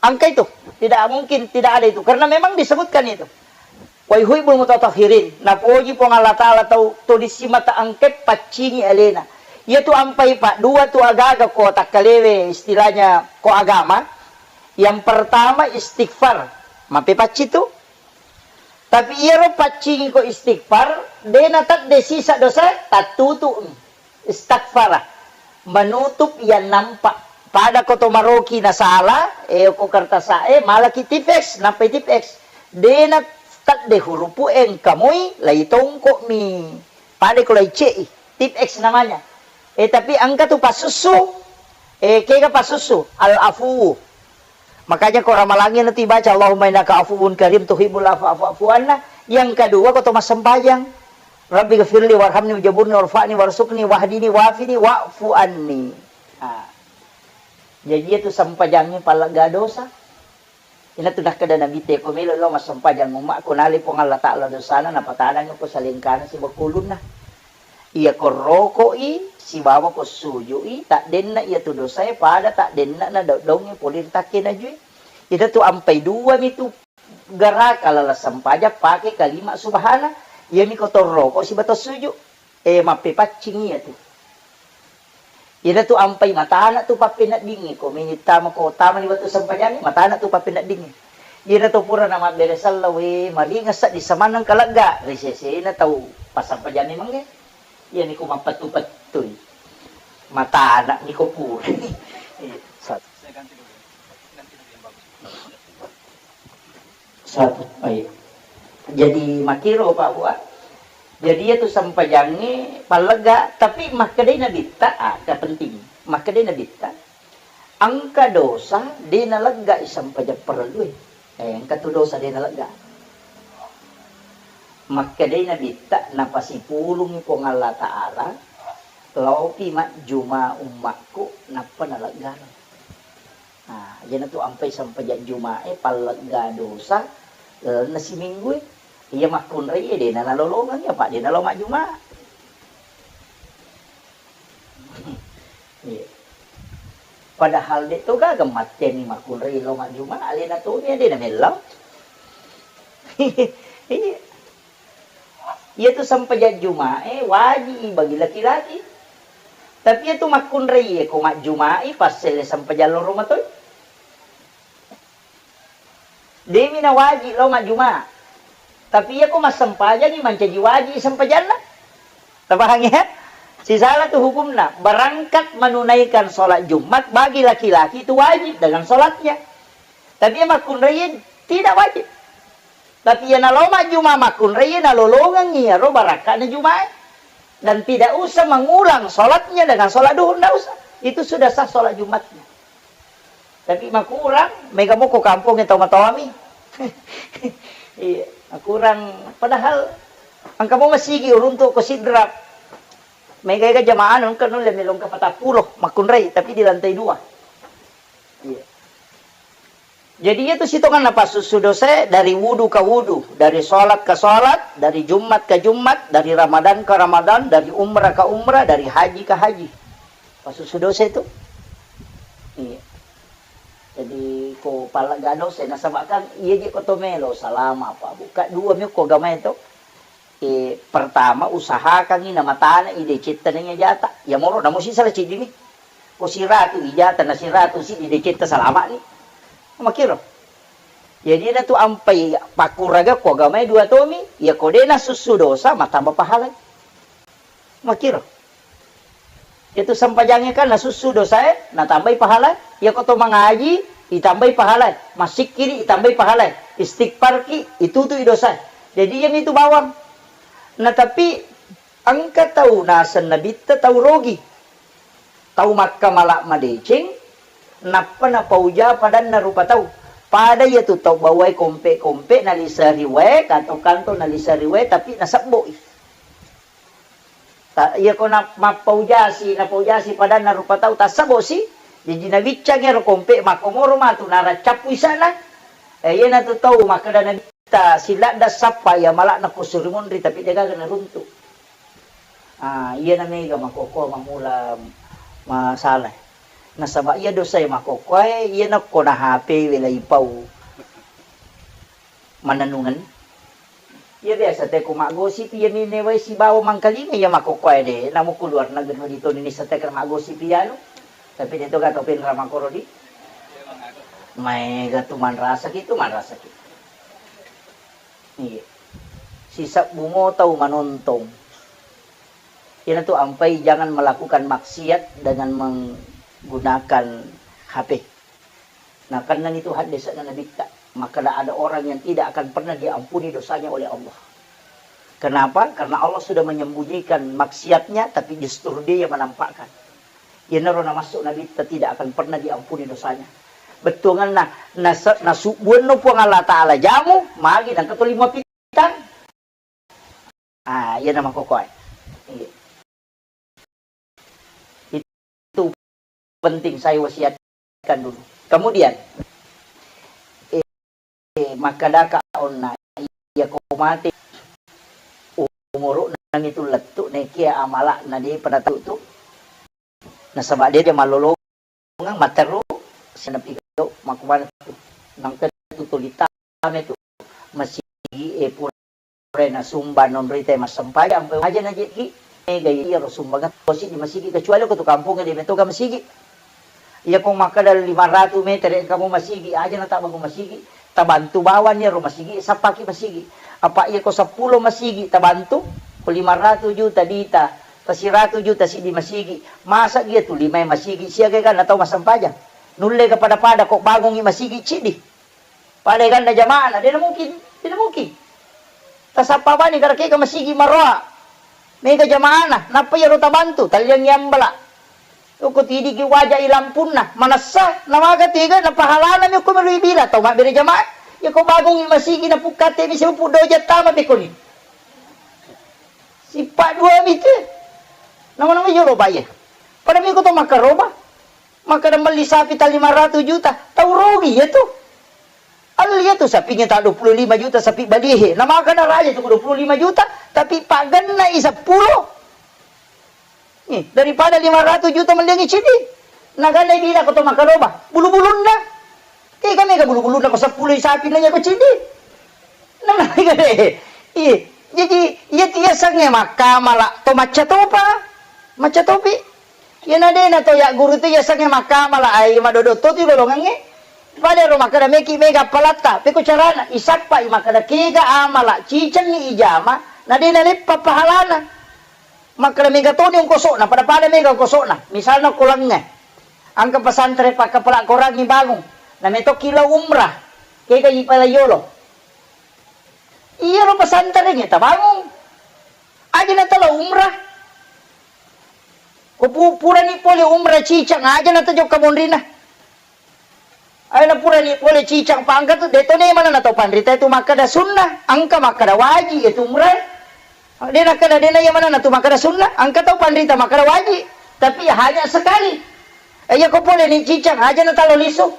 Engka itu, tidak mungkin tidak ada itu, karena memang disebutkan itu. Wa yuhibbul mutatahhirin, napoji Puang Allah Ta'ala tau to dissimata engke paccingi alena. Iya tu ampai, Pak, dua tu agaga ko takkalewe, istilahnya ko agama. Yang pertama istighfar, mape pacci tu. Tapi iyaro paccingi ko istighfar, de natedde sisa dosa, tattutu'mi. Istaghfara, menutup yang nampak. Pada ko to maroki nasala, eh, ko kertasa, eh, malaki tipeks, nampai tipeks. De natedde hurupu engka moi, lai tongko'mi. Pada ko lai ce'i, tipeks namanya. Eh, tapi engka tu pasussu, eh, kega pasussu, al-afu. Makanya ko ramalangnge nanti baca, "Allahumma innaka afuwun karim tuhibbul afwa fa'fu anna." Yang kedua, ko to massempajang, "Rabbi ghfirli warhamni wajaburni warfa'ni warzuqni wahdini wafini wa'fu anni." Ah. Jadi itu sempajangnge pallegga dosa. Iyanatu nakkeda Nabitta, ko melo lao massempajang ummakku, nalai Puang Allah Ta'ala dosana, napatanang ko salengkana sibawa ulunna. Iya ko roko'i sibawa ko suju'i, taddenna iyatu dosae pada taddenna na daung-daungnge pole ri takke najue. Iyanatu ampai dua mitu garaka laleng sempajang pake kalima subhana. Iyami ko torroko sibawa to suju. Eh, mappepaccing iyatu. Iyanatu ampai matana tu pappeneddingnge, ko meni tama ko tamani wettu sempajangnge, matana tu pappeneddingnge. Iyanatu pura namabbere sello, we, maringeng sedding samanna engka legga, ri sesena tau passempajangnge mange. Iyani ko mappettu-pettui. Matana ni ko pura. Satu. Satu. Oh, iya. Jadi makkiro, Pak, Bu, ah. Jadi iyatu sempajangnge pallegga, tapi makkedai Nabitta, ah, engka penting. Makkedai Nabitta, engka dosa de naleggai sempajang parellue. Eh, engka tu dosa de nalegga. Makkedai Nabitta, napasipulungngi Puang Allah Ta'ala, laopi majjuma ummakku, nappa naleggana. Nah, iyanatu ampai sempajang Juma'e, pallegga dosa lalenna siminggue. Iya makkunrai, de nalolongeng, apa de nalao majjuma. Iya. Padahal de to gaga matteanni makkunrai lao majjuma, alena toni de namellau. Iya. Iyatu sempajang Juma'e waji'i bagi laki-laki. Tapi iyatu makkunrai, ko majjuma'i passelle sempajang loro matoi. Demi nawaji lao majjuma. Tapi iyako massempajangi mancaji waji sempajanna. Tapahang ya? Sisala tu hukumna. Berangkat menunaikan sholat Jumat bagi laki-laki itu wajib dengan sholatnya. Tapi iya makkunrai tidak wajib. Tapi iya nalao majjuma makkunrai, nalolongeng iyaro barakka'na Jumae. Dan tidak usah mengulang sholatnya dengan sholat duhur, ndak usah. Itu sudah sah sholat Jumatnya. Tapi makurang, mega moko kampong tau matoami. Iya, makurang. Padahal engka mo masigi uruntu ko Sidrap. Mega ega jamaah engka nulle melong ke patappulo makkunrai, tapi di lantai dua. Iya. Jadi iyatu sitongenna passussu dosae dari wudu ka wudu, dari sholat ka sholat, dari Jumat ka Jumat, dari Ramadan ka Ramadan, dari umrah ka umrah, dari haji ka haji. Passussu dosa itu. Iya. Jadi ko pallegga dosa, nasaba kan iya je ko to melo salama, Pak, Bu. Ka dua mi ko agamae to. Eh, pertama usahakangi namatana i decetta naiya jata. Iya moro namo sisala ciddini. Ko siratu i jata na siratu siddi decetta salama'ni. Makiro. Jadi natu ampai pakkuraga ko agamae dua tomi, iya ko de nasussu dosa, matamba pahalai. Makiro. Itu sempajangnge kan nasussu dosae, natambai pahala. Iya ko to mangaji, itambai pahala. Massikkiri, itambai pahala. Istighfarki, itutui dosae. Jadi iya mitu bawang. Nah, tapi engka tau naseng Nabitta tau rogi. Tau makkamala madeceng, nappa napauja padanna rupa tau. Pada iyatu tau bawai kompe-kompe naliseri wae, kanto-kanto naliseri wae, tapi nasebboi. Ta-, iya ko na-, mappaujasi, napaujasi padanna rupa tau, tassebosi. Jaji nabiccangi ero kompe, makkomoro matu naraccappu isana. Eh, iyanatu tau makkeda Nabitta, siladda sappa iya malakna ko suri munri, tapi degaga naruntu. Ah, iyana mega makkokkoe mamula masalah. Nasaba iya dosae makkokkoe, iyana ko na H P welai pau. Manennungeng. Iya biasa te ko maggosip, iya minewai sibawa mangkalinga iya makkokkoe de. Namo ko luar negeri di toni nisa te kena maggosip iya anu. Tapi de to gato penra makkoro di. Maega tu manrasaki tu, manrasaki. Iya. Sisebbu mo tau manontong. Iyanatu ampai jangan melakukan maksiat dengan menggunakan H P. Nakennani tu haddese'na Nabitta, makkeda ada orang yang tidak akan pernah diampuni dosanya oleh Allah. Kenapa? Karena Allah sudah menyembunyikan maksiatnya, tapi justru dia yang menampakkan. Iyanaro namassu Nabitta tidak akan pernah diampuni dosanya. Bettuanganna, nase-, nasubbuanno Puang Allah Ta'ala jamu, magi nangka tuli mapitang. Ah, iyana makkokkoe. Iya. Itu penting saya wasiatkan dulu. Kemudian, eh, Makkedaka onna, iyako mate umuru'na mitu lettu, nekia amala'na depa natau tu. Nasaba de dia mallolongang matteru, sinapi gau makkumaneng tu. Nangka tu tuli tame tu masigi e pura nasumba nonroi te massempajang, ampe aja najekki mega iyaro sumbangan tosi di masigi, kecuali ko tu kampung de metoga masigi. Iya ko makkeda lima ratu meter engka mo masigi, aja na tabangung masigi, tabantu bawang iyaro masigi, sappaki masigi. Apa iya ko seppulo masigi tabantu, ko lima ratu juta dita, tasiratu juta siddi masigi, masa iya tu lima masigi siaga kan tau massempajang. Nulle ga pada-pada ko bangungi masigi ciddi. Pada ganna jama'na, de na mungkin, de na mungkin. Tasappa bani gara kega masigi maroa. Mega jama'na, nappa iyaro tabantu, talliangngi ambala. Uko tidiki waja i lampunna, manessa, namaga tega, na pahalana mi uko melu ibila, tau mabbere jamaah. Iya ko bangungi masigi na pukkate mi seupu doja tama pekoni. Sippa dua mi tu. Nama-nama yolo baye. Pada mi ko to makaroba. Makkeda melli sapi ta lima ratu juta, tau rugi iya tu. Alli iya tu sapingnge ta dua puluh lima juta sapi balihe. Na makkeda raja tu dua puluh lima juta, tapi paggenna i seppulo. Nih, daripada lima ratu juta melliangi ciddi. Na ganna i bila ko to makaroba, bulu-bulunna. Tega mega bulu-bulunna ko seppulo i sapi na iya ko ciddi. Nah, iya. Jaji, iya tu yasengnge makkamala to macca topa. Macca topi. Iyana dena to ya guru tu yasengnge makkamala ai madodo to tu lolongengnge. Pada ro makkeda meki mega palatta, peko carana, isappa i makkeda kega amala, cicengngi ijama, na dena leppa pahalana. Makkeda mega toni ongkosokna, pada-pada mega ongkosokna. Misalna ko lengnge, engka pesantren pakkapala korangngi bangung, na metokki lao umrah, kega ipala yolo. Iyaro pesantrengnge tabangung. Aja na talo umrah. Ko pu-, purani pole umrah cicang, aja na tajokka monrina. Ayo na purani pole cicang pangka tu, de to ne mana na tau panrita tu makkeda sunnah, engka makkeda wajib itu umrah. De nakkeda, de na iya manenna tu makkeda sunnah, engka tau panrita makkeda wajib, tapi hanya sekali. Eh, iya ko pole ni cicang, aja na talo lisu.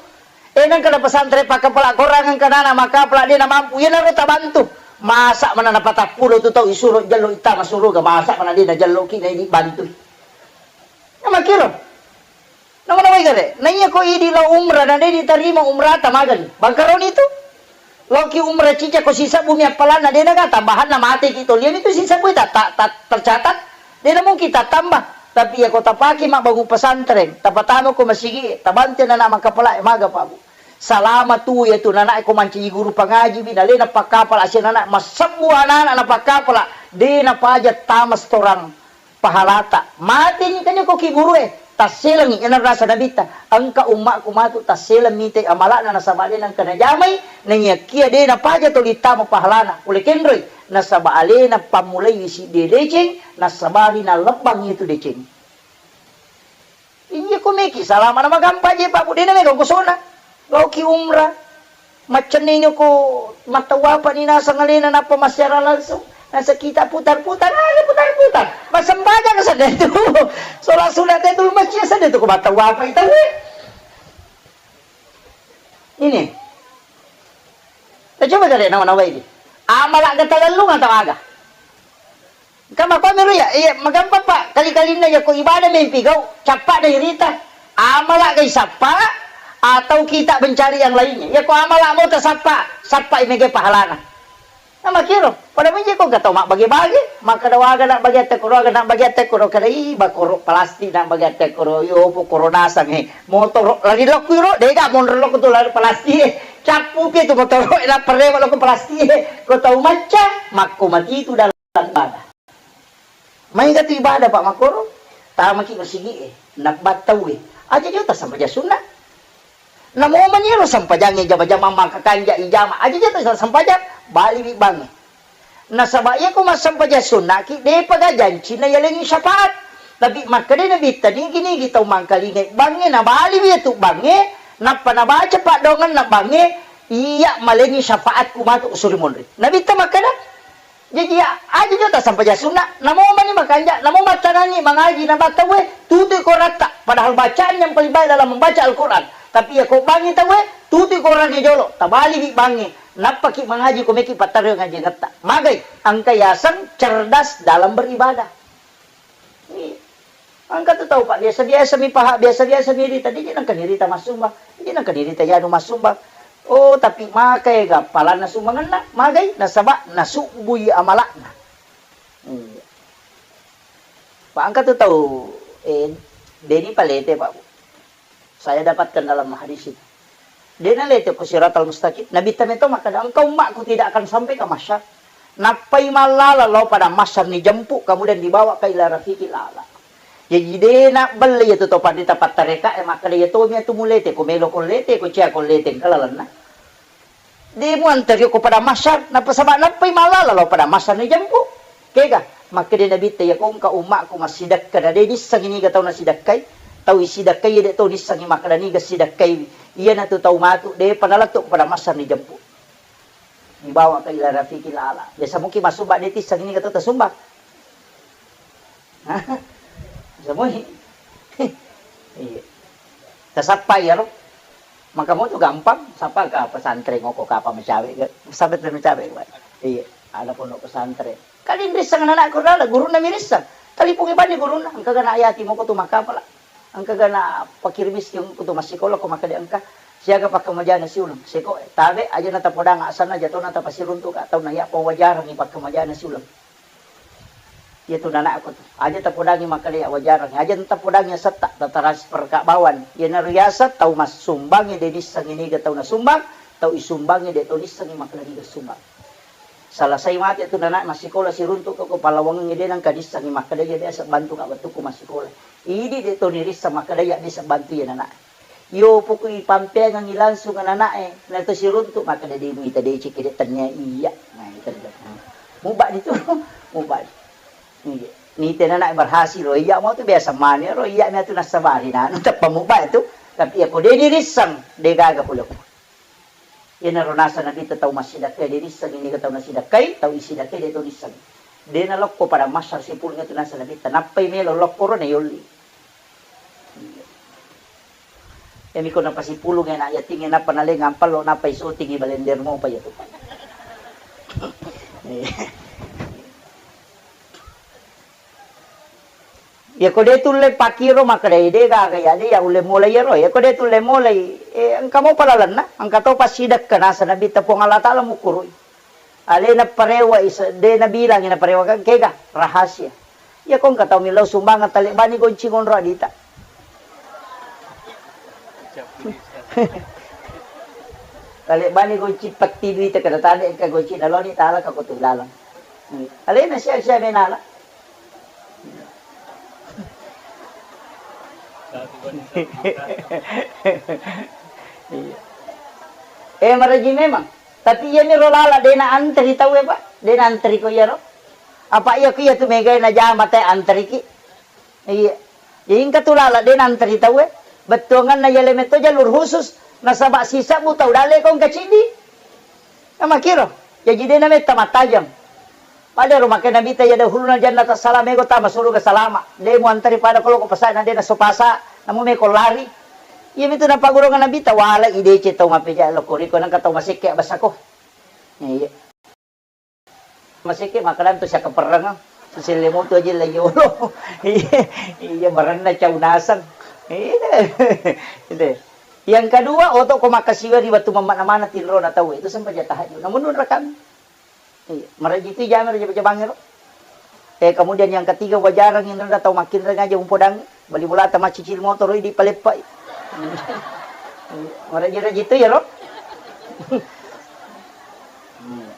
Eh, nengka na pesantren pakkapala korang, engka nana makkapala de na mampu, iya naro tabantu. Masa mana na patappulo tu tau isuro jello ittama suruga, masa mana de na jello ki na ini bantu. Na makkiro. Nama-namai gare, na iya ko idi lao umrah, na de ditarima umrata magani. Bangkaroni tu. Laoki umrah cica ko sisebbu mi appalanna, de naga tambahanna mate ki to. Liani tu sisebbu ta, ta, ta, tercatat. De na mungkin tattambah. Tapi iya ko tapake mabbangung pesantren, tapatama ko masigi, tabantu nana makkapala, maga pabu. Salama tu iya tu nana ko mancaji guru pangaji bi, na lena pakkapala asia nana masebbu anak-anak na pakkapala, de na paja tama setoran. Pahalata. Mateni kanya ko ki gurue, tasselengi, ena rasa nabitta, engka ummaku matu tasseleng mite amalana nasaba alena engka najamai, naiyakia de napaja toli tama pahalana, pole kenroi, nasaba alena pammulai siddi deceng, nasabari nalebbang itu deceng. Iya ko meki salama na magampa je, Pak, budena mega kosona. Laoki umrah. Maccenning ko mattawapa ni naseng alena nappa massiara langsung. Naseng kita putar-putar, aja putar-putar. Massempajang sedde tu. Sola sunat tu masjid sedde tu ko mattawapa itu. Ini. Tacoba kare nawa-nawa ini. Amala ga talellung atau aga? Engka makuami ro iya, iya, magampang, Pak. Kali-kalinna iya ko ibadah mempi gau, cappa na irita. Amala ga isappa atau kita mencari yang lainnya. Iya ko amala mo tasappa, sappa i mega pahalana. Nah, makiro, pada menje ko gatau mabbage-bage, makkeda waga na bagiatta koro, aga na bagiatta koro, kada i bakoro plastik na bagiatta koro, yo po koro nasang, eh. Motoro lari lokku ro, dega monro lokku tu lari plastik, eh. Cappu pi tu motoro, eh, na perrewa lokku plastik, eh. Ko tau macca, makko mati tu dalam ibadah. Maega tu ibadah, Pak, makkoro, tamaki masigi e, nabbattau e. Aja jota sampaja sunna. Namo mani ro sampajangnge jama-jama maka kanja ijama. Aja jota sampajang, bali wi bangnge. Nasaba iya ko massampajang sunna ki, depa ga janci na yalengi syafaat. Tapi makkeda Nabitta nigi-nigi tau mangkalingai bangnge, nabali wi tu bangnge, nappa nabaca paddoangenna bangnge, iya malengi syafaatku matu suri monri. Nabitta makkeda, Jaji, aja jota sampaja sunna, namo mani makanja, namo mattanangi mangaji na battaue, tutui koratta, padahal bacaan yang paling baik dalam membaca Al-Quran. Tapi iya ko bangi taue, tutui korangnge jolo, tabali wi bangi, Nappaki mangaji ko meki pattareng ajengetta. Magai, engka yaseng cerdas dalam beribadah. Iya. Engka tu tau, Pak, biasa-biasa mi paha, biasa-biasa mi rita, dia nengka ni rita massumbang, dia nengka ni rita yanu massumbang. Oh, tapi makai ga palanna sumbangenna, magai, nasaba nasubbui amalakna. Iya. Pak, engka tu tau, eh, deni palete, Pak, Bu. Saya dapatkan dalam hadis itu. Dena lete ko siratal mustaqim. Nabi tame to makkeda, engkau umatku tidak akan sampai ke mahsyar. Nappai mallala lao pada mahsyar ni jempu, kemudian dibawa ke ila rafiqil a'la. Jadi dena belle ya tu to pandita pattareka e makkeda ya to mi tu mulete ko melo ko lete ko cia ko lete engka lalenna. De muanteri ko pada mahsyar, nappa saba nappai mallala lao pada mahsyar ni jempu. Kega, makkeda Nabitta, iya ko engka ummakku massidekka, na de nissengi niga tau nasidekkai, tau isidekkai iya de to nissengi makkeda niga sidekkai, iyanatu tau matu, de panalettu pada mahsyar ni jempu. Dibawa ke ila rafiqil a'la. Biasa mungkin massumbang de tissengi niga tau tasumbang. Bisa moi. Iya. Tasappa iyaro. Maka mo tu gampang, sapa ka pesantren ngoko kapa mecawe ke. Sampai tu mecawe, Pak. Iya, ada pondok pesantren. Kali nrisseng anak kurala, gurunna mirisseng. Talipungi bani gurunna, engka gana ayati moko tu makapala. Engka gana pakir miskin ko tu massikola ko makkeda engka. Siaga pakkamajana siuleng. Seko, tabe aja na tapodang asanna jatona tapasiruntu ka tau na iya pawajarang pakkamajana siuleng. Iya tu nanakku tu. Aja tapodangi makkeda iya wajarang. Aja tapodangi asetta, tatransfer ka bawang. Iyanaro yaseng tau massumbangnge de nissengi niga tau nasumbang, tau isumbangnge de to nissengi makkeda niga sumbang. Selesai mate tu nanak massikola siruntuk ko pallawangengnge de nengka nissengi makkeda iya biasa bantu ka wettukku massikola. Idi de to nirisseng makkeda iya biasa bantu iya nanak. Iyo poko ipampeangengngi langsung anana'e, na to siruntuk makkeda de muita deceng kede tennia iya. Nah, itu dia. Muba ditu, muba. Iya. Nite nana'e berhasil, oh iya mau tu biasa mani ro, iya mi atu nassabari na anu teppa muba itu. Tapi iya ko de dirisseng, de gaga pole ko. Iyanaro naseng Nabitta tau massidakkai de nissengi niga tau nasidakkai, tau isidakkai de to nissengi. De nalokko pada mahsyar sipulung itu naseng Nabitta, nappai melo lokko ro na yolli. Iyami ko napasipulung enak yatingnge nappa nalengang pallo nappa isotingi balender mopa iyatu. Iya. Iya ko de tulle pakiro makkeda de gaga ya de ya ulle mulai iyaro. Iya ko de tulle mulai, eh, engka mopa lalenna, engka to passidekka naseng Nabitta Puang Allah Taala mukkurui. Alena parewa isa, de nabilangi naparewa kan kega rahasia. Iya ko engka tau millau sumbangan talebbani gonci ngonro adita. Talebbani gonci petti duita kada tade engka gonci naloni tala ka kotu ilalang. Alena sia-sia menala. Iya. Eh, maraji memang. Tapi iyami ro lala de na antri tau e, Pak. De na antri ko iyaro. Apa iya ko iya tu megai na jama te antri ki. Iya. Jadi engka tu lala de na antri tau e. Bettuanganna iya leme to jalur khusus. Nasaba sisebbu tau dale ko engka ciddi. Namakiro, jaji de nametta mattajeng. Pada ro makkeda Nabitta, iya dahuluna jannata salam, ego tama suruga salama. De muantari pada ko loko pasai na de naso pasa, namu meko lari. Iya mitu napaggurunga Nabitta, wala ideceng tau mapeja loko riko nengka tau masekke basako. Iya. Masekke makkeda tu siakkaperreng. Siselle moto aja la yolo. Iya, iya, marenna cau naseng. Iya. Iya. Yang kedua, oto ko makkasiwiang ri wettu mammakna maneng tinrona tau, itu sempajang tahajud. Namun nunra kami. Iya, maraji tu jami raja-, jabangero. Eh, kemudian yang ketiga, wajarang inrena tau makkinreng aja umpodangi. Bali bolata maccicil motoro idi paleppai. Maraji-raji tu ya, ro. Hmm.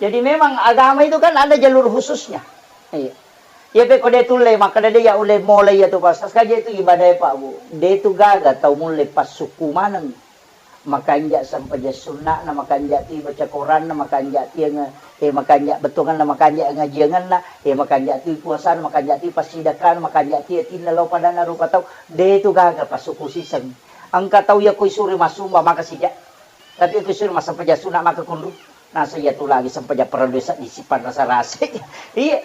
Jadi memang agama itu kan ada jalur khususnya. Iya. Iya pe ko de tulle makkeda de ya ulle mulai ya tu pas saja itu ibadah ya Pak Bu. De tu gaga tau mulle passuku maneng. Makanja sempajang sunna'na, makanja tu baca Quranna, makanja tu yang eh makanja betonganna, makanja ngajianganna, eh makanja tu puasana, makanja tu passidakkana, makanja tu yatinna lao padanna rupa tau. De tu gaga passuku siseng. Engka tau ya ko isuro massumba maka sija. Tapi ko isuro massempajang sunna maka kunru. Nasa iya tu lagi sempajang parellu seddi sipan rasa-rasa. Iya.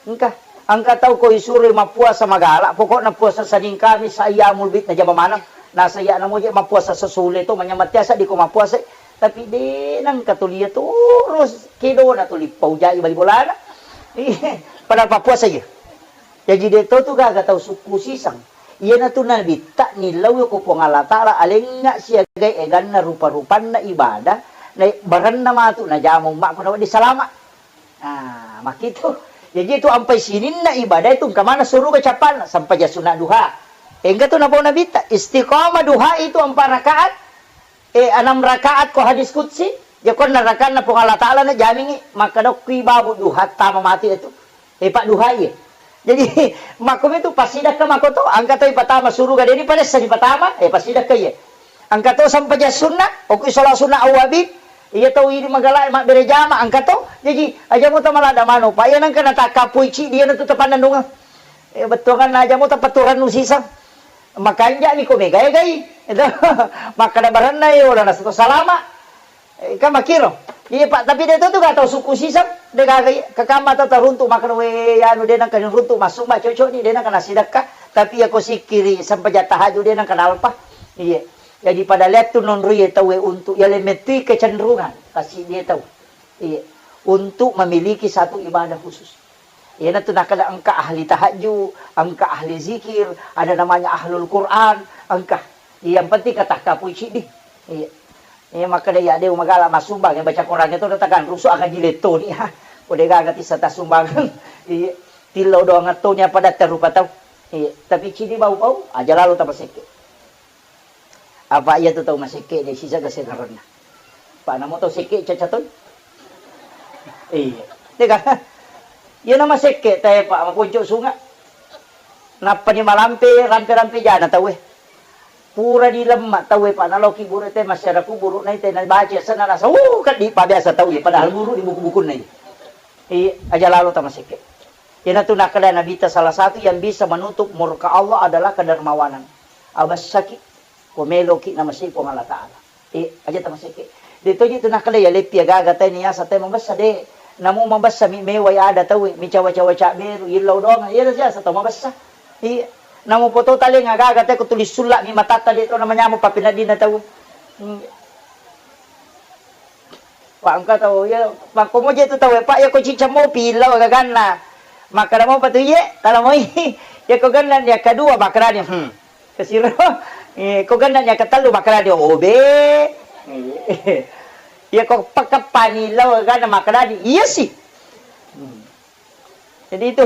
Engka. Engka tau ko isuroi mappuasa magala, pokokna puasa Senin Kamis ayyamul bid najama maneng. Nasa iya' namo je' mappuasa sesule to, manyameng tiasa diko mappuasa, tapi de' nengka tuli iya terus kedona tuli paujai bali bolana. Padahal pappuasa iya. Jaji de' to tu gaga tau sukku siseng. Iyanatu Nabitta nillau ko Puang Allah Ta'ala alengnga siagai eganna rupa-rupanna ibadah, na barenna matu najama ummakku nawedding salama'. Ah, makkitu. Jaji tu ampai sininna ibadah itu engka maneng suruga cappanna, sempajang sunna duha. Engka tu napau Nabitta, istiqamah duha itu empat rakaat, eh, enam rakaat ko hadis qudsi, ya konna rakaatna Puang Allah Ta'ala na jamingi, makkeda kui babu duha tama mati itu. Eh, Pak duha iya. Jadi, makkomi tu passidakka makko to, engka to ipatama suruga, deni padessa dipatama, eh, passidakka iya. Engka to sempajang sunna, okui sholat sunna awwabin, iya tau idi magala mabbere jama, engka to. Jaji, aja muta malada mano, pa iya nengka natakkapui cidi iya natu tapannennungeng. Eh, bettuanganna aja muta paturannu siseng. Makanja'mi ko mega-egai. Itu. Makkeda barenna iya, wala nasato salama'. Eh, kan makkiro. Iya, Pak, tapi de' to tu ga tau sukku siseng. De' gaga iya. Kakamma tau taruntu' makkeda, we, anu de' nengka runtu' massumba cocok ni, de' nengka nasidakka. Tapi iya ko sikkiri sempajang tahajud de' nengka nalpa. Iya. Jadi pada lettu nonro iya tau we untu' iya lemettui kecenderungan. Kasi dia tau. Iya. Untuk memiliki satu ibadah khusus. Iyanatu nakkeda engka ahli tahajud, engka ahli zikir, ada namanya ahlul Quran, engka. Yang penting katakkapui cidi. Iya. Iya, makkeda iya de' magala massumbang, baca Quran itu datang rusu aga jilettoni. Ha. Ko de' gaga tissa tassumbangeng. Iya. Tillau doang attoni apa datta rupa tau. Iya. Tapi cidi bau-bau, aja lalo tapasekke. Apa iya tu tau masekke de' sisa gasengarenna. Pa namo tau sekke caca toi. Iya. Iya kan? Iya nama sekke tae pa maponco sunga. Nappani malampe rampe-rampe jana tauwe. Pura di lemma tauwe pa naloki buru te masyarakat buru nai te nabaca sana nasa uh kan di pa biasa tauwe padahal buru di buku-bukunna iya. Iya, aja lalo tama sekke. Iyanatu nakkeda Nabitta salah satu yang bisa menutup murka Allah adalah kedermawanan. Abassaki. Ko meloki namasei Puang Allah Ta'ala. Eh, aja tamasekke. De' toji tu nakkeda iya leppi agaga tae niasa tae mabessa de'. Namo mabessa mi mewai ada tauwe, mi cawa-cawa cabberu, illau doang, iya siasa tau mabessa. Iya. Namo poto taleng agaga tae ko tulis sulla mi matatta de' to namanyameng pappeneddinna tau. Hmm. Pa engka tau, iya, makko moje tu tau, Pak, iya ko cicca mopi, illau gaganna. Makkeda mopa tu, iye, tala moi. Iya ko gennang iya kedua, makkedani, hmm. Kesiro, eh, ko gennang iya ketellu, makkedani, obe. Iya ko pakeppani illau gaganna, makkedani, iya si. Hmm. Jadi itu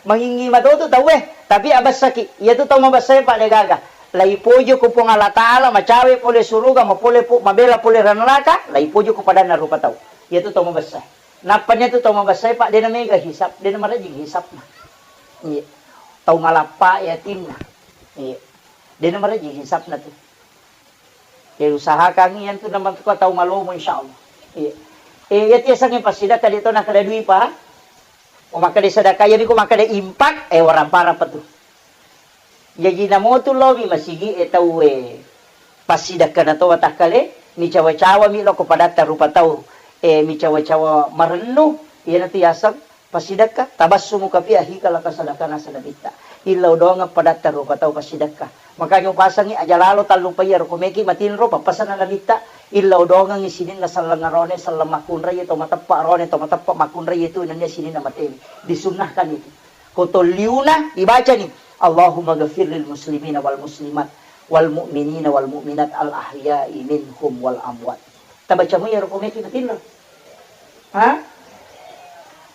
mangingi matotu tauwe, tapi abessaki. Iyatu tau mabessae pa de' gaga. Laipojo ko Puang Allah Ta'ala, macawe pole suruga, mapole pu-, mabela pole ranaraka, laipojo ko padanna rupa tau. Iyatu tau mabessae. Nappa iyatu tau mabessae pa de' namega hisab, de' namarejing hisabna. Iya. Tau malappa yatinna. Iya. De' namarejing hisabna tu. Ya usahakan iyantu namatuka tau malomo insyaallah. Iya. Eh, iya tiasangnge passidakka de' to nakkeda dui pa. Oh, makkeda sedekah, iya miko makkeda impak, eh, warang parah pa tu. Jaji namotu lomi masigi e tau e passidakka na to watakkale, micawa-cawa mi loko padatta rupa tau, eh, micawa-cawa marennu, iyanatu yaseng Passidekka, tabassumuka fi ahika laka sadakana sanabitta. Illau doangeng padatta rupa tau passidekka. Makanya upasengngi aja lalo tallupai iyaro ko meki matinro, pappasenna nabitta, illau doangengngi sininna selleng arone, selleng makkunrai to mateppa arone, to mateppa makkunrai tu nennia sininna mateni. Disunnahkan itu. Ko tolliuna ibacani, Allahumma ghafir lil muslimina wal muslimat, wal mu'minina wal mu'minat al ahya'i minhum wal amwat. Tabaca mo iyaro ko meki matinro. Ha?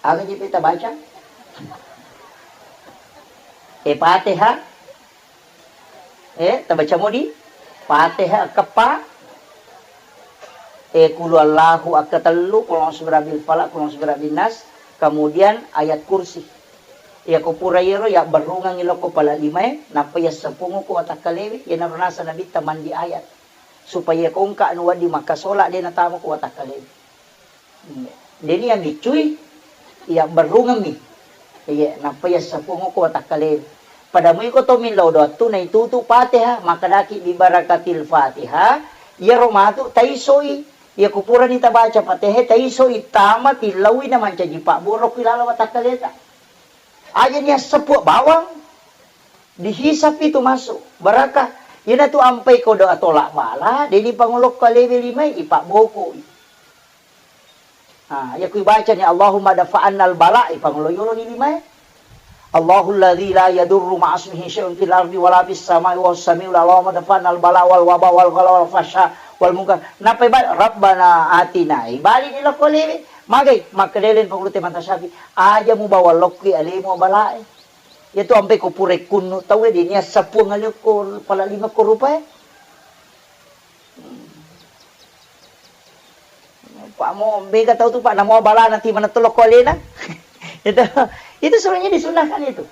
Aga jepi tabaca? Eh, Fatihah. Eh, tabaca modi? Fatihah keppa. Eh, Qul Huwallahu akka tellu, Qul A'udzu Birabbil Falaq, Qul A'udzu Birabbin Nas, kemudian ayat kursi. Iya ko pura iyaro, ya berrungangi lokko pala limae, nappa ya sepungu ko watakkalewe, ya narunasa nabitta mandi ayat. Supaya ko engka anu wedding makkasola, de natama ko watakkalewe. Deni ya miccui, iya berrungemmi. Iya, nappa iya seppumu ko watakkale. Pada mui ko to millau doattu naitutu Fatihah, makkedaki bi barakatil Fatihah, iyaro matu taisoi. Iya ko purani tabaca Fatihah, taisoi tama tillaui na mancaji pabboro ki lalo watakkaleta. Aja ni asseppu bawang. Dihisap itu masuk barakah. Iyanatu ampai ko doa tolak bala, deni pangolokko alewe limae, ipabbokoi. Ah, iya ku ibacani, "Allahumma dafa'annal bala," ipangolo yoloni limae. "Allahul ladzi la yadurru ma'asmihi syai'un fil ardi wala fis sama'i wa huwas samiul alim, Allahumma dafa'annal bala wal waba wal ghala wal fahsya wal munkar." Nappa ibaca, "Rabbana atina." Ibali ni lokko alewe. Magai, makkedai le pangulu te mata syafi, "Aja mubawa lokki alemu balae." Iyatu ampai ko pura ikkunnu tauwe, deni assa Puang aleo ko pala lima ko rupae. Pak mo mega tau tu, Pak, namo balana ti manetto lokko alena. Itu, itu sebenarnya disunahkan itu.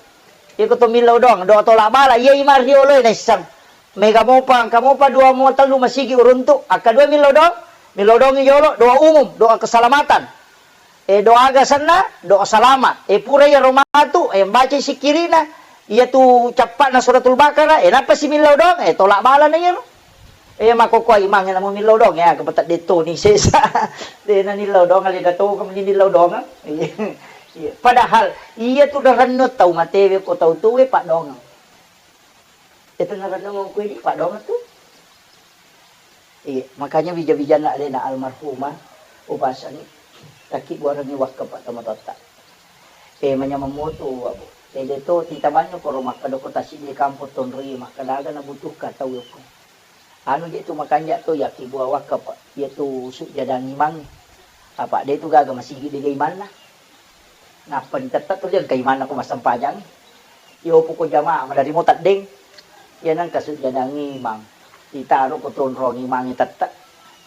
Iko to millau doang, doa tolak bala, iya ima riolo naissang. Mega mopa, engka mopa dua mo tellu masigi uruntu, akka dua millau doang, millau doang jolo, doa umum, doa keselamatan. Eh, doa aga senna, doa selamat. Eh, pura iyaro matu, eh, baca sikkirina, iyatu cappa'na suratul Baqarah, eh, nappa simillau doang, eh, tolak balana iyaro. Eh, makkokkoe imangnge namo millau doang, ya, kepetedde toni sesa. Dena nillau doang, alena to, kamu nillau doang. Iya. Padahal, iyatu daranno tau matewe ko tau tuwe, paddoangeng. Itu narenungeng ku idi, paddoangeng tu. Iya, makanya wija-wijanna alena almarhumah, upasangi, takki buarengi wakka pa tomatoatta. Eh, manyameng moto, Abu. Eh, de to, titamanyo koro makkeda ko tasidi kampong tonroi, makkeda aga nabutuhkan tau yokko. Anu je tu makanja to, yakki bua wakka pa, iya tu sujjadang imang. Apa de tu gaga masigi de ga imanna. Nappa ditette tuli engka imanna ko massempajang. Iyo poko jamaah maderri mo teddeng. Iya nengka sujjadang imang. Ditaro ko tonrong imangnge tette.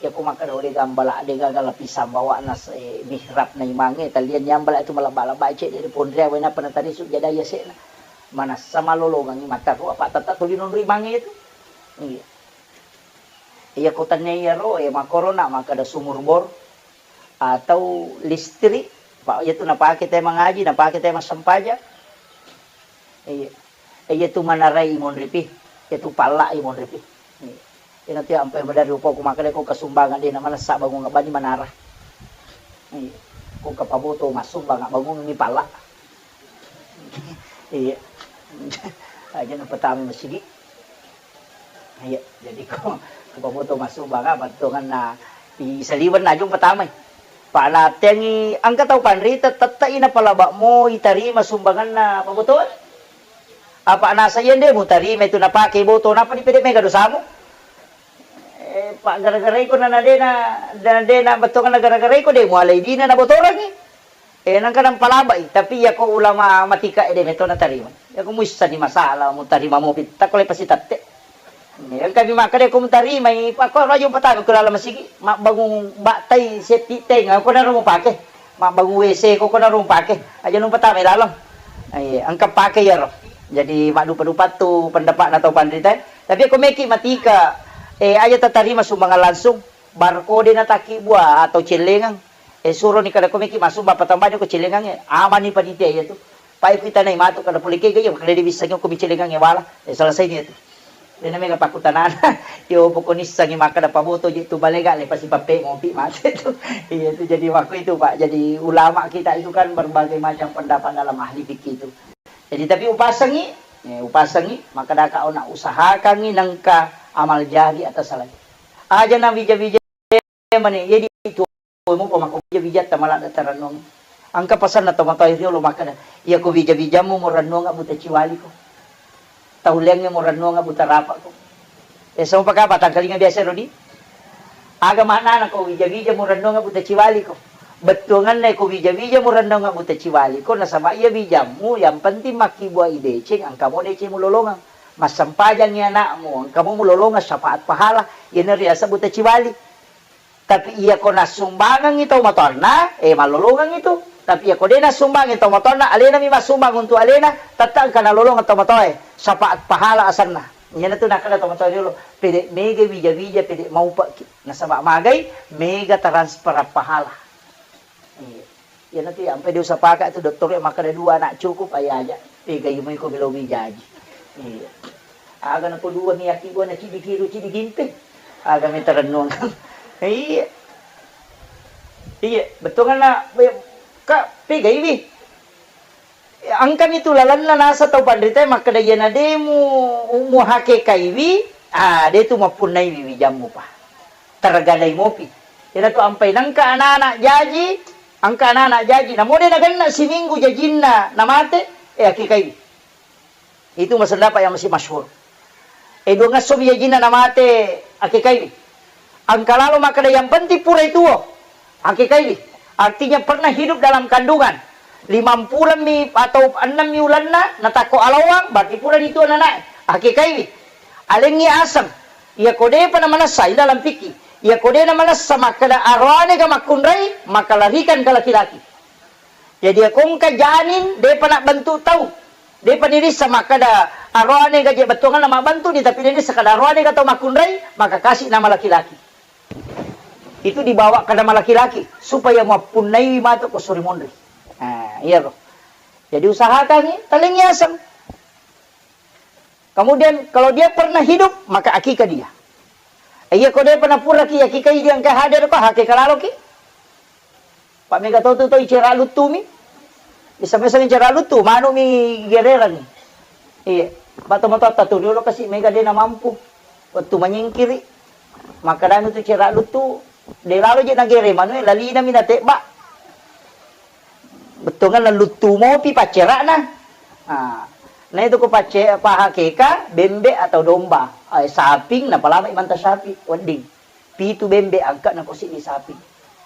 Iya ko makkeda de gambala, de gaga lapisan bawa'na se-, mihrabna imangnge, tallian yambala tu malebba-lebba cedde de ponria wena penatari sujjadang yase'na. Manassa malolongengi materru apa tette tuli nonro imangnge itu. Iya. Iya ko tania iyaro, eh, makkorona makkeda sumur bor. Atau listrik, pa-, iyatu napake tauwe mangaji, napake tauwe massempajang. Iya. Iyatu manarai imonripi, iyatu palla imonripi. Iya. Iyana tu ampai maderri upoku makkeda ko kasumbangan de namanessa bangung bani manara. Iya. Ko kapaboto massumbang bangungi palla. Iya. Aja na pertama masigi. Iya, jadi ko, ko pamoto massumbang, bettuanganna i saliweng najung pertama. Pa natengi engka tau panrita, tette'i napalaba mo itarima sumbanganna pabotoan. Apa nasa iya nde mutarima itu napake boto, napa dipede mega dosamu? Eh, pa gara-gara iko na, na dena, na dena bettuanganna gara-gara iko de mualai dina nabotorangi. Eh, nengka nampalabai, tapi iyako ulama matika ede meto natarima. Iyako muissani masalah, mutarima mopi, takko le pasitatte. Eh, engka mi makkeda ko mutarimai, pakko rajo patama ko laleng masigi, mabbangung battai setti teng, ko naro mupake. Mabbangung W C ko, ko naro mupake. Aja nu patama laleng. Eh, engka pake iyaro. Jadi maddupa-dupa tu pendapatna tau panrita. Tapi ko meki matika, eh, aja tatarima sumbangan langsung, barkode natakki bua atau cellengang. Eh, suroni kada ko meki massumbang patambani ko celengangnge. Amani panitia iya tu. Pai kuitanai matu kada pole kega iya, kada diwissengi ko mi celengangnge wala. Eh, selesai ni tu. Dena mega pakkutanana. Yo poko nissengi makkeda paboto je tu balega le pasi pappe mopi mate tu. Iya tu jadi waktu itu, Pak. Jadi ulama kita itu kan berbagai macam pendapat dalam ahli fikih itu. Jadi tapi upasengi, eh, upasengi, makkeda ka ona usahakangi nengka amal jari atas salai. Aja na wija-wija mane, jadi itu mupa mako wija-wijatta maladda tarennuang. Engka pasanna tomatoa riolo makkeda, iya ko wija-wijammu murennuang buta ciwaliko. Tauleangnge murennuang buta rapako. Eh, sama pakapa tangkalinga biasa rodi? Aga maknana ko wija-wija murennuang buta ciwaliko? Bettuanganna ko wija-wija murennuang buta ciwaliko, nasaba iya wijammu yang penting makkibua ideceng, engka mo deceng mulolongang. Massempajangngi anakmu, engka mo mulolongang syafaat pahala, iyana riaseng buta ciwali. Tapi iya ko nassumbangengngi tau matoanna, eh, mallolongengngi tu. Tapi iya ko de nassumbangengngi tau matoanna, alenami massumbang untuk alena, tette engka nalolongeng tau matoae, syafaat pahala asenna. Iyana tu nakkeda tau matoae riolo, pede mega wija-wija, pede maupe'ki. Nasaba magai, mega transfer pahala. Iya. Iyana tu ampe diusapaka tu dottoro makkeda dua anak cukup, aja aja. Pega imu iko belo wijaji. Iya. Aga nako dua miyaki gua na cidi kiru cidi ginting. Aga meta renung. Iya. Iya, bettuanna, ka pega iwi. Engkami tu lalenna nasa tau panrita makkeda iyana de mu, mu hakekaiwi, Ah, de tu mappunnai wijammu pa. Tergadai mopi. Iyana tu ampai nangka anak-anak jaji, angka anak-anak jaji. Namo de nagenna siminggu jajinna namate, eh, akikaiwi. Itu masendapak yang masih masyhur. Eh, duangesso mi jajinna namate akikaiwi. Angka lalo makkeda yang penting purai tuo. Akikaiwi. Artinya pernah hidup dalam kandungan. Limampulemmi atau ennemmi ulenna, natakko alawang, berarti purani tuo nanae. Akikaiwi. Alengngi aseng. Iyako depa namanessa, ini dalam fikih. Iyako de namanessa makkeda aroane ga makkunrai, maka larikan ke laki-laki. Jadi, iyako engka janin, depa nabbentuk tau. Depa nirissa makkeda aroane ga je bettuanganna mabbentuk ni, tapi nirissa kada aroane ga tau makkunrai, maka kasih nama laki-laki. Itu dibawa ke nama laki-laki, supaya mappunnai matu ko suri monri. Nah, iya, bro. Jadi, usahakan ni, talengngi aseng. Kemudian, kalau dia pernah hidup, maka akikah dia. Eh, iya, ko depa napuraki akikah dia, engka hadir ko, akikah laloki. Pak mega to tu to icera luttumi. Bisa-bisa icera luttu, manu mi gererang. Iya, batu moto tu dulu kasi mega de namampu. Waktu menyingkiri, maka danu tu cera luttu, de lalo je nagere manu, lalina mi natebba. Bettuanganna luttu mopi paccera'na. Ah, na itu ko pacce-, pahakeka bembe atau domba, eh, saping, napalama manta sapi, wedding. Pitu bembe angka na ko siddi saping.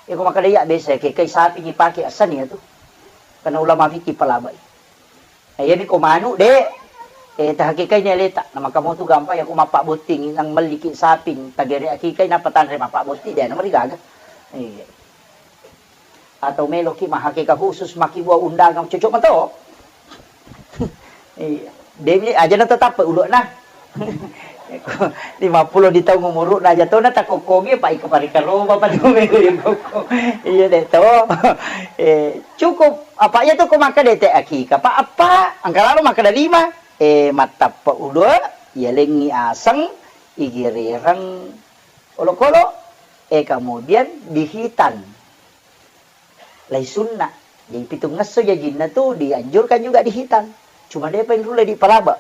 Eko makkeda iya biasa kekai saping ipake asani ya tu. Karena ulama fikih palabai. Eh, iya ni ko manu de, eh, tahakekai ni aleta. Na maka motu gampang ya ko mappabbotting nang melliki saping, tagere akikai napa tanre mappabbotting de, na marigaga. Iya. Atau meloki mahakeka khusus makkibua undangan, cocok mato. Iya. Demi aja na tetap ulokna. Lima puluh di taung umurukna aja to na takokkongi, Pak, iko parika roba, Pak, tu mego iko. Iya de to. Eh, cukup apa ya tu ko maka dete akika, Pak, apa? Angka lalo maka da lima. Eh, mattappa ulok, iya lengngi aseng, igerereng olokolo, eh, kemudian dihitan. Lai sunna. Jadi pitungngesso jajinna tu dianjurkan juga dihitan. Cuma depa inrulle dipalaba.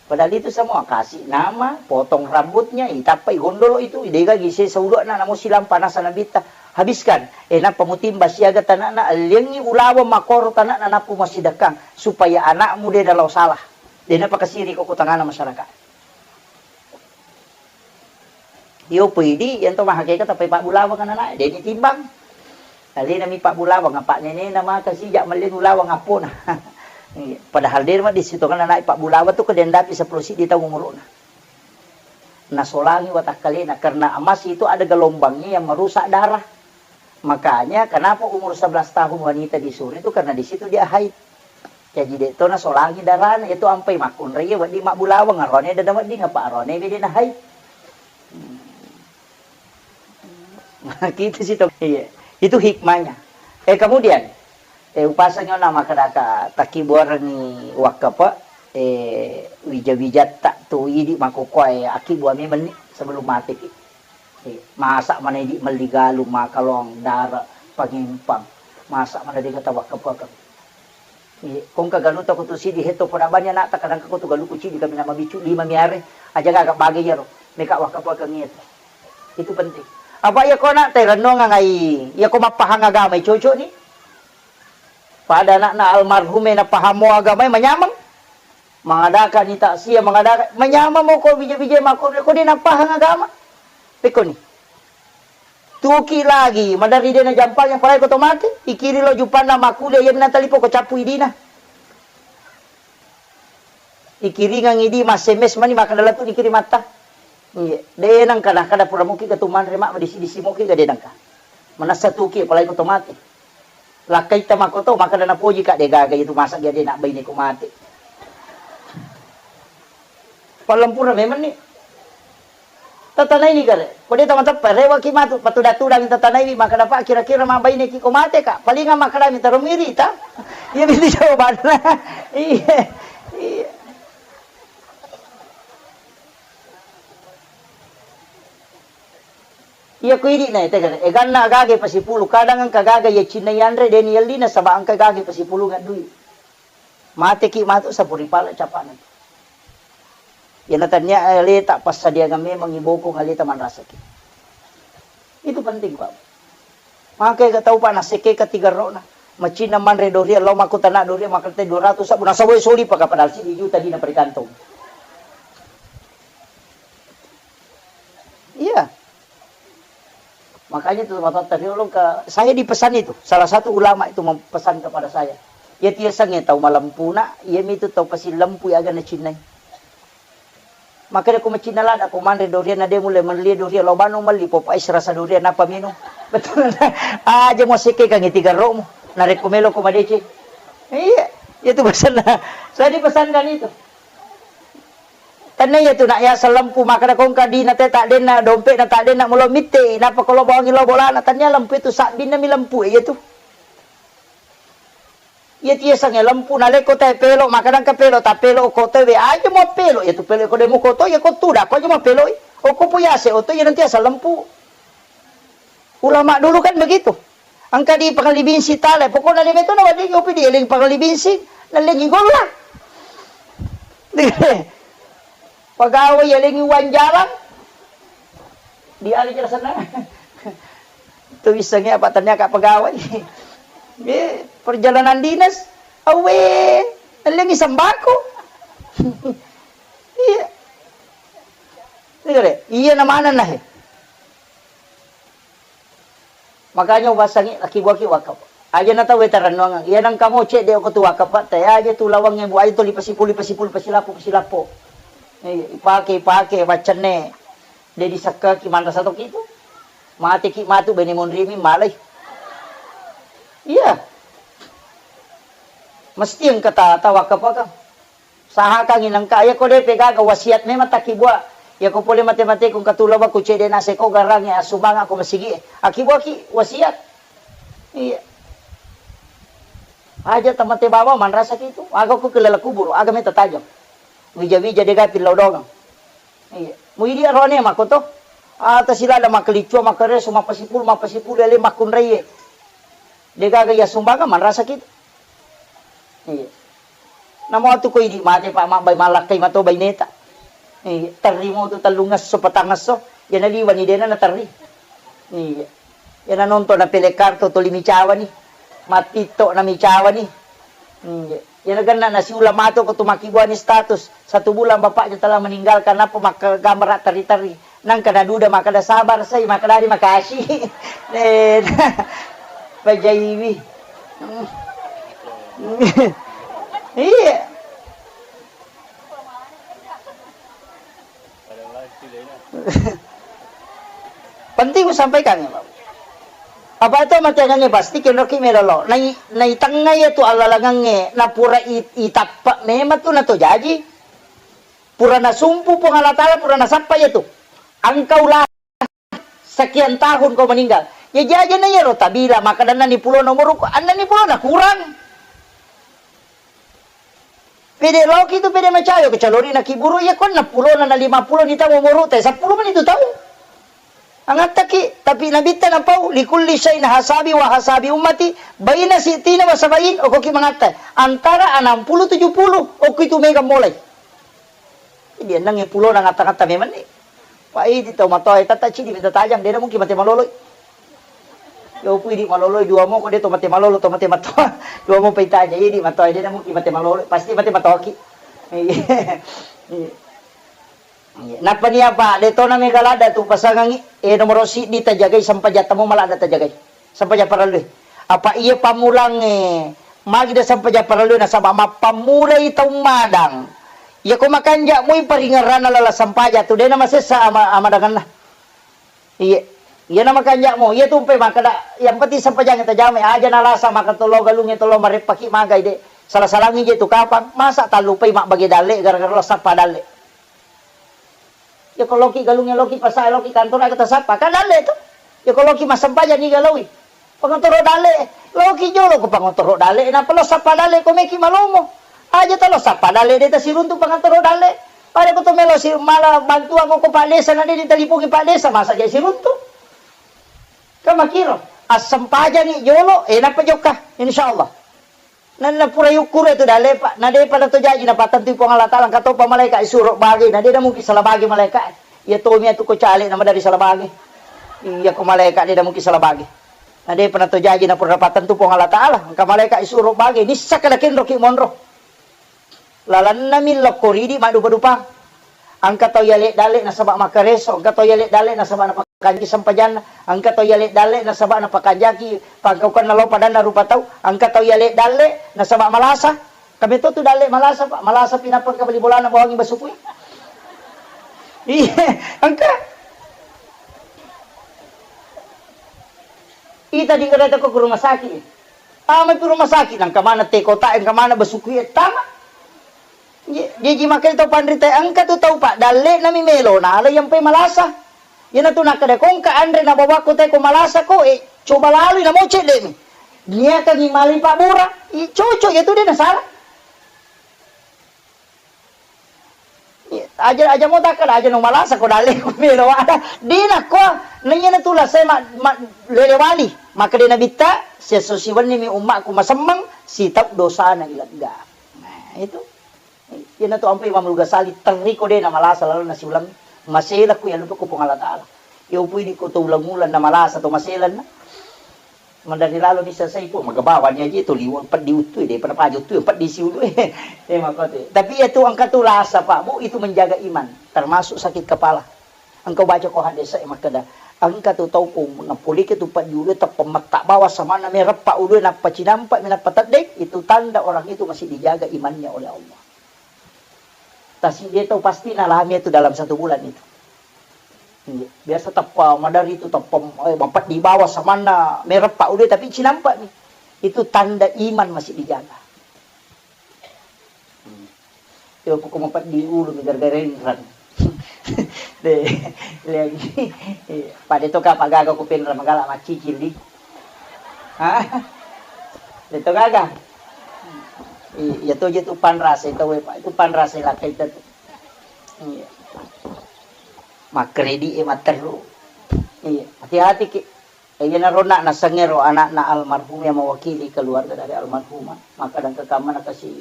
Padahal itu semua kasih nama, potong rambutnya, itappai gondolo itu, idega gise saudokna namo silang panasa nabitta. Habiskan. Eh, nappa mutimba siaga tanakna, alliangi ulaweng makoro tanakna nappa masidekkang supaya anakmu de nalao salah. De napakasiri ko tangana masyarakat. Iyo, poidi, iyanto mahakeka tappai pabbulaweng ananae, de nitimbang. Alena mi pabbulaweng, apa nenena maka sijak malleng ulaweng appona. Iya, padahal de maddi sitongenna naik pabbulaweng tu kedendapi seppulo siddi taung umuruna. Nasolangi watakkalena, karena emas itu ada gelombangnya yang merusak darah. Makanya kenapa umur sebelas tahun wanita disuruh itu karena di situ dia haid. Jaji de to nasolangi darana, itu ampai makkunrai wedding mabbulaweng, arone dada wedding apa arone bede na haid. Hmm. Gitu sih to. Iya. Itu hikmahnya. Eh, kemudian, eh, upasangi ona makkedaka takkibuarengngi wakkepe, eh, wija-wijatta tu idi makkokkoe akkibuami menni sebelum mateki. Eh, masa mana idi melli galung, makalong, dara, pangempang. Masa mana dega tawakkepekeng. Eh, kongka galuta ko tu sidi hetto poda bani anakta, kadang ko tu galuku cidi kami nama bicu lima miare. Aja gaga bage iyaro. Meka wakkepekeng iyatu. Itu penting. Apa iya ko anakta rennongang ai, iya ko mappahang agama cocok ni. Pada anakna almarhum e napahamo agamae manyameng. Mangadakani taksia, mangadaka-, manyameng mo ko bija-bija mako ko de napahang agama. Pekoni. Tuki lagi, madari de najampang yang palai ko to mate, ikiri lo jupanna makkuliah, iya natalipo ko cappu idina. Ikiringang idi, mas-, S M S mani, makkeda latu dikirimatta. Iya, de nengka, nakkeda pura muki ga tu manre, mak, disi-disi muki ga de nengka. Manessa tuki, apalagi ko to mate. Lakkaitta makko to, makkeda napoji ka, de gaga itu masa ga de nak baine ko mate. Pallempura memang ni. Tatanai ni gare. Ko de tama teppe, rewaki matu, patuda-tudang tatanai ni, makkeda pa kira-kira ma baine ki ko mate ka. Palinga makkeda mi taro miri ta. Iya, itu jawabanna. Iya. Iya. Iya, ko idi na, tegana. Eganna agaga pasipulu, kadang engka gaga iya cinna yanre, deni yellina, saba engka gaga pasipulungan dui. Mateki matu sapuri pala capana. Iyana tania aleta passadiangeng memang ibokong aleta manrasaki. Itu penting, Pak. Maka ega tau, Pak, nasekke katigarrona. Macinna manre doria, lao makkutana doria, makkutana dua ratus sabbu, nasawai soli paka padahal sidi juta dina perikantong. Iya. Makanya itu matotta riolo ka, saya dipesan itu, salah satu ulama itu mempesan kepada saya. Iya tiasangnge tau malempuna, iya mitu tau pasillempu aga nacinnai. Makanya ko macinna lada ko manre doria na de mulle melli doria lao bano melli popa es rasa doria napa minum. Betul. Aja mo sekkekangngi tigarromu. Narekko melo ko madeceng. Iya, itu pesanna. Saya dipesankan itu. Tanna iya tu nak ya selempu makkada kongka dina te tak denna dompet na tak denna mulo mitte napa ko lo bawangi lo bolana tanna lempu itu sabbinna mi lempu iya tu. Iya tiasangnge lempu nalekko tae pelo makkada engka pelo ta pelo ko te we aja mo pelo iya tu pelo ko demo ko to iya ko tuda ko aja mo pelo i. Oko puyase oto iya nanti asal lempu. Ulama dulu kan begitu. Engka di pangalibing sitale, pokokna de meto na wedding opi di eling pangalibing si, nalengi golla. Pegawai elengi uang jalan. Di ali jelasanna. Tu issengnge apa tanya ka pegawai. Eh, perjalanan dinas, awe, nalengi sembako. Iya. Iya, iya na maneng na he. Makanya ubasangi laki buaki wakaf. Aja na tau weta rennuangeng. Iya nang kamu cedde ko tu wakaf, Pak. Teh aja tu lawangnge bu aja tu lipasipulu, lipasipulu, pasilappo, pasilappo. Eh, ipake, ipake, maccenne. De disakkaki manrasa toki tu. Mateki matu bene monrimi malai. Iya. Mesti engka ta, ta wakaf, wakaf. Sahakangngi nengka, iya ko depe gaga wasiat memang takkibua. Iya ko pole mate-mate ku engka tu lawakku cedde naseko garangnge assumbangako masigi e. Akkibuaki wasiat. Iya. Aja tamate bawang manrasaki tu. Aga ku kelala kubur, aga meta tajang. Wija-wija de gapi lao dongeng. Iya. Muidi arone mako to. Ata silada makkelicua makkareso mappasipulu, mappasipulu ale makkunraie. De gaga iya sumbangeng manrasaki tu. Iya. Namo tu ko idi mate pa mabbai malakkai mato baineta. Iya. Terri mo tu tellungesso patangesso. Iya naliwani dena naterri. Iya. Iya nanonton na pele kartu tuli micawani. Mattitto na micawani. Iya. Iya nagenna nasiula mato ko tu makkibuani status. Satu bulan bapaknya telah meninggalkan apa makka gambar terri-terri. Nangka naduda makkada sabar sai makkada makasi. Eh, pajaiwi. Iya. Penting ku sampaikan ya, Pak. Apa itu matiangannya pasti kenroki melolo. Nai nai tengnga ya tu alalangangnge napura itappa memang tu nato jaji. Pura nasumpu Puang Allah Ta'ala, pura nasappa iya tu. Engka ulang sekian tahun kau meninggal. Ya jaja na iyaro tabila, maka dan nani pulo nomor uku, anna ni pulo na kurang. Pede loki tu pede macayo, kecuali na kiburu, ya kon na pulo na lima pulo ni tahu umur te, sepuluh menit tu tahu. Angattaki, tapi Nabitta napau, "Likulli syai'in hasabi wa hasabi ummati, baina sitina wa sabain," okoki mangatta. Antara enam puluh tujuh puluh, okko itu mega mulai. Jadi enneng pulona ngatta-ngatta memang ni. Pak idi tau matoa, tata cidi mita tajang, dena mungkin mate maloloi. Yo pui di maloloi, dua mo ko de to mate malolo, to mate matoa. Dua mo pai tajang, idi matoa, dena mungkin mate maloloi, pasti mate matoaki. Iya. Iya. Iya. Nappa ni apa? De tona mega ladda tu pasangangi. Eh, nomoro siddi tajagai sempajatta mo maladda tajagai. Sempaja parellui. Apa iya pammulangnge magi de sempaja parellui nasaba mappammulai tau madang. Iya ko makanja mui paringerrana lala sempaja tu dena masessa ama, amadangenna. Iya. Iya na makanja mo. Iya tu pe makada yang penting sempajangnge tajamai aja nalasa maka tolo galungnge tolo mareppaki magai de. Salah-salangi je tu kapang. Masa tallupai mabbage dalle gara-gara lo sappa dalle. Yako loki galungnge loki pasae loki kantor aga tasappa. Kan dalle tu. Yako loki massempajang niga laui. Pangotoro dalle. Loki jolo ko pangotoro dalle. Nappa lo sappa dalle ko meki malomo. Aja talo sappa dalle de tasiruntu pangotoro dalle. Pada ko to melo si mala bantuan ko Pak Desa na de ditalipungi Pak Desa masa jadi siruntu. Kan makiro. Assempajangi jolo. Eh nappa jokka. Insyaallah. Nanna pura yukkuru tu dalle, Pak. Na depa na to jaji na pattentui Puang Allah Taala, engka topa malaika isuro bage, na de na mungkin salah bage malaika. Iya tomi atu ko cale na madari salah bage. Iya ko malaika de na mungkin salah bage. Na depa na to jaji na pura pattentu Puang Allah Taala, engka malaika isuro bage, nissa kada kenro ki monro. Lalanna mi lokko ridi maddupa-dupa. Engka tau yale dalle nasaba makkareso, engka tau yale dalle nasaba napakanjaki sempajanna, engka tau yale dalle nasaba napakanjaki pangkaukanna lao padanna rupa tau, engka tau yale dalle nasaba malasa. Kami to tu dalle malasa, Pak. Malasa pinappa engka bali bolana bawangi basukui. Iya, engka. Ita di kereta ko ke rumah sakit. Tama pi rumah sakit, nangka mana te kota, engka mana basukui tama. Jaji makanya tau panrita engka tu tau paddalle nami melo na ala yang pe malasa. Iyana tu nakkeda ko engka anre na bawakko te ko malasa ko, eh, coba lalui na mo cedde mi. Niaka ni mali pabura, i cocok ya tu de na salah. Aja, aja mo takkeda aja no malasa ko dalle ko melo ada. De na ko nanya na tu lasai ma, ma, lele wali. Maka de na bitta, sesso siwenni mi ummakku masemmeng, sitau dosana ilegga. Nah, itu. Iyana tu ampai Imam Al-Ghazali terri ko de na malasa lalu nasi ulang masela ku ya lupa ku Puang Allah Taala. Ya upui di ko to ulang-ulang na malasa to maselanna. Mandari lalo ni selesai pun, magabawani aja itu liwang peddi uttui, daripada paja uttui, peddi siulu. Eh, makkote. Tapi ya tu engka tu rasa, Pak, Bu, itu menjaga iman, termasuk sakit kepala. Engka baca ko hadis saya makkeda, engka tu tau ko napolike tu peddi ulu, teppa metta bawa samana mereppa ulu, nappa cinampa, nappa teddeng, itu tanda orang itu masih dijaga imannya oleh Allah. Tasi dia tau pasti nalami itu dalam satu bulan itu. Iya, biasa tappa madari itu, tappa, eh, mapeddi bawa samanna mereppa udah, tapi cinampa nih. Itu tanda iman masih dijaga. Hmm. Yo, pokok mapeddi ulu mi gara-gara inrang. De, lagi. Iya, pada to ka pagaga ku penra magala macicil di. Hah? De to gaga. Iya, to je tu panrasa itu, Pak. Itu panrasa lakka itu. Iya. Makkredit e matteru. Iya, hati-hati ki. Eh, iyanaro na nasengngero anakna almarhum yang mewakili keluarga dari almarhumah. Maka dan kekamana kasih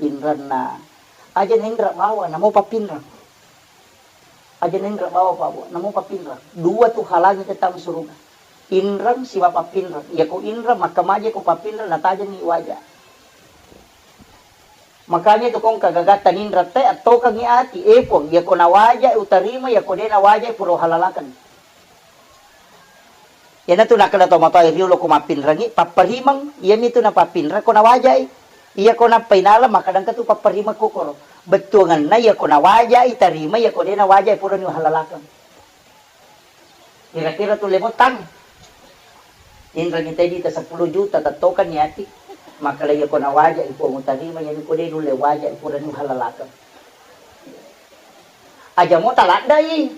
inranna. Aja nendra bawa, namo papinrang. Aja nendra bawa, Pak, Bu, namo papinrang. Dua tu halangi kita masuk surga. Inrang siwa papinrang. Iya ko inrang, maka maje ko papinrang, natajeng ni wajah. Makanya itu kong kagagatta ninra te attokangi ati, eh Puang, iya ko nawaja utarima, iya ko de nawaja pura halalakan. Iyana tu nakkeda to matoa riolo ko mappinrangi, papparimeng, iya mitu napappinrang ko nawajai. Iya ko nappainala, maka dangka tu papparimeng kokoro. Bettuanganna iya ko nawajai tarima, iya ko de nawajai pura ni halalakan. Kira-kira tu lemotang. Inrang itai dita seppulo juta tattokan niati. Maka lagi ko nawaja ipo mutarima, yang ko de nulle waja ipo dan halalakang. Aja mo taladdai.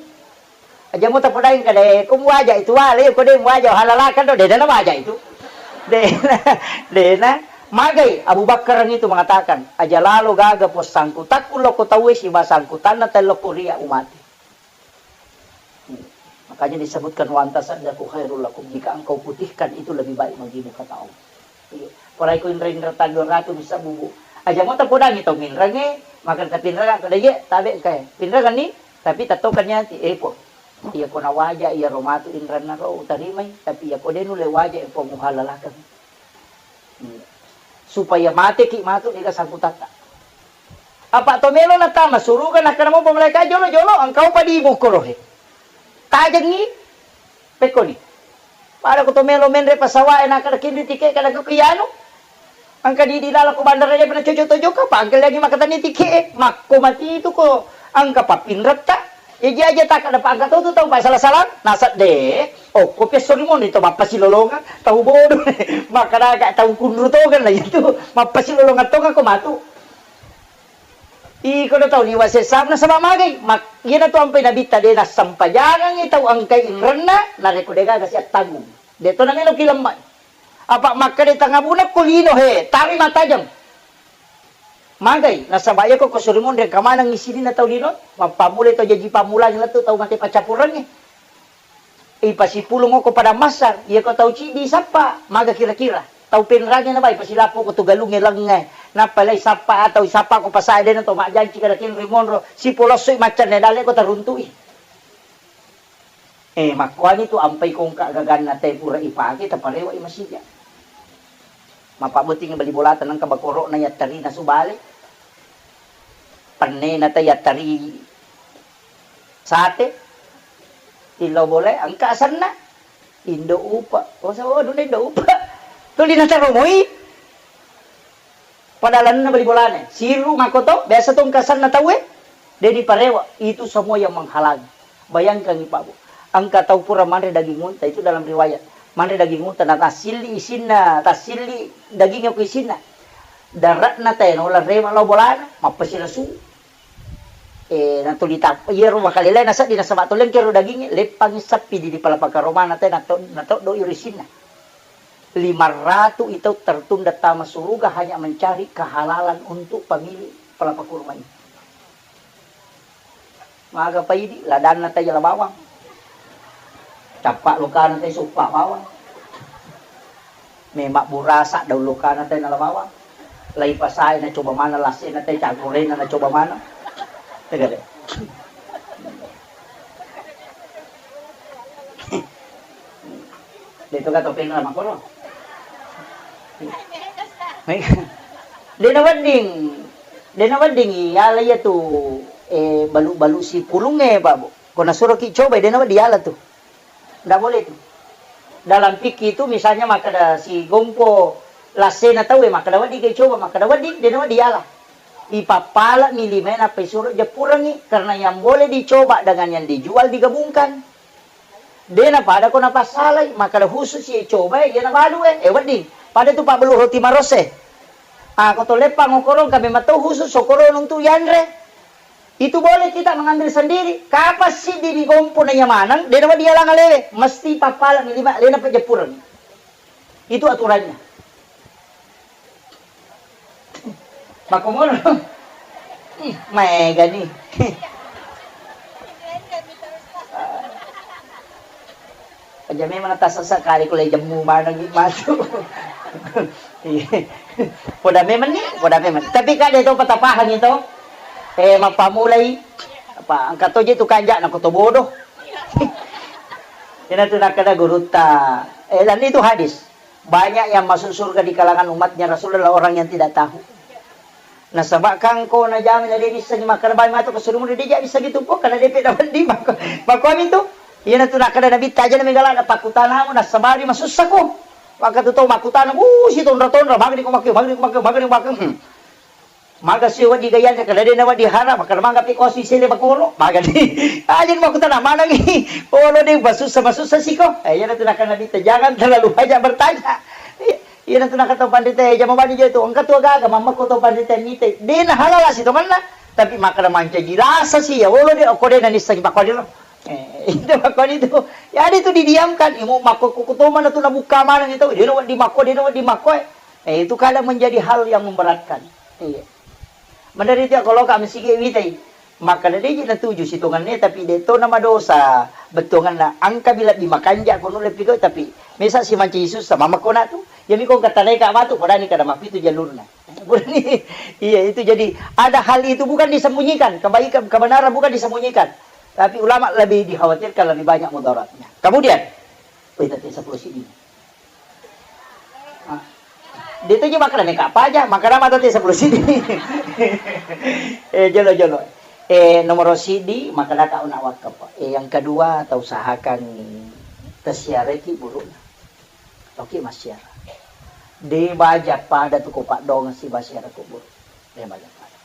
Aja mo tapodaing kada ko muwaja itu wale, ko de muwaja halalakang do, de dana waja itu. De, de na magai Abu Bakar itu mengatakan, aja lalo gaga pos sangkutakku loko tauwe siba sangkutanna tello koria umati. Makanya disebutkan, "Wa anta saddaku khairul lakum," jika engkau putihkan itu lebih baik bagimu, kata Allah. Iya. Pura iko inra-inra tang dua ratu bisa bubu. Aja mo tapodangi tau minrange, maka tapinrang kada ye, tabe kae. Pinrang ni, tapi tatokan nyati, eh, po. Iya ko nawaja, iya ro matu inranna ro utarimai, tapi iya ko de nulle waja, eh, po muhalalakang. Supaya mateki matu dega sangkutatta. Apa to melo natama suruga nakkeda mopa malaika jolo-jolo engkau padi mukorohe. Tajengi pekkoni. Pada ko to melo menre pasawae nakkeda kinri tike kada ko kianu. Engka di, di lala ko bandara de pernah cocok tojoka pa engka lagi makatani tike. Makko mati itu ko engka papinretta. Jaji aja takkeda pa engka to tu tau pasala-salang, nasedde. Okko pi esso rimoni to mappasilolongang, tau bodo. Makkadaga tau kunru tongeng lah itu. Mappasilolongang tongeng ko matu. Iko do tau liwa sesam nasaba magai. Mak-, iyana tu ampai nabitta de nassempajangengi tau engkai inrenna, narekko de gaga siattanggung. De to namelo ki lemma. Apa makkeda tangabuna ko lino he, tari matajeng. Magai, nasaba iya ko, ko suri monri engka maneng sininna tau lino, mappammulai tau jaji pammulang lettu tau mate paccappurengnge. Ipasipulung okko padang Mahsyar, iya ko tau ciddi sappa, maga kira-kira. Tau penrangi na bai, pasilappo ko tu galungnge lengnge. Nappa lai sappa atau sappa ko pasae dena to majjanci kada kenri monro. Sipolossoi maccanne dalle ko taruntu'i. Eh, makkuani tu ampai kongka gaganna te pura ipake, taparewa i masija. Mapabotting bali bolata nengka bakoro'na yattarina subale. Pennena te yattari sate. Illo bole engka asenna. Indo upa. Oh, sa-, oh, duna indo upa. Tuli nataromoi. Pada lalenna bali bolana, siru makkoto, biasa to engka asenna tauwe, de diparewa, itu semua yang menghalangi. Bayangkan, Pak Bu, engka tau pura manre daging unta, itu dalam riwayat. Manre daging unta, na tassilli isinna, tassilli dagingnya ku isinna. Daratna teno, larema lao bolana, mappasilasu. Eh, natuli tap-, iyaro makalelai naseddi, nasaba to lengkero dagingnge, leppangi sappi di, di palapaka romana te, nato-, natoddo iro isinna. Lima ratu itu tertunda tama suruga hanya mencari kehalalan untuk pemilik pelapa kurma ini. Maga paidi, ladanna tei jala bawang. Cappa lokana tei suppa bawang. Memang burasa daun lokana tei nala bawang. Lai pasai na coba mana lasena tei cagorena na coba mana. Tegale. De to gato penra makoro. De na wedding, de na wedding iala iya tu, eh, balu-balu sipulungnge, Pak, Bu. Ko nasuroki coba, de na wedding iala tu. Ndak boleh tu. Dalam fikih itu misalnya makkeda sigompo lassena tauwe, makkeda wedding ke coba, makkeda wedding, de na wedding iala. Ipappala mi limae nappa isuro jeppurengngi, karena yang boleh dicoba dengan yang dijual digabungkan. De napada ko napassalai, makkeda khusus icobai, iya nabalu e, eh, wedding. Pada tu pabbalu roti maros e. Ah, ko to leppang okorong, kami matau khusus okorong untuk yanre. Itu boleh kita mengambil sendiri. Kapan siddi digompo na iya maneng, de nawedding dialang alewe. Mesti pappala mi lima, de nappa jeppureng. Itu aturannya. Makkomono. Ih, maegani. Aja memang tasasa kali kule jemmu maneng matu. Iya. Poda memang ni, poda memang. Tapi kada itu patapahang itu. Eh, mappamulai. Apa, angkat toje tu kanjak na koto bodoh. Ina tu nakkeda gurutta. Eh, dan itu hadis. Banyak yang masuk surga di kalangan umatnya Rasul adalah orang yang tidak tahu. Nasaba kan ko najama na de nissengi makkeda bai matu ke surga, de ja nissengi tu po, karena de pe dapat di mako. Mako ami tu. Iya na tu nakkeda Nabi, taja na megala ada pakutanamu nasabari masussa ko. Maka tu tau makutana, "Uh, si tonra-tonra, magani ko makkeda, magani ko makkeda, magani ko makkeda." Hmm. Maga si wedding gayana, kada de na wedding hara, makkeda maga pi kosi sele bakoro, magani. Aja makkutana manengi. Oh, lo de masussa, masussa siko. Eh, iya na tu nakkeda Nabi, jangan terlalu banyak bertanya. Iya na tu nakkeda tau panrita, eh, jama bani je tu, engka tu gaga, mamma ko tau panrita mite. De na halala si tongenna, tapi makkeda mancaji rasa si, ya, oh, lo de, okko de na nissengi bakko de lo. Eh, itu makko itu. Jadi itu didiamkan, imu makko kuku to mana tu nabuka maneng itu, de na wedding makko, de na wedding makko, eh. Eh, itu kadang menjadi hal yang memberatkan. Iya. Menderita kalau kami sige witai. Maka de ji natuju sitongenna, tapi de to nama dosa. Bettuangenna angka bila di makanja ko nulle pigau, tapi mesa si manci Yesus sama makona tu. Ya miko kata ka matu, podani kada mapitu jalurna. Iya, itu jadi ada hal itu bukan disembunyikan, kebaikan, kebenaran bukan disembunyikan. Tapi ulama lebih dikhawatirkan, lebih banyak mudaratnya. Kemudian, wih, tadi sepuluh sini. Ah. Dia tu je makkeda meka paja, makkeda mata ti sepuluh sidi. Eh, jolo, jolo. Eh, nomor sidi, makkeda ka una wakaf. Eh, yang kedua, ta usahakan tasiareki burukna. Oke, masiara. De baja pada tu ko paddongeng si basiara kubur. De baja pada.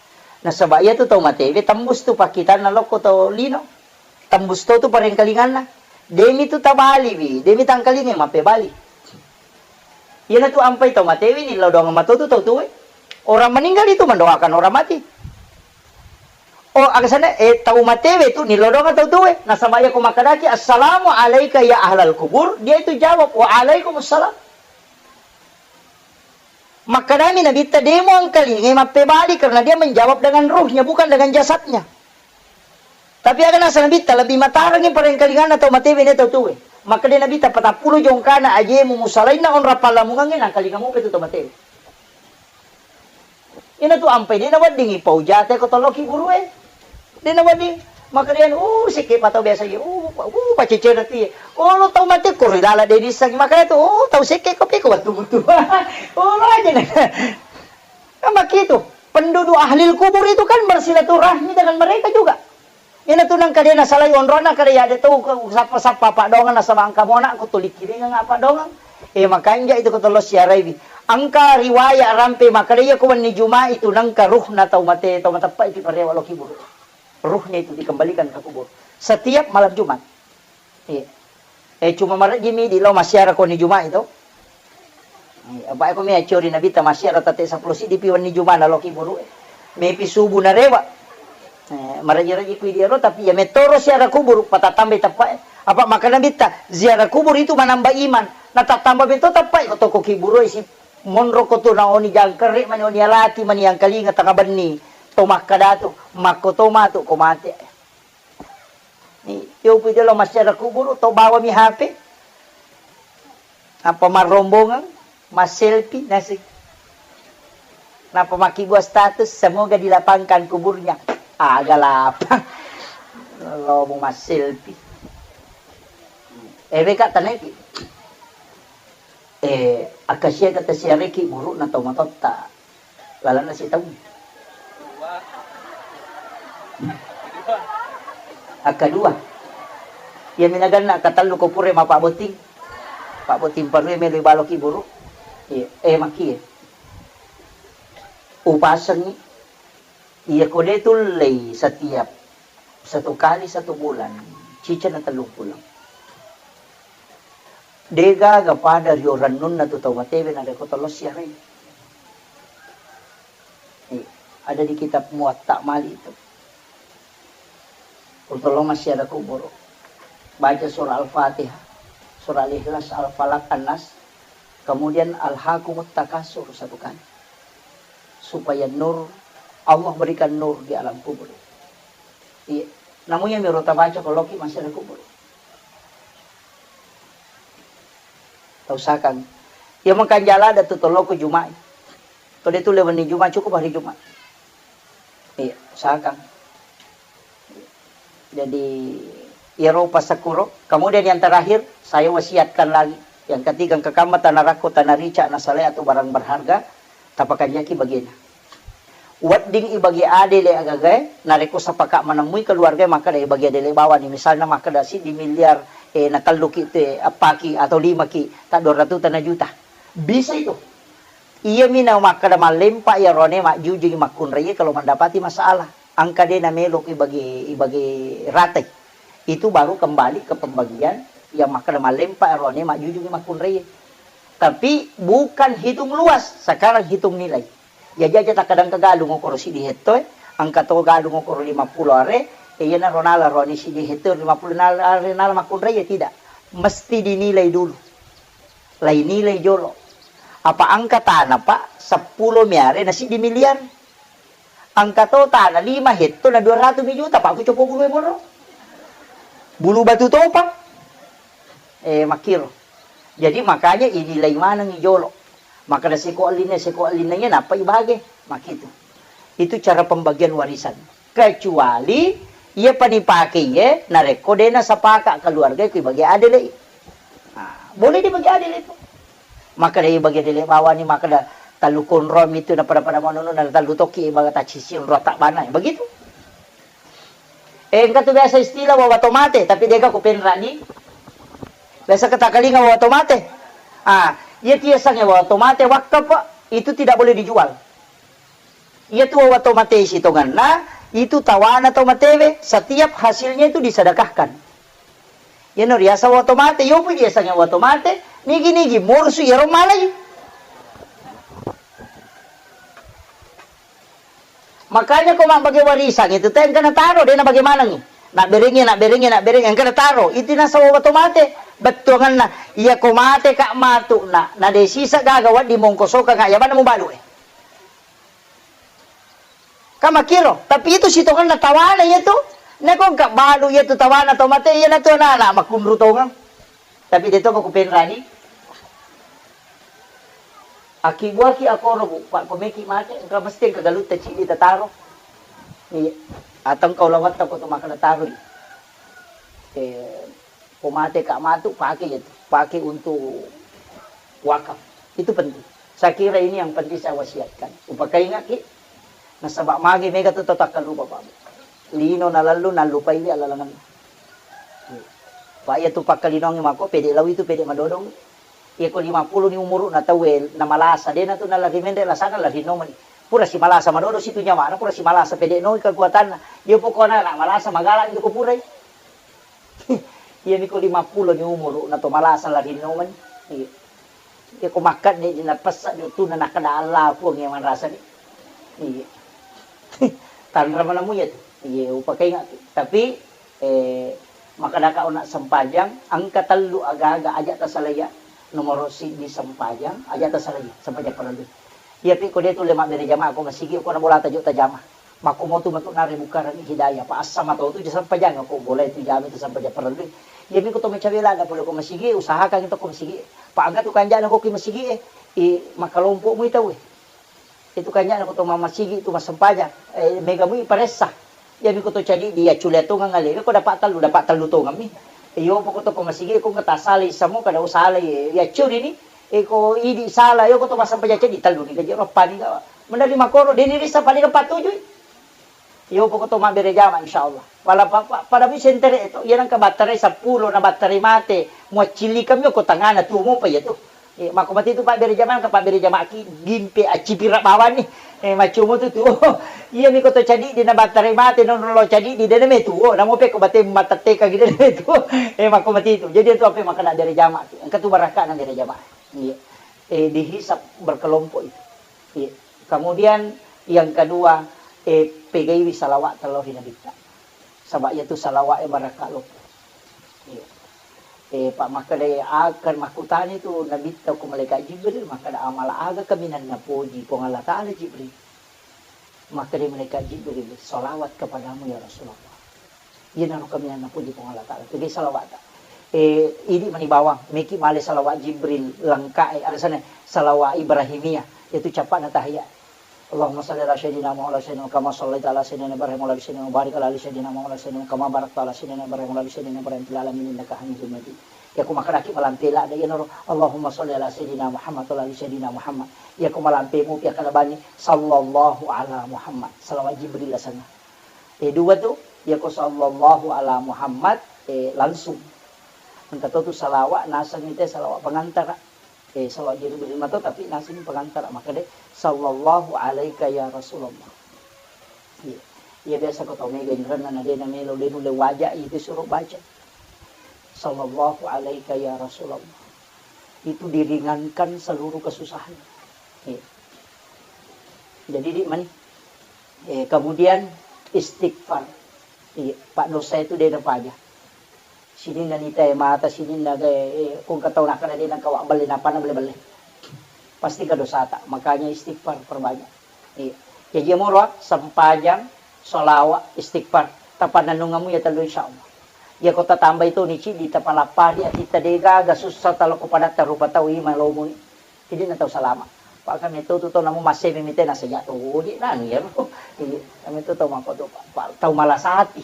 Nasaba iya tu tau matewe tembus tu pakkitanna lokko tau lino. Tembus to tu parengkalinganna. Demi tu tabaliwi, demi tangkalingai mappebali. Iyana tu ampai tau matewe ni lao doang mato tu tau tuwe. Orang meninggal itu mendoakan orang mati. Oh, aga sana, eh, tau matewe tu ni lao doang tau tuwe. Nasaba iya ko makkedaki, "Assalamu alaika ya ahlal kubur," dia itu jawab, "Wa alaikumussalam." Makkedami Nabitta, "Demo engkalingai mappebali," karena dia menjawab dengan ruhnya, bukan dengan jasadnya. Tapi aga nasa Nabitta, lebih matarangi parengkalinganna tau matewe ni tau tuwe. Makkeda Nabitta, "Patappulo jongkana ajemu musalainna onrang pallamungengnge, nangkalinga mupe tu to mate." Ina tu ampai de' naweddingi paujate ko tolloki gurue. De' nawedding. Makkeda, "Uh, sekke pa tau biasa ye. Uh, pa-, uh, pacecena tu ye. Oh, lo tau mate ko ri lala de' dissengi." Makkeda tu, "Oh, tau sekke ko peko wettu mutu." Oh, lo aja na. Kan begitu. Penduduk ahli kubur itu kan bersilaturahmi dengan mereka juga. Ina tu nangka de' nasalai onrona, kada ya de' tau ke sappa-sappa paddoangeng nasaba engka mona ko tuli kiringeng apa doangeng. Eh, makanja itu ko tollo siaraiwi. Engka riwayat rampe makkeda iya ko wenni Juma'i tu nangka ruhna tau mate, tau mateppa itu parewa loki buru. Ruhnya itu dikembalikan ke kubur. Setiap malam Jumat. Iya. Eh, cuma marejjimi di lao massiara koni Juma'i to. Iya, apa ko mi acciori Nabitta massiara tate seppulo siddi pi wenni Juma naloki buru. Mepi subuh narewa. Eh, marejji-rejji kui diaro, tapi ya metoro siara kuburu, patatambai teppa. Apa makkeda Nabitta, ziarah kubur itu menambah iman. Natattamba beto teppa ko toko kiburu isi monro ko tu naoni jangkere mani oni alati mani yang kalinga tengah benni. To makkeda tu, makko to matu ko mate. Ni, yopi jolo massiara kuburu, to bawami H P. Apa marrombongan, masselfie, nasi. Napa makkibua status, "Semoga dilapangkan kuburnya." Aga lapang. Lo mau masselfie. Eh, beka taneki. Eh, akkasia kata siareki burukna tau matotta. Lalenna sitaung. Akkadua, iya minaganna akkatellu ko pura mapabbotting. Pabbotting parue melo baloki buru. Iya, eh, makkie. Upasengi. Iya ko de tullei setiap satu kali satu bulan, cicana tellung pulo. Degaga pada rio rennunna tu tau matewe narekko tollo siarai. Eh, ada di kitab Muwatta Malik itu. Untuk lo masih ada kubur. Baca surah Al-Fatihah, surah Al-Ikhlas, Al-Falaq, An-Nas, kemudian Alhaakumut Takasur satu kali. Supaya nur, Allah berikan nur di alam kubur. Iya. Namu iya miro tabaca ko loki masih ada kubur. Tausakang. Iya mengkanjala ada tu toloko Juma'i. Tode tu lewenni Juma'i cukup hari Juma'i. Iya, usahakan. Jadi, iyaro pasakuro. Kemudian yang terakhir, saya wasiatkan lagi. Yang ketiga, engka kamma tanarakko, tanarica, nasalai atau barang berharga, tapakanjaki bagena. Wedding ibage adele agagae, narekko sapaka manemui keluarga makkeda ibage adele bawani, misalna makkeda siddi miliar, eh, natelluki te, appaki atau limaki, ta dua ratus tana juta. Bisa itu. Iyami na makkeda mallempa iyarone majjujungi makkunraie kalau mendapati masalah. Engka de namelo ibage, ibage ratai. Itu baru kembali ke pembagian yang makkeda mallempa iyarone majjujungi makkunraie. Tapi bukan hitung luas, sekarang hitung nilai. Jaji aja takkadang ke galung okoro siddi hetto, eh. Engka to galung okoro lima puluh are, eh, iyana ronala roni siddi hetto lima puluh nala, are nala makkunraie, tidak. Mesti dinilai dulu. Lainilai jolo. Apa engka tana, Pak, seppulo miare na siddi miliar. Engka to tana lima hetto na dua ratus mi juta, Pak, ku copo bulu e monro. Bulu batu topa. Eh, makkiro. Jadi makanya inilai manengi jolo. Makkeda seko ellinna, seko ellinna iya nappa ibage. Makkitu. Itu cara pembagian warisan. Kecuali iya pani pake iye narekko de nasapaka keluarga ku ibage adele. Nah, boleh dibagi adil itu. Makkeda ibage adele bawani, makkeda tallu konro mitu na pada-pada manunu na tallu toki ibaga tacisi onro tabbana. Begitu. Eh, engka tu biasa istilah wawa tomate, tapi deka ku penrani. Biasa ketakalinga wawa tomate. Ah, iya tiasange wawa tomate wakaf, itu tidak boleh dijual. Iya tu wawa tomate sitonganna, itu tawana tau matewe, setiap hasilnya itu disedekahkan. Iyano riaseng wawa tomate, yopi diasange wawa tomate, nigi-nigi morsu iyaro malai. Makanya ko mabbage warisan itu te engka nataro, de nabage manengi. Nabberengi, nabberengi, nabberengi, engka nataro. Itu nasaba wawa tomate. Bettuanganna, iya ko mate ka matu na, na de sisa gaga waddi mongkosoka ka, iya bana mubalu e. Ka makkiro, tapi itu sitonganna tawana iya tu. Nako engka balu iya tu tawana tau mate, iya natu anak-anak makkunru tongeng. Tapi de' to ko penrani. Akkibuaki akoro, Bu, pa' ko meki mate, engka mesti engka galutta cidi tataro. Iya. Atau engka ulawatta ko to makkeda taro. Eh, ko mate ka' matu, pake itu. Pake untuk wakaf. Itu penting. Saya kira ini yang penting saya wasiatkan. Upakaingaki, nasaba' magi mega tu tau takkalupa, Pak. Lino nalallu, nallupai wi alalangan. Pa' iya tu pakkalinoangngi mako, pede' lao itu, pede' madodong. Iya ko lima puluh ni umuru'na tauwe, namalasa, de'na tu nalari menre' lasana, lari nomani. Pura simalasa madodo situ nyawana, pura simalasa pede' noi kekuatanna. Iya pokona na malasa magala itu ko purai. Iya mi ko lima puluh ni umuru'na to malasa lari nomani. Iya. Iya ko makkadde' di napessa' di tu na nakkeda Allah Puang iya manrasa ni. Iya. Tanra manamu iya tu. Iya, upakaingaki. Tapi Eh, makkedaka onna sempajang, engka tellu aga-aga aja' tasalaiya. Nomoro siddi sempajang, aja' tasalaiya, sempajang parellu. Iyapi ko de' tulle mabbere jamaah ko masigi, ko na bolata jo tajama. Makko motu matu nare bukarang hidayah, pa' assa mato tu je sempajang ko bolai tu jami tu sempajang parellu. Iyapi ko to macawe lada pole ko masigi, usahakan to ko masigi. Pa' engka tu kanjana ko ki masigi e, i makalompo mui tau e. Itu kanjana ko to mamasigi tu massempajang, eh, mega mui paressa. Iyami ko to cadi di accule tongeng alewe ko dapat tellu, dapat tellu tongeng mi. Iyo poko to ko masigi ko engka tasala isamo kada usala iya curi ni. Eh, ko idi sala, iyo ko to massempajang cadi tellu ni gaji roppa ni gawa. Menari makoro, deni rissa paling empat tujuh. Iyo poko to mabbere jama, insyaallah. Pala pa-, pa-, pada mi sentere to, iya nengka battarai seppulo na battarai mate, muaccillikang mi ko tangana tuo mopa iya tu. Eh, makko mati tu pabbere jama, ka pabbere jamaki gimpe accipira bawang ni. Eh, maccomo tu tuo. Iya mi ko to cadi di na battarai mate, non lo cadi di dena me tuo, namo pe ko bate matettekang dena me tuo. Eh, makko mati tu. Jadi tu apa makkeda bere jamaki. Engka tu barakka na bere jama. Iya. Eh, dihisab berkelompok itu. Iya. Kemudian yang kedua, eh, pegaiwi salawat talo ri Nabitta. Saba' iyatu salawa'e barakka loppo. Iya. Eh, pa' makkeda, akan makkutani tu Nabitta ko malaikat Jibril, makkeda, "Amala aga kaminang napoji Puang Allah Ta'ala, Jibril?" Makkeda malaikat Jibril, "Salawat kepadamu, ya Rasulullah." Iyanaro kaminang napoji Puang Allah Ta'ala. Jadi salawat. Eh, idi mani bawang, meki male salawat Jibril lengka'e, ada sana salawat Ibrahimiyah, itu capa'na tahiyat. Allahumma shalli ala sayyidina Muhammad wa ala sayyidina kama shallaita ala sayyidina Ibrahim wa ala ali sayyidina wa barik ala ali sayyidina Muhammad wa ala sayyidina kama barakta ala sayyidina Ibrahim wa ala ali sayyidina Ibrahim fil alamin innaka Hamidum Majid. Iya ko makkedaki malampe ladde iyanaro, Allahumma shalli ala sayyidina Muhammad wa ala ali sayyidina Muhammad. Iya ko malampe mupi akkeda bani, sallallahu ala Muhammad. Salawat Jibril asenna. Eh, dua tu, iya ko sallallahu ala Muhammad, eh, langsung. Engka to tu salawat, naseng ite salawat pengantara. Eh, salawat Jibril mato, tapi naseng pengantara. Makkeda, "Sallallahu alaika ya Rasulullah." Iya. Iya, biasa ko tau mega inrenna na de namelo, de nulle waja itu suruh baca. "Sallallahu alaika ya Rasulullah." Itu diringankan seluruh kesusahan. Iya. Jadi, di mani. Eh, kemudian istighfar. Iya, pak dosa itu de napaja. Sininna nitae mata, sininna gae, eh, ko engka tau nakkeda de nengka wabbelle, napana belle-belle. Pasti engka dosata. Makanya istighfar perbanyak. Iya. Jaji amoro, ah, sempajang, sholawat, istighfar. Tapannennungamu iya tellu, insyaallah. Iya ko tatambai toni ciddi, tapalappadi atitta, de gaga sussa talokko padatta rupa tau i malomoi. Jadi na tau salama. Pak kami tu tu tau namu masemi mite na sejak tu, oh, di nang iya. Iya, kami tu tau mako tu, Pak, tau malas hati.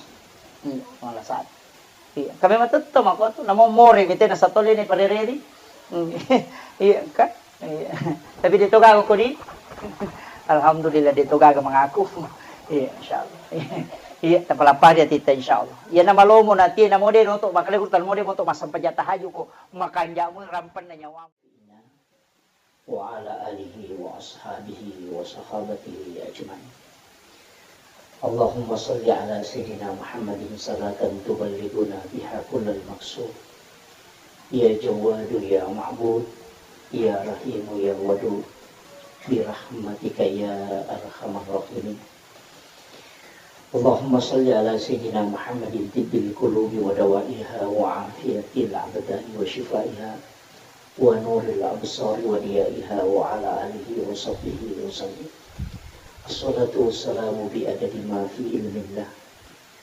Iya, malas hati. Iya, kami matu tau mako tu, namo more mite na satole ni parereri. Hmm. Iya, kan? Iya. Tapi de to gaga ko di. Alhamdulillah de to gaga mengaku. Iya, insyaallah. Iya, tapalappadi atitta, insyaallah. Iya, na malomo na tie, namo de noto, makale kurtal mo de moto massempajang tahajud ko, makanjamu rampenna nyawamu. Wa ala alihi wa ashabihi wa sahabatihi ajma'in. Allahumma salli ala sayyidina Muhammadin salatan tuballighuna biha kullal maqsud. Ya Jawwadu ya Ma'bud, ya Rahimu ya Wadud, bi rahmatika ya arhamar rahimin. اللهم صل على سيدنا محمد طب القلوب ودوائها وعافية الأبدان وشفائها ونور الأبصار وضيائها وعلى آله وصحبه وسلم. الصلاة والسلام بعدد ما في علم الله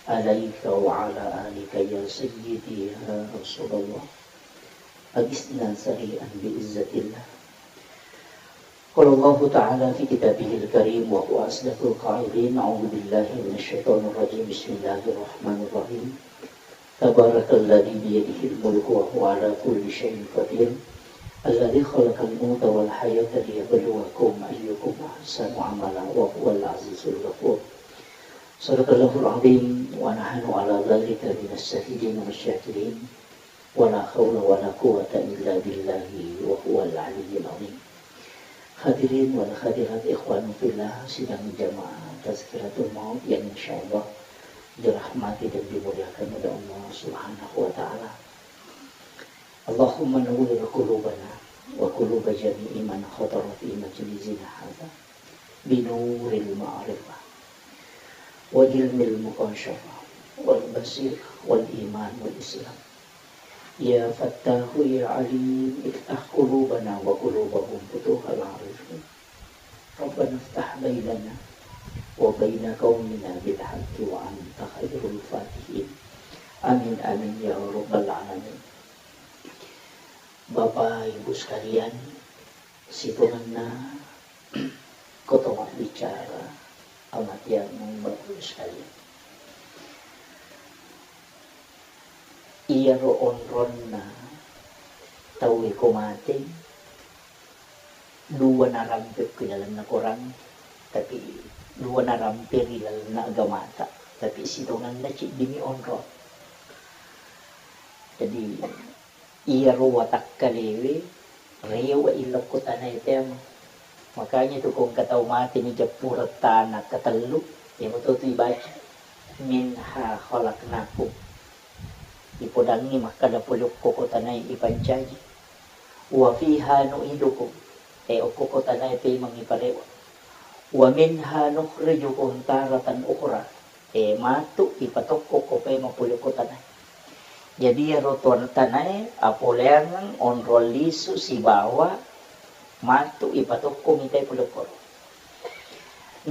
عليك وعلى آلك يا سيدي يا رسول الله. أغثنا سريعا بعزة الله. قال الله تعالى في كتابه الكريم وهو أصدق القائلين: أعوذ بالله من الشيطان الرجيم. بسم الله الرحمن الرحيم. تبارك الذي بيده الملك وهو على كل شيء قدير. الذي خلق الموت والحياة ليبلوكم أيكم أحسن عملا وهو العزيز الغفور. صدق الله العظيم ونحن على ذلك من الشاهدين والشاكرين. ولا حول ولا قوة إلا بالله وهو العلي العظيم. Hadirin wal hadirat, ikhwan fillah, sidang jamaah tazkiratul maut yang insyaallah dirahmati dan dimuliakan oleh Allah Subhanahu wa Ta'ala. Allahumma nawwir qulubana wa quluba jami'i man hadara fi majlisina hadza binuril ma'rifah wa ilmil mukasyafa wal basir wal iman wal islam. Ya Fattahu ya Alim, iftah qulubana wa qulubahum futuhal arifin. Rabbana iftah bainana wa baina qaumina bil haqqi wa anta khairul fatihin. Amin, amin, ya rabbal alamin. Bapak Ibu sekalian, sitongenna koto mabbicara, amatiang Bapak Ibu sekalian. Iyaro onronna tauwe ko mate, dua narampe ri lalenna Korang, tapi dua narampe ri lalenna agamata, tapi sitongenna ciddimi onrong. Jadi, iyaro watakkalewe rewe'i lokko tanae temo. Makanya tu ko engka tau mate ni jeppureng tana ketellu, iyamo to tu ibaca, "Minha khalaqnakum." Ipodangngi makkada pole okko ko tanae ipancaji. "Wa fiha nu'idukum." E, okko ko tanae pemeng iparewe. "Wa minha nukhrijukum taratan ukhra." E, matu ipatokko ko pemeng pole okko tanae. Jadi iyaro tuan tanae apoleangeng onrong lisu sibawa matu ipatokko mitai pole okko.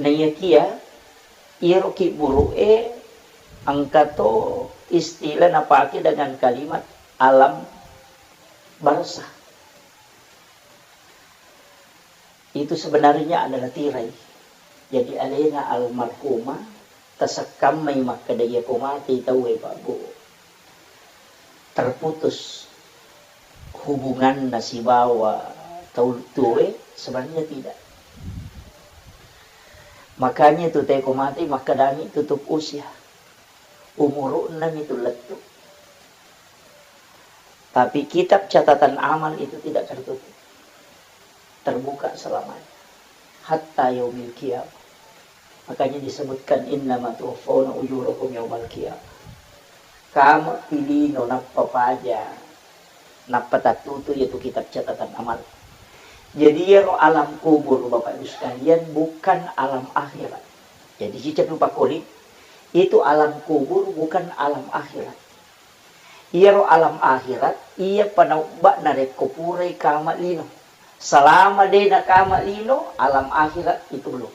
Naiyakia iyaro kibburu'e engka to istilah napake dengan kalimat alam barzah. Itu sebenarnya adalah tirai. Jadi alena almarhumah tasekkammai makkeda, iya ko mate tauwe, Pak Bu, terputus hubunganna sibawa tau tuoe, sebenarnya tidak. Makanya tu te ko mate makkedami tutup usia. Umuru'na mi tu lettu. Tapi kitab catatan amal itu tidak tertutup. Terbuka selamanya. Hatta yaumil qiyamah. Makanya disebutkan, "Innama tuwaffawna ujurakum yaumal qiyamah." Kama pilino nappa paja, nappa tattutu yaitu kitab catatan amal. Jadi iyaro alam kubur, Bapak Ibu sekalian, bukan alam akhirat. Jadi ciceng rupa koli, itu alam kubur bukan alam akhirat. Iyaro alam akhirat, iya panaubba narekko purai kama lino. Salama de nakama lino, alam akhirat itu belum.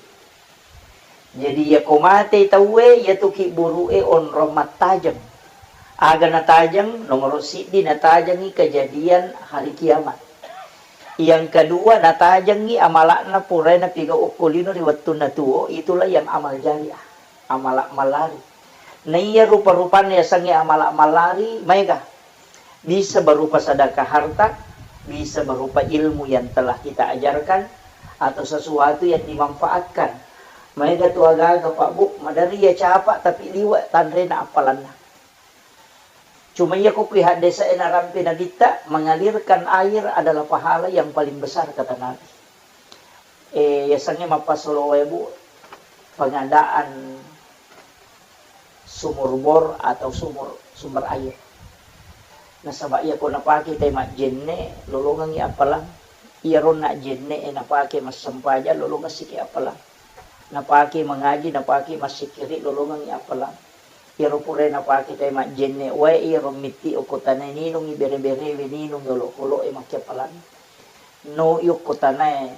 Jadi, iya ko mate tauwe, iyatu kibburu'e onrong mattajeng. Aga natajeng? Nomoro siddi, natajengngi kejadian hari kiamat. Yang kedua, natajengngi amala'na purae napigau okko lino ri wettunna tuo, itulah yang amal jariah, amala mallari. Naiya rupa-rupanna yasengnge amala mallari, maega. Bisa berupa sedekah harta, bisa berupa ilmu yang telah kita ajarkan, atau sesuatu yang dimanfaatkan. Maega tu aga-aga, Pak Bu, maderri iya capa tapi liwe' tanrena appalanna. Cuma iya ko kui haddese'e narampe Nabitta, mengalirkan air adalah pahala yang paling besar, kata Nabi. Eh, yasengnge mappasolo wae, Bu, pengadaan sumur bor atau sumur, sumber air. Nasaba iya ko napake tai majjenne, lolongengngi appalang. Iyaro najjenne e napake massempajang, lolongeng siki appalang. Napake mangaji, napake massikkiri, lolongengngi appalang. Iyaro purae napake tai majjenne wae, iyaro mitti okko tanae ninungngi bere-berewe, ninungngi olokolo'e, makkiappalang. No i okko tanae,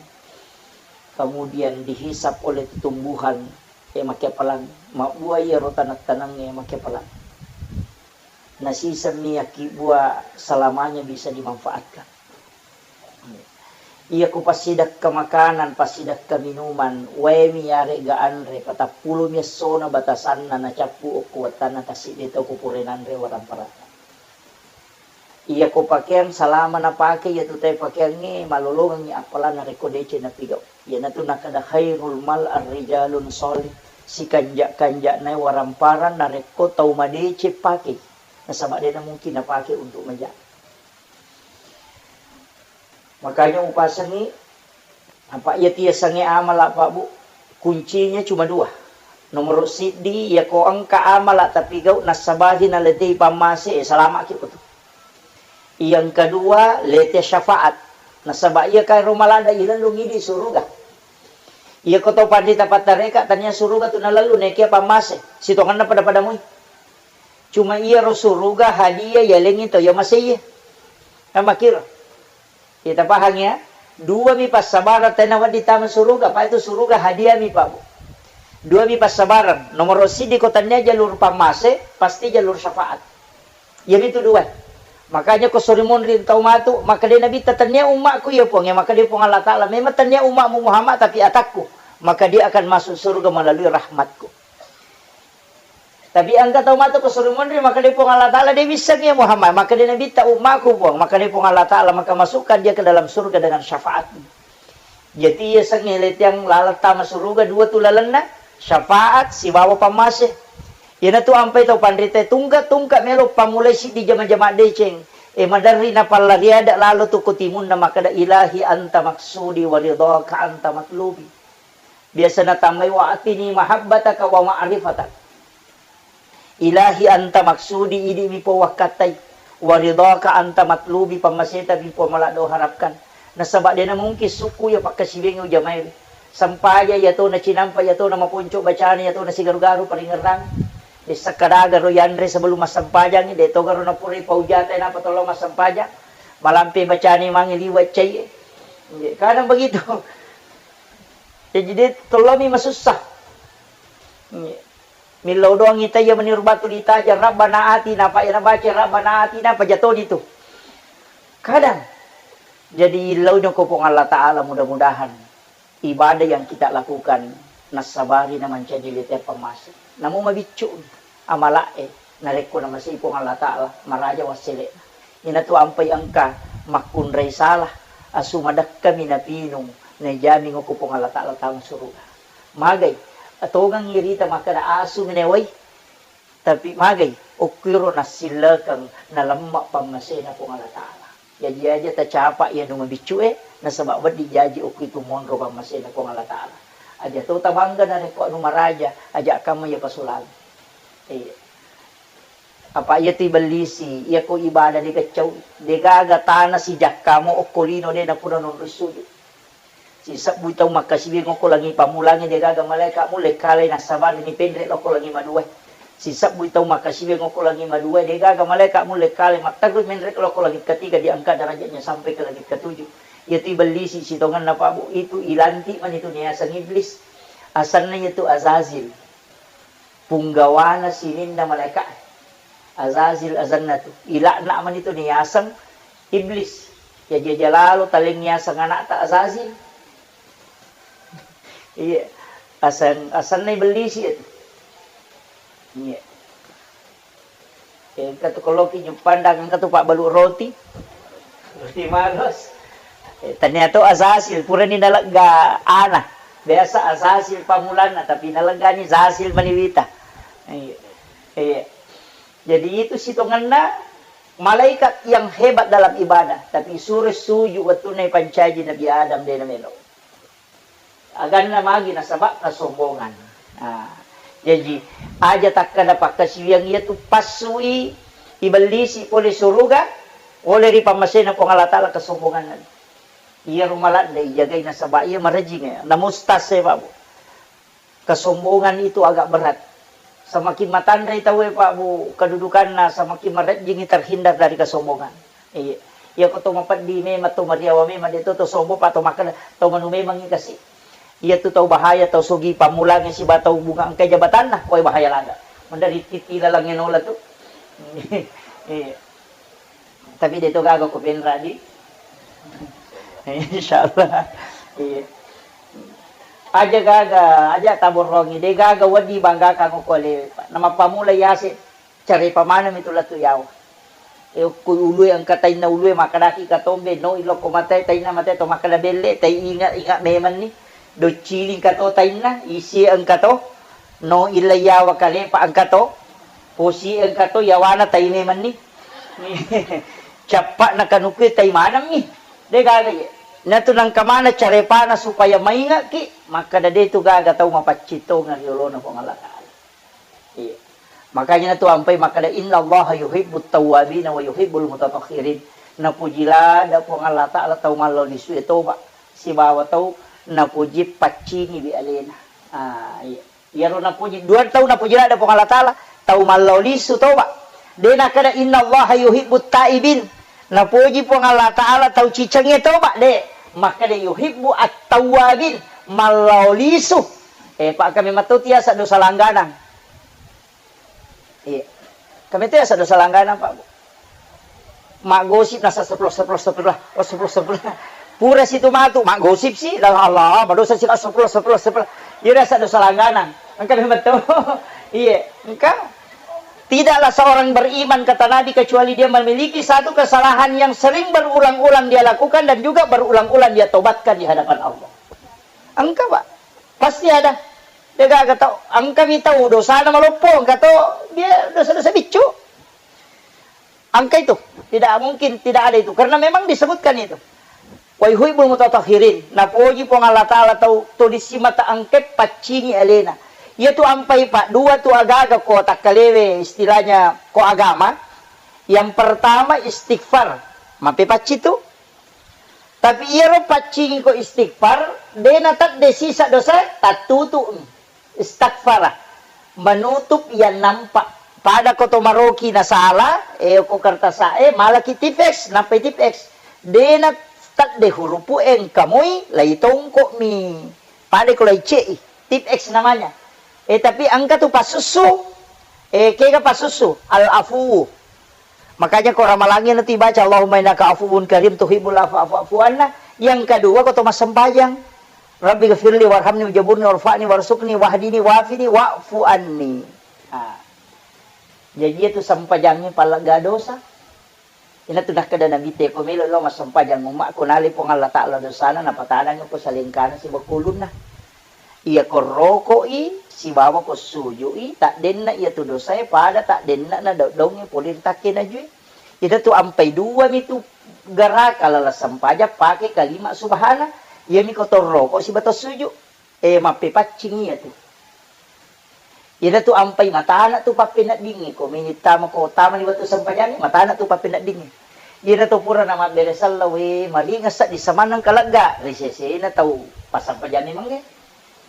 kemudian dihisap oleh tumbuhan, e, makkiappalang. Mabbua iyaro taneng-tanengnge, makkiappalang. Nasisemmi akkibbua selamanya bisa dimanfaatkan. Iyako passidakka makanan, passidakka minuman, waemi yarega anre, patappulomi essona batasanna nacappu okko wettanna tassiddi tau ko pura nanre waramparanna. Iyako pakeang salama napake, iyatu tae pakeangnge malolongengngi appalanna rekko deceng napigau. Iyanatu nakkeda khairul mal ar-rijalun shalih, sikanja-kanja'nae waramparang narekko tau madeceng pakei. Nasaba de'na mungkin napake untuk maja. Makanya upasengngi, apa iya tiasengnge amala, Pak Bu, kuncinya cuma dua. Nomor siddi, iyako engka amala tapigau nassabahi naletei pammase, eh, salamaki ko tu. Yang kedua, lete syafaat. Nasaba iya kairo malada ilellung idi suruga. Iyako tau panrita pattareka tania suruga tu nalellu nekia pammase, sitongenna pada-pada mui. Cuma iyaro suruga hadiah yalengngi tau iya masei. Kan makkiro. Kita pahang ya. Dua mi passabarang tena wedding tama suruga, apa itu suruga hadiah mi, Pak Bu. Dua mi passabarang. Nomor siddi ko tania jalur pammase, pasti jalur syafaat. Iyami tu dua. Makanya ko sori monri tau matu, maka de nabitta tania ummakku ya Puang, ya maka de Puang Allah Ta'ala. Memang tania ummakmu Muhammad, tapi atakku. Maka dia akan masuk surga melalui rahmatku. Tapi engka tau matu ko suri monri, maka de Puang Allah Ta'ala de wissengngi ya Muhammad, maka de nabitta ummaku Puang, maka de Puang Allah Ta'ala maka masukkan dia ke dalam surga dengan syafaatmu. Jadi iya sengnge letiang laleng tama suruga dua tu lalenna, syafaat sibawa pammase. Iyanatu ampai tau panrita tungka-tungka melo pammulai siddi jama-jama deceng. E maderri napallariada lalo tu ko timunna makada ilahi anta maksudi wa ridhaka anta matlubi. Biasa natambai, "Wa atini mahabbataka wa ma'rifatak." Ilahi anta maksudi, idi mi Puang wakkattai. Wa ridhaka anta matlubi, pammaseta mi Puang maladdo harapkan. Nasaba dena mungkin sukku iya pakkasiwiang ujamai. Sampaja iya to na cinampa iya to na maponco bacana iya to na sigaru-garu paringerrang. Dessa kadaga ro yanre sebelum massampajang, de to garo napurai paujata napa tollo massampajang. Malampe bacani mangi liwa cai. Kadang begitu. Jadi de tollomi masussa. Millau doang ita iya meniru batu ditajang, Rabbana atina, apa iya nabaca Rabbana atina, apa jatoni tu. Kadang. Jadi illau ko Puang Allah Ta'ala, mudah-mudahan ibadah yang kita lakukan nassabari na mancaji lete pammase. Namu mabiccu amala'e, narekko namasei Puang Allah Ta'ala, maraja wassele'na. Inatu ampai engka makkunrai salah, asu madekkami napinung, naijami ngoko Puang Allah Ta'ala tama suruga. Magai, atongang irita makkeda asu menewai, tapi magai, okkiro nassillekeng nalemma pammasena Puang Allah Ta'ala. Jaji aja tacapa iya nu mabiccu e, nasaba wedding jaji okko itu monro pammasena Puang Allah Ta'ala. Aja to tabangga narekko anu maraja, aja kamma iya pasulang. Iya. Apa iya tu ibellisi, iya ko ibadah de gaccau, de gaga tana sijakkamu okko lino de napura nonroi sujud. Sisebbui tau makkasiwiang okko langi pammulangnge, de gaga malaeka mulle kale nassabari ni penre lokko langi madua. Sisebbui tau makkasiwiang okko langi madua, de gaga malaeka mulle kale matterru menre lokko langi ketiga, diangkat derajatnya sampai ke langit ketujuh. Iya tu ibellisi sitongenna Pak Bu, itu ilantik mani tu niaseng iblis. Asenna iya tu Azazil. Punggawana sininna malaeka. Azazil asenna tu. Ilakna mani tu niaseng iblis. Jaji aja lalo taleng niaseng anakta Azazil. Iya. Aseng, asenna ibellisi itu. Iya. Engka tu ko loki juppandang, engka tu pabbalu roti. Roti maros. Eh, tania to Azazil, purani nalegga ana. Biasa Azazil pammulanna, tapi naleggani Zazil maniwita. Iya. Iya. Jadi itu sitongenna malaikat yang hebat dalam ibadah, tapi sure sujud wettunna pancaji Nabi Adam de namelo. Aganna magi nasaba kesombongan. Nah, jaji aja takkada pakkasiwiang iya tu passui ibellisi pole suruga, pole ri pammasena Puang Allah Ta'ala kesombongan. Iya rumaladde ijagai nasaba iya marejing ya. Namustas ya, Pak Bu. Kesombongan itu agak berat. Semakin matanre tauwe, Pak Bu, kedudukanna, semakin marejjingi terhindar dari kesombongan. Iya. Iya ko to mapeddi memang, to mariawa memang, de to, to sombong, Pak, to makkeda, to manu memang i kasi. Iya tu tau bahaya, tau sogi pammulangi siba tau bunga engkai jabatanna, wae bahaya laga. Mendari titi lalangnge nola tu. Iya. Tapi de' to gaga ko penra di. Insyaallah. Iya. Aja gaga, aja taborrongi, de' gaga wedding banggakan ko ale. Namappamula yase, carepa maneng mi tu lettu yawa. E, okko ulue engka tainna ulue, makkedaki katombe, no, ilokko mate, tainna mate to makkeda belle, tai inga, inga memenni. Docciling kato tainna, isi engka to, no, illa yawa kalepa engka to, posi engka to, yawana tai memenni. Cappa na kanukue tai maneng mi. De' gaga ye. Natu nangka mana carepana supaya maingaki, makkeda de' tu gaga tau mapaccittonga ri olona Puang Allah Ta'ala. Iya. Makanya natu ampai makkeda, "Innallaha yuhibbut tawwabina wa yuhibbul mutatahhirin." Napuji ladde Puang Allah Ta'ala tau mallau lisu e toba, sibawa tau napuji paccingi bi alena. Ah, iya. Iyaro napuji, dua tau napuji ladde Puang Allah Ta'ala, tau mallau lisu toba. De' nakkeda, "Innallaha yuhibbut taibin." Napuji Puang Allah Ta'ala tau cicengnge toba, de'. Makkeda, "Yuhibbu at-tawwabin." Mallau lisu. Eh, pa' kami matto tiasa dosa langganang. Iya. Kami tiasa dosa langganang, Pak, Bu. Maggosip nasa sepuluh, sepuluh, sepuluh, oh, sepuluh, sepuluh. Pura situ matu, maggosip si, la Allah, madosa si, sepuluh, sepuluh, sepuluh. Iya, rasa dosa langganang. Engka memang betul. Iya, engka. Tidaklah seorang beriman, kata Nabi, kecuali dia memiliki satu kesalahan yang sering berulang-ulang dia lakukan dan juga berulang-ulang dia tobatkan di hadapan Allah. Engka, Pak. Pasti ada. De' gaga tau, engkami tau dosana maloppo, engka to dia dosa-dosa biccu. Engka itu, tidak mungkin tidak ada itu, karena memang disebutkan itu. Wa yuhibbul mutatahhirin, napoji Puang Allah Ta'ala tau tuli simata engkae paccingi alena. Iyatu ampai, Pak, dua tu agaga ko takkalewe, istilahnya ko agama. Yang pertama istighfar, mappepacci tu. Tapi iyaro paccingi ko istighfar, de' natedde sisa dosa, tattutu'mi. Istaghfara, menutup yang nampak. Pada ko to maroki nasala, eh, ko kertasa'e, malaki tipeks, nappai tipeks. De' natedde hurupu engka moi, lai tongko'mi. Pada ko lai ce'i, tipeks namanya. Eh, tapi engka tu pasussu, eh, kega pasussu, al-afu. Makanya ko ramalangi nanti baca, "Allahumma innaka afuwun karim tuhibbul afwa fa'fu anna." Yang kedua, ko to massempajang, "Rabbi ghafirli warhamni wajaburni warfa'ni warzuqni wahdini wafini wa'fu anni." Ah. Jadi itu sempajangnge pallegga dosa. Ina tu nakkeda Nabi te, ko melo lo massempajang umma, ko nale Puang Allah Ta'ala dosana, napatanang ko salengkana sibakkulunna. Iya ko roko'i sibawa ko suju'i, taddenna iyatu dosae pada taddenna na do-, dongnge pole ri takke najue. Iyatu ampai dua mitu garaka laleng sempajang pake kalima subhana. Iyami ko torroko siba to suju. Eh, mappepaccing iyatu. Iyatu ampai matana tu pappeneddingnge, ko meni tama ko tama ni wettu sempajangnge, matana tu pappeneddingnge. Iyatu pura na mabbere sello, we, maringa seddi samaneng kalegga, ri sesena tau passempajangnge mange.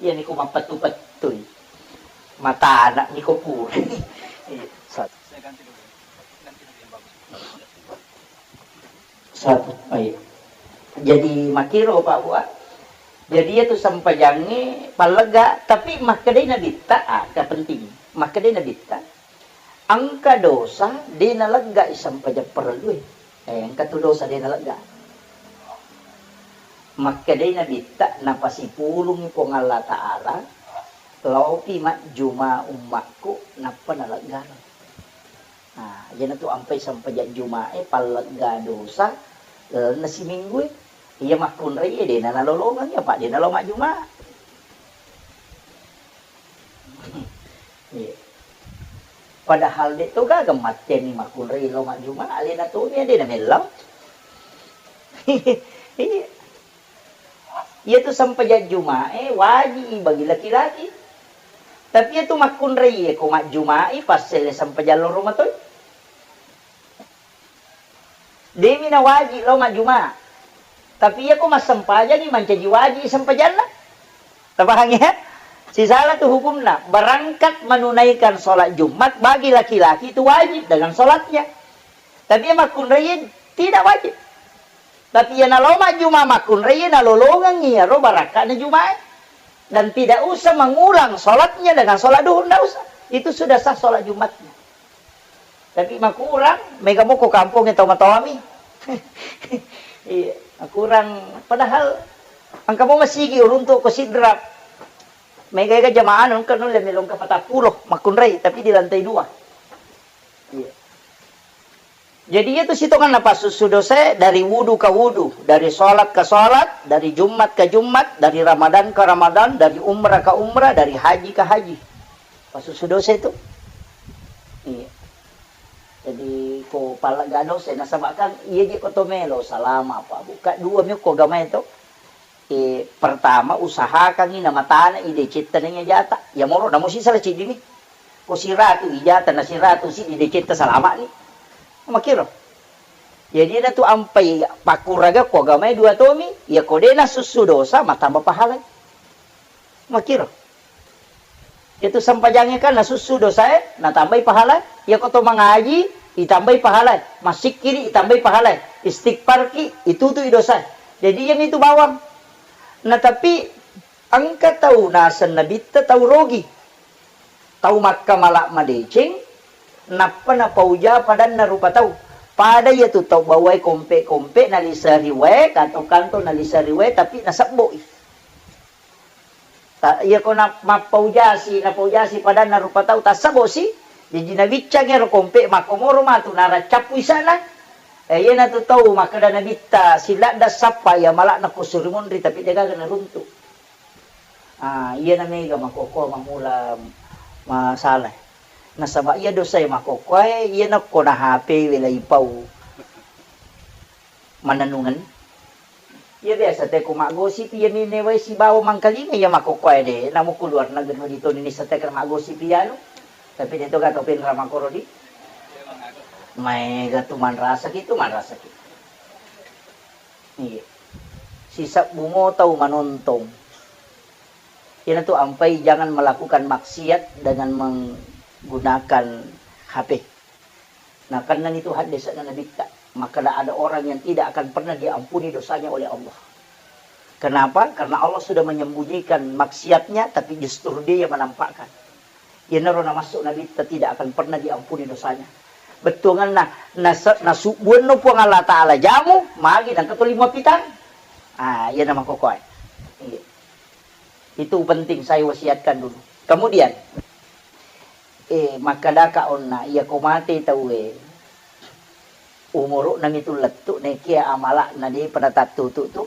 Iyami ko mappettu-pettui. Matana ni ko pura. Satu. Satu. Oh, iya. Jadi makkiro, Pak, Bu, ah. Jadi iyatu sempajangnge pallegga, tapi makkedai Nabitta, ah, kepenting. Makkedai Nabitta, engka dosa de' naleggai sempajang parellue. Eh, engka tu dosa de' nalegga. Makkedai Nabitta, napasipulungngi Puang Allah Ta'ala, laopi majjuma ummakku, nappa naleggano. Nah, iyana tu ampai sempajang Jumae pallegga dosa lalenna siminggue. Iya makkunrai e de' na nalolongeng, apa' de' nalo majjuma. Iya. Padahal de' to gaga matteanni makkunrai lao majjuma, alena tomi de' namellau. Iya. Iyatu sempajang Jumae waji'i bagi laki-laki. Tapi iyatu makkunrai e ko majjumai passelle sempajang loro matoi. De'mi nawaji lao majjuma. Tapi iya ko massempajangi mancaji waji sempajanna. Tapahang ya? Sisala tu hukumna. Berangkat menunaikan sholat Jumat bagi laki-laki itu wajib dengan sholatnya. Tapi iya makkunrai tidak wajib. Tapi iya nalo majjuma makkunrai nalolongeng iyaro barakka'na Jumae. Dan tidak usah mengulang sholatnya dengan sholat duhur, ndak usah. Itu sudah sah sholat Jumatnya. Tapi makurang, mega moko kampong e tau matoami. Iya, makurang. Padahal engka mo masigi uruntu ko Sidrap. Mega ega jamaah engka nulle melongka patappulo makkunrai, tapi di lantai dua. Iya. Jadi itu sitonganna passussu dosae dari wudu ka wudu, dari sholat ka sholat, dari Jumat ka Jumat, dari Ramadan ka Ramadan, dari umrah ka umrah, dari haji ka haji. Passussu dosa itu. Iya. Jadi ko palagga dosa, nasaba kan iya je ko to melo salama apa buka dua mi ko agamae to. Eh, pertama usahakangngi namatana i decetta nengnge jata. Ya moro namo sisala ciddini. Ko siratu ijata na siratu siddi decetta salama'ni. Makiro. Jadi na tu ampai pakuraga ko agamae dua tomi, ya ko de nasussu dosa matamba pahalai. Makiro. Itu sempajangnge kan nasussu dosae, natambai pahala. Iya ko to mangaji, itambai pahala. Massikkiri, itambai pahala. Istighfarki, itutui dosa. Jadi iyami tu bawang. Nah, tapi engka tau naseng nabitta tau rogi. Tau makkamala madeceng, nappa napauja padanna rupa tau. Pada iya tu tau bawai kompe-kompe naliseri wae, kanto-kanto naliseri wae, tapi nasebboi. Ta-, iya ko na-, mappaujasi, napaujasi padanna rupa tau, tassebosi, jaji nabiccangi ero kompe, makkomoro matu naraccappu isana. Eh, iyanatu tau makkeda nabitta, siladda sappa iya mala'na ko suri munri, tapi degaga naruntu. Ah, iyana mega makkokkoe mamula masalah. Nasaba iya dosae makkokkoe, iyana ko na H P we laipau manennungeng. Iya biasa te ko maggosip, iya minewai sibawa mangkalinga iya makkokkoe de. Namo ku luar negeri ditoni nissateka maggosip iyanu. Tapi de to gato penra makkoro di. Maega tu manrasaki tu manrasaki. Iya. Sisebbu mo tau manontong. Iyanatu ampai jangan melakukan maksiat dengan menggunakan H P. Nah, karena itu hadisnya Nabitta, maka ada orang yang tidak akan pernah diampuni dosanya oleh Allah. Kenapa? Karena Allah sudah menyembunyikan maksiatnya, tapi justru dia yang menampakkan. Iyanaro namassu Nabitta tidak akan pernah diampuni dosanya. Bettuanganna, nase-, nasubbuanno Puang Allah Ta'ala jamu, magi nangka tuli muappitang. Ah, iyana makkokkoe. Iya. Itu penting saya wasiatkan dulu. Kemudian, eh, makkedaka onna, iya ko mate tauwe, umuru'na mitu lettu, nekia amala'na depa natattutu tu.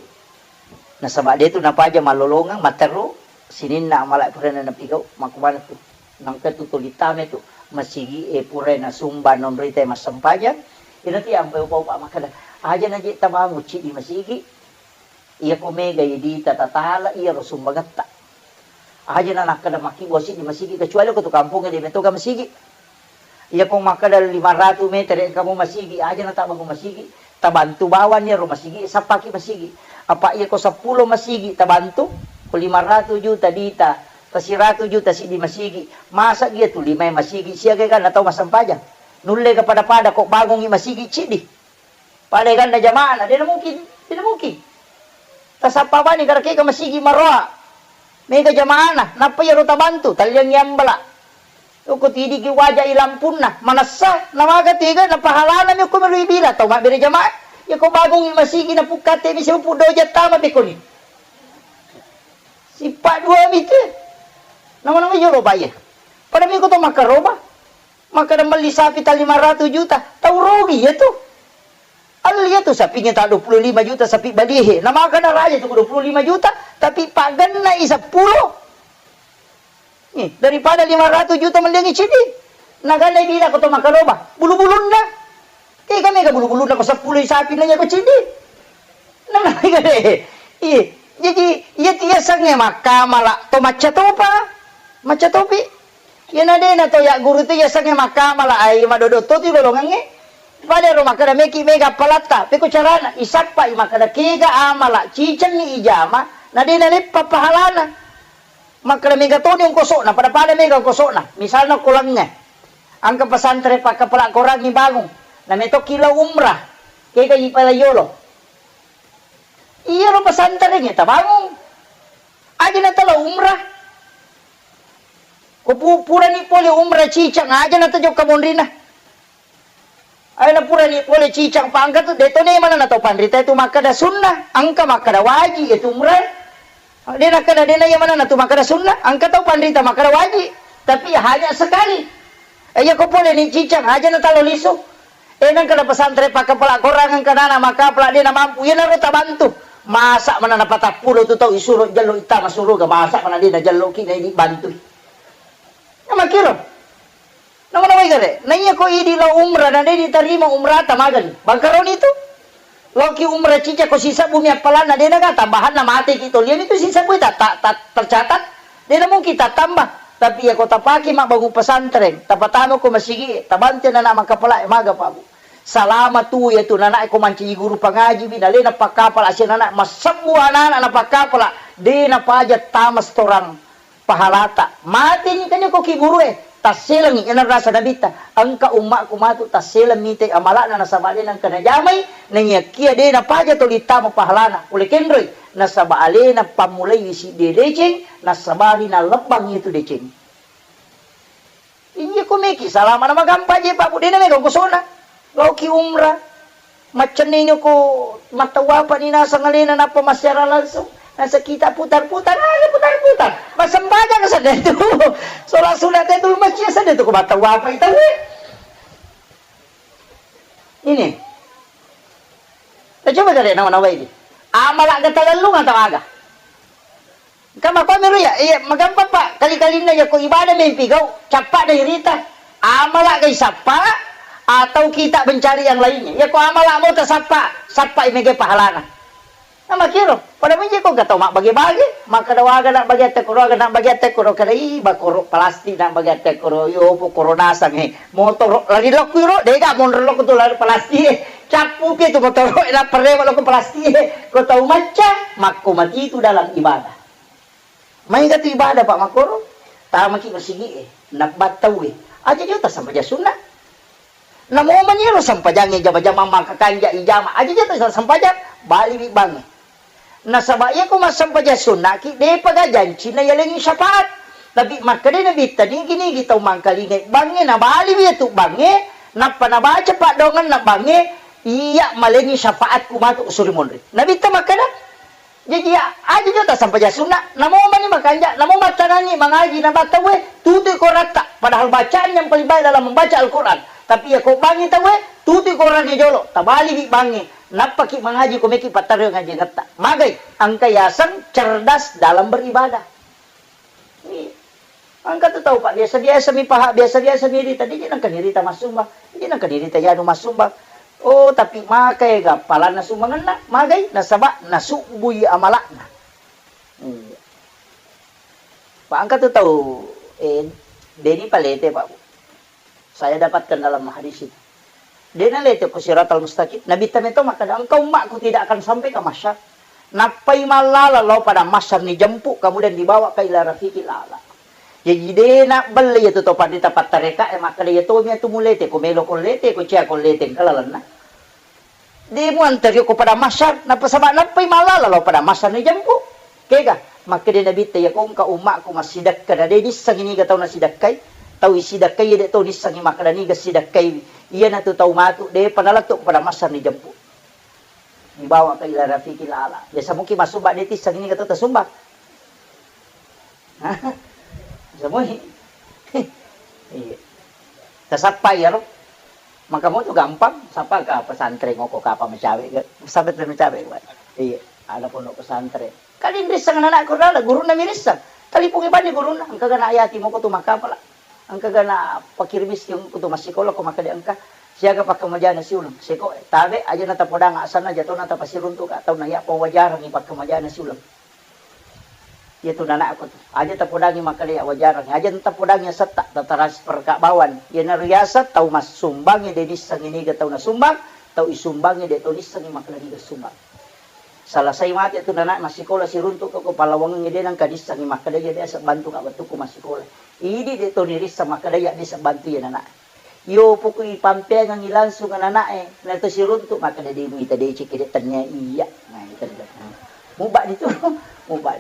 Nasaba de tu napaja mallolongeng, matteru sininna amala purana napigau, makkumanatu. Nangka tu tuli tame tu masigi e pura nasumba nonrita massempajang. Ina ti ampai upa-upa makkeda, aja naje tabangu cidi masigi. Iya ko mega idita tatala iyaro sumbangetta. Aja na nakkeda makkibua siddi masigi, kecuali ko tu kampongnge de metoga masigi. Iya ko makkeda lima ratu meter engka mo masigi, aja na tabangun masigi, tabantu bawang iyaro masigi, sappaki masigi. Apa iya ko seppulo masigi tabantu, ko lima ratu juta dita, ta siratu juta siddi masigi, masa iya tu lima masigi siaga kan tau massempajang. Nulle ga pada-pada ko bangungi masigi ciddi. Pada ganna jamaahna, de na mungkin, de na mungkin. Tasappa bani karakeka masigi maroa. Mega jamaahna, nappa iyaro tabantu, talliangngi ambala. Yoko tidiki waja i lampunna, manessa, namaga tega, na pahalana mi okko mero ibila, tau mabbere jamaah. Yako bangungi masigi, napukka te mi siupu doja tama bekoni. Sipa dua mi te. Nama-nama yolo baye. Pada mi ko to makaroba. Makkeda melli sapi ta lima ratu juta, tau rugi iya tu. Alli iya tu sapinge ta dua puluh lima juta sapi balihe. Na makkeda raja tu dua puluh lima juta, tapi paggenna i seppulo. Nih, daripada lima ratu juta melliangi cidi. Nagana bilang ko to makaroba, bulu-bulunna. Tega mega bulu-bulunna ko seppulo i sapi nanya ko cidi. Nah, iya. Iya. Jadi, iya tiasangnge makkamala to macca topa. Macca topi. Iyana dena to ya guru tu yasengnge makkamala ai madodo to tu lolongengnge. Pada ro makkeda meki mega palatta, peko carana isappai makkeda kega amala cicengngi ijama na dena leppa pahalana. Makkeda mega toni ongkosokna, pada-pada mega ongkosokna. Misalna ko lengnge, engka pesantren pakkapala korangngi bangung, na metokki lao umrah, kega ipala yolo. Iyaro pesantrengnge tabangung. Aja na tala umrah. Ko pu-, purani pole umrah cicang, aja na tajokka monrina. Ayo na purani pole cicang pa engka tu, de to ne mana na tau panrita itu makkada sunnah, engka makkada wajib itu umrah. De nakkada de na iya mana na tu makkada sunnah, engka tau panrita makkada wajib. Tapi hanya sekali. Eh, iya ko pole ni cicang, aja na talo lisu. Eh, nengka na pesantren pakkapala korang engka nana makkapala de na mampu, iya naro tabantu. Masa mana na patappulo tu tau isuro jello ittama suruga, masa mana de na jello ki na ini bantu. Na makkiro. Nama-namai gare, na iya ko idi lao umrah na de ditarima umrata magani. Bangkaroni tu. Laoki umrah cica ko sisebbu mi appalanna, de naga tambahanna mate ki toliani tu sisebbu ta, ta, ta, tercatat. De na mungkin tattambah. Tapi iya ko tapake mabbangung pesantren, tapatama ko masigi, tabantu nana makkapala maga pabu. Salama tu iya tu nana ko mancaji guru pangaji bi, na lena pakkapala sia nana masebbu anak-anak na pakkapala, de na paja tama setorang pahalata. Mateni kan ko kiburu e, tasselengi ena rasa nabitta. Engka ummakku matu tasseleng mite amalana nasaba alena engka najamai, naiyakia de napaja toli tama pahalana. Pole kenroi, nasaba alena pammulai siddi deceng, nasabari nalebbang itu deceng. Iya ko meki salama na magampa je, Pak, Bu, de na mega kosona. Laoki umrah. Maccenni ko mattawapa ni naseng alena nappa massiara langsung. Naseng kita putar-putar, aja putar-putar. Massempajang sedde tu. Sholat sunat itu masjid sedde tu ko mattawapa itu. Ini. Nah, coba cari nama-nama ini. Amala ga talellung atau aga? Engka makkua miro iya, iya, magampang, Pak. Kali-kalinna iya ko ibadah mempi gau, cappa dai rita. Amala ga isappa atau kita mencari yang lainnya. Iya ko amala mo tasappa, sappai mega pahalana. Nah, makkiro, pada menje ko engka tau mabbage-bage, makkada waga na bage atte koro, aga na bage atte koro, kada i bakoro plastik na bage atte koro, yo po koro nasang he. Motoro lari lokku ro, dega monro lokku tu lari plastik he. Cappu pi tu motoro, na perrewa lokku plastik he. Ko tau macca, makko mati tu dalam ibadah. Maega tu ibadah, Pak, makkoro? Tamaki masigi e, nabbattau e. Aja jota sampajang sunna. Namo mani ro sampajangnge jama-jama maka kanja ijama. Aja jota sampajang, bali wi bangnge. Nasaba iya ko massampajang sunna ki, depa ga janci na yalengi syafaat. Tapi makkeda Nabitta, nigi-nigi tau mangkalingai bangnge, nabali wi tu bangnge, nappa nabaca paddoangenna bangnge, iya malengi syafaatku matu usuri monri. Nabitta makkeda, Jaji, aja jota sampajang sunna, namo mani makanja, namo mattanangi mangaji na battauwe, tutui koratta, padahal bacaan yang paling baik dalam membaca Al-Quran. Tapi iya ko bangi tauwe, tutui korangnge jolo, tabali wi bangnge, nappaki mangaji ko meki pattaroi ngaji natta. Magai, engka yaseng cerdas dalam beribadah. Iya. Engka tu tau, Pak, biasa-biasa mi paha, biasa-biasa mi rita, de je nengka ni rita massumbang, de je nengka ni rita yanu massumbang. Oh, tapi maka ega palanna sumbangenna, magai nasaba nasubbui amalakna. Iya. Pak, engka tu tau, eh, deni palete, Pak, Bu. Saya dapatkan dalam hadis itu. De nalete ko siratal mustaqim. Nabitta meto makkeda, engkau ummakku tidak akan sampai ke mahsyar. Nappai mallala lao pada mahsyar ni jempu, kemudian dibawa ke ila rafiqil a'la. Jaji de nabbelle iya tu to pandita pattareka e makkeda iya tomi atu mulete ko melo ko lete ko cia ko lete engka lalenna. De muanteri ko pada mahsyar, nappa saba nappai mallala lao pada mahsyar ni jempu. Kega, makkeda Nabitta, iya ko engka ummakku massidekka, na de nissengi niga tau nasidekkai, tau isidekkai de to nissengi makkeda niga sidekkai, iyanatu tau matu, de panalettu pada mahsyar ni jempu. Dibawa ke ila rafiqil a'la. Biasa muki massumbang de tissengi niga tau tasumbang. Semua. Iya. Tasappa iyaro. Maka mo tu gampang, sapa ka pesantren ngoko kapa mecawe ke. Sampai tu mecawe, Pak. Iya, ada pondok pesantren. Kali risseng anak kurala, guruna mirisseng. Talipungi bani guruna, engka gana ayati moko tu makapala. Engka gana pakir miskin ko tu massikola ko makkeda engka. Siaga pakkemajana siuleng. Seko tabe aja na tapodang asanna jatona tapasiruntu ka tau na ya pawajarangi pakkemajana siuleng. Iyatu nanakku tu. Aja tapodangi makkeda ya wajarang. Aja tapodangi setta, tatransfer ka bawang. Iyanaro riaseng tau massumbangnge de nissengi niga tau nasumbang, tau isumbangnge de to nissengi makkeda niga sumbang. Selesai mate tu nanak massikola siruntuk ko palawangengnge de nengka nissengi makkeda iya de asebbantu ka wettukku massikola. Idi de to nirisseng makkeda iya de asebbantu iya nanak. Iyo poko ipampeangengngi langsung anana'e, na to siruntuk makkeda de muita deceng kede tennia iya. Nah, itu dia. Mubba ditu, mubba.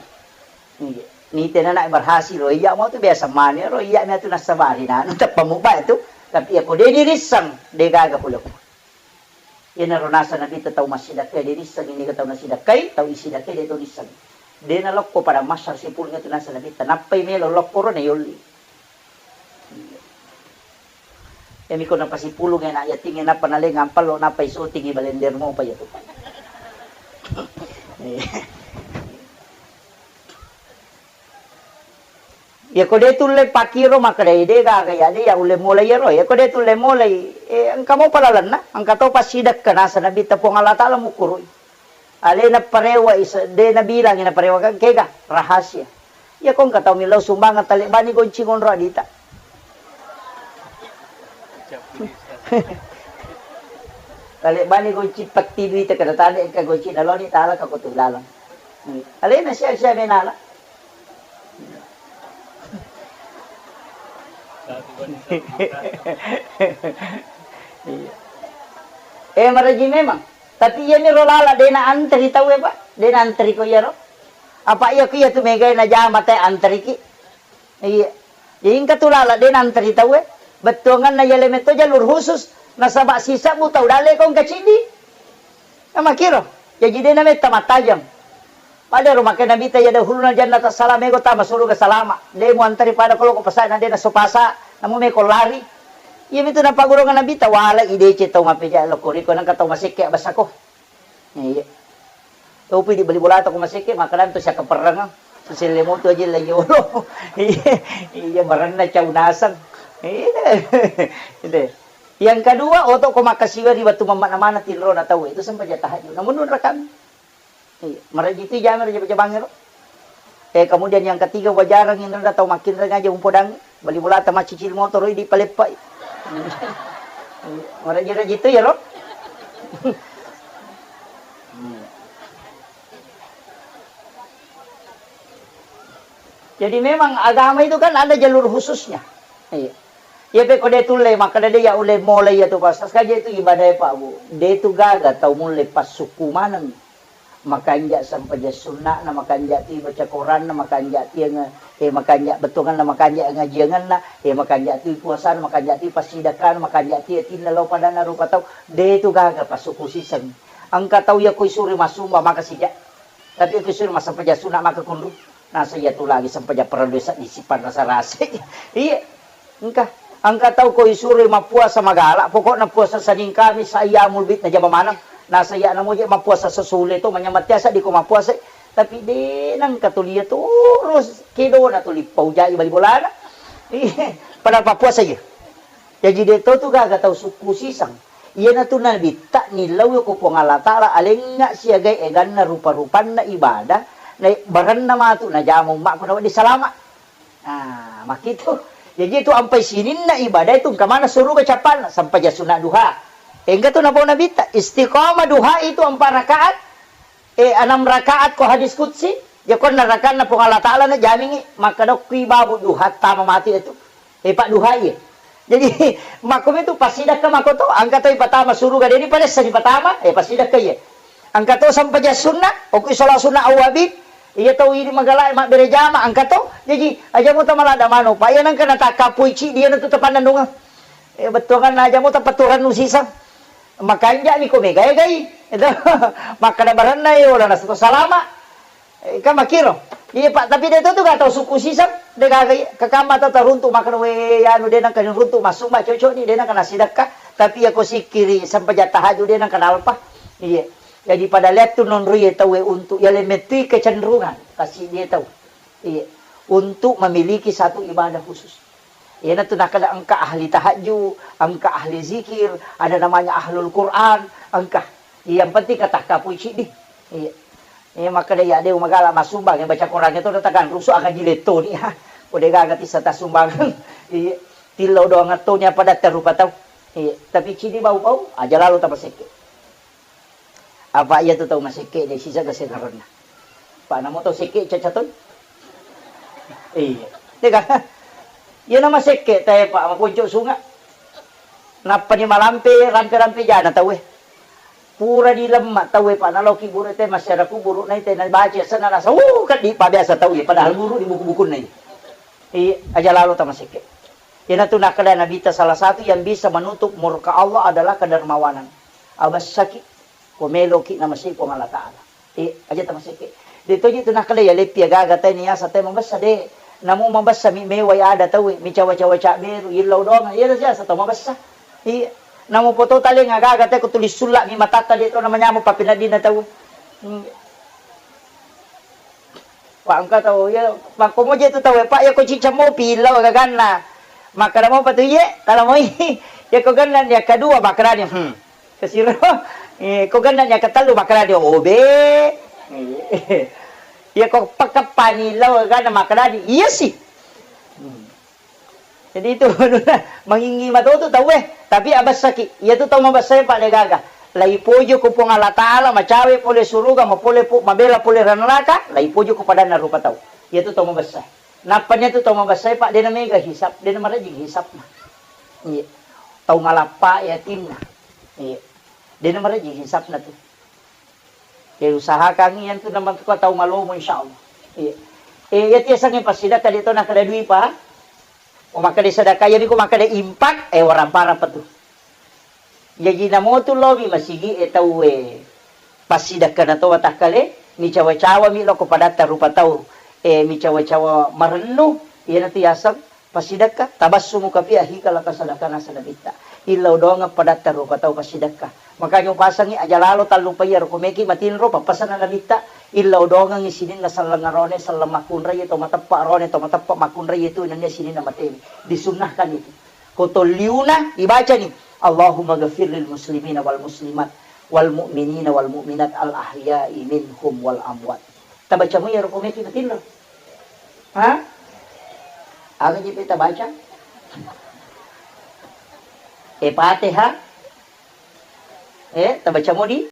Iya. Nite nana'e berhasil, oh, iya mau tu biasa mani ro, iya mi atu nassabari, nah, anu teppa mubba itu. Tapi iya ko de dirisseng, de gaga pole. Iyanaro naseng Nabitta tau massidakkae de' rissengngi, niga tau nasidakkai, tau isidakkae de' to rissengngi. De' nalokko pada massar sipulung itu naseng Nabitta, nappai melo lokkoro na yolli. Iyami ko napasipulung anak yatim, nappa nalengang pallo, nappai syuting i balender mopa iyatu. Iyako de' tulle pakkiro makkeda, "Eh, de' gaga iya, de' iya ulle mulai iyaro." Iyako de' tulle mulai, eh, engka mopa lalenna, engka to passidakka naseng Nabitta Puang Allah Taala mukkurui. Alena parewa isa, de' nabilangi naparewa kan kega rahasia. Iyako engka tau millau sumbangeng, talebbani gonci ngonro adita. Talebbani gonci petti duita, kada tane engka gonci naloni tala ka kotu laleng. Alena sia-sia menala. Iya. Eh, maraji memang. Tapi iyami ro lala de' na antri tau e, Pak. De' na antri ko iyaro. Apa iya ko iya tu megai najama te antriki. Iya. Jadi engka tu lala de' na antri tau e. Bettuanganna yale metto jalur khusus. Nasaba sisebbu tau dalle ko engka ciddi. Namakiro. Jaji de' nametta mattajeng. Pada rumah ke Nabitta, "Ya dakhulunal jannata salam," ego tama suruga salama. De' muantari pada ko loko pasai na de' nasopasa, namu meko lari. Iya mitu napaggurungan Nabitta, "Wala idece tau mapeja loko riko nangka tau masekke abasako." Iya. Topi di bali bolata ko masekke, makanan tu siaka perrengeng. Siselle moto aja la yolo. Iya, iya, marenna cau naseng. Iya. Iya. Yang kedua, oto ko makkasiwa ri wettu mammakna maneng tinrona tau, itu sempajang tahajud. Namun nunra kami. Iya, maraji tu jame raja jabangero. Eh, kemudian yang ketiga, wajarang inrada tau makkinreng aja umpodang, bali bolata macicil motoro idi paleppai. Maraji-raji tu ya, ro? Jadi memang agama itu kan ada jalur khususnya. Iya. Iya, pe ko de' tulle, makkeda de' ya ulle mulai ya tu pas. Saja itu ibadah ya, Pak Bu. De' tu gaga tau mulle passukku maneng. Makanja sempajang sunna'na, makanja ti baca Quranna, makanja ti nge-, eh, makanja bettuanganna, makanja ngajianganna, eh, makanja ti puasana, makanja ti passidakkana, makanja ti atinna lao padanna rupa tau. De' tu gaga passukku siseng. Engka tau ya ko isuri massumba maka sija. Tapi ko isuri massempajang sunna maka kunru. Nasa iya tu lagi sempajang parellu seddi sipanrasa-rasa. Iya. Engka, engka tau ko isuroi mappuasa magala, pokokna puasa Senin Kamis, ayyamul bid najama maneng. Nasa iya namoje mappuasa sesule to, manyameng tiasa di ko mappuasa. Tapi de' nengka tuli iya terus kedona tuli paujai bali bolana. Padahal pappuasa iya. Jaji de' to tu gaga tau sukku siseng. Iyanatu Nabitta nillau ko Puang Allah Taala alengnga siagai eganna rupa-rupanna ibadah, na barenna matu najama ummakku nawedding salama. Ah, makkitu. Jaji itu ampai sininna ibadah itu engka maneng suruga cappanna, sempajang sunna duha. Engka tu napau Nabitta, istiqamah duha itu empat rakaat, eh, enam rakaat ko hadis qudsi, ya ko enam rakaatna Puang Allah Taala na jamingi, makkadokki babu duha tama mati itu. Eh, Pak duha iya. Jadi, makkomi tu passidakka makko to, engka to ipatama suruga, de' ni padessa dipatama, eh, passidakka iya. Engka to sempajang sunna, okko isola sunna awwabin, iya tau idi magala mabbere jama, engka to. Jaji, aja muta malada mano, Pak, iya nengka natakappui cidi, iya natu tapannennungeng. Eh, bettuanganna aja muta paturannu siseng. Makanja mi ko megai-gai. Itu, makkada barenna, eh, wala nasato salama. Eh, kan makkiro. Iya, Pak, tapi de' to tu gaga tau sukku siseng, de' gaga iya. Kakamma tau taruntu makkada, we, anu, de' nengka runtu massumba cocok ni, de' nengka nasidakka. Tapi iya ko sikkiri sempajang tahajud de' nengka nalpa. Iya. Jadi pada lettu nonro iya tau, eh, untuk iya lemettui kecenderungan kasi dia tau. Iya. Untuk memiliki satu ibadah khusus. Iyanatu nakkeda engka ahli tahajud, engka ahli zikir, ada namanya ahlul Quran, engka. Yang penting katakkapui cidi. Iya. Iya, makkeda iya de' magala massumbang, yang baca Quran itu datang rusu aga jiletto ni. Ha. Ko de' gaga tissa tassumbang. Iya. Tillau doang atto ni apa datta rupa tau. Iya. Tapi cidi bau-bau, aja lalo tapasekke. Apa iya tu tau masekke de' sisa gasengarenna. Pak namo tau sekke caca toi. Iya. Tega. Iya na masekke tae, Pak, maponco sunga. Nappa ni malampe, rampe-rampe jana tau e. Pura di lemma tau e, Pak, naloki buru te masyarakat kuburu nai te na baca sana nasa, uh, kan di pa biasa tau e, padahal buru di buku-buku nai. Iya, aja lalo tamasekke. Iyanatu nakkeda Nabitta salah satu yang bisa menutup murka Allah adalah kedermawanan. Abessaki, ko meloki namasei Puang Allah Ta'ala. Eh, aja tamasekke. De toji tu nakkeda ya leppi agaga tai niasa tai mabessa de. Namu mabessa mi mewai ada tau, mi cawa-cawa ca beru, illau doang, iya siasa tau mabessa. Iya. Namu poto taleng agaga tai ko tulis sulla mi matatta de to namanyameng pappeneddinna tau. Hmm. Pak engka tau, iya, makko moje tu tau, Pak, iya ko cicca mopi, illau gaganna. Makkeda mopa tu, iye, tala moi. Iya ko ganna ni akkadua, makkedani, hmm. Kesiro, eh, ko ganna ni akkatellu, makkedani, obe. Iya ko pakkeppani, illau gaganna, makkedani, iya sih. Hmm. Jadi itu mangingi matotu tauwe, tapi abessaki. Iyatu tau mabessae, Pak, de gaga. Laipoji ko Puang Allah Ta'ala, macawe pole suruga, mapole pu-, mabela pole ri neraka, laipoji ko padanna rupa tau. Iyatu tau mabessae. Nappa niatu tau mabessae, Pak, de namega hisab, de namarejing hisabna. Iya. Tau malappa yatinna. Iya. De namarejing hisabna tu. Eh, usahakan iyantu namatuka tau malomo, insyaallah. Iya. Eh, iyatu yasengnge passidekka de to nakkeda dui, Pak. Oh, makkeda sedekah, iyami ko makkeda impak, eh, waramparang pa tu. Jaji namotu lomi masigi e tauwe passidekkana to watakkale, mi cawa-cawa mi loko padatta rupa tau, eh, mi cawa-cawa marennu, iyanatu yaseng passidekka, tabassumuka fi akhika, laka sadakana sadabitta. Illau doangeng padatta rupa tau passidekka. Makanya upasengngi aja lalo tallupai iyaro ko meki matinro, pappasenna nabitta, illau doangengngi sininna selleng arone, selleng makkunrai to mateppa arone, to mateppa makkunrai tu nennia sininna matemi. Disunnahkan itu. Ko tolliuna ibacani, Allahumma ghafir lil muslimina wal muslimat wal mu'minina wal mu'minat al ahya'i minhum wal amwat. Tabaca mo iyaro ko meki matinro. Ha? Aga jipe tabaca? E Fatihah. Eh, tabaca mo di?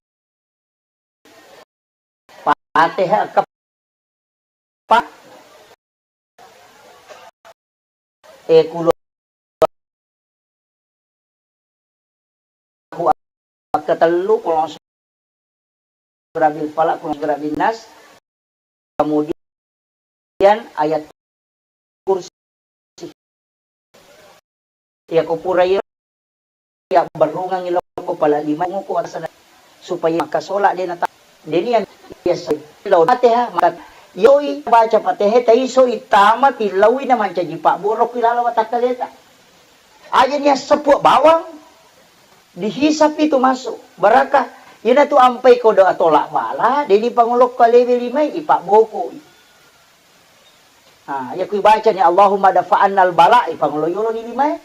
Fatihah, keppa. Eh, kulo aku akketellu, kulo birabil falaq, kulo birabil nas. Kemudian ayat kursi. Iya ko pura iya, iya berrungang ilo ko pala lima ko atasana supaya maka sola de nata. Deni yang biasa lo Fatihah maka yoi baca Fatihah tai so itama tilawi na mancaji pabboro ku lalo watakkaleta. Aja nia seppuaq bawang dihisap itu masuk barakah. Ina tu ampai ko doa tolak bala, deni pangolokko lewe limai ipabbokoi. Ah, iya ku ibacani, "Allahumma dafa'annal bala," ipangolo yoloni limae.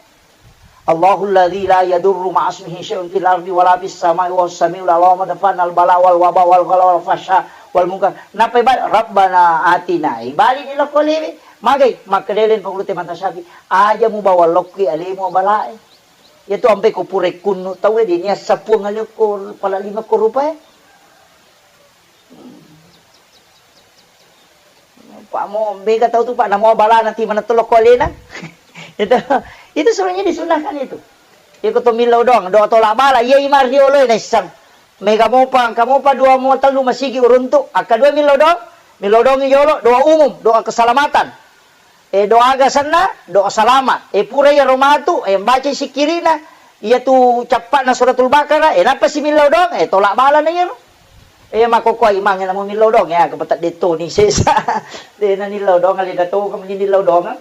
"Allahul ladzi la yadurru ma'asmihi syai'un fil ardi wala fis sama'i wa huwas samiul alim. Allahumma dafa'annal bala wal waba wal ghala wal fahsya wal munkar." Nappa ibal, "Rabbana atina." Ibalini lokko lewe. Magai, makkedai pangulute mata syafi, "Aja mubawa lokki alemu balae." Iyatu ampe ko pura kunnu tauwe, denia sapuang aleko pala lima ko rupae. Pak mo, mega tau tu, Pak, namo bala nanti mana tolok ko alena. Itu, itu sebenarnya disunahkan itu. Iko to millau doang, doa tolak bala, iya ima riolo na isseng. Mega mopa, engka mopa dua mo tellu masigi uruntu, akka dua millau doang, millau doang jolo, doa umum, doa keselamatan. Eh, doa aga senna, doa salama. Eh, pura iyaro matu, eh, baca sikkirina, iyatu cappa'na suratul Baqarah, eh, nappa si millau doang, eh, tolak bala na iyaro. Eh, makkokkoe imangnge namo millau doang, eh, aga patedde toni sesa. De na nillau doang, alena to, kamu nillau doang.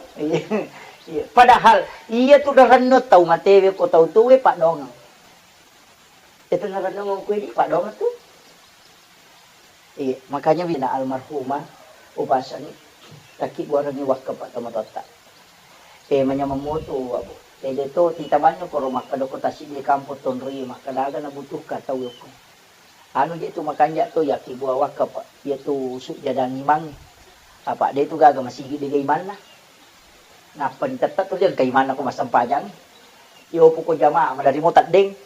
Iya. Padahal, iyatu daranno tau matewe ko tau tuwe paddoangeng. Itu narenungeng kue di paddoangeng tu. Iya, makanya wina almarhumah, upasangi, takki buarangi wakka pa tomatoatta. Eh, manyameng moto, Abu. Eh, de to, titamanyo koro makkeda ko tasibbi kampong tonroi, makkeda aga nabutuhka tau yokko. Anu je tu makanja to, yakki bua wakka pa, iyatu sujjadang imangnge. Apa de tu gaga masigi de ga imanna. Nappa ditette tuli engka imanna ko massempajang. Iyo puko jamaah maderri mo teddeng.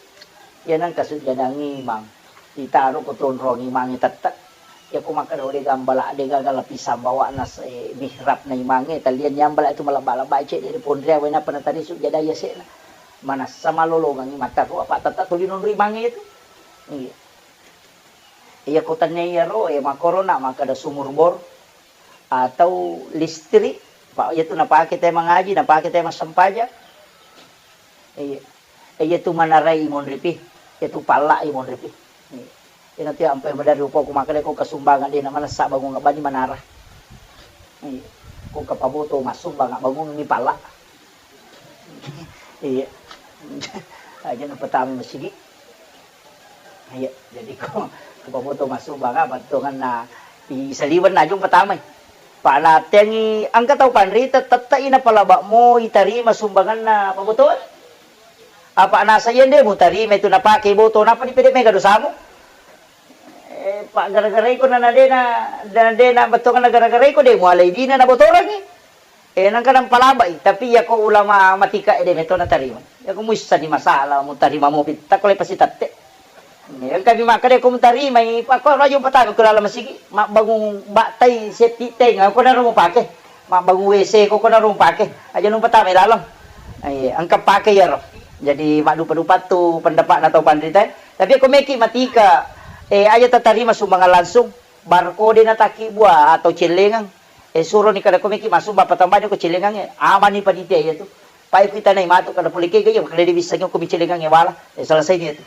Iya nengka sujjadang imang. Ditaro ko tonrong imangnge tette. Iya ko makkeda de gambala de gaga lapisan bawa'na se-, mihrabna imangnge. Talian yambala itu malebba-lebba cedde de ponriang wena penatari sujjadang yase'na. Manassa malolongangi makkaro apa tette tuli nonro imangnge itu. Iya. Iya ko tania iyaro, eh, makorona makkeda sumur bor. Atau listrik, pa-, iyatu napake tau mangaji, napake tau massempajang. Iya. Iyatu manarai monripi. Itu palla i monripi. Ina tu ampai madari upo ku makkeda ko kasumbangan de na manessa bangung bani manara. Ko kapaboto massumbang bangung ni palla. Iya. Aja na pertama masigi. Iya, jadi ko kapaboto massumbang apa tonganna i saliwen najung pertama. Pak natengi engka tau panrita tette ina palaba mo itarima sumbanganna pabotoan. Apa nasa iya nde mutarima itu napake boto, napa dipede mega dosamu? Eh, pa gara-gara iko na, na dena, na dena bettuanna gara-gara iko de mualai dina na botorangi. Eh, nangka nampalabai, tapi iya ko ulama matika ede meto natarima. Iya ko muissani masalah mutarima mopi, takko le pasti tatte. Iya, engka mi makkeda ko mutarimai, pa ko rajo patama ko laleng masigi, mabbangung baktai setti teng, ko naro mupake. Mabbangung W C ko, ko naro mupake. Aja nu patama laleng. Iya, engka pake iyaro. Jadi maddupa-dupa tu pendapatna tau panrita. Tapi ko meki matika, eh, aja tatarima sumbangan langsung, barkode na takibbua atau cellengang. Eh, suroni kada ko meki massumbang patambani ko cellengangnge. Amani panitia iya tu. Pai kuitanai matu kada pole kega iya, kada dibissangi ko mi cellengangnge wala. Eh, selesai ni itu.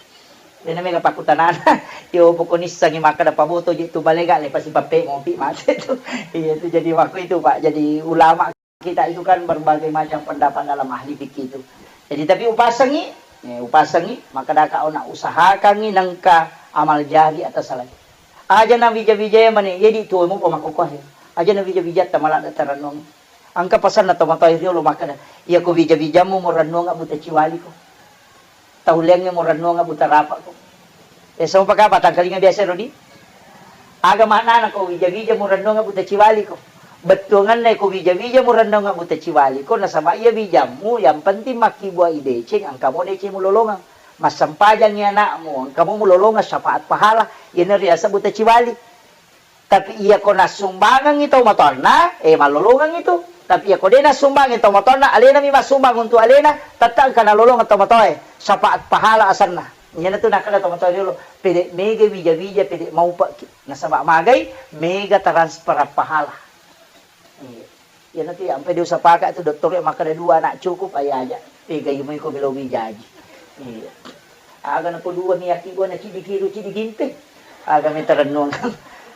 Dena mega pakkutanana. Yo poko nissangi makkeda paboto je tu balega le pasti pappe mopi mate tu. Iya tu jadi waktu itu Pak jadi ulama kita itu kan berbagai macam pendapat dalam ahli fikih itu. Jadi tapi upasengi, eh, upasengi makkedaka ona usahakangi nengka amal jari atas salai. Aja na wija-wija mane, jadi tuo mo pamakkukuahe. Aja na wija-wija tamalada tarannuang. Engka pasanna tomatoa riolo makkeda, iya ko wija-wijammu mo rennuang buta ciwaliko. Tau leangnge mo rennuang buta rapako. Eh, sama pakapa tangkalinga biasa rodi? Aga maknana ko wija-wija mo rennuang buta ciwaliko? Bettuanganna ko wija-wija mo rennuang buta ciwaliko, nasaba iya wijammu yang penting makkibua i deceng, engka mo deceng mulolongang. Massempajangi anakmu, engka mo mulolongang syafaat pahala, iyana riaseng buta ciwali. Tapi iya ko nassumbangengngi tau matoanna, eh, mallolongengngi tu. Tapi iya ko de nassumbangengngi tau matoanna, alena mi massumbang untuk alena, tette engka nalolongeng tau matoae, syafaat pahala asenna. Iyana tu nakkeda tau matoae riolo, pede mega wija-wija, pede maupekki. Nasaba magai, mega transfer pahala. Iya. Iyana tu ampe de usapaka tu dottoro makkeda dua anak cukup, aja aja. Pegai mo iko melo wijaji. Iya. Aga nako dua mi aki gua na cidi kiru cidi gimpe. Aga mi tarennuang.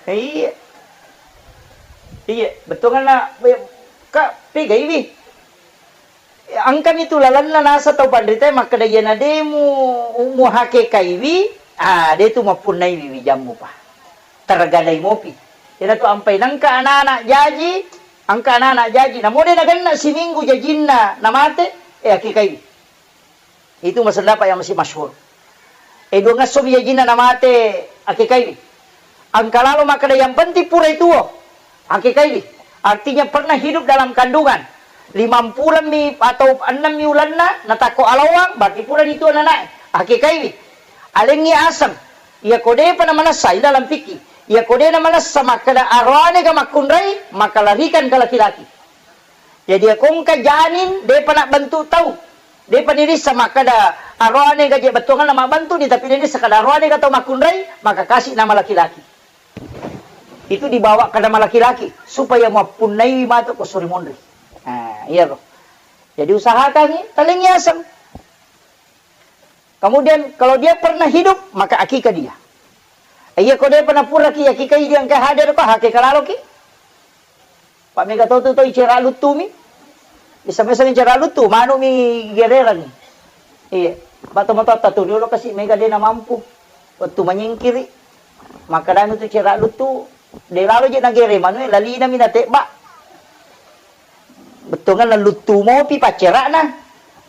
Iya. Iya, bettuanna ka pegaiwi. Engkami tu lalenna nasa tau panritae makkeda iyana de mu, mu hakekaiwi, ah, de tu mappunnaiwi wijammu pa. Tergadai mopi. Iyana tu ampai nengka anak-anak jaji, engka anak-anak jaji. Namo de nagenna siminggu jajinna namate, eh, hakekaiwi. Itu masendapat yang masih masyhur. Eh, duangesso mi jajinna namate, hakekaiwi. Engka lalo makkeda yang penting purai tuo, hakekaiwi. Artinya pernah hidup dalam kandungan. Limampulemmi atau ennemmi ulenna, natakko alawang, berarti purani tuo nanae, hakekaiwi. Alengngi aseng, iya ko depa namanessa, ini dalam fikih. Iya ko de namanessa makkeda aroane ga makkunrai, maka larikan ke laki-laki. Jadi, iya ko engka janin, depa nabbentuk tau. Depa nirissa makkeda, aroane gaje bettuanna mabbentuk ni, tapi nirissa kada aroane ga tau makkunrai, maka kasih nama laki-laki. Itu dibawa ke nama laki-laki, supaya mappunnai matu ko suri monri. Nah, iya ro. Jadi, usahakan talengi aseng. Kemudian, kalau dia pernah hidup, maka akikah dia. Iya, ko depa napuraki akikah dia engka hadir ko, hakeka laloki. Pak mega to tu to icera luttumi. Bisa-bisa icera luttu, manu mi gererang. Iya. Batu motor tu dulu kasi mega de namampu. Waktu menyingkiri. Maka danu tu cera luttu, de lalo je nagere manu, lalina mi natebba. Bettuanna luttu mopi paccera'na.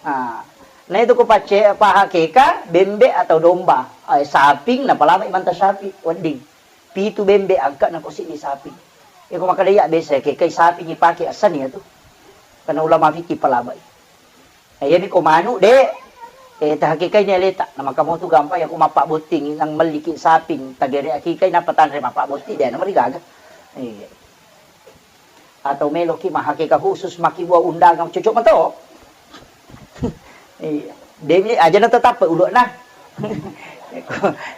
Ah, na itu ko pacce-, pahakeka bembe atau domba, eh, saping, napalama manta sapi, wedding. Pitu bembe angka nako siddi saping. Iko makkeda iya biasa kekai saping ipake asani ya tu. Karena ulama fikih palabai. Eh, iya ko manu de, eh, tahakekai ni aleta. Namaka motu gampang ya ko mappa botting nang melliki saping, tagere akikai napa tanre mappa botting de, namari gaga. Iya. Atau meloki mahakeka khusus makkibua undangan, cocok mato. Iya. Demi aja na tetap ulokna.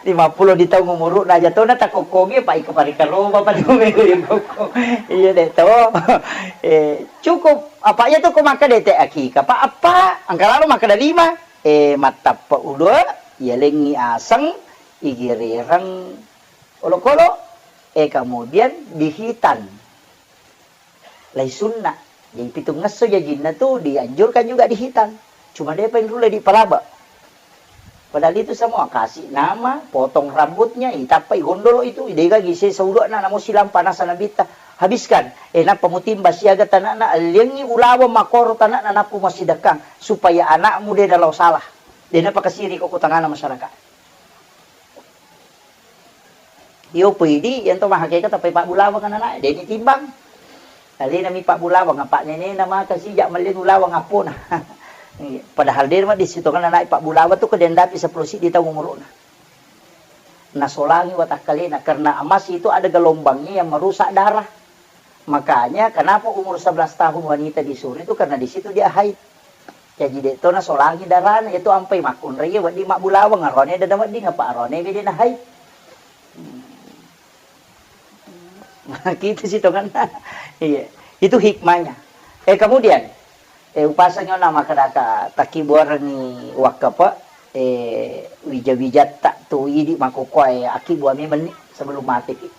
Lima puluh di tahun umurna aja to na takokkongi, Pak, iko parikaroba pada melo iko. Iya de to. Eh, cukup apa ya tu ko makkeda te akika, Pak, apa? Angka lalo makkeda lima. Eh, mattappa ulok. Iyalengngi aseng, igerereng olokolo, eh, kemudian dihitan. Lai sunna. Jadi pitungngesso jajinna tu dianjurkan juga dihitan. Cuma depa inrulle dipalaba. Padahal itu semua kasih nama, potong rambutnya, itappai gondolo itu, idega gise saulu'na namo silang panasa nabitta. Habiskan. Eh, nappa mutimba siaga tanakna, alliangngi ulaweng makoro tanakna nappa masidekkang supaya anakmu de nalao salah. De napakasiri ko tangana masyarakat. Iyo, pui idi, iyanto mahakeka tappai pabbulawang ananae, de nitimbang. Alena mi pabbulawang, apa nenena maka sijak malleng ulawang appona. Iya, padahal de maddi sitongeng ananae pabbulawang tu ko dendapi seppulo siddi taung umuruna. Nasolangi watakkalena, karena emas itu ada gelombangnya yang merusak darah. Makanya kenapa umur sebelas tahun wanita disuruh itu, karena di situ dia haid. Jaji de to nasolangi darana, itu ampai makkunrai wedding mabbulawang, arone dada wedding apa arone bede na haid. Hmm. Gitu sih tongenna. Iya, itu hikmahnya. Eh, kemudian, eh, upasang yona makkadaka takkibuarengngi wakkape, eh, wija-wijatta tu idi makkokkoe akkibuami menni sebelum mate ki.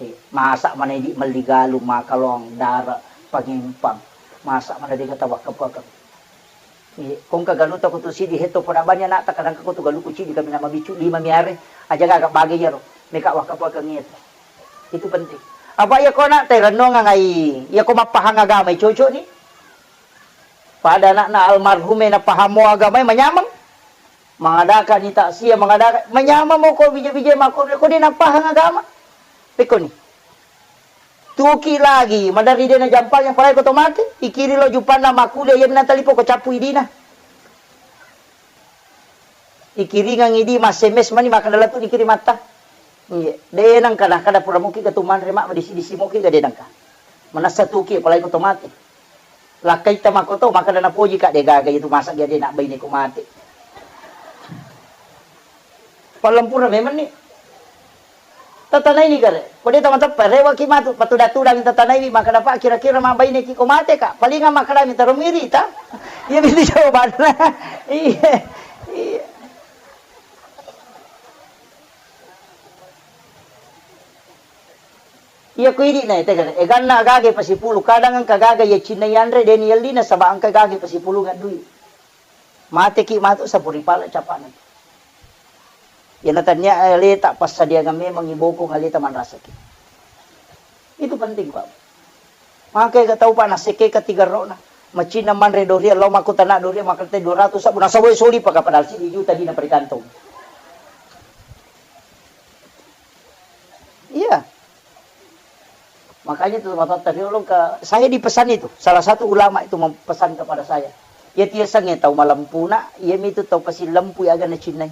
Eh, masa mana idi melli galung, makalong, dara, pangempang. Masa mana dega tawakkapakeng. Eh, kongka galuta ko tu sidi hetto pada bani anakta, kadang ko tu galuku cidi kami nama bicu lima miare, aja gaga bage yaro. Meka wakkapakeng itu. Itu penting. Apa iya ko anak te renungang ai, iya ko mappahang agama, cocok ni. Pada anakna almarhum e napahamo agamae manyameng. Mangadakani taksia, mangadaka-, manyameng mo ko bija-bija makko, ko de napahang agama. Pekkoni. Tuki lagi, madari de najampang yang palai ko to mate, ikiri lo jupanna makkuliah, iya minang talipo ko cappu idina. Ikiringang idi, ma-S M S mani, makkeda latu dikirimatta. Iya, de nengka, nakkeda pura muki ga tu manre, mak, disi-disi muki ga de nengka. Manessa tuki, apalagi ko to mate. Lakkaita makko to, makkeda napoji ka, de gaga itu masa ga de nak baine ko mate. Pallempura memang ni. Tatanaini kare. Ko de tama teppe, rewaki matu, patudang-tudangi tatanaiwi, makkeda, "Pak, kira-kira mabbaineki ko mate, Kak?" Palinga makkedami, "Taro mirita." Iya, itu jawabanna. Iya. Iya. Iya, ko idi na, tega, eganna gaga pasipulu, kadang engka gaga iya cinna yanre, de ni yellina, saba engka gaga pasipulu ngaddui. Mateki matu sapuri pala capana. Iyana tania aleta passadiangan memang ibokong aleta manrasaki. Itu penting, Pak. Maka ega tau, Pak, nasekke ka tiga rokna. Macinna manre doria, lao makkutana doria, makkate dua ratus sabbu, nasawai soli paka padahal sidi juta dina perikantong. Iya. Makanya itu matotta riolo engka, saya dipesan itu, salah satu ulama itu mempesan kepada saya. Iya tiasengnge tau malempuna, iya mitu tau pasillempu aga nacinnai.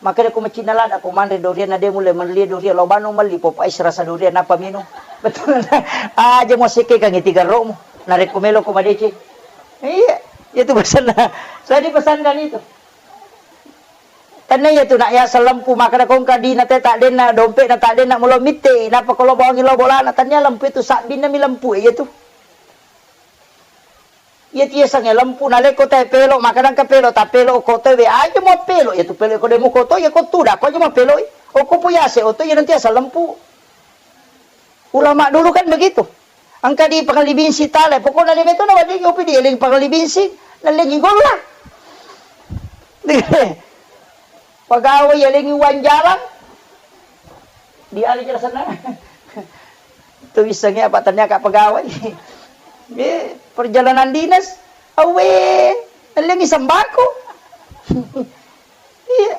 Makanya ko macinna lada ko manre dorianna de mulle melli doria lao bano melli popo ais rasa dorian apa minum. Betul. Aja mo sekke kangi tiga rokmu. Narekko melo ko madeceng. Iya, itu pesanna. Saya dipesankan itu. Tannia iyatu nak yaseng lempu, makkeda kongka dina te taddenna, dompetna taddenna, mulo mitte, nappa ko lo bawangi lo bolana, tannia lempu itu sabbinna mi lempu iyatu. Iyatu yasengnge lempu, nalekko tae pelo, makkeda engka pelo, ta pelo ko to we aja mo pelo, iyatu pelo ko de muko to, iya ko tuda ko aja mo pelo, okko po yase oto, iya nanti asal lempu. Ulama dulu kan begitu. Engka di Pangalli Binsing tale, pokokna de meto nawedding opi dieleng Pangalli Binsing, nalengi golla. Pegawai yalengi uang jalan, di ale jelasanna. Tu wissengnge apa tania ka pegawai. Eh, perjalanan dinas, awe, nalengi sembako. Iya.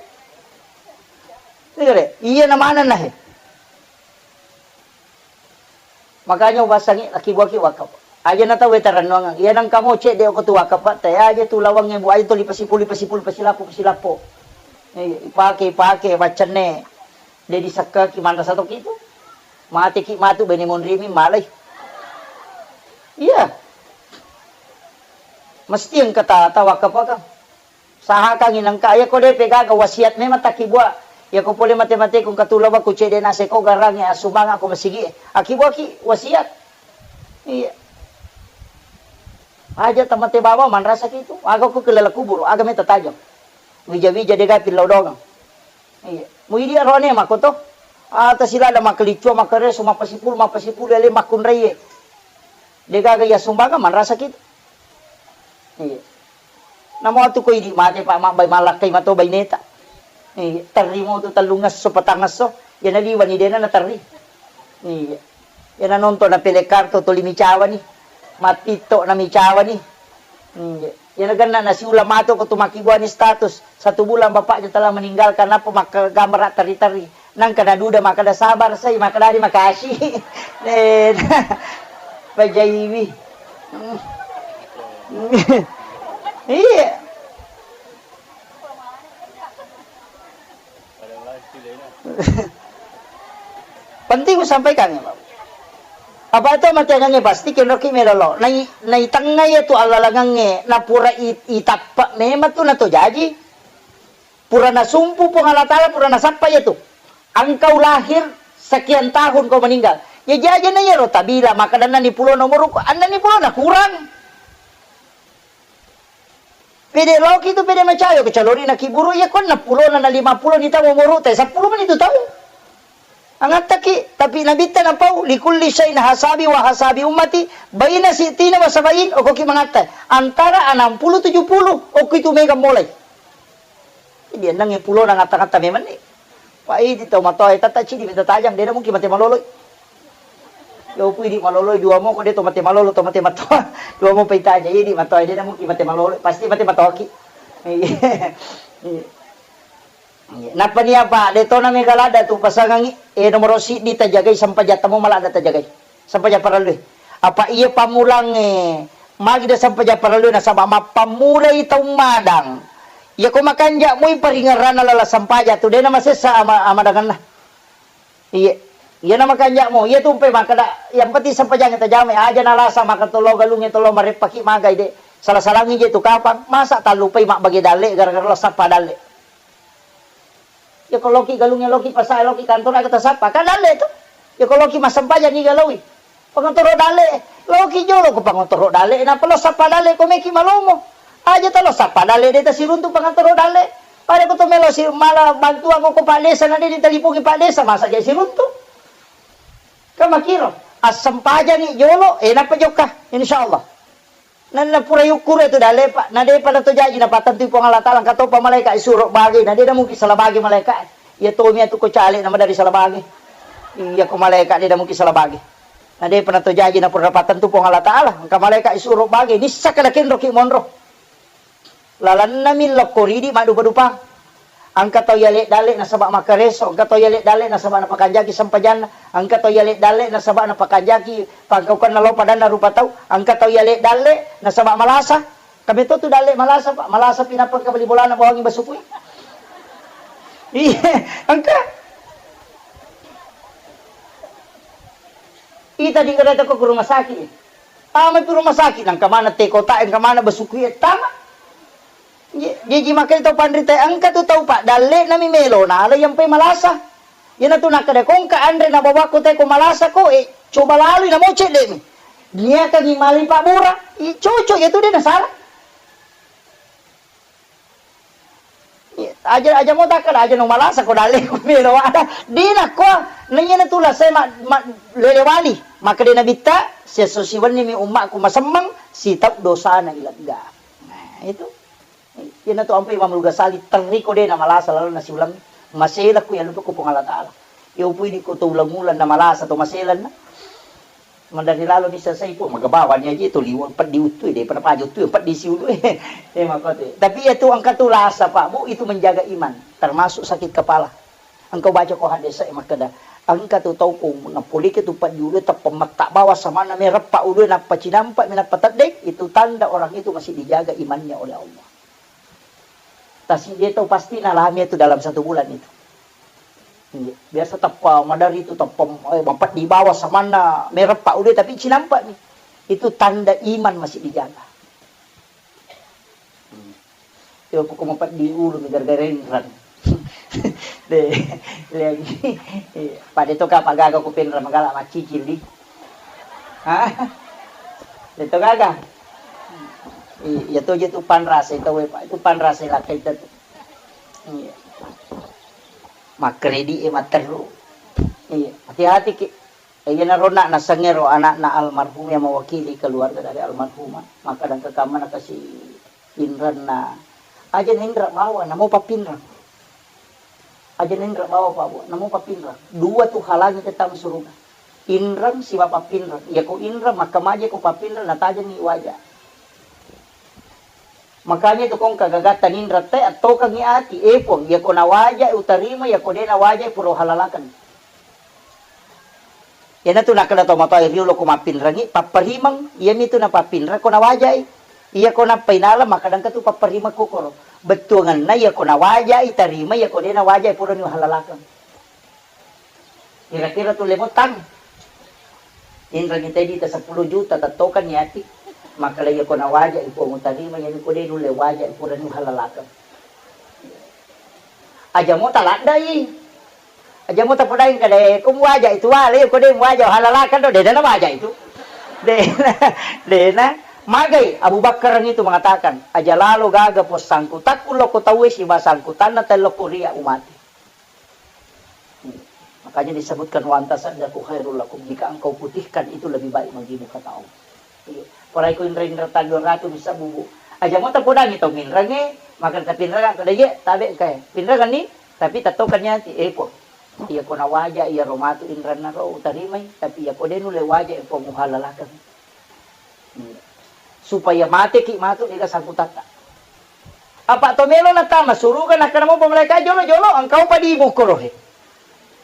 Iya, iya na maneng na he. Makanya ubasangi laki buaki wakaf. Aja na tau weta rennuangang. Iya nang kamo cedde ko tu wakaf, te aja tu lawangnge bu aja tu lipasipu, lipasipu, lipasilapo, pasilapo. Eh, ipake, ipake, waccenne. De disekkaki manrasa toki tu. Mateki matu bene monrimi malai. Iya. Mesti engka ta, ta wakaf kan. Sahakangngi nengka, iya ko depe gaga wasiat memang takkibua. Iya ko pole mate-mate ko engka tu lawa ku cedde na seko garangnge asumanga ko masigi. Akkibuaki wasiat. Iya. Aja tamate bawa manrasaki tu. Aga ko kelala kubur, aga meta tajang. Wija-wija dega pillau dogang. Iya. Muidi arone makoto. Ata silada makkelicua, makkareso, mappasipulu, mappasipulu, ale makkunraie. Degaga iya sumbangan manrasa kita. Iya. Namo tu ko idi mate, Pak, mabbai malakkai mato baineta. Iya. Terrimo tu tellungesso, patangesso. Iya naliwani dena naterri. Iya. Iyana nonton na pele kartu tuli micawani, mattitto na micawani. Hmm, iyana genna na siulang mato ko tu makkibuani status, satu bulan bapaknya telah meninggalkan, apa maka gambar teri-teri. Nangka na duda makkeda sabar sai, makkeda di makasih. Eh, pajaiwi. Iya. Penting kusampaikan ya, Pak. Apa itu matiangannya pasti kenroki melolo. Nai, naitengnga ya tu allalangangnge, napura i-, itappa memang tu nato jaji. Pura nasumpu Puang Allah Ta'ala, pura nasappa ya tu. Engkau lahir sekian tahun kau meninggal. Ya jaji na ya ro tabila, maka dan nani pulo nomor uku, anna ni pulo na kurang. Pede loki tu, pede macawe ko calori na kiburu, iya ko enneng pulo na, na lima pulo ni tau umuru te, seppulo mani tu tau. Angattaki, tapi nabitta napau, likulli syai'in hasabi wa hasabi ummati, baina sitina wa sabain, okoki mangatta. Antara enam puluh tujuh puluh, okki tu mega mulai. Jadi enneng pulo na ngatta-ngatta memang ni. Pak, idi tau matoa, eh, tata cidi minta tajang, de na mungkin mate maloloi. Yo pui di maloloi dua mo, ko de to mate malolo, to mate matoa. Dua mo pai tajang, idi matoa, de na mungkin mate maloloi, pasti mate matoaki. Iya. Iya. Nappa ni apa, de to na mega ladda tu pasangangi, eh, nomoro siddi tajagai, sampajatta mo maladda tajagai. Sampajang parellui. Apa iya pammulangnge, magi de sampajang parellui, nasaba mappammulai tau madang. Iya ko makanja moi paringerranna lala sampajang tu, de na masessa ama-, amadangenna. Iya. Iya na makanja mo, iya tumpe makkeda, yang penting sampajang tajame, aja nalasa maka tolo galungnge tolo mareppaki magai de. Salah-salangi je tu kapang, masa tallupai mabbage dalle gara-gara lo sappa dalle. Ya ko loki galung, ya loki pasa, loki kantor, aga tasappa, kan dalle to. Ya ko loki massempajang ni galaui. Pangantoro dalle, loki jolo ko pangantoro dalle, napa lo sappa dalle ko meki malomo. Aja talo sappa dalle de tasiruntu pangantoro dalle. Pada ko to melo si mala bantuan ko Pak Desa, na de ditalipungi Pak Desa, masa jadi siruntu. Kan makiro, assempajang ni jolo, eh, napa jokka, insyaallah. Na, na pura yukkuru tu dalle, Pak. Na depa na to jaji na patentui Puang Allah Taala, engka topa malaika isuro bage, na de na mungkin salah bage malaika. Iya tomi atu ko caleg na madari salah bage. Iya ko malaika de na mungkin salah bage. Na depa na to jaji na pura patentu Puang Allah Taala, engka malaika isuro bage, nissaka na kenroki monro. Lalanna mi lokko ridi maddupa-dupa. Engka tau yaleng dalle nasaba makkareso, engka tau yaleng dalle nasaba napakanjaki sempajanna, engka tau yaleng dalle nasaba napakanjaki pangkaukenna lao padanna rupa tau, engka tau yaleng dalle nasaba malasa. Kami to tu dalle malasa, Pak. Malasa pi nappa engka bali bolana bawangi basukui. Iya, engka. Ita di kereta ko ke rumah sakit. Tama pi rumah sakit, nangka mana te kota, engka mana basukui tama. Ye, jaji makanya tau panrita engka tu tau, Pak, dalle nami melo, nala yang pe malasa. Iyana tu nakkeda ko engka anre nabawakko te ko malasa ko, eh, coba lalui namo cedde mi. Niakangi mali Pak Bura, i cocok ya tu de na salah. Iya, aja, aja mo takkeda, aja no malasa ko dalle ko melo ada. De na ko, nanya na tu lasai ma, ma, lele wali. Maka de na bitta, sesso siwenni mi ummakku masemmeng, sitau dosana ilegga. Nah, itu. Iyana tu ampai Imam Al-Ghazali, terri ko de na malasa lalu nasiulang, masela ku ya lupa ku Puang Allah Taala. Yo pui di ko to ulang-ulang na malasa to maselanna. Mandari lalo bisa sai, Puang, magabawani aja to liwang peddi uttui, de pada paja uttui, peddi siulu. Eh, makote. Tapi ya tu engka tu lasa, Pak, Bu, itu menjaga iman, termasuk sakit kepala. Engka baca ko hadis saya makkeda, engka tu tau ko napolike tu peddi ulu, teppa metta bawa samana mereppa ulu, nappa cinampa, menappa teddeng, itu tanda orang itu masih dijaga imannya oleh Allah. Tasi dia tahu pasti nalami itu dalam satu bulan itu. Iya, biasa teppa madari itu teppa, eh, mapeddi bawa samanna mereppa udah tapi cinampa nih. Itu tanda iman masih dijaga. Hmm. Yo pokok mapeddi ulu mi gara-gara enrang. De, lagi. Iya, pada itu kapa gaga ku penrang magala macicil di. Hah? Itu gaga. Iya, itu je tu panrasa itu, Pak. Itu panrasa lakka itu. Iya. Makkredit e matteru. Iya, hati-hati ki. Eh, iyanaro na-, nasengngero anakna almarhum yang mewakili keluarga dari almarhumah. Maka dan kekamana kasih inranna. Aja nendra bawa, namo papinrang. Aja nendra bawa, Pak, Bu, namo papinrang. Dua tu halangi tetta masuruga. Inrang siba papinrang. Iya ko inrang, makkamaja ko papinrang, natajengi waja. Makanya itu kong kagagatta ninra te, attokengi ati, eh, Puang, iya ko nawaja utarima, iya ko de nawaja pura halalakan. Iyanatu nakkeda tomatoa riolo ko mappinrengngi, papparimeng, iyamitu napappinreng ko nawajai. Iya ko nappa inala, makkadangka tu papparimeng kokoro. Bettuangenna iya ko nawajai tarima, iya ko de nawajai purani uhallalakeng. Kira-kira tu lemotang. Inrengngi tedi ta seppulo juta, tettokan niati. Makkeda iya ko nawajai Puang utarima, iyami ko de nulle wajai purani uhallalakeng. Aja mo taladdai. Aja mo tapodaing kada, eh, ko muaja itu wale, ko de muaja halalakan do, de dana waja itu. De, de na magai Abu Bakar itu mengatakan, aja lalo gaga pos sangkutakku loko tauwe siba sangkutanna tello ko ria umati. Makanya disebutkan, "Wa antasaddaqu khairul lakum," jika engkau putihkan itu lebih baik bagimu, kata Allah. Iya. Puraiko inra-inra ta dua ratu bisa bubu. Aja mo tapodangi tau minrange, maka tapinrang kada ye, tabe engkae. Pinrangan ni, tapi tattokan niati, eh, ko. Iya ko nawaja, iya ro matu inranna ro utarimai, tapi iya ko de nulle waja, eh, ko muhalalakang. Supaya mateki matu ega sangkutatta. Apa to melo natama suruga, nakkeda mopa malaika, "Jolo-jolo, engkau padi mukorohe."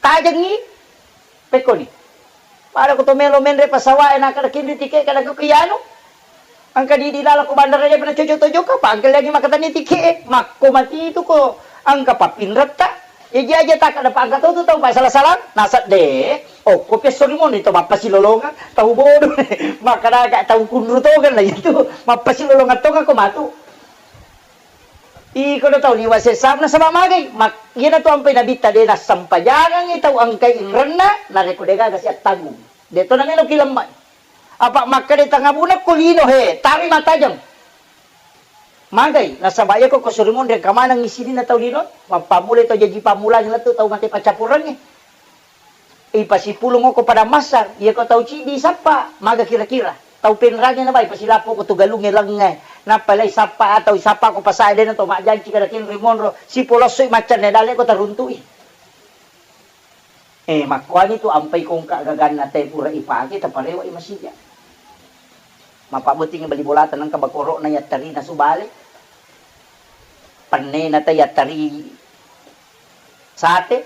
Tajengi, pekkoni. Pada ko to melo menre pasawae, nakkeda kinri tike, kada ko kianu. Engka di, di lalako bandara je pernah cocok tojo kapa, engka lagi makatani tike, makko mati itu ko, engka papinretta. Jaji aja takkeda pa engka to tu tau pasala-salang, nasedde. Oh, ko pesso rimoni to mappasilolongang, tau bodoh. Makkadaga tau kunru togan lah itu. Mappasilolongang toga ko matu. Iko do tau liwa sesam nasaba magai. Mak-, iyana tu ampai nabitta de nassempajangangi tau engkai inrenna, narekko de gaga siattagung. De to namelo ki lemma. Apa makkeda tangabuna ko lino he, tami matajeng. Magai, nasaba iya ko, ko suri monri engka maneng sininna tau lino, mappammulai tau jaji pammulang lettu tau mate paccappurengnge. Ipasipulung ko pada massar, iya ko tau ciddi sappa, maga kira-kira. Tau penrange nabai pasilappo ko tu galungnge lengnge. Nappa lai sappa atau sappa ko pasae dena to majjanci kada kinri monro, sipolossoi maccanne dale ko taruntui. Eh, makkuani tu ampai kongka gaganna te pura ipake, taparewa i masija. Mapabotting bali bolata nengka bakoro'na yattarina subale. Pennena te yattari sate.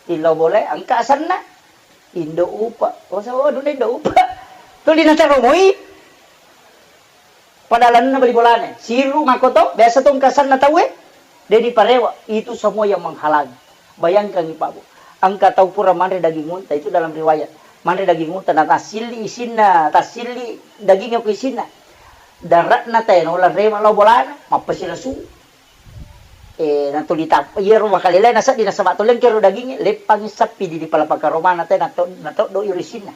Tillau bole, engka asenna. Indo upa. Oh, sa-, oh, duna indo upa. Tuli nataromoi. Pada lalenna bali bolana, siru makkoto, biasa to engka asenna tauwe, de diparewa, itu semua yang menghalangi. Bayangkan, Pak, Bu, engka tau pura manre daging unta, itu dalam riwayat. Manre daging unta, na tassilli isinna, tassilli dagingnya ku isinna. Daratna tena ulang rewa lao bolana, mappasilasu. Eh, natuli tap-, iyaro makalelai naseddi nasaba to lengkero dagingnge, leppangi sappi di, di palapa karomana te nato-, natoddo iro isinna.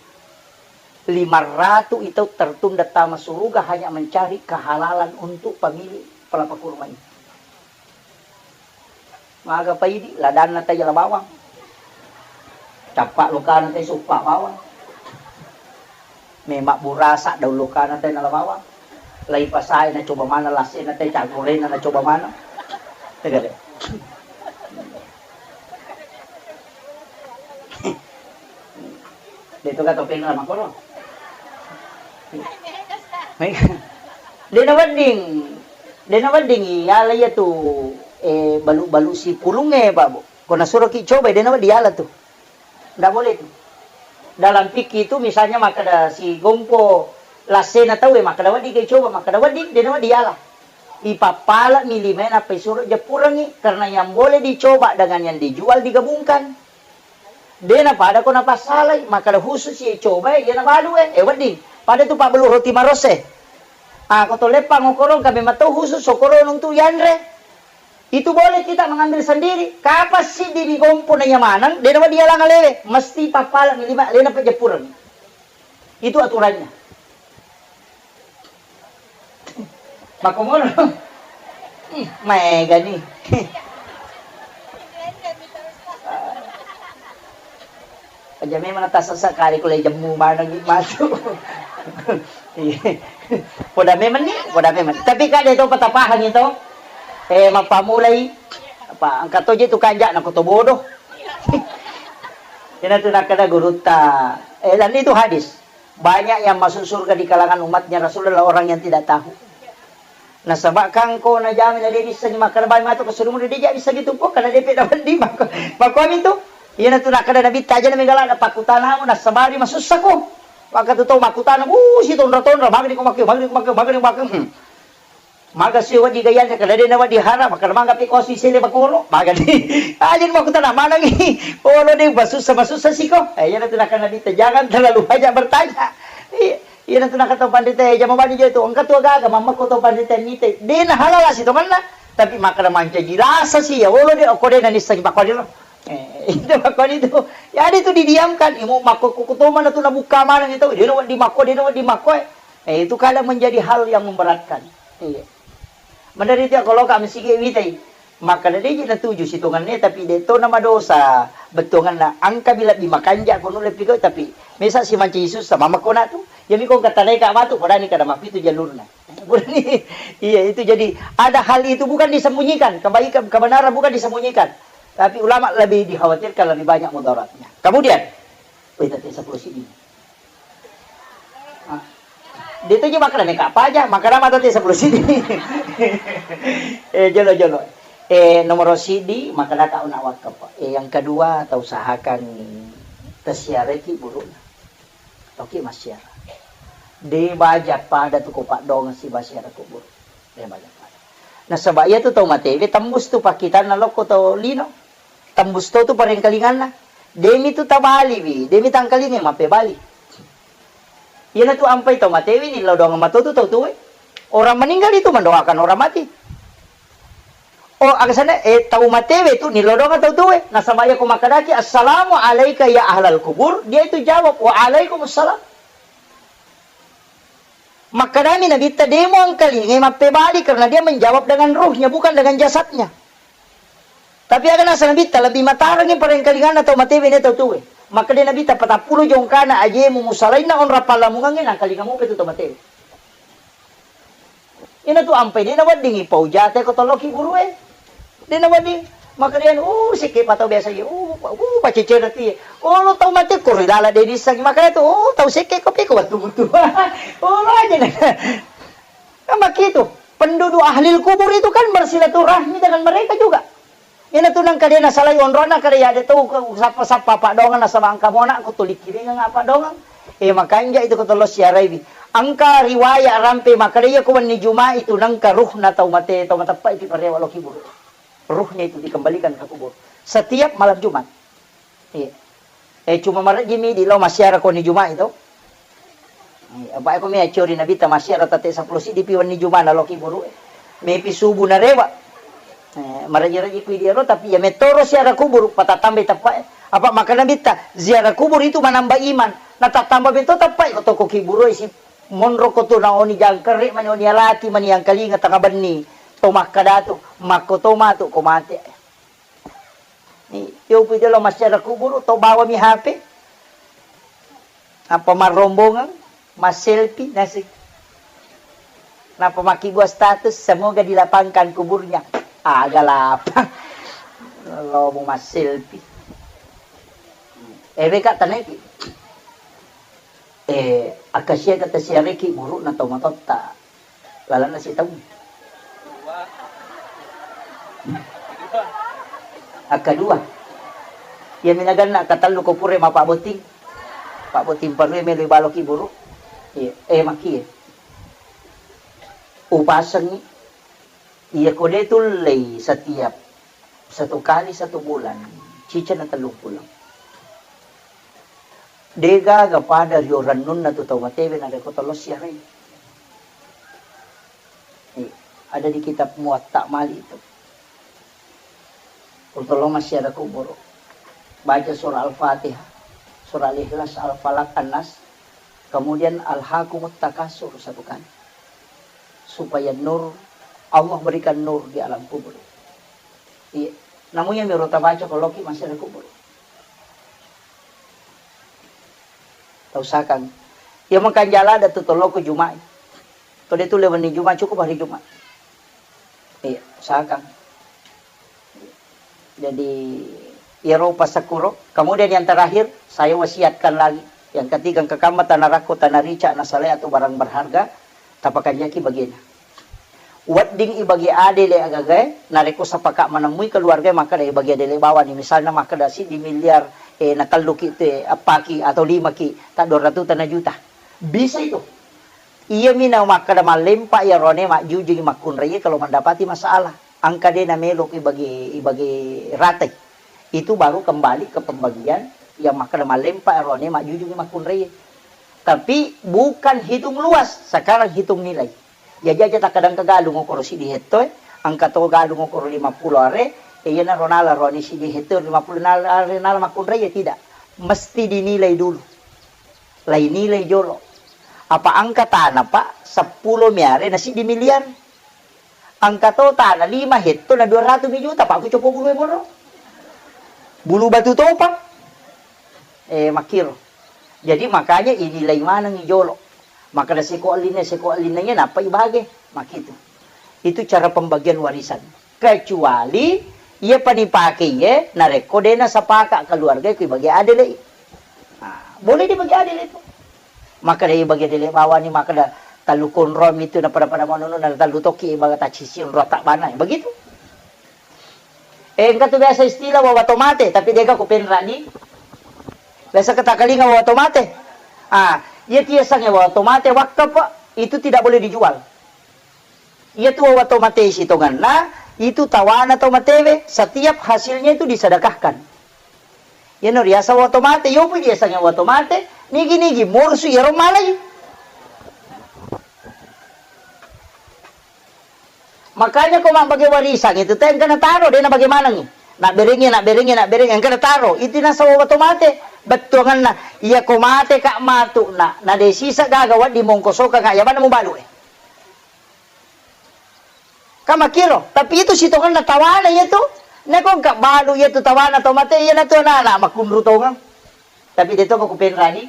Lima ratu itau tertunda tama suruga hanya mencari kehalalan untuk pemilik palapa kurma ini. Maga paidi, ladanna taja la bawang. Cappa lokana te suppa bawang. Memang burasa daun lokana te nala bawang. Lai pasae nacoba mana, lasena te cangkorena nacoba mana. Tegale. De to gato penna makkoro. De nawedding, de nawedding iala iyatu, eh, balu-balu sipulungnge, Pak, Bu. Ko nasuroki cobai, de nawedding iala tu. Ndak boleh tu. Dalam fikih itu misalnya makkeda sigompo lassena tauwe, makkeda wedding ke coba, makkeda wedding, de nawedding iala. Ipappala'mi limae nappa isuro jeppurengngi, karena yang boleh dicoba dengan yang dijual digabungkan. De napada ko napassalai, makkeda khusus icobai, iya nabalu e, eh, wedding. Pada tu pabbelu roti marosse. Ah, ko to leppang okoro, engka memang to khusus okoro untuk yanre. Itu boleh kita mengambil sendiri. Kapan siddi mi gompo na iya maneng, de nawedding ialanga lewe, mesti pappala'mi lima, lena pejeppurengngi. Itu aturannya. Makkomono. Ih, maegani. Aja memang tasasa kali ko le jemmu maneng matu. Iya. Poda memang ni, poda memang. Tapi kan dia tu patapahang itu. Eh, mappamulai apa angkat toje tu kanja na ko to bodoh. Ina tu nakada gurutta. Eh, dan itu hadis. Banyak yang masuk surga di kalangan umatnya Rasul adalah orang yang tidak tahu. Nasaba kangko najami na de' nissengi makkeda bali matu ko sirumuri de' ja bissai tu po, karena de' pe nawedding makko. Makkuami tu. Iyana tu nakkeda Nabitta aja na megala na pakkutanamu nasabari masussako. Maka tu tau makkutana, uh, si tonra-tonra, magani ko makkio, magani ko makkio, magani ko makkio. Hmm. Maga si wedding gayana, kada de' na wedding hara, makkeda mangga pi ko si sele makolo, magani. Aja makkutana manengi. Olo de' masussa, masussa siko. Eh, iyana tu nakkeda Nabitta, jangan terlalu banyak bertanya. Iya. Iyana tu nakkeda tau panrita, eh, jama bani je tu, engka tu agaga, mammakko tau panrita nite. De' na halala sitongenna, tapi makkeda mancaji rasa si, ya Allah de', okko de' na nissengi pakkuani ro. Eh, itu pakkuani tu. Jadi tu didiamkan, imu makko kuku tu mana tu nabukka maneng itu, de' na wedding makko, de' na wedding makko, eh. Eh, itu kadang menjadi hal yang memberatkan. Iya. Menderita kalau kami sigi witai. Makkeda de' ji natuju sitongenna, tapi de' to na madosa bettuanganna. Engka bi lebbi makanja ko nulle pigau, tapi mesa si mancaji sussa, mammakko na tu. Jadi ko engka tanai ka matu, podani kada mappitu jalurna. Podani, iya, itu jadi ada hal itu bukan disembunyikan, kebaikan, kebenaran bukan disembunyikan. Tapi ulama lebih dikhawatirkan, lebih banyak mudaratnya. Kemudian, wih, tadi sepuluh sini. Ah. De' tu je makkeda meka paja, makkeda mata te sepuluh sini. Eh, jolo, jolo. Eh, nomor sidi, makkeda ka una wakaf. Eh, yang kedua, tau usahakan tasiareki burukna. Oke, massiara. De' baja pada tu ko paddoangeng si basiara kubur. De' baja pada. Nasaba iya tu tau matewe tembus tu pakkitanna lokko tau lino. Tembus to tu parengkalinganna. Demi tu tabaliwi, demi tangkalingai mappebali. Iyana tu ampai tau matewe ni lao doang mato tu tau tuwe. Orang meninggal itu mendoakan orang mati. Oh, aga sana, eh, tau matewe tu ni lao doang tau tuwe. Nasaba iya ko makkedaki, "Assalamu alaika ya ahlal kubur," dia itu jawab, "Wa alaikumussalam." Makkedami Nabitta, "De' muangkalingai mappebali," karena dia menjawab dengan ruhnya, bukan dengan jasadnya. Tapi aga nasa Nabitta, lebih matarengngi parengkalinganna tau matewe na tau tuwe. Makkeda Nabitta, "Patappulo jongkana ajemu musalainna onrang pallamungengnge, nangkalinga mupa tu tau matewe." Ina tu ampai de' naweddingi pau jate ko tolloki gurue. De' nawedding. Makkeda, "Uh, sekke pa tau biasa ye. Uh, uh, pacecere tu ye. Oh, lo tau mate ko ri lala de' nissengi." Makkeda tu, "Oh, tau sekke ko pe ko wettu mutu." Oh, lo aja na. Kan begitu. Penduduk ahli kubur itu kan bersilaturahmi dengan mereka juga. Ina tu nangka de' nasalai onronna, kada ya de' tau sappa-sappa paddoangeng nasaba engka mona ko tuli kiringeng apa paddoangeng. Eh, makanja itu ko tollo siaraiwi. Engka riwayat rampe makkeda iya ko wenni Juma'i tu nangka ruhna tau mate, tau mateppa itu parewa lo kiburu. Ruhnya itu dikembalikan ke kubur. Setiap malam Jumat. Iya. Eh, cuma marejjimi di lo massiara koni Juma'i to. Iya, apa ko mi accori Nabitta massiara tette seppulo siddi pi wenni Juma'i na lo kiburu. Mepi subuh narewa. Eh, marejji-rejji kui diaro, tapi ya metoro siara kuburu, patatambai teppa. Apa makkeda Nabitta, ziarah kubur itu menambah iman. Natattamba beto teppa ko toko kiburu isi monro ko tu naoni jangkere mani oni alaki mani angkalinga tanga benni. To makkeda tu, makko to matu ko mate. Ni, yopi jolo massiara kuburu, to bawami H P. Apa marrombongan, masselfie, nasi. Napa makkibua status, "Semoga dilapangkan kuburnya." Aga lapang. Lo mau masselfie. Ewe ka taneki. Eh, akkasia kata siareki burukna tau matotta. Lalenna sitaung. Akkadua, iya minaganna akkatellu ko pura mappabotting. Pabbotting parue melo baloki buru. Iya, eh, makkie. Upasengi, iya ko de tullei setiap satu kali satu bulan, ciceng na tellung pulo. Degaga pada rio rennunna tu tau matewe narekko tollo siarai. Eh, ada di kitab Muwatta Malik itu. Untuk lo massiara kubur. Baca surah Al-Fatihah, surah Al-Ikhlas, Al-Falaq, An-Nas, kemudian Alhaakumut Takatsur satu kali. Supaya nur, Allah berikan nur di alam kubur. Iya. Namu iya miro tabaca ko loki massiara kubur. Usahakan. Iya mengkanjala ada tu toloko Jumat. Kalau dia tu lewat ni Jumat, cukup hari Jumat. Iya, usahakan. Jadi, iyaro pasakuro. Kemudian yang terakhir, saya wasiatkan lagi. Yang ketiga, engka kamma tanah rako, tanah rica, nasalai atau barang berharga, tapakanjaki bagena. Wedding ibage adele agagae, narekko sepakat menemui keluarga makkeda ibage adele bawani, misalnya makkeda siddi miliar, eh, natelluki te, appaki atau limaki, tak dua ratus tana juta. Bisa itu. Iyami na makkeda mallempa iyarone majjujungi makkunraie kalau mendapati masalah. Engka de namelo ibage, ibage ratai. Itu baru kembali ke pembagian yang makkeda mallempa iyarone majjujungi makkunraie. Tapi bukan hitung luas, sekarang hitung nilai. Jaji aja takkadang ke galung okoro siddi hetto, eh. Engka to galung okoro lima puluh are, eh, iyanaro nala roni siddi hetto lima puluh nala, are nala makkunrai, ya tidak. Mesti dinilai dulu. Lai nilai jolo. Apa engka tanah, Pak, seppulo mi are na siddi miliar. Engka to tanah lima hetto na dua ratus mi juta, Pak, ku copo bulu moro. Bulu batu topa. Eh, makkiro. Jadi makanya inilai maneng jolo. Makkeda seko ellinna, seko ellinna iya nappa ibage. Makkitu. Itu cara pembagian warisan. Kecuali iya pa nipake iye, narekko de nasapaka keluarga ku ibage adele. Nah, boleh dibagi adele itu. Makkeda ibage adele bawani, makkeda tallu konro mitu na pada-pada manono na tallu toki ibaga tacisi onro tak bana. Begitu. Eh, engka tu biasa istilah wawa tomate, tapi dega ku penrani. Biasa kita kalinga wawa tomate. Ah, iya tiasang wawa tomate wakaf, Pak, itu tidak boleh dijual. Iya tu wawa tomate sitonganna, itu tawana tomatewe, setiap hasilnya itu disedekahkan. Iya no riasa wawa tomate, yo pun diasang wawa tomate, nigi-nigi morsu iyaro malai. Makanya ko mabbage warisang itu tengka nataro, de nabage manengi. Nabberengi, nabberengi, nabberengi, engka nataro. Itu nasaba wawa tomate. Bettuanganna, iya ko mate ka matu na, na de sisa gaga waddi mongkosokang, ya bana mubalu, eh. Ka makkiro, tapi itu sitonganna tawana iya tu. Nako engka balu iya tu tawana tomate, iya natu anak-anak makkunru tongeng. Tapi de to ko kupenrani.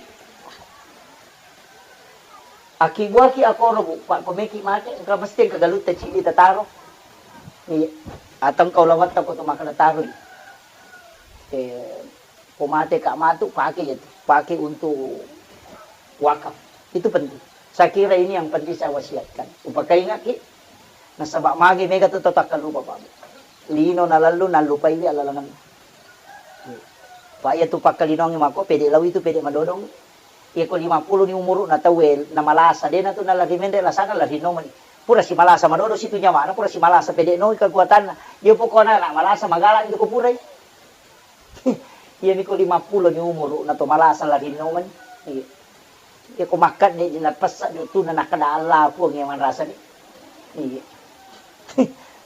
Akkibuaki akoro, Bu, Pak, ko meki mate, engka mesti engka galutta ciddi tataro. Iya. Atau engka ulawatta ko to makkeda taroi. Eh, ko mate ka matu, pake itu. Pake untuk wakaf. Itu penting. Saya kira ini yang penting saya wasiatkan. Upakaingaki, nasaba magi mega tu tau takkalupa, Pak. Lino nalallu, nallupai wi alalanganna. Pak, iya tu pakkalinongi mako, pede lau itu, pede madodong. Iya ko lima puluh ni umuru na tauwe, na malasa, de na tu nalari menre lasana lari nomani. Pura si malasa madodo situ nyawana, pura si malasa pede noi kekuatanna. Iya pokona na malasa magala itu ko purai. Iya mi ko lima puluh ni umuru na to malasa lari nomani. Iya. Iya ko makkadde di napessa dutuna nakkeda Allah Puang iya manrasani. Iya.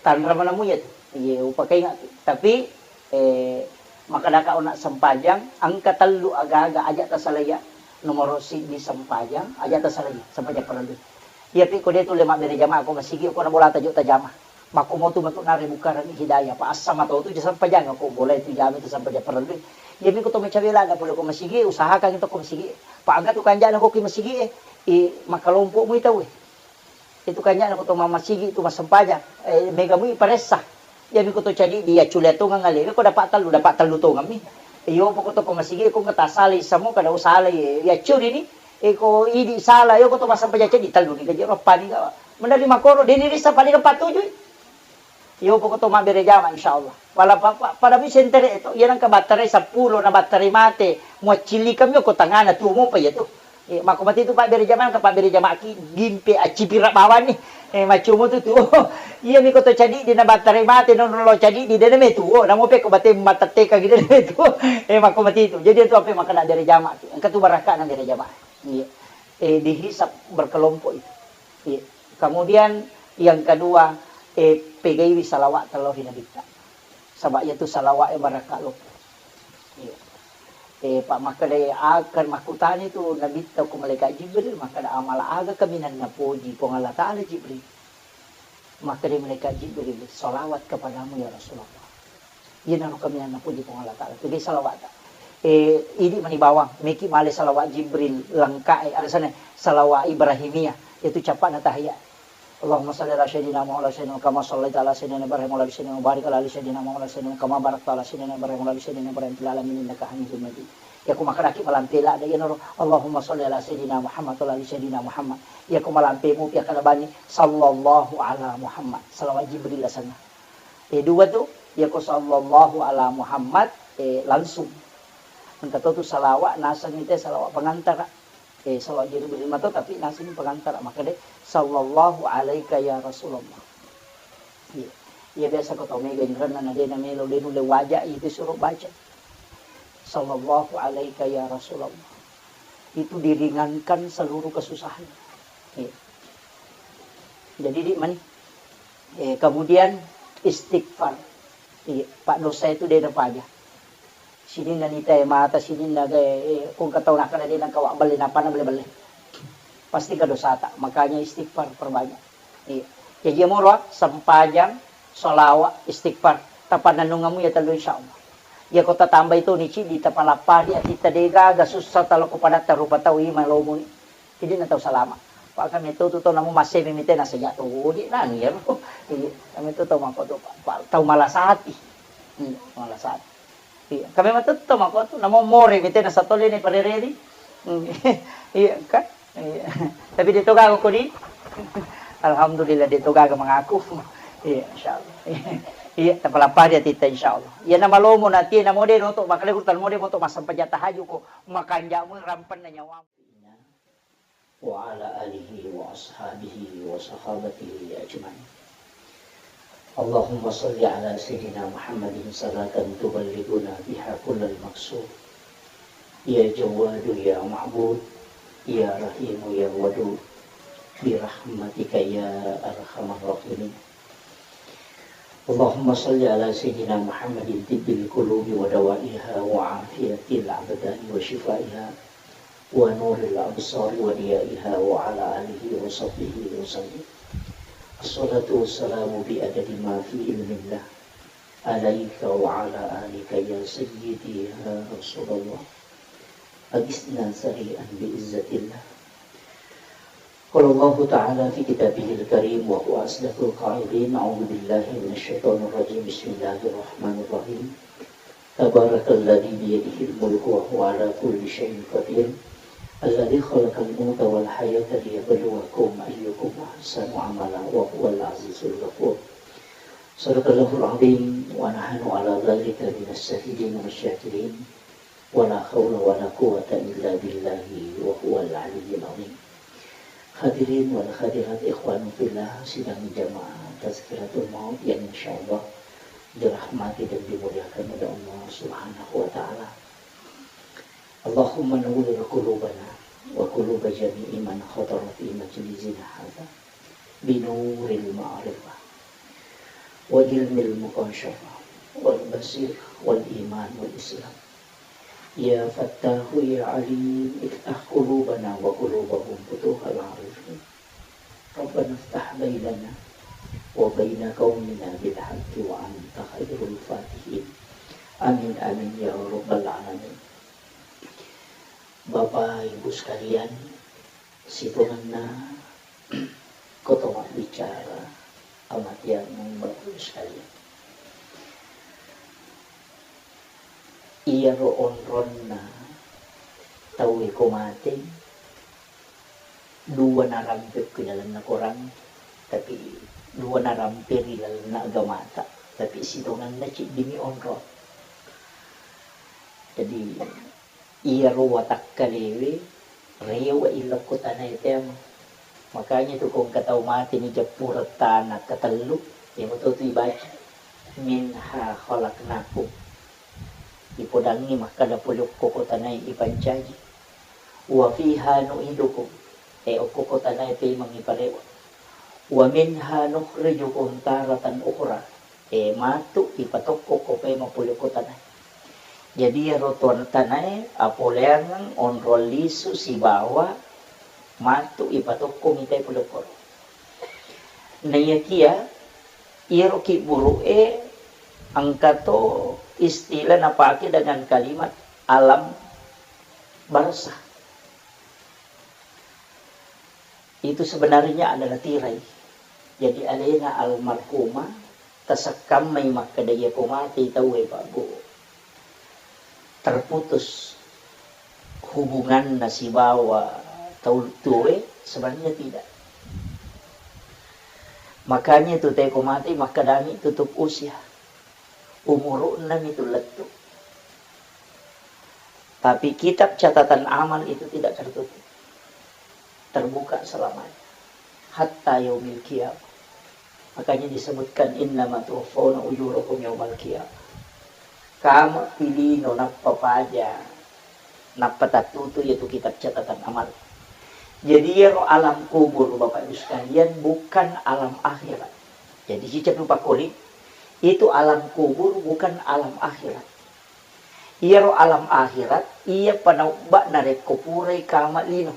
Tanra manamu iya tu. Iya, upakaingaki. Tapi, eh, makkadaka ona sempajang, engka tellu aga-aga aja tasalaiya. Nomoro siddi sempajang, aja tasalaiya, sempajang parellu. Iya pi ko de tu le mabbere jamaah ko masigi ko na bolata jo tajama. Makko motu matu nare bukarani hidayah, pa assama tau tu sempajang ko boleh tu jami tu sempajang parellu. Iya mi ko to mecawe lada pole ko masigi, usahakan to ko masigi. Pa aga tu kanjana ko ki masigi, eh, i makkalompo mu tau, eh. Itu kanjana ko to mammasigi tu massempajang, eh, mega mui paressa. Iya mi ko to cadi dia cule tongeng ngalewe ko dapat tellu, dapat tellu tongeng mi. Iyo poko to ko masigi ko ngata salai samo kada usalai, ya curi ni. Eh, ko idi sala, iyo ko to massempajang cadi tellu ni gaji roppa ni gawa. Menari makoro, deni rissa paling empat tujuh. Iyo poko to mabbere jama, insyaallah. Wala pa-, pa-, pada mi sentere to, iya nangka battarai seppulo na battarai mate, muaccillikang mi ko tangana tuo mopa iya tu. Eh, makko mati tu pabbere jama, ka pabbere jama ki gimpe accipira bawani. Eh, maccomo tu tuo. Iya mi ko to cadi di na battarai mate, non lo cadi di dene me tuo, namo pe ko bate mateteka gi dene me tuo. Eh, makko mati tu. Jadi tu apa makkada bere jama ki. Engka tu barakka na bere jama. Iya. Eh, dihisap berkelompok itu. Iya. Kemudian yang kedua, eh, pegaiwi salawat tellauhi Nabitta. Saba iya tu salawat e barakka loppo. Iya. Eh, pa makkeda akan makkutani tu Nabitta ko malaikat Jibril, makkeda amala aga kaminang napoji Puang Allah Taala Jibril. Makkeda malaikat Jibril, salawat kepadamu ya Rasulullah. Iyanaro kaminang napoji Puang Allah Taala. Jadi salawat ta. Eh, idi mani bawang, meki male salawat Jibril lengkap, eh, ada sana salawat Ibrahimiyah, itu capakna tahiyat. Allahumma salli ala sayyidina Muhammad wa ala sayyidina kama sallaita ala sayyidina Ibrahim wa ala ali sayyidina, wa barik ala ali sayyidina Muhammad wa ala sayyidina kama barakta ala sayyidina Ibrahim wa ala ali sayyidina Ibrahim fil alamin innaka Hamidum Majid. Iya ko makkadaki malampe ladde iyanaro, Allahumma salli ala sayyidina Muhammad wa ala ali sayyidina Muhammad. Iya ko malampe mupi akkada bani, sallallahu ala Muhammad. Salawat Jibril asenna. Eh, dua tu, iya ko sallallahu ala Muhammad, eh, langsung. Engka to tu salawat, naseng ite salawat pengantara. Eh, salawat Jibril mato, tapi naseng pengantara. Makkada, "Sallallahu alaika ya Rasulullah." Iya. Iya, biasa ko tau mega inrenna, na de namelo, de nulle waja, itu suruh baca. "Sallallahu alaika ya Rasulullah." Itu diringankan seluruh kesusahan. Iya. Jadi, di mani. Eh, kemudian istighfar. Iya, pak dosa itu de napaja. Sininna nita e mata, sininna ga, eh, kung katau nakana de nangka wa belle, napana belle-belle. Pasti ka dosata, makanya istighfar perbanyak. Iya. Jaji moro sempajang, sholawat, istighfar. Tapanennungamu ya tellu, insya Allah. Ya ko tatambai tu ni cidi, tapalappa di atitta de gaga, susah talo ko padatta rupa tau i malomuni. Jadi na tau salama. Pak kami tu tu tau namu masih mimite na sejak tu di nang ya. Iya, kami tu tau mako tu, Pak, tau malas hati. Iya, malas hati. Iya, kami mah tetto mako tu, namo more mite na satole ni parereri. Hmm. Iya, kan? Iya. Tapi de to gaga ko di. Alhamdulillah, de to gaga mengaku. Iya, insya Allah. Iya, tapalappa dia tita, insya Allah. Iya, nama lomo nanti, namo de noto, makale kurtan mo de moto masang pajata haju ko, makanjamu rampen na nyawamu. وعلى آله وأصحابه وصحابته أجمعين. اللهم صل على سيدنا محمد صلاة تبلغنا بها كل المقصود. يا جواد يا معبود، يا رحيم يا ودود، برحمتك يا أرحم الراحمين. اللهم صل على سيدنا محمد طب القلوب ودوائها وعافية الأبدان وشفائها ونور الأبصار وضيائها وعلى آله وصحبه وسلم. الصلاة والسلام بعدد ما في علم الله عليك وعلى آلك يا سيدي يا رسول الله. أغثنا سريعا بعزة الله. قال الله تعالى في كتابه الكريم وهو أصدق القائلين: أعوذ بالله من الشيطان الرجيم. بسم الله الرحمن الرحيم. تبارك الذي بيده الملك وهو على كل شيء قدير. الذي خلق الموت والحياة ليبلوكم أيكم أحسن عملا وهو العزيز الغفور. صدق الله العظيم ونحن على ذلك من الشاهدين والشاكرين. Wala haula wala quwwata illa billahi wa huwal aliyyil azim. Hadirin wal hadirat, ikhwan fillah, sidang jamaah tazkiratul maut yang insyaallah dirahmati dan dimuliakan oleh Allah Subhanahu wa taala. Allahumma nawwir qulubana wa quluba jami'i man hadara fi majlisina hadza binuril ma'rifah wa ilmil mukasyafa wal basir wal iman wal islam. Ya Fattahu ya Alim, iftah qulubana wa qulubahum futuhal arifin. Rabbana iftah bainana wa baina qaumina bil haqqi wa anta khairul fatihin. Amin, amin, ya rabbal alamin. Bapak Ibu sekalian, sitongenna ko to mabbicara kematian, Bapak Ibu sekalian. Iyaro onronna tauwe ko mate, dua narampe ri lalenna Korang, tapi dua narampe ri lalenna agamata, tapi sitongenna ciddimi onrong. Jadi, iyaro watakkalewe rewe'i lokko tanae teamo. Makanya tu ko engka tau mate ni jeppureng tana katellu, iya mato tu ibaca, "Minha khalaqnakum." Ipodangngi makkada pole okko ko tanae ipancaji. "Wa fiha nu'idukum." E, okko ko tanae pemeng iparewe. "Wa minha nukhrijukum taratan ukhra." E, matu ipatokko ko pemeng pole ko tanae. Jadi iyaro tuan tanae apoleangeng onrong lisu sibawa matu ipatokko mitai pole koro. Naiyakia iyaro kibburu'e engka to istilah napake dengan kalimat alam barzah. Itu sebenarnya adalah tirai. Jadi alena almarhumah tasekkammai makkeda, iya ko mate tauwe, Pak Bu, terputus hubunganna sibawa tau tuwe, sebenarnya tidak. Makanya itu teko mate makkedami tutup usia. Umuru'na mitu lettu. Tapi kitab catatan amal itu tidak tertutup. Terbuka selamanya. Hatta yaumil qiyamah. Makanya disebutkan, "Innama tuwaffawna ujurakum yaumal qiyamah." Kama pilino nappa paja, nappa tattutu yaitu kitab catatan amal. Jadi iyaro alam kubur, Bapak Ibu sekalian, bukan alam akhirat. Jadi cicak lupa koli, itu alam kubur bukan alam akhirat. Iyaro alam akhirat, iya panaubba narekko purai kama lino.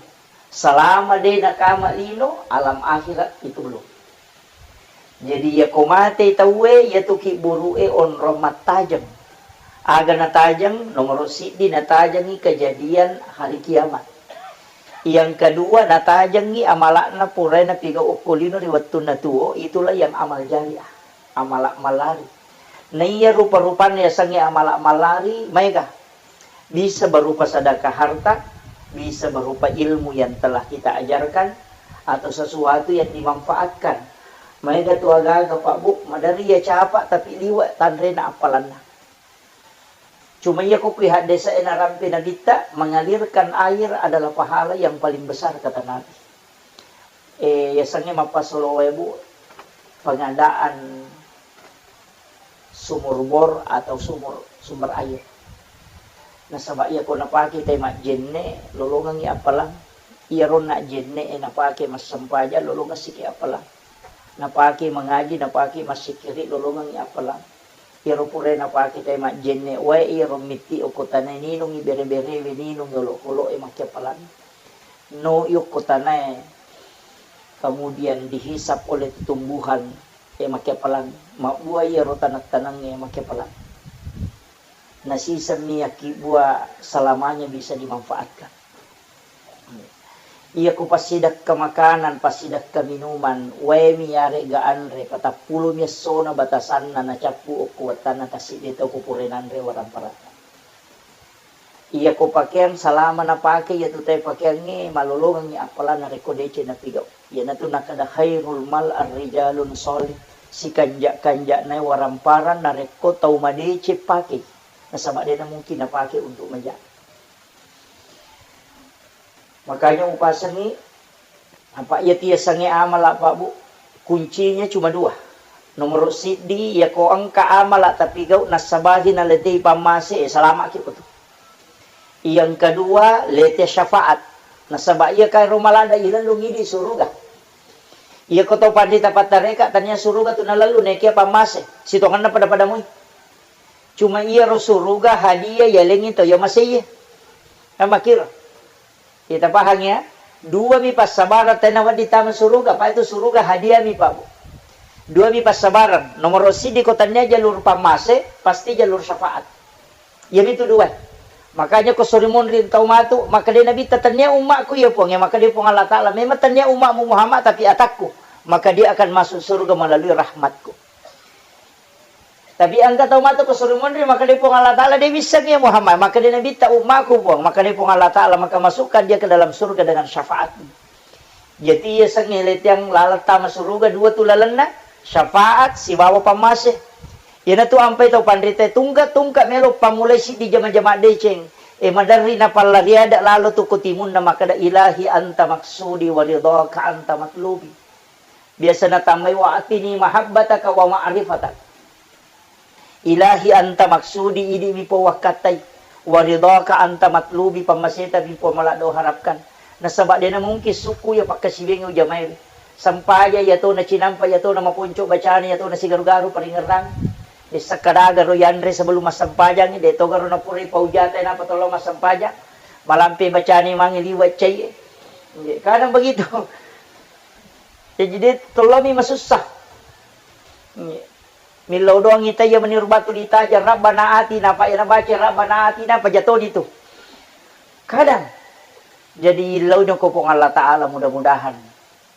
Selama de nakama lino, alam akhirat itu belum. Jadi, iya ko mate tauwe, iyatu kibburu'e onrong mattajeng. Aga natajeng? Nomoro siddi, natajengi kejadian hari kiamat. Yang kedua, natajengi amala'na purae napigau okko lino ri wettunna tuo, itulah yang amal jariah, amala mallari. Naiya rupa-rupanna yasengnge amala mallari, maega. Bisa berupa sedekah harta, bisa berupa ilmu yang telah kita ajarkan, atau sesuatu yang dimanfaatkan. Maega tu agaga, Pak Bu, maderri iya capa tapi liwe' tanrena appalanna. Cuma iya ko kui haddesa e narampe Nabitta, mengalirkan air adalah pahala yang paling besar, kata Nabi. Eh, yasengnge mappasolo wae, Bu, pengadaan sumur bor atau sumur, sumber air. Nasaba iya ko napake tai majjenne, lolongengngi appalang. Iyaro najjenne e napake massempajang, lolongeng siki appalang. Napake mangaji, napake massikkiri, lolongengngi appalang. Iyaro purae napake tai majjenne wae, iyaro mitti okko tanae ninungngi bere-berewe, ninungngi olokolo'e makkeappalang. No i okko tanae, kemudian dihisap oleh tumbuhan e makkeappalang, mabbua iyaro taneng-tanengnge makkeappalang. Nasisemmi yakkibua selamanya bisa dimanfaatkan. Iya ko passidekka makanan, passidekka minuman, waemi yaregga anre, patappulomi essona batasanna nacappu okko wettanna tassiddi tau ko pura nanre waramparanna. Iya ko pakeang, salama napake iyatu tae pakeangnge, malolongengngi appalang narekko deceng napigau. Iyanatu nakkeda khairul mal ar-rijalun shalih, sikanja-kanja'nae waramparang narekko tau madeceng pakei, nasaba de namungkin napake untuk maja. Makanya upasengngi, apa iya tiasengnge amala, Pak Bu, kuncinya cuma dua. Nomoro siddi, iya ko engka amala tapi gau nassabahi naletei pammase, eh, salamaki ko tu. Yang kedua, lete syafaat. Nasaba iya kairo malada ilellung idi suruga. Iya ko tau panrita pattareka tania suruga tu nalellu nekia pammase, sitongenna pada-pada mui. Cuma iyaro suruga hadiah yalengngi tau yamaseiye. Kan makkiro. Kita pahang ya. Duami passabarang tena wedding tama suruga, apa itu suruga hadiahmi, Pak Bu. Duami passabarang. Nomoro siddi ko tania jalur pammase, pasti jalur syafaat. Iyamitu dua. Makanya ko sori monri tau matu, makkeda Nabitta, "Tania ummakku iya, Puang, ya." Makkeda Puang Allah Taala, "Memang tania ummakmu Muhammad, tapi atakku, maka dia akan masuk surga melalui rahmatku." Tapi engka tau matu ko sori monri, makkeda Puang Allah Taala, "De wissengngi iya Muhammad." Makkeda Nabitta, "Ummakku, Puang." Makkeda Puang Allah Taala, "Maka masukkan dia ke dalam surga dengan syafaatmu." Jadi, iya sengnge letiang laleng tama suruga dua tu lalenna, syafaat sibawa pammase. Iyanatu ampai tau panrita tungka-tungka melo pammulai siddi jama-jama deceng. E, maderri napallariada lalo tu ko timunna makkeda, "Ilahi anta maksudi wa ridhaka anta matlubi." Biasa natammai, "Wa atini mahabbataka wa ma'rifataka." Ilahi anta maksudi, idi mi pau wakkattai, wa ridhaka anta matlubi, pammaseta mi pau maladdo harapkan. Nasaba de namungkin sukku iya pakkasiwiangngi ujamai. Sempajang iya tona cinampa, iya tona maponco bacana, iya tona sigaru-garu paringerrang. De sakkadaga ro yanre sebelum massempajangngi, de togaro napurai paujata napa tollo massempajang. Malampe bacana mange liwa cai. Kadang begitu. Jadi de tollomi masussa. Millau doang ita iya meniru batu ditajang, Rabbana atina, apa iya nabaca Rabbana atina, apa jatoni tu. Kadang. Jadi, illau nako Puang Allah Ta'ala, mudah-mudahan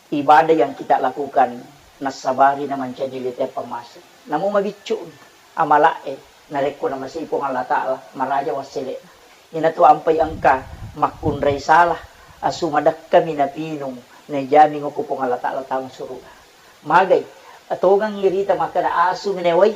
ibadah yang kita lakukan nassabari na mancaji lite pammase. Namu mabiccu amala'e, narekko namasei Puang Allah Ta'ala, maraja wassele'na. Inatu ampai engka makkunrai salah, asu madekkami napinung, naijami ngoko Puang Allah Ta'ala tama suruga. Magai, atongang irita makkeda asu menewai,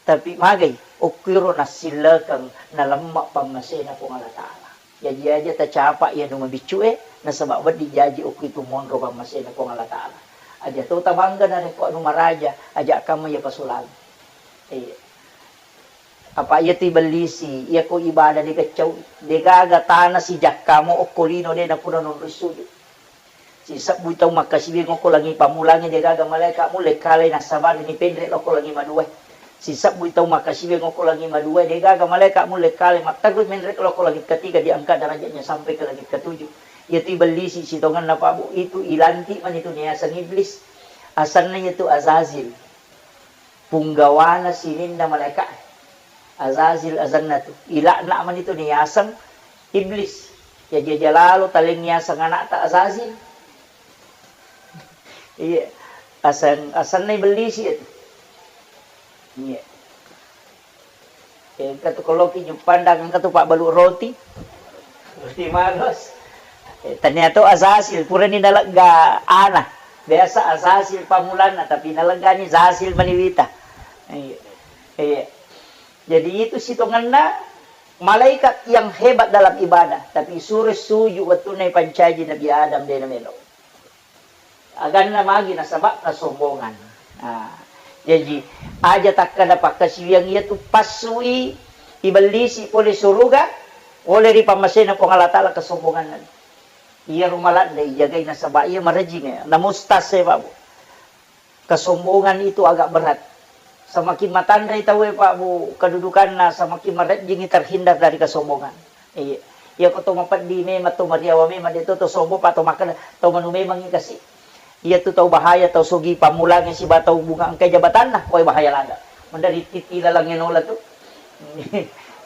tapi magai, okkuiro nassillekeng nalemma pammasena Puang Allah Ta'ala. Jaji aja tacapa iya nu mabiccu e, nasaba wedding jaji okku itu monro pammasena Puang Allah Ta'ala. Aja to tabangga narekko anu maraja, aja kamma iya pasulang. Iya. Apa iya tu ibellisi, iya ko ibadah de keccau, de gaga tana sijakkamo okko lino de napura nonroi sujud. Sisebbui tau makkasiwiang okko langi pammulangnge, de gaga malaeka mulle kalai nassabari ni penre lokko langi maduae. Sisebbui tau makkasiwiang okko langi maduae, de gaga malaeka mulle kalai matterru menre lokko langi ketiga, diangkat derajatnya sampai ke langit ketujuh. Iya tu ibellisi sitongenna, Pak Bu, itu ilantik mani tu niaseng iblis. Asenna iya tu Azazil. Punggawana sininna malaeka. Azazil asenna tu. Ilakna mani tu niaseng iblis. Jaji aja lalo taleng niaseng anakta Azazil. Iya. Aseng, asenna ibellisi itu. Iya. Engka tu koloki juppandang, engka tu pabbalu roti. Roti malos. Eh, tania to Azazil, purani nalegga ana. Biasa Azazil pamulanna, tapi naleggani Zazil maniwita. Iya. Iya. Jadi itu sitongenna malaikat yang hebat dalam ibadah, tapi suro suju wettunna ipancaji Nabi Adam de namelo. Aganna magi nasaba kesombongan. Nah, jaji aja takkada pakkasiwiang iya tu passui ibellisi pole suruga, pole ri pammasena Puang Allah Ta'ala kesombonganna. Iya rumaladde ijagai nasaba iya marejing ya. Namustas ya, Pak Bu. Kesombongan itu agak berat. Semakin matanre tauwe, Pak Bu, kedudukanna, semakin marejjingi terhindar dari kesombongan. Iya. Iya ko to mapeddi memang, to mariawa memang, de to, to sombong, Pak, to makkeda to manu memangi kasi. Iya tu tau bahaya, tau sogi pammulangi siba tau bunga engkai jabatanna, poi bahaya laga. Mendari titi lalangnge nola tu.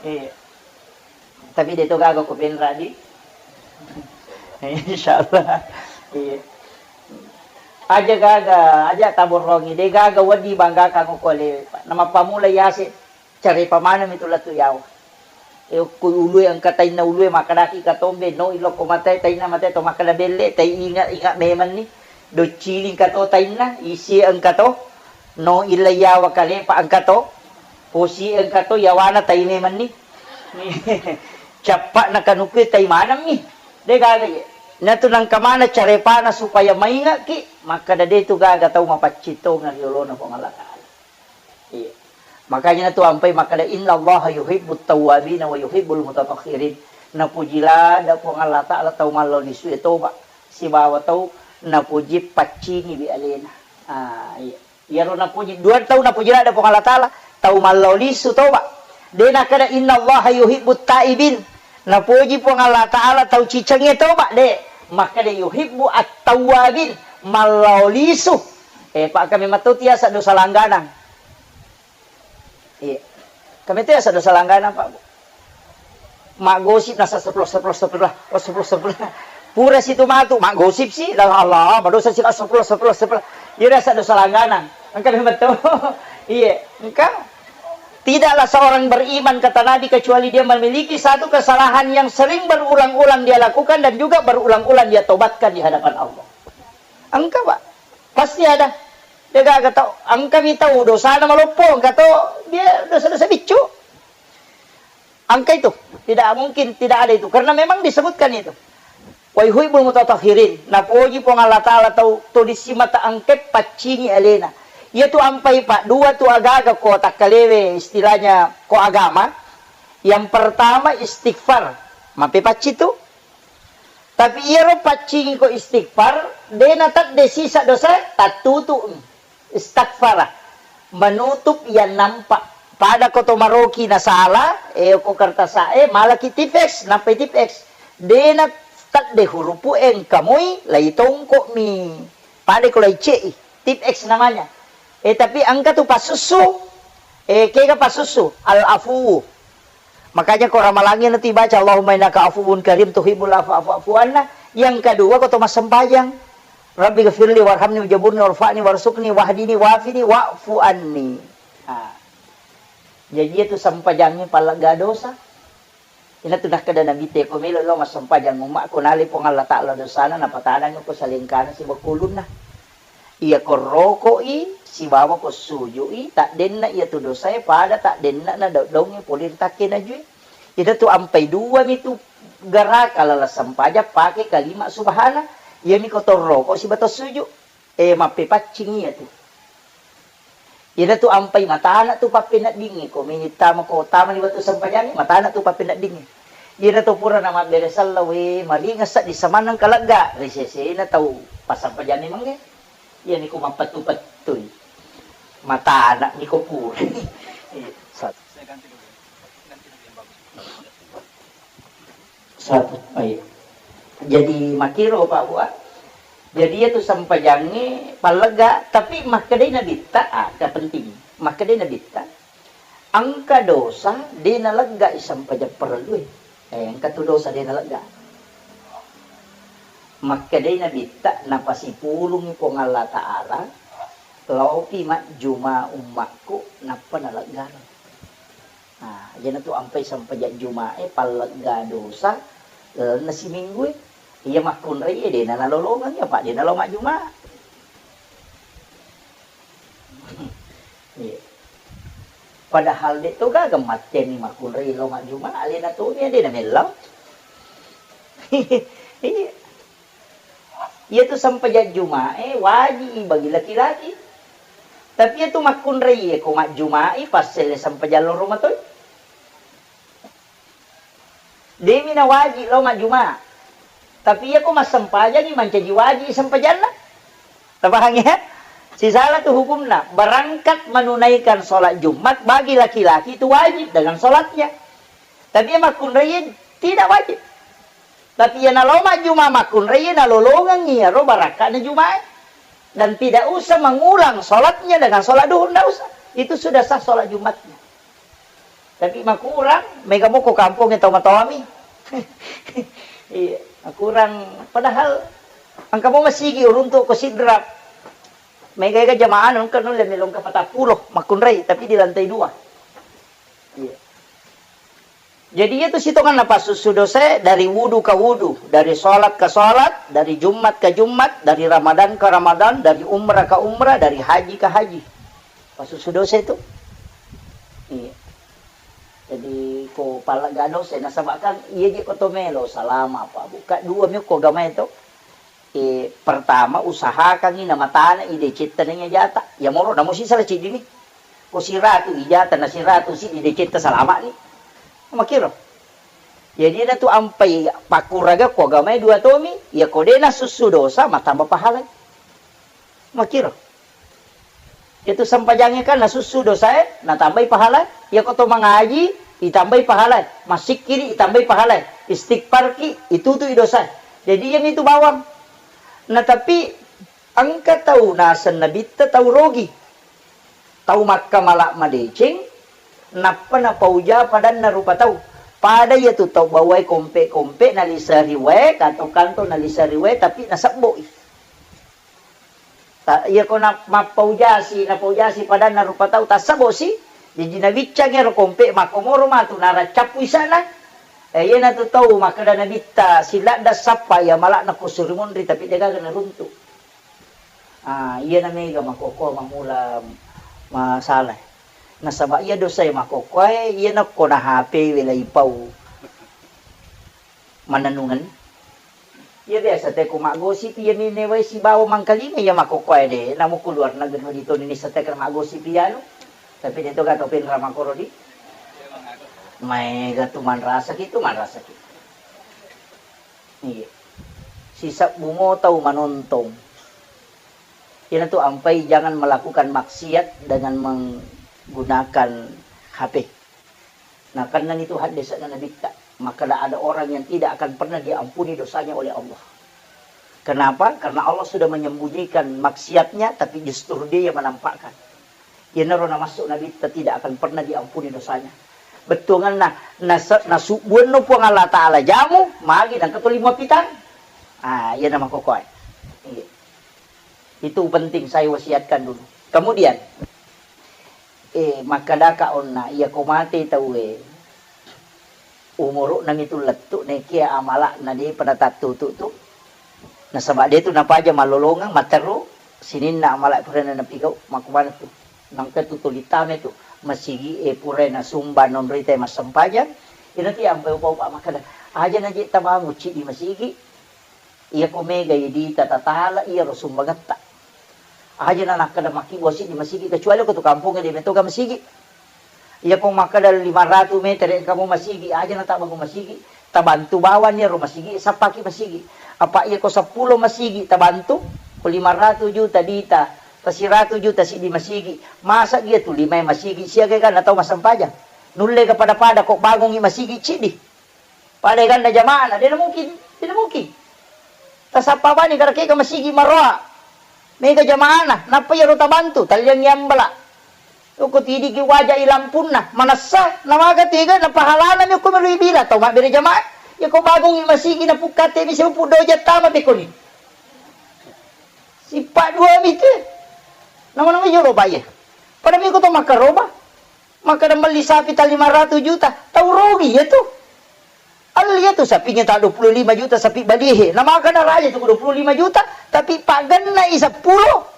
Iya. Tapi de to gaga ko penra di. Insyaallah. Iya. Aja gaga, aja taborrongi, de gaga wedding banggakan ko le. Namappamula yase, carepa maneng mi tu lettu yawa. E, okko ulue engka tainna ulue, makkedaki katombe, no ilokko matae, tainna matae to makkeda belle, tai inga, inga memenni. Docciling kato tainna, isi engka to, no illa yawa kalepa engka to, posi engka to, yawana tai memenni. Cappa na kanukue tai maneng mi. De gaga ye. Natu nangka mana carepana supaya maingaki, makkeda de tu gaga tau mapaccing tongeng ri olona Puang Allah Ta'ala. Iya. Makanya natu ampai makkeda, "Innallaha yuhibbut tawwabina wa yuhibbul mutatahhirin." Napuji ladde Puang Allah Ta'ala tau mallau lisue toba, sibawa tau napuji paccingi bi alena. Ah, iya. Iyaro napuji, dua tau napuji ladde Puang Allah Ta'ala, tau mallau lisu toba. De nakkeda, "Innallaha yuhibbut taibin." Napuji Puang Allah Ta'ala tau cicengnge toba, de. Makkeda, "Yuhibbu at-tawwabin." Mallau lisu. Eh, Pak, kami matu tiasa dosa langganang. Iya. Kami tiasa dosa langganang, Pak. Maggosip nasa sepuluh, sepuluh, sepuluh, sepuluh, sepuluh. Pura situ matu, maggosip si, la Allah, madosa si, sepuluh, sepuluh, sepuluh. Iya, rasa dosa langganang. Engka memang betul. Iya, engka. Tidaklah seorang beriman, kata Nabi, kecuali dia memiliki satu kesalahan yang sering berulang-ulang dia lakukan dan juga berulang-ulang dia tobatkan di hadapan Allah. Engka, Pak. Pasti ada. De gaga tau, engka mi tau dosana maloppo, engka to dia dosa-dosa biccu. Engka itu. Tidak mungkin tidak ada itu. Karena memang disebutkan itu. Wa yuhibbul mutatahhirin. Napoji Puang Allah Ta'ala tau to dissimata engka paccingi alena. Iya tu ampai, Pak, dua tu agaga ko takkalewe istilahnya ko agama. Yang pertama istighfar. Mape pacci tu. Tapi iyaro paccingi ko istighfar, de natedde sisa dosa, tattutu'mi. Istaghfara. Menutup yang nampak. Pada ko to maroki nasala, eh, ko kertasa, eh, malaki tipeks, nappai tipeks. De natedde hurupu engka moi, lai tongko'mi. Pada ko lai ce'i, tipeks namanya. Eh, tapi engka tu passussu. Eh, kega passussu? Al-afu. Makanya ko ramalangi nanti baca, "Allahumma innaka afuwun karim tuhibbul afwa fa'fu anna." Yang kedua, ko to massempajang. "Rabbi ghafirli warhamni wajaburni warfa'ni warzuqni wahdini wafini wa'fu anni." Ah. Jadi itu sempajangi pallegga dosa. Ina tu nakkeda Nabitta, "Ko melo lao massempajang ummakku, nalai Puang Allah Ta'ala dosana, napatanang ko salengkana sibawa ulunna. Iya ko roko'i sibawa ko suju'i, taddenna iya tu dosae pada taddenna na daung-daungnge pole ri takke najue." Ina tu ampai dua mi tu garaka laleng sempajang pake kalima subhana, iyami ko to roko sibawa to suju. Eh, mappepaccing iya tu. Iyana tu ampai matana tu pappeneddingnge, ko meni tama, ko tamani wettu sempajangnge, matana tu pappeneddingnge. Iyana tu pura namabbere sella, we, maringeng sedding samannang kalegga, ri sesena tau passempajangnge mange. Iyani ko mappettu-pettui. Matana mi ko pura. Iya, satu. Satu. Baik. Jadi makkiro, Pak, Bu, ah. Jadi iyatu sempajangnge pallegga, tapi makkedai Nabitta, ah, ada penting. Makkedai Nabitta, engka dosa de naleggai sempajang parellue. Eh, engka tu dosa de nalegga. Makkedai Nabitta, napasipulungi Puang Allah Ta'ala, laopi majjuma ummakku, nappa naleggareng. Nah, iyana tu ampai sempajang Juma'e, pallegga dosa, lalenna siminggu e. Iya makkunrai e, de na nalolongeng, apa de nalo majjuma. Iya. Padahal de to gaga matteanni makkunrai lao majjuma, alena to mi de na mellau. Iya. Iyatu sempajang Juma'e waji'i bagi laki-laki. Tapi iyatu makkunrai e ko majjuma'i passelle sempajang loro matoi. Demi na waji' lao majjuma'. Tapi iya ko massempajangi mancaji waji' sempajanna. Tapahang ya? Sisala tu hukumna. Berangkat menunaikan sholat Jumat bagi laki-laki itu wajib dengan sholatnya. Tapi iya makkunrai tidak wajib. Tapi iya nalo majjuma' makkunrai, iya nalolongengngi iyaro barakka'na Juma'e. Dan tidak usah mengulang sholatnya dengan sholat duhur, ndak usah. Itu sudah sah sholat Jumatnya. Tapi makurang, mega moko kampongnge tau matoami. Iya, makurang. Padahal engka mo masigi uruntu ko Sidrap. Mega ega jamaah engka nulle melongka patappulo makkunrai, tapi di lantai dua. Iya. Jadi, iyatu sitongenna passussu dosae dari wudu ka wudu, dari sholat ka sholat, dari Jumat ka Jumat, dari Ramadan ka Ramadan, dari umrah ka umrah, dari haji ka haji. Passussu dosa itu. Iya. Jadi, ko pallegga dosa, nasaba kan iya je ko to melo salama, apa buka dua mi ko agamae to. Eh, pertama, usahakangngi namatana i decetta naiya jata. Iya moro namo sisala ciddimi. Ko siratu i jata na siratu siddi decetta salama'ni. Makkiro. Jadi, iyana tu ampai pakkuraga ko agamae dua tomi, iya ko de nasussu dosa, matamba pahalai. Makkiro. Iyatu sempajangnge kan nasussu dosae, natambai pahala. Iyako to mangaji, itambai pahala. Massikkiri, itambai pahala. Istighfarki, itutui dosae. Jadi, iyamitu bawang. Na tapi engka tau naseng Nabitta tau rogi. Tau makkamala madeceng, nappa napauja padanna rupa tau. Pada iyatu tau bawae kompe-kompe nalisa ri wae, kanto-kanto nalisa ri wae, tapi nasebboi. Ta-, iya ko na-, mappaujasi, napaujasi padanna rupa tau, tassebosi, jaji nabiccang ero kompe makkomoro matu naraccappu isana. Eh, iyanatu tau makkeda Nabitta, siladda sappa iya malakna ko suri monri, tapi degaga naruntu. Ah, iyana mega makkokkoe mamula masalah. Nasaba iya dosae makkokkoe, iyana ko na H P welai pau. Manennungeng. Iya biasa te ko maggosip, iya minewai sibawa mangkalinga iya makkokkoe de. Namo ku luar negeri ditoni nissa te kena maggosip iyanu. Tapi de to gato penra makkoro di. Maega tu manrasaki tu, manrasaki. Iya. Sisebbu mo tau manontong. Iyanatu ampai jangan melakukan maksiat dengan menggunakan H P. Nakennani tu haddese'na Nabitta, makkeda ada orang yang tidak akan pernah diampuni dosanya oleh Allah. Kenapa? Karena Allah sudah menyembunyikan maksiatnya, tapi justru dia yang menampakkan. Iyanaro namassu Nabitta tidak akan pernah diampuni dosanya. Bettuanganna, nase-, nasubbuanno Puang Allah Ta'ala jamu, magi nangka tuli muappitang. Ah, iyana makkokkoe. Iya. Itu penting saya wasiatkan dulu. Kemudian, eh, makkedaka onna, iya ko mate tauwe, umuru'na mitu lettu, nekia amala'na depa natattutu tu. Nasaba de tu napaja mallolongeng, matteru, sininna amala purana napigau, makkumana tu. Nangka tu tuli tame tu, masigi e purai nasumba nonrita massempajang, ina ti ampai upa-upa makkeda, aja naje tabangun cidi masigi, iya ko mega idita tatala iya ro sumbangetta. Aja na nakkeda makkibua siddi masigi, kecuali ko tu kampongnge de metoga masigi. Iya ko makkeda lima ratu meter engka mo masigi, aja na tabangun masigi, tabantu bawang iyaro masigi, sappaki masigi. Apa iya ko seppulo masigi tabantu, ko lima ratu juta dita, tasiratu juta siddi masigi, masa iya tu limae masigi, siaga ganna tau massempajang. Nulle ga pada-pada ko bangungi masigi ciddi. Pada ganna jama'na, de na mungkin, de na mungkin. Tasappa bani karakega masigi maroa. Mega jama'na, nappa iyaro tabantu, talliangngi ambala. Uko tidiki waja i lampunna, manessa, namaga tega, na pahalana mi uko melo ibila, tau mabbere jamaah. Iya ko bangungi masigi na pukkate mi seupu doja tama pekoni. Sippa dua mi tu. Nama-nama iyaro baye. Pada mi ko to makkaroba. Makkeda melli sapi ta lima ratu juta, tau rugi iya tu. Alli iya tu sapingnge ta dua puluh lima juta sapi balihe. Na makkeda raja tu dua puluh lima juta, tapi paggenna i seppulo.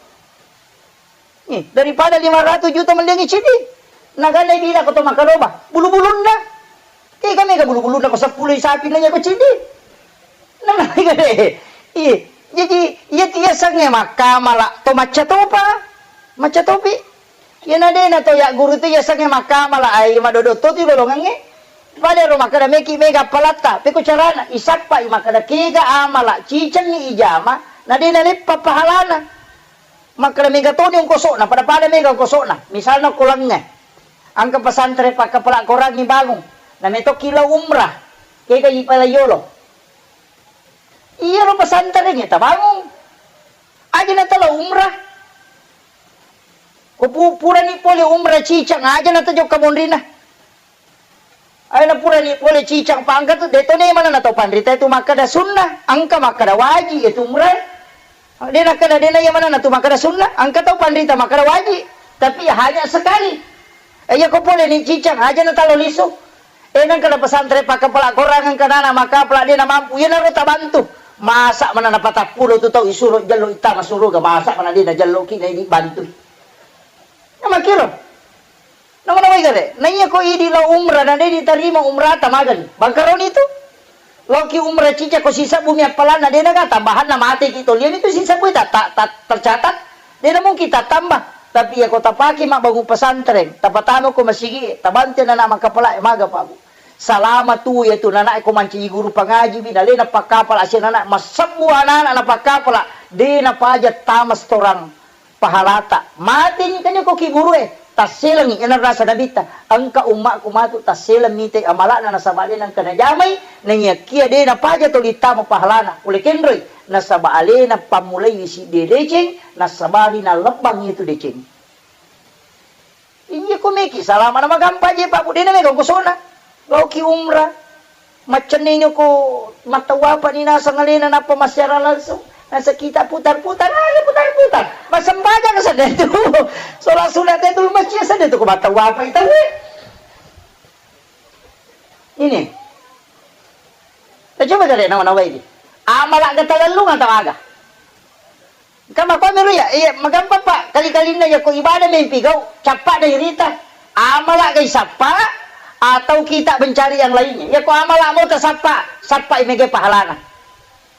Nih, daripada lima ratu juta melliangngi cidi. Naganna i bila ko to makkaroba, bulu-bulunna. Tega mega bulu-bulunna ko seppulo i sapi nanya ko cidi. Nah, iya. Iya. Jadi, iya tu yasengnge makkamala to macca topa. Macca topi. Iyana de na to yagguru tu yasengnge makkamala ai madodo to tu lolongengnge. Pada ro makkeda meki mega appalatta. Peko carana isappai makkeda kega amala cicengngi ijama na de naleppa pahalana. Makkeda mega toni ongkosokna, pada-pada mega ongkosokna. Misalna ko lengnge. Engka pesantren pakkapala korangngi bangung. Na metokki lao umrah. Kega ipala yolo. Iyaro pesantrengnge tabangung. Aja na talo umrah. Ko pu-, purani pole umrah cicang aja na tajokka monrina. Ayo na purani pole cicang pangka tu, de to ne mana na tau panrita tu makkeda sunnah, engka makkeda wajib itu umrah. De nakkeda de na iya mana na tu makkeda sunnah, engka tau panrita makkeda wajib, tapi hanya sekali. Eh, iya ko pole ni cicang aja na talo lisu. Eh, nengka na pesantren pakkapala korang engka nana makkapala de na mampu, iya naro tabantu. Masa mana na patappulo tu tau isuro jallo ittama suruga, masa mana de na jallo ki na ini bantu. Na makkiro. Nama-namai gare. Na iya ko idi lao umrah na de ditarima umrata magani. Bangkaroni tu. Loki umrah cica ko sisebbu mi appalanna de naga tambahanna mate ki to. Liani tu sisebbu ta, ta, ta, tercatat. De na mungkin tattambah. Tapi iya ko tapake mabbangun pesantren, tapatama ko masigi, tabantu nana makkapala maga pabu. Salama tu iya tu nana ko mancaji guru pangaji bi nalena pakkapala asia nana massebbu anak-anak na pakkapala de na paja tama setoran. Pahalata. Mateni kanya ko kiburue, tasselengi ena rasa nabitta. Engka ummakku matu tasseleng mitai amala'na nasaba de nengka najamai, naiyakia de napaja toli tama pahalana. Pole kenroi, nasaba alena pammulai siddi deceng, nasabari nalebbang itu deceng. Iya ko meki salama na magampa je Pak Budena mega kosona. Laoki umrah. Maccenning ko mattawapa ni naseng alena nappa massiara langsung. Naseng kita putar-putar, aja putar-putar. Massempajang sedde tu. Sola sunat tu masjid sedde tu ko mattawapa ita we. Ini. Tacoba kare nawa-nawa ini. Amala ga talellung atau aga? Engka makkua mero iya, iya, magampang, Pak. Kali-kalinna iya ko ibadah mempi gau, cappa na irita. Amala ga isappa atau kita mencari yang lainnya. Iya ko amala mo tasappa, sappa i mega pahalana.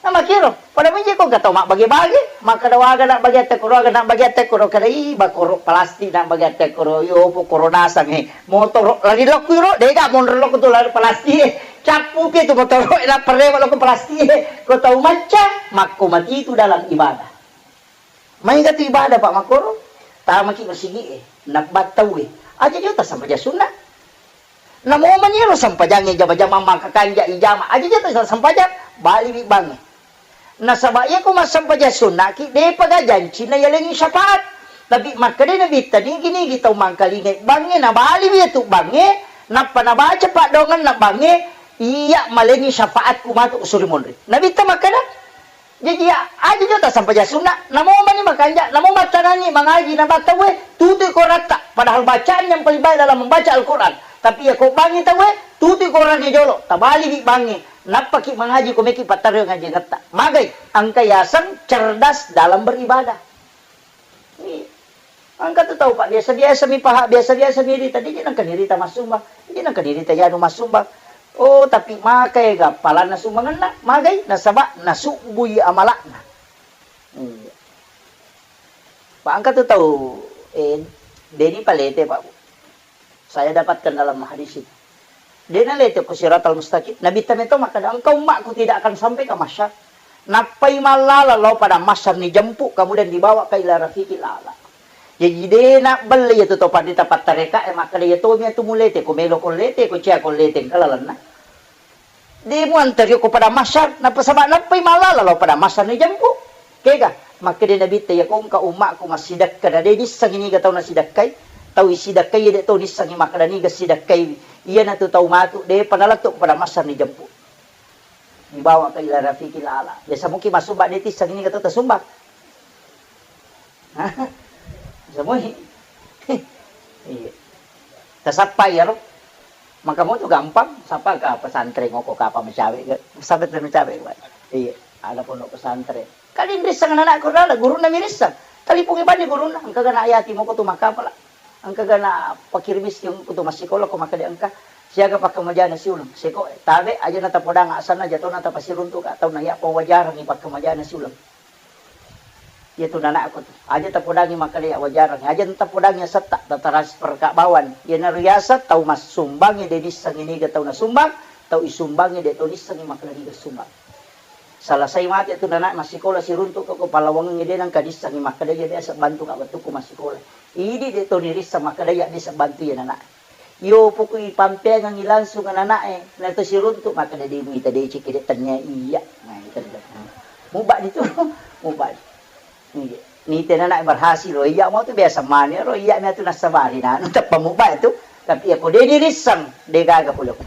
Na makkiro, pada menje ko gatau mabbage-bage, makkeda waga na bage atte koro, aga na bage atte koro, kada i bakoro plastik na bage atte koro, yo po koro nasang he. Motoro lari lokku ro, dega monro lokku tu lari plastik he. Cappu pi tu motoro na perrewa lokku plastik he. Ko tau macca, makko mati tu dalam ibadah. Maega tu ibadah, Pak, makkoro, tamaki masigi'e, nabbattauwe. Aja jota sampajang sunna. Namo mani ero sampajangnge jama-jama maka kanja ijama. Aja jota sampajang, bali wi bangnge. Nasaba iya ko massampajang sunnaki, depa ga janci na yalengi syafaat. Tapi makkedai Nabitta, nigi-nigi tau mangkalingai bangnge, nabaliwi iyatu bangnge, nappa nabaca paddoangenna bangnge, iya malengngi syafaatku matu suri monri. Nabitta makkeda, jaji ya, aja jolo tasampajang sunna, namo mani makanja, namo mattanangi mangaji nabatta we, tutui koratta, padahal bacaan yang paling baik dalam membaca Al-Quran. Tapi iya ko bangngi tau we, tutui koranna jolo, tabaliwi bangnge, nappaki mangaji ko meki pattaroi ngajengetta. Magai, engka yaseng cerdas dalam beribadah. Iya. Engka tu tau, Pak, biasa-biasa mi paha, biasa-biasa mi rita, dia nengka ni rita massumbang, dia nengka ni rita yanu massumbang. Oh, tapi makai ga palanna sumbangenna, magai, nasaba nasubbui amalakna. Iya. Pak, engka tu tau, eh, deni palete, Pak, Bu. Saya dapatkan dalam hadis itu. De nalete ko siratal mustaqim. Nabitta meto makkeda, engkau umatku tidak akan sampai ke mahsyar. Nappai mallala lao pada mahsyar nijempu, kemudian dibawa ke ila rafiqil a'la. Jaji de nabbelle iyatu to pandita pattareka e makkeda, iya tomi atu mulete, ko melo ko lete, ko cia ko lete, engka lalenna. De muanteri ko pada mahsyar, nappa saba nappai mallala lao pada mahsyar nijempu. Kega? Makkeda Nabitta, iya ko engka umatku massidekka, na de nissengi niga tau nasidekkai, tau isidekkai de to nissengi makkeda niga sidekkai. Iyanatu tau matu, depa nalettu pada mahsyar nijempu. Dibawa ke ila rafiqil a'la. Biasa mungkin massumbang de tissengi niga tau tasumbang. Semua. Iya. Tasappa iyaro. Maka mo tu gampang, sapa ka pesantren ngoko kapa mecawe ke. Sampai tu mecawe, Pak. Iya, ada pondok pesantren. Kali nrisseng anak-anak kurala, gurunna mirisseng. Talipungi bani gurunna, engka gana ayati moko tu makapala. Engka gana pakir miskin ko tu massikola ko makkeda engka. Siaga pakkemajana siuleng. Seko, tabe aja na tapodang asanna jatona tapasiruntu ka tau na iya pawajarangi pakkemajana siuleng. Iyatu nanakku tu. Aja tapodangi makkeda iya wajarang. Aja tapodangi asetta, tatransfer ka bawang. Iyanaro yaseng tau massumbangnge de nissengi niga tau nasumbang, tau isumbangnge de to nissengi makkeda niga sumbang. Selesai mate tu nanak massikola siruntuk ko pallawangengnge de nengka nissengi makkeda iya biasa bantu ka wettukku massikola. Idi de to nirisseng makkeda iya biasa bantu iya nanak. Iyo, pokok ipampeangengngi langsung anak-anak e, na to siruntuk, makkeda de muita deceng ki de tennia iya. Nah, itu dia. Muba ditu, muba. Iya. Nite anak berhasil, oh, iya mau tu biasa mani, ro iya mi tu nasabari, nah, anu teppa muba itu. Tapi iya ko de dirisseng, de gaga pole ko.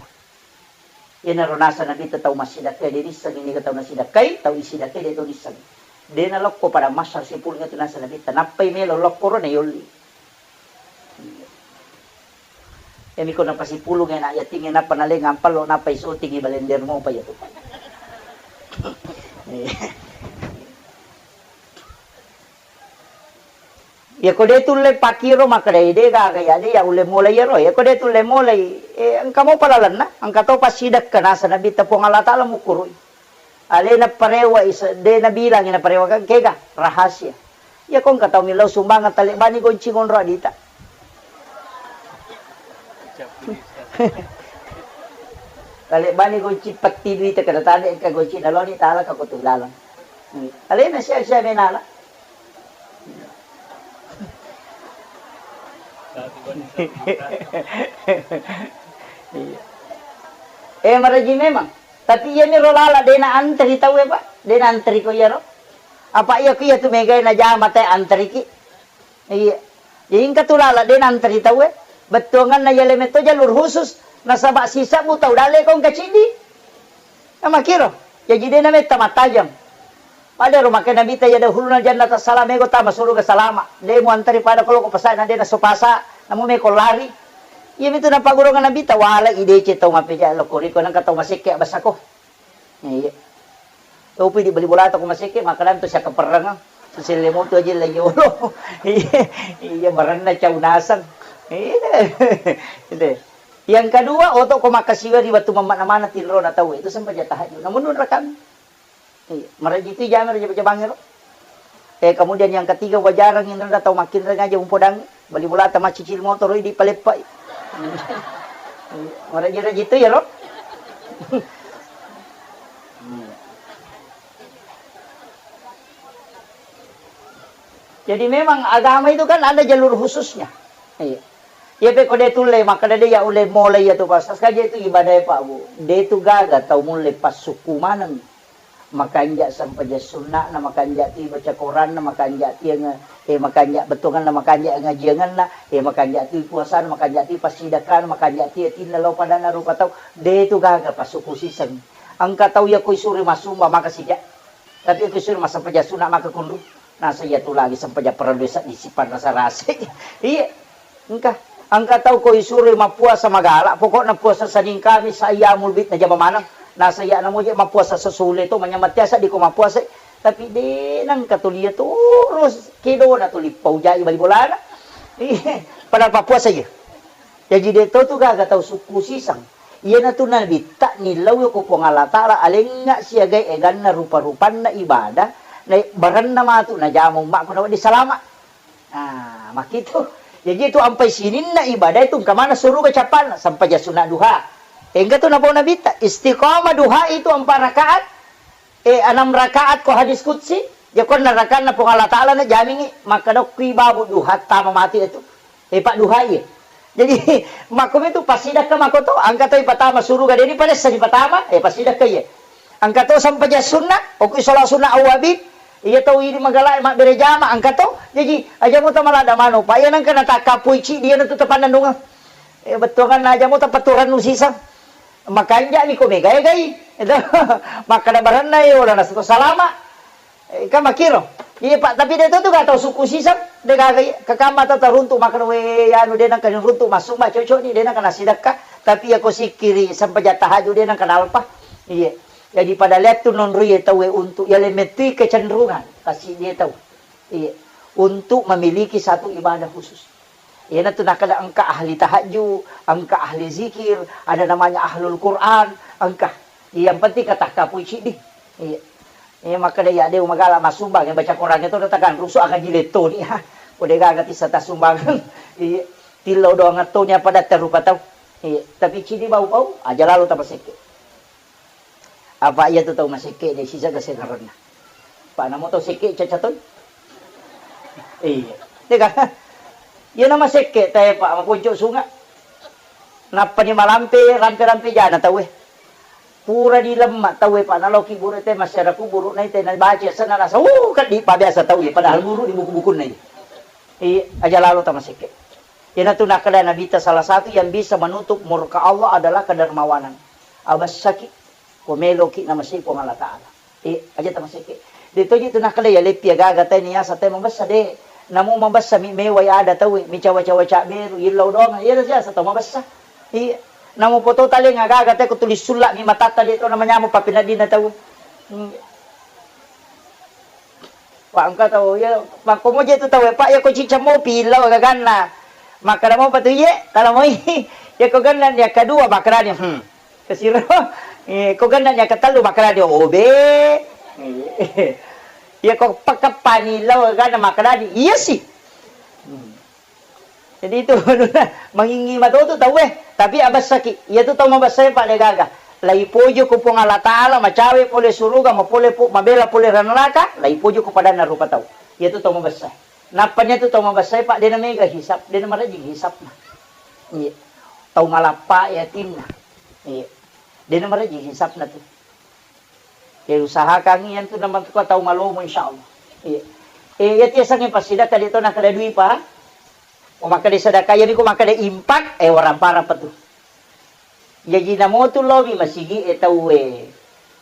Iyanaro naseng Nabitta tau massidekkai, de nissengi niga tau nasidekkai, tau isidekkai de to nissengi. De nalokko pada mahsyar sipulung itu naseng Nabitta, nappai melo lokko ro na yolli. Iyami ko napasipulung anak yatim, nappa naleng ampallo, nappa isotingi balender mopa iya tu. Iya ko de tulle pakiro makkeda de gaga iya de iya ulle mulai iyaro. Iya ko de tulle mulai, eh, engka mopa lalenna, engka to passidekka naseng Nabitta Puang Allah Taala mukkurui. Alena parewa isa, de nabilangi naparewakang kega, rahasia. Iya ko engka tau millau sumbangeng, talebbani gonci ngonro adita. Talebbani gonci petti duita, kada tale engka gonci naloni tala ka ko tu laleng. Alena sia-sia menala. Iya. Eh, maraji memang. Tapi iyami ro lala de na antri tauwe, Pak. De na antri ko iyaro. Apa iya ko iya tu megai najama te antriki. Iya. Jadi engka tu lala de na antri tauwe. Bettuanganna iya leme to jalur khusus. Nasaba sisebbu tau dalle ko engka ciddi. Namakiro. Jaji de na metta mattajeng. Pada ro makkeda Nabitta, ya dakhulunal jannata salam, ego tama suruga salama. De muantari pada ko loko pasana de naso pasa, namu meko lari. Iya mitu napagurungan Nabitta, wala idece tau mapeja loko riko nangka tau masekke abasako. Iya. Topi di bali bolata ko masekke, makanan tu siaka perreng. Siselle moto aja la yolo. Iya, iya, marenna cau naseng. Iya. Iya. Yang kedua, oto ko makkasiwa ri wettu mamana-mana tinrona tau, itu sempaja tahajud. Namun nunra kami. Iya, maraji tu jame raja-, jabangero. Eh, kemudian yang ketiga, wajarang inrena tau makkinreng aja umpodang, bali bolata macicil motor, idi paleppai. Maraji-raji tu ya, ro? Jadi memang agama itu kan ada jalur khususnya. Iya. Iya, pe ko de tulle, makkeda de ya ulle mulai ya tu pas. Saja itu ibadah, Pak, Bu. De tu gaga tau mulle passuku maneng. Makanja sempajang sunna'na, makanja ti baca Quranna, makanja tiang Eh, makanja' bettuanganna, makanja' ngajianganna, eh, makanja' tu puasana, makanja' tu passidakkana, makanja' tu atinna lao padanna rupa tau. De' tu gaga passuku siseng. Engka tau iya ko isuro massumba maka sija'. Tapi ko isuro massempajang sunna' maka kunru. Nasa iya tu lagi sempajang parellu seddi sipanrasa-rasa. Iya. Engka. Engka tau ko isuro mappuasa magala', pokokna puasa Senin Kamis, ayyamul bid najama maneng. Nasa iya namo je mappuasa sesule to, manyameng tiasa di ko mappuasa. Tapi de' nengka tuli iya terus kedona tuli paujai bali bolana. Padahal pappuasa iya. Jaji de' to tu gaga tau sukku siseng. Iyanatu Nabitta nillau ko Puang Allah Ta'ala alengnga siagai eganna rupa-rupanna ibadah, na barenna matu najama ummakku nawedding salama'. Ah, makkitu. Jaji tu ampai sininna ibadah itu engka maneng suruga cappanna, sempajang sunna' duha. Engka tu napau Nabitta, istiqamah duha itu empat rakaat, eh, enam rakaat ko hadis qudsi, ya ko enam rakaatna Puang Allah Ta'ala na jamingi, maka dokkui babu duha tama mati itu. Eh, Pak duha iya. Jadi, makkomi tu passidakka mako to, engka to ipatama suruga, de' ni padessa ni patama, eh, passidakka iya. Engka to sempajang sunna', okui sholat sunnah awwabin, iya tau idi magala' mabbere jama, engka to. Jaji, aja muta malada manu, pa iya nengka natakkapui cidi iya natu tapannennungeng. Eh, bettuanganna aja muta paturannu siseng. Makanja' ni ko megai-gai. Itu. Makkada barenna iya, wala nasu salama'. Eh, kan makkiro. Iya, Pak, tapi de' to tu ga tau sukku siseng, de' gaga iya. Kakamma tau taruntu' makkada, we, anu de' nengka runtu' massumba, cocok ni, de' nengka nasidakka. Tapi iya ko sikkiri sempajang tahajud de' nengka nalpa. Iya. Jadi pada lettu nonroi tau we untuk iya lemettui kecenderungan. Kasi dia tau. Iya. Untuk memiliki satu ibadah khusus. Iyanatu nakkeda engka ahli tahajud, engka ahli zikir, ada namanya ahlul Quran, engka. Yang penting katakkapui ciddi. Iya. Iya, makkeda iya de' magala' massumbang, baca Quran itu datang rusu' aga jiletto ni. Ha. Ko de' gaga tissa tassumbang. Iya. Tillau doang atto ni apa datta rupa tau. Iya. Tapi ciddi bau-bau, aja lalo tapasekke. Apa iya tu tau masekke de' sisa gasengarenna. Pa namo tau sekke caca toi. Iya. Tega. Iya na masekke tae pa maponco sunga'. Nappa ni malampe rampe-rampe jana tauwe. Pura dilemma tauwe pa naloki buru te masyarakat buru nai te nabaca sana nasa. Uh, kan di pa biasa tauwe padahal buru di buku-bukunna. Iya, aja lalo tamasekke. Iyanatu nakkeda Nabitta salah satu yang bisa menutup murka Allah adalah kedermawanan. Abessaki. Ko meloki namasei Puang Allah Ta'ala. Eh, aja tamasekke. De' toji tu nakkeda iya leppi agaga tae niasa tae mabessa de'. Namo mabessa mi mewai ada tauwe, mi cawa-cawa cabberu, illau doang, iya siasa tau mabessa. Iya. Namo poto taleng agaga tae ko tulis sulla' mi matatta de' to namanyameng pappeneddinna tau. Hmm. Wa engka tau, iya, makkomoje tu tauwe, Pak, iya ko cicca mopi, illau gaganna. Makkeda mopa tu, iye, kalau moi, iya ko ganna ni kedua, makkedani, hmm. Kesiro, eh, ko ganna ni ketellu, makkedani, obe. Iya ko pakkappani, illau gaganna, makkedani, iya sih. Hmm. Jadi itu mangingi matotu tauwe, tapi abessaki. Iyatu tau mabessae pa de' gaga. Laipojo ko Puang Allah Ta'ala, macawe pole suruga, mapole pu-, mabela pole ranaraka, laipojo ko padanna rupa tau. Iyatu tau mabessa. Nappa iyatu tau mabessae pa de' namega hisab, de' namarejing hisabna. Iya. Tau malappa yatinna. Iya. De' namarejing hisabna tu. Ya usahakan iyantu namatuka tau malomo insyaallah. Iya. Eh, iya tiasangnge passidakka de' to nakkeda dui pa. Ko makkeda sedekah, iyami ko makkeda impak, eh, warang-parang pa tu. Jaji namotu lao mi masigi e tau e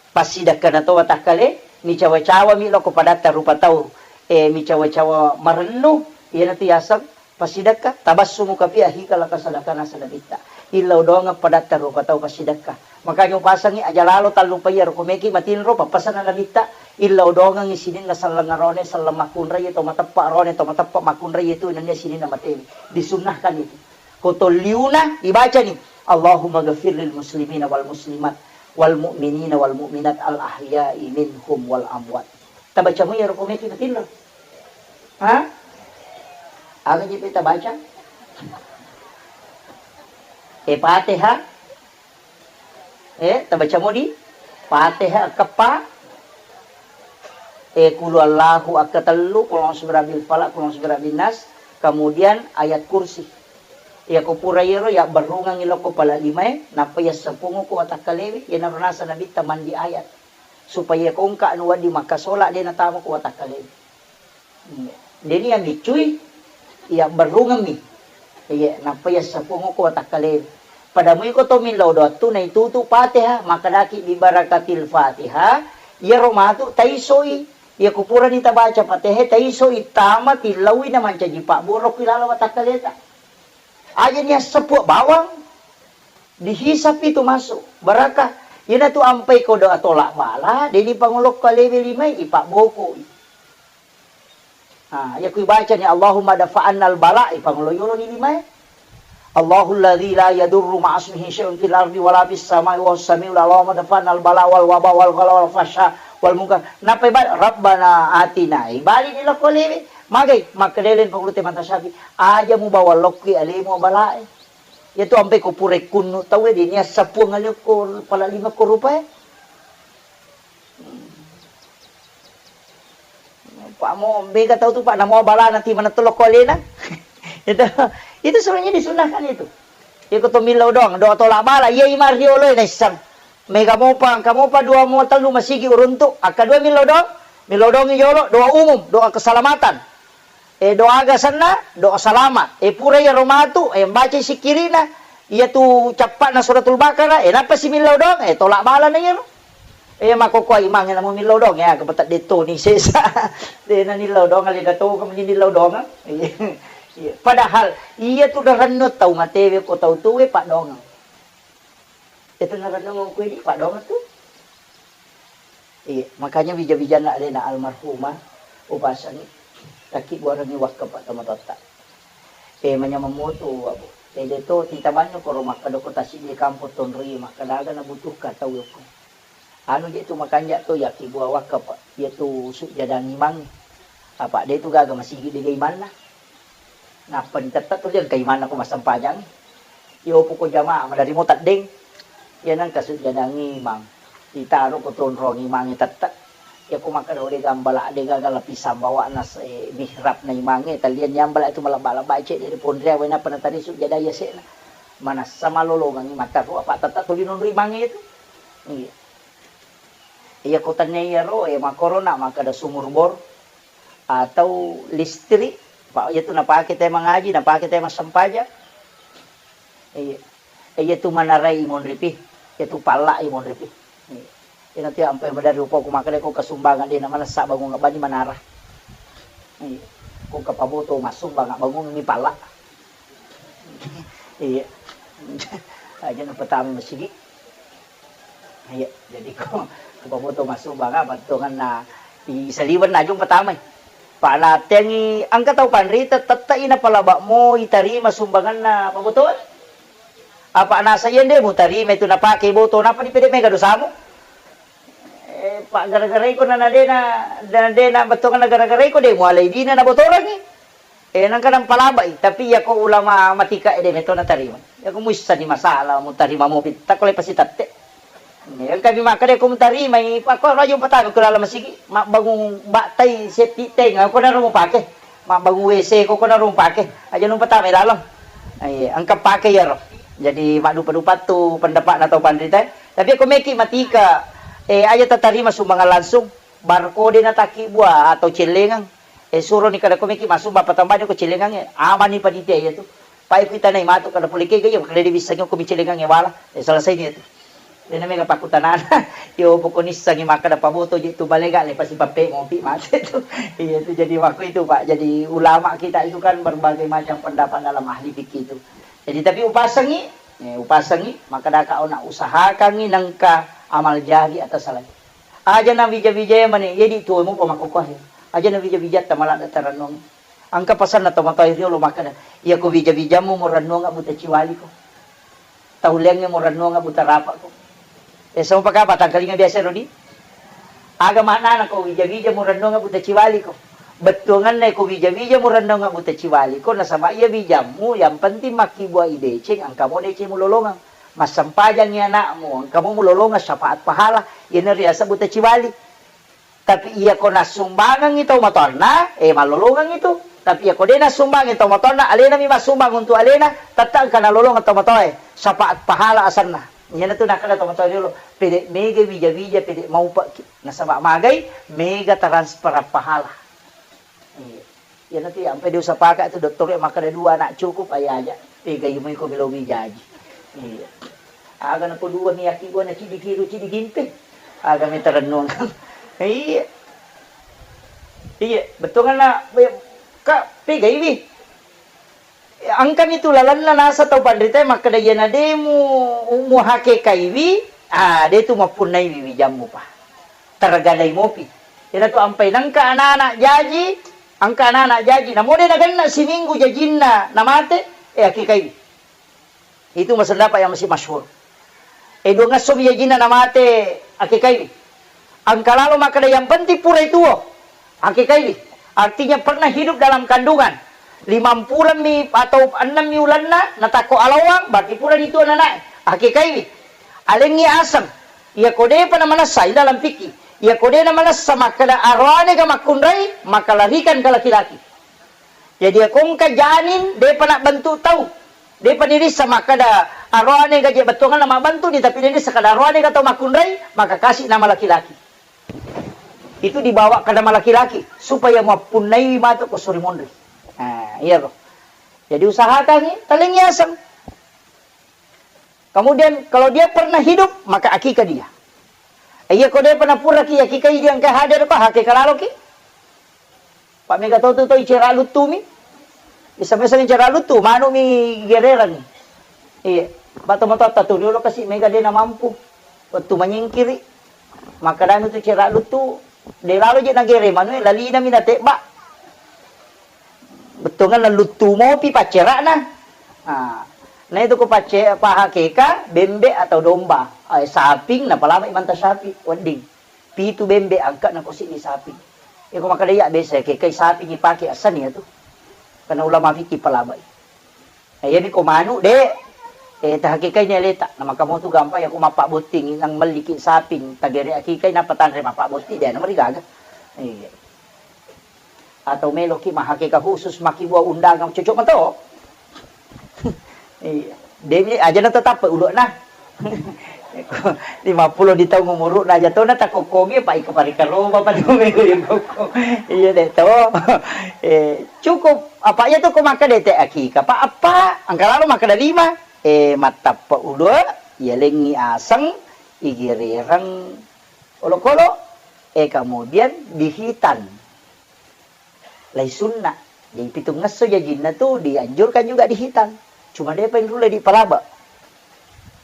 passidakka na to watakkale, micawa-cawa mi lao ko padatta rupa tau, eh, micawa-cawa marennu, iyanatu yaseng Passidekka, tabassumuka fi akhika, laka sadakana sadabitta. Illau doangeng padatta rupa tau passidekka. Makanya upasangi aja lalo tallupai iyaro ko meki matinro, pappasanna nabitta, illau doangengi sininna selleng arone, selleng makkunrai to mateppa arone, to mateppa makkunrai tu nennia sininna matewi. Disunnahkan itu. Ko tolliuna ibacani, Allahumma ghafir lil muslimina wal muslimat, wal mu'minina wal mu'minat, al ahya'i minhum wal amwat. Tabaca mo iyaro ko meki matinro. Ha? Aga je pe tabaca? Eh, Fatihah. Eh, tabaca mo di? Fatihah keppa. Eh, kulu Allahu akka tellu, kulu a'udzu birabbil falaq, kulu a'udzu birabbin nas, kemudian ayat kursi. Iya ko pura iyaro ya berrungang ilo ko pala limae, nappa ya sepungu ko watakkalewi, ya narunasa nabitta mandi ayat. Supaya ko engka anu wedding makkasola de natama ko watakkalewi. Deni yang bicui, iya berrungemmi. Iya, nappa iya sepung ko watakkale. Pada mui ko to millau doattu na itutu Fatihah, makkedaki bi barakatil Fatihah, iyaro matu taisoi. Iya kupurani tabaca Fatihah, taisoi tama tillaui na mancaji pabboro ku laleng watakkaleta. Aja nia sepua bawang, dihisap itu masuk, barakah. Iyana tu ampai ko doa tolak bala, deni pangolokko alewe limai, ipabbokoi. Nah, iya ku ibacani Allahumma dafa'annal bala, ipangolo yolo ni limae. Allahul ladzi la yadurru ma'asmihi syai'un fil ardi wala fis sama'i wa huwas samiul alim. Allahumma dafa'annal bala wal waba wal ghala wal fahsya wal munkar. Nappa ibal Rabbana atina. Ibali ni lokko lewe. Magai makkedai pangulute mata syafi. Aja mubawa lokki alemu balae. Iya tu ampai ko pura kunnu tauwe deni assapuang aleko pala lima ko rupae. Pak mo bega tau tu Pak namo bala nanti mana telok ko alena. Itu itu sebenarnya disunahkan itu. Iko to millau doang, doa tolak bala, iya ima riolo naissang. Mega mopa, engka mopa dua mo tellu masigi uruntu, akka dua millau doang, millau doang jolo, doa umum, doa keselamatan. Eh, doa aga senna, doa selamat. Eh, pura iyaro matu, eh, baca sikkirina, iya tu cappana suratul Baqarah, eh, nappa si millau doang, eh, tolak bala na iyaro. Eh, makkokkoe imangnge namo millau doang, ya, kepetedde toni sesa. De na nillau doang, alena to, kamu nillau doang. Iya. Iya. Padahal, iya tu darenno tau matewe ko tau tuwe, Pak doang. Itu narenungeng ku idi, Pak, doang tu. Iya, makanya bija-bijanna alena almarhumah, upasangi, takki buarangi wakka, Pak, tomatoatta. Eh, manyameng moto, Abu. Eh, de to, titamanyo koro makkeda ko tasidi kampong tonroi, makkeda aga nabutuhkan tau yokko. Anu je tu makanja to, yakki bua wakka, Pak. Iya tu sujjadang imang. Apa de tu gaga masigi de imanna. Nappa ditette tuli engka imanna ko massempajang. Iyo poko jamaah maderri mo teddeng. Iya nengka sujjadang imang. Ditaro ko tonrong imangnge tette. Iya ko makkeda de gambala de gaga lapisang bawa'na se mihrab na imangnge. Talian yambala itu malebba-lebba cedde ri ponria wena penatari sujjada iya se'na. Manassa malolongengi mata ko apa tette tuli nonro imangnge itu. Iya. Iya ko tania iyaro, eh, makorona makkeda sumur bor. Atau listrik, Pak, iyatu napake tauwe mangaji, napake tauwe massempajang. Iya. Iyatu manarai imonripi, iyatu palla imonripi. Iya. Iyana tu ampai maderri upoku makkeda ko kasumbangan de na manessa bangung bani manara. Iya. Ko kapaboto massumbang bangungi palla. Iya. Aja na pertama masigi. Iya, jadi ko, ko pamoto massumbang, bettuanna i saliweng najung pertama. Pak natengi engka tau panrita, tette'i napalaba'mo itarima sumbanganna pabotoe. Apa nasa iya nde mutarima itu napake boto, napa dipede mega dosamu? Eh, Pak, gara-gara iko na, na dena, na dena bettuanna gara-gara iko de mualai dina nabotorangi. Eh, nengka nampalabai, tapi iyako ulama matika ede metto natarima. Iyako muissani masalah, mutarima mopi, takko le pasitatte. Engka mi makkeda ko mutarimai, pakko raju patama ko laleng masigi, mabbangung battai setti teng, ko naro mupake. Mabbangung W C ko, ko naro mupake. Aja nu patama laleng. Eh, engka pake iyaro. Jadi maddupa-dupa tu pendapatna tau panrita. Tapi ko meki matika, eh, aja tatarima sumbangan langsung, barkode natakki bua atau cellengang. Eh, suroni kada ko meki massumbang, patambani ko celengangnge, amani panitia iya tu. Pai kuitanai matu kada pole kega iya, makkeda de bissangi ko mi celengangnge wala. Eh, selesai ni tu. Dena mega pakkutanana. Iyo poko nissangi makkeda paboto je tu balega le pasi pappe mopi mate tu. Iya tu jadi waktu itu, Pak. Jadi ulama kita itu kan berbagai macam pendapat dalam ahli fikih itu. Jadi tapi upasengi, eh, upasengi, makkeda ka ona usahakangi nengka amal jari atau salai. Aja na wija-wijae mane, jadi tuo mupa makkokkoe. Aja na wija-wijatta maladde tarennuang. Engka pasanna tomatoae riolo makkeda, iya ko wija-wijammu murennuang buta ciwaliko. Tauleangnge murennuang buta rapako. Eh, sama pakapa tangkalinga biasa rodi? Aga maknana ko wija-wija murennuang buta ciwaliko. Bettuanganna ko wija-wija murennuang buta ciwaliko, nasaba iya wijammu yang penting makkibua ideceng, engka mo deceng mulolongang. Massempajangngi anakmu, engka mo mulolongang syafaat pahala, iyana riaseng buta ciwali. Tapi iya ko nassumbangengngi tau matoanna, eh, mallolongang itu. Tapi iya ko de nassumbangengngi tau matoanna, alena mi massumbang untuk alena, tette engka nalolongeng tau matoae, syafaat pahala asenna. Iyana tu nakkeda tau matoae riolo, pede mega wija-wija, pede maupekki. Nasaba magai, mega transfer pahala. Iya. Iya, nanti ampe dia usah pakai tu dokter ya, makkeda dua anak cukup, aja aja. Tiga ibu iko belowi jaji. Iya. Aga nako dua mi aki gua na cidi kiru, cidi gimpe. Aga mi terennuang. Iya. Iya, betul kan nak? Kak, tiga iwi. Engkami tu lalenna nasa tau panrita makkeda, iyana de mu, mu hakekaiwi, ah, de tu mappunnaiwi wijammu pa. Terganai mopi. Iyana tu ampai nengka anak-anak jaji, engka anak-anak jaji. Namo de nagenna siminggu jajinna namate, eh, hakekaiwi. Itu masendapat yang masih masyhur. Eh, dua ngesso mi jajinna namate, hakekaiwi. Engka lalo makkeda yang penting purai tuo, hakekaiwi. Artinya pernah hidup dalam kandungan. Limampulemmi atau ennemmi ulenna, natakko alawang, berarti purani tuo nanae. Hakekaiwi. Alengngi aseng. Iya ko depa namanessa, ini dalam fikih. Iya ko de namanessa makkeda aroane ga makkunrai, maka larikan ke laki-laki. Jadi, iya ko engka janin, depa nabbentuk tau. Depa nirissa makkeda aroane ga je bettuanganna mabbentuk ni, tapi nirissa kada aroane ga tau makkunrai, maka kasih nama laki-laki. Itu dibawa ke nama laki-laki, supaya mappunnaiwi matu ko suri monri. Nah, iya ro. Jadi, usahakan ni, talengi aseng. Kemudian, kalau dia pernah hidup, maka akikah dia. Iya ko depa napuraki akikai dia engka hadir ko, hakeka laloki. Pak mega to tu to icera luttu mi. Bisa mesa icera luttu, manu mi gererang. Iya. Batu matotta tu dulu kasi mega de namampu. Waktu menyingkiri. Maka danu tu cera luttu, de lalo je nagere manu, lalina mi natebba. Bettuanganna luttu mopi paccera'na. Ah, na itu ko pacce-, pahakeka bembe atau domba, eh, saping, napalama imanta sapi, wedding. Pitu bembe angka na ko siddi sapi. Iko makkeda iya biasa kekai sapi ni pake asani ya tu. Karena ulama fikih palama. Nah, iya ni ko manu de, eh, tahakekai ni aleta. Nah, maka mau tu gampang ya ko mappabbotting nang melliki saping, tagere akikai napa tanre mappabbotting de, nomor gaga. Iya. Atau meloki mahakeka khusus maki buah undangan, cocok mato. Iya. Demi aja na tetap uluk nah. Lima puluh di tahun umuruk na aja to na takokkogi, Pak, iko parika roba, Pak, dua minggu di koko. Iya deh to. Eh, cukup. Apa ya tu ko maka dete akika, Pak, apa? Angka lalu maka da lima. Eh, matappa uluk, iya lengi aseng, igirereng olokolo, eh, kemudian dihitan. Lai sunna. Jadi pitungngesso jajinna tu dianjurkan juga dihitan. Cuma depa inrulle dipalaba.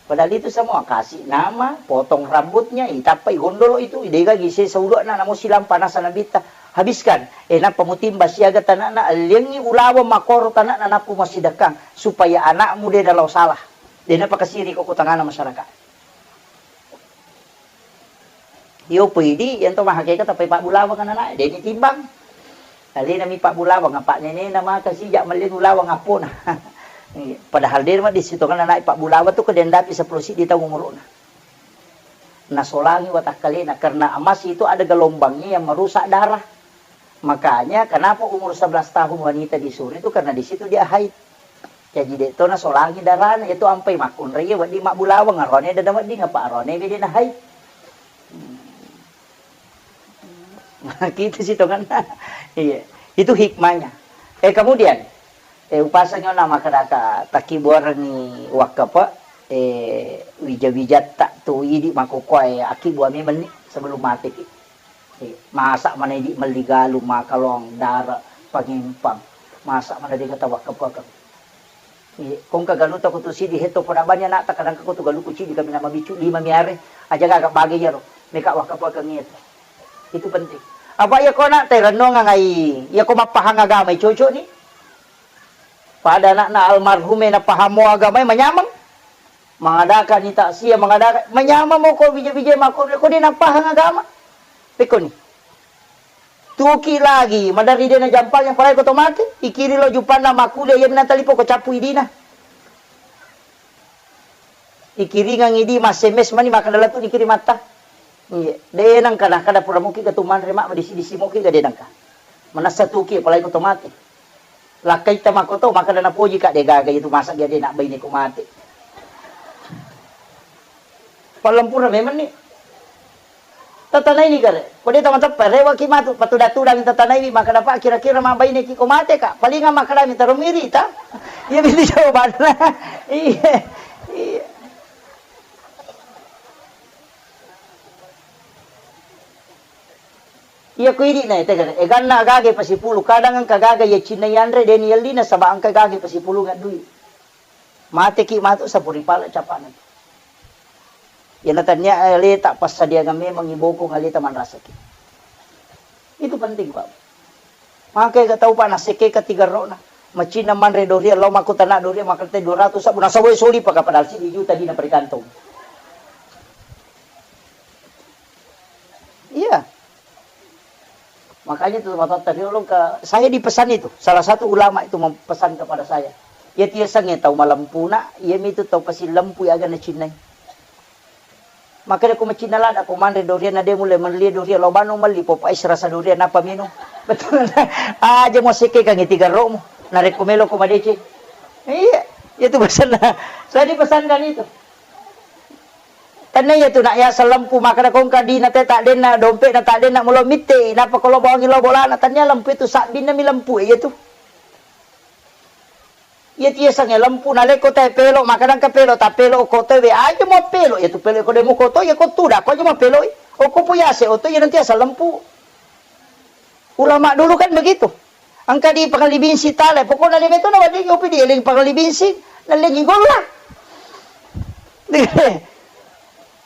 Padahal itu semua kasih nama, potong rambutnya, itappai gondolo itu, idega gise saulu'na namo silang panasa nabitta. Habiskan. Eh, nappa mutimba siaga tanakna, alliangi ulaweng makoro tanakna nappu masidekang, supaya anakmu de nalao salah. De napakasiri ko tangana masyarakat. Iyo, poidi, iyanto mahakeka tappai pabbulawang ananae, de nitimbang. Alena mi pabbulawang, apa nenena maka sijak mallenu lawang appona. Padahal de ma disitu kan ananae pabbulawang tu ko dendapi seppulo siddi taung umuruna. Nasolangi watakkalena, karena emas itu ada gelombangnya yang merusak darah. Makanya kenapa umur sebelas tahun wanita disuruh itu, karena di situ dia haid. Jaji de to nasolangi darana, itu ampai makkunrai wedding mabbulawang, arone dada wedding apa arone bede na haid. Hmm. Gitu sih tonganna. Iya, itu hikmahnya. Eh, kemudian, eh, upasangnyo na makkedaka takkibuarengngi wakkepe, eh, wija-wijatta tu idi makkukkuae akkibbua memenni sebelum mateki. Eh, masa mana idi melli galung, makalong, dara, pangempang. Masa mana de kata wakkepe. Iya, kongka galuta ko tu sidi hetto poda bani anakta, kadang ko tu galuku cidi kami nama bicu lima miare, aja gaga bage iyaro, meka wakkapuakeng itu. Itu penting. Apa iya ko anakta rennuang ngai, iya ko mappahang agama cocok ni. Pada anakna almarhum e napahamo agama manyameng. Mengadakan ni taksia, mengadakan, manyameng mo ko bija-bija mako ko de napahang agama. Pekko ni. Tuki lagi, maderri de najampang yang palai ko to mate, ikiri lo jupanna makkuliah, iya minang talipo ko cappu idina. Ikiringang idi, ma S M S mani, maka dalam tu dikirim matta. Iya, de nangka, nangka da pura moki ga tu manre ma, disi-disi moki ga de nangka. Manassa tuki, palai ko to mate. Lakkaita makkoto, makkeda napoji ka, de gaga itu masa jadi nak baine ko mate. Pallempura memang ni. Tatanaini gare. Ko de' tamateppe, rewaki matu, patuda-tudangi tatanaiwi, makkeda, "Pak, kira-kira mabbaineki ko mateka?" Palinga makkedami, "Taro mirita." Iya, itu jawabanna. Iya. Iya. Iya, ko idi' na, eh, tegana. Eganna agaga pasipulu, kadang engka gaga iya cinna yanre, de' ni yellina, saba' engka gaga pasipulunga dui. Mateki matu sapuri pala capana. Iyana tania, eh, aleta passadiangan memang ibokong aleta manrasaki. Itu penting, Pak. Maka ega tau, Pak, nasekke ka tiga rokna. Macinna manre doria, lao makkutana doria, makkeda dua ratus sabbu, nasaba soli paka padahal siddi juta dina pada kantong. Iya. Makanya itu matoatta riolo ka, saya dipesan itu, salah satu ulama itu mempesan kepada saya. Iya tiasengnge tau malempuna, iya mitu tau pasillempu aga nacinnai. Makanya ko macinna lada ko manre doria na de' mulle melli doria lao bano melli popa es rasa doria napa minum. Betul. Aja mo sekke kangi tiga romu. Narekko melo ko madeceng. Iya, itu pesanna. Saya dipesankan itu. Tania iya tu nak ya selempu makkeda kongka dina te tak denna dompet na tak denna mulo mitte napa ko lo bawangi lo bolana tania lempu itu sabbinna mi lempu iya tu. Iya tu yasengnge lempu, nalekko tae pelo, makkadangka pelo, tappelo okko toe we, aja muappelo, iya tu pelo ko de' mukoto, iya ko tuda, ko aja muappeloi. Okko puyase oto, iya nanti asal lempu. Ulama dulu kan begitu. Engka di pangalli binsing tale, pokokna de' meto nawedding opi di eling pangalli binsing, nallengi golla.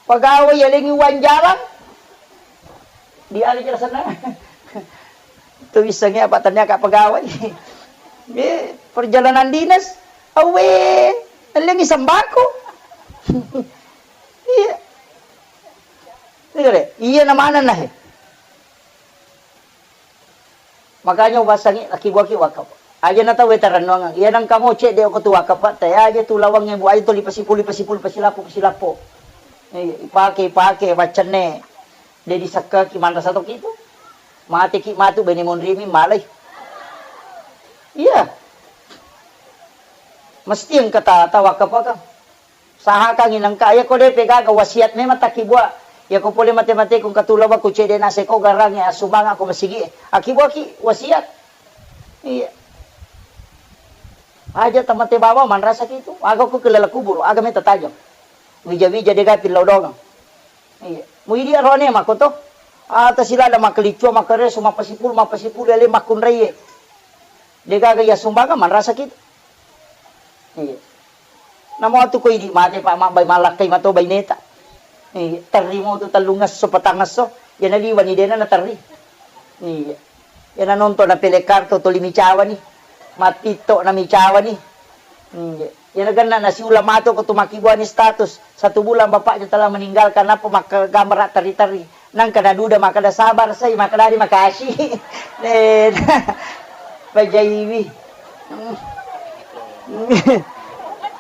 Pegawai yalengi uang jalan, di anu jelasanna. Tu wissengnge apa tania ka pegawai. Eh, perjalanan dinas, awe, yalengi sembako. Iya. Iya, deh. Iya, na mana nah, eh? Makanya ubasangi laki buaki wakaf. Aja na tau weta rennuangang. Iya nang kamu cek de' ko tu wakaf, teh aja tu lawangnge bu aja tu lipasipulu, lipasipulu, pasilappo, pasilappo. Eh, ipake, ipake, maccenne. De' disekkaki manrasa toki tu. Mateki matu bene monrimi malai. Iya. Mesti engka ta, ta wakaf akang. Sahakangngi nengka, iya ko de'pe gaga wasiat memang takkibua. Iya ko pole mate-mate ko engka tu lawakku cedde' naseng ko garangnge assumbangakko masigi'e. Akkibuaki wasiat. Iya. Aja' tamate bawang manrasaki tu. Aga ko kelala kuburu, aga meta tajang. Wija-wija de'gapi lao dongang. Iya. Muidi arone makko to. Ata silada makkelicua, makkareso, mappasipulu, mappasipulu, ale makkunraie. De'gaga iya sumbangan manrasaki tu. Iya. Namo tu ko idi' mate pa' mabbai malakkai mato baineta. Iya. Terri mo tu tellungesso, patangesso. Iya naliwani de'na naterri. Iya. Iya nanonton na pele kartu tuli micawani. Mattitto na micawani. Iya. Iya nagenna nasiula mato ko tu makkibuani status. Satu bulan bapaknya telah meninggalkan, nappa makkagambar terri-terri. Nangka naduda makkeda sabar sai, makkeda di makasi. Eh, pajaiwi.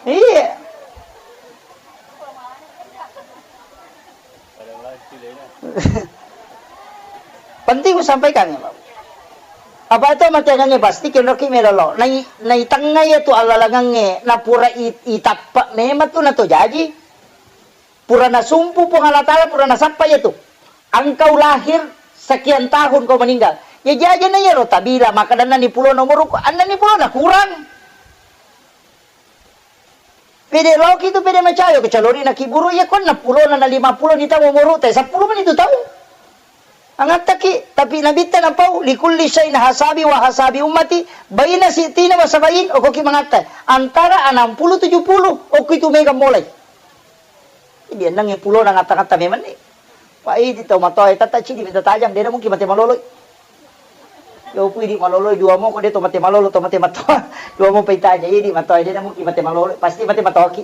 Iya. Penting kusampaikan ya, Pak. Apa itu matiangangnge pasti kenroki melolo. Nai, naitengnga iya tu allalangangnge, napura i, itappa memang tu nato jaji. Pura nasumpu Puang Allah Ta'ala, pura nasappa iya tu. Engkau lahir sekian tahun kau meninggal. Ya jaji na iyaro tabila, makkadanna ni pulona umurku, anna ni pulona kurang. Pede loki tu pede macayo, kecuali na kiburu iya konna pulona na lima puluh ni taung umuru te, seppulo meni tu taung. Angattaki, tapi nabitta napau, "Likulli syai'in hasabi wa hasabi ummati, baina sitina wa sabain," okoki mangatta. Antara enam puluh tujuh puluh, okko itu mega mulai. Jadi enneng pulona ngatta-ngatta memang ni. Pak idi tau matoa, tata cidi mita tajang, dena mungkin mate maloloi. Yo pui di maloloi dua mo ko de to mate malolo to mate matoa. Dua mo pai tajang, idi matoa, dena mungkin mate maloloi, pasti mate matoaki.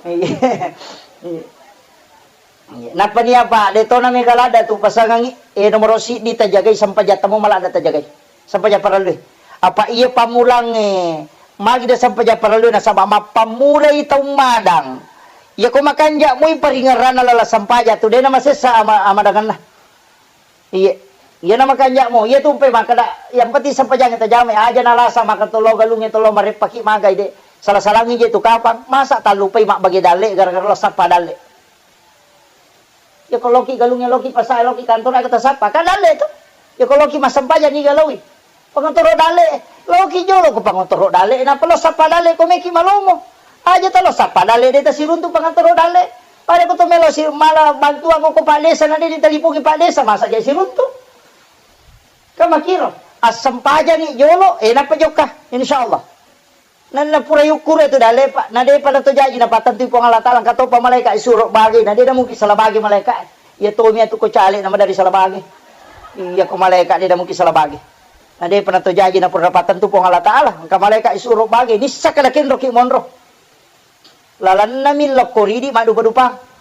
Iya. Iya. Nappa nia, Pak, de tona mega ladda tu pasangangi, eh, nomoro siddi tajagai, sempajatta mo maladda tajagai. Sempaja parellui. Apa iya pammulangnge, magi de sempaja parellui nasaba mappammulai tau madang. Iya ko makanja mui paringerranna lala sempaja tu, dena masessa ama-, amadangenna. Iya. Iyana makanja'mo, iya tumpe makkeda, yang penting sempajangnge tajamai, aja nalasa makkeda tollo galungnge tollo mareppaki magai de. Sala-salangngi je tu kapang, masa tallupai mabbage dalle gara-gara lo sappa dalle. Ko loki galungnge, loki pasa, loki kantor, aga tasappa. Kan dalle tu. Ya ko loki massempajang niga laowi. Pangotoro dalle, loki jolo ko pangotoro dalle, nappa lo sappa dalle ko meki malomo. Aja talo sappa dalle de tasiruntu pangotoro dalle. Pada ko to melo si mala bantuan ko Pak Desa na de ditalipungi Pak Desa, masa ja siruntu. Kan makiro, assempajani jolo, eh, nappa jokka, insyaallah. Nenna pura yukkuru tu dalle, Pak, na depa na to jaji napattentui Puang Allah Taala, engka topa malaika isuro bage, na de na mungkin salah bage malaika. Iya tomi atu ko cale na madari salah bage. Iya ko malaika de na mungkin salah bage. Na depa na to jaji na pura napattentu Puang Allah Taala, engka malaika isuro bage, nissaka na kenroki monro. Lalanna mi lokko ridi maddupa-dupa.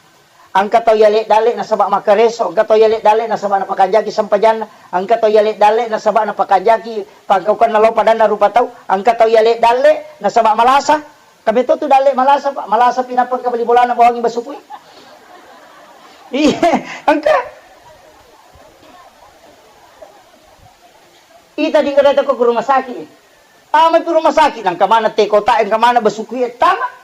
Engka tau yale dalle nasaba makkareso, engka tau yale dalle nasaba napakanjaki sempajanna, engka tau yale dalle nasaba napakanjaki pangkaukanna lao padanna rupa tau, engka tau yale dalle nasaba malasa. Kami to tu dalle malasa, Pak. Malasa pi nappa engka bali bolana bawangi basukui. Iya, engka. Ita di kereta ko ke rumah sakit. Tama pi rumah sakit, nangka mana te kota, engka mana basukui e tama.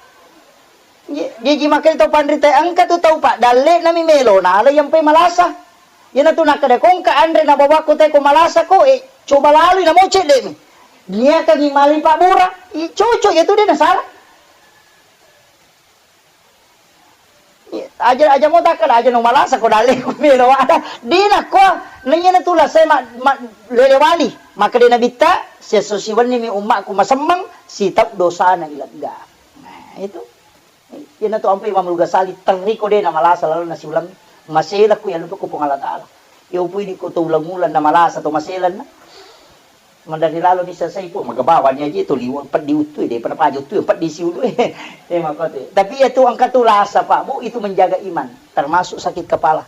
Jaji makkedai tau panrita, engka tu tau paddalle nami melo nala yampe malasa. Iyana tu nakkeda ko engka anre nabawakko te ko malasa ko, eh, coba lalui namo cedde mi. Niakangi mali pabbura, i cocok ya tu de nasala. Aja, aja mo takkeda aja no malasa ko dalle ko melo ada. De nakko, nanya na tu lasai ma, ma, lele wali. Makkeda nabitta, siesso siwenni mi ummakku masemmeng, sitau dosana ilegga. Nah, itu. Iyana tu ampai Imam Al-Ghazali, terri ko de na malasa lalu nasiulang, masela ku yalupekku Puang Allah Taala. Iya upui di ko to ulang-ulang na malasa to maselanna. Madari lalo bisa sai, Puang, magabawa ni aja to liwa peddi uttu, de pada paja uttu, peddi siulu. Eh, makkote. Tapi ya tu engka tu lasa, Pak, Bu, itu menjaga iman, termasuk sakit kepala.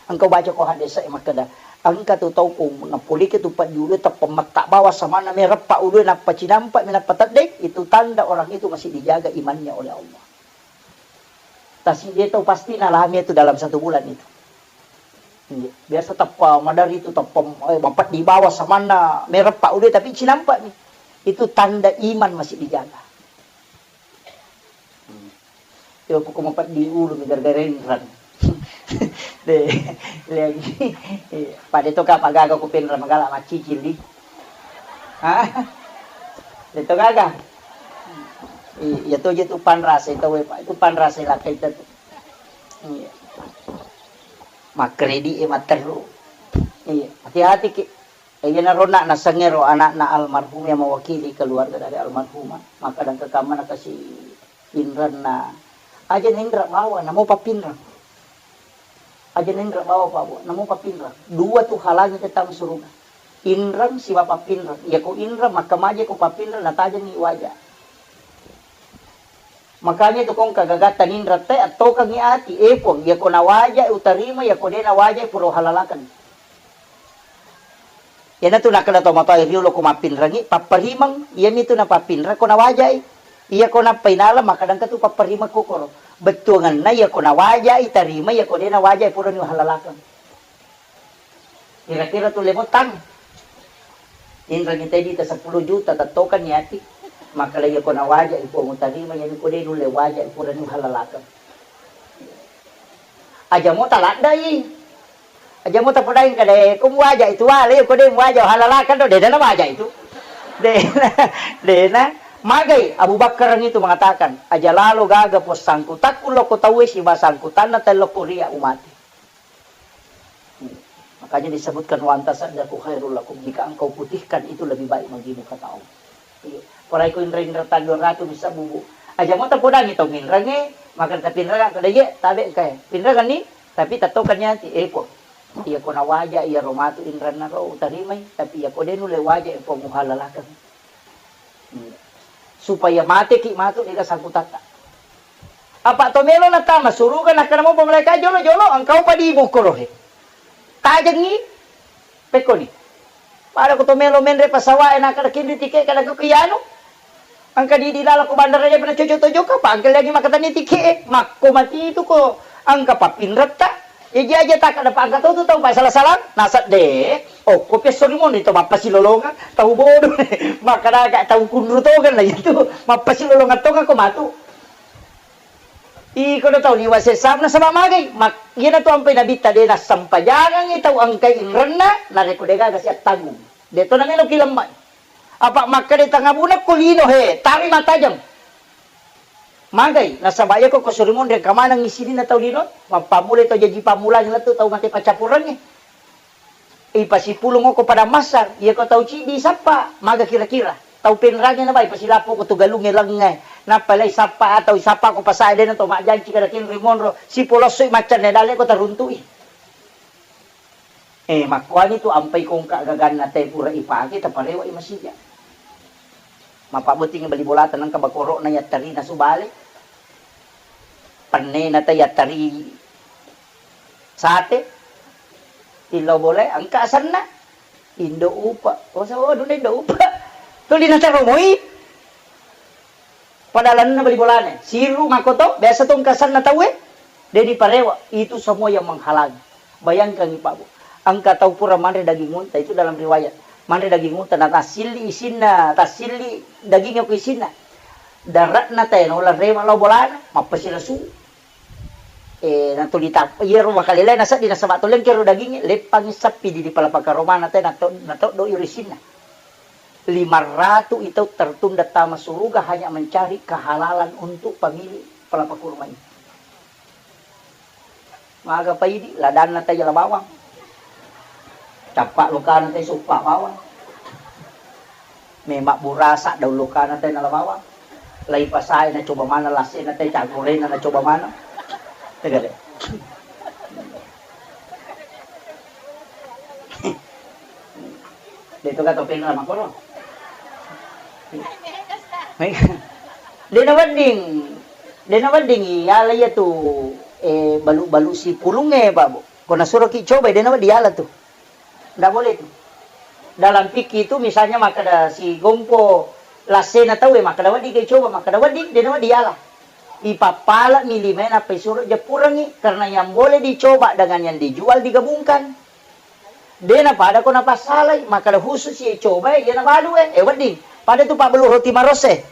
Engka baca ko hadis saya makkeda, engka tu tau ko napolike tu peddi ulu, teppa metta bawa samanna mereppa ulu, nappa cinampa mi nappa teddeng, itu tanda orang itu masih dijaga imannya oleh Allah. Tasi de tau pasti nalami itu dalam satu bulan itu. Iya, biasa teppa madari itu teppa, eh, mapeddi bawa samanna mereppa ulu tapi cinampa mi. Itu tanda iman masih dijaga. Hmm. Yo poko mapeddi ulu mi gara-gara inrang. De, lagi. Iya, pada to ka pagaga ko penrang magala macicil di. Hah? De to gaga. Iya to je tu panrasa itu we, Pak. Itu panrasa lakka itu tu. Iya. Makredi e matteru. Iya, hati-hati ki. Iya naronna nasengero anakna almarhum yang mewakili keluarga dari almarhumah. Maka dan kekamana kasih inranna. Aja na inra bawa, namo papinrang. Aja na inra bawa, Pak, Bu, namo papinrang. Dua tu halangi kita suruga. Inrang siba papinrang. Iya ko inrang, maka maja ko papinrang, natajengi waja. Makanya tu kong kagagatta ninra te attokengi ati, eh, Puang, iya ko nawaja utarima, iya ko de nawaja pura uhalalakan. Iyanatu nakkeda tau matoa riolo ko mappinrengngi, papparimeng, iyamitu napappinreng ko nawajai. Iya ko nappai nala, makkadangka tu papparimeng kokoro. Bettuangenna iya ko nawajai tarima, iya ko de nawajai purani uhallalakeng. Kira-kira tu lemotang. Inrengngi tedita seppulo juta, tettokan niati. Makkeda iya ko nawajai Puang utarima, iyami ko de nulle wajai purani uhallalakeng. Aja mo taladdai. Aja mo tapodai kada ko muaja itu wale, ko de muaja halalakan do, de na waja itu. De na, de na. Magai Abu Bakar itu mengatakan, aja lalo gaga pos sangkutakku loko tauwe siba sangkutanna tello ko ria umati. Makanya disebutkan, "Wa anta saddaku khairul lakum," jika engkau putihkan itu lebih baik bagimu, kata Allah. Iya. Porai ko inra-inra tang dua ratu bisa bubu. Aja mo tapodangi tau minrange, maka tapinrang kada ye, tabe engkae. Pinrangan ni, tapi tatokan nyati, eh, ko. Iya ko nawaja, iya ro matu inranna ro utarimai, tapi iya ko de nulle waja, eh, ko muhalalakang. Iya. Supaya mateki matu dega sangkutatta. Apa to melo natama suruga, nakkeda mopa malaika, "Jolo-jolo, engkau padi mukorohe." Tajengi, pekkoni. Pada ko to melo menre pasawae, nakkeda kinri tike, kada ko kianu. Engka di, di lalako bandara de pernah cocok to jokka, pangkel lagi makatani tike, makko mati itu ko engka papinretta. Jaji aja takkeda pa engka to tu tau pasala-salang, nasedde. Okko pesso rimoni to mappasilolongang, tau bodoh. Makkadaga tau kunru tongeng lah itu, mappasilolongang tongeng ko matu. Iko na tau liwa sessa nasaba magai. Mak-, iyana tu ampai nabitta de nassempajangengngi tau engkai inrenna, narekko de gaga siattanggung. De to namelo ki lemma. Apa makkeda tangabuna ko lino he, tari matajeng. Magai, nasaba iyako ko suri monri engka maneng isininna tau lino, mappammulai tau jaji pammulang lettu tau mate paccapurengnge. Ipasipulung ko padang massar, iyako tau ciddi sappa, maga kira-kira. Tau penrangi na bai pasilappo ko tu galungnge lengnge, nappa lai sappa atau sappa ko pasae dena to majjanci kada kinri monro, sipolossoi maccanne dale ko taruntui. Eh, makkuani tu ampai kongka gaganna te pura ipake, taparewa i masija. Mapabotting bali bolata nengka bakoro'na yattarina subale. Pennena te yattari sate. Illo bole engka asenna. Indo upa. Oh, so, duna indo upa. Tuli nataromoi. Pada lalenna bali bolana, siru makkoto, biasa to engka asenna tauwe, de diparewa, itu semua yang menghalangi. Bayangkan, Pak Bu, engka tau pura manre daging unta, itu dalam riwayat. Manre daging unta, na tassilli isinna, tassilli dagingnya ku isinna. Daratna tena ulang rewa lao bolana, mappasilasu. Eh, natuli tap-, iyaro makalelai nasedding nasaba to lengkero dagingnge, leppangngi sappi di, di palapa karomana te nato-, natoddo iro isinna. Lima ratu itau tertunda tama suruga hanya mencari kehalalan untuk pemilik palapa kurma ini. Maga paidi, ladanna tai jala bawang. Cappa lokana tai soppa bawang. Memang burasa daun lokana tai nala bawang. Lai pasae na coba mana, lasena tai cagorena na coba mana. Tegale. De to gato penra makkoro. De na wedding, de na wedding iala iya tu, eh, balu-balu sipulungnge, Pak Bu. Ko nasuroki coba, de na wedding iala tu. Ndak boleh tu. Dalam fikih itu misalnya makkeda sigompo lassena tauwe, makkeda wedding ke coba, makkeda wedding, de na wedding iala. Ipappala mi limae nappa isuro jeppurengngi, karena yang boleh dicoba dengan yang dijual digabungkan. De napada ko napassalai, makkeda khusus ye coba, ye nabalu e, eh, wedding. Pada tu pabbalu roti maros e.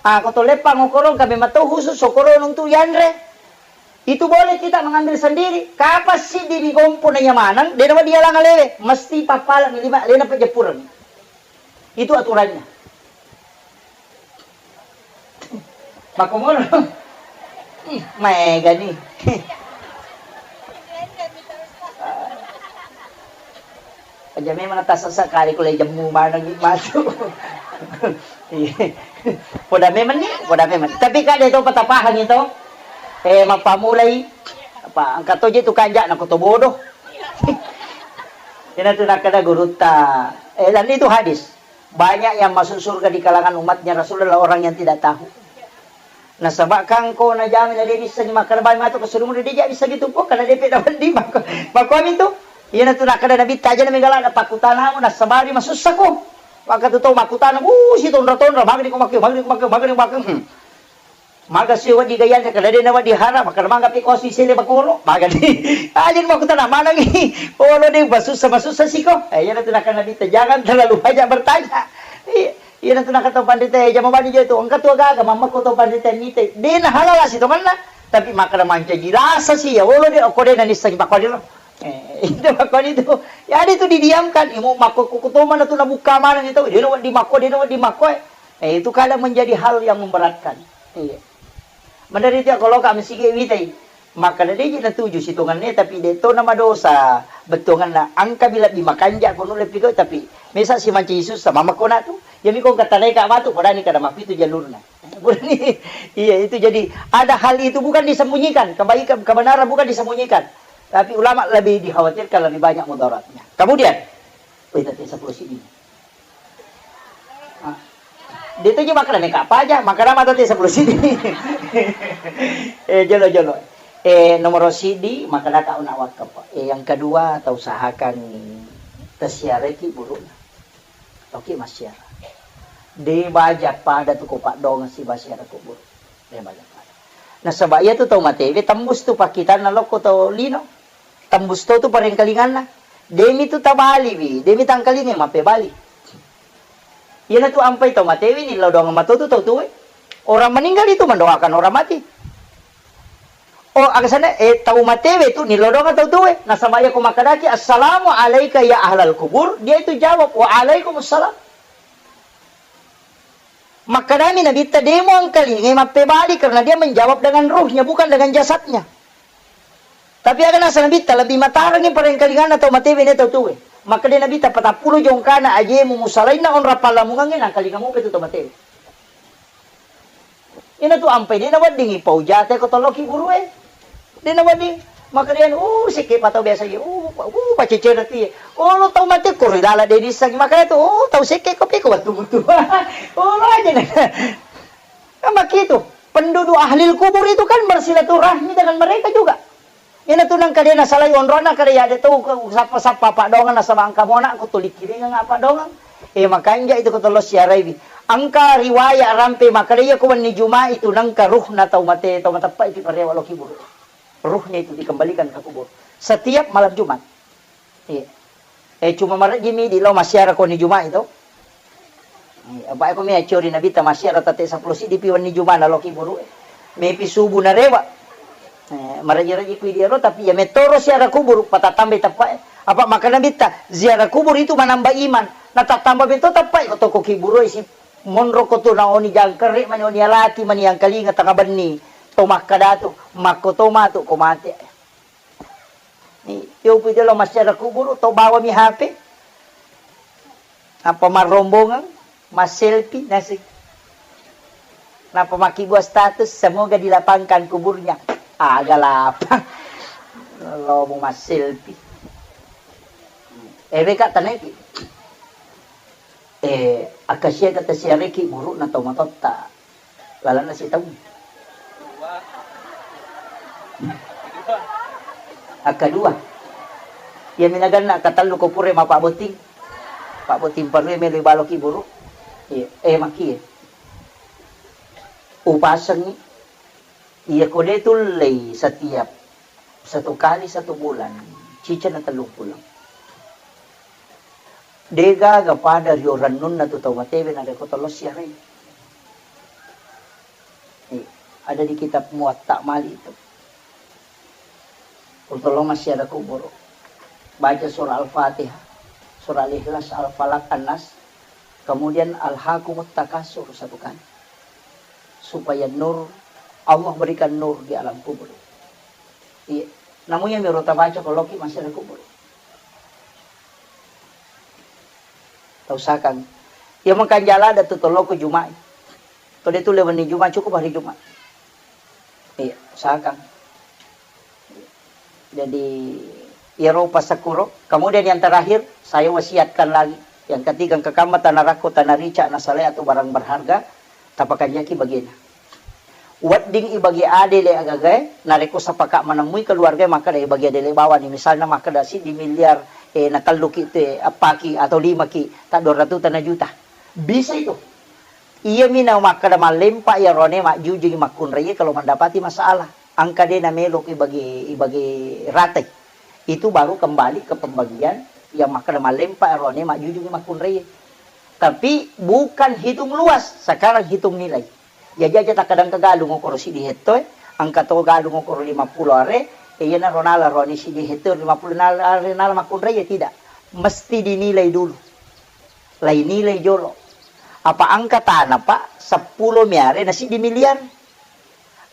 Ah, ko to leppang okorong kami matau khusus okorong untuk yanre. Itu boleh kita mengambil sendiri. Kapan siddi digompo na nyamanang, de nawedding dialang alewe, mesti pappala mi lima, alena pejeppurengngi. Itu aturannya. Makkomono. Ih, maega ni. Aja memang tasasa kali kule jemmu mana ni matu. Iya. Poda memang ni, poda memang. Tapi kak de to patapahang itu. Eh, mappamulai apa angkat toje tu kanja na koto bodoh. Ina tu nakada gurutta. Eh, dan itu hadis. Banyak yang masuk surga di kalangan umatnya Rasul adalah orang yang tidak tahu. Nasaba kangko najami na de bissangi makkeda bali matu kesurumu de ja bissangi tu po karena de pe na wedding makko. Makko ami tu. Iyana tu nakkeda Nabitta aja na megala na pakkutanamu nasabari masussako. Maka tu tau makkutana, uh, si tonra-tonra, magni ko makke, magni ko makke, magni ko makke. Hmm. Maga si wedding gayang kada de na wedding hara, makkeda mangga pi kosi sele bakoro, maga di. Aja makkutana manengi. Olo de masussa, masussa siko. Eh, iyana tu nakkeda Nabitta jangan terlalu banyak bertanya. Iya, iyana tu nakkeda tau pandita, eh, jama bani je tu. Engka tu gaga mammekko tau pandita mite. De na halala si tongenna. Tapi makkeda mancaji rasa si ya, olo de okko de na nissengi pakko de ro. Eh, itu makko itu. Ya, itu didiamkan. Imu makko kuku to mana tu nabukka maneng itu. De na wedding makko, de na wedding makko, eh. Eh, itu kadang menjadi hal yang memberatkan. Iya. Menderita kalau kami sige witai. Makkeda de ji natuju sitongenna tapi de to na madosa. Bettuanganna engka bila bi makanja ko nulle piko tapi mesa si mancaji sussa mamakko na tu. Yami ko engka tanai ka matu podani kada mapitu jalurna. Iya, itu jadi ada hal itu bukan disembunyikan, kebaikan, kebenaran bukan disembunyikan. Tapi ulama lebih dikhawatirkan lebih banyak mudaratnya. Kemudian, wita te sepuluh sini. Ah. Dia tu je makkeda meka paja, makkeda mata te sepuluh sini. Eh, jolo-jolo. Eh, nomor sidi, makkeda ka una wakaf. Eh, yang kedua, tau usahakan tesiareki burukna. Oke, massiara. De baja pada tu ko paddongeng si basiara kubur. De baja pada. Nasaba iya tu tau matewe tembus tu pakkitanna lokko tau lino. Tembus to tu parengkalinganna. Demi tu tabali wi, demi tangkalingai mappebali. Iyana tu ampai tau matewe ni lao doang mato tu tau tuwe. Orang meninggal itu mendoakan orang mati. Oh, aga sana, eh, tau matewe tu, nilodong tau tuwe. Nasaba iya ko makkadaki, "Assalamu alaika ya ahlal kubur," dia itu jawab, "Wa alaikumussalam." Makkadami Nabitta, "Demo engkalingai mappebali," karena dia menjawab dengan ruhnya, bukan dengan jasadnya. Tapi aga nasa Nabitta, lebih matarangi parengkalinganna tau matewe ne tau tuwe. Makkeda Nabitta, "Patappulo jongkana ajemu musalainna onrang pallamungangnge, nangkalinga mupa tu tau matewe." Ina tu ampai de' naweddingi pau jate ko tolloki gurue. De' nawedding. Makkeda, "Uh, sekke pa tau biasa iya. Uh, pa-, uh, pacecena tu iya. Oh, lo tau mate ko ri lala de' nissengi." Makkeda tu, "Oh, tau sekke ko pe ko wettu mutu." Oh, lo aja na. Kan begitu. Penduduk ahli kubur itu kan bersilaturahmi dengan mereka juga. Ina tu nangka de' nasalai onrona, kada iya de' tau sappa-sappa paddoangeng nasaba engka mona'ku tuli kiringeng apa dongang. Eh, makanja itu ko tollo siaraiwi. Engka riwayat rampe makkeda iya ko wenni Juma'i tu nangka ruhna tau mate, tau mateppa itu parewa lo kubur. Ruhnya itu dikembalikan ke kubur. Setiap malam Jumat. Iya. Eh, cuma marejjimi di lo massiara ko wenni Juma'i to. Iya, apa ko mi acciori Nabitta massiara tette seppulo siddi pi wenni Juma naloki kuburu. Mepi subuh narewa. Eh, maraji-raji kui diaro, tapi iya metoro siara kuburu, patatambai teppa. Apa makkeda Nabitta, ziarah kubur itu menambah iman. Natattamba metto teppa ko toko kuburu isi monro ko tu naoni jangkere mani oni alati mani angkalinga tengah benni. To makkeda tu, makko to matu ko mate. Ni, yopi jolo massiara kuburu, to bawami H P. Apa marrombongan, masselfie, nasi. Napa makkibua status, "Semoga dilapangkan kuburnya." Aga lapang. Lo mau masselfie. Eh, beka taneki. Eh, akkasia kata siareki burukna tau matotta. Lalenna sitaung. Akkadua. Iya minaganna katellu ko pura mappabbotting. Pabbotting parue melo baloki buru. Iya, eh, makkie. Upasengi. Iya ko de tullei setiap satu kali satu bulan, cicana tellung pulo. Degaga pada rio rennunna tu tau matewe narekko tollo siarai. Eh, ada di kitab Muwatta Malik itu. Ultollo massiara kuburu. Baca surah Al-Fatihah, surah Al-Ikhlas, Al-Falaq, An-Nas, kemudian Alhaakumut Takasur satu kali. Supaya nur, Allah berikan nur di alam kubur. Iya. Namu iya miro tabaca ko loki massiara kuburu. Tausakang. Iya makanja lada tu toloko Juma'i. Ko de tulle wenni Juma, cukup hari Juma. Iya, usahakan. Jadi, iyaro passakkuro. Kemudian yang terakhir, saya wasiatkan lagi. Yang ketiga, engka kamma tanarakko, tanarica, nasalai atau barang berharga, tapakanjaki bagena. Wedding ibage adele agagae, narekko sapaka manemui keluarga makkeda ibage adele bawani, misalna makkeda siddi miliar, eh, natelluki te, appaki atau limaki, ta dua ratus tana juta. Bisa itu. Iyami na makkeda mallempa iyarone majjujungi makkunraie kalau mendapati masalah. Engka de namelo ibage, ibage ratai. Itu baru kembali ke pembagian yang makkeda mallempa iyarone majjujungi makkunraie. Tapi bukan hitung luas, sekarang hitung nilai. Jaji aja takkadang ke galung okoro siddi hetto, eh. Engka to galung okoro lima puluh are, eh, iyana ronala roni siddi hetto lima puluh nala, are nala makkunraie, tidak. Mesti dinilai dulu. Lainilai jolo. Apa engka tana, Pak, seppulo miare na siddi miliar.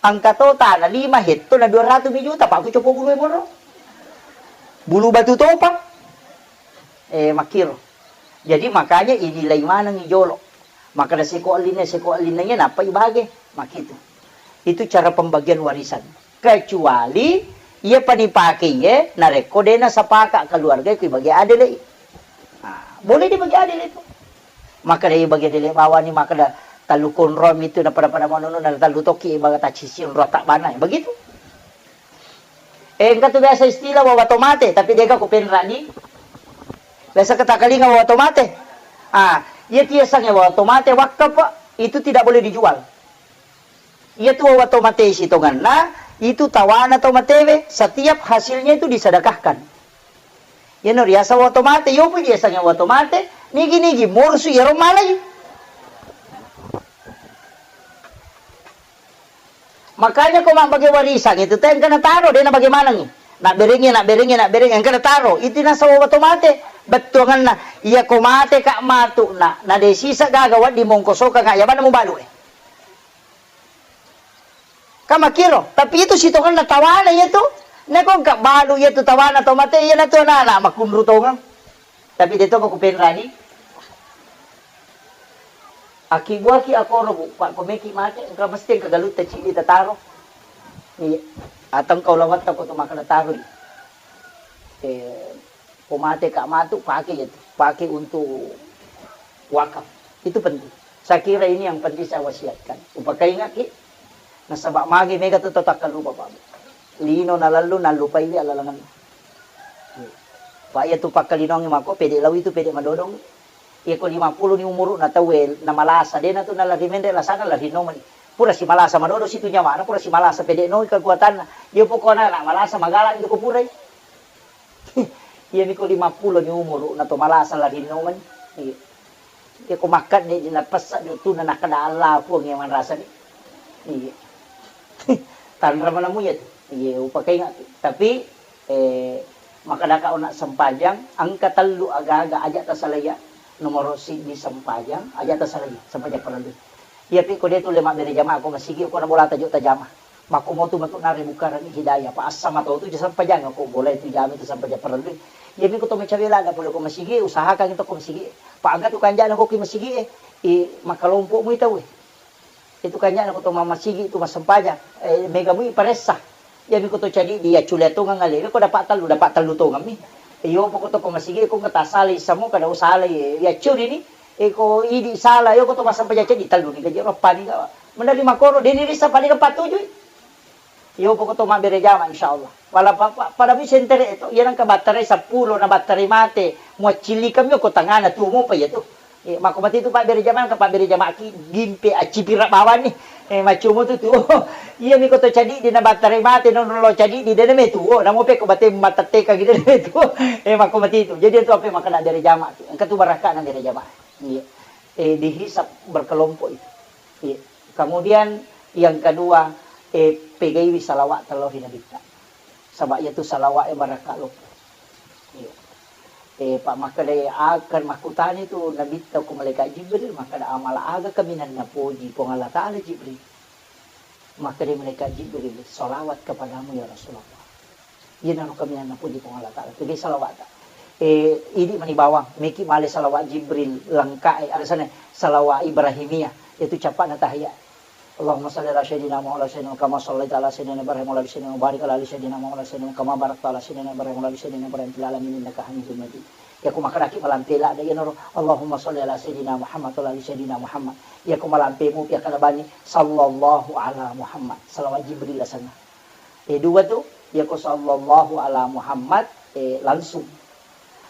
Engka to tana lima hetto na dua ratus mi juta, Pak, ku copo bulu e moro. Bulu batu topa. Eh, makkiro. Jadi makanya inilai maneng jolo. Makkeda seko ellinna, seko ellinna iya nappa ibage. Makkitu. Itu cara pembagian warisan. Kecuali iya pa nipake iye, narekko de nasapaka keluarga ku ibage adele. Nah, boleh dibagi adil itu. Makkeda ibagi adil bawani, makkeda tallu konro mitu na pada-pada manono na tallu toki ibaga tacisi onro tabbana. Begitu. Eh, engka tu biasa istilah wawa tomate, tapi dega ku penrani. Biasa ketakalinga wawa tomate. Ah, iya tiasange wawa tomate wakaf, itu tidak boleh dijual. Iya tu wawa tomate sitonganna, itu tawana tau matewe, setiap hasilnya itu disedekahkan. Iyano riaseng wawa tomate, iyopi riaseng wawa tomate, nigi-nigi morsu iyaro malai. Makanya ko mabbage warisan itu, tengka nataro, de' nabage manengngi. Nabberengngi, nabberengngi, nabberengngi, engka nataro. Itu nasaba to mate, bettuangenna. Iya ko mate ka' matu'na, na de' sisa gaga wedding mongkosokang, ya bana mubalu e. Ka' makkiro, tapi itu sitongenna tawana iya tu. Nako engka balu iya tu tawana to mate, iya natu anak-anak makkunru tongeng. Tapi de' to ko kupenrani. Akkibuaki akoro, Bu, pa' ko meki mate, engka mesti engka galutta ciddi tataro. Iya. Atau engka ulawatta ko to makkeda taro. Eh, ko mate ka' matu, pake iya tu. Pake untuk wakaf. Itu penting. Saya kira ini yang penting saya wasiatkan. Upakaingaki, nasaba magi mega tu tau takkalupa, Pak. Lino nalallu, nallupaiwi allalengenna. Pak, iya tu pakkalinongi mako, pede' lawi tu, pede' madodong. Iya ko lima puluh ni umuru'na tauwe, namalasa, de' natu nalari menre' lasana, lari nomani. Pura simalasa madodo situ nyawana, pura simalasa pede' noi kekuatanna. Iya pokokna na malasa magala' itu ko purai. Iya mi ko lima puluh ni umuru'na to malasa lari nomani. Iya. Iya ko makkadde' di napessa' dutuna nakkeda Allah Puang iya manrasani. Iya. Tanra manamu iya tu. Iya, upakaingaki. Tapi Eh, makkedaka ona sempajang, engka tellu aga-aga aja' tasalaiya. Nomoro siddi sempajang, aja' tasalaiya, sempajang parellu. Iyapi ko de' tulle mabbere jamaah ko masigi, ko na bolata jo tajama. Makko motu matu nare bukarang hidayah. Pa assa mato tu sempajang ko boleh tu jami tu sempajang parellu. Iyami ko to macawela ada pole ko masigi, usahakan itu ko masigi. Pa aga tu kanjana ko ki masigi e, i makalompo mu itau e. Itu kanjana ko to mammasigi tu massempajang, eh, mega mui paressa. Iyami ko to cadi di accule tongeng alewe ko dapat tellu, dapat tellu tongeng mi. Iyo poko to ko masigi ko ngeta salai samo kada usalai, eh, ya curi ni, eh, ko idi sala, iyo ko to massempajang cadi tellu ni gaji ro pani ga. Menari makoro, deni rissa pani ga patujui. Iyo poko to mabbere jama insyaallah. Wala pa-, pa-, pada mi sentere to, iya nangka battarai seppulo na battarai mate, muaccillikang mi ko tangana tuo mopa iya tu. Eh, makko mati tu pabbere jama, ka pabbere jamaki gimpe accipira bawani. Eh, maccomo tu tuo. Iya mi ko to cadi di na battarai mate, non lo cadi di dena metuo, namo pe ko bate matettekang dena metuo. Eh, makko mati tu. Jadi itu apa makana bere jama. Engka tu barakana bere jama. Iya. Eh, dihisap berkelompok itu. Iya. Kemudian yang kedua, eh, pegaiwi salawat tellohi nabitta. Saba iya tu salawat e barakka loppo. Iya. Eh, pa makkeda akan makkutani tu nabitta ko malaikat Jibril, makkeda amal aga kaminang napoji Puang Allah Taala Jibril. Makkeda malaikat Jibril, salawat kepadamu ya Rasulullah. Iyanaro kaminang napoji Puang Allah Taala. Jadi salawat. Eh, idi mani bawang, meki male salawat Jibril, lengka e, ada sana salawat Ibrahimiyah, itu capakna tahiyat. Allahumma salli ala sayyidina Muhammad wa sallim kama sallaita ala sayyidina Ibrahim wa ala ali sayyidina, wa barik ala ali sayyidina Muhammad wa sallim kama barakta ala sayyidina Ibrahim wa ala ali sayyidina Ibrahim fil alamin innaka Hamidum Majid. Ya, ku makkadaki malampe ladde iyanaro, Allahumma salli ala sayyidina Muhammad wa ala ali sayyidina Muhammad. Ya, ku malampe mupi akkada bani, sallallahu ala Muhammad. Salawat Jibril asenna. Eh, dua tu, ya, ku sallallahu ala Muhammad, eh, langsung.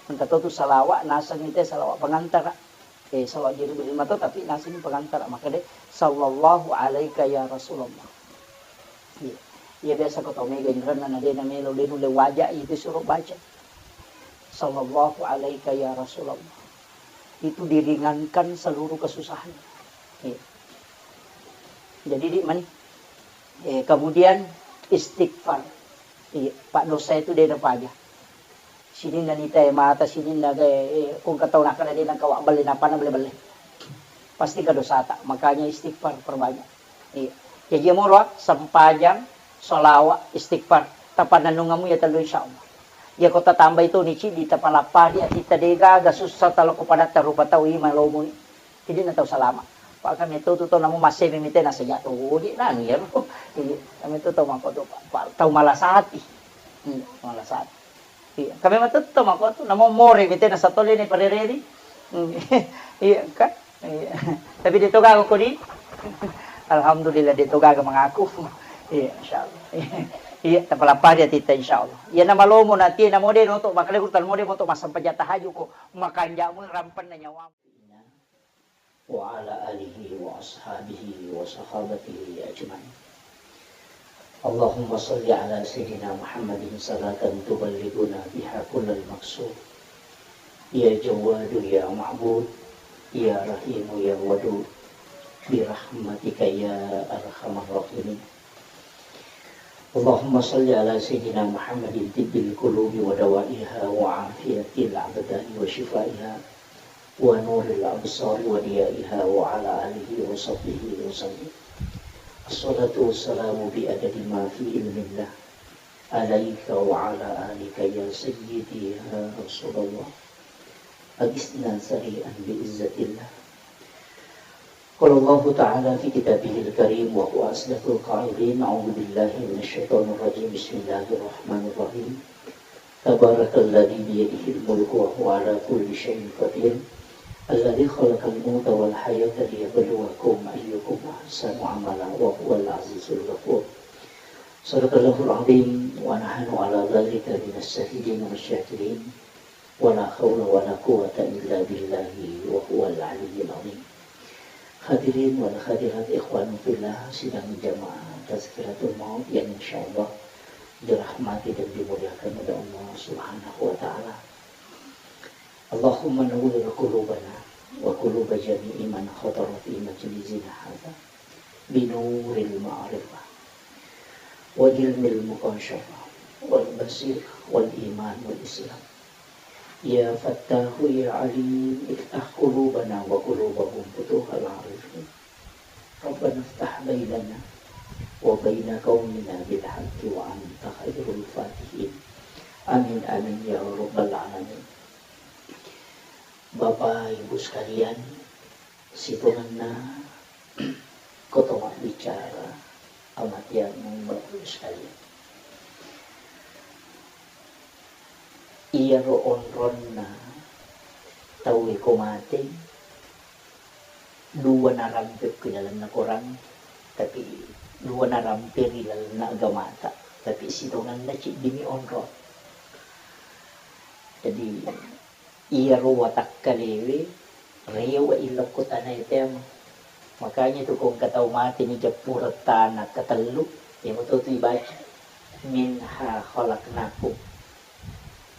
Engka to tu salawat, naseng ite salawat pengantara. Eh, salawat Jibril mato, tapi naseng pengantara. Makkeda, sallallahu alaika ya Rasulullah. Iya. Iya, biasa ko tau mega inrenna na de na melo, de nulle waja itu suruh baca. Sallallahu alaika ya Rasulullah. Itu diringankan seluruh kesusahan. Iya. Jadi, di mani. Eh, kemudian istighfar. Iya, pak dosa itu de na paja. Sininna nita e mata, sininna ga e, eh, kung katau nakana de nangka wa belle, napana belle-belle. Pasti ka dosata, makanya istighfar perbanyak. Iya. Jaji amoro, ah, sempajang, sholawat, istighfar. Tapanennungamu ya tellu, insya Allah. Ya ko tatambai to ni ciddi, tapalappari atitta, de gaga sussa talo ko padatta rupa tau i malomuni. Jadi na tau salama. Pak kami tu tu tau namu masemi mite na sejak tu uji nang ya. Iya, kami tu tau mako tu, Pak, tau malas hati. Hmm, malas hati. Iya, kami matu to mako tu, namo more mite na satole ni parereri. Hmm. Iya, kan? Iya. Tapi de to gaga ko di. Alhamdulillah de to gaga mengaku. Iya, insyaallah. Iya, tapalappari atitta insyaallah. Iya, na malomo na tie, namo de no to, makale kurtal mo de mo to massempajang tahajud ko, makanjamu rampenna nyawamu. وعلى آله وأصحابه وصحابته أجمعين. اللهم صل على سيدنا محمد صلاة تبلغنا بها كل المقصود. يا جواد يا معبود، يا رحيم يا ودود، برحمتك يا أرحم الراحمين. اللهم صل على سيدنا محمد طب القلوب ودوائها وعافية الأبدان وشفائها ونور الأبصار وضيائها وعلى آله وصحبه وسلم. الصلاة والسلام بعدد ما في علم الله عليك وعلى آلك يا سيدي يا رسول الله. أغثنا سريعا بعزة الله. قال الله تعالى في كتابه الكريم وهو أصدق القائلين: أعوذ بالله من الشيطان الرجيم. بسم الله الرحمن الرحيم. تبارك الذي بيده الملك وهو على كل شيء قدير. الذي خلق الموت والحياة ليبلوكم أيكم أحسن عملا وهو العزيز الغفور. صدق الله العظيم ونحن على ذلك من الشاهدين والشاكرين. ولا حول ولا قوة إلا بالله وهو العلي العظيم. Hadirin wal hadirat, ikhwan fillah, sidang jamaah tazkiratul maut yang insyaallah dirahmati dan dimuliakan oleh Allah Subhanahu wa Ta'ala. Allahumma nawwir qulubana wa quluba jami'i man hadara fi majlisina hadza binuril ma'rifah wa ilmil mukasyafa wal basir wal iman wal islam. Ya Fattahu ya Alim, iftah qulubana wa qulubahum futuhal arifin. Rabbana iftah bainana wa baina qaumina bil haqqi wa anta khairul fatihin. Amin, amin, ya rabbal alamin. Bapak Ibu sekalian, sitongenna ko to mabbicara kematian, Bapak Ibu sekalian. Iyaro onronna tauwe ko mate, dua narampe ku lalenna Korang, tapi dua narampe ri lalenna agamata, tapi sitongenna ciddimi onrong. Jadi, iyaro watakkalewe rewe'i lokko tanae temo. Makanya tu ko engka tau mate ni jeppureng tana ketellu, ya betul tu ibaca, "Minha khalaqnakum."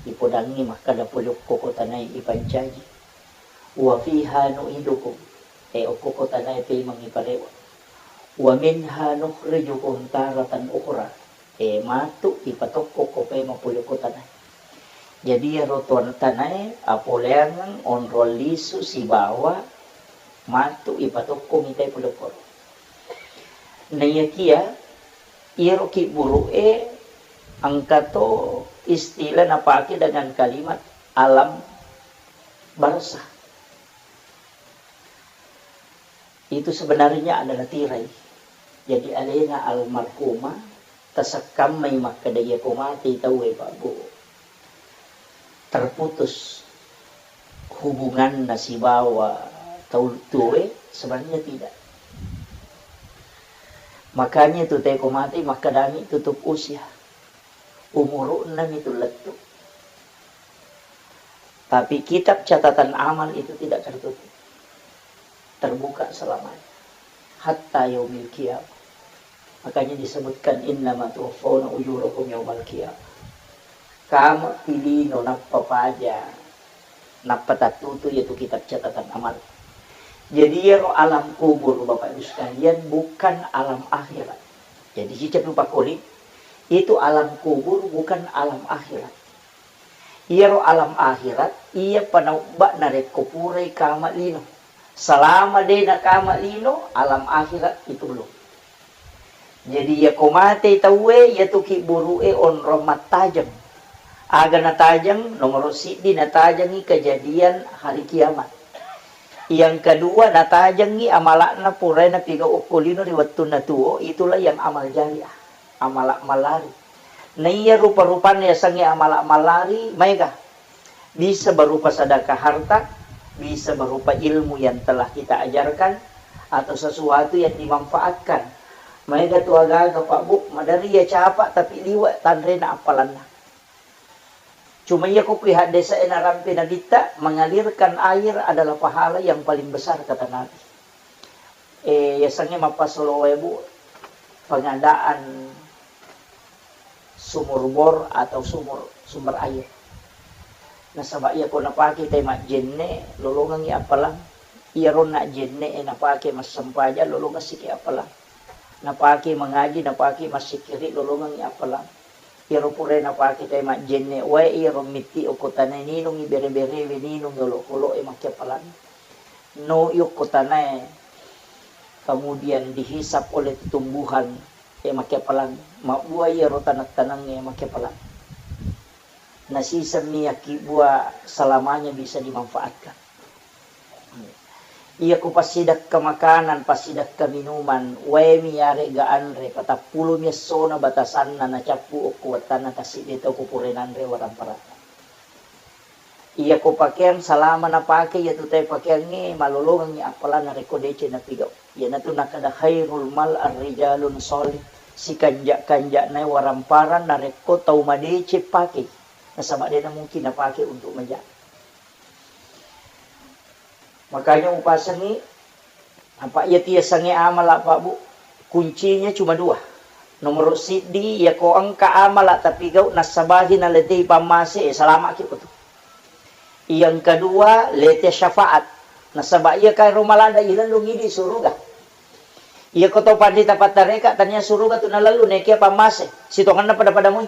Ipodangngi makkeda pole okko ko tanae ipancaji. "Wa fiha nu'idukum." Eh, okko ko tanae pemeng iparewe. "Wa minha nukhrijukum taratan ukhra." Eh, matu ipatokko ko pemeng pole ko tanae. Jadi, iyaro tuan tanae apoleangeng onrong lisu sibawa matu ipatokko mitai pole koro. Naiyakia, iyaro kibburu'e engka to istilah napake dengan kalimat alam barzah. Itu sebenarnya adalah tirai. Jadi, alena almarhumah tasekkammai makkeda, iya ko mate tauwe, Pak Bu, terputus hubunganna sibawa tau tuwe, sebenarnya tidak. Makanya tu teko mate makkedami tutup usia. Umuru'na mi tu lettu. Tapi kitab catatan amal itu tidak tertutup. Terbuka selamanya. Hatta yaumil qiyamah. Makanya disebutkan, "Innama tuwaffawna ujurakum yaumal qiyamah." Kama pilino nappa paja, nappa tattutu yaitu kitab catatan amal. Jadi, iyaro alam kubur, Bapak Ibu sekalian, bukan alam akhirat. Jadi, sicapi pakoli, itu alam kubur bukan alam akhirat. Iyaro alam akhirat, iya panaubba narekko purai kama lino. Salama de nakama lino, alam akhirat itu belum. Jadi, iyako matei tauwe, iyatu kibburu'e onrong mattajeng. Aga natajeng? Nomoro siddi, natajengngi kejadian hari kiamat. Yang kedua, natajengngi amala'na purae napigau okko lino ri wettunna tuo, itulah yang amal jariah, amala mallari. Naiya rupa-rupanna yasengnge amala mallari, maega. Bisa berupa sedekah harta, bisa berupa ilmu yang telah kita ajarkan, atau sesuatu yang dimanfaatkan. Maega tu aga-aga, Pak Bu, maderri iya capa, tapi liwe tanrena appalanna. Cuma iya ko kui haddesa e narampe Nabitta, mengalirkan air adalah pahala yang paling besar, kata Nabi. Eh, yasengnge mappasolo wae, Bu, pengadaan sumur bor atau sumur, sumber air. Nasaba iya ko napake tai majjenne, lolongengngi appalang. Iyaro najjenne e napake massempajang, lolongeng siki appalang. Napake mangaji, napake massikkiri, lolongengngi appalang. Iyaro purae napake tae majjenne wae, iyaro mitti okko tanae ninungngi bere-berewe, ninungngi olokolo'e makkeappalang. No okko tanae, kemudian dihisap oleh tumbuhan, e makkeappalang. Mabbua iyaro taneng-tanengnge makkeappalang. Nasisemmi yakkibua selamanya bisa dimanfaatkan. Iyako passidekka makanan, passidekka minuman, waemi yarega anre, patappulomi essona batasanna nacappu okko wettanna tassidde tau ko pura nanre waramparatta. Iyako pakeang salama napake iyatu tae pakeangnge, malolongengngi appalanna rekko deceng napigau. Iyanatu nakkeda khairul mal ar-rijalun shalih, sikanja-kanjanae waramparang narekko tau madeceng pakei, nasaba de namungkin napake untuk maja. Makanya upasengngi, apa iya tiasengnge amala, Pak Bu, kuncinya cuma dua. Nomor siddi, iyako engka amala tapi gau nassabahi naletei pammase, eh, salamaki ko tu. Yang kedua, lete syafaat. Nasaba iya kairo malada ilellung idi suruga. Iyako to panrita pattareka tania suruga tu nalellu nekia pammase, sitongenna pada-pada mui.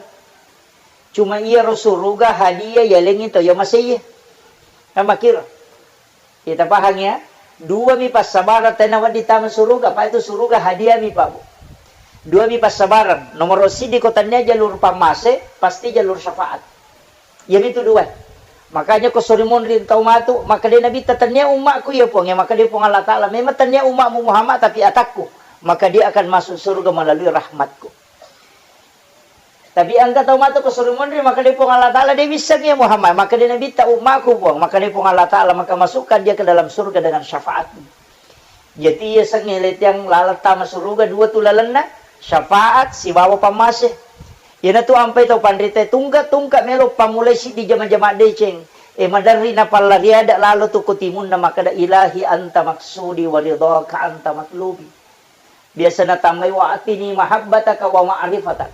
Cuma iyaro suruga hadiah yalengngi to iya masei. Kan makkiro. Kita pahang ya. Dua mi passabarang tena wedding tama suruga, apa itu suruga hadiah mi, Pak Bu. Dua mi passabarang. Nomor siddi ko tania jalur pammase, pasti jalur syafaat. Iyamitu dua. Makanya ko sori monri tau matu, maka de nabitta tania ummaku iya Puang, ya maka de Puang Allah Ta'ala. Memang tania ummamu Muhammad tapi atakku, maka dia akan masuk surga melalui rahmatku. Tapi engka tau matu ko sori monri, maka de Puang Allah Ta'ala de wisseng ya Muhammad, maka de nabitta ummaku Puang, maka de Puang Allah Ta'ala, maka masukkan dia ke dalam surga dengan syafaatmu. Jadi iya sengnge letiang laleng tama suruga dua tu lalenna, syafaat sibawa pammase. Iyanatu ampai tau panrita tungka-tungka melo pammulai siddi jama-jama deceng. E maderri napalla riada lalo tu ko timunna makkeda, "Ilahi anta maksudi wa ridhaka anta matlubi." Biasa natambai, "Wa atini mahabbataka wa ma'rifatak."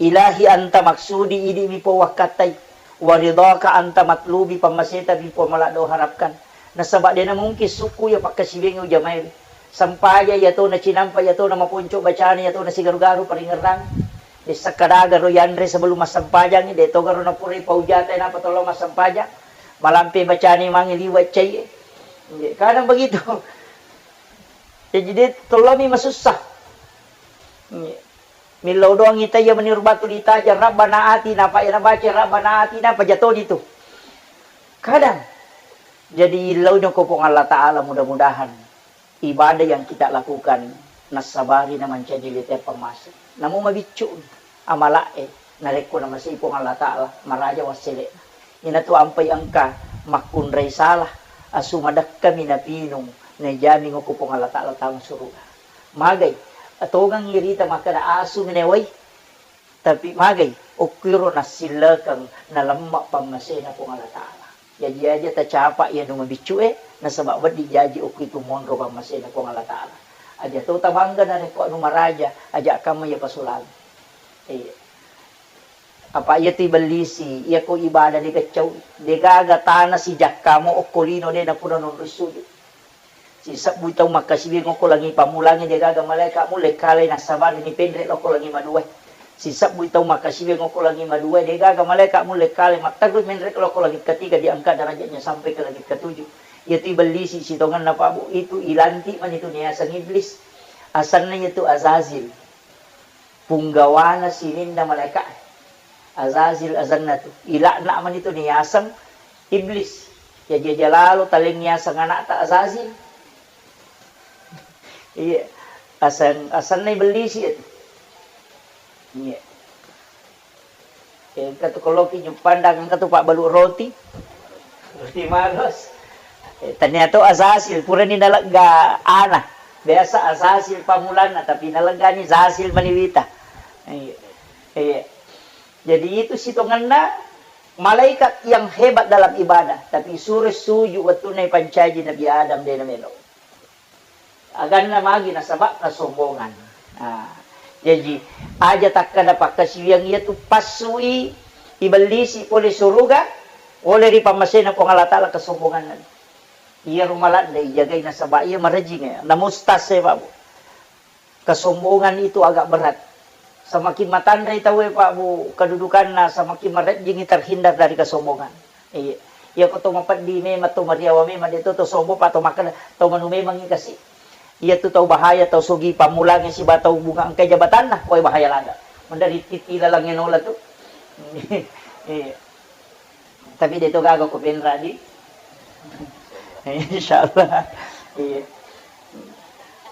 Ilahi anta maksudi, idi mi Puang wakkattai. Wa ridhaka anta matlubi, pammaseta mi Puang maladdo harapkan. Nasaba de namungkin sukku iya pakkasiwiang ujamai. Sempajang iya to nacinampa, iya to namaponco bacana, iya to nasigaru-garu paringerrang. De sakkadaga ro yanre sebelum massempajang, de to garo napurai paujata napa tolo massempajang. Malampe bacana mangi liwa cai. Kadang begitu. Jadi de tollomi masussa. Millau doang ita iya meniru batu ditajang, Rabbana atina, apa iya nabaca Rabbana atina, apa jatoni tu. Kadang. Jadi illauni ko Puang Allah Ta'ala, mudah-mudahan ibadah yang kita lakukan nassabari na mancaji lite pammase. Namo mabiccu amala'e, narekko namasei Puang Allah Ta'ala, maraja wassele'na. Inatu ampai engka makkunrai salah, asu madekkami napinung, naijami ko Puang Allah Ta'ala tama suruga. Magai, atongang irita makkeda asu menewai, tapi magai, okkuiro nassillekeng nalemma pammasena Puang Allah Ta'ala. Jaji aja tacapa iya nu mabiccu e, nasaba wedding jaji okkuitu monro pammasena Puang Allah Ta'ala. Aja to tabangga narekko anu maraja, aja kamma iya pasulang. Iya. Apa iya tu ibellisi, iya ko ibadah de gaccau, degaga tana sijakkamu okko lino de napura nonroi sujud. Sisebbui tau makkasiwiang okko langi pammulangnge, degaga malaeka mulle kalai nassabari ni penre lokko langi maduae. Sisebbui tau makkasiwiang okko langi maduae, degaga malaeka mulle kalai matterru menre lokko langi ketiga, diangkat derajatnya sampai ke langit ketujuh. Iyatu ibellisi sitongenna, Pak Bu, itu ilantik mani tu niaseng iblis. Asenna iyatu Azazil. Punggawana sininna malaeka. Azazil asenna tu. Ilakna mani tu niaseng iblis. Jaji aja lalo taleng niaseng anakta Azazil. Iya. Aseng, asenna ibellisi itu. Iya. Engka tu koloki juppandang, engka tu pabbalu roti. Roti maros. Eh, ternyata Azazil purani nalegga ana. Biasa Azazil pamulanna, tapi naleggani Zazil maniwita. Iya. Iya. Jadi itu sitongenna malaikat yang hebat dalam ibadah, tapi suruh sujud wettunna ipancaji Nabi Adam de namelo. Aganna magi nasaba kesombongan. Nah, jaji aja takkada pakkasiwiang iyatu passui ibellisi pole suruga, pole ri pammasena Puang Allah Ta'ala kesombonganna. Iya rumaladde ijagai nasaba iya marejing ya. Namustas ya, Pak Bu. Kesombongan itu agak berat. Semakin matanre tauwe, Pak Bu, kedudukanna, semakin marejjingi terhindar dari kesombongan. Iya. Iya, ko to mapeddi memang, to mariawa memang, de to, to sombong, Pak, to makkeda, to manu memangngi kasi. Iya tu tau bahaya, tau sogi pammulangi siba tau bunga engkai jabatanna, koe bahaya lada. Mendari titi lalangnge nola tu. Iya. Tapi de to gaga ko penra di. Insyaallah. Iya.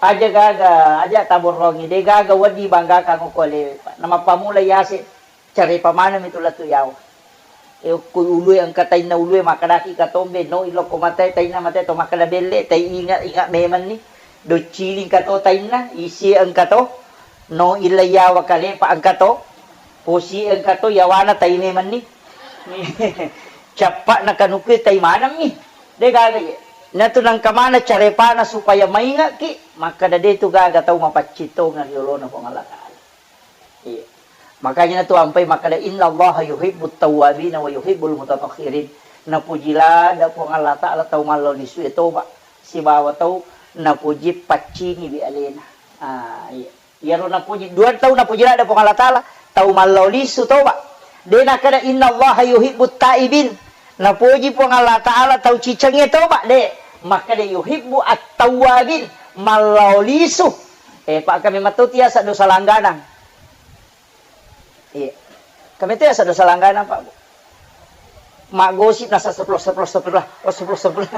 Aja gaga, aja taborrongi, de gaga wedding banggakang ko le. Namappamula yase, carepa maneng mi tu lettu yawa. E, okko ulue engka tainna ulue, makkedaki katombe, no ilokko matae, tainna matae to makkeda belle, tai inga, inga memenni. Docciling kato tainna, isi engka to, no illa yawa kalepa engka to, posi engka to, yawana tai memenni. Cappa na kanukue tai maneng mi. De gaga ye. Natu nangka mana carepana supaya maingaki, makkeda de tu gaga tau mapaccing tongeng ri olona Puang Allah Ta'ala. Iya. Makanya natu ampai makkeda, "Innallaha yuhibbut tawwabina wa yuhibbul mutatahhirin." Napuji lada Puang Allah Ta'ala tau mallau lisue toba, sibawa tau napuji paccingi wi alena. Ah, iya. Iyaro napuji, dua tau napuji lada Puang Allah Ta'ala, tau mallau lisu toba. De nakkeda, "Innallaha yuhibbut taibin." Napuji Puang Allah Ta'ala tau cicengnge toba, de. Makkeda, "Yuhibbu at-tawwabin." Mallau lisu. Eh, Pak, kami matu tiasa dosa langganang. Iya. Kami tiasa dosa langganang, Pak. Maggosip nasa sepuluh, sepuluh, sepuluh, sepuluh, sepuluh.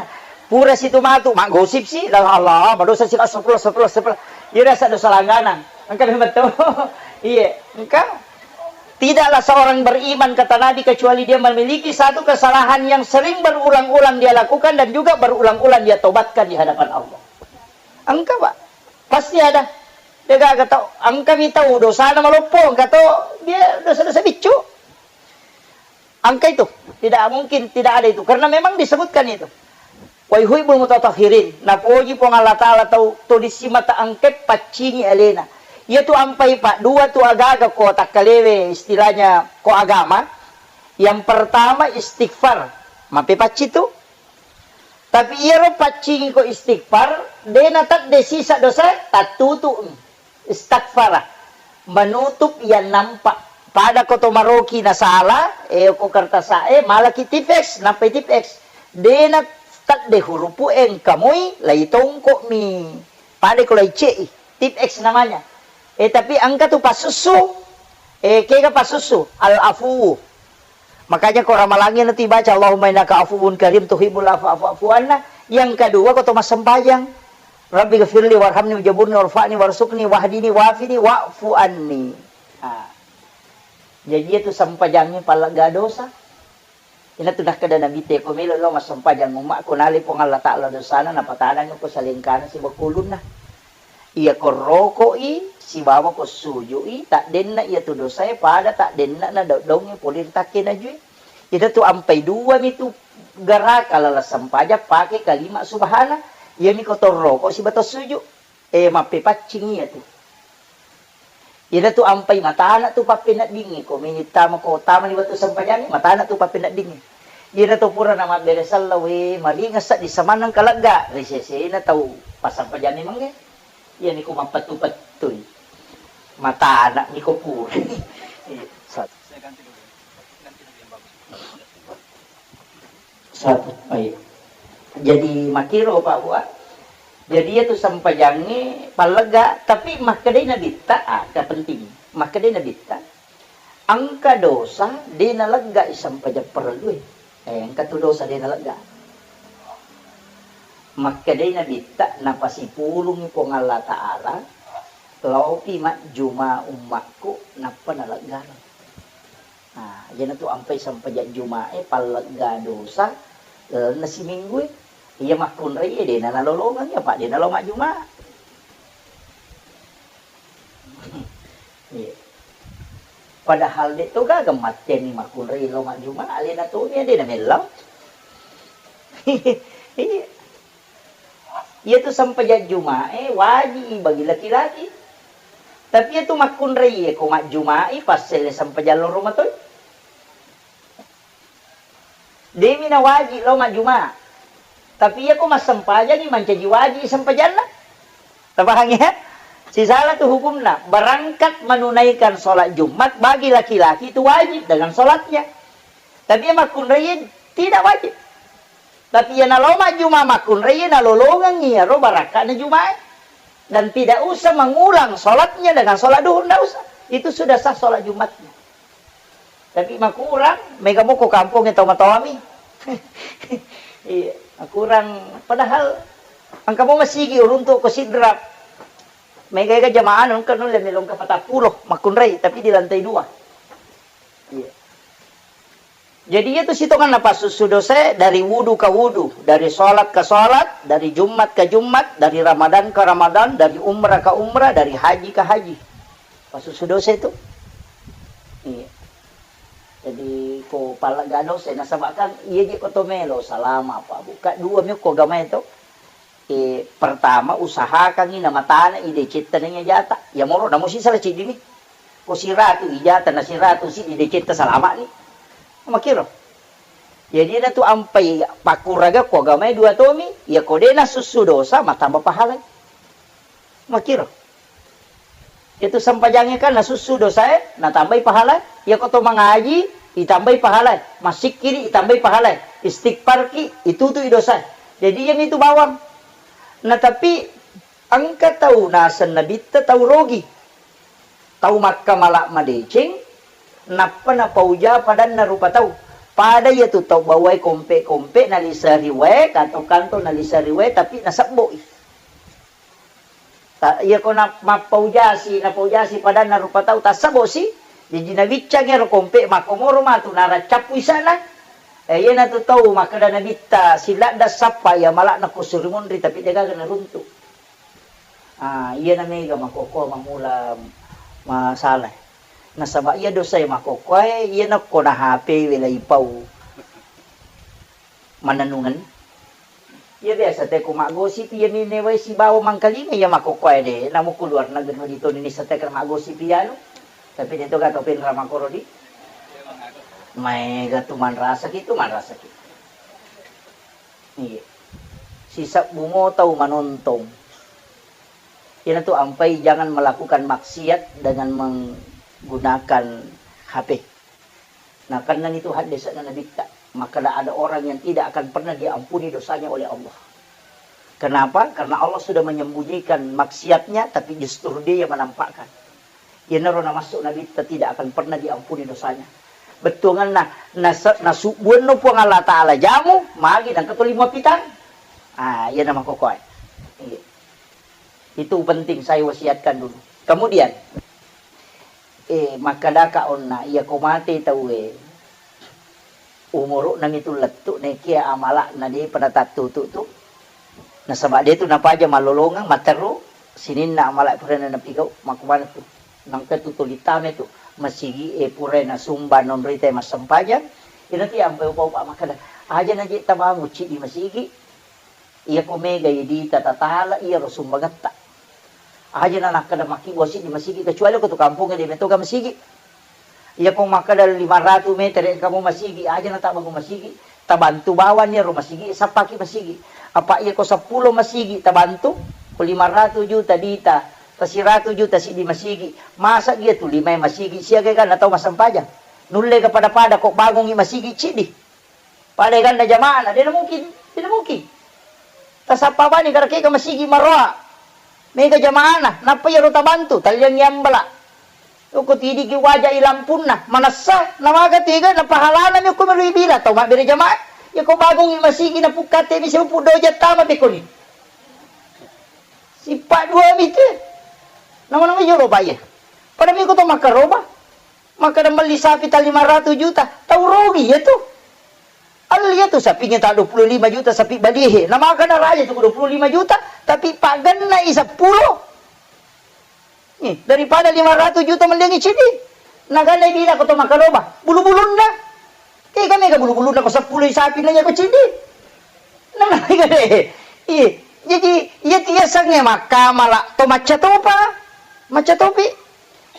Pura situ matu, maggosip si, la Allah, madosa si sepuluh, sepuluh, sepuluh. Iya, rasa dosa langganang. Engka memang betul. Iya, engka. Tidaklah seorang beriman, kata Nabi, kecuali dia memiliki satu kesalahan yang sering berulang-ulang dia lakukan dan juga berulang-ulang dia tobatkan di hadapan Allah. Engka, Pak. Pasti ada. De gaga tau, engkami tau dosana maloppo, engka to dia dosa-dosa biccu. Engka itu, tidak mungkin tidak ada itu, karena memang disebutkan itu. Wa yuhibbul mutatahhirin, napoji Puang Allah Ta'ala tau to dissimata engke paccingi alena. Iyatu ampai, Pak, dua tu agaga ko takkalewe, istilahnya ko agama. Yang pertama istighfar, mappe pacci tu. Tapi iyaro paccingi ko istighfar, de natedde sisa dosa, tattutu'mi. Istaghfara. Menutup yang nampak. Pada ko to maroki nasala, eh, ko kertasa, eh, malaki tipeks, nampai tipeks. De natedde hurupu engka moi, lai tongko'mi. Pada ko lai ce'i, tipeks namanya. Eh, tapi engka tu pasussu, eh, kega pasussu, al-afu. Makanya ko ramalangi nanti baca, "Allahumma innaka afuwun karim tuhibbul afwa fa'fu anna." Yang kedua, ko to massempajang, "Rabbi ghafirli warhamni wajaburni warfa'ni warsuqni wahdini wafini wa'fu anni." Ah. Jadi itu sempajangnge pallegga dosa. Ina tu nakkeda Nabi te, ko melo lo massempajang umma, ko nale Puang Allah Ta'ala dosana, napatanang ko salengkana sibakkulunna. Iya ko roko'i sibawa ko suju'i, taddenna iya tu dosae pada taddenna na daung-daungnge pole ri takke najue. Ita tu ampai dua mi tu garaka lala sempajang pake kalima subhana. Iya mi ko to roko siba to suju. Eh, mappepaccing iya tu. Iyana tu ampai matana tu pappeneddingnge, ko meni tama ko tama ni wettu sempajangnge, matana tu pappeneddingnge. Iyana tu pura na mabbere sella, we, maringa seddi samaneng kalegga, ri sesena tau passampajangnge mange. Iyani ko mappettu-pettui. Matana ni ko pura. Iya. Sa- Satu. Oh, iya. Jadi makkiro, Pak, Bu, ah. Jadi iya tu sempajangnge pallegga, tapi makkedai Nabitta, ah, kepenting. Makkedai Nabitta, engka dosa de naleggai sempajang parellue. Eh, engka tu dosa de nalegga. Makkedai Nabitta, napasipulungi Puang Allah Ta'ala, laopi majjuma ummakku, nappa naleggareng. Nah, iyana tu ampai sempajang Juma'e pallegga dosa lalenna siminggue. Iya makkunrai e dena nalolongeng, apa dena lao majjuma. Iya. Padahal de to gaga matteanni makkunrai lao majjuma, alena toni dena mellau. Iya. Iyatu sempajang Juma'e waji'i bagi laki-laki. Tapi iyatu makkunraie ko majjuma'i passelle sempajang loro matoi. Demi na waji' lao majjuma'. Tapi iyako massempajangi mancaji waji' sempajanna. Tapahang ya? Sisala tu hukumna, berangkat menunaikan sholat Jumat bagi laki-laki itu wajib dengan sholatnya. Tapi yang makkunrai tidak wajib. Tapi yang nalo majjuma makkunrai, nalolongengi iyaro barakka'na Jumat. Dan tidak usah mengulang sholatnya dengan sholat duhur, ndak usah. Itu sudah sah sholat Jumatnya. Tapi makurang, mega moko kampong tau matoami. Iya, makurang. Padahal engka mo masigi uruntuk ko Sidrap. Mega ega jamaah engka nulle melongka patappulo makkunrai, tapi di lantai dua. Iya. Jadi itu sitonganna passussu dosae dari wudu ke wudu, dari sholat ke sholat, dari Jumat ke Jumat, dari Ramadan ke Ramadan, dari umrah ke umrah, dari haji ke haji. Passussu dosa itu. Iya. Jadi ko pallega dosa, nasaba kan iya je ko to melo salama apa buka dua mi ko agamae to. Eh, pertama usahakangi namatana i decetta naiya jata. Ya moro namo sisala ciddimi. Ko siratu ijata na siratu siddi decetta salama ni. Makiro. Jadi na tu ampai pakuraga ko agamae dua tomi, ya ko de nasussu dosa matamba pahalai. Makiro. Itu sempajangnge kan nasussu dosae, natambai pahala. Iya ko to mangaji, itambai pahala. Massikkiri, itambai pahala. Istighfarki, itutui dosae. Jadi iyami tu bawang. Nah, tapi engka tau naseng nabitta tau rogi. Tau makkamala madeceng, nappa napauja padanna rupa tau. Pada iya tu tau bawai kompe-kompe naliseri wae, kanto-kanto naliseri wae, tapi nasebboi. Ta-, iya ko na-, mappaujasi, napaujasi padanna rupa tau, tassebosi, jaji nabiccangi ero kompe, makkomoro matu, naraccappu isana. Eh, iyanatu tau makkeda nabitta, siladda sappa iya mala'na ko suri munri, tapi degaga naruntu. Ah, iyana mega makkokkoe mamula masalah. Nasaba iya dosae makkokkoe, iyana ko na H P we laipau. Manennungeng. Iya biasa te ko maggosip iya minne wae sibawa mangkalinga iya makkokkoe de. Namo ku luar negeri no ditoni ni sateka maggosip iya anu. Tapi de to gato penra makkoro di. Maega tu manrasaki tu manrasaki. Iya. Sisebbu mo tau manontong. Iyanatu ampai jangan melakukan maksiat dengan menggunakan H P. Nakennani tu haddese'na Nabitta, makkeda ada orang yang tidak akan pernah diampuni dosanya oleh Allah. Kenapa? Karena Allah sudah menyembunyikan maksiatnya, tapi justru dia yang menampakkan. Iyanaro namassu Nabitta tidak akan pernah diampuni dosanya. Bettuanganna, nase-, nasubbuanno Puang Allah Ta'ala jamu, magi nangka tuli muappitang. Ah, iyana makkokkoe. Iya. Itu penting saya wasiatkan dulu. Kemudian, eh, makkedaka onna, iya ko mate tauwe, umuru'na mitu lettu, nekia amala'na depa natattutu tu. Nasaba de tu napaja mallolongeng, matteru, sininna amala purana napigau, makkumana tu. Nangka tu tuli tame tu, masigi e pura nasumba nonroi te massempajang, ina tu ampai upa-upa makkeda, aja naje tabangun ciddi masigi, iya ko mega idita tatala iyaro sumbangetta. Aja na nakkeda makkibua siddi masigi, kecuali ko tu kampongnge de metoga masigi. Iya ko makkeda lima ratu meter engka mo masigi, aja na tabangun masigi, tabantu bawang iyaro masigi, sappaki masigi. Apa iya ko seppulo masigi tabantu, ko lima ratu juta dita, ta siratu juta siddi masigi, masa iya tu limae masigi, siaga kan tau massempajang. Nulle ga pada-pada ko bangungi masigi ciddi. Pada ganna jamaahna, de na mungkin, de na mungkin. Tasappa bani garakeka masigi maroa. Mega jamaahna, nappa iyaro tabantu, talliangngi ambala. Yoko tidiki waja i lampunna, manessa, namaga tega, na pahalana mi okko melo ibila, tau mabbere jamaah. Yako bangungi masigi na pukkate mi sipu doja tama bekoni. Sipa dua mi te. Nama-nama jolo baye. Pada mi ko to makaroba. Makkeda melli sapi ta lima ratu juta, tau rogi iya tu. Alli iya tu sapingnge ta dua puluh lima juta sapi balihe. Na makkeda raja tu dua puluh lima juta, tapi paggenna i seppulo. Nih, daripada lima ratu juta melliangi ciddi. Naganna i bina ko to makkaroba, bulu-bulunna. Tega mega bulu-bulunna ko seppulo i sapi nanya ko ciddi. Nah, nah, iya deh. Iya. Jadi, iya tu yasengnge makkamala to macca topa. Macca topi.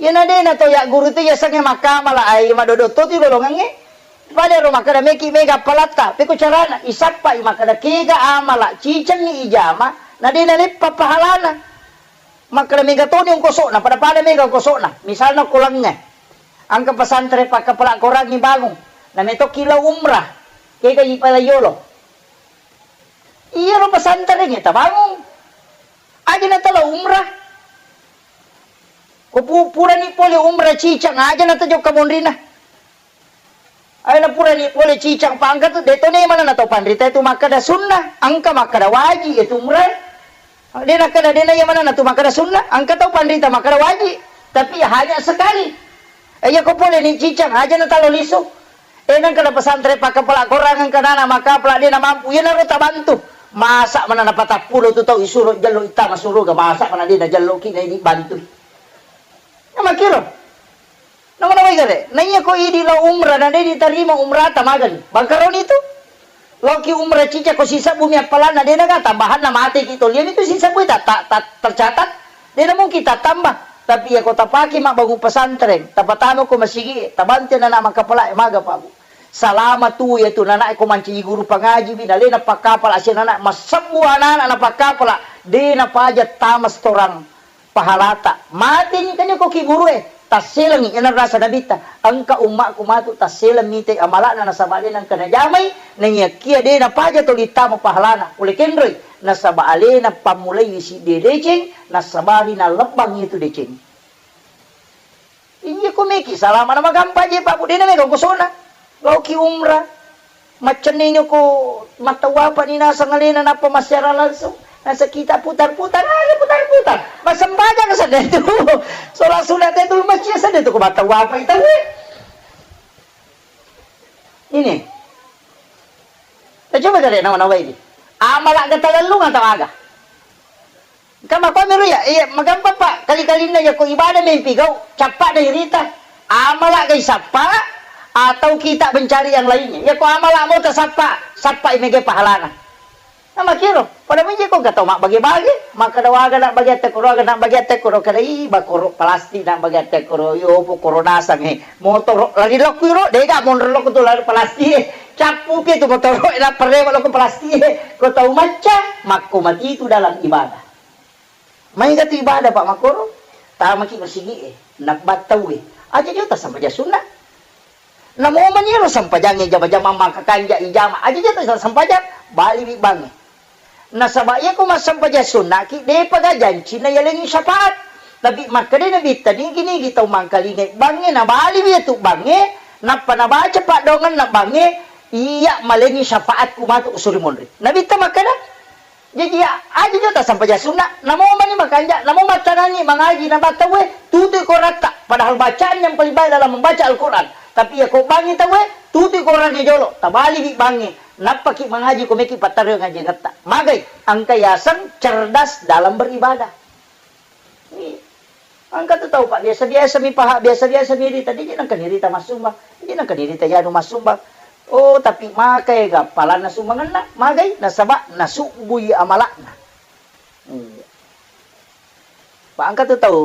Iyana de na to yagguru tu yasengnge makkamala, ai madodo to tu lolongengnge. Pada ro makkeda meki mega palatta, peko carana, isappa i makkeda kega amala, cicengngi ijama, na de na leppa pahalana. Makkeda mega toni ongkoso'na, pada-pada mega ongkoso'na. Misalna ko Lengnge, engka pesantren pakkapala Korangngi bangung, na metokki lao umrah, kega ipala yolo. Iyaro pesantrengnge tabangung. Aja na talo umrah. Ko pu-, purani pole umrah Cicang, aja na tajokka monrina. Ayo na purani pole Cicang pangka tu, de to ne mana na tau panrita tu makkeda sunnah, engka makkeda wajib itu umrah. De nakkeda, de na iya mana na tu makkeda sunnah, engka tau panrita makkeda wajib, tapi hanya sekali. Eh, iya ko pole ni Cicang, aja na talo lisu. Eh, nengka na pesantren pakkapala Korang, engka nana makkapala de na mampu, iyanaro tabantu. Masa mana na patappulo tu tau isuro jallo ittama suruga, masa mana de na jallo ki na ini bantu. Na makkiro. Nawa-nawai gare, na iya ko idi lao umrah na de ditarima umrata magani. Bangkaroni tu. Loki umrah Cicang ko sisebbu mi appalanna de naga tambahanna mate ki to. Liami tu sisebbu ta, ta, ta, tercatat. De na mungkin tattambah. Tapi iya ko tapake mabbangung pesantren, tapatama ko masigi, tabantu nana makkapala maga pabu. Salama tu iya tu nana ko mancaji guru pangaji bi na lena pakkapala sia nana massebbu anak-anak na pakkapala de na paja tama setoran pahalata. Mateni kanya ko ki gurue, tasselengi ena rasa nabitta. Engka ummakku matu tasseleng mite amala'na nasaba alena engka najamai, naiyakia de napaja toli tama pahalana. Pole kenroi, nasaba alena pammulai sidde deceng, nasabari nalebbang itu deceng. Iya ko meki salama na magampa je, Pak, budena mega kosona. Laoki umrah. Maccenning ko mattawapa ni naseng alena nappa massiara langsung. Naseng kita putar-putar, aja putar-putar. Massempajang sedde tu. Sholat sunat itu masjid sedde tu ko mattawapa itu. Ini. Kita coba kare nawa-nawa ini. Amala ga talellung atau aga? Engka makkua miro iya, iya, magampang, Pak. Kali-kalinna iya ko ibadah mempi gau, cappa na irita. Amala ga isappa atau kita mencari yang lainnya. Iya ko amala mo tasappa, sappa i mega pahalana. Na makkiro, pada menje ko engka tau mabbage-bage, makkeda waga na bage atte koro, aga na bage atte koro, kada i bakoro plastik na bage atte koro, yo po koro nasang e. Motoro lari lokku iro, dega monro lokku tu lari plastik e. Cappu pi tu motoro e, na perrewa lokku plastik e. Ko tau macca, makko mati tu dalam ibadah. Maega tu ibadah, Pak, makkoro, tamaki masigi'e, nabbattauwe. Aja jota sempajang sunna. Namo maniro sempajangnge jama-jama maka kanja ijama. Aja jota sempajang, baliwi bangnge. Nasaba iya ko massempajang sunnaki, depaga jancinna yalengi syafaat. Tapi makkeda Nabitta, nigi-nigi tau mangkalingai bangnge, nabaliwi tu bangnge, nappa nabaca paddoangenna bangnge, iya malengi syafaatku matu usuri monri. Nabitta makkeda, Jaji, aja jota sempajang sunna, namo mani makanja, namo mattanangi mangaji na battauwe, tutui koratta. Padahal bacaan yang paling baik dalam membaca Al-Quran. Tapi iya ko bangi tauwe, tutui korangnge jolo, tabaliwi bangnge, nappaki mangaji ko meki pattarrio ngajengetta. Magai, engka yaseng cerdas dalam beribadah. Iya. Engka tu tau, Pak, biasa-biasa mi paha, biasa-biasa mi rita, de je nengka nirita massumbang, de je nengka nirita yanu massumbang. Oh, tapi maka ega palanna sumbangenna, magai nasaba nasubbui amalakna. Iya. Pak, engka tu tau,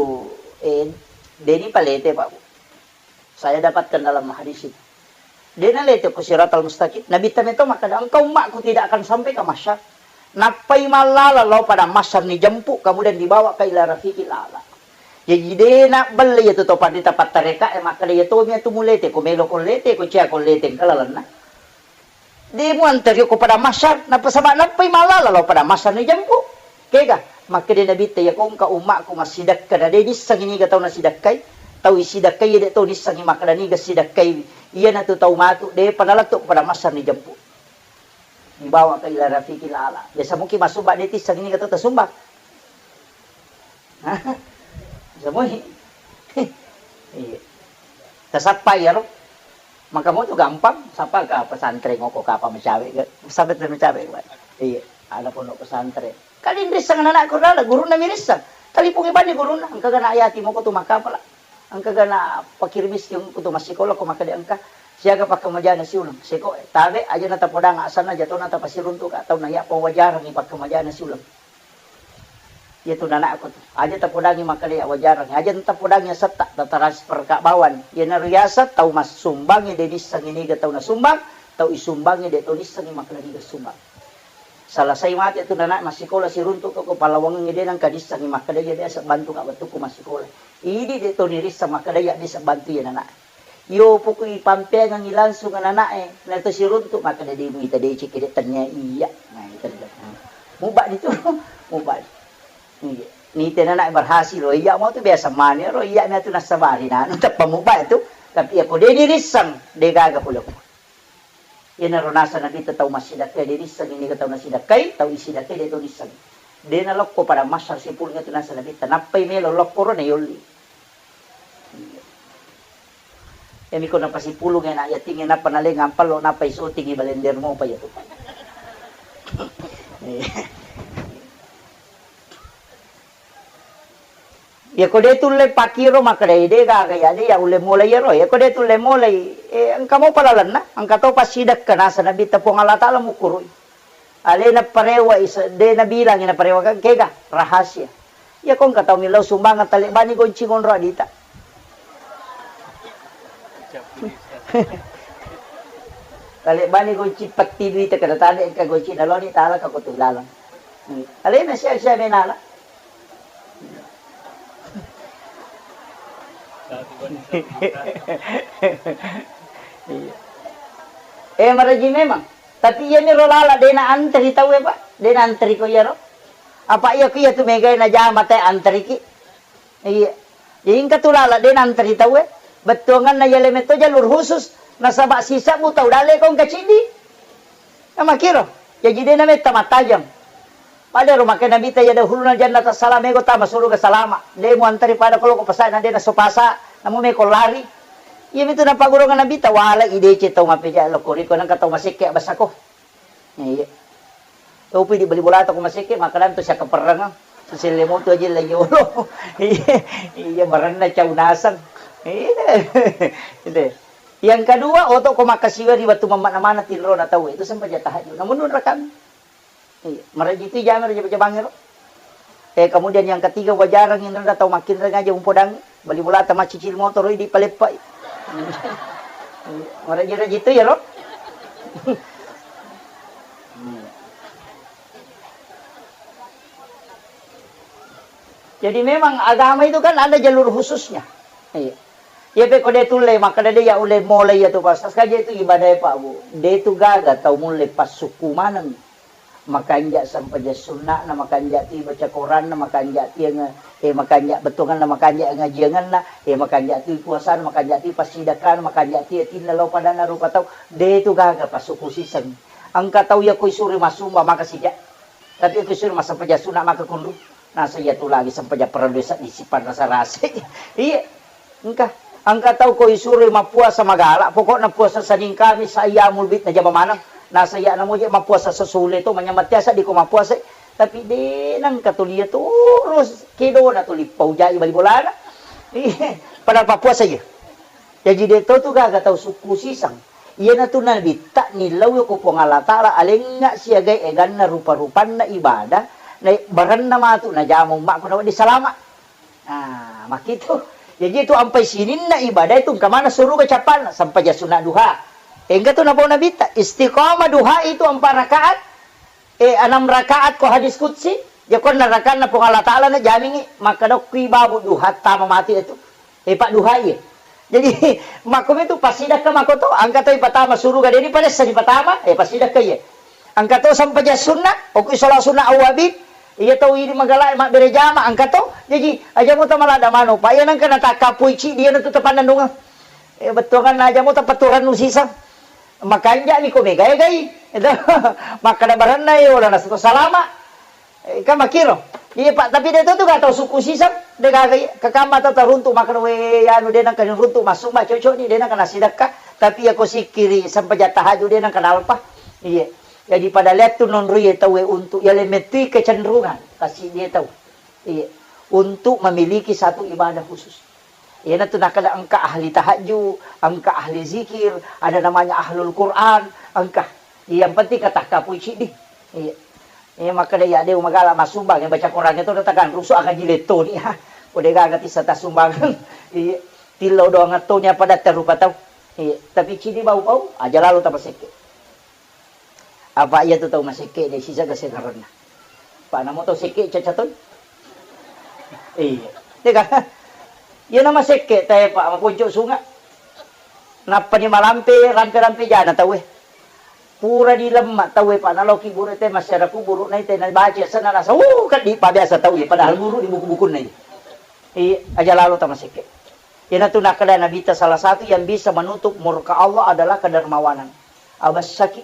eh, deni palete, Pak, Bu. Saya dapatkan dalam hadis itu. De nalete ko siratal mustaqim. Nabitta meto makkeda, engka ummakku tidak akan sampai ke mahsyar. Nappai mallala lao pada mahsyar ni jempu, kemudian dibawa ke ila rafiqil a'la. Jaji de nabbelle iya tu to panrita pattareka e makkeda iya tomi atu mulete ko melo ko lete ko cia ko lete engka lalenna. De muantario ko pada mahsyar, nappa saba nappai mallala lao pada mahsyar ni jempu. Kega? Makkeda Nabitta, iya ko engka ummakku massidekka, na de nissengi niga tau nasidekkai, tau isidekkai, iya de tau nissengi makkeda niga sidekkai, iyanatu tau matu, depa nalettu pada mahsyar ni jempu. Dibawa ke ila rafiqil a'la. Biasa mungkin massumbang de tissengi niga tau tasumbang. Semua. Iya. Tasappa iyaro. Maka mo tu gampang, sapa ka pesantren ngoko kapa mecawe ke. Sampai tu mecawe, Pak. Iya, ada pondok pesantren. Kali risseng anak-anak kurala, guruna mirisseng. Talipungi bani guruna, engka gana ayati moko tu makapala. Engka gana pakir miskin ko tu massikola ko makkeda engka. Siaga pakkamajana siuleng. Seko, tabe aja na tapodang asanna jatona tapasiruntu ka tau na iya pawajarangi pakkamajana siuleng. Iya tu nanakku tu. Aja tapodangi makkeda iya wajarang. Aja tapodangi asetta, tatransfer ka bawang. Iyanaro yaseng tau massumbangnge de nissengi niga tau nasumbang, tau isumbangnge de to nissengi makkeda niga sumbang. Selesai mate tu nana' massikola, siruntu' ko, ko pallawangengnge de' nengka nissengngi makkeda iya biasa bantu ka' wettukku massikola. Idi' de' to nirisseng makkeda iya biasa bantu iya nana'. Iyo poko ipampeangengngi langsung nana' e, na to siruntu' makkeda de' muita deceng ke de' tennia iya. Nah, itu dia. Mubba' ditu, mubba'. Iya. Nite nana' berhasil, oh, iya mau tu biasa mani ro, iya mi tu nassabari nanu, tappa mubba' tu. Tapi iya ko de' nirisseng, de' gaga pole ko. Iyanaro naseng Nabitta tau massidakkae, de' nissengngi niga tau nasidakkai, tau isidakkai de' to nissengngi. De' nalokko padang mahsyar sipulung iyatu naseng Nabitta, nappai melo lokkoro nayolli. Iyami ko napasipulung ena' yatingnge nappa naleng ampallo, nappai syutingngi balender mopa iyatu. Iya ko de' tulle pakkiro makkedai de' gaga iya de' iya ulle mulai iyaro. Iya ko de' tulle mulai, eh, engka mopa lalenna, engka to passidekka naseng Nabitta Puang Allah Taala mukkurui. Alena parewa is-, de' nabilangi naparewa kan kega rahasia. Iya ko engka tau millau sumbangeng talebbani gonci ngonro adita. Talebbani gonci petti duita kada tale engka gonci naloni tala ka ko tu laleng. Alena sia-sia menala. Iya. Eh, maraji memang. Tapi iyami ro lala de' na antri tauwe, Pak. De' na antri ko iyaro. Apa iya ko iya tu megai najama te antriki. Iya. Jadi engka tu lala de' na antri tauwe. Bettuanganna iya leme to jalur khusus. Nasaba' sisebbu tau dalle ko engka ciddi. Namakiro. Jaji de' nametta mattajeng. Pada ro makkeda Nabitta, "Yadkhulunal jannata salam," ego tama suruga salama. De' muantari pada ko loko pasana de' naso pasa, namu meko lari. Iyamitu napagurungang Nabitta, wala ideceng tau mapeja loko riko nengka tau masekke basako. Iya. Topi di bali bolata ko masekke, makanan tu siakkaperrengeng. Siselle moto aja la yolo. Iya, iya, marenna cau naseng. Iya. Itu. Yang kedua, oto ko makkasiwa ri wettu mammana-mana tinrona tau, itu sempajang tahajud. Namun nunra kami. Iya, maraji tu jama raja-, jabangero. Eh, kemudian yang ketiga, wajarang inrada tau makkinreng aja umpodang, bali bolata maccicil motoro di paleppai. Maraji-raji tu ya, ro? Jadi memang agama itu kan ada jalur khususnya. Iya. Iya, pe ko de' tulle, makkeda de' ya ulle mulai ya tu, pas sekali itu ibadah ya, Pak, Bu. De' tu gaga tau mulle passukku maneng. Makanja' sempajang sunna'na, makanja' tu baca Koranna, makanja' tu yang, eh, makanja' bettuanganna, makanja' ngajianganna, eh, makanja' tu puasana, makanja' tu passidakkana, makanja' tu yatinna lao padanna rupa tau. De' tu gaga passukku siseng. Engka tau ya ko isuro massumba maka sija. Tapi ko isuro massempajang sunna maka kunru. Nasa iya tu lagi sempajang parellu seddi sipanrasa-rasa. Iya. Engka. Engka tau ko isuroi mappuasa magala, pokokna puasa Senin Kamis, ayyamul bid najama maneng. Nasa iya namo je mappuasa sesule to, manyameng tiasa di ko mappuasa. Tapi de' nengka tuli iya terus kedona tuli paujai bali bolana. Iya. Padahal pappuasa iya. Jaji de' to tu gaga tau sukku siseng. Iyanatu Nabitta nillau ko Puang Allah Taala alengnga siagai eganna rupa-rupanna ibadah, na barenna matu najama ummakku nawedding salama. Ah, makkitu. Jaji tu ampai sininna ibadah itu engka maneng suruga cappanna, sempajang sunna duha. Engka tu napau Nabitta, istiqamah duha itu empat rakaat, eh, enam rakaat ko hadis qudsi, ya konna rakaatna Puang Allah Taala najamingi, makkeda okki babu duha tama mati itu. Eh, padduhai. Jadi, makkomi tu passidakka makko to, engka to ipatama suruga, de' ni padessa dipatama, eh, passidakka iya. Engka to sempajang sunna, okki sholat sunna awwabin, iya tau idi magala mabbere jama, engka to. Jadi, aja muta malada manu, pa iya nengka natakkapui ciddi, iya natu tapannennungeng. Eh, bettuanganna aja muta paturannu siseng. Makanja' mi ko mega-egai. Itu. Makkada baranna, eh, wala nasato salama. Eh, kan makkiro. Iya, Pak, tapi de' to tu gaga tau sukku siseng, de' gaga iya. Kakamma tau taruntu' makkeda, we, anu, de' nengka runtu' massumba, cocok ni, de' nengka nasidakka. Tapi iya ko sikkiri, sempajang tahajud, de' nengka nalpa. Iya. Jadi pada lettu nonroi tauwe untuk iya lemettui kecenderungan, kasi' dia tau. Iya. Untuk memiliki satu ibadah khusus. Iyanatu nakkeda engka ahli tahajud, engka ahli zikir, ada namanya ahlul Quran, engka. Yang penting katakkapui ciddi. Iya. Iya, makkeda iya de' magala massumbang, baca Quran itu datang rusu' aga jiletto ni, ha. Ko de' gaga tissa tassumbang. Iya. Tillau doang atto ni apa datta rupa tau. Iya. Tapi ciddi bau-bau, aja lalo tapasekke. Apa iya tu tau masekke de sisa gasengarenna. Pak namo tau sekke caca toi. Iya. Dega. Iya nama sekke tae Pak maponco sunga. Nappa ni malampe rampe-rampe jana tauwe. Pura dilemma tauwe Pak naloki buru te masyarakat buru nai te nabaca sana nasa uh kadi pa biasa tauwe padahal buru di buku-bukunna iya. Iya, aja lalo tamasekke. Iyanatu nakkeda Nabitta salah satu yang bisa menutup murka Allah adalah kedermawanan. Abassaki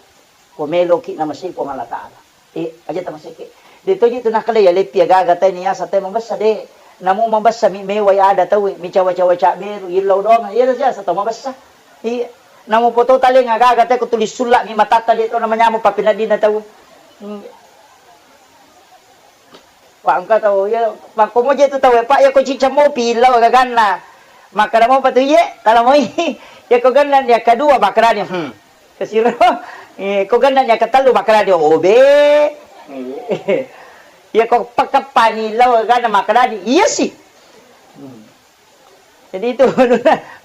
ko meloki namasei Puang Allah Ta'ala. Eh, aja tamasekke. De toji tu nakkeda ya leppi agaga tai niasa tai mabessa de. Namu mabessa mi mewai ada tau mi cawa-cawa caberu illau doang. Iya siasa tau mabessa. Iya. Namu poto tale ngagaga tai ko tulis sulla mi matatta de to namanyamo papinadina tau. Hmm. Pak engka tau iya makko moje tu tau Pak iya ko cicca mopi illau gaganna. Makkeda mopa tu iye tala moi. Iya ko ganna ni akkadua makkedani hmm. Kesiro eh ko ganna ni akkatallu makkedani obe. Iya ko pakkappani illau gaganna makkedani iya sih. Hmm. Jadi itu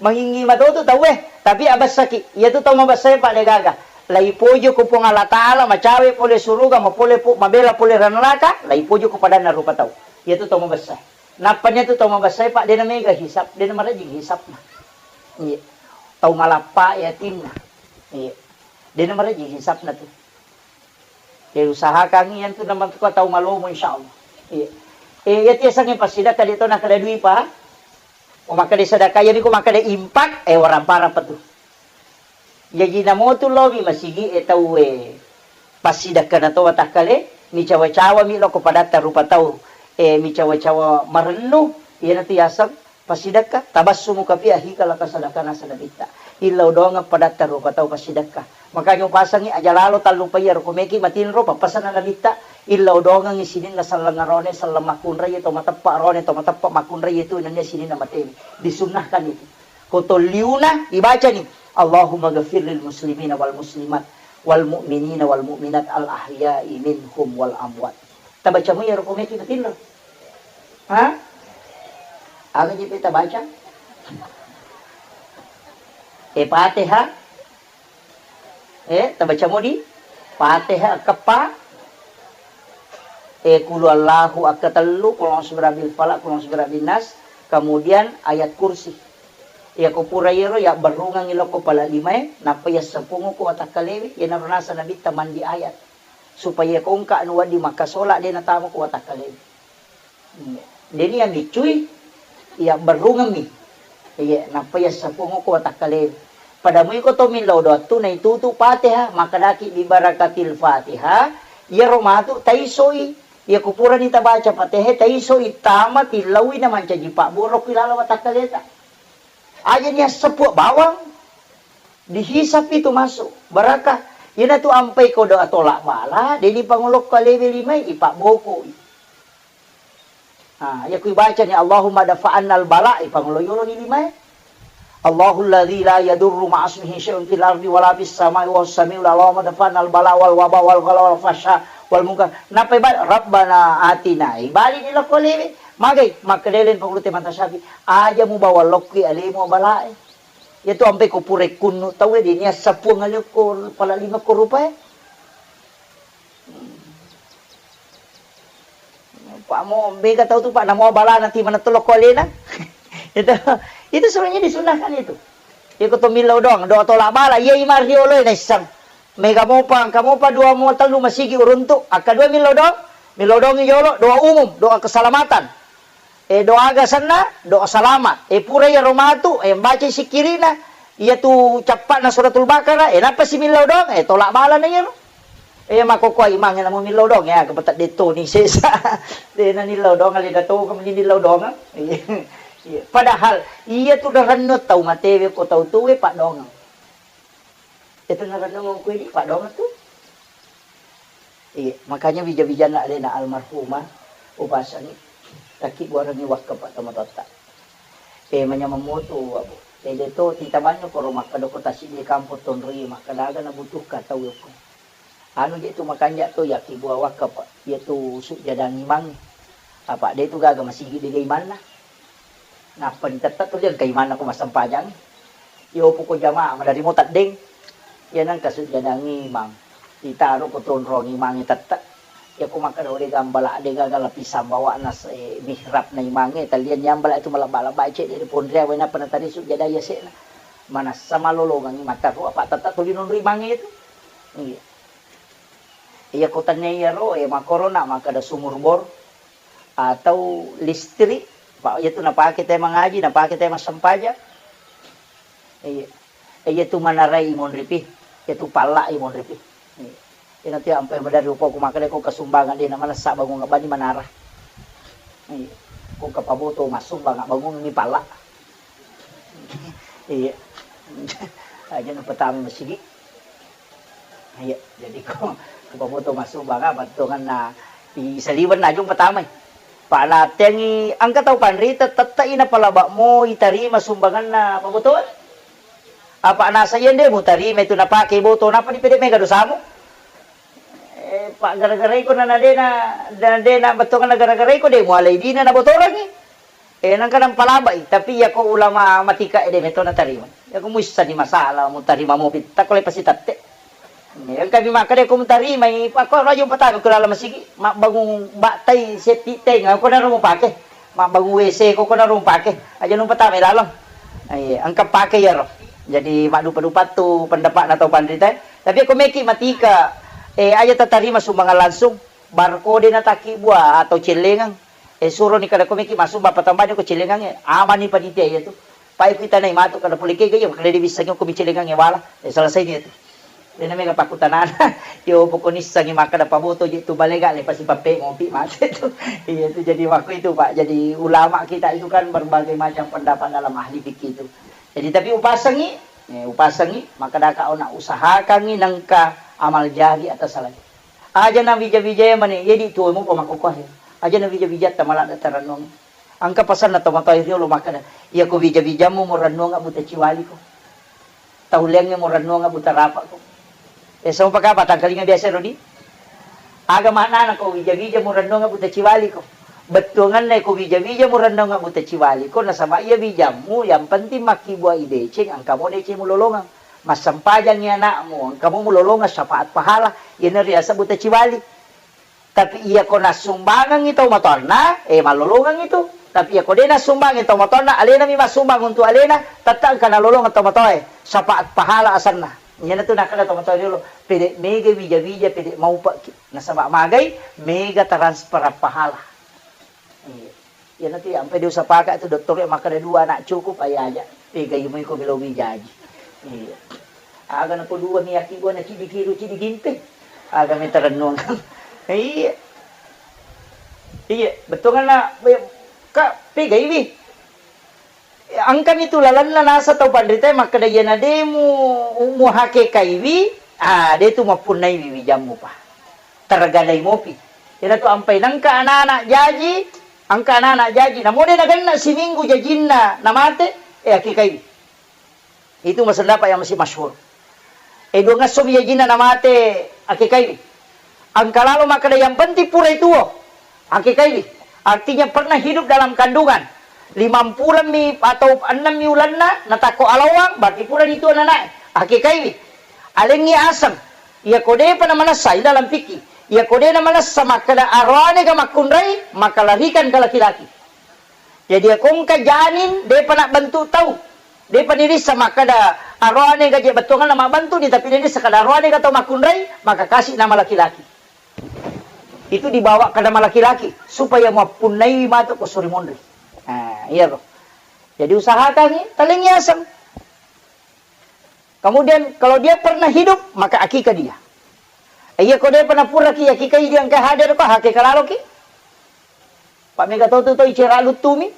mangingi matotu tauwe, tapi abessaki. Iya tu tau mabessai Pak de gaga. Laipojo ko Puang Allah Ta'ala macawe pole suruga mapole pu- mabela pole ranaraka, laipojo ko padanna rupa tau. Iya tu tau mabessai. Nappa nia tu tau mabessai Pak de namega hisap, de namarajing hisapna. Iya. Tau malappa yatimna. Iya. De namarajing hisapna tu. Eh, usahakan iyantu namatuka tau malomo insyaallah. Iya. Eh, iya tiasangnge passidakka de to nakkeda dui pa. Ko makkeda sedekah iya ko makkeda impak eh warang parang petu. Jaji namotu lomi masigi e tau e passidakka na to watakkale mi cawa-cawa mi loko padatta rupa tau eh mi cawa-cawa marennu iyanatu yaseng Passidekka, tabassumuka fi akhika laka sadakana sadabitta. Illau doangeng padatta rupa tau passidekka. Makanya upasangi aja lalo tallupai iyaro ko meki matinro pappasanna nabitta, illau doangengi sininna selleng arone, selleng makkunrai to mateppa arone, to mateppa makkunrai tu nennia sininna matewi. Disunnahkan itu. Ko tolliuna ibacani, Allahumma ghafir lil muslimina wal muslimat wal mu'minina wal mu'minat al ahya'i minhum wal amwat. Tabaca mu iyaro ko meki matinro. Ha? Aga je pe tabaca? Eh, Fatihah. Eh, tabaca modi? Fatihah keppa. Eh, kulu Allahu akka tellu, kulu a'udzu birabbil falaq, kulu a'udzu birabbin nas, kemudian ayat kursi. Iya ko pura iyaro ya berrungang iloko pala limae, nappa ya sepungu ko watakkalewi, ya naro nasa nabitta mandi ayat. Supaya ko engka anu wedding makkasola de natama ko watakkalewi. Deni yang dicui, iya berrungemmi. Iya, nappa iya sepungoko watakkale. Pada muiko to millau doattu naitutu Fatihah, makkedaki bi barakatil Fatihah, iyaro matu taisoi. Iya kupurani tabaca Fatihah, taisoi tama tillaui na mancaji pabboro ki lalo watakkaleta. Aja ni assepua bawang, dihisap itu masuk barakah. Iyanatu ampai ko doa tolak bala, deni pangolokko alewe limai, ipabbokoi. Nah, iya ku ibacani, "Allahumma dafa'annal bala," ipangolo yoloni limae. "Allahul ladzi la yadurru ma'asmihi syai'un fil ardi wala fis sama'i wa huwas samiul alim, Allahumma dafa'annal bala wal waba wal ghala wal fahsya wal munkar." Nappa ibal, "Rabbana atina," ibalini lokko lewe. Magai, makkedai pangulute mata syafi, "Aja mubawa lokki alemu balae." Iyatu ampe ko pura kunnu tauwe, dini assapuang alekko pala lima ko rupae. Pak mo bega tau tu Pak, namo bala nanti mana tolok ko alena. Itu, itu sebenarnya disunahkan itu. Iko to millau doang, doa tolak bala, iya ima riolo naissang. Mega mopa, engka mopa dua mo tellu masigi uruntu, akka dua millau doang, millau doang jolo, doa umum, doa keselamatan. Eh, doa aga senna, doa salama. Eh, pura iyaro matu, eh, mbacai sikkirina, iyatu cappa'na suratul Baqarah, eh, nappa si millau doang, eh, tolak balana iyaro. Eh, makkokkoe imangnge namo millau doang, eh, aga petedde toni sesa. De na nillau doang, alena to kami nillau doang. Iya. Padahal, iyatu daranno tau matewe ko tau tuwe paddoangeng. Itu narenungeng kue di paddoangeng tu. Iya, makanya bija-bijanna alena almarhumah, upasangi, takki buarengi wakka pak tomatoatta. Eh, manyameng moto, Abu. Eh, de to, titamanyo koro makkeda ko tasik di kampung tonroi, makkeda aga nabutuhkan tau yoko. Anu je tu makanja to, yakki bua wakka pak, iya tu sujjadang imang. Apa de tu gaga masigi de imanna. Nappa ditette tuli engka imanna ko massempajang. Iyopo ko jamaah maderri mo teddeng. Iya nengka sujjadang imang. Ditaro ko tonrong imangnge tette'. Iya ko makkeda de' gambala', de' gaga lapisang bawa'na se-, mihrabna imangnge, tallianni ambala' tu malebba-lebba cedde' de' ponria wae nappa natarisu jada iya se'na. Manassa malolongengngi mattaro apa' tette' tuli nonro imangnge itu. Iya. Iya ko tania iyaro, eh, makkorona makkeda sumur bor atau listrik, pa-, iya tu napake te mangaji, napake te massempajang. Iya. Iya tu manarai monripi, iya tu palla' i monripi. Iya. Ina tu ampai madari upa ku makkeda ko kasumbangan de' na manessa bangung bani manara. Iya. Ko kapaboto massumbang bangung ni palla'. Iya. Aja na pertama masigi. Iya, jadi ko, ko pamoto massumbang, bettuanna i saliweng najung pertama. Pa' natengngi engka tau panrita, tette' i napalaba'mo itarima sumbanganna pabotoe. Apa' nasa iya de' mutarima itu napake boto, nappa dipede' mega dosamu. Eh, pa' gara-gara iko na, na de' na, na de' na bettuanna gara-gara iko de' mualai dina nabotorangngi. Eh, nengka nampalabai, tapi iya ko ulama matika ede meto natarima. Iya ko muissani masalah, mutarima mopi, takko le pasitatte. Eh, engka mi makkeda ko mutarimai, pakko rajo patama ko dalam masigi, mabbangung battai sepi teng, ko naro mupake. Mabbangung W C ko, ko naro mupake. Aja nu patama dalam. Eh, engka pake iyaro. Jadi maddupa-dupa tu pendapat na tau panrita. Tapi ko meki matika, eh, aja tatarima sumbangan langsung, barkode na takkibua atau cellengang. Eh, suroni kada ko meki massumbang, patambani ko celengangnge, amani panitia iya tu. Pai kuitanai matu kada pole kega iya, kada diwissengi ko mi celengangnge wala. Eh, selesai ni iya tu. Dena mega pakkutanana. Yo pokoni issengi makkeda paboto je tu balega le pasi pappe mopi mate tu. Iya tu jadi waktu itu, Pak. Jadi ulama kita itu kan berbagai macam pendapat dalam ahli fikih itu. Jadi tapi upasengi, eh, upasengi, makkeda ka ona usahakangi nengka amal jari atau salah. Aja na wija-wijai mani, iya di tuo mupa makkokkoe. Aja na wija-wijatta maladde tarennuang. Engka pasanna tomatoa riolo makkeda, iya ko wija-wijammu murennuang buta ciwaliko. Tau leangnge murennuang buta rapako. Eh, sama pakapa tangkalinga biasa rodi? Aga maknana ko wija-wija murennuang buta ciwaliko. Bettuanganna ko wija-wija murennuang buta ciwaliko, nasaba iya wijammu yang penting makkibua ideceng, engka mo deceng mulolongang. Massempajangngi anakmu, engka mo mulolongang syafaat pahala, iyana riaseng buta ciwali. Tapi iya ko nassumbangengngi tau matoanna, eh, mallolongengngi tu. Tapi iya ko de' nassumbangengngi tau matoanna, alenami massumbang untuk alena, tette' engka nalolongeng tau matoae, syafaat pahala asenna. Iyana tu nakkeda tau matoa riolo, pede' mega wija-wija, pede' maupa'ki. Nasaba magai, mega transfer pahala. Iya. Iyana tu ampai de' usapaka tu dottoro makkeda dua anak cukup, aja aja. Pegai mo iko melo wijaji. Iya. Aga nako dua mi aki gua na cidi kiru cidi gimpe. Aga mi tarennuang. Iya. Iya, bettuanna, ka pegai wi. Engkami tu lalenna nasa tau panritae makkeda iyana de' mu, mu hakekaiwi, ah, de' tu mappunnaiwi wijammu pa. Tergalai mopi. Iyana tu ampai nengka anak-anak jaji, engka anak-anak jaji. Namo de' nagenna siminggu jajinna namate, eh, hakekaiwi. Itu masendapat yang masih masyhur. Eh, duangesso mi jajinna namate, hakekaiwi. Engka lalo makkeda yang penting purai tuo, hakekaiwi. Artinya pernah hidup dalam kandungan. Limampulemmi atau ennemmi ulenna, natakko alawang, berarti purani tuo nanae. Hakekaiwi. Alengngi aseng. Iya ko de'pa namanessa, ini dalam fikih. Iya ko de' namanessa makkeda aroane ga makkunrai, maka larikan ke laki-laki. Jadi, iya ko engka janin, de'pa nabbentuk tau. De'pa nirissa makkeda aroane ga je bettuanna mabbentuk ni, tapi nirissa kada aroane ga tau makkunrai, maka kasih nama laki-laki. Itu dibawa ke nama laki-laki, supaya mappunnai matu ko suri monri. Nah, iya ro. Jadi, usahakan ni, talengi aseng. Kemudian, kalau dia pernah hidup, maka akikah dia. Iya ko de'pa napuraki akikai dia engka hadir ko, hakeka laloki. Pa mega tau tu tau icera luttu mi.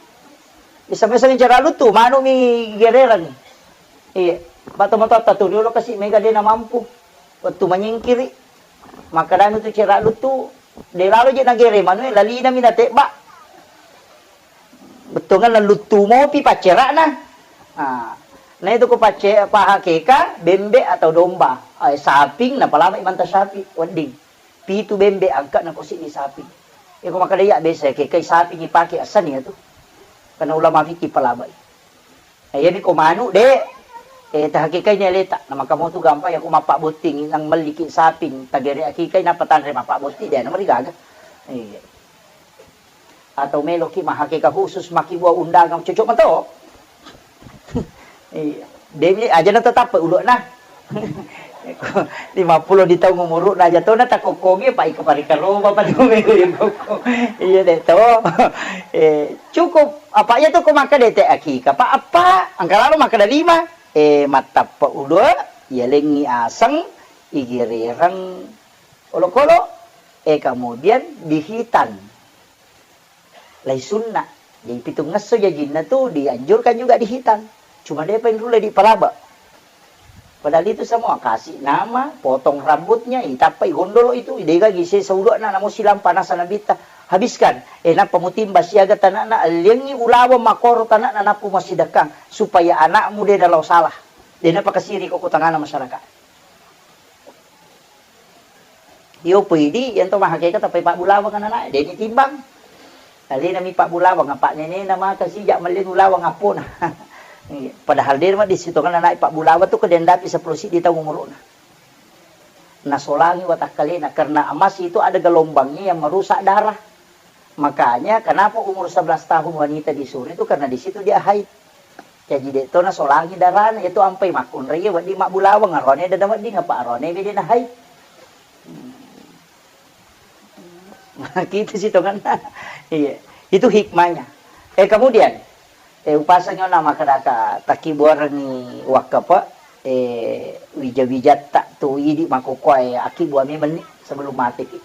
Bisa-bisa icera luttu, manu mi gererang. Iya. Ba tomatoatta tu riolo kasi mega de' namampu. Wettu manyingkiri. Makkedami tu cera luttu, de' lalo je nagere manue, lalina mi natebba. Bettuanna luttu mopi paccera'na. Ah, na itu ko pacce-, pahakeka bembe atau domba, eh, saping, napalama manta sapi, wedding. Pitu bembe angka na ko siddi saping. Iko makkeda iya biasa kekai saping ipake asani atu. Karena ulama fikih palabai. Nah, iyami ko manu, de'. Eh, tahakikai ni aleta, na maka motu gampang ya ku mappabbotting, nang melliki saping, tagere akikai, nappa tanre mappabbotting, de na marigaga. Iya. Atau meloki mahakeka khusus, makkibua undangan, cocok mato. Iya. Demi aja na tetap uluna. Lima puluh di taung umuru'na aja to na takokkogi, pa iko parika roba, pa tu mego ya koko. Iya de to. Eh, cukup apa ya to ko makkeda te akika, pa apa? Engka lalo makkeda lima. Eh, mattappa ulua, yalengngi aseng, igirireng olokolo, eh, kemudian dihitan. Lai sunna. Jadi pitungngesso jajinna tu dianjurkan juga dihitan. Cuma depa inrulle dipalaba. Padahal itu semua kasih nama, potong rambutnya, itappai gondolo itu, idega gise saulu'na namo silang panasa nabitta. Habiskan. Eh, nappa mutimba siaga tanakna, alliangi ulaweng makoro tanakna nappu masidekkang supaya anakmu de nalao salah. De napakasiri ko tangana masyarakat. Iyo pui di, yang to mahakeka tapi pabbulaweng anak, de ni timbang. Alena mi pabbulaweng, apa nenena maka sijak malleng ulaweng appona. Padahal de ma di situ kan anak pabbulaweng tu kedendapi sepuluh sidi taung umuruna. Nasolangi watakkalena karena emas itu ada gelombangnya yang merusak darah. Makanya kenapa umur sebelas tahun wanita disuruh itu karena di situ dia haid. Jaji de to nasolangi darana, itu ampai makkunrai wedding mabbulaweng, arone dada wedding apa arone bede na haid. Gitu sih tongenna. Iya, itu hikmahnya. Eh, kemudian, eh, upasangi ona makkedaka takkibuarengngi wakkepe, eh, wija-wijatta tu idi makkukkoe akkibbua memenni sebelum mateki.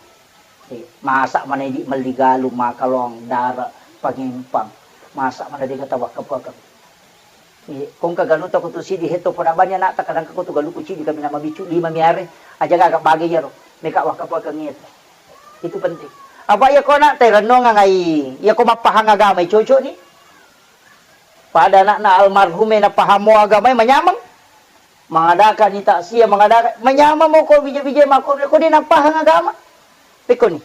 Eh, masa mana idi melli galung, makalong, dara, pangempang. Masa mana dega tawakkepekeng. Iya, kongka galuta ko tu sidi hetto pada bani anakta kadang ko tu galuku cidi kami nama bicu lima miare aja gaga bage iyaro meka wakkapakeng itu. Itu penting. Apa iya ko anak te renungang ai, iya ko mappahang agama cocok ni. Pada anakna almarhum na pahamo agama manyameng. Mangadaka ni taksia, mangadaka manyameng mo ko bija-bija mako ko de napahang agama. Pekko ni.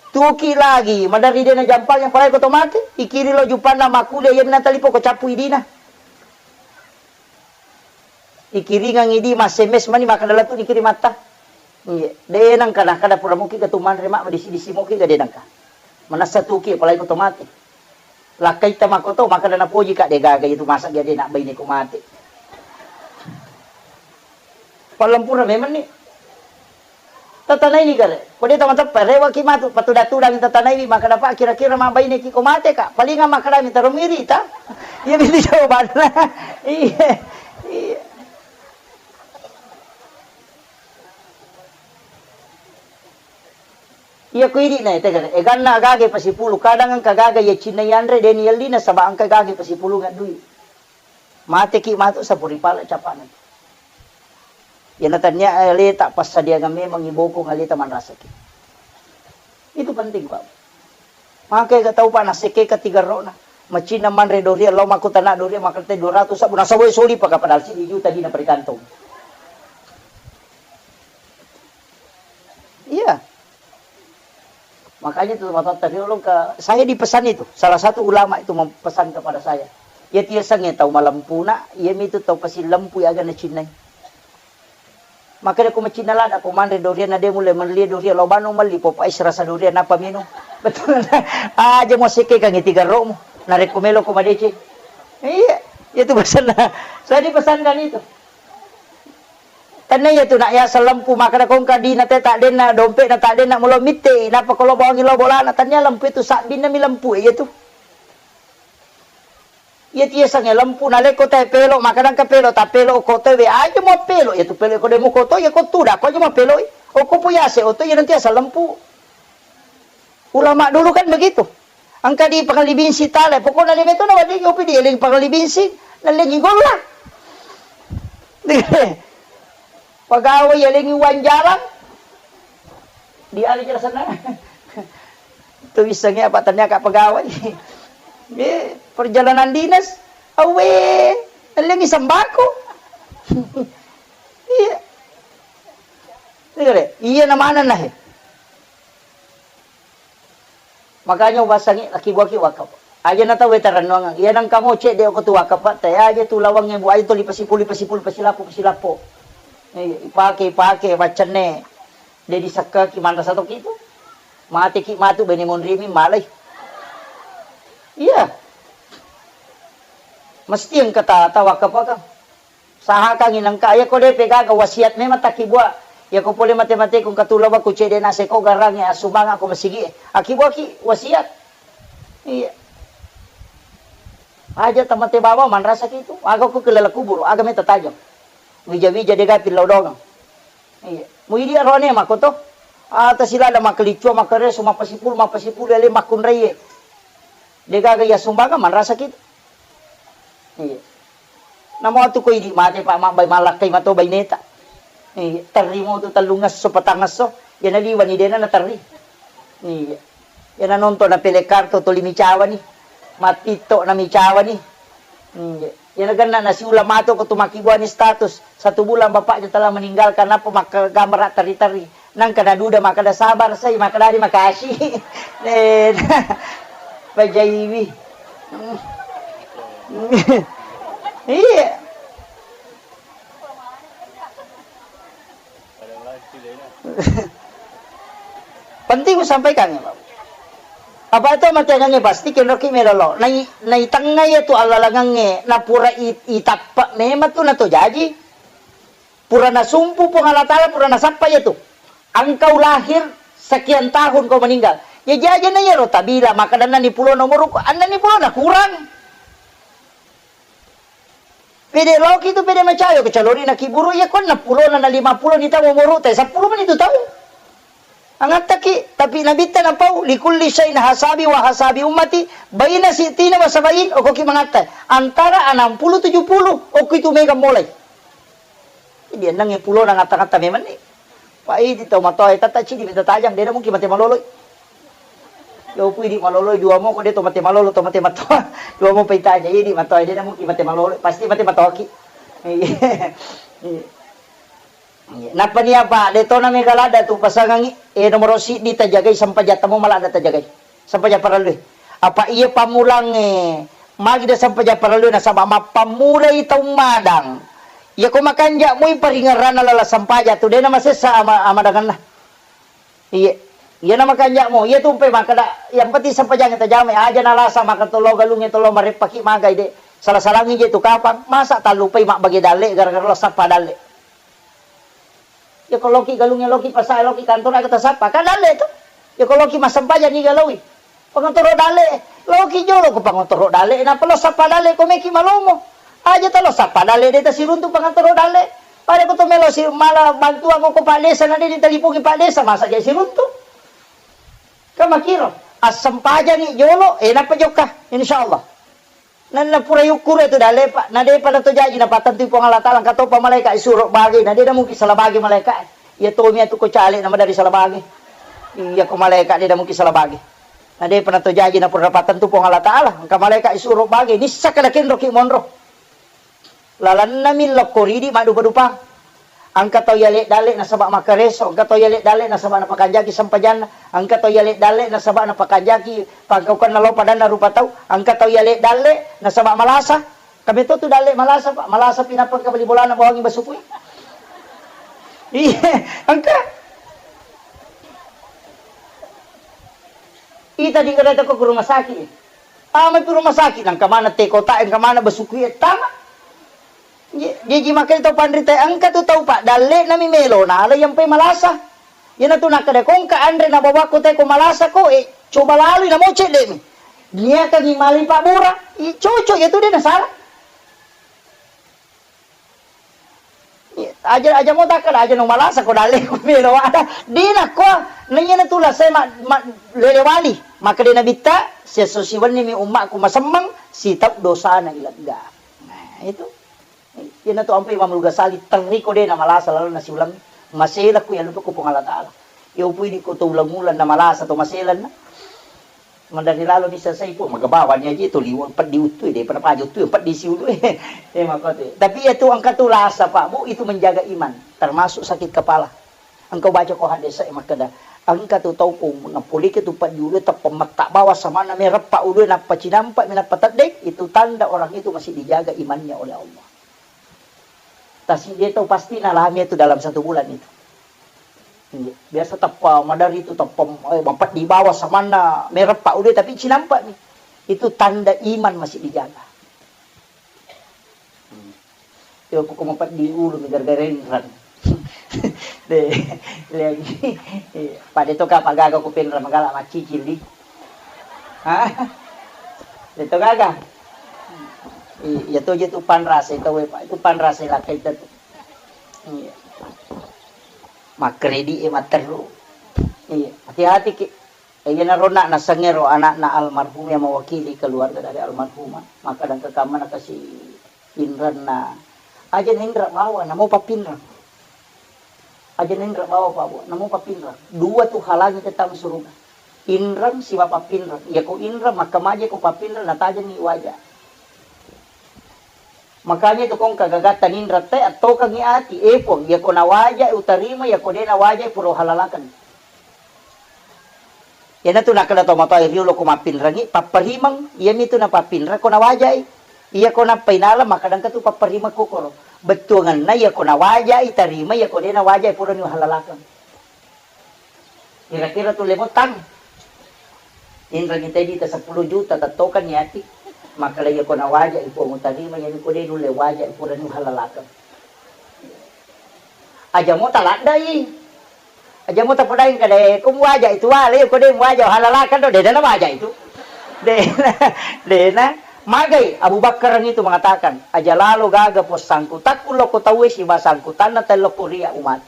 Tuki lagi, maderri de najampang yang palai ko to mate, ikiri lo jupanna makkuliah, iya minang talipo ko cappu idina. Ikiringang idi, ma S M S mani, makkeda latu dikiri matta. Iya, de nangka, nangka da pura muki ga tu manre ma, disi-disi muki ga de nangka. Manassa tuki, palai ko to mate. Lakkaita makkoto, makkeda napoji ka de gaga itu masa jadi nak baine ko mate. Pallempura memang ni. Tatanai ni kare. Ko de tama teppe, rewa ki matu, patuda-tudang tatanai ni, makkeda pa kira-kira ma baine ki ko mate ka. Palinga makkeda mi taro miri ta. Iya bisa jawabanna. Iya. Iya. Iya ko idi na tegana. Eganna gaga pasipulu, kadang engka gaga iya cinna yanre de ni yellina saba engka gaga pasipulunga dui. Mateki matu sapuri pale capana. Iya na tania, eh, leta passadiangan memang iboko ngaleta manrasaki. Itu penting, Pak. Maka ga tau, Pak, nasekke ketiga rona. Macinna manre doria, lao makkutana doria, makkete dua ratus sabbu, nasawai soli paka padahal sidi juta dina perikantong. Iya. Makanya itu matotta riolo ke, saya dipesan itu, salah satu ulama itu mempesan kepada saya. Iya tiasengnge tau malempuna, iya mitu tau pasillempu aga nacinnai. Makanya ko macinna lada ko manre doria na de mulle melli doria lo banu melli pop es rasa doria napa minum. Betul. Aja mo sekke kangi tiga romo. Narekko melo ko madeceng. Iya, itu pesanna. Saya dipesankan itu. Tania iya tu nak ya selempu makkeda kongka dina te tak denna, dompet na tak denna, mulo mitte, napa ko lo bawangi lo bolana, tania lempu itu sabbinna mi lempu iya tu. Iya tu yasengnge lempu, nalekko te pelo, makkeda engka pelo, tak pelo ko te we aja mo pelo, iya tu pelo ko demo koto, iya ko tu dak ko aja mo pelo. Oko pu yase oto iya nanti asal lempu. Ulama dulu kan begitu. Engka di Pangalli Binsing tale, pokokna lima itu na wedding opi di eling Pangalli Binsing, nalengi golla. Pegawai elengi uang jalan. Di ali jelasanna. Tu issengnge apa tania ka pegawai. Eh, perjalanan dinas. Awe, elengi sembako. Iya. Iya, iya na mana nah. Makanya ubasangi laki buaki wakaf. Aja na tau weta rennuangeng. Iya nengka mo cedde ko tu wakkapatta. Aja tu lawangnge bu, aja tu lipasipu, lipasipu, lipasilapo, pasilapo. Eh, ipake, ipake, baccenne. De disekkaki manrasa toki tu. Mateki matu bene monrimi malai. Iya. Mesti engka ta-, tawakkapakang. Sahakangngi nengka, iya ko depe gaga wasiat memang takkibua. Iya ko pole mate-mate ku engka tu lawa ku cedde na seko garangnge assumbangako masigi e. Akkibuaki wasiat. Iya. Aja tamate bawang manrasaki tu. Aga ku kelala kubur, aga meta tajang. Wija-wija degapi lao dongeng. Iya. Muidi arone mako to. Ata silada makkelicua, makkareso, mappasipulu, mappasipulu, ele makkunraie. Degaga iya sumbangan manrasaki tu. Iya. Namo tu ko idi mate, Pak, mabbai malakkai mato baineta. Iya, terri mo tu tellungesso, patangesso, iya naliwani dena naterri. Iya. Iya nanonton na pele kartu tuli micawani. Matitto na micawani. Iya. Iya nagenna nasiulang mato ko tu makkibuani status. Satu bulan bapaknya telah meninggalkan, apa makka gambar terri-terri. Nangka naduda makkeda sabar sai, makkeda ari makasih. Eh, pajaiwi. Iya. Penting ku sampaikan ya, Pak. Apa itu matiangannya pasti kenroki melolo. Nai, nai tengnga ya tu allalangangnge, napura i-, itappa memang tu nato jaji. Pura nasumpu Puang Allah Ta'ala, pura nasappa iya tu. Engkau lahir sekian tahun kau meninggal. Ya jaji na iyaro tabila, makkadanna ni pulona umurku, anna ni pulona kurang. Pede loki tu pede macayo ke calori na kiburu, iya konna pulona na lima puluh ni taung umuru te, sepuluh meni tu taung. Angattaki, tapi Nabitta napau, "Likulli syai'in hasabi wa hasabi ummati, baina sittina wa sabain," okoki mangatta, antara enam puluh tujuh puluh, okki tu mega molai. Jadi ennengnge pulona ngatta-ngatta memang ni. Pak idi tau matoa, tata cidi mita tajang, dena mungkin mate maloloi. Yo pui di maloloi, dua mo ko de to mate malolo, to mate matoa. Dua mo pai tajang, idi matoa, dena mungkin mate maloloi, pasti mate matoaki. Iya. Iya. Nappa ni apa? De tona mega ladda tu pasangangi. Eh, nomoro siddi tajagai sempajatta mo maladda tajagai. Sempaja parellui. Apa iya pammulangnge magi de sempaja parellui nasaba mappammulai tau madang. Iya ko makanja mui paringerrana lala sempaja tu dena masessa ama-, amadangenna. Iya. Iyana makanja'mo, iya tumpai makkeda, yang penting sempajangnge tajamai, aja nalasa maka tolo galungnge tolo mareppaki magai de. Sala-salangngi je tu kapang, masa tallupai mabbage dalle gara-gara lo sappa dalle. Ya ko loki galungnge, loki pasae, loki kantor aga tasappa, kan dalle tu. Ya ko loki massempajang niga loi. Pangantoro dalle, loki jolo ko pangantoro dalle, nappa lo sappa dalle ko meki malomo. Aja talo sappa dalle de tasiruntu pangantoro dalle. Pada ko to melo si mala bantuan ko Pak Desa na de ditalipungi Pak Desa, masa jadi siruntu. Kan makiro, assempajangi jolo, eh, nappa jokka, insyaallah. Nanna pura yukkuru tu dalle, Pak, na depa na to jaji na pattentui Puang Allah Taala, engka topa malaika isuro bage, na de na mungkin salah bage malaika. Iya tomi atu ko cale na madari salah bage. Iya ko malaika de na mungkin salah bage. Na depa na to jaji na pura pattentu Puang Allah Taala, engka malaika isuro bage, nissa kada kenroki monro. Lalennami lokko ridi maddupa-dupang. Engka tau yale dalle nasaba makkareso, engka tau yale dalle nasaba napakanjaki sempajanna, engka tau yale dalle nasaba napakanjaki pangkaukenna lao padanna rupa tau, engka tau yale dalle nasaba malasa. Kami to tu dalle malasa, Pak. Malasa pi nappa engka bali bolana bawangi basukui. Iya, engka. Ita di kereta ko ke rumah sakit. Tama pi rumah sakit, nangka mana te kota, engka mana basukui tama. Je-, jeji makkeda tau panrita, engka tu tau, Pak, dalle'nami melo nala iyampai malasa. Iyanatu nakkeda ko engka anre nabawakko te ko malasa ko, eh, coba lalui namo cedde'mi. Niakangi mali pabbura, i cocok iyatu de nasala. Aja, aja mo takkeda, aja no malasa ko dalle ko melo ada. De nakko, na iyanatu lasai ma-, ma-, lele wali. Makkeda Nabitta, siesso siwenni mi ummakku masemmeng, sitau dosana ilegga. Nah, itu. Iyanatu ampai Imam Al-Ghazali, terri ko de na malasa lalu nasiulang, masela ku yallupe ku Puang Allah Taala. Yo pui di ko to ulang-ulang na malasa to maselanna. Mandari lalo bisa sai, Pu, magabawani aja to liwang peddi uttui, daripada paja uttui, peddi siulu. Eh, makkotu. Tapi iyatu engka tu lasa, Pak, Bu, itu menjaga iman, termasuk sakit kepala. Engka baca ko hadis saya makkeda, Engka tu tau ko napolike tu paddiulu teppa metta bawa samanna mereppa ulue nappa cinampa mi nappa teddeng, itu tanda orang itu masih dijaga imannya oleh Allah. Tasi dia tau pasti nalami itu dalam satu bulan itu. Iya, biasa teppa madari itu teppa, eh, mapeddi bawa samanna mereppa ulue tapi cinampa mi. Itu tanda iman masih dijaga. Hmm. Yo, poko mapeddi ulu mi gara-gara inreng. De, lagi. Iya, pada to ka magaga ko penreng magala macicil di. Hah? De to gaga. Iya, to je tu panrasa itu we, Pak. Itu panrasa lakka itu tu. Iya. Makredi e matteru. Iya, hati-hati ki. Eh, iyanaro na-, nasengngero anakna almarhum yang mewakili keluarga dari almarhumah. Maka dan kekamma nakasi inrenna. Aja na inreng bawa, namo papinreng. Aja na inreng bawa, Pak, Bu, namo papinreng. Dua tu halangi kita suruga. Inreng siba papinreng. Iya ko inreng, maka maja ko papinreng, natajengi waja. Makanya itu kong kagagatta ninreng te, attokengi ati. Eh, Puang, iya ko nawaja utarima, iya ko de nawaja pura halalakan. Iyanatu nakkeda tomatoae riolo ko mappinrengngi, papparimeng, iyamitu napappinreng ko nawajai. Iya ko nappa inala, makkadangka tu papparimeng kokoro. Bettuangenna iya ko nawajai, tarima, iya ko de nawajai, purani uhallalakeng. Kira-kira tu lemotang. Inrengngi tedi ta seppulo juta, tattokan niati. Makkeda iya ko nawajai, Puang utarima, iyami ko de nulle wajai, purani uhallalakeng. Aja mo taladdai. Aja mo tapodai engka de, ko muaja itu wale, ko de muaja halalakan do, de dana waja itu. De, de na. Magai Abu Bakar itu mengatakan, aja lalo gaga po sangkutakku loko tauwe siba sangkutanna tello ko ria umati.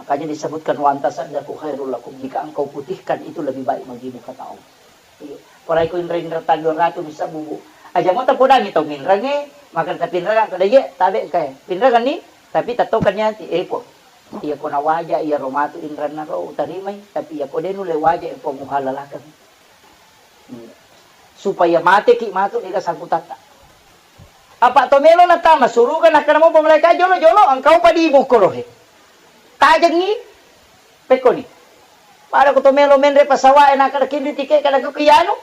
Makanya disebutkan, "Wa anta saddaku khairul lakum," jika engkau putihkan itu lebih baik bagimu, kata Allah. Iya. Porai ko inreng-inreng tang dua ratu bisa bubu. Aja mo tapodangi tau minrengnge, maka tapinreng ko deye, tabe engkae. Pinrengenni, tapi tattokan niati, eh, po. Iya ko nawaja, iya ro matu inrenna ro, utarimai, tapi iya ko de nulle waja, eh, po muhalalakan. Supaya mateki matu dega sangkutatta. Apa to melo natama suruga nakkeda mopa malaika jolo-jolo engkau padi mukorohe. Tajengi pekkoni. Pada ko to melo menre pasawae nakkeda kinri tike kada ko kianu.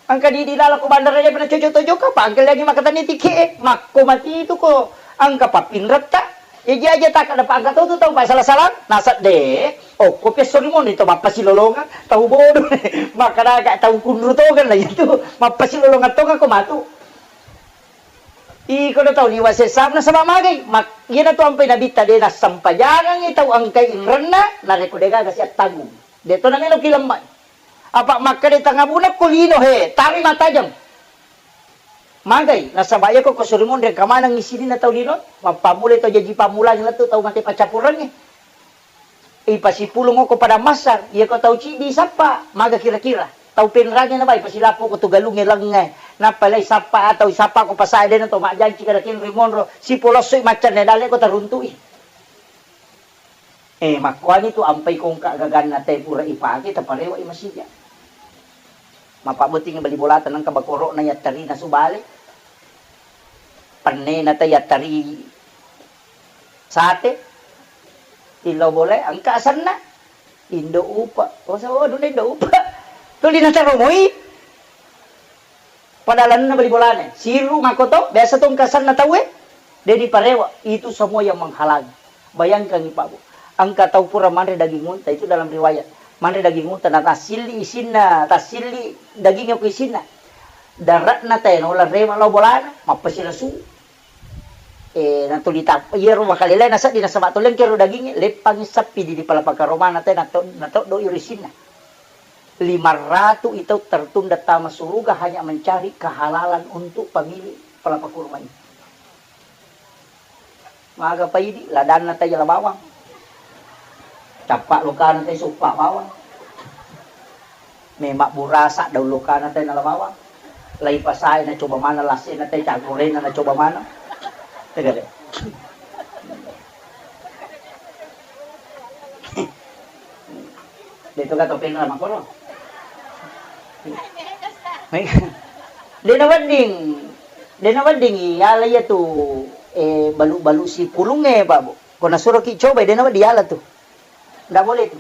Engka di, di lala ko bandara je pernah cocok-cocok apa engka lagi makatani tike. Makko mati itu ko engka papinretta. Iya, iya, iya, takkada pa engka tau tu tau pa sala-salang, naseng de, okko pesso ri moni to mappasilolongang, tau bodo, makkada ka tau kunru tongeng lah itu, mappasilolongang tongeng ko matu. Iko do tau liwa sesam nasaba magai, mak-, iyana tu ampai nabitta de nassempajangangi tau engkai inrenna, narekko de gaga siattanggung. De to namelo ki lemma. Apa makkeda tangabuna ko lino he, tami matajeng. Magai, nasaba iya ko, ko suri monri engka maneng isininna tau lino, mappammulai tau jaji pammulang lettu tau mate paccappurengnge. Ipasipulung ko pada massar, iya ko tau ciddi sappa, maga kira-kira. Tau penrange nabai pasilappo ko tu galungnge lengnge. Nappa lai sappa atau sappa ko pasae dena to majjanci kada kenri monro, sipolossoi maccanne dalle ko taruntu'i. Eh, makkuani tu ampai kongka gaganna te pura ipake, taparewa i masija. Mapabotting bali bolata nengka bakoro'na yattarina subale. Pennena te yattari sate. Tillau bole, engka asenna. Indo upa. Oh, so, duna indo upa. Tuli nataromoi. Pada lalenna bali bolana, siru makkoto, biasa to engka asenna tauwe, de diparewa, itu semua yang menghalangi. Bayangkan, Pak, Bu. Engka tau pura manre daging unta, itu dalam riwayat. Manre daging unta, na tassilli isinna, tassilli dagingnya ku isinna. Daratna tae naola rewa lao bolana, mappasilasu. Eh, natuli tap-, iyaro makalelai nasedding nasaba to lengkero dagingnge, leppangi sappi di, di palapa karomana te nato-, natoddo iro isinna. Lima ratu itu tertunda tama suruga hanya mencari kehalalan untuk pemilik palapa kurma ini. Maga paidi, ladanna tai jala bawang. Cappa lokana tai suppa bawang. Memang burasa daun lokana tai nala bawang. Lai pasae na coba mana lasena tai cangkorena na coba mana. Tegale. De to gato penna makkoro. De na wedding, de na wedding iyala iya tu, eh, balu-balu sipulungnge, Pak, Bu. Ko nasuroki cobai, de na wedding iyala tu. Ndak boleh itu.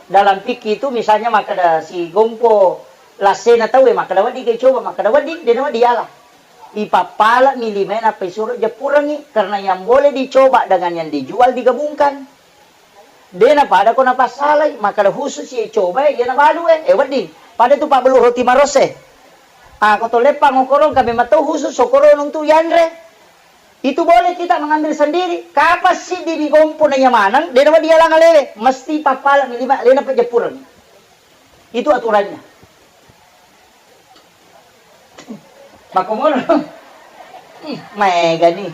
Dalam fikih itu misalnya makkeda si gompo lassena tauwe makkeda wedding ke coba, makkeda wedding, dena wedding yala. Ipappalami limae nappa isuro jeppurengngi, karena yang boleh dicoba dengan yang dijual digabungkan. Dena pada ko napassalai, makkeda khusus ye coba e, iyana balu e, eh, wedding. Pada tu pabbelu roti marosse. Ah, ko to leppang okorong kami matau khusus okorong untuk yanre. Itu boleh kita mengambil sendiri. Kapan siddi digompo nanya maneng, dena wedding yalang alewe, mesti pappalami lima, alena pejeppurengngi. Itu aturannya. Makkomono. Ih, maega ni.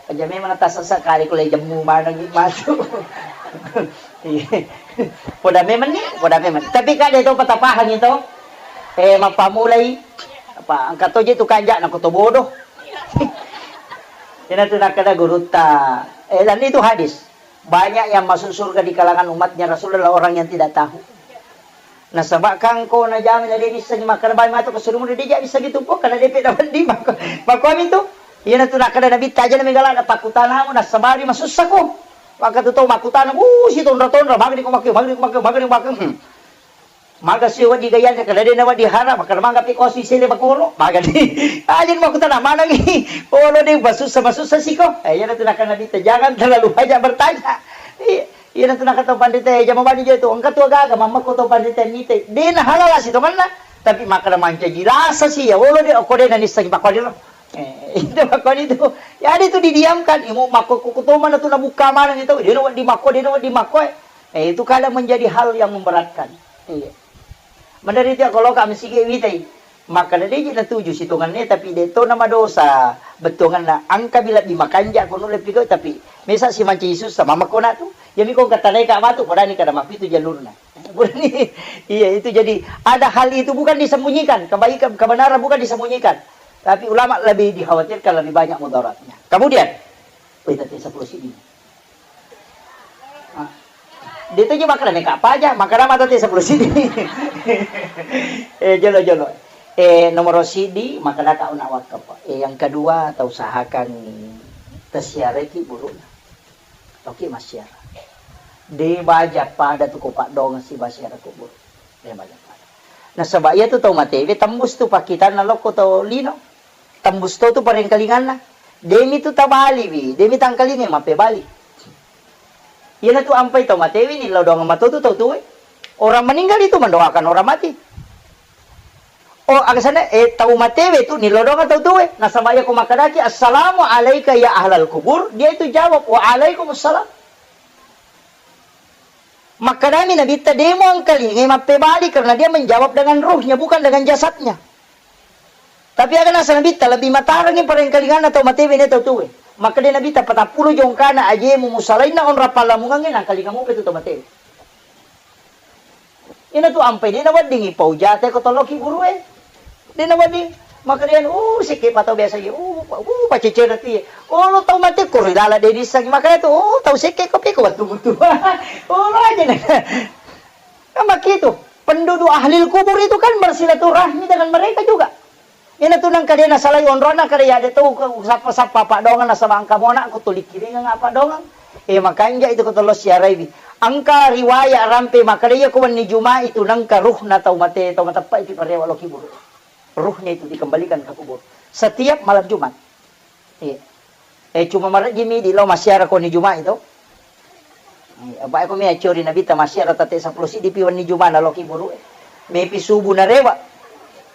Aja memang tasesa kali ko le jemmu maneng ni matu. Iya. Poda memang ni, poda memang. Tapi kan dia tahu patah paham itu. Eh, mappamulai. Apa, engka to je tu kanjak na ko to bodoh. Ina tu nakkeda gurutta. Eh, dan itu hadis. Banyak yang masuk surga di kalangan umatnya Rasul adalah orang yang tidak tahu. Nasaba kan ko najami na de' nissengngi makkeda bai matu ko surga de' ja nissengngi tu po, karena de' pe na wedding makko. Makkomi tu. Iyana tu nakkeda Nabitta, aja na megala na pakkutanamu nasabari masussa ko. Maka tu tau makkutana, uh, si tonra-tonra, magani ko makke, magani ko makke, magani ko makke. Hmm. Maga si wedding gayana, kada de' na wedding hara, makkeda maga pi kosi sele makolo, maga di. Aja makkutana manengngi. Olo de' masussa, masussa siko. Eh, iyana tu nakkeda Nabitta, jangan terlalu banyak bertanya. Iya, iyana tu nakkeda tau panrita, eh, jama bani je tu. Engka tu agaga, mammekko tau panrita mite. De' na halala sitongenna. Tapi makkeda mancaji lasa si, ya, olo de', okko de' na nissengngi makko de' lo. Eh, itu makko itu. Jadi itu didiamkan. Imu makko kuku tomana tu nabukka maneng itu. De' na wedding makko, de' na wedding makko, eh. Eh, itu kadang menjadi hal yang memberatkan. Iya. Menderita kalau kami sige witai. Makkeda de' ji natuju sitongenna, tapi de' to na madosa bettuangenna, engka bi lebbi makanja ko nulle pigau, tapi mesa si mancaji sussa, mammekko na tu. Iyami ko engka tanaika matu, podani kada mapitu jalurna. Burani. Iya, itu jadi ada hal itu bukan disembunyikan, kebaikan, kebenaran bukan disembunyikan. Tapi ulama lebih dikhawatirkan lebih banyak mudaratnya. Kemudian, wih, tadi sepuluh sini. Ah. Dia tu je makkeda meka paja, makkeda mata te sepuluh sini. Eh, jolo, jolo. Eh, nomor sidi, makkeda ka una wakaf. Eh, yang kedua, tau usahakan tasiareki burukna. Oke, masiara. De' baja pada tu ko paddongeng siba siara kubur. De' baja pada. Nasaba iya tu tau matewe tembus tu pakkitanna lokko tau lino. Tembus to tu parengkalinganna. De' mi tu tabaliwi, de' mi tangkalingai mappebali. Iyana tu ampai tau matewe ni lao doangeng mato tu tau tuwe. Orang meninggal itu mendoakan orang mati. Oh, aga sana, eh, tau matewe tu nilodongeng tau tuwe. Nasaba iya ko makkedaki, "Assalamu alaika ya ahlal kubur," dia itu jawab, "Wa alaikumussalam." Makkedami Nabitta, "Demo engkalingai mappebali," karena dia menjawab dengan ruhnya, bukan dengan jasadnya. Tapi aga nasa Nabitta, lebih matarengi parengkalinganna tau matewe ne tau tuwe. Makkeda Nabitta, "Patappulo jongkana ajemu musalainna onrang pallamungangnge, nangkalinga mupe tu tau matewe." Ina tu ampai, de' naweddingi pau jate ko toloki gurue. De' nawedding. Makkedaen, uh, sekke patau biasa ye, uh, pa-, uh, pacecena tu ye. Oh, lo tau mate ko ri lala de' dissengi. Makanya tu, oh, tau sekke ko peko wettu mutu. Oh, lo aja na. Kan begitu. Penduduk ahli kubur itu kan bersilaturahmi dengan mereka juga. Ina tu nangka de' nasalai onrona, kada ya de' tau sappa-sappa paddoangeng nasaba engka mona ko tuli kiringeng apa dongeng. Eh, makanja itu ko tolo siaraiwi. Engka riwayat rampe makkeda iya ko wenni Jumat itu nangka ruhna tau mate, tau mateppa itu parewa loki buru. Ruhnya itu dikembalikan ke kubur. Setiap malam Jumat. Iya. Eh, cuma marejjimi di lo massiara ko ni Juma itu. Eh, apa ko mi acori Nabitta massiara tate sepuluh sidi pi wenni Juma na loki buru. Mepi subuh narewa.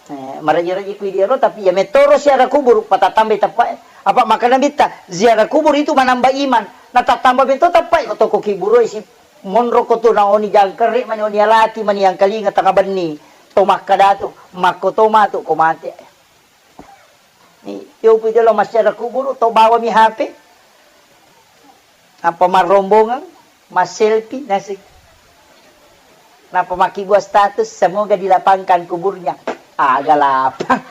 Eh, marejji-rejji kui di ero, tapi ya metoro siara kubur, patatambai teppa. Apa maka Nabitta, ziarah kubur itu menambah iman. Na tattamba beto teppa ko toko kiburu isi monro ko tu naoni jangkere mani oni alati mani yang kalinga tengah benni. To makkadatu, makko to matu ko mate. Ni, yopi jolo massiara kuburu, to bawami H P. Apa marrombongan, masselfie, nasik. Napa makkibua status, "Semoga dilapangkan kuburnya." Aga lapang.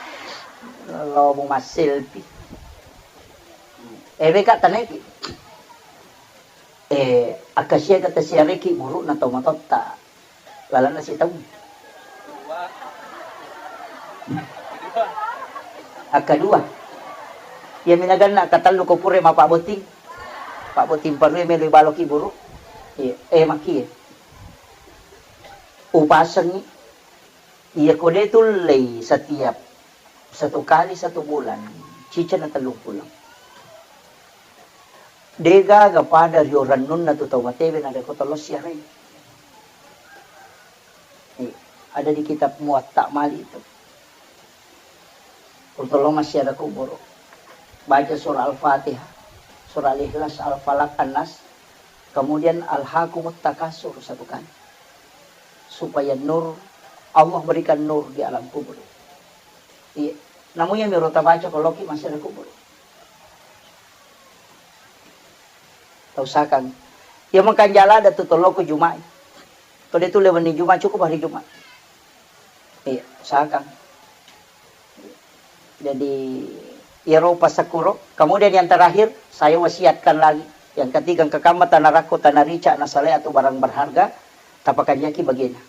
Lomo masselfie. Ebe ka taneki. Eh, akkasia kata siareki burukna tau matotta. Lalenna sitaung. Akkadua. Iya minaganna katellu ko pura mappabotting. Pabbotting parue melo ibalo kiburu. Iya, eh, makkie. Upasengi. Iya ko de tullei setiap satu kali satu bulan, ciceng na tellung pulo. De gaga pada rio rennunna tu tau matewe narekko tollo siarai. Eh, ada di kitab Muwatta Malik itu. Untuk lo masih ada kubur. Baca surah Al-Fatihah, surah Al-Ikhlas, Al-Falaq, An-Nas, kemudian Alhaakumut Takasur satu kali. Supaya nur, Allah berikan nur di alam kubur. Iya. Namu iya miro tabaca ko loki masih ada kubur. Tausahakan. Iya mengkanjala ada tu toloko Jumat. Ko de tulle wenni Jumat, cukup hari Jumat. Iya, usahakan. Jadi, iyaro pasakkuro. Kemudian yang terakhir, saya wasiatkan lagi. Yang ketiga, engka kamma tanarakko, tanarica, nasalai atau barang berharga, tapakanjaki bagena.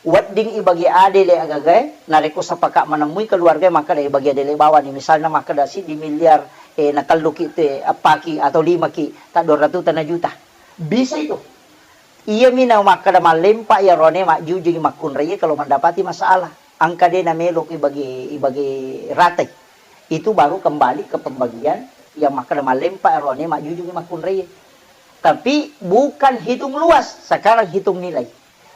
Wedding ibage adele agagae, narekko sapaka manemui keluarga makkeda ibage adele bawani, misalna makkeda siddi miliar, eh, natelluki te, appaki atau limaki, ta dua ratus tana juta. Bisa itu. Iyami na makkeda mallempa iyarone majjujungi makkunraie kalau mendapati masalah. Engka de namelo ibage, ibage ratai. Itu baru kembali ke pembagian yang makkeda mallempa iyarone majjujungi makkunraie. Tapi bukan hitung luas, sekarang hitung nilai.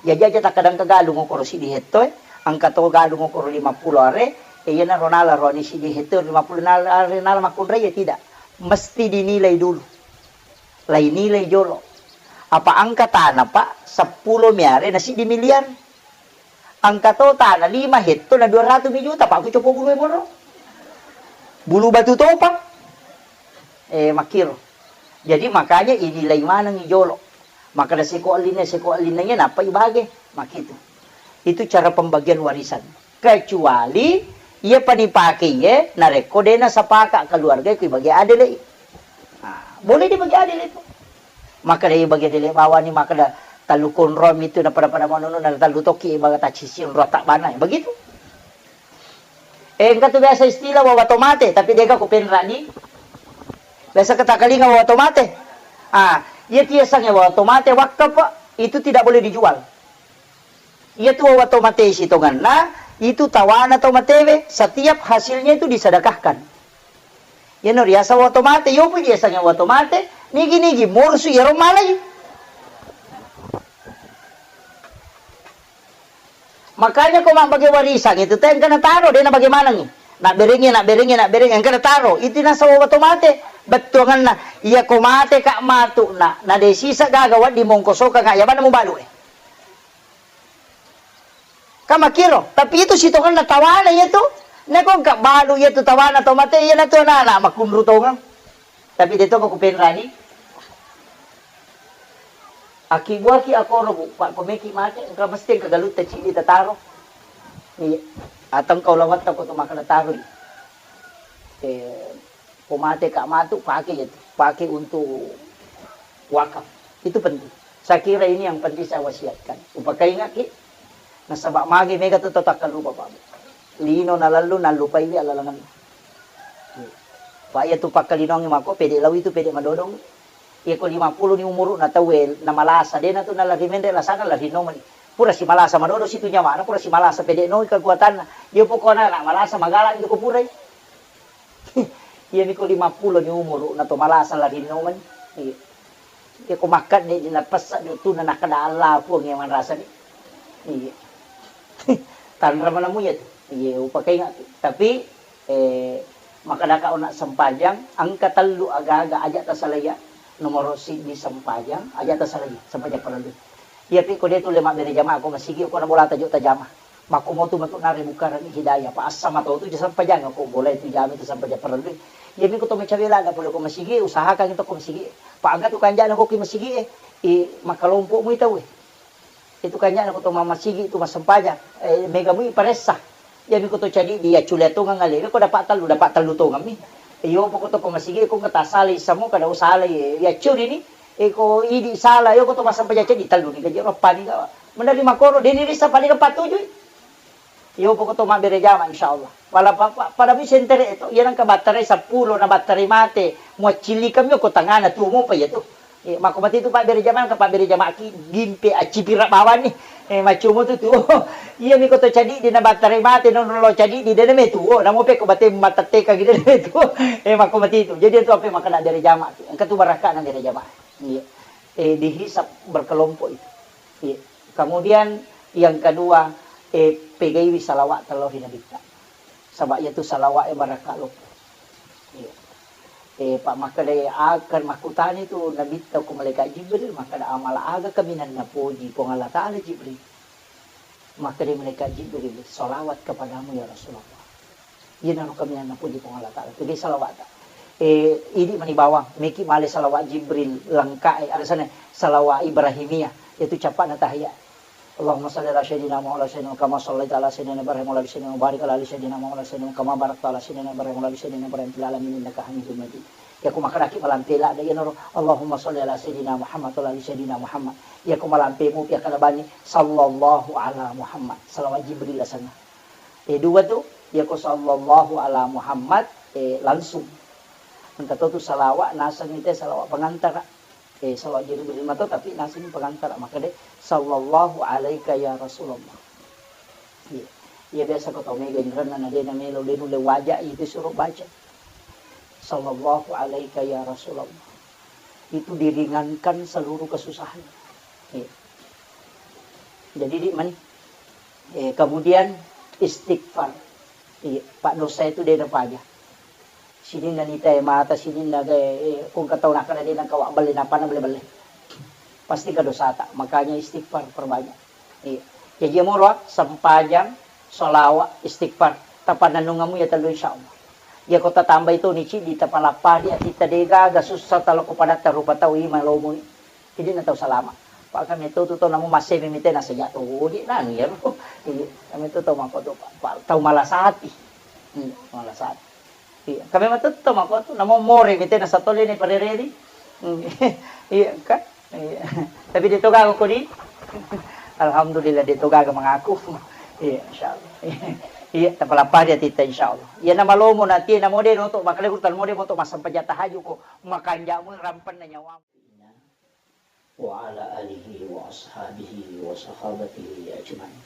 Jaji aja takkadang engka galung okoro siddi hetto e, engka to galung okoro lima puluh are, e, iyanaro nala roni siddi hetto lima puluh nala, are nala makkunrai, ya tidak. Mesti dinilai dulu. Lainilai jolo. Apa engka tana, Pak, seppulo mi are na siddi miliar. Engka to tana lima hetto na dua ratus mi juta, Pak, ku copo bulu e monro. Bulu batu topa. Eh, makkiro. Jadi makanya inilai manengngi jolo. Makkeda seko ellinna, seko ellinna iya nappa ibage. Makkitu. Itu cara pembagian warisan. Kecuali iya pa nipake iye, narekko de nasapaka keluarga ku ibage adele. Nah, boleh dibagi adele itu. Makkeda ibage adele bawani, makkeda tellu konro mitu na pada-pada manunu na tellu toki ibaga tacisi onro tabbana. Begitu. Eh, engka tu biasa istilah wawa tomate, tapi dega ku penrani. Biasa ketakalinga wawa tomate. Ah, iya tu yasengnge wawa tomate wakaf, itu tidak boleh dijual. Iya tu wawa tomate sitonganna, itu tawana tomatewe, setiap hasilnya itu disedekahkan. Iyano riaseng wawa tomate, yopi diasengnge wawa tomate, nigi-nigi morsu iyaro malai. Makanya ko mabbage warisan itu te engka nataro, de nabage manengngi. Nabberengngi, nabberengngi, nabberengngi, engka nataro. Itu nasaba wawa tomate. Bettuanganna, iya ko mate ka matu na, na de sisa gaga wedding mongkosokang, ya mana mubalu e. Ka makkiro, tapi itu sitonganna tawana iya tu. Nako engka balu iya tu tawana tomate, iya natu anak-anak makkunru tongeng. Tapi de to ku penrani. Akkibuaki akoro, Bu, Pak, ko meki mate, engka mesti engka galutta ciddi tataro. Iya. Atau engka ulawatta ko to makkeda taroi. Eh, ko mate ka matu, pake iya tu. Pake untuk wakaf. Itu penting. Saya kira ini yang penting saya wasiatkan. Upakaingaki, nasaba magi mega tu tau takkalupa, Pak. Lino nalallu, nallupaiwi allalengenna. Pak, iya tu pakkalinongi mako, pede lawi tu, pede madodong. Iya ko lima puluh ni umuru'na tauwe, namalasa, dena tu nalari menre lasana, lari nomani. Pura simalasa madodo situ nyawana, pura simalasa pede noi kekuatanna. Iya pokona na malasa magala itu ko purai. Iya mi ko lima puluh ni umuru'na to malasa lari nomani. Iya. Iya ko makkadde di napessa di tu na nakkeda Allah Puang iya manrasa ni. Iya. Tanra manamu iya tu. Iya, upakainga tu. Tapi Eh, makkedaka ona sempajang, engka tellu aga-aga aja tasalaiya. Nomoro siddi sempajang, aja tasalaiya, sempajang parellu. Iyapi ko de tulle mabbere jamaah ko masigi, ko na bolata jo tajama. Makko motu matu nare bukarani hidayah, pa assa mato tu je sempajang ko bola itu jami tu sempajang parellu. Iyami ko to macawela na pole ko masigi, usahakan to ko masigi. Pa aga tu kanjana ko ki masigi e, i makalompo mu itau e. Itu kanjana ko to mammasigi tu massempajang. Eh, mega mui paressa. Iyami ko to cadi di accule tongeng alewe ko dapat tellu, dapat tellu tongeng mi. Eh, iyo poko to ko masigi ko ngeta sala isamo kada usala iya curi ni. Eh, ko idi sala iyo ko to massempajang cadi tellu ni gaji roppa ni gawa. Menari makoro deni rissa paling empat tujuh. Iyo poko to mabbere jama, insyaallah. Wala pa-, pa-, pada mi sentere to, iya nengka battarai seppulo na battarai mate, muaccillikang mi ko tangana tuo mopa iya tu. Eh, makko mate tu pabbere jama, nengka pabbere jama ki gimpe accipira bawang ni. Eh, maccomo tu tuo. Iya mi ko to cadidi na battarai mate, non lo cadidi dena me tuo, namo pe ko bate matettekang dena me tuo. Eh, makko mate tu. Jadi tu apa makana bere jama tu. Engka tu barakka na bere jama. Iya. Eh, dihisab berkelompok itu. Iya. Kemudian yang kedua, eh, pegaiwi salawat tellao ri Nabitta. Saba iya tu salawat e barakka loppo. Iya. Eh, pa makkeda akan makkutani tu Nabitta ko malaikat Jibril, makkeda, "Amala aga kaminang napoji Puang Allah Ta'ala, Jibril?" Makkeda malaikat Jibril, "Salawat kepadamu, ya Rasulullah." Iyanaro kaminang napoji Puang Allah Ta'ala. Jadi salawat. Eh, idi mani bawang, meki male salawat Jibril lengka e, ada sana salawat Ibrahimiyah, yaitu capana tahiyat. Allahumma salli ala sayyidina Muhammad wa sallim kama sallaita ala sayyidina Ibrahim wa ala ali sayyidina, wa barik ala ali sayyidina Muhammad wa sallim kama barakta ala sayyidina Ibrahim wa ala ali sayyidina Ibrahim fil alamin innaka Hamidum Majid. Iya ko makkedaki malampe ladde iyanaro, Allahumma salli ala sayyidina Muhammad wa ala ali sayyidina Muhammad. Iya ko malampe mupi akkeda bani, sallallahu ala Muhammad. Salawat Jibril asenna. Eh, dua tu, iya ko sallallahu ala Muhammad, eh, langsung. Engka to tu salawat, naseng ite salawat pengantara. Eh, salawat Jibril mato, tapi naseng pengantara. Makkeda, "Sallallahu alaika ya Rasulullah." Iya. Iya, biasa ko tau mega inrenna na de na melo, de nulle waja itu suruh baca. "Sallallahu alaika ya Rasulullah." Itu diringankan seluruh kesusahan. Iya. Jadi, di mani. Eh, kemudian istighfar. Iya, pak dosa itu de napaja. Sininna nita e mata, sininna ge, eh, kung katau nakana de nangka wa belle, napana belle-belle. Pasti ke dosata. Makanya istighfar perbanyak. Iya. Jadi moro, sempajang, sholawat, istighfar. Tapanennungamu ya telu, insyaallah. Ya ko tatambai to ni cidi tapalappari atitta de gaga sussa talo ko padatta rupa tau ima lomui. Jadi na tau salama. Pak kami tu tu tau namu masemi mite na sejak tu di nang ya. Iya, kami tu tau mako tu, Pak, tau malasati. Hmm, malasati. Iya, kami matu tau mako tu namu more mite na satole ni parereri. Hmm, iya, kan? Iya. Tapi de to gaga ko di. Alhamdulillah de to gaga mengaku. Iya, insyaallah. Iya, tapalappari atitta insyaallah. Iya, na malomo na tie na mode no to makale kurtal mode mo to massempajang tahajud ko makanjamu rampenna nyawamu. وعلى آله وأصحابه وصحابته أجمعين.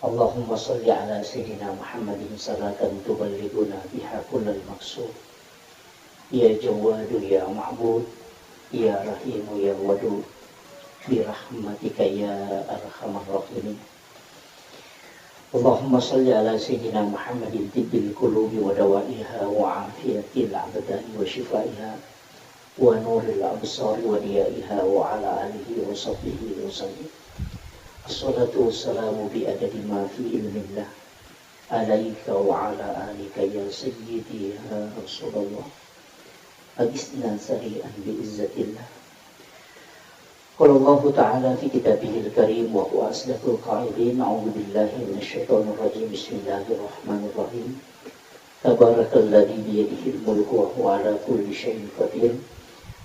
اللهم صل على سيدنا محمد صلاة تبلغنا بها كل المقصود. يا جواد يا معبود، يا رحيم يا ودود، برحمتك يا أرحم الراحمين. اللهم صل على سيدنا محمد طب القلوب ودوائها وعافية الأبدان وشفائها ونور الأبصار وضيائها وعلى آله وصحبه وسلم. الصلاة والسلام بعدد ما في علم الله عليك وعلى آلك يا سيدي يا رسول الله. أغثنا سريعا بعزة الله. قال الله تعالى في كتابه الكريم وهو أصدق القائلين: أعوذ بالله من الشيطان الرجيم. بسم الله الرحمن الرحيم. تبارك الذي بيده الملك وهو على كل شيء قدير.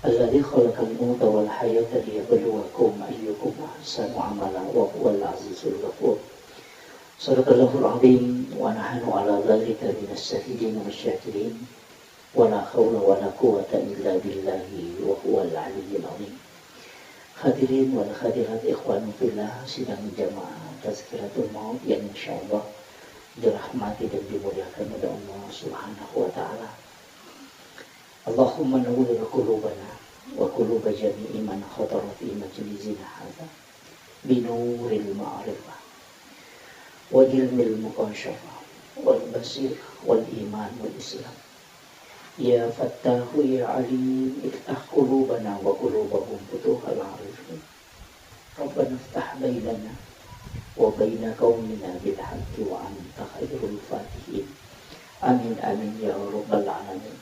الذي خلق الموت والحياة ليبلوكم أيكم أحسن عملا وهو العزيز الغفور. صدق الله العظيم ونحن على ذلك من الشاهدين والشاكرين. ولا حول ولا قوة إلا بالله وهو العلي العظيم. Hadirin wal hadirat, ikhwan fillah, sidang jamaah tazkiratul maut yang insyaallah dirahmati dan dimuliakan oleh Allah Subhanahu wa Ta'ala. Allahumma nawwir qulubana wa quluba jami'i man hadara fi majlisina hadza binuril ma'rifah wa ilmil mukasyafa wal basir wal iman wal islam. Ya Fattahu ya Alim, iftah qulubana wa qulubahum futuhal arifin. Rabbana iftah bainana wa baina qaumina bil haqqi wa anta khairul fatihin. Amin, amin, ya rabbal alamin.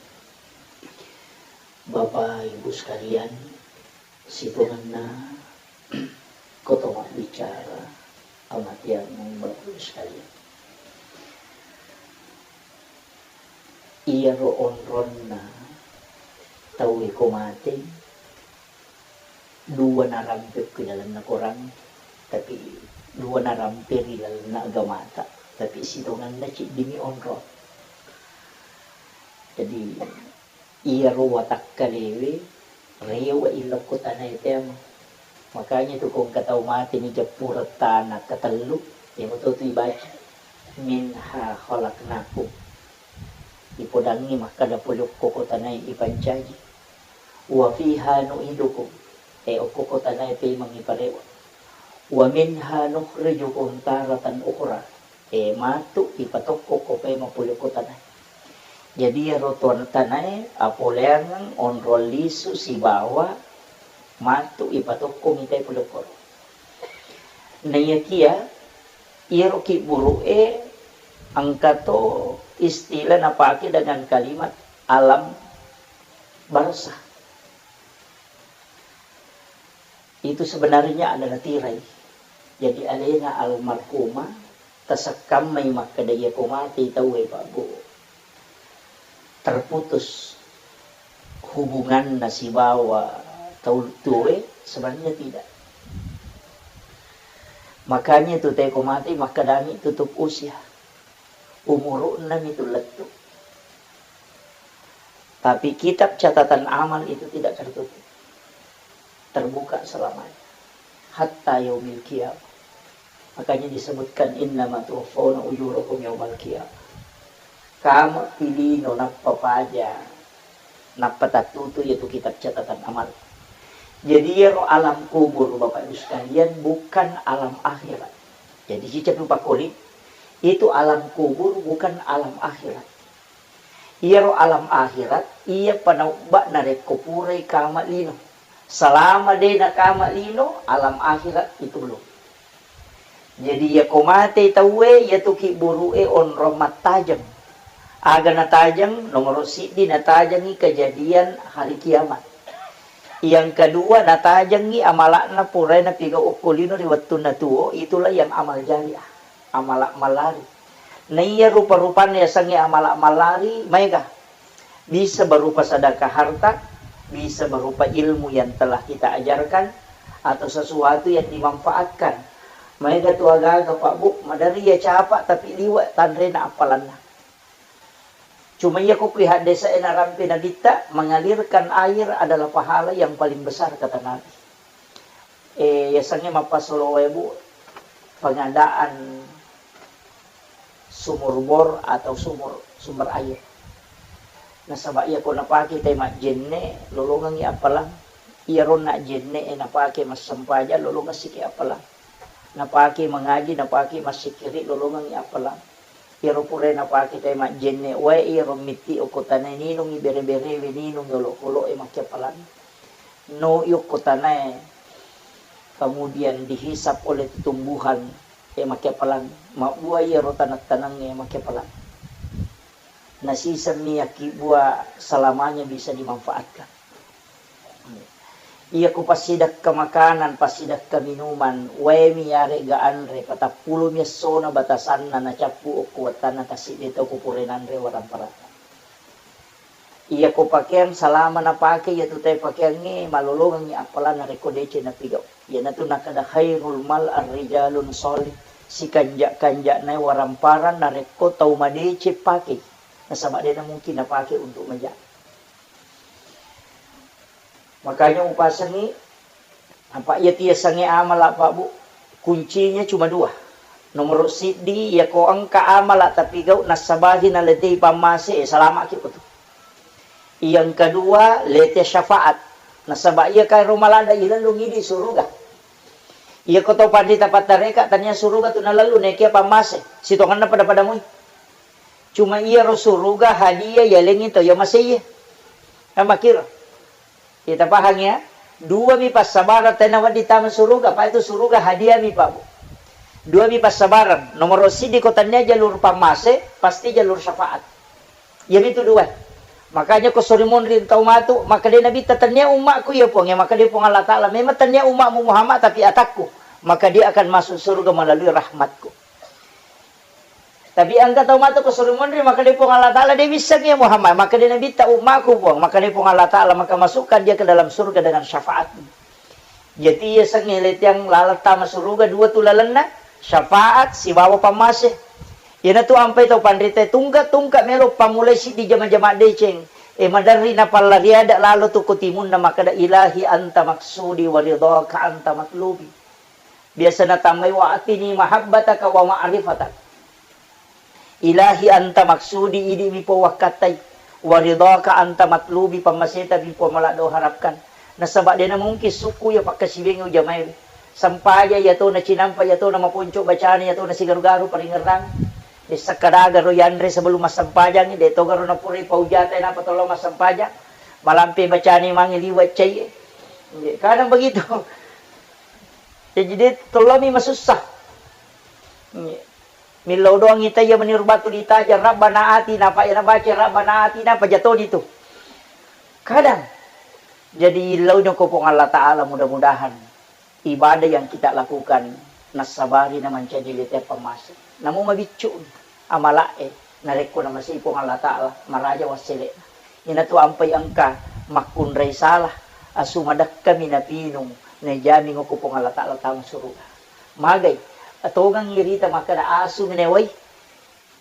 Bapak Ibu sekalian, sitongenna koto mabbicara kematian Bapak Ibu sekalian. Iyaro onronna tauwe ko mate, dua narampe ku dalamna Korang, tapi Dua narampe ri lalenna agamata, tapi sitongenna ciddimi onrong. Jadi, iyaro watakkalewe rewe'i lokko tanae teamo. Makanya tu ko engka tau mate ni jeppureng tana ketellu, iyamo to tu ibaca, "Minha khalaqnakum." Ipodangngi makkeda pole okko ko tanae ipancaji. "Wa fiha nu'idukum." E, okko ko tanae pemeng iparewe. "Wa minha nukhrijukum taratan ukhra." E, matu ipatokko ko pemeng pole okko tanae. Jadi, iyaro tuan tanae apoleangeng onrong lisu sibawa matu ipatokko mitai pole okkoro. Naiyakia, iyaro kibburu'e engka to istilah napake dengan kalimat alam barzah. Itu sebenarnya adalah tirai. Jadi, alena almarhumah tasekkammai makkeda, iya ko mate tauwe, Pak Bu, terputus hubunganna sibawa tau tuwe, sebenarnya tidak. Makanya tu teko mate makkedami tutup usia. Umuru'na mi tu lettu. Tapi kitab catatan amal itu tidak tertutup. Terbuka selamanya. Hatta yaumil qiyamah. Makanya disebutkan, "Innama tuwaffawna ujurakum yaumal qiyamah." Kama pilino nappa paja, nappa tattutu yaitu kitab catatan amal. Jadi, iyaro alam kubur, Bapak Ibu sekalian, bukan alam akhirat. Jadi, cicak lupa kulit, itu alam kubur bukan alam akhirat. Iyaro alam akhirat, iya panaubba narekko purai kama lino. Salama de nakama lino, alam akhirat itu belum. Jadi, iyako mate tauwe, iyatu kibburu'e onrong mattajeng. Aga natajeng? Nomoro siddi, natajengi kejadian hari kiamat. Yang kedua, natajengi amala'na purae napigau okko lino ri wettunna tuo, itulah yang amal jariah, amala mallari. Naiya rupa-rupanna yasengnge amala mallari, maega. Bisa berupa sedekah harta, bisa berupa ilmu yang telah kita ajarkan, atau sesuatu yang dimanfaatkan. Maega tu aga-aga, Pak Bu, maderri iya capa tapi liwe' tanrena appalanna. Cuma iya ko kui haddesa e narampe nabitta, mengalirkan air adalah pahala yang paling besar, kata Nabi. Eh, yasengnge mappasolo wae, Bu, pengadaan sumur bor atau sumur, sumber air. Nasaba iya ko napake tai majjenne, lolongengngi appalang. Iyaro najjenne e napake massempajang, lolongeng siki appalang. Napake mangaji, napake massikkiri, lolongengngi appalang. Iyaro purae napake tai majjenne wae, iyaro mitti okko tanae ninungngi bere-berewe, ninungngi olokolo'e makkiappalang. No yokko tanae, kemudian dihisap oleh tumbuhan, e, makkiappalang. Mabbua iyaro taneng-tanengnge makkiappalang. Nasisemmi yakkibua selamanya bisa dimanfaatkan. Iya ku passidekka makanan, passidekka minuman, waemi yarega anre, patappulomi essona batasanna nacappu okko wettanna tassiddi tau ku pura nanre waramparanna. Iya ko pakeang salama napake, iyatu tae pakeangnge malolongengngi appalanna rekko deceng napigau. Iyanatu nakkeda khairul mal ar-rijalun shalih, sikanja-kanja'nae waramparang narekko tau madeceng pakei. Nasaba de'na mungkin napake untuk maja. Makanya upasengngi, apa iya tiasengnge amala, Pak Bu, kuncinya cuma dua. Nomoro siddi, iya ko engka amala tapi gau nassabahi naletei pammase, eh, salamaki ko tu. Yang kedua, lete syafaat. Nasaba iya kairo malada ilellungi di suruga. Iya ko tau pandita pattareka tania suruga tu nalellu nekia pammase. Sitongenna pada-pada mui. Cuma iyaro suruga hadiah yalengngi tau yamasei. Namakiro. Kita pahang ya. Dua mi passabarang tena wedding tama suruga, apa itu suruga hadiah mi, Pak Bu. Dua mi passabarang. Nomoro siddi ko tania jalur pammase, pasti jalur syafaat. Iyami tu dua. Makanya ko sori monri tau matu, makkedai Nabitta, "Tania ummakku iya, Puang." Ya, makkedai Puang Allah Taala, "Memang tania ummakmu Muhammad, tapi atakku, maka dia akan masuk surga melalui rahmatku." Tapi engka tau matu ko sori monri, makkedai Puang Allah Taala, "De wisseng iya Muhammad." Makkedai Nabitta, "Ummakku, Puang." Makkedai Puang Allah Taala, "Maka masukkan dia ke dalam surga dengan syafaatmu." Jadi, iya sengnge letiang laleng tama suruga dua tu lalenna, Syafaat sibawa pammase. Iyanatu ampai tau panrita tungka-tungka melo pammulai siddi jama-jama deceng. E maderri napalla riada lalo tu ko timunna makkeda, "Ilahi anta maksudi wa ridhaka anta matlubi." Biasa natambai, "Wa atini mahabbataka wa ma'rifatak." Ilahi anta maksudi, idi mi pau wakkattai. Wa ridhaka anta matlubi, pammaseta mi pau maladdo harapkan. Nasaba dena mungkin sukku iya pakkasiwiang ujamai. Sampaja iya to na cinampa iya to na maponco bacana iya to na sigaru-garu paringerrang. Dessa kadaga ro yanre sebelum massampajang, de to garo na purai paujatai napa to lo massampajang. Malampe bacani mangi liwa cai. Kadang begitu. Jadi de to lo mi masussa. Millau doang ita iya meniru batu ditajang, Rabbana atina, apa iya nabaca Rabbana atina, apa jatoni tu. Kadang. Jadi illau nako Puang Allah Ta'ala, mudah-mudahan ibadah yang kita lakukan nassabari na mancaji lite pammase. Namo mabiccu amala'e, narekko namasei Puang Allah Ta'ala, maraja wassele'na. Inatu ampai engka makkunrai salah, asu madekkami napinung, naijami ngoko Puang Allah Ta'ala tama suruga. Magai, atongang irita makkeda asu menewai,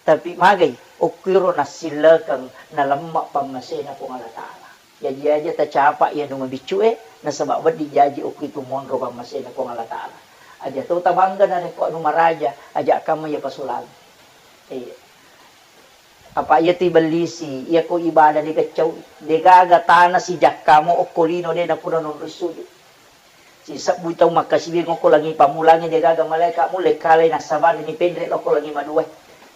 tapi magai, okkiro nassillekeng nalemma pammasena Puang Allah Ta'ala. Jaji aja tacapa iya nu mabiccu e, nasaba wedding jaji okkitu monro pammasena Puang Allah Ta'ala. Aja to tabangga narekko anu maraja, aja kamma iya pasulang. Iya. Apa iya tu ibellisi, iya ko ibadah de gaccau, de gaga tana sijakkamo okko lino de napura nonroi sujud. Sisebbui tau makkasiwiang okko langi pammulangnge, de gaga malaeka mulle kalai nassabari ni penre lokko langi maduae.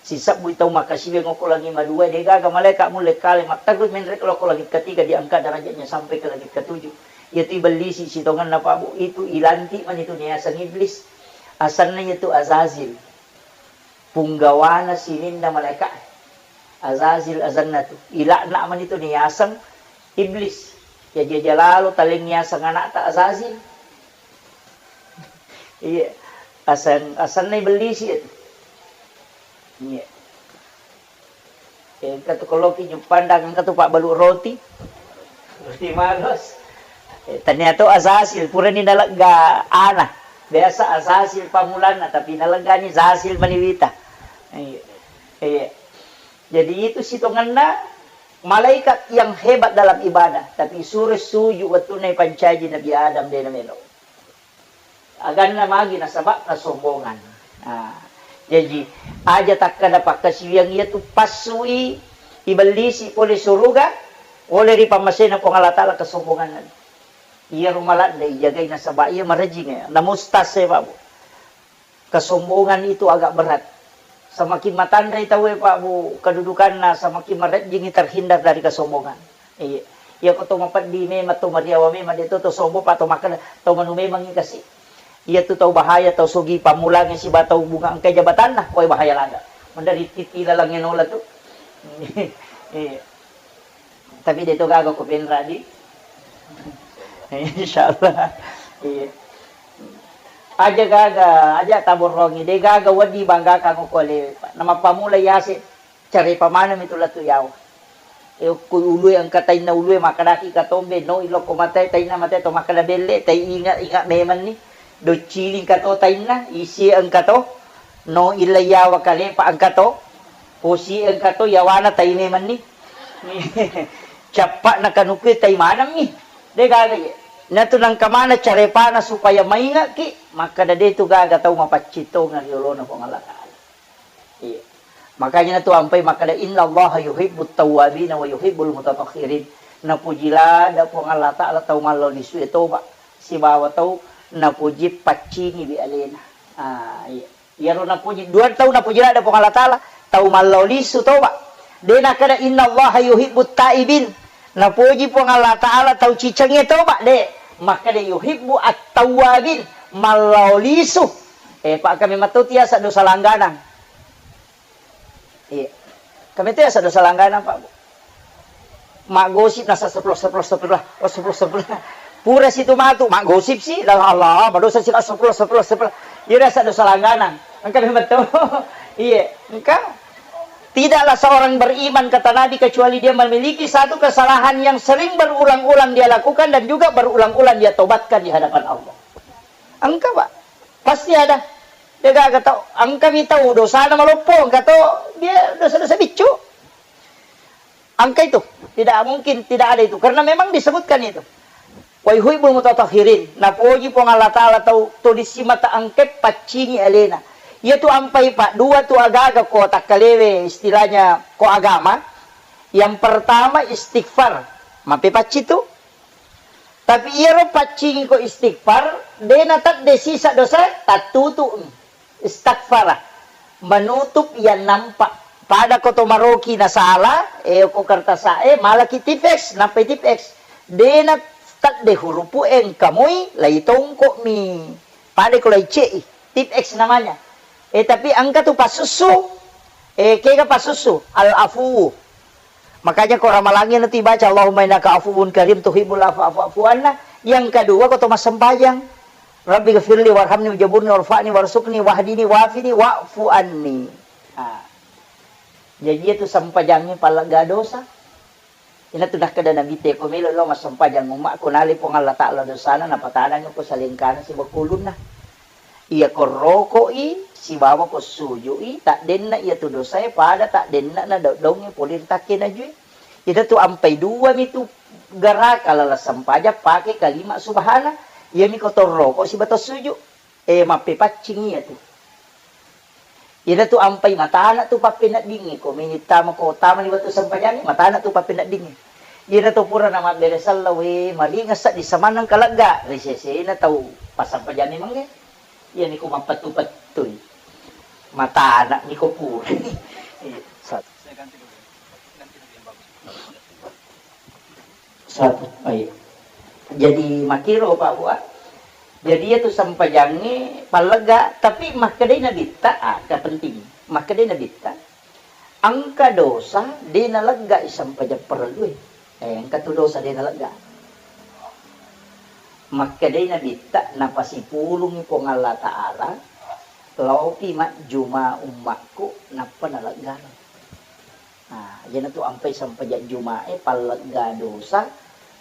Sisebbui tau makkasiwiang okko langi maduae, de gaga malaeka mulle kalai matterru menre lokko langi ketiga, diangkat derajatnya sampai ke langit ketujuh. Iya tu ibellisi sitongenna, Pak Bu, itu ilantik mani tu niaseng iblis. Asenna iya tu Azazil. Punggawana sininna malaeka. Azazil asenna tu. Ilakna mani tu niaseng iblis. Jaji aja lalo taleng niaseng anakta Azazil. Iya. Aseng, asenna ibellisi itu. Iya. Engka tu koloki juppandang, engka tu pabbalu roti. Roti maros. Eh, tania to Azazil, purani nalegga ana. Biasa Azazil pammulanna, tapi naleggani Zazil maniwita. Iya. Iya. Jadi itu sitongenna malaikat yang hebat dalam ibadah, tapi suro sujud wettunna ipancaji Nabi Adam de namelo. Aganna magi nasaba kesombongan. Nah, jaji aja takkada pakkasiwiang iya tu passui ibellisi pole suruga, pole ri pammasena Puang Allah Ta'ala kesombongan. Iya rumaladde ijagai nasaba iya marejing ya. Namustas ya, Pak Bu. Kesombongan itu agak berat. Semakin matanre tauwe, Pak Bu, kedudukanna, semakin marejjingi terhindar dari kesombongan. Iya. Iya ko to mapeddi memang, to mariawa memang, de to, to sombong, Pak, to makkeda, to manu memang i kasi. Iya tu tau bahaya, tau sogi pammulangi siba tau bunga engkai jabatanna, wae bahaya lada. Mendari titi lalangnge nola tu. Iya. Tapi de to gaga ko penra di. Insyaallah. Iya. Aja gaga, aja taborrongi, de gaga wedding banggakan ko ale. Namappamula yase, carepa maneng mi tu lettu yawa. E, okko ulue engka tainna ulue, makkedaki ka tombe, no ilokko mate, tainna mate to makkeda belle, tai inga, inga memenni. Docciling ka to tainna, isi engka to, no illa yawa kalepa engka to, posi engka to, yawana tai memenni. Cappa'na kanukue tai maneng mi. De gaga ye. Natu nangka mana carepana supaya maingekki, makkeda de tu gaga tau mapaccittongan ri olona Puang Allah Ta'ala. Iya. Makanya natu ampai makkeda, "Innallaha yuhibbut tawwabina wa yuhibbul mutatahhirin." Napuji ladde Puang Allah Ta'ala tau mallo lisue toba, sibawa tau napuji paccingi bi alena. Ah, iya. Iyaro napuji, dua tau napuji ladde Puang Allah Ta'ala, tau mallo lisu toba. De nakkeda, "Innallaha yuhibbut taibin." Napuji Puang Allah Ta'ala tau cicengnge toba, de. Makkeda, "Yuhibbu at-tawwabin." Mallo lisu. Eh, Pak, kami matu tiasa dosa langganang. Iya. Kami tiasa dosa langganang, Pak, Bu. Maggosip nasa sepuluh, sepuluh, sepuluh, oh, sepuluh, sepuluh. Pura situ matu, maggosip si, la Allah, madosa si, sepuluh, sepuluh, sepuluh. Iya, rasa dosa langganang. Engka memang betul. Iya, engka. Tidaklah seorang beriman, kata Nabi, kecuali dia memiliki satu kesalahan yang sering berulang-ulang dia lakukan dan juga berulang-ulang dia tobatkan di hadapan Allah. Engka, Pak. Pasti ada. Degaga tau, engkami tau dosana maloppo, engka to dia dosa-dosa biccu. Engka itu, tidak mungkin tidak ada itu, karena memang disebutkan itu. Wa yuhibbul mutatahhirin, napoji Puang Allah Ta'ala tau to dissimata engke paccingi alena. Iyatu ampai pa dua tu agaga ko takkalewe istilahnya ko agama. Yang pertama istighfar, mape pacci tu. Tapi iyaro paccingi ko istighfar, de natedde sisa dosa, tattutu'mi. Istaghfara, menutup yang nampak. Pada ko to maroki nasala, eh, ko kertasae, malaki tipeks, nappai tipeks. De natedde hurupu engka moi, lai tongko'mi. Pada ko lai ce'i, tipeks namanya. Eh, tapi engka tu pasussu, eh, kega pasussu, al-afu. Makanya ko ramalangi nanti baca, "Allahumma innaka afuwun karim tuhibbul afwa fa'fu anna." Yang kedua, ko to massempajang, "Rabbi ghafirli warhamni wajaburni warfa'ni warsuqni wahdini wafini wa'fu anni." Ah. Jadi itu sempajangnge pallegga dosa. Ina tu nakkeda Nabi te, ko melo lo massempajang umma, ko nale Puang Allah Ta'ala dosana, napatanang ko salengkana sibawa ulunna. Iya ko roko'i sibawa ko suju'i, taddenna iya tu dosae pada taddenna na dodongnge pole ri takke najue. Ita tu ampai dua mi tu garaka lala sempajang pake kalima subhana. Iya mi ko torroko sibawa to suju. Eh, mappepaccing iya tu. Iyana tu ampai matana tu pappeneddingnge, ko meni tama ko tama ni wettu sempajangnge, matana tu pappeneddingnge. Iyana to pura na mabbere sella, we, maringeng seddi samanna engka legga, ri sesena tau passempajangnge mange. Iyani ko mappettu-pettui. Matana ni ko pura. Iya. Satu. Satu. Oh, iya. Jadi makkiro, Pak, Bu, ah. Jadi iya tu sempajangnge pallegga, tapi makkedai Nabitta, ah, kepenting. Makkedai Nabitta, engka dosa de naleggai sempajang parellue. Eh, engka tu dosa de nalegga. Makkedai Nabitta, napasipulungi Puang Allah Ta'ala, laopi majjuma ummakku, nappa naleggaro. Nah, iyana tu ampai sempajang Jumae pallegga dosa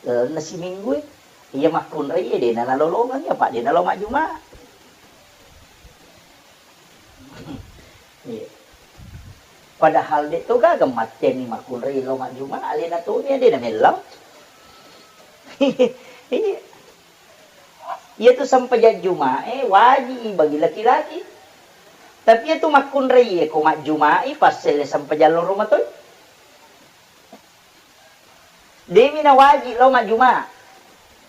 lalenna siminggue. Iya makkunrai de nalolongeng, apa de nalo majjuma. Iya. Padahal de to gaga matteanni makkunrai lo majjuma, alena toni de namellau. Iya. Iya tu sempajang Jumae waji bagi laki-laki. Tapi iya tu makkunrai ko majjumai passelle sempajang loro matoi. Demi na waji lao majjuma.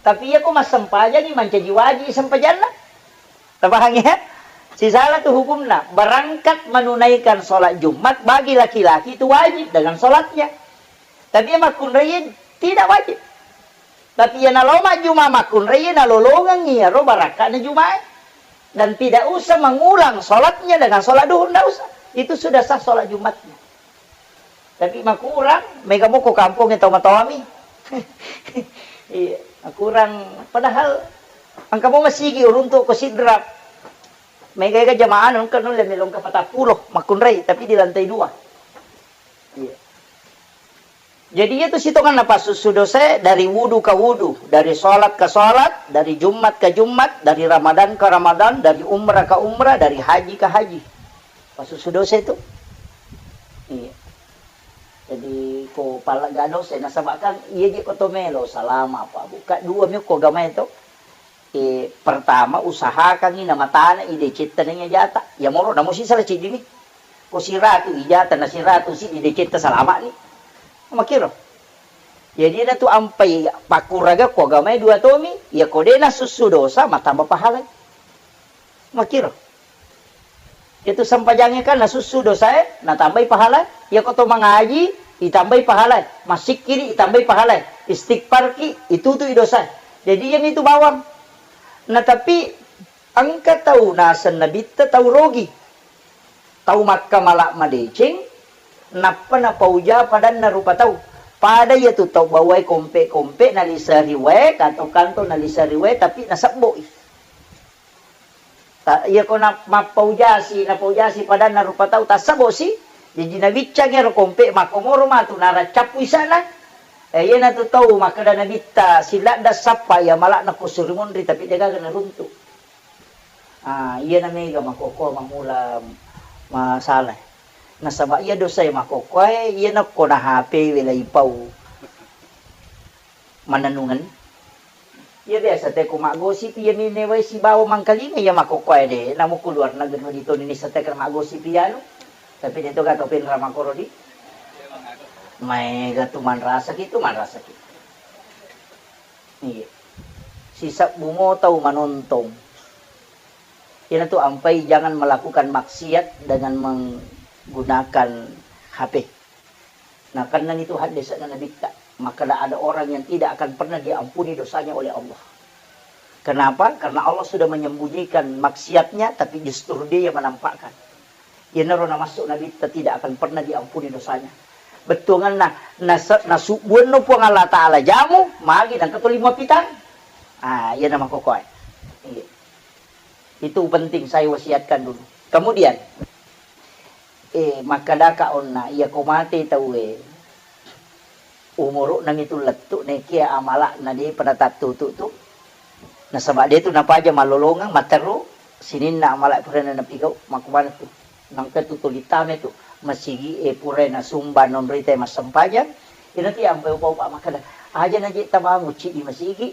Tapi iya ko massempajangi mancaji waji sempajanna. Tapahang ya? Sisala tu hukumna. Berangkat menunaikan sholat Jumat bagi laki-laki itu wajib dengan sholatnya. Tapi iya makkunrai tidak wajib. Tapi iya nalo majjuma makkunrai nalolongeng iyaro barakka'na Jumae. Dan tidak usah mengulang sholatnya dengan sholat duhur, ndak usah. Itu sudah sah sholat Jumatnya. Tapi makurang, mega moko kampongnge tau matoami. Iya, makurang. Padahal engka mo masigi uruntu ko Sidrap. Mega ega jamaah engka nulle melongka patappulo makkunrai, tapi di lantai dua. Iya. Jadi iya tu sitonganna passussu dosae dari wudu ka wudu, dari sholat ka sholat, dari Jumat ka Jumat, dari Ramadan ka Ramadan, dari umrah ka umrah, dari haji ka haji. Passussu dosa itu. Iya. Jadi ko pallegga dosa, nasaba kan iya je ko to melo salama, Pak, Bu. Ka dua mi ko agamae to. Eh, pertama usahakangngi namatana i decetta nengnge jata. Iya moro namo sisala ciddimi. Ko siratu ijata na siratu siddi decetta salama'ni. Makkiro. Jadi na tu ampai pakkuraga ko agamae dua tomi, iya ko de nasussu dosa, matamba pahalai. Makkiro. Itu sempajangnge kan nasussu dosae, natambai pahala. Iya ko to mangaji, itambai pahala. Massikkiri, itambai pahala. Istighfarki, itutui dosae. Jadi iya mi tu bawang. Nah, tapi engka tau naseng Nabitta tau rogi. Tau makkamala madeceng, nappa napauja padanna rupa tau. Pada iya tu tau bawai kompe-kompe nalisa ri wae, kanto-kanto nalisa ri wae, tapi nasebboi. Ta-, iya ko na-, mappaujasi, napaujasi padanna rupa tau, tassebosi, jaji nabiccang ero kompe, makkomoro matu naraccappu isana. Eh, iyana tu tau makkeda Nabitta, siladda sappa iya malakna ko suri munri, tapi degaga naruntu. Ah, iyana mega makkokkoe mammula masalah. Nasaba iya dosae makkokkoe, iyana ko na H P we laipau manennungeng. Iya biasa te ko maggosip, iya minewai sibawa mangkalinga iya makkokkoe de. Namo ku luar negeri ditoni nisseng te ko maggosip iyanu. Tapi de to gato penra makkoro di. Maega tu manrasaki tu, manrasaki. Iya. Sisebbu mo tau manontong. Iyanatu ampai jangan melakukan maksiat dengan menggunakan H P. Nakennani tu haddese'na Nabitta, makkeda ada orang yang tidak akan pernah diampuni dosanya oleh Allah. Kenapa? Karena Allah sudah menyembunyikan maksiatnya, tapi justru dia yang menampakkan. Iyanaro namassu Nabitta tidak akan pernah diampuni dosanya. Bettuanganna, nase-, nasubbuanno Puang Allah Ta'ala jamu, magi nangka tuli muappitang. Ah, iyana makkokkoe. Iya. Itu penting saya wasiatkan dulu. Kemudian, eh, makkedaka onna, iya ko mate tauwe, umuru'na mitu lettu, nekia amala'na depa natattutu tu. Nasaba de tu napaja mallolongeng, matteru sininna amala purana napigau, makkumaneng tu. Nangka tu tuli tame tu masigi e, purai nasumba nonrita massempajang. Ina ti ampai upa-upa makkeda, aja naje tabangu cidi masigi.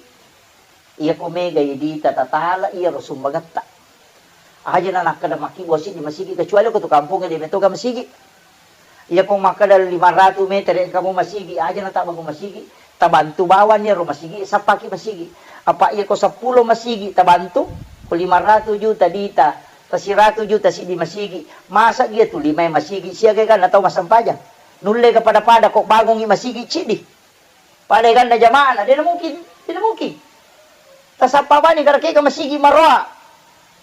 Iya ko mega idita tatala iyaro sumbangetta. Aja na nakkeda makkibua siddi masigi, kecuali ko tu kampongnge de metoga masigi. Iya ko makkeda lima ratu meter engka mo masigi, aja na tabangu masigi, tabantu bawang iyaro masigi, sappaki masigi. Apa iya ko seppulo masigi tabantu, ko lima ratu juta dita, tasiratu juta siddi masigi, masa iya tu lima masigi, siaga ganna tau massempajang. Nulle ga pada-pada ko bangungi masigi ciddi. Pada ganna jama'na, de na mungkin, de na mungkin. Tasappa bani karakeka masigi maroa.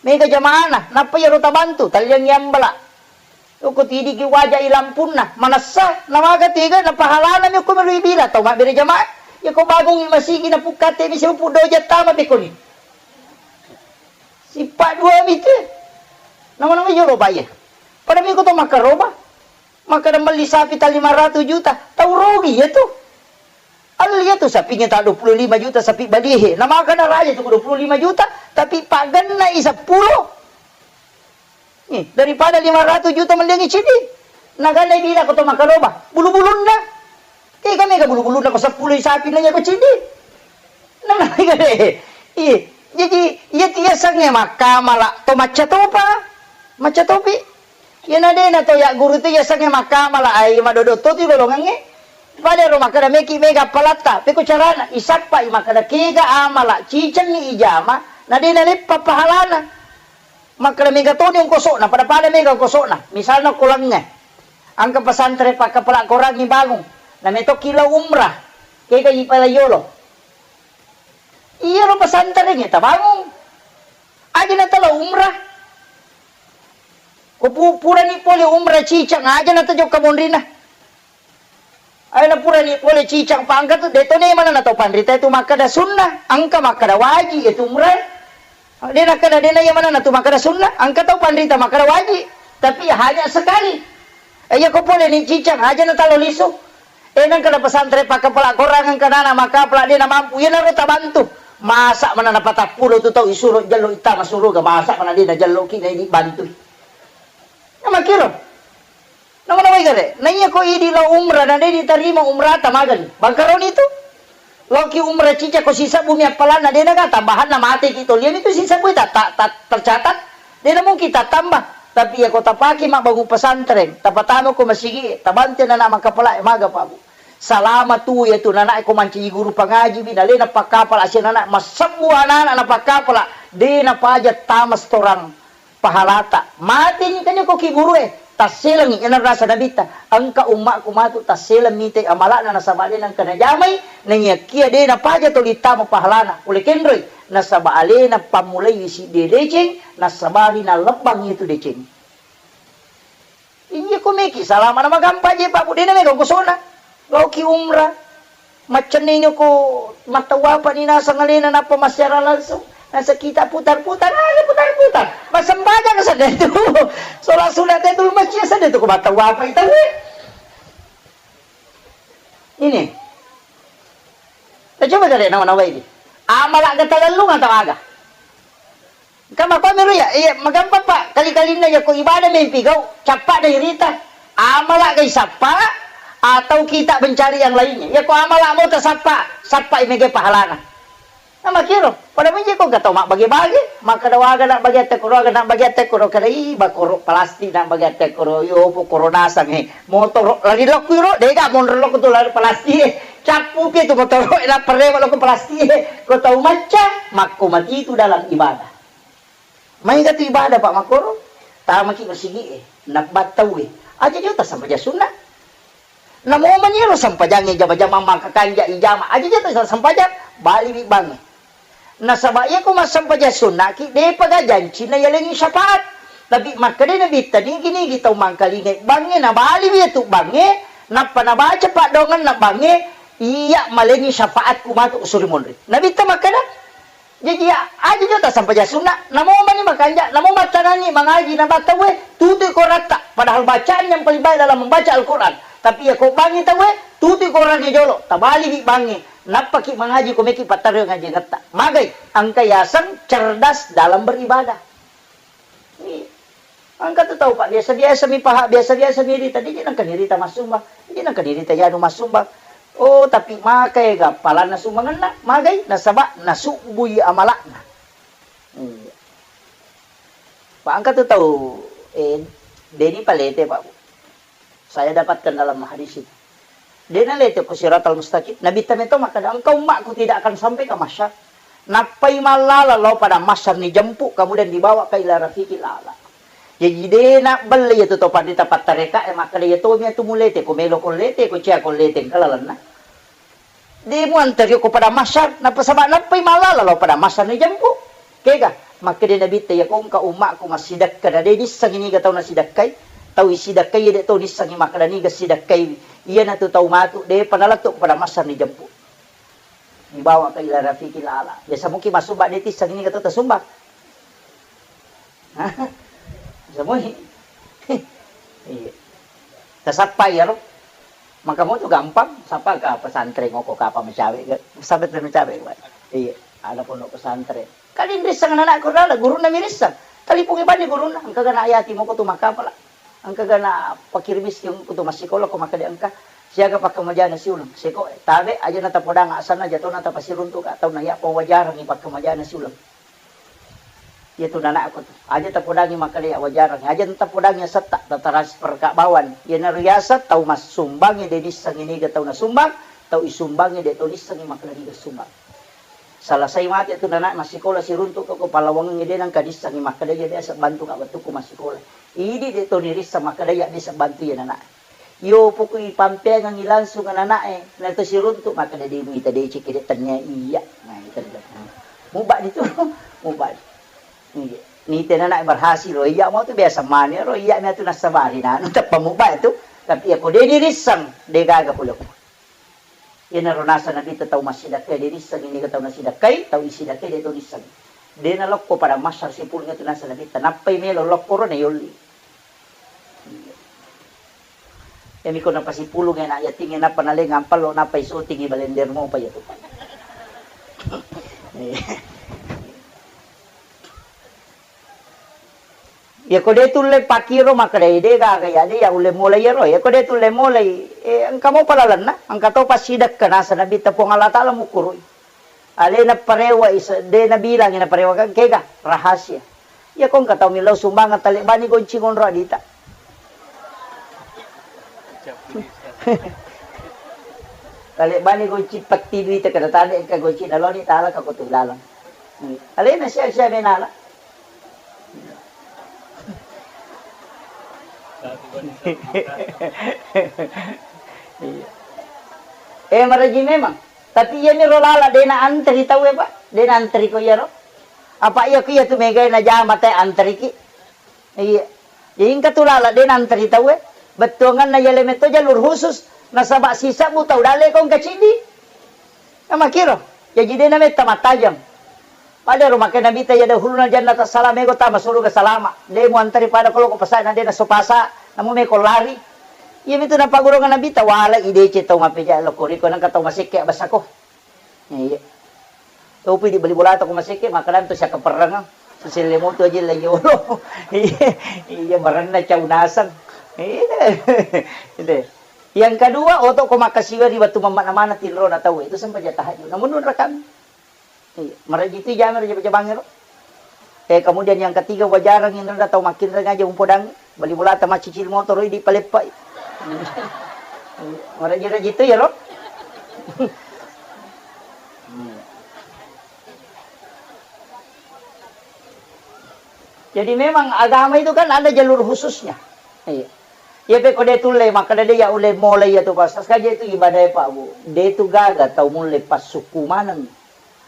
Mega jama'na, nappa iyaro tabantu, talliangngi ambala. Yoko tidiki waja i lampunna, manessa, namaga tega, na pahalana mi okko melo ibila, tau mabbere jamaah. Yako bangungi masigi na pukkate mi seupu doja tama bekoni. Sippa dua mi te. Nama-nama jolo baye. Pada mi ko to makaroba. Makkeda melli sapi ta lima ratu juta, tau rugi iya tu. Alli iya tu sapingnge ta dua puluh lima juta sapi balihe. Na makkeda raja tu dua puluh lima juta, tapi paggenna i seppulo. Nih, daripada lima ratu juta melliangngi cidi. Naganna i bila ko to makkaroba, bulu-bulunna. Tega mega bulu-bulunna ko seppulo i sapi nanya ko cidi. Namna mega de. Iya, jadi iya tiasangnge makkamala to macca topa. Macca topi. Iyana de na to yagguru tu yasengnge makkamala ai madodotto tu golongangnge. Pada ro makkeda meki mega appalatta, peko carana, isappai makkeda kega amala cicengngi ijama, na de naleppa pahalana. Makkeda mega toni ongkoso'na, pada-pada mega ongkoso'na. Misalna ko lengnge, engka pesantren pakkapala korangngi bangung, na metokki lao umrah, kega ipala yolo. Iyaro pesantrengnge tabangung. Aja na talo umrah. Ko pu-, purani pole umrah cicang, aja na tajokka monrina. Aja na purani pole cicang pangka tu, de to ne mana na tau panrita tu makkeda sunnah, engka makkeda wajib itu umrah. De nakkeda de na iya mana na tu makkeda sunnah, engka tau panrita makkeda wajib. Tapi hanya sekali. Eh, iya ko pole ni cicang, aja na talo lisu. Eh, nengka na pesantren pakkapala korang, engka nana makkapala, de namampu, iyanaro tabantu. Masa mana napatappulo tu tau isuro jello ittama suruga, masa mana de najelloki na idi bantui. Na makkiro. Na mana wai gare, na iya ko idi lao umrah, na de ditarima umrah ta magani. Bangkaroni tu. Laoki umrah cica ko sisebbu mi appalanna, de naga tambahanna mateki toliani tu sisebbu ta, ta, ta, tercatat. De na mungkin tattamba, tapi iya ko tapake mabbangung pesantren, tapatama ko masigi, tabantu nana makkapala, maga pabu. Salama tu iya tu nana ko mancaji guru pangaji bi, nalena pakkapala sia nana massebbu anak-anak na pakkapala, de napaja tama setoran pahalata. Mateni kanya ko ki guru e, tasselengi ena rasa nabita. Engka ummakku matu tasseleng mite amala'na nasaba de nengka najamai, naiyakia de napaja toli tama pahalana. Pole kenroi, nasaba alena pammulai siddi deceng, nasabari nalebbang itu deceng. Iya ko meki salama na magampa je, Pak, Bu, de na mega kosona. Laoki umrah. Maccenni ko mattawapa ni naseng alena nappa massiara langsung. Naseng kita putar-putar, ah, putar-putar. Massempajang sedde tu. Sholat sunat itu masjid sedde tu ko mattawapa itu. Ini. Nah, coba cari nama-nama ini. Amala ga talellung atau aga? Engka mappamiro ya, iya, magampang, Pak. Kali-kalinna yako ibadah mempi gau, cappa dai rita. Amala gai sappa atau kita mencari yang lainnya. Yako amala mau tasappa, sappa i mega pahalana. Nah, makiro, pada menje ko engka tau mabbage-bage, makkeda waga na bage atte koro, aga na bage atte koro, kada i bakoro plastik na bage atte koro, yo pokoro nasang e. Motoro lari lokku iro, dega monro lokku tu lari plastik e. Cappu pi tu motoro e, na perrewa lokku plastik e. Ko tau macca, makko mati tu dalam ibadah. Maega tu ibadah, Pak, makkoro, tamaki masigi e, nabbattau e. Aja jo tasampaja sunna. Namo mani ero sampajangnge jama-jama maka kanja ijama. Aja jo tasampajang, bali wi bangnge. Nasaba iya ko massampajang sunnaki, depa ga janci na yalengi syafaat. Tapi makkeda Nabitta, nigi-nigi tau mangkalingai bangnge, nabali wi tu bangnge, nappa nabaca paddoangenna bangnge, iya malengi syafaatku matu usuri monri. Nabitta makkeda, Jaji, ya, aja jo tasampaja sunna, namo mani makanja, namo mattanangi mangaji na tauwe, tutui koratta, padahal bacaan yang paling baik dalam membaca Al-Quran. Tapi ya ko bangi tauwe, tutui korangnge jolo, tabali wi bangi, nappaki mangaji ko meki pattaro ngaji ngetta. Magai, engka yaseng cerdas dalam beribadah. Iya. Engka tu tau, Pak, biasa-biasa mi paha, biasa-biasa mi rita, de' nengka nirita massumbang, de' nengka nirita yanu massumbang. Oh, tapi maka ega palanna sumbangenna, magai nasaba nasubbui amalakna. Iya. Pak, engka tu tau, eh, deni palete, Pak, Bu. Saya dapatkan dalam hadis itu. De' nalete ko siratal mustaqim. Nabitta meto makkeda, "Engkau umma'ku tidak akan sampai ke mahsyar." Nappai mallala lao pada mahsyar ni jempu, kemudian dibawa ke ila rafiqil a'la. Jaji de' nabbelle iya tu to panrita pattareka e makkeda, "Iya tomi atu mulete, ko melo ko lete, ko cia ko lete engka lalenna." De' muanteri ko pada mahsyar, nappa saba nappai mallala lao pada mahsyar ni jempu. Kega, makkeda Nabitta, "Iya ko engka umma'ku massidekka, na de' nissengi niga tau nasidekkai, tau isidekkai de' to nissengi makkeda niga sidekkai, iyanatu tau matu, de'pa nalettu pada mahsyar ni jempu." Dibawa ke ila rafiqil a'la. Biasa mungkin massumbang de' tissengi niga tau tasumbang. Bisa moi. Iya. Tasappa iyaro. Maka mo tu gampang, sapa ka pesantren ngoko kapa macawe ga. Sampai tu macawe ga. Iya, ada pondok pesantren. Kali nrisseng anakku rala, gurunna mirisseng. Talipungi bani gurunna, engka ga na ayati moko tu makapala. Engka ga na pakir miskin ko tu massikola ko makkeda engka. Siaga pakkamajana siuleng. Seko, tabe aja na tapodang asanna jatona tapasiruntu ka tau na iya pawajarangi pakkamajana siuleng. Iya tu nanakku tu. Aja tapodangi makkeda iya wajarang. Aja tapodangi asetta, tatransfer ka bawang. Iyanaro yaseng tau massumbangnge de' nissengi niga tau nasumbang, tau isumbangnge de' to nissengi makkeda niga sumbang. Selesai mate tu nanak massikola siruntu ko, ko pallawangengnge de' nengka nissengi makkeda iya biasa bantu ka wettukku massikola. Idi de' to nirisseng makkeda iya biasa bantu iya nanak. Iyo, pokok ipampeangengngi langsung anana'e, na to siruntu, makkeda, "De' muita deceng, kede tennia iya." Nah, itu dia. Mubba di tu, mubba. Iya. Nite anana'e berhasil, oh, iya mau tu biasa mani, ro, iya mi atu nassabari, nah, teppa mubba tu. Tapi iya ko de' dirisseng, de' gaga pole ko. Iyanaro naseng Nabitta tau massidekkai, de' nissengi niga tau nasidekkai, tau isidekkai de' to nisseng. De' nalokko pada mahsyar sipulung itu naseng Nabitta, nappai melo lokkoro na yolli. Iyami ko napasipulung anak yatingnge nappa nalengang pallo nappa isotingi balender mopa iyatu. Iya ko de' tulle pakiro makkeda de' gaga ya de' ya ulle mulai iyaro. Iya ko de' tulle mulai, eh, engka mopa lalenna, engka to passidekka naseng Nabitta Puang Allah Taala mukkurui. Alena parewa isa, de' nabilangi naparewa kan kega rahasia. Iya ko engka tau millau sumbangan talebbani gonci ngonro adita. Talebbani gonci petti duita kada tale engka gonci naloni tala ka kotu ilalang. Alena sia-sia menala. Iya. Eh, maraji memang. Tapi iyami ro lala de' naanteri tauwe, Pak. De' naanteri ko iyaro. Apa iya ko iya tu megai najama te anteriki. Iya. Jadi engka tu lala de' naanteri tauwe. Bettuanganna yale metto jalur khusus. Nasaba sisebbu tau dalle ko engka ciddi. Namakiro. Jaji de' nametta mattajeng. Pada ro makkeda Nabitta, "Iya dahuluna jannata salam, mego tama suruga salama. De' muanteri pada ko loko pasai na de' naso pasa, namu meko lari." Iyami tu napaggurungang Nabitta, "Wala ideceng tau mapeja loko riko nengka tau masekke abasako." Iya. Topi di bali bolata ko masekke, makkeda tu siakkaperrengeng. Seselle moto aja la yolo. Iya, iya, baranna cau naseng. Iya. Iya. Yang kedua, oto ko makkasiwiang ri wettu mammana-mana tinrona tau itu sempajang tahajud. Namun nun rakami. Iya, maraji tu jame raja jabangero. Eh, kemudian yang ketiga, wajarang inrada tau makinreng aja umpodang, bali bolata macicil motoro idi paleppai. Maraji-raji tu ya, Ro. Hmm. Jadi memang agama itu kan ada jalur khususnya. Iya. Iya pe ko de tulle makkeda de ya ulle mola iya tu pas. Saja itu ibadah ya Pak Bu. De tu gaga tau mulle pas suku maneng.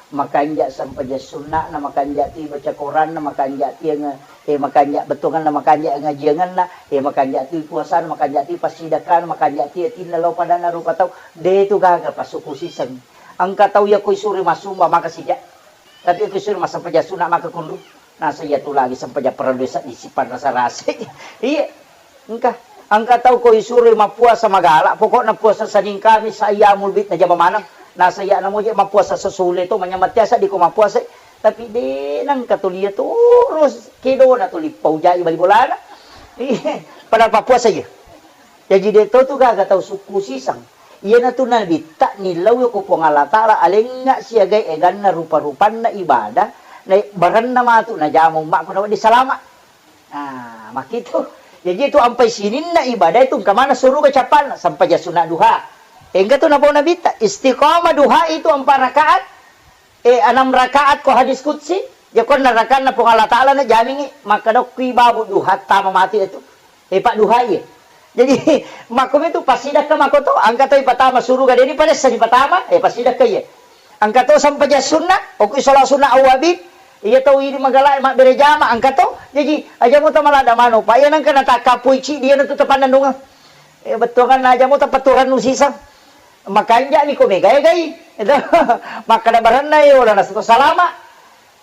Makanja sempajang sunna'na, makanja tu baca Quranna, makanja tiang, eh, makanja bettuanganna, makanja ngajianganna, eh, makanja tu puasana, makanja tu passidakkana, makanja tu atinna lao padanna rupa tau. De tu gaga pas suku siseng. Engka tau ya ko isuri masumba maka sija. Tapi ko isuri massempajang sunna maka kunru. Nasa iya tu lagi sempajang parellu seddi sipanrasa-rasa. Iya. Engka. Engka tau ko isuroi mappuasa magala, pokokna puasa Senin Kamis ayyamul bid najama maneng. Nasa iya namo je mappuasa sesule to manyamatiasa di ko mappuasa. Tapi de nengka tu lia terus kedona tu lippau jai bali bolana. Iya. Padahal pappuasa iya. Jaji de to tu gaga tau sukku siseng. Iyanatu nabitta nillau ko Puang Allah Taala alengnga siagai eganna rupa-rupanna ibadah, na barenna matu najama ummakku nawedding salama. Ah, makkitu. Jaji tu ampai sininna ibadah itu engka maneng suruga cappanna, sempajang sunna duha. Engka tu napau nabitta, istiqamah duha itu empat rakaat, eh, enam rakaat ko hadis qudsi, ya konna rakanna Puang Allah Taala na jamingi, makkeda kui babu duha tama mati itu. Eh, Pak duha iya. Jadi, makkomi tu passidakka makko to, engka to ipatama suruga, deni padessa dipatama, eh, passidakka iya. Engka to sempajang sunna, okui sholat sunna awwabin, iya tau idi magala mabbere jama, engka to. Jadi, aja muta malada mano, Pak, iya nengka natakkapui cidi, iya natu tapannennungeng. Eh, bettuanganna aja muta paturannu siseng. Makanja'mi ko megae gai. Itu makkada barenna, eh, ola nasu salama.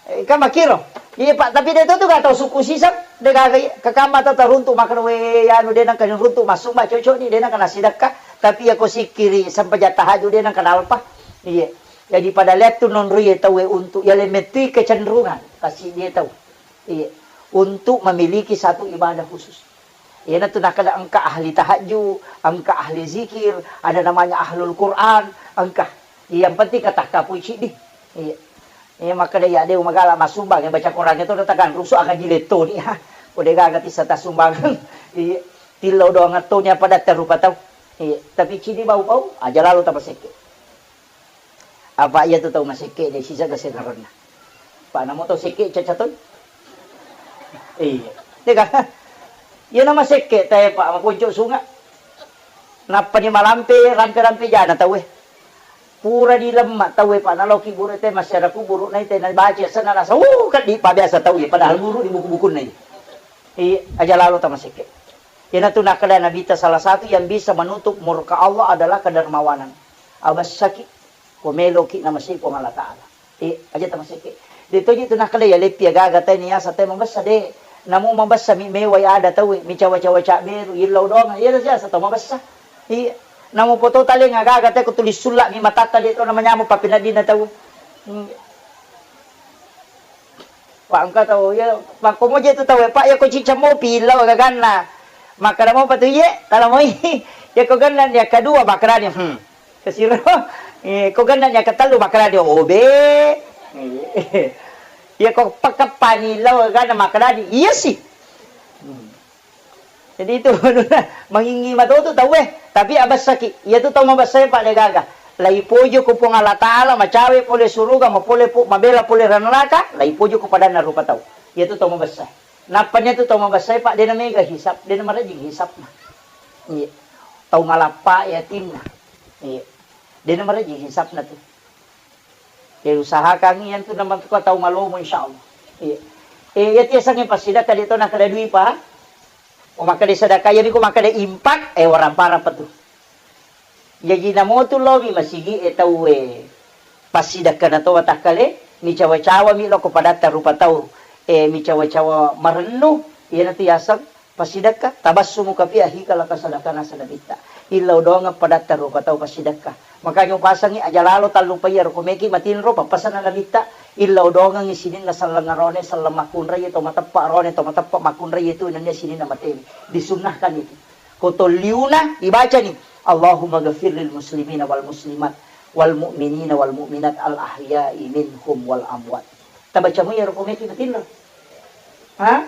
Eh, kan makkiro. Iya, Pak, tapi de to tu ga tau sukku siseng, de gaga iya. Kakamma tau taruntu makkada, we, anu de nengka runtu massumba cocok ni, de nengka nasidakka. Tapi iya ko sikkiri sempajang tahajud de nengka nalpa. Iya. Jadi pada lihat tu nonroi tau we untuk iya le mettui kecenderungan kasi dia tau. Iya. Untuk memiliki satu ibadah khusus. Iyanatu nakkeda engka ahli tahajud, engka ahli zikir, ada namanya ahlul Quran, engka. Yang penting katakkapui cidi. Iya. Iya, makkeda iya de magala massumbang, iya baca Quran itu takan rusu aga jiletto ni, ha. Ko de gaga tissa tassumbangeng. Iya. Tillau doang atto ni apa datta rupa tau. Iya. Tapi cidi bau-bau, aja lalu tamasekke. Apa iya tu tau masekke de sisa gasengarenna. Pak namo tau sekke caca toi. Iya. Dega. Iya nama sekke tae Pak maponco sunga. Nappani malampe rampe-rampe jana tau eh. Pura di lemma tau eh Pak naloki buru te masyarakat buru nai te na baca sana nasa uh kan di pa biasa tau eh padahal buru di buku-bukunna ini. Iya aja lalo tama sekke. Iyanatu nakkeda Nabitta, salah satu yang bisa menutup murka Allah adalah kedermawanan. Abassaki, ko meloki namasei Puang Allah Ta'ala. Eh, aja tamasekke. De toji tu nakkeda ya leppi agaga tai niasa tai mabessa de. Namu mabessa mi mewai ada tau mi cawa-cawa caberu illau doang. Iya biasa tau mabessa. Iya. Namu poto taleng agaga tai ko tulis sulla mi matatta de to namanyameng papinadina tau. Hmm. Pak engka tau, iya, makko moje tu tau, Pak, iya ko cicca mopi, illau gaganna. Makkeda mopa tu, iye, tala moi. Iya ko genna ni kedua, makkedani, hmm. Kesiro, eh, ko genna ni ketellu, makkedani, obe. Iya ko pakeppani, illau gaganna, makkedani, iya sih. Hmm. Jadi itu mangingi matotu tauwe, tapi abessaki. Iyatu tau mabessae pa de gaga. Laipojo ko Puang Allah Ta'ala, macawe pole suruga, mapole pu-, mabela pole ranaraka, laipojo ko padanna rupa tau. Iyatu tau mabessae. Nappa niatu tau mabessae pa de namega hisab, de namarejing hisabna. Iya. Tau malappa yatinna. Iya. De namarejing hisabna tu. Eh, usahakan iyantu namatuka tau malomo, insyaallah. Iya. Eh, iya tiasangnge passidakka de to nakkeda dui pa. Ko makkeda sedekah, iyami ko makkeda impak, eh, waramparang pa tu. Jaji namotu lomi masigi e tauwe passidakkana to watakkale, micawa-cawami loko padatta rupa tau, eh, micawa-cawa marennu, iyanatu yaseng Passidakka, tabassumuka fi akhika laka sadakana sadabitta. Illau doangeng padatta rupa tau passidekka. Makanya upasengngi aja lalo tallupai iyaro, ko meki matinro, pappasenna Nabitta, illau doangengngi sininna selleng arone, selleng makkunrai, to mateppa arone, to mateppa makkunrai itu nennia sininna matewe. Disunnahkan itu. Ko tolliuna ibacani, Allahumma ghafir lil muslimina wal muslimat wal mu'minina wal mu'minat al ahya'i minhum wal amwat. Tabaca mo iyaro ko meki matinro. Ha?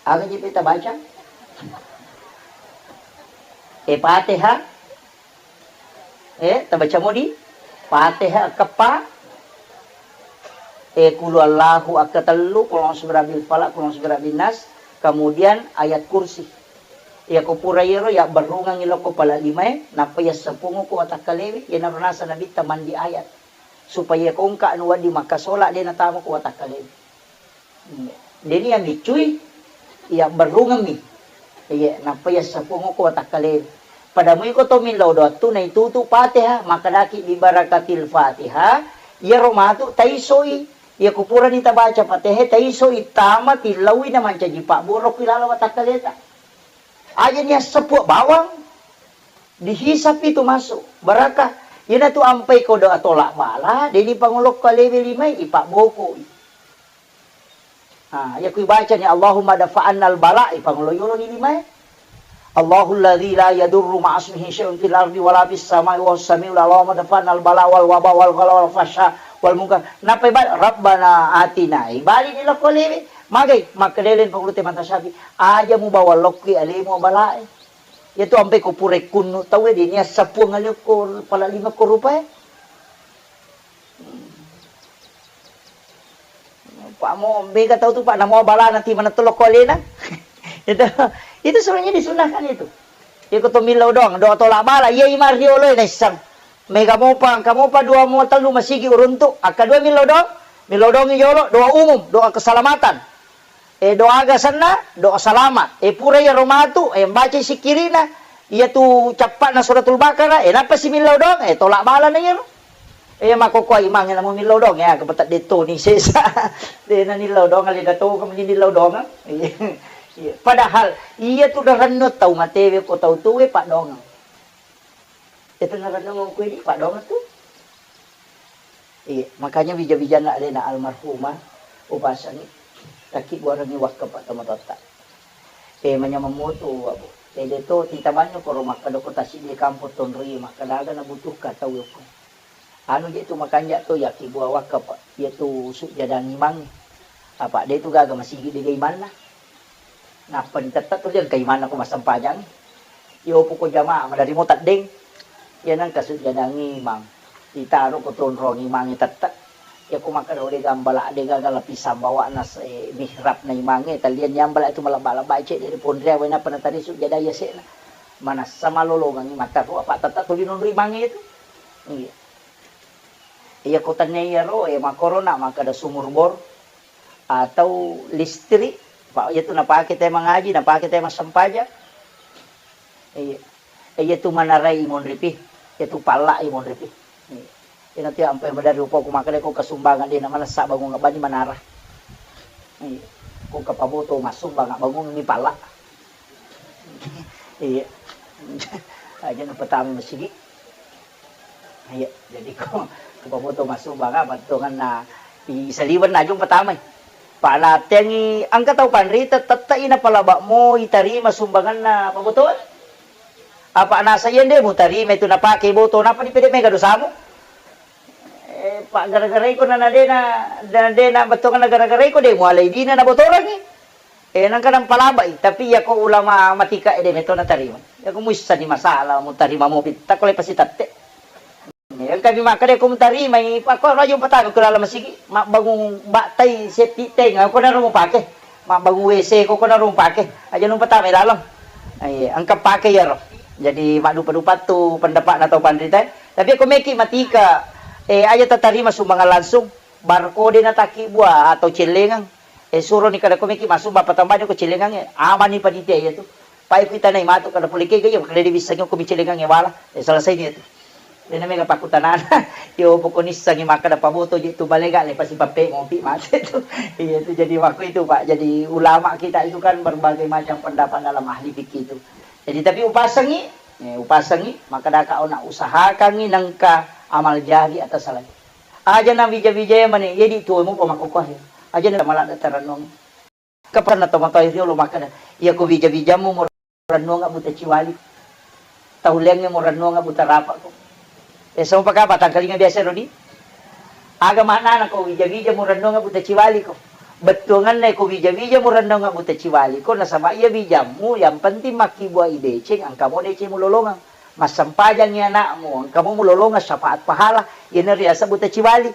Aga jipi tabaca? Eh, Fatihah. Eh, tabaca modi? Fatihah keppa. Eh, kulu Allahu akka tellu, kulong sibirabil falak, kulong sibirabil nas, kemudian ayat kursi. Iya ko pura iyaro, ya berrungang iloko pala limae, nappa ya sepung ko watakkalewe, ya naro nasa Nabitta mandi ayat. Supaya ko engka anu wedding makkasola, de natama ko watakkalewe. Deni yang micui, iya berrungemmi. Iya, nappa iya sepung ko watakkale. Pada mui ko to millau doattu naitutu Fatihah, makkedaki bi barakatil Fatihah, iyaro matu taisoi. Iya ko purani tabaca Fatihah, taisoi tama tillaui na mancaji pabboro ki lalo watakkaleta. Aja ni asseppu bawang, dihisap itu masuk barakah. Iyana tu ampai ko doa tolak bala, deni pangolokko alewe limai, ipabbokoi. Ha, iya ku ibacani, "Allahumma dafa'annal bala," ipangolo yoloni limae. "Allahul ladzi la yadurru ma'asmihi syai'un fil ardi wala fis sama'i wa huwas samiul alim. Allahumma dafa'annal bala wal waba wal ghala wal fahsya wal munkar." Nappa ibali, "Rabbana atina." Ibali ni lokko lewe. Magai, makkedai pangulute Imam Syafi'i, "Aja mubawa lokki alemu balae." Iyatu ampai ko pura kunnu tauwe, deni assapuang aleko pala lima ko rupae. Pak mo mega tau tu, Pak, namo balana ti manetto lokko alena. Itu, itu sebenarnya disunahkan itu. Iko to millau doang, doa tolak bala, iya ima riolo naissang. Mega mopa, engka mopa dua mo tellu masigi uruntu, akka dua millau doang, millau doang jolo, doa umum, doa keselamatan. Eh, doa aga senna, doa selamat. Eh, pura iyaro matu, eh, baca sikkirina, iyatu cappa'na suratul Baqarah, eh, nappa simillau doang, eh, tolak balana iyaro. Eh, makkokkoe imangnge namo millau doang, ya, kepetedde toni sesa. De nanillau doang, alena to, kamu nillau doang. Iya. Iya. Padahal, iyatu darennu tau matewe ko tau tuwe, Pak, doang. Itu narennungeng ku idi, Pak, doang tu. Iya, makanya wija-wijanna alena almarhumah, upasangi, takki buarengi wakka, Pak, tomatoatta. Eh, manyameng moto, Abu. Eh, de to, titamanyo koro makkeda ko tassiddi kampong tonroi, makkeda aga nabutuhka tau yokko. Anu je tu makanja to, yakki bua wakka, Pak. Iya tu sujjadang imang. Apa de tu gaga masigi de ga imanna. Nappa ditette tuli engka imanna ko massempajang. Iyo poko jamaah maderri mo teddeng. Iya nengka sujjadang imang. Ditaro ko tonrong imangnge tette. Iya ko makkeda de gambala de gaga lapisang bawa'na se-, mihrabna imangnge, tallian yambala tu malebba-lebba cedde ri ponriawe nappa natari sujjadang yase'na. Manassa malolongengi matteru apa tette tuli nonro imangnge itu. Iya. Iya ko tennia iyaro, eh, makkorona makkeda sumur bor. Atau listrik, pa-, iyatu napake tauwe mangaji, napake tauwe massempajang. Iya. Iyatu manarai monripi, iyatu palla i monripi. Iya. Iyana tu ampai maderri upoku makkeda ko kasumbangan de namanessa bangung bani manara. Iya. Ko kapaboto massumbang bangung ni palla. Iya. Aja na pertama masigi. Iya, jadi ko, ko paboto massumbang apa tongenna i saliweng najung pertama. Panatengi engka tau panrita tette i napalaba mo itarima sumbanganna pabotoan. Apa nasa iya de mutarima itu napake boto, napa dipede mega dosamu? Eh, Pak, gara-gara iko na, na dena, na dena bettuanna gara-gara iko de mualai dina nabotorangi. Eh, nengka nampalabai, tapi iya ko ulama matika ede meto natarima. Iya ko muissani masalah mutarima mopi, takko le pasti tette. Iya, kami makkeda ko mutarimai, pakko raju patama ko laleng masigi, mabbangung battai setti teng, ko naro mupake. Mabbangung W C ko, ko naro mupake. Aja nu patama laleng. Iya, engka pake iyaro. Jadi maddupa-dupa tu pendapatna tau panrita. Tapi ko meki matika, eh, aja tatarima sumbangan langsung, barkode natakki bua atau cellengang. Eh, suroni kada ko meki massumbang patambani ko cellengangnge. Amani panitia iya tu. Pai kuitanai matu kada pole kega iya, kada diwissengi ko mi cellengangnge wala. Eh, selesai ni tu. Dena mega pakkutanana. Yo poko nissengi makkeda paboto je tu balega le pasti pappe mopi mate tu. Iya tu jadi waktu itu, Pak. Jadi ulama kita itu kan berbagai macam pendapat dalam ahli fikih itu. Jadi tapi upasengi Eh, upasengi, makkadaka ona usahakangi nengka amal jari atasalai. Aja na wija-wija mane, yedi tuo mupa makkokkoe. Aja na maladda tarennung. Kapanna tomatoa riolo makkada, "Iyako wija-wijammu mo rennuanga buta ciwali. Tau lengnge mo rennuanga buta rapako." Eh, sama paka batangkalinga biasa rodi. Aga maknana ko wija-wija mo rennuanga buta ciwali ko? Bettuanganna ko wija-wija mo rennuanga buta ciwali ko, nasaba iya wijammu yang penting makkibua ideceng, engka mo deceng mulolongang. Massempajangi anakmu, engka mo mulolongang syafaat pahala, iyana riaseng buta ciwali.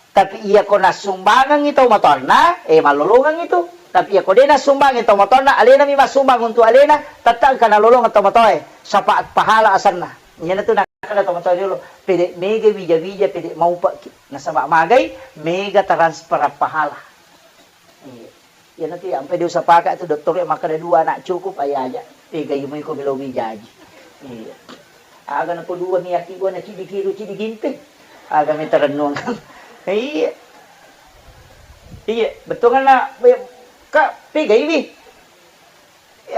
Tapi iyako nassumbangengngi tau matoanna, eh, mallolongengngi tu. Tapi iyako de' nassumbangengngi tau matoanna, alenami massumbang untuk alena, tette' engka nalolongeng tau matoae, syafaat pahala asenna. Iyanatu nakkeda tau matoa riolo, pede' mega wija-wija, pede' maupa'ki. Nasaba magai, mega transfer pahala. Iya. Iyanatu iya, ampai diusapaka tu dottoro makkeda dua anak cukup, aja aja. Pegai mui ko melo mijaji. Iya. Aga nako dua miyaki gua na cidi kiru, cidi gimpe. Aga mita rennuang. Iya. Iya, bettuanna, ka, pegaiwi.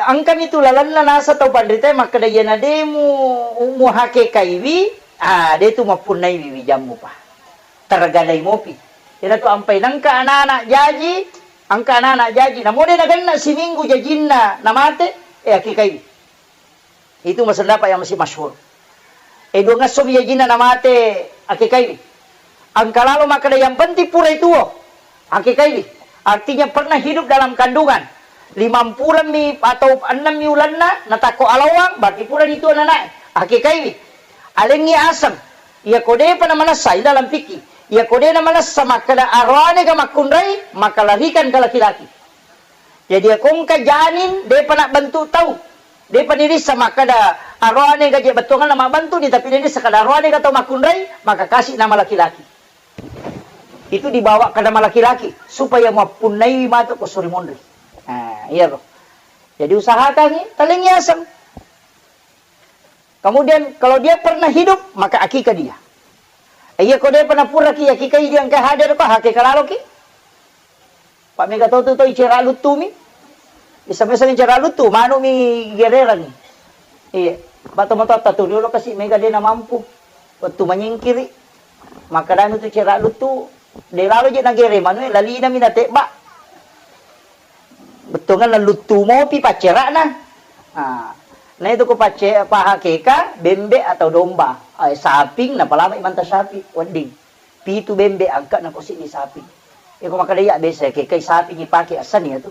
Engkami tu lalenna nasa tau panritae makkeda, iyana de' mu, mu hakekaiwi, ah, de' tu mappunnaiwi wijammu pa. Tergadai mopi. Iyanatu ampai nengka anak-anak jaji, engka anak-anak jaji. Namo de' nagenna siminggu jajinna namate, eh, akekaiwi. Itu masendapat yang masih masyhur. Eh, duangesso mi jajinna namate, akekaiwi. Engka lalo makkeda yang penting purai tuo, akekaiwi. Artinya pernah hidup dalam kandungan. Limampulammi atau ennemmi ulenna, natakko alawang, berarti purani tuo nanae. Akekaiwi. Alengngi aseng. Iyako de'pa namanessa, ilalang pikki. Iyako de' namanessa makkeda aroane ga makkunrai, maka larikan ke laki-laki. Jadi, iyako engka janin, de'pa nabbentuk tau. De'pa nirissa makkeda aroane ga je bettuanna mabbentuk ni, tapi nirissa kada aroane ga tau makkunrai, maka kasih nama laki-laki. Itu dibawa ke nama laki-laki, supaya mappunnai matu ko suri monri. Nah, iya, bro. Jadi, usahakan ni, talengngi aseng. Kemudian, kalau dia pernah hidup, maka akikah dia. Iya, ko de' pernah puraki, akikah dia engka hadir ko, hakeka laloki. Pak mega to tu to icera luttumi. Bisa-bisa icera luttu, manu mi gererangi. Iya, Pak tomatoatta tu, riolo kasi mega de' namampu. Waktu menyingkiri. Maka danu tu cera luttu, de' lalo je nagere manu, lalina mi natebba. Bettuanna luttu mopi paccera'na. Nah, na itu ko pacce-, pahakeka bembe atau domba, eh, saping, napalama manta sapi, wedding. Pitu bembe angka na ko siddi saping. Iko makkeda iya biasa kekai saping ipake asani ya tu.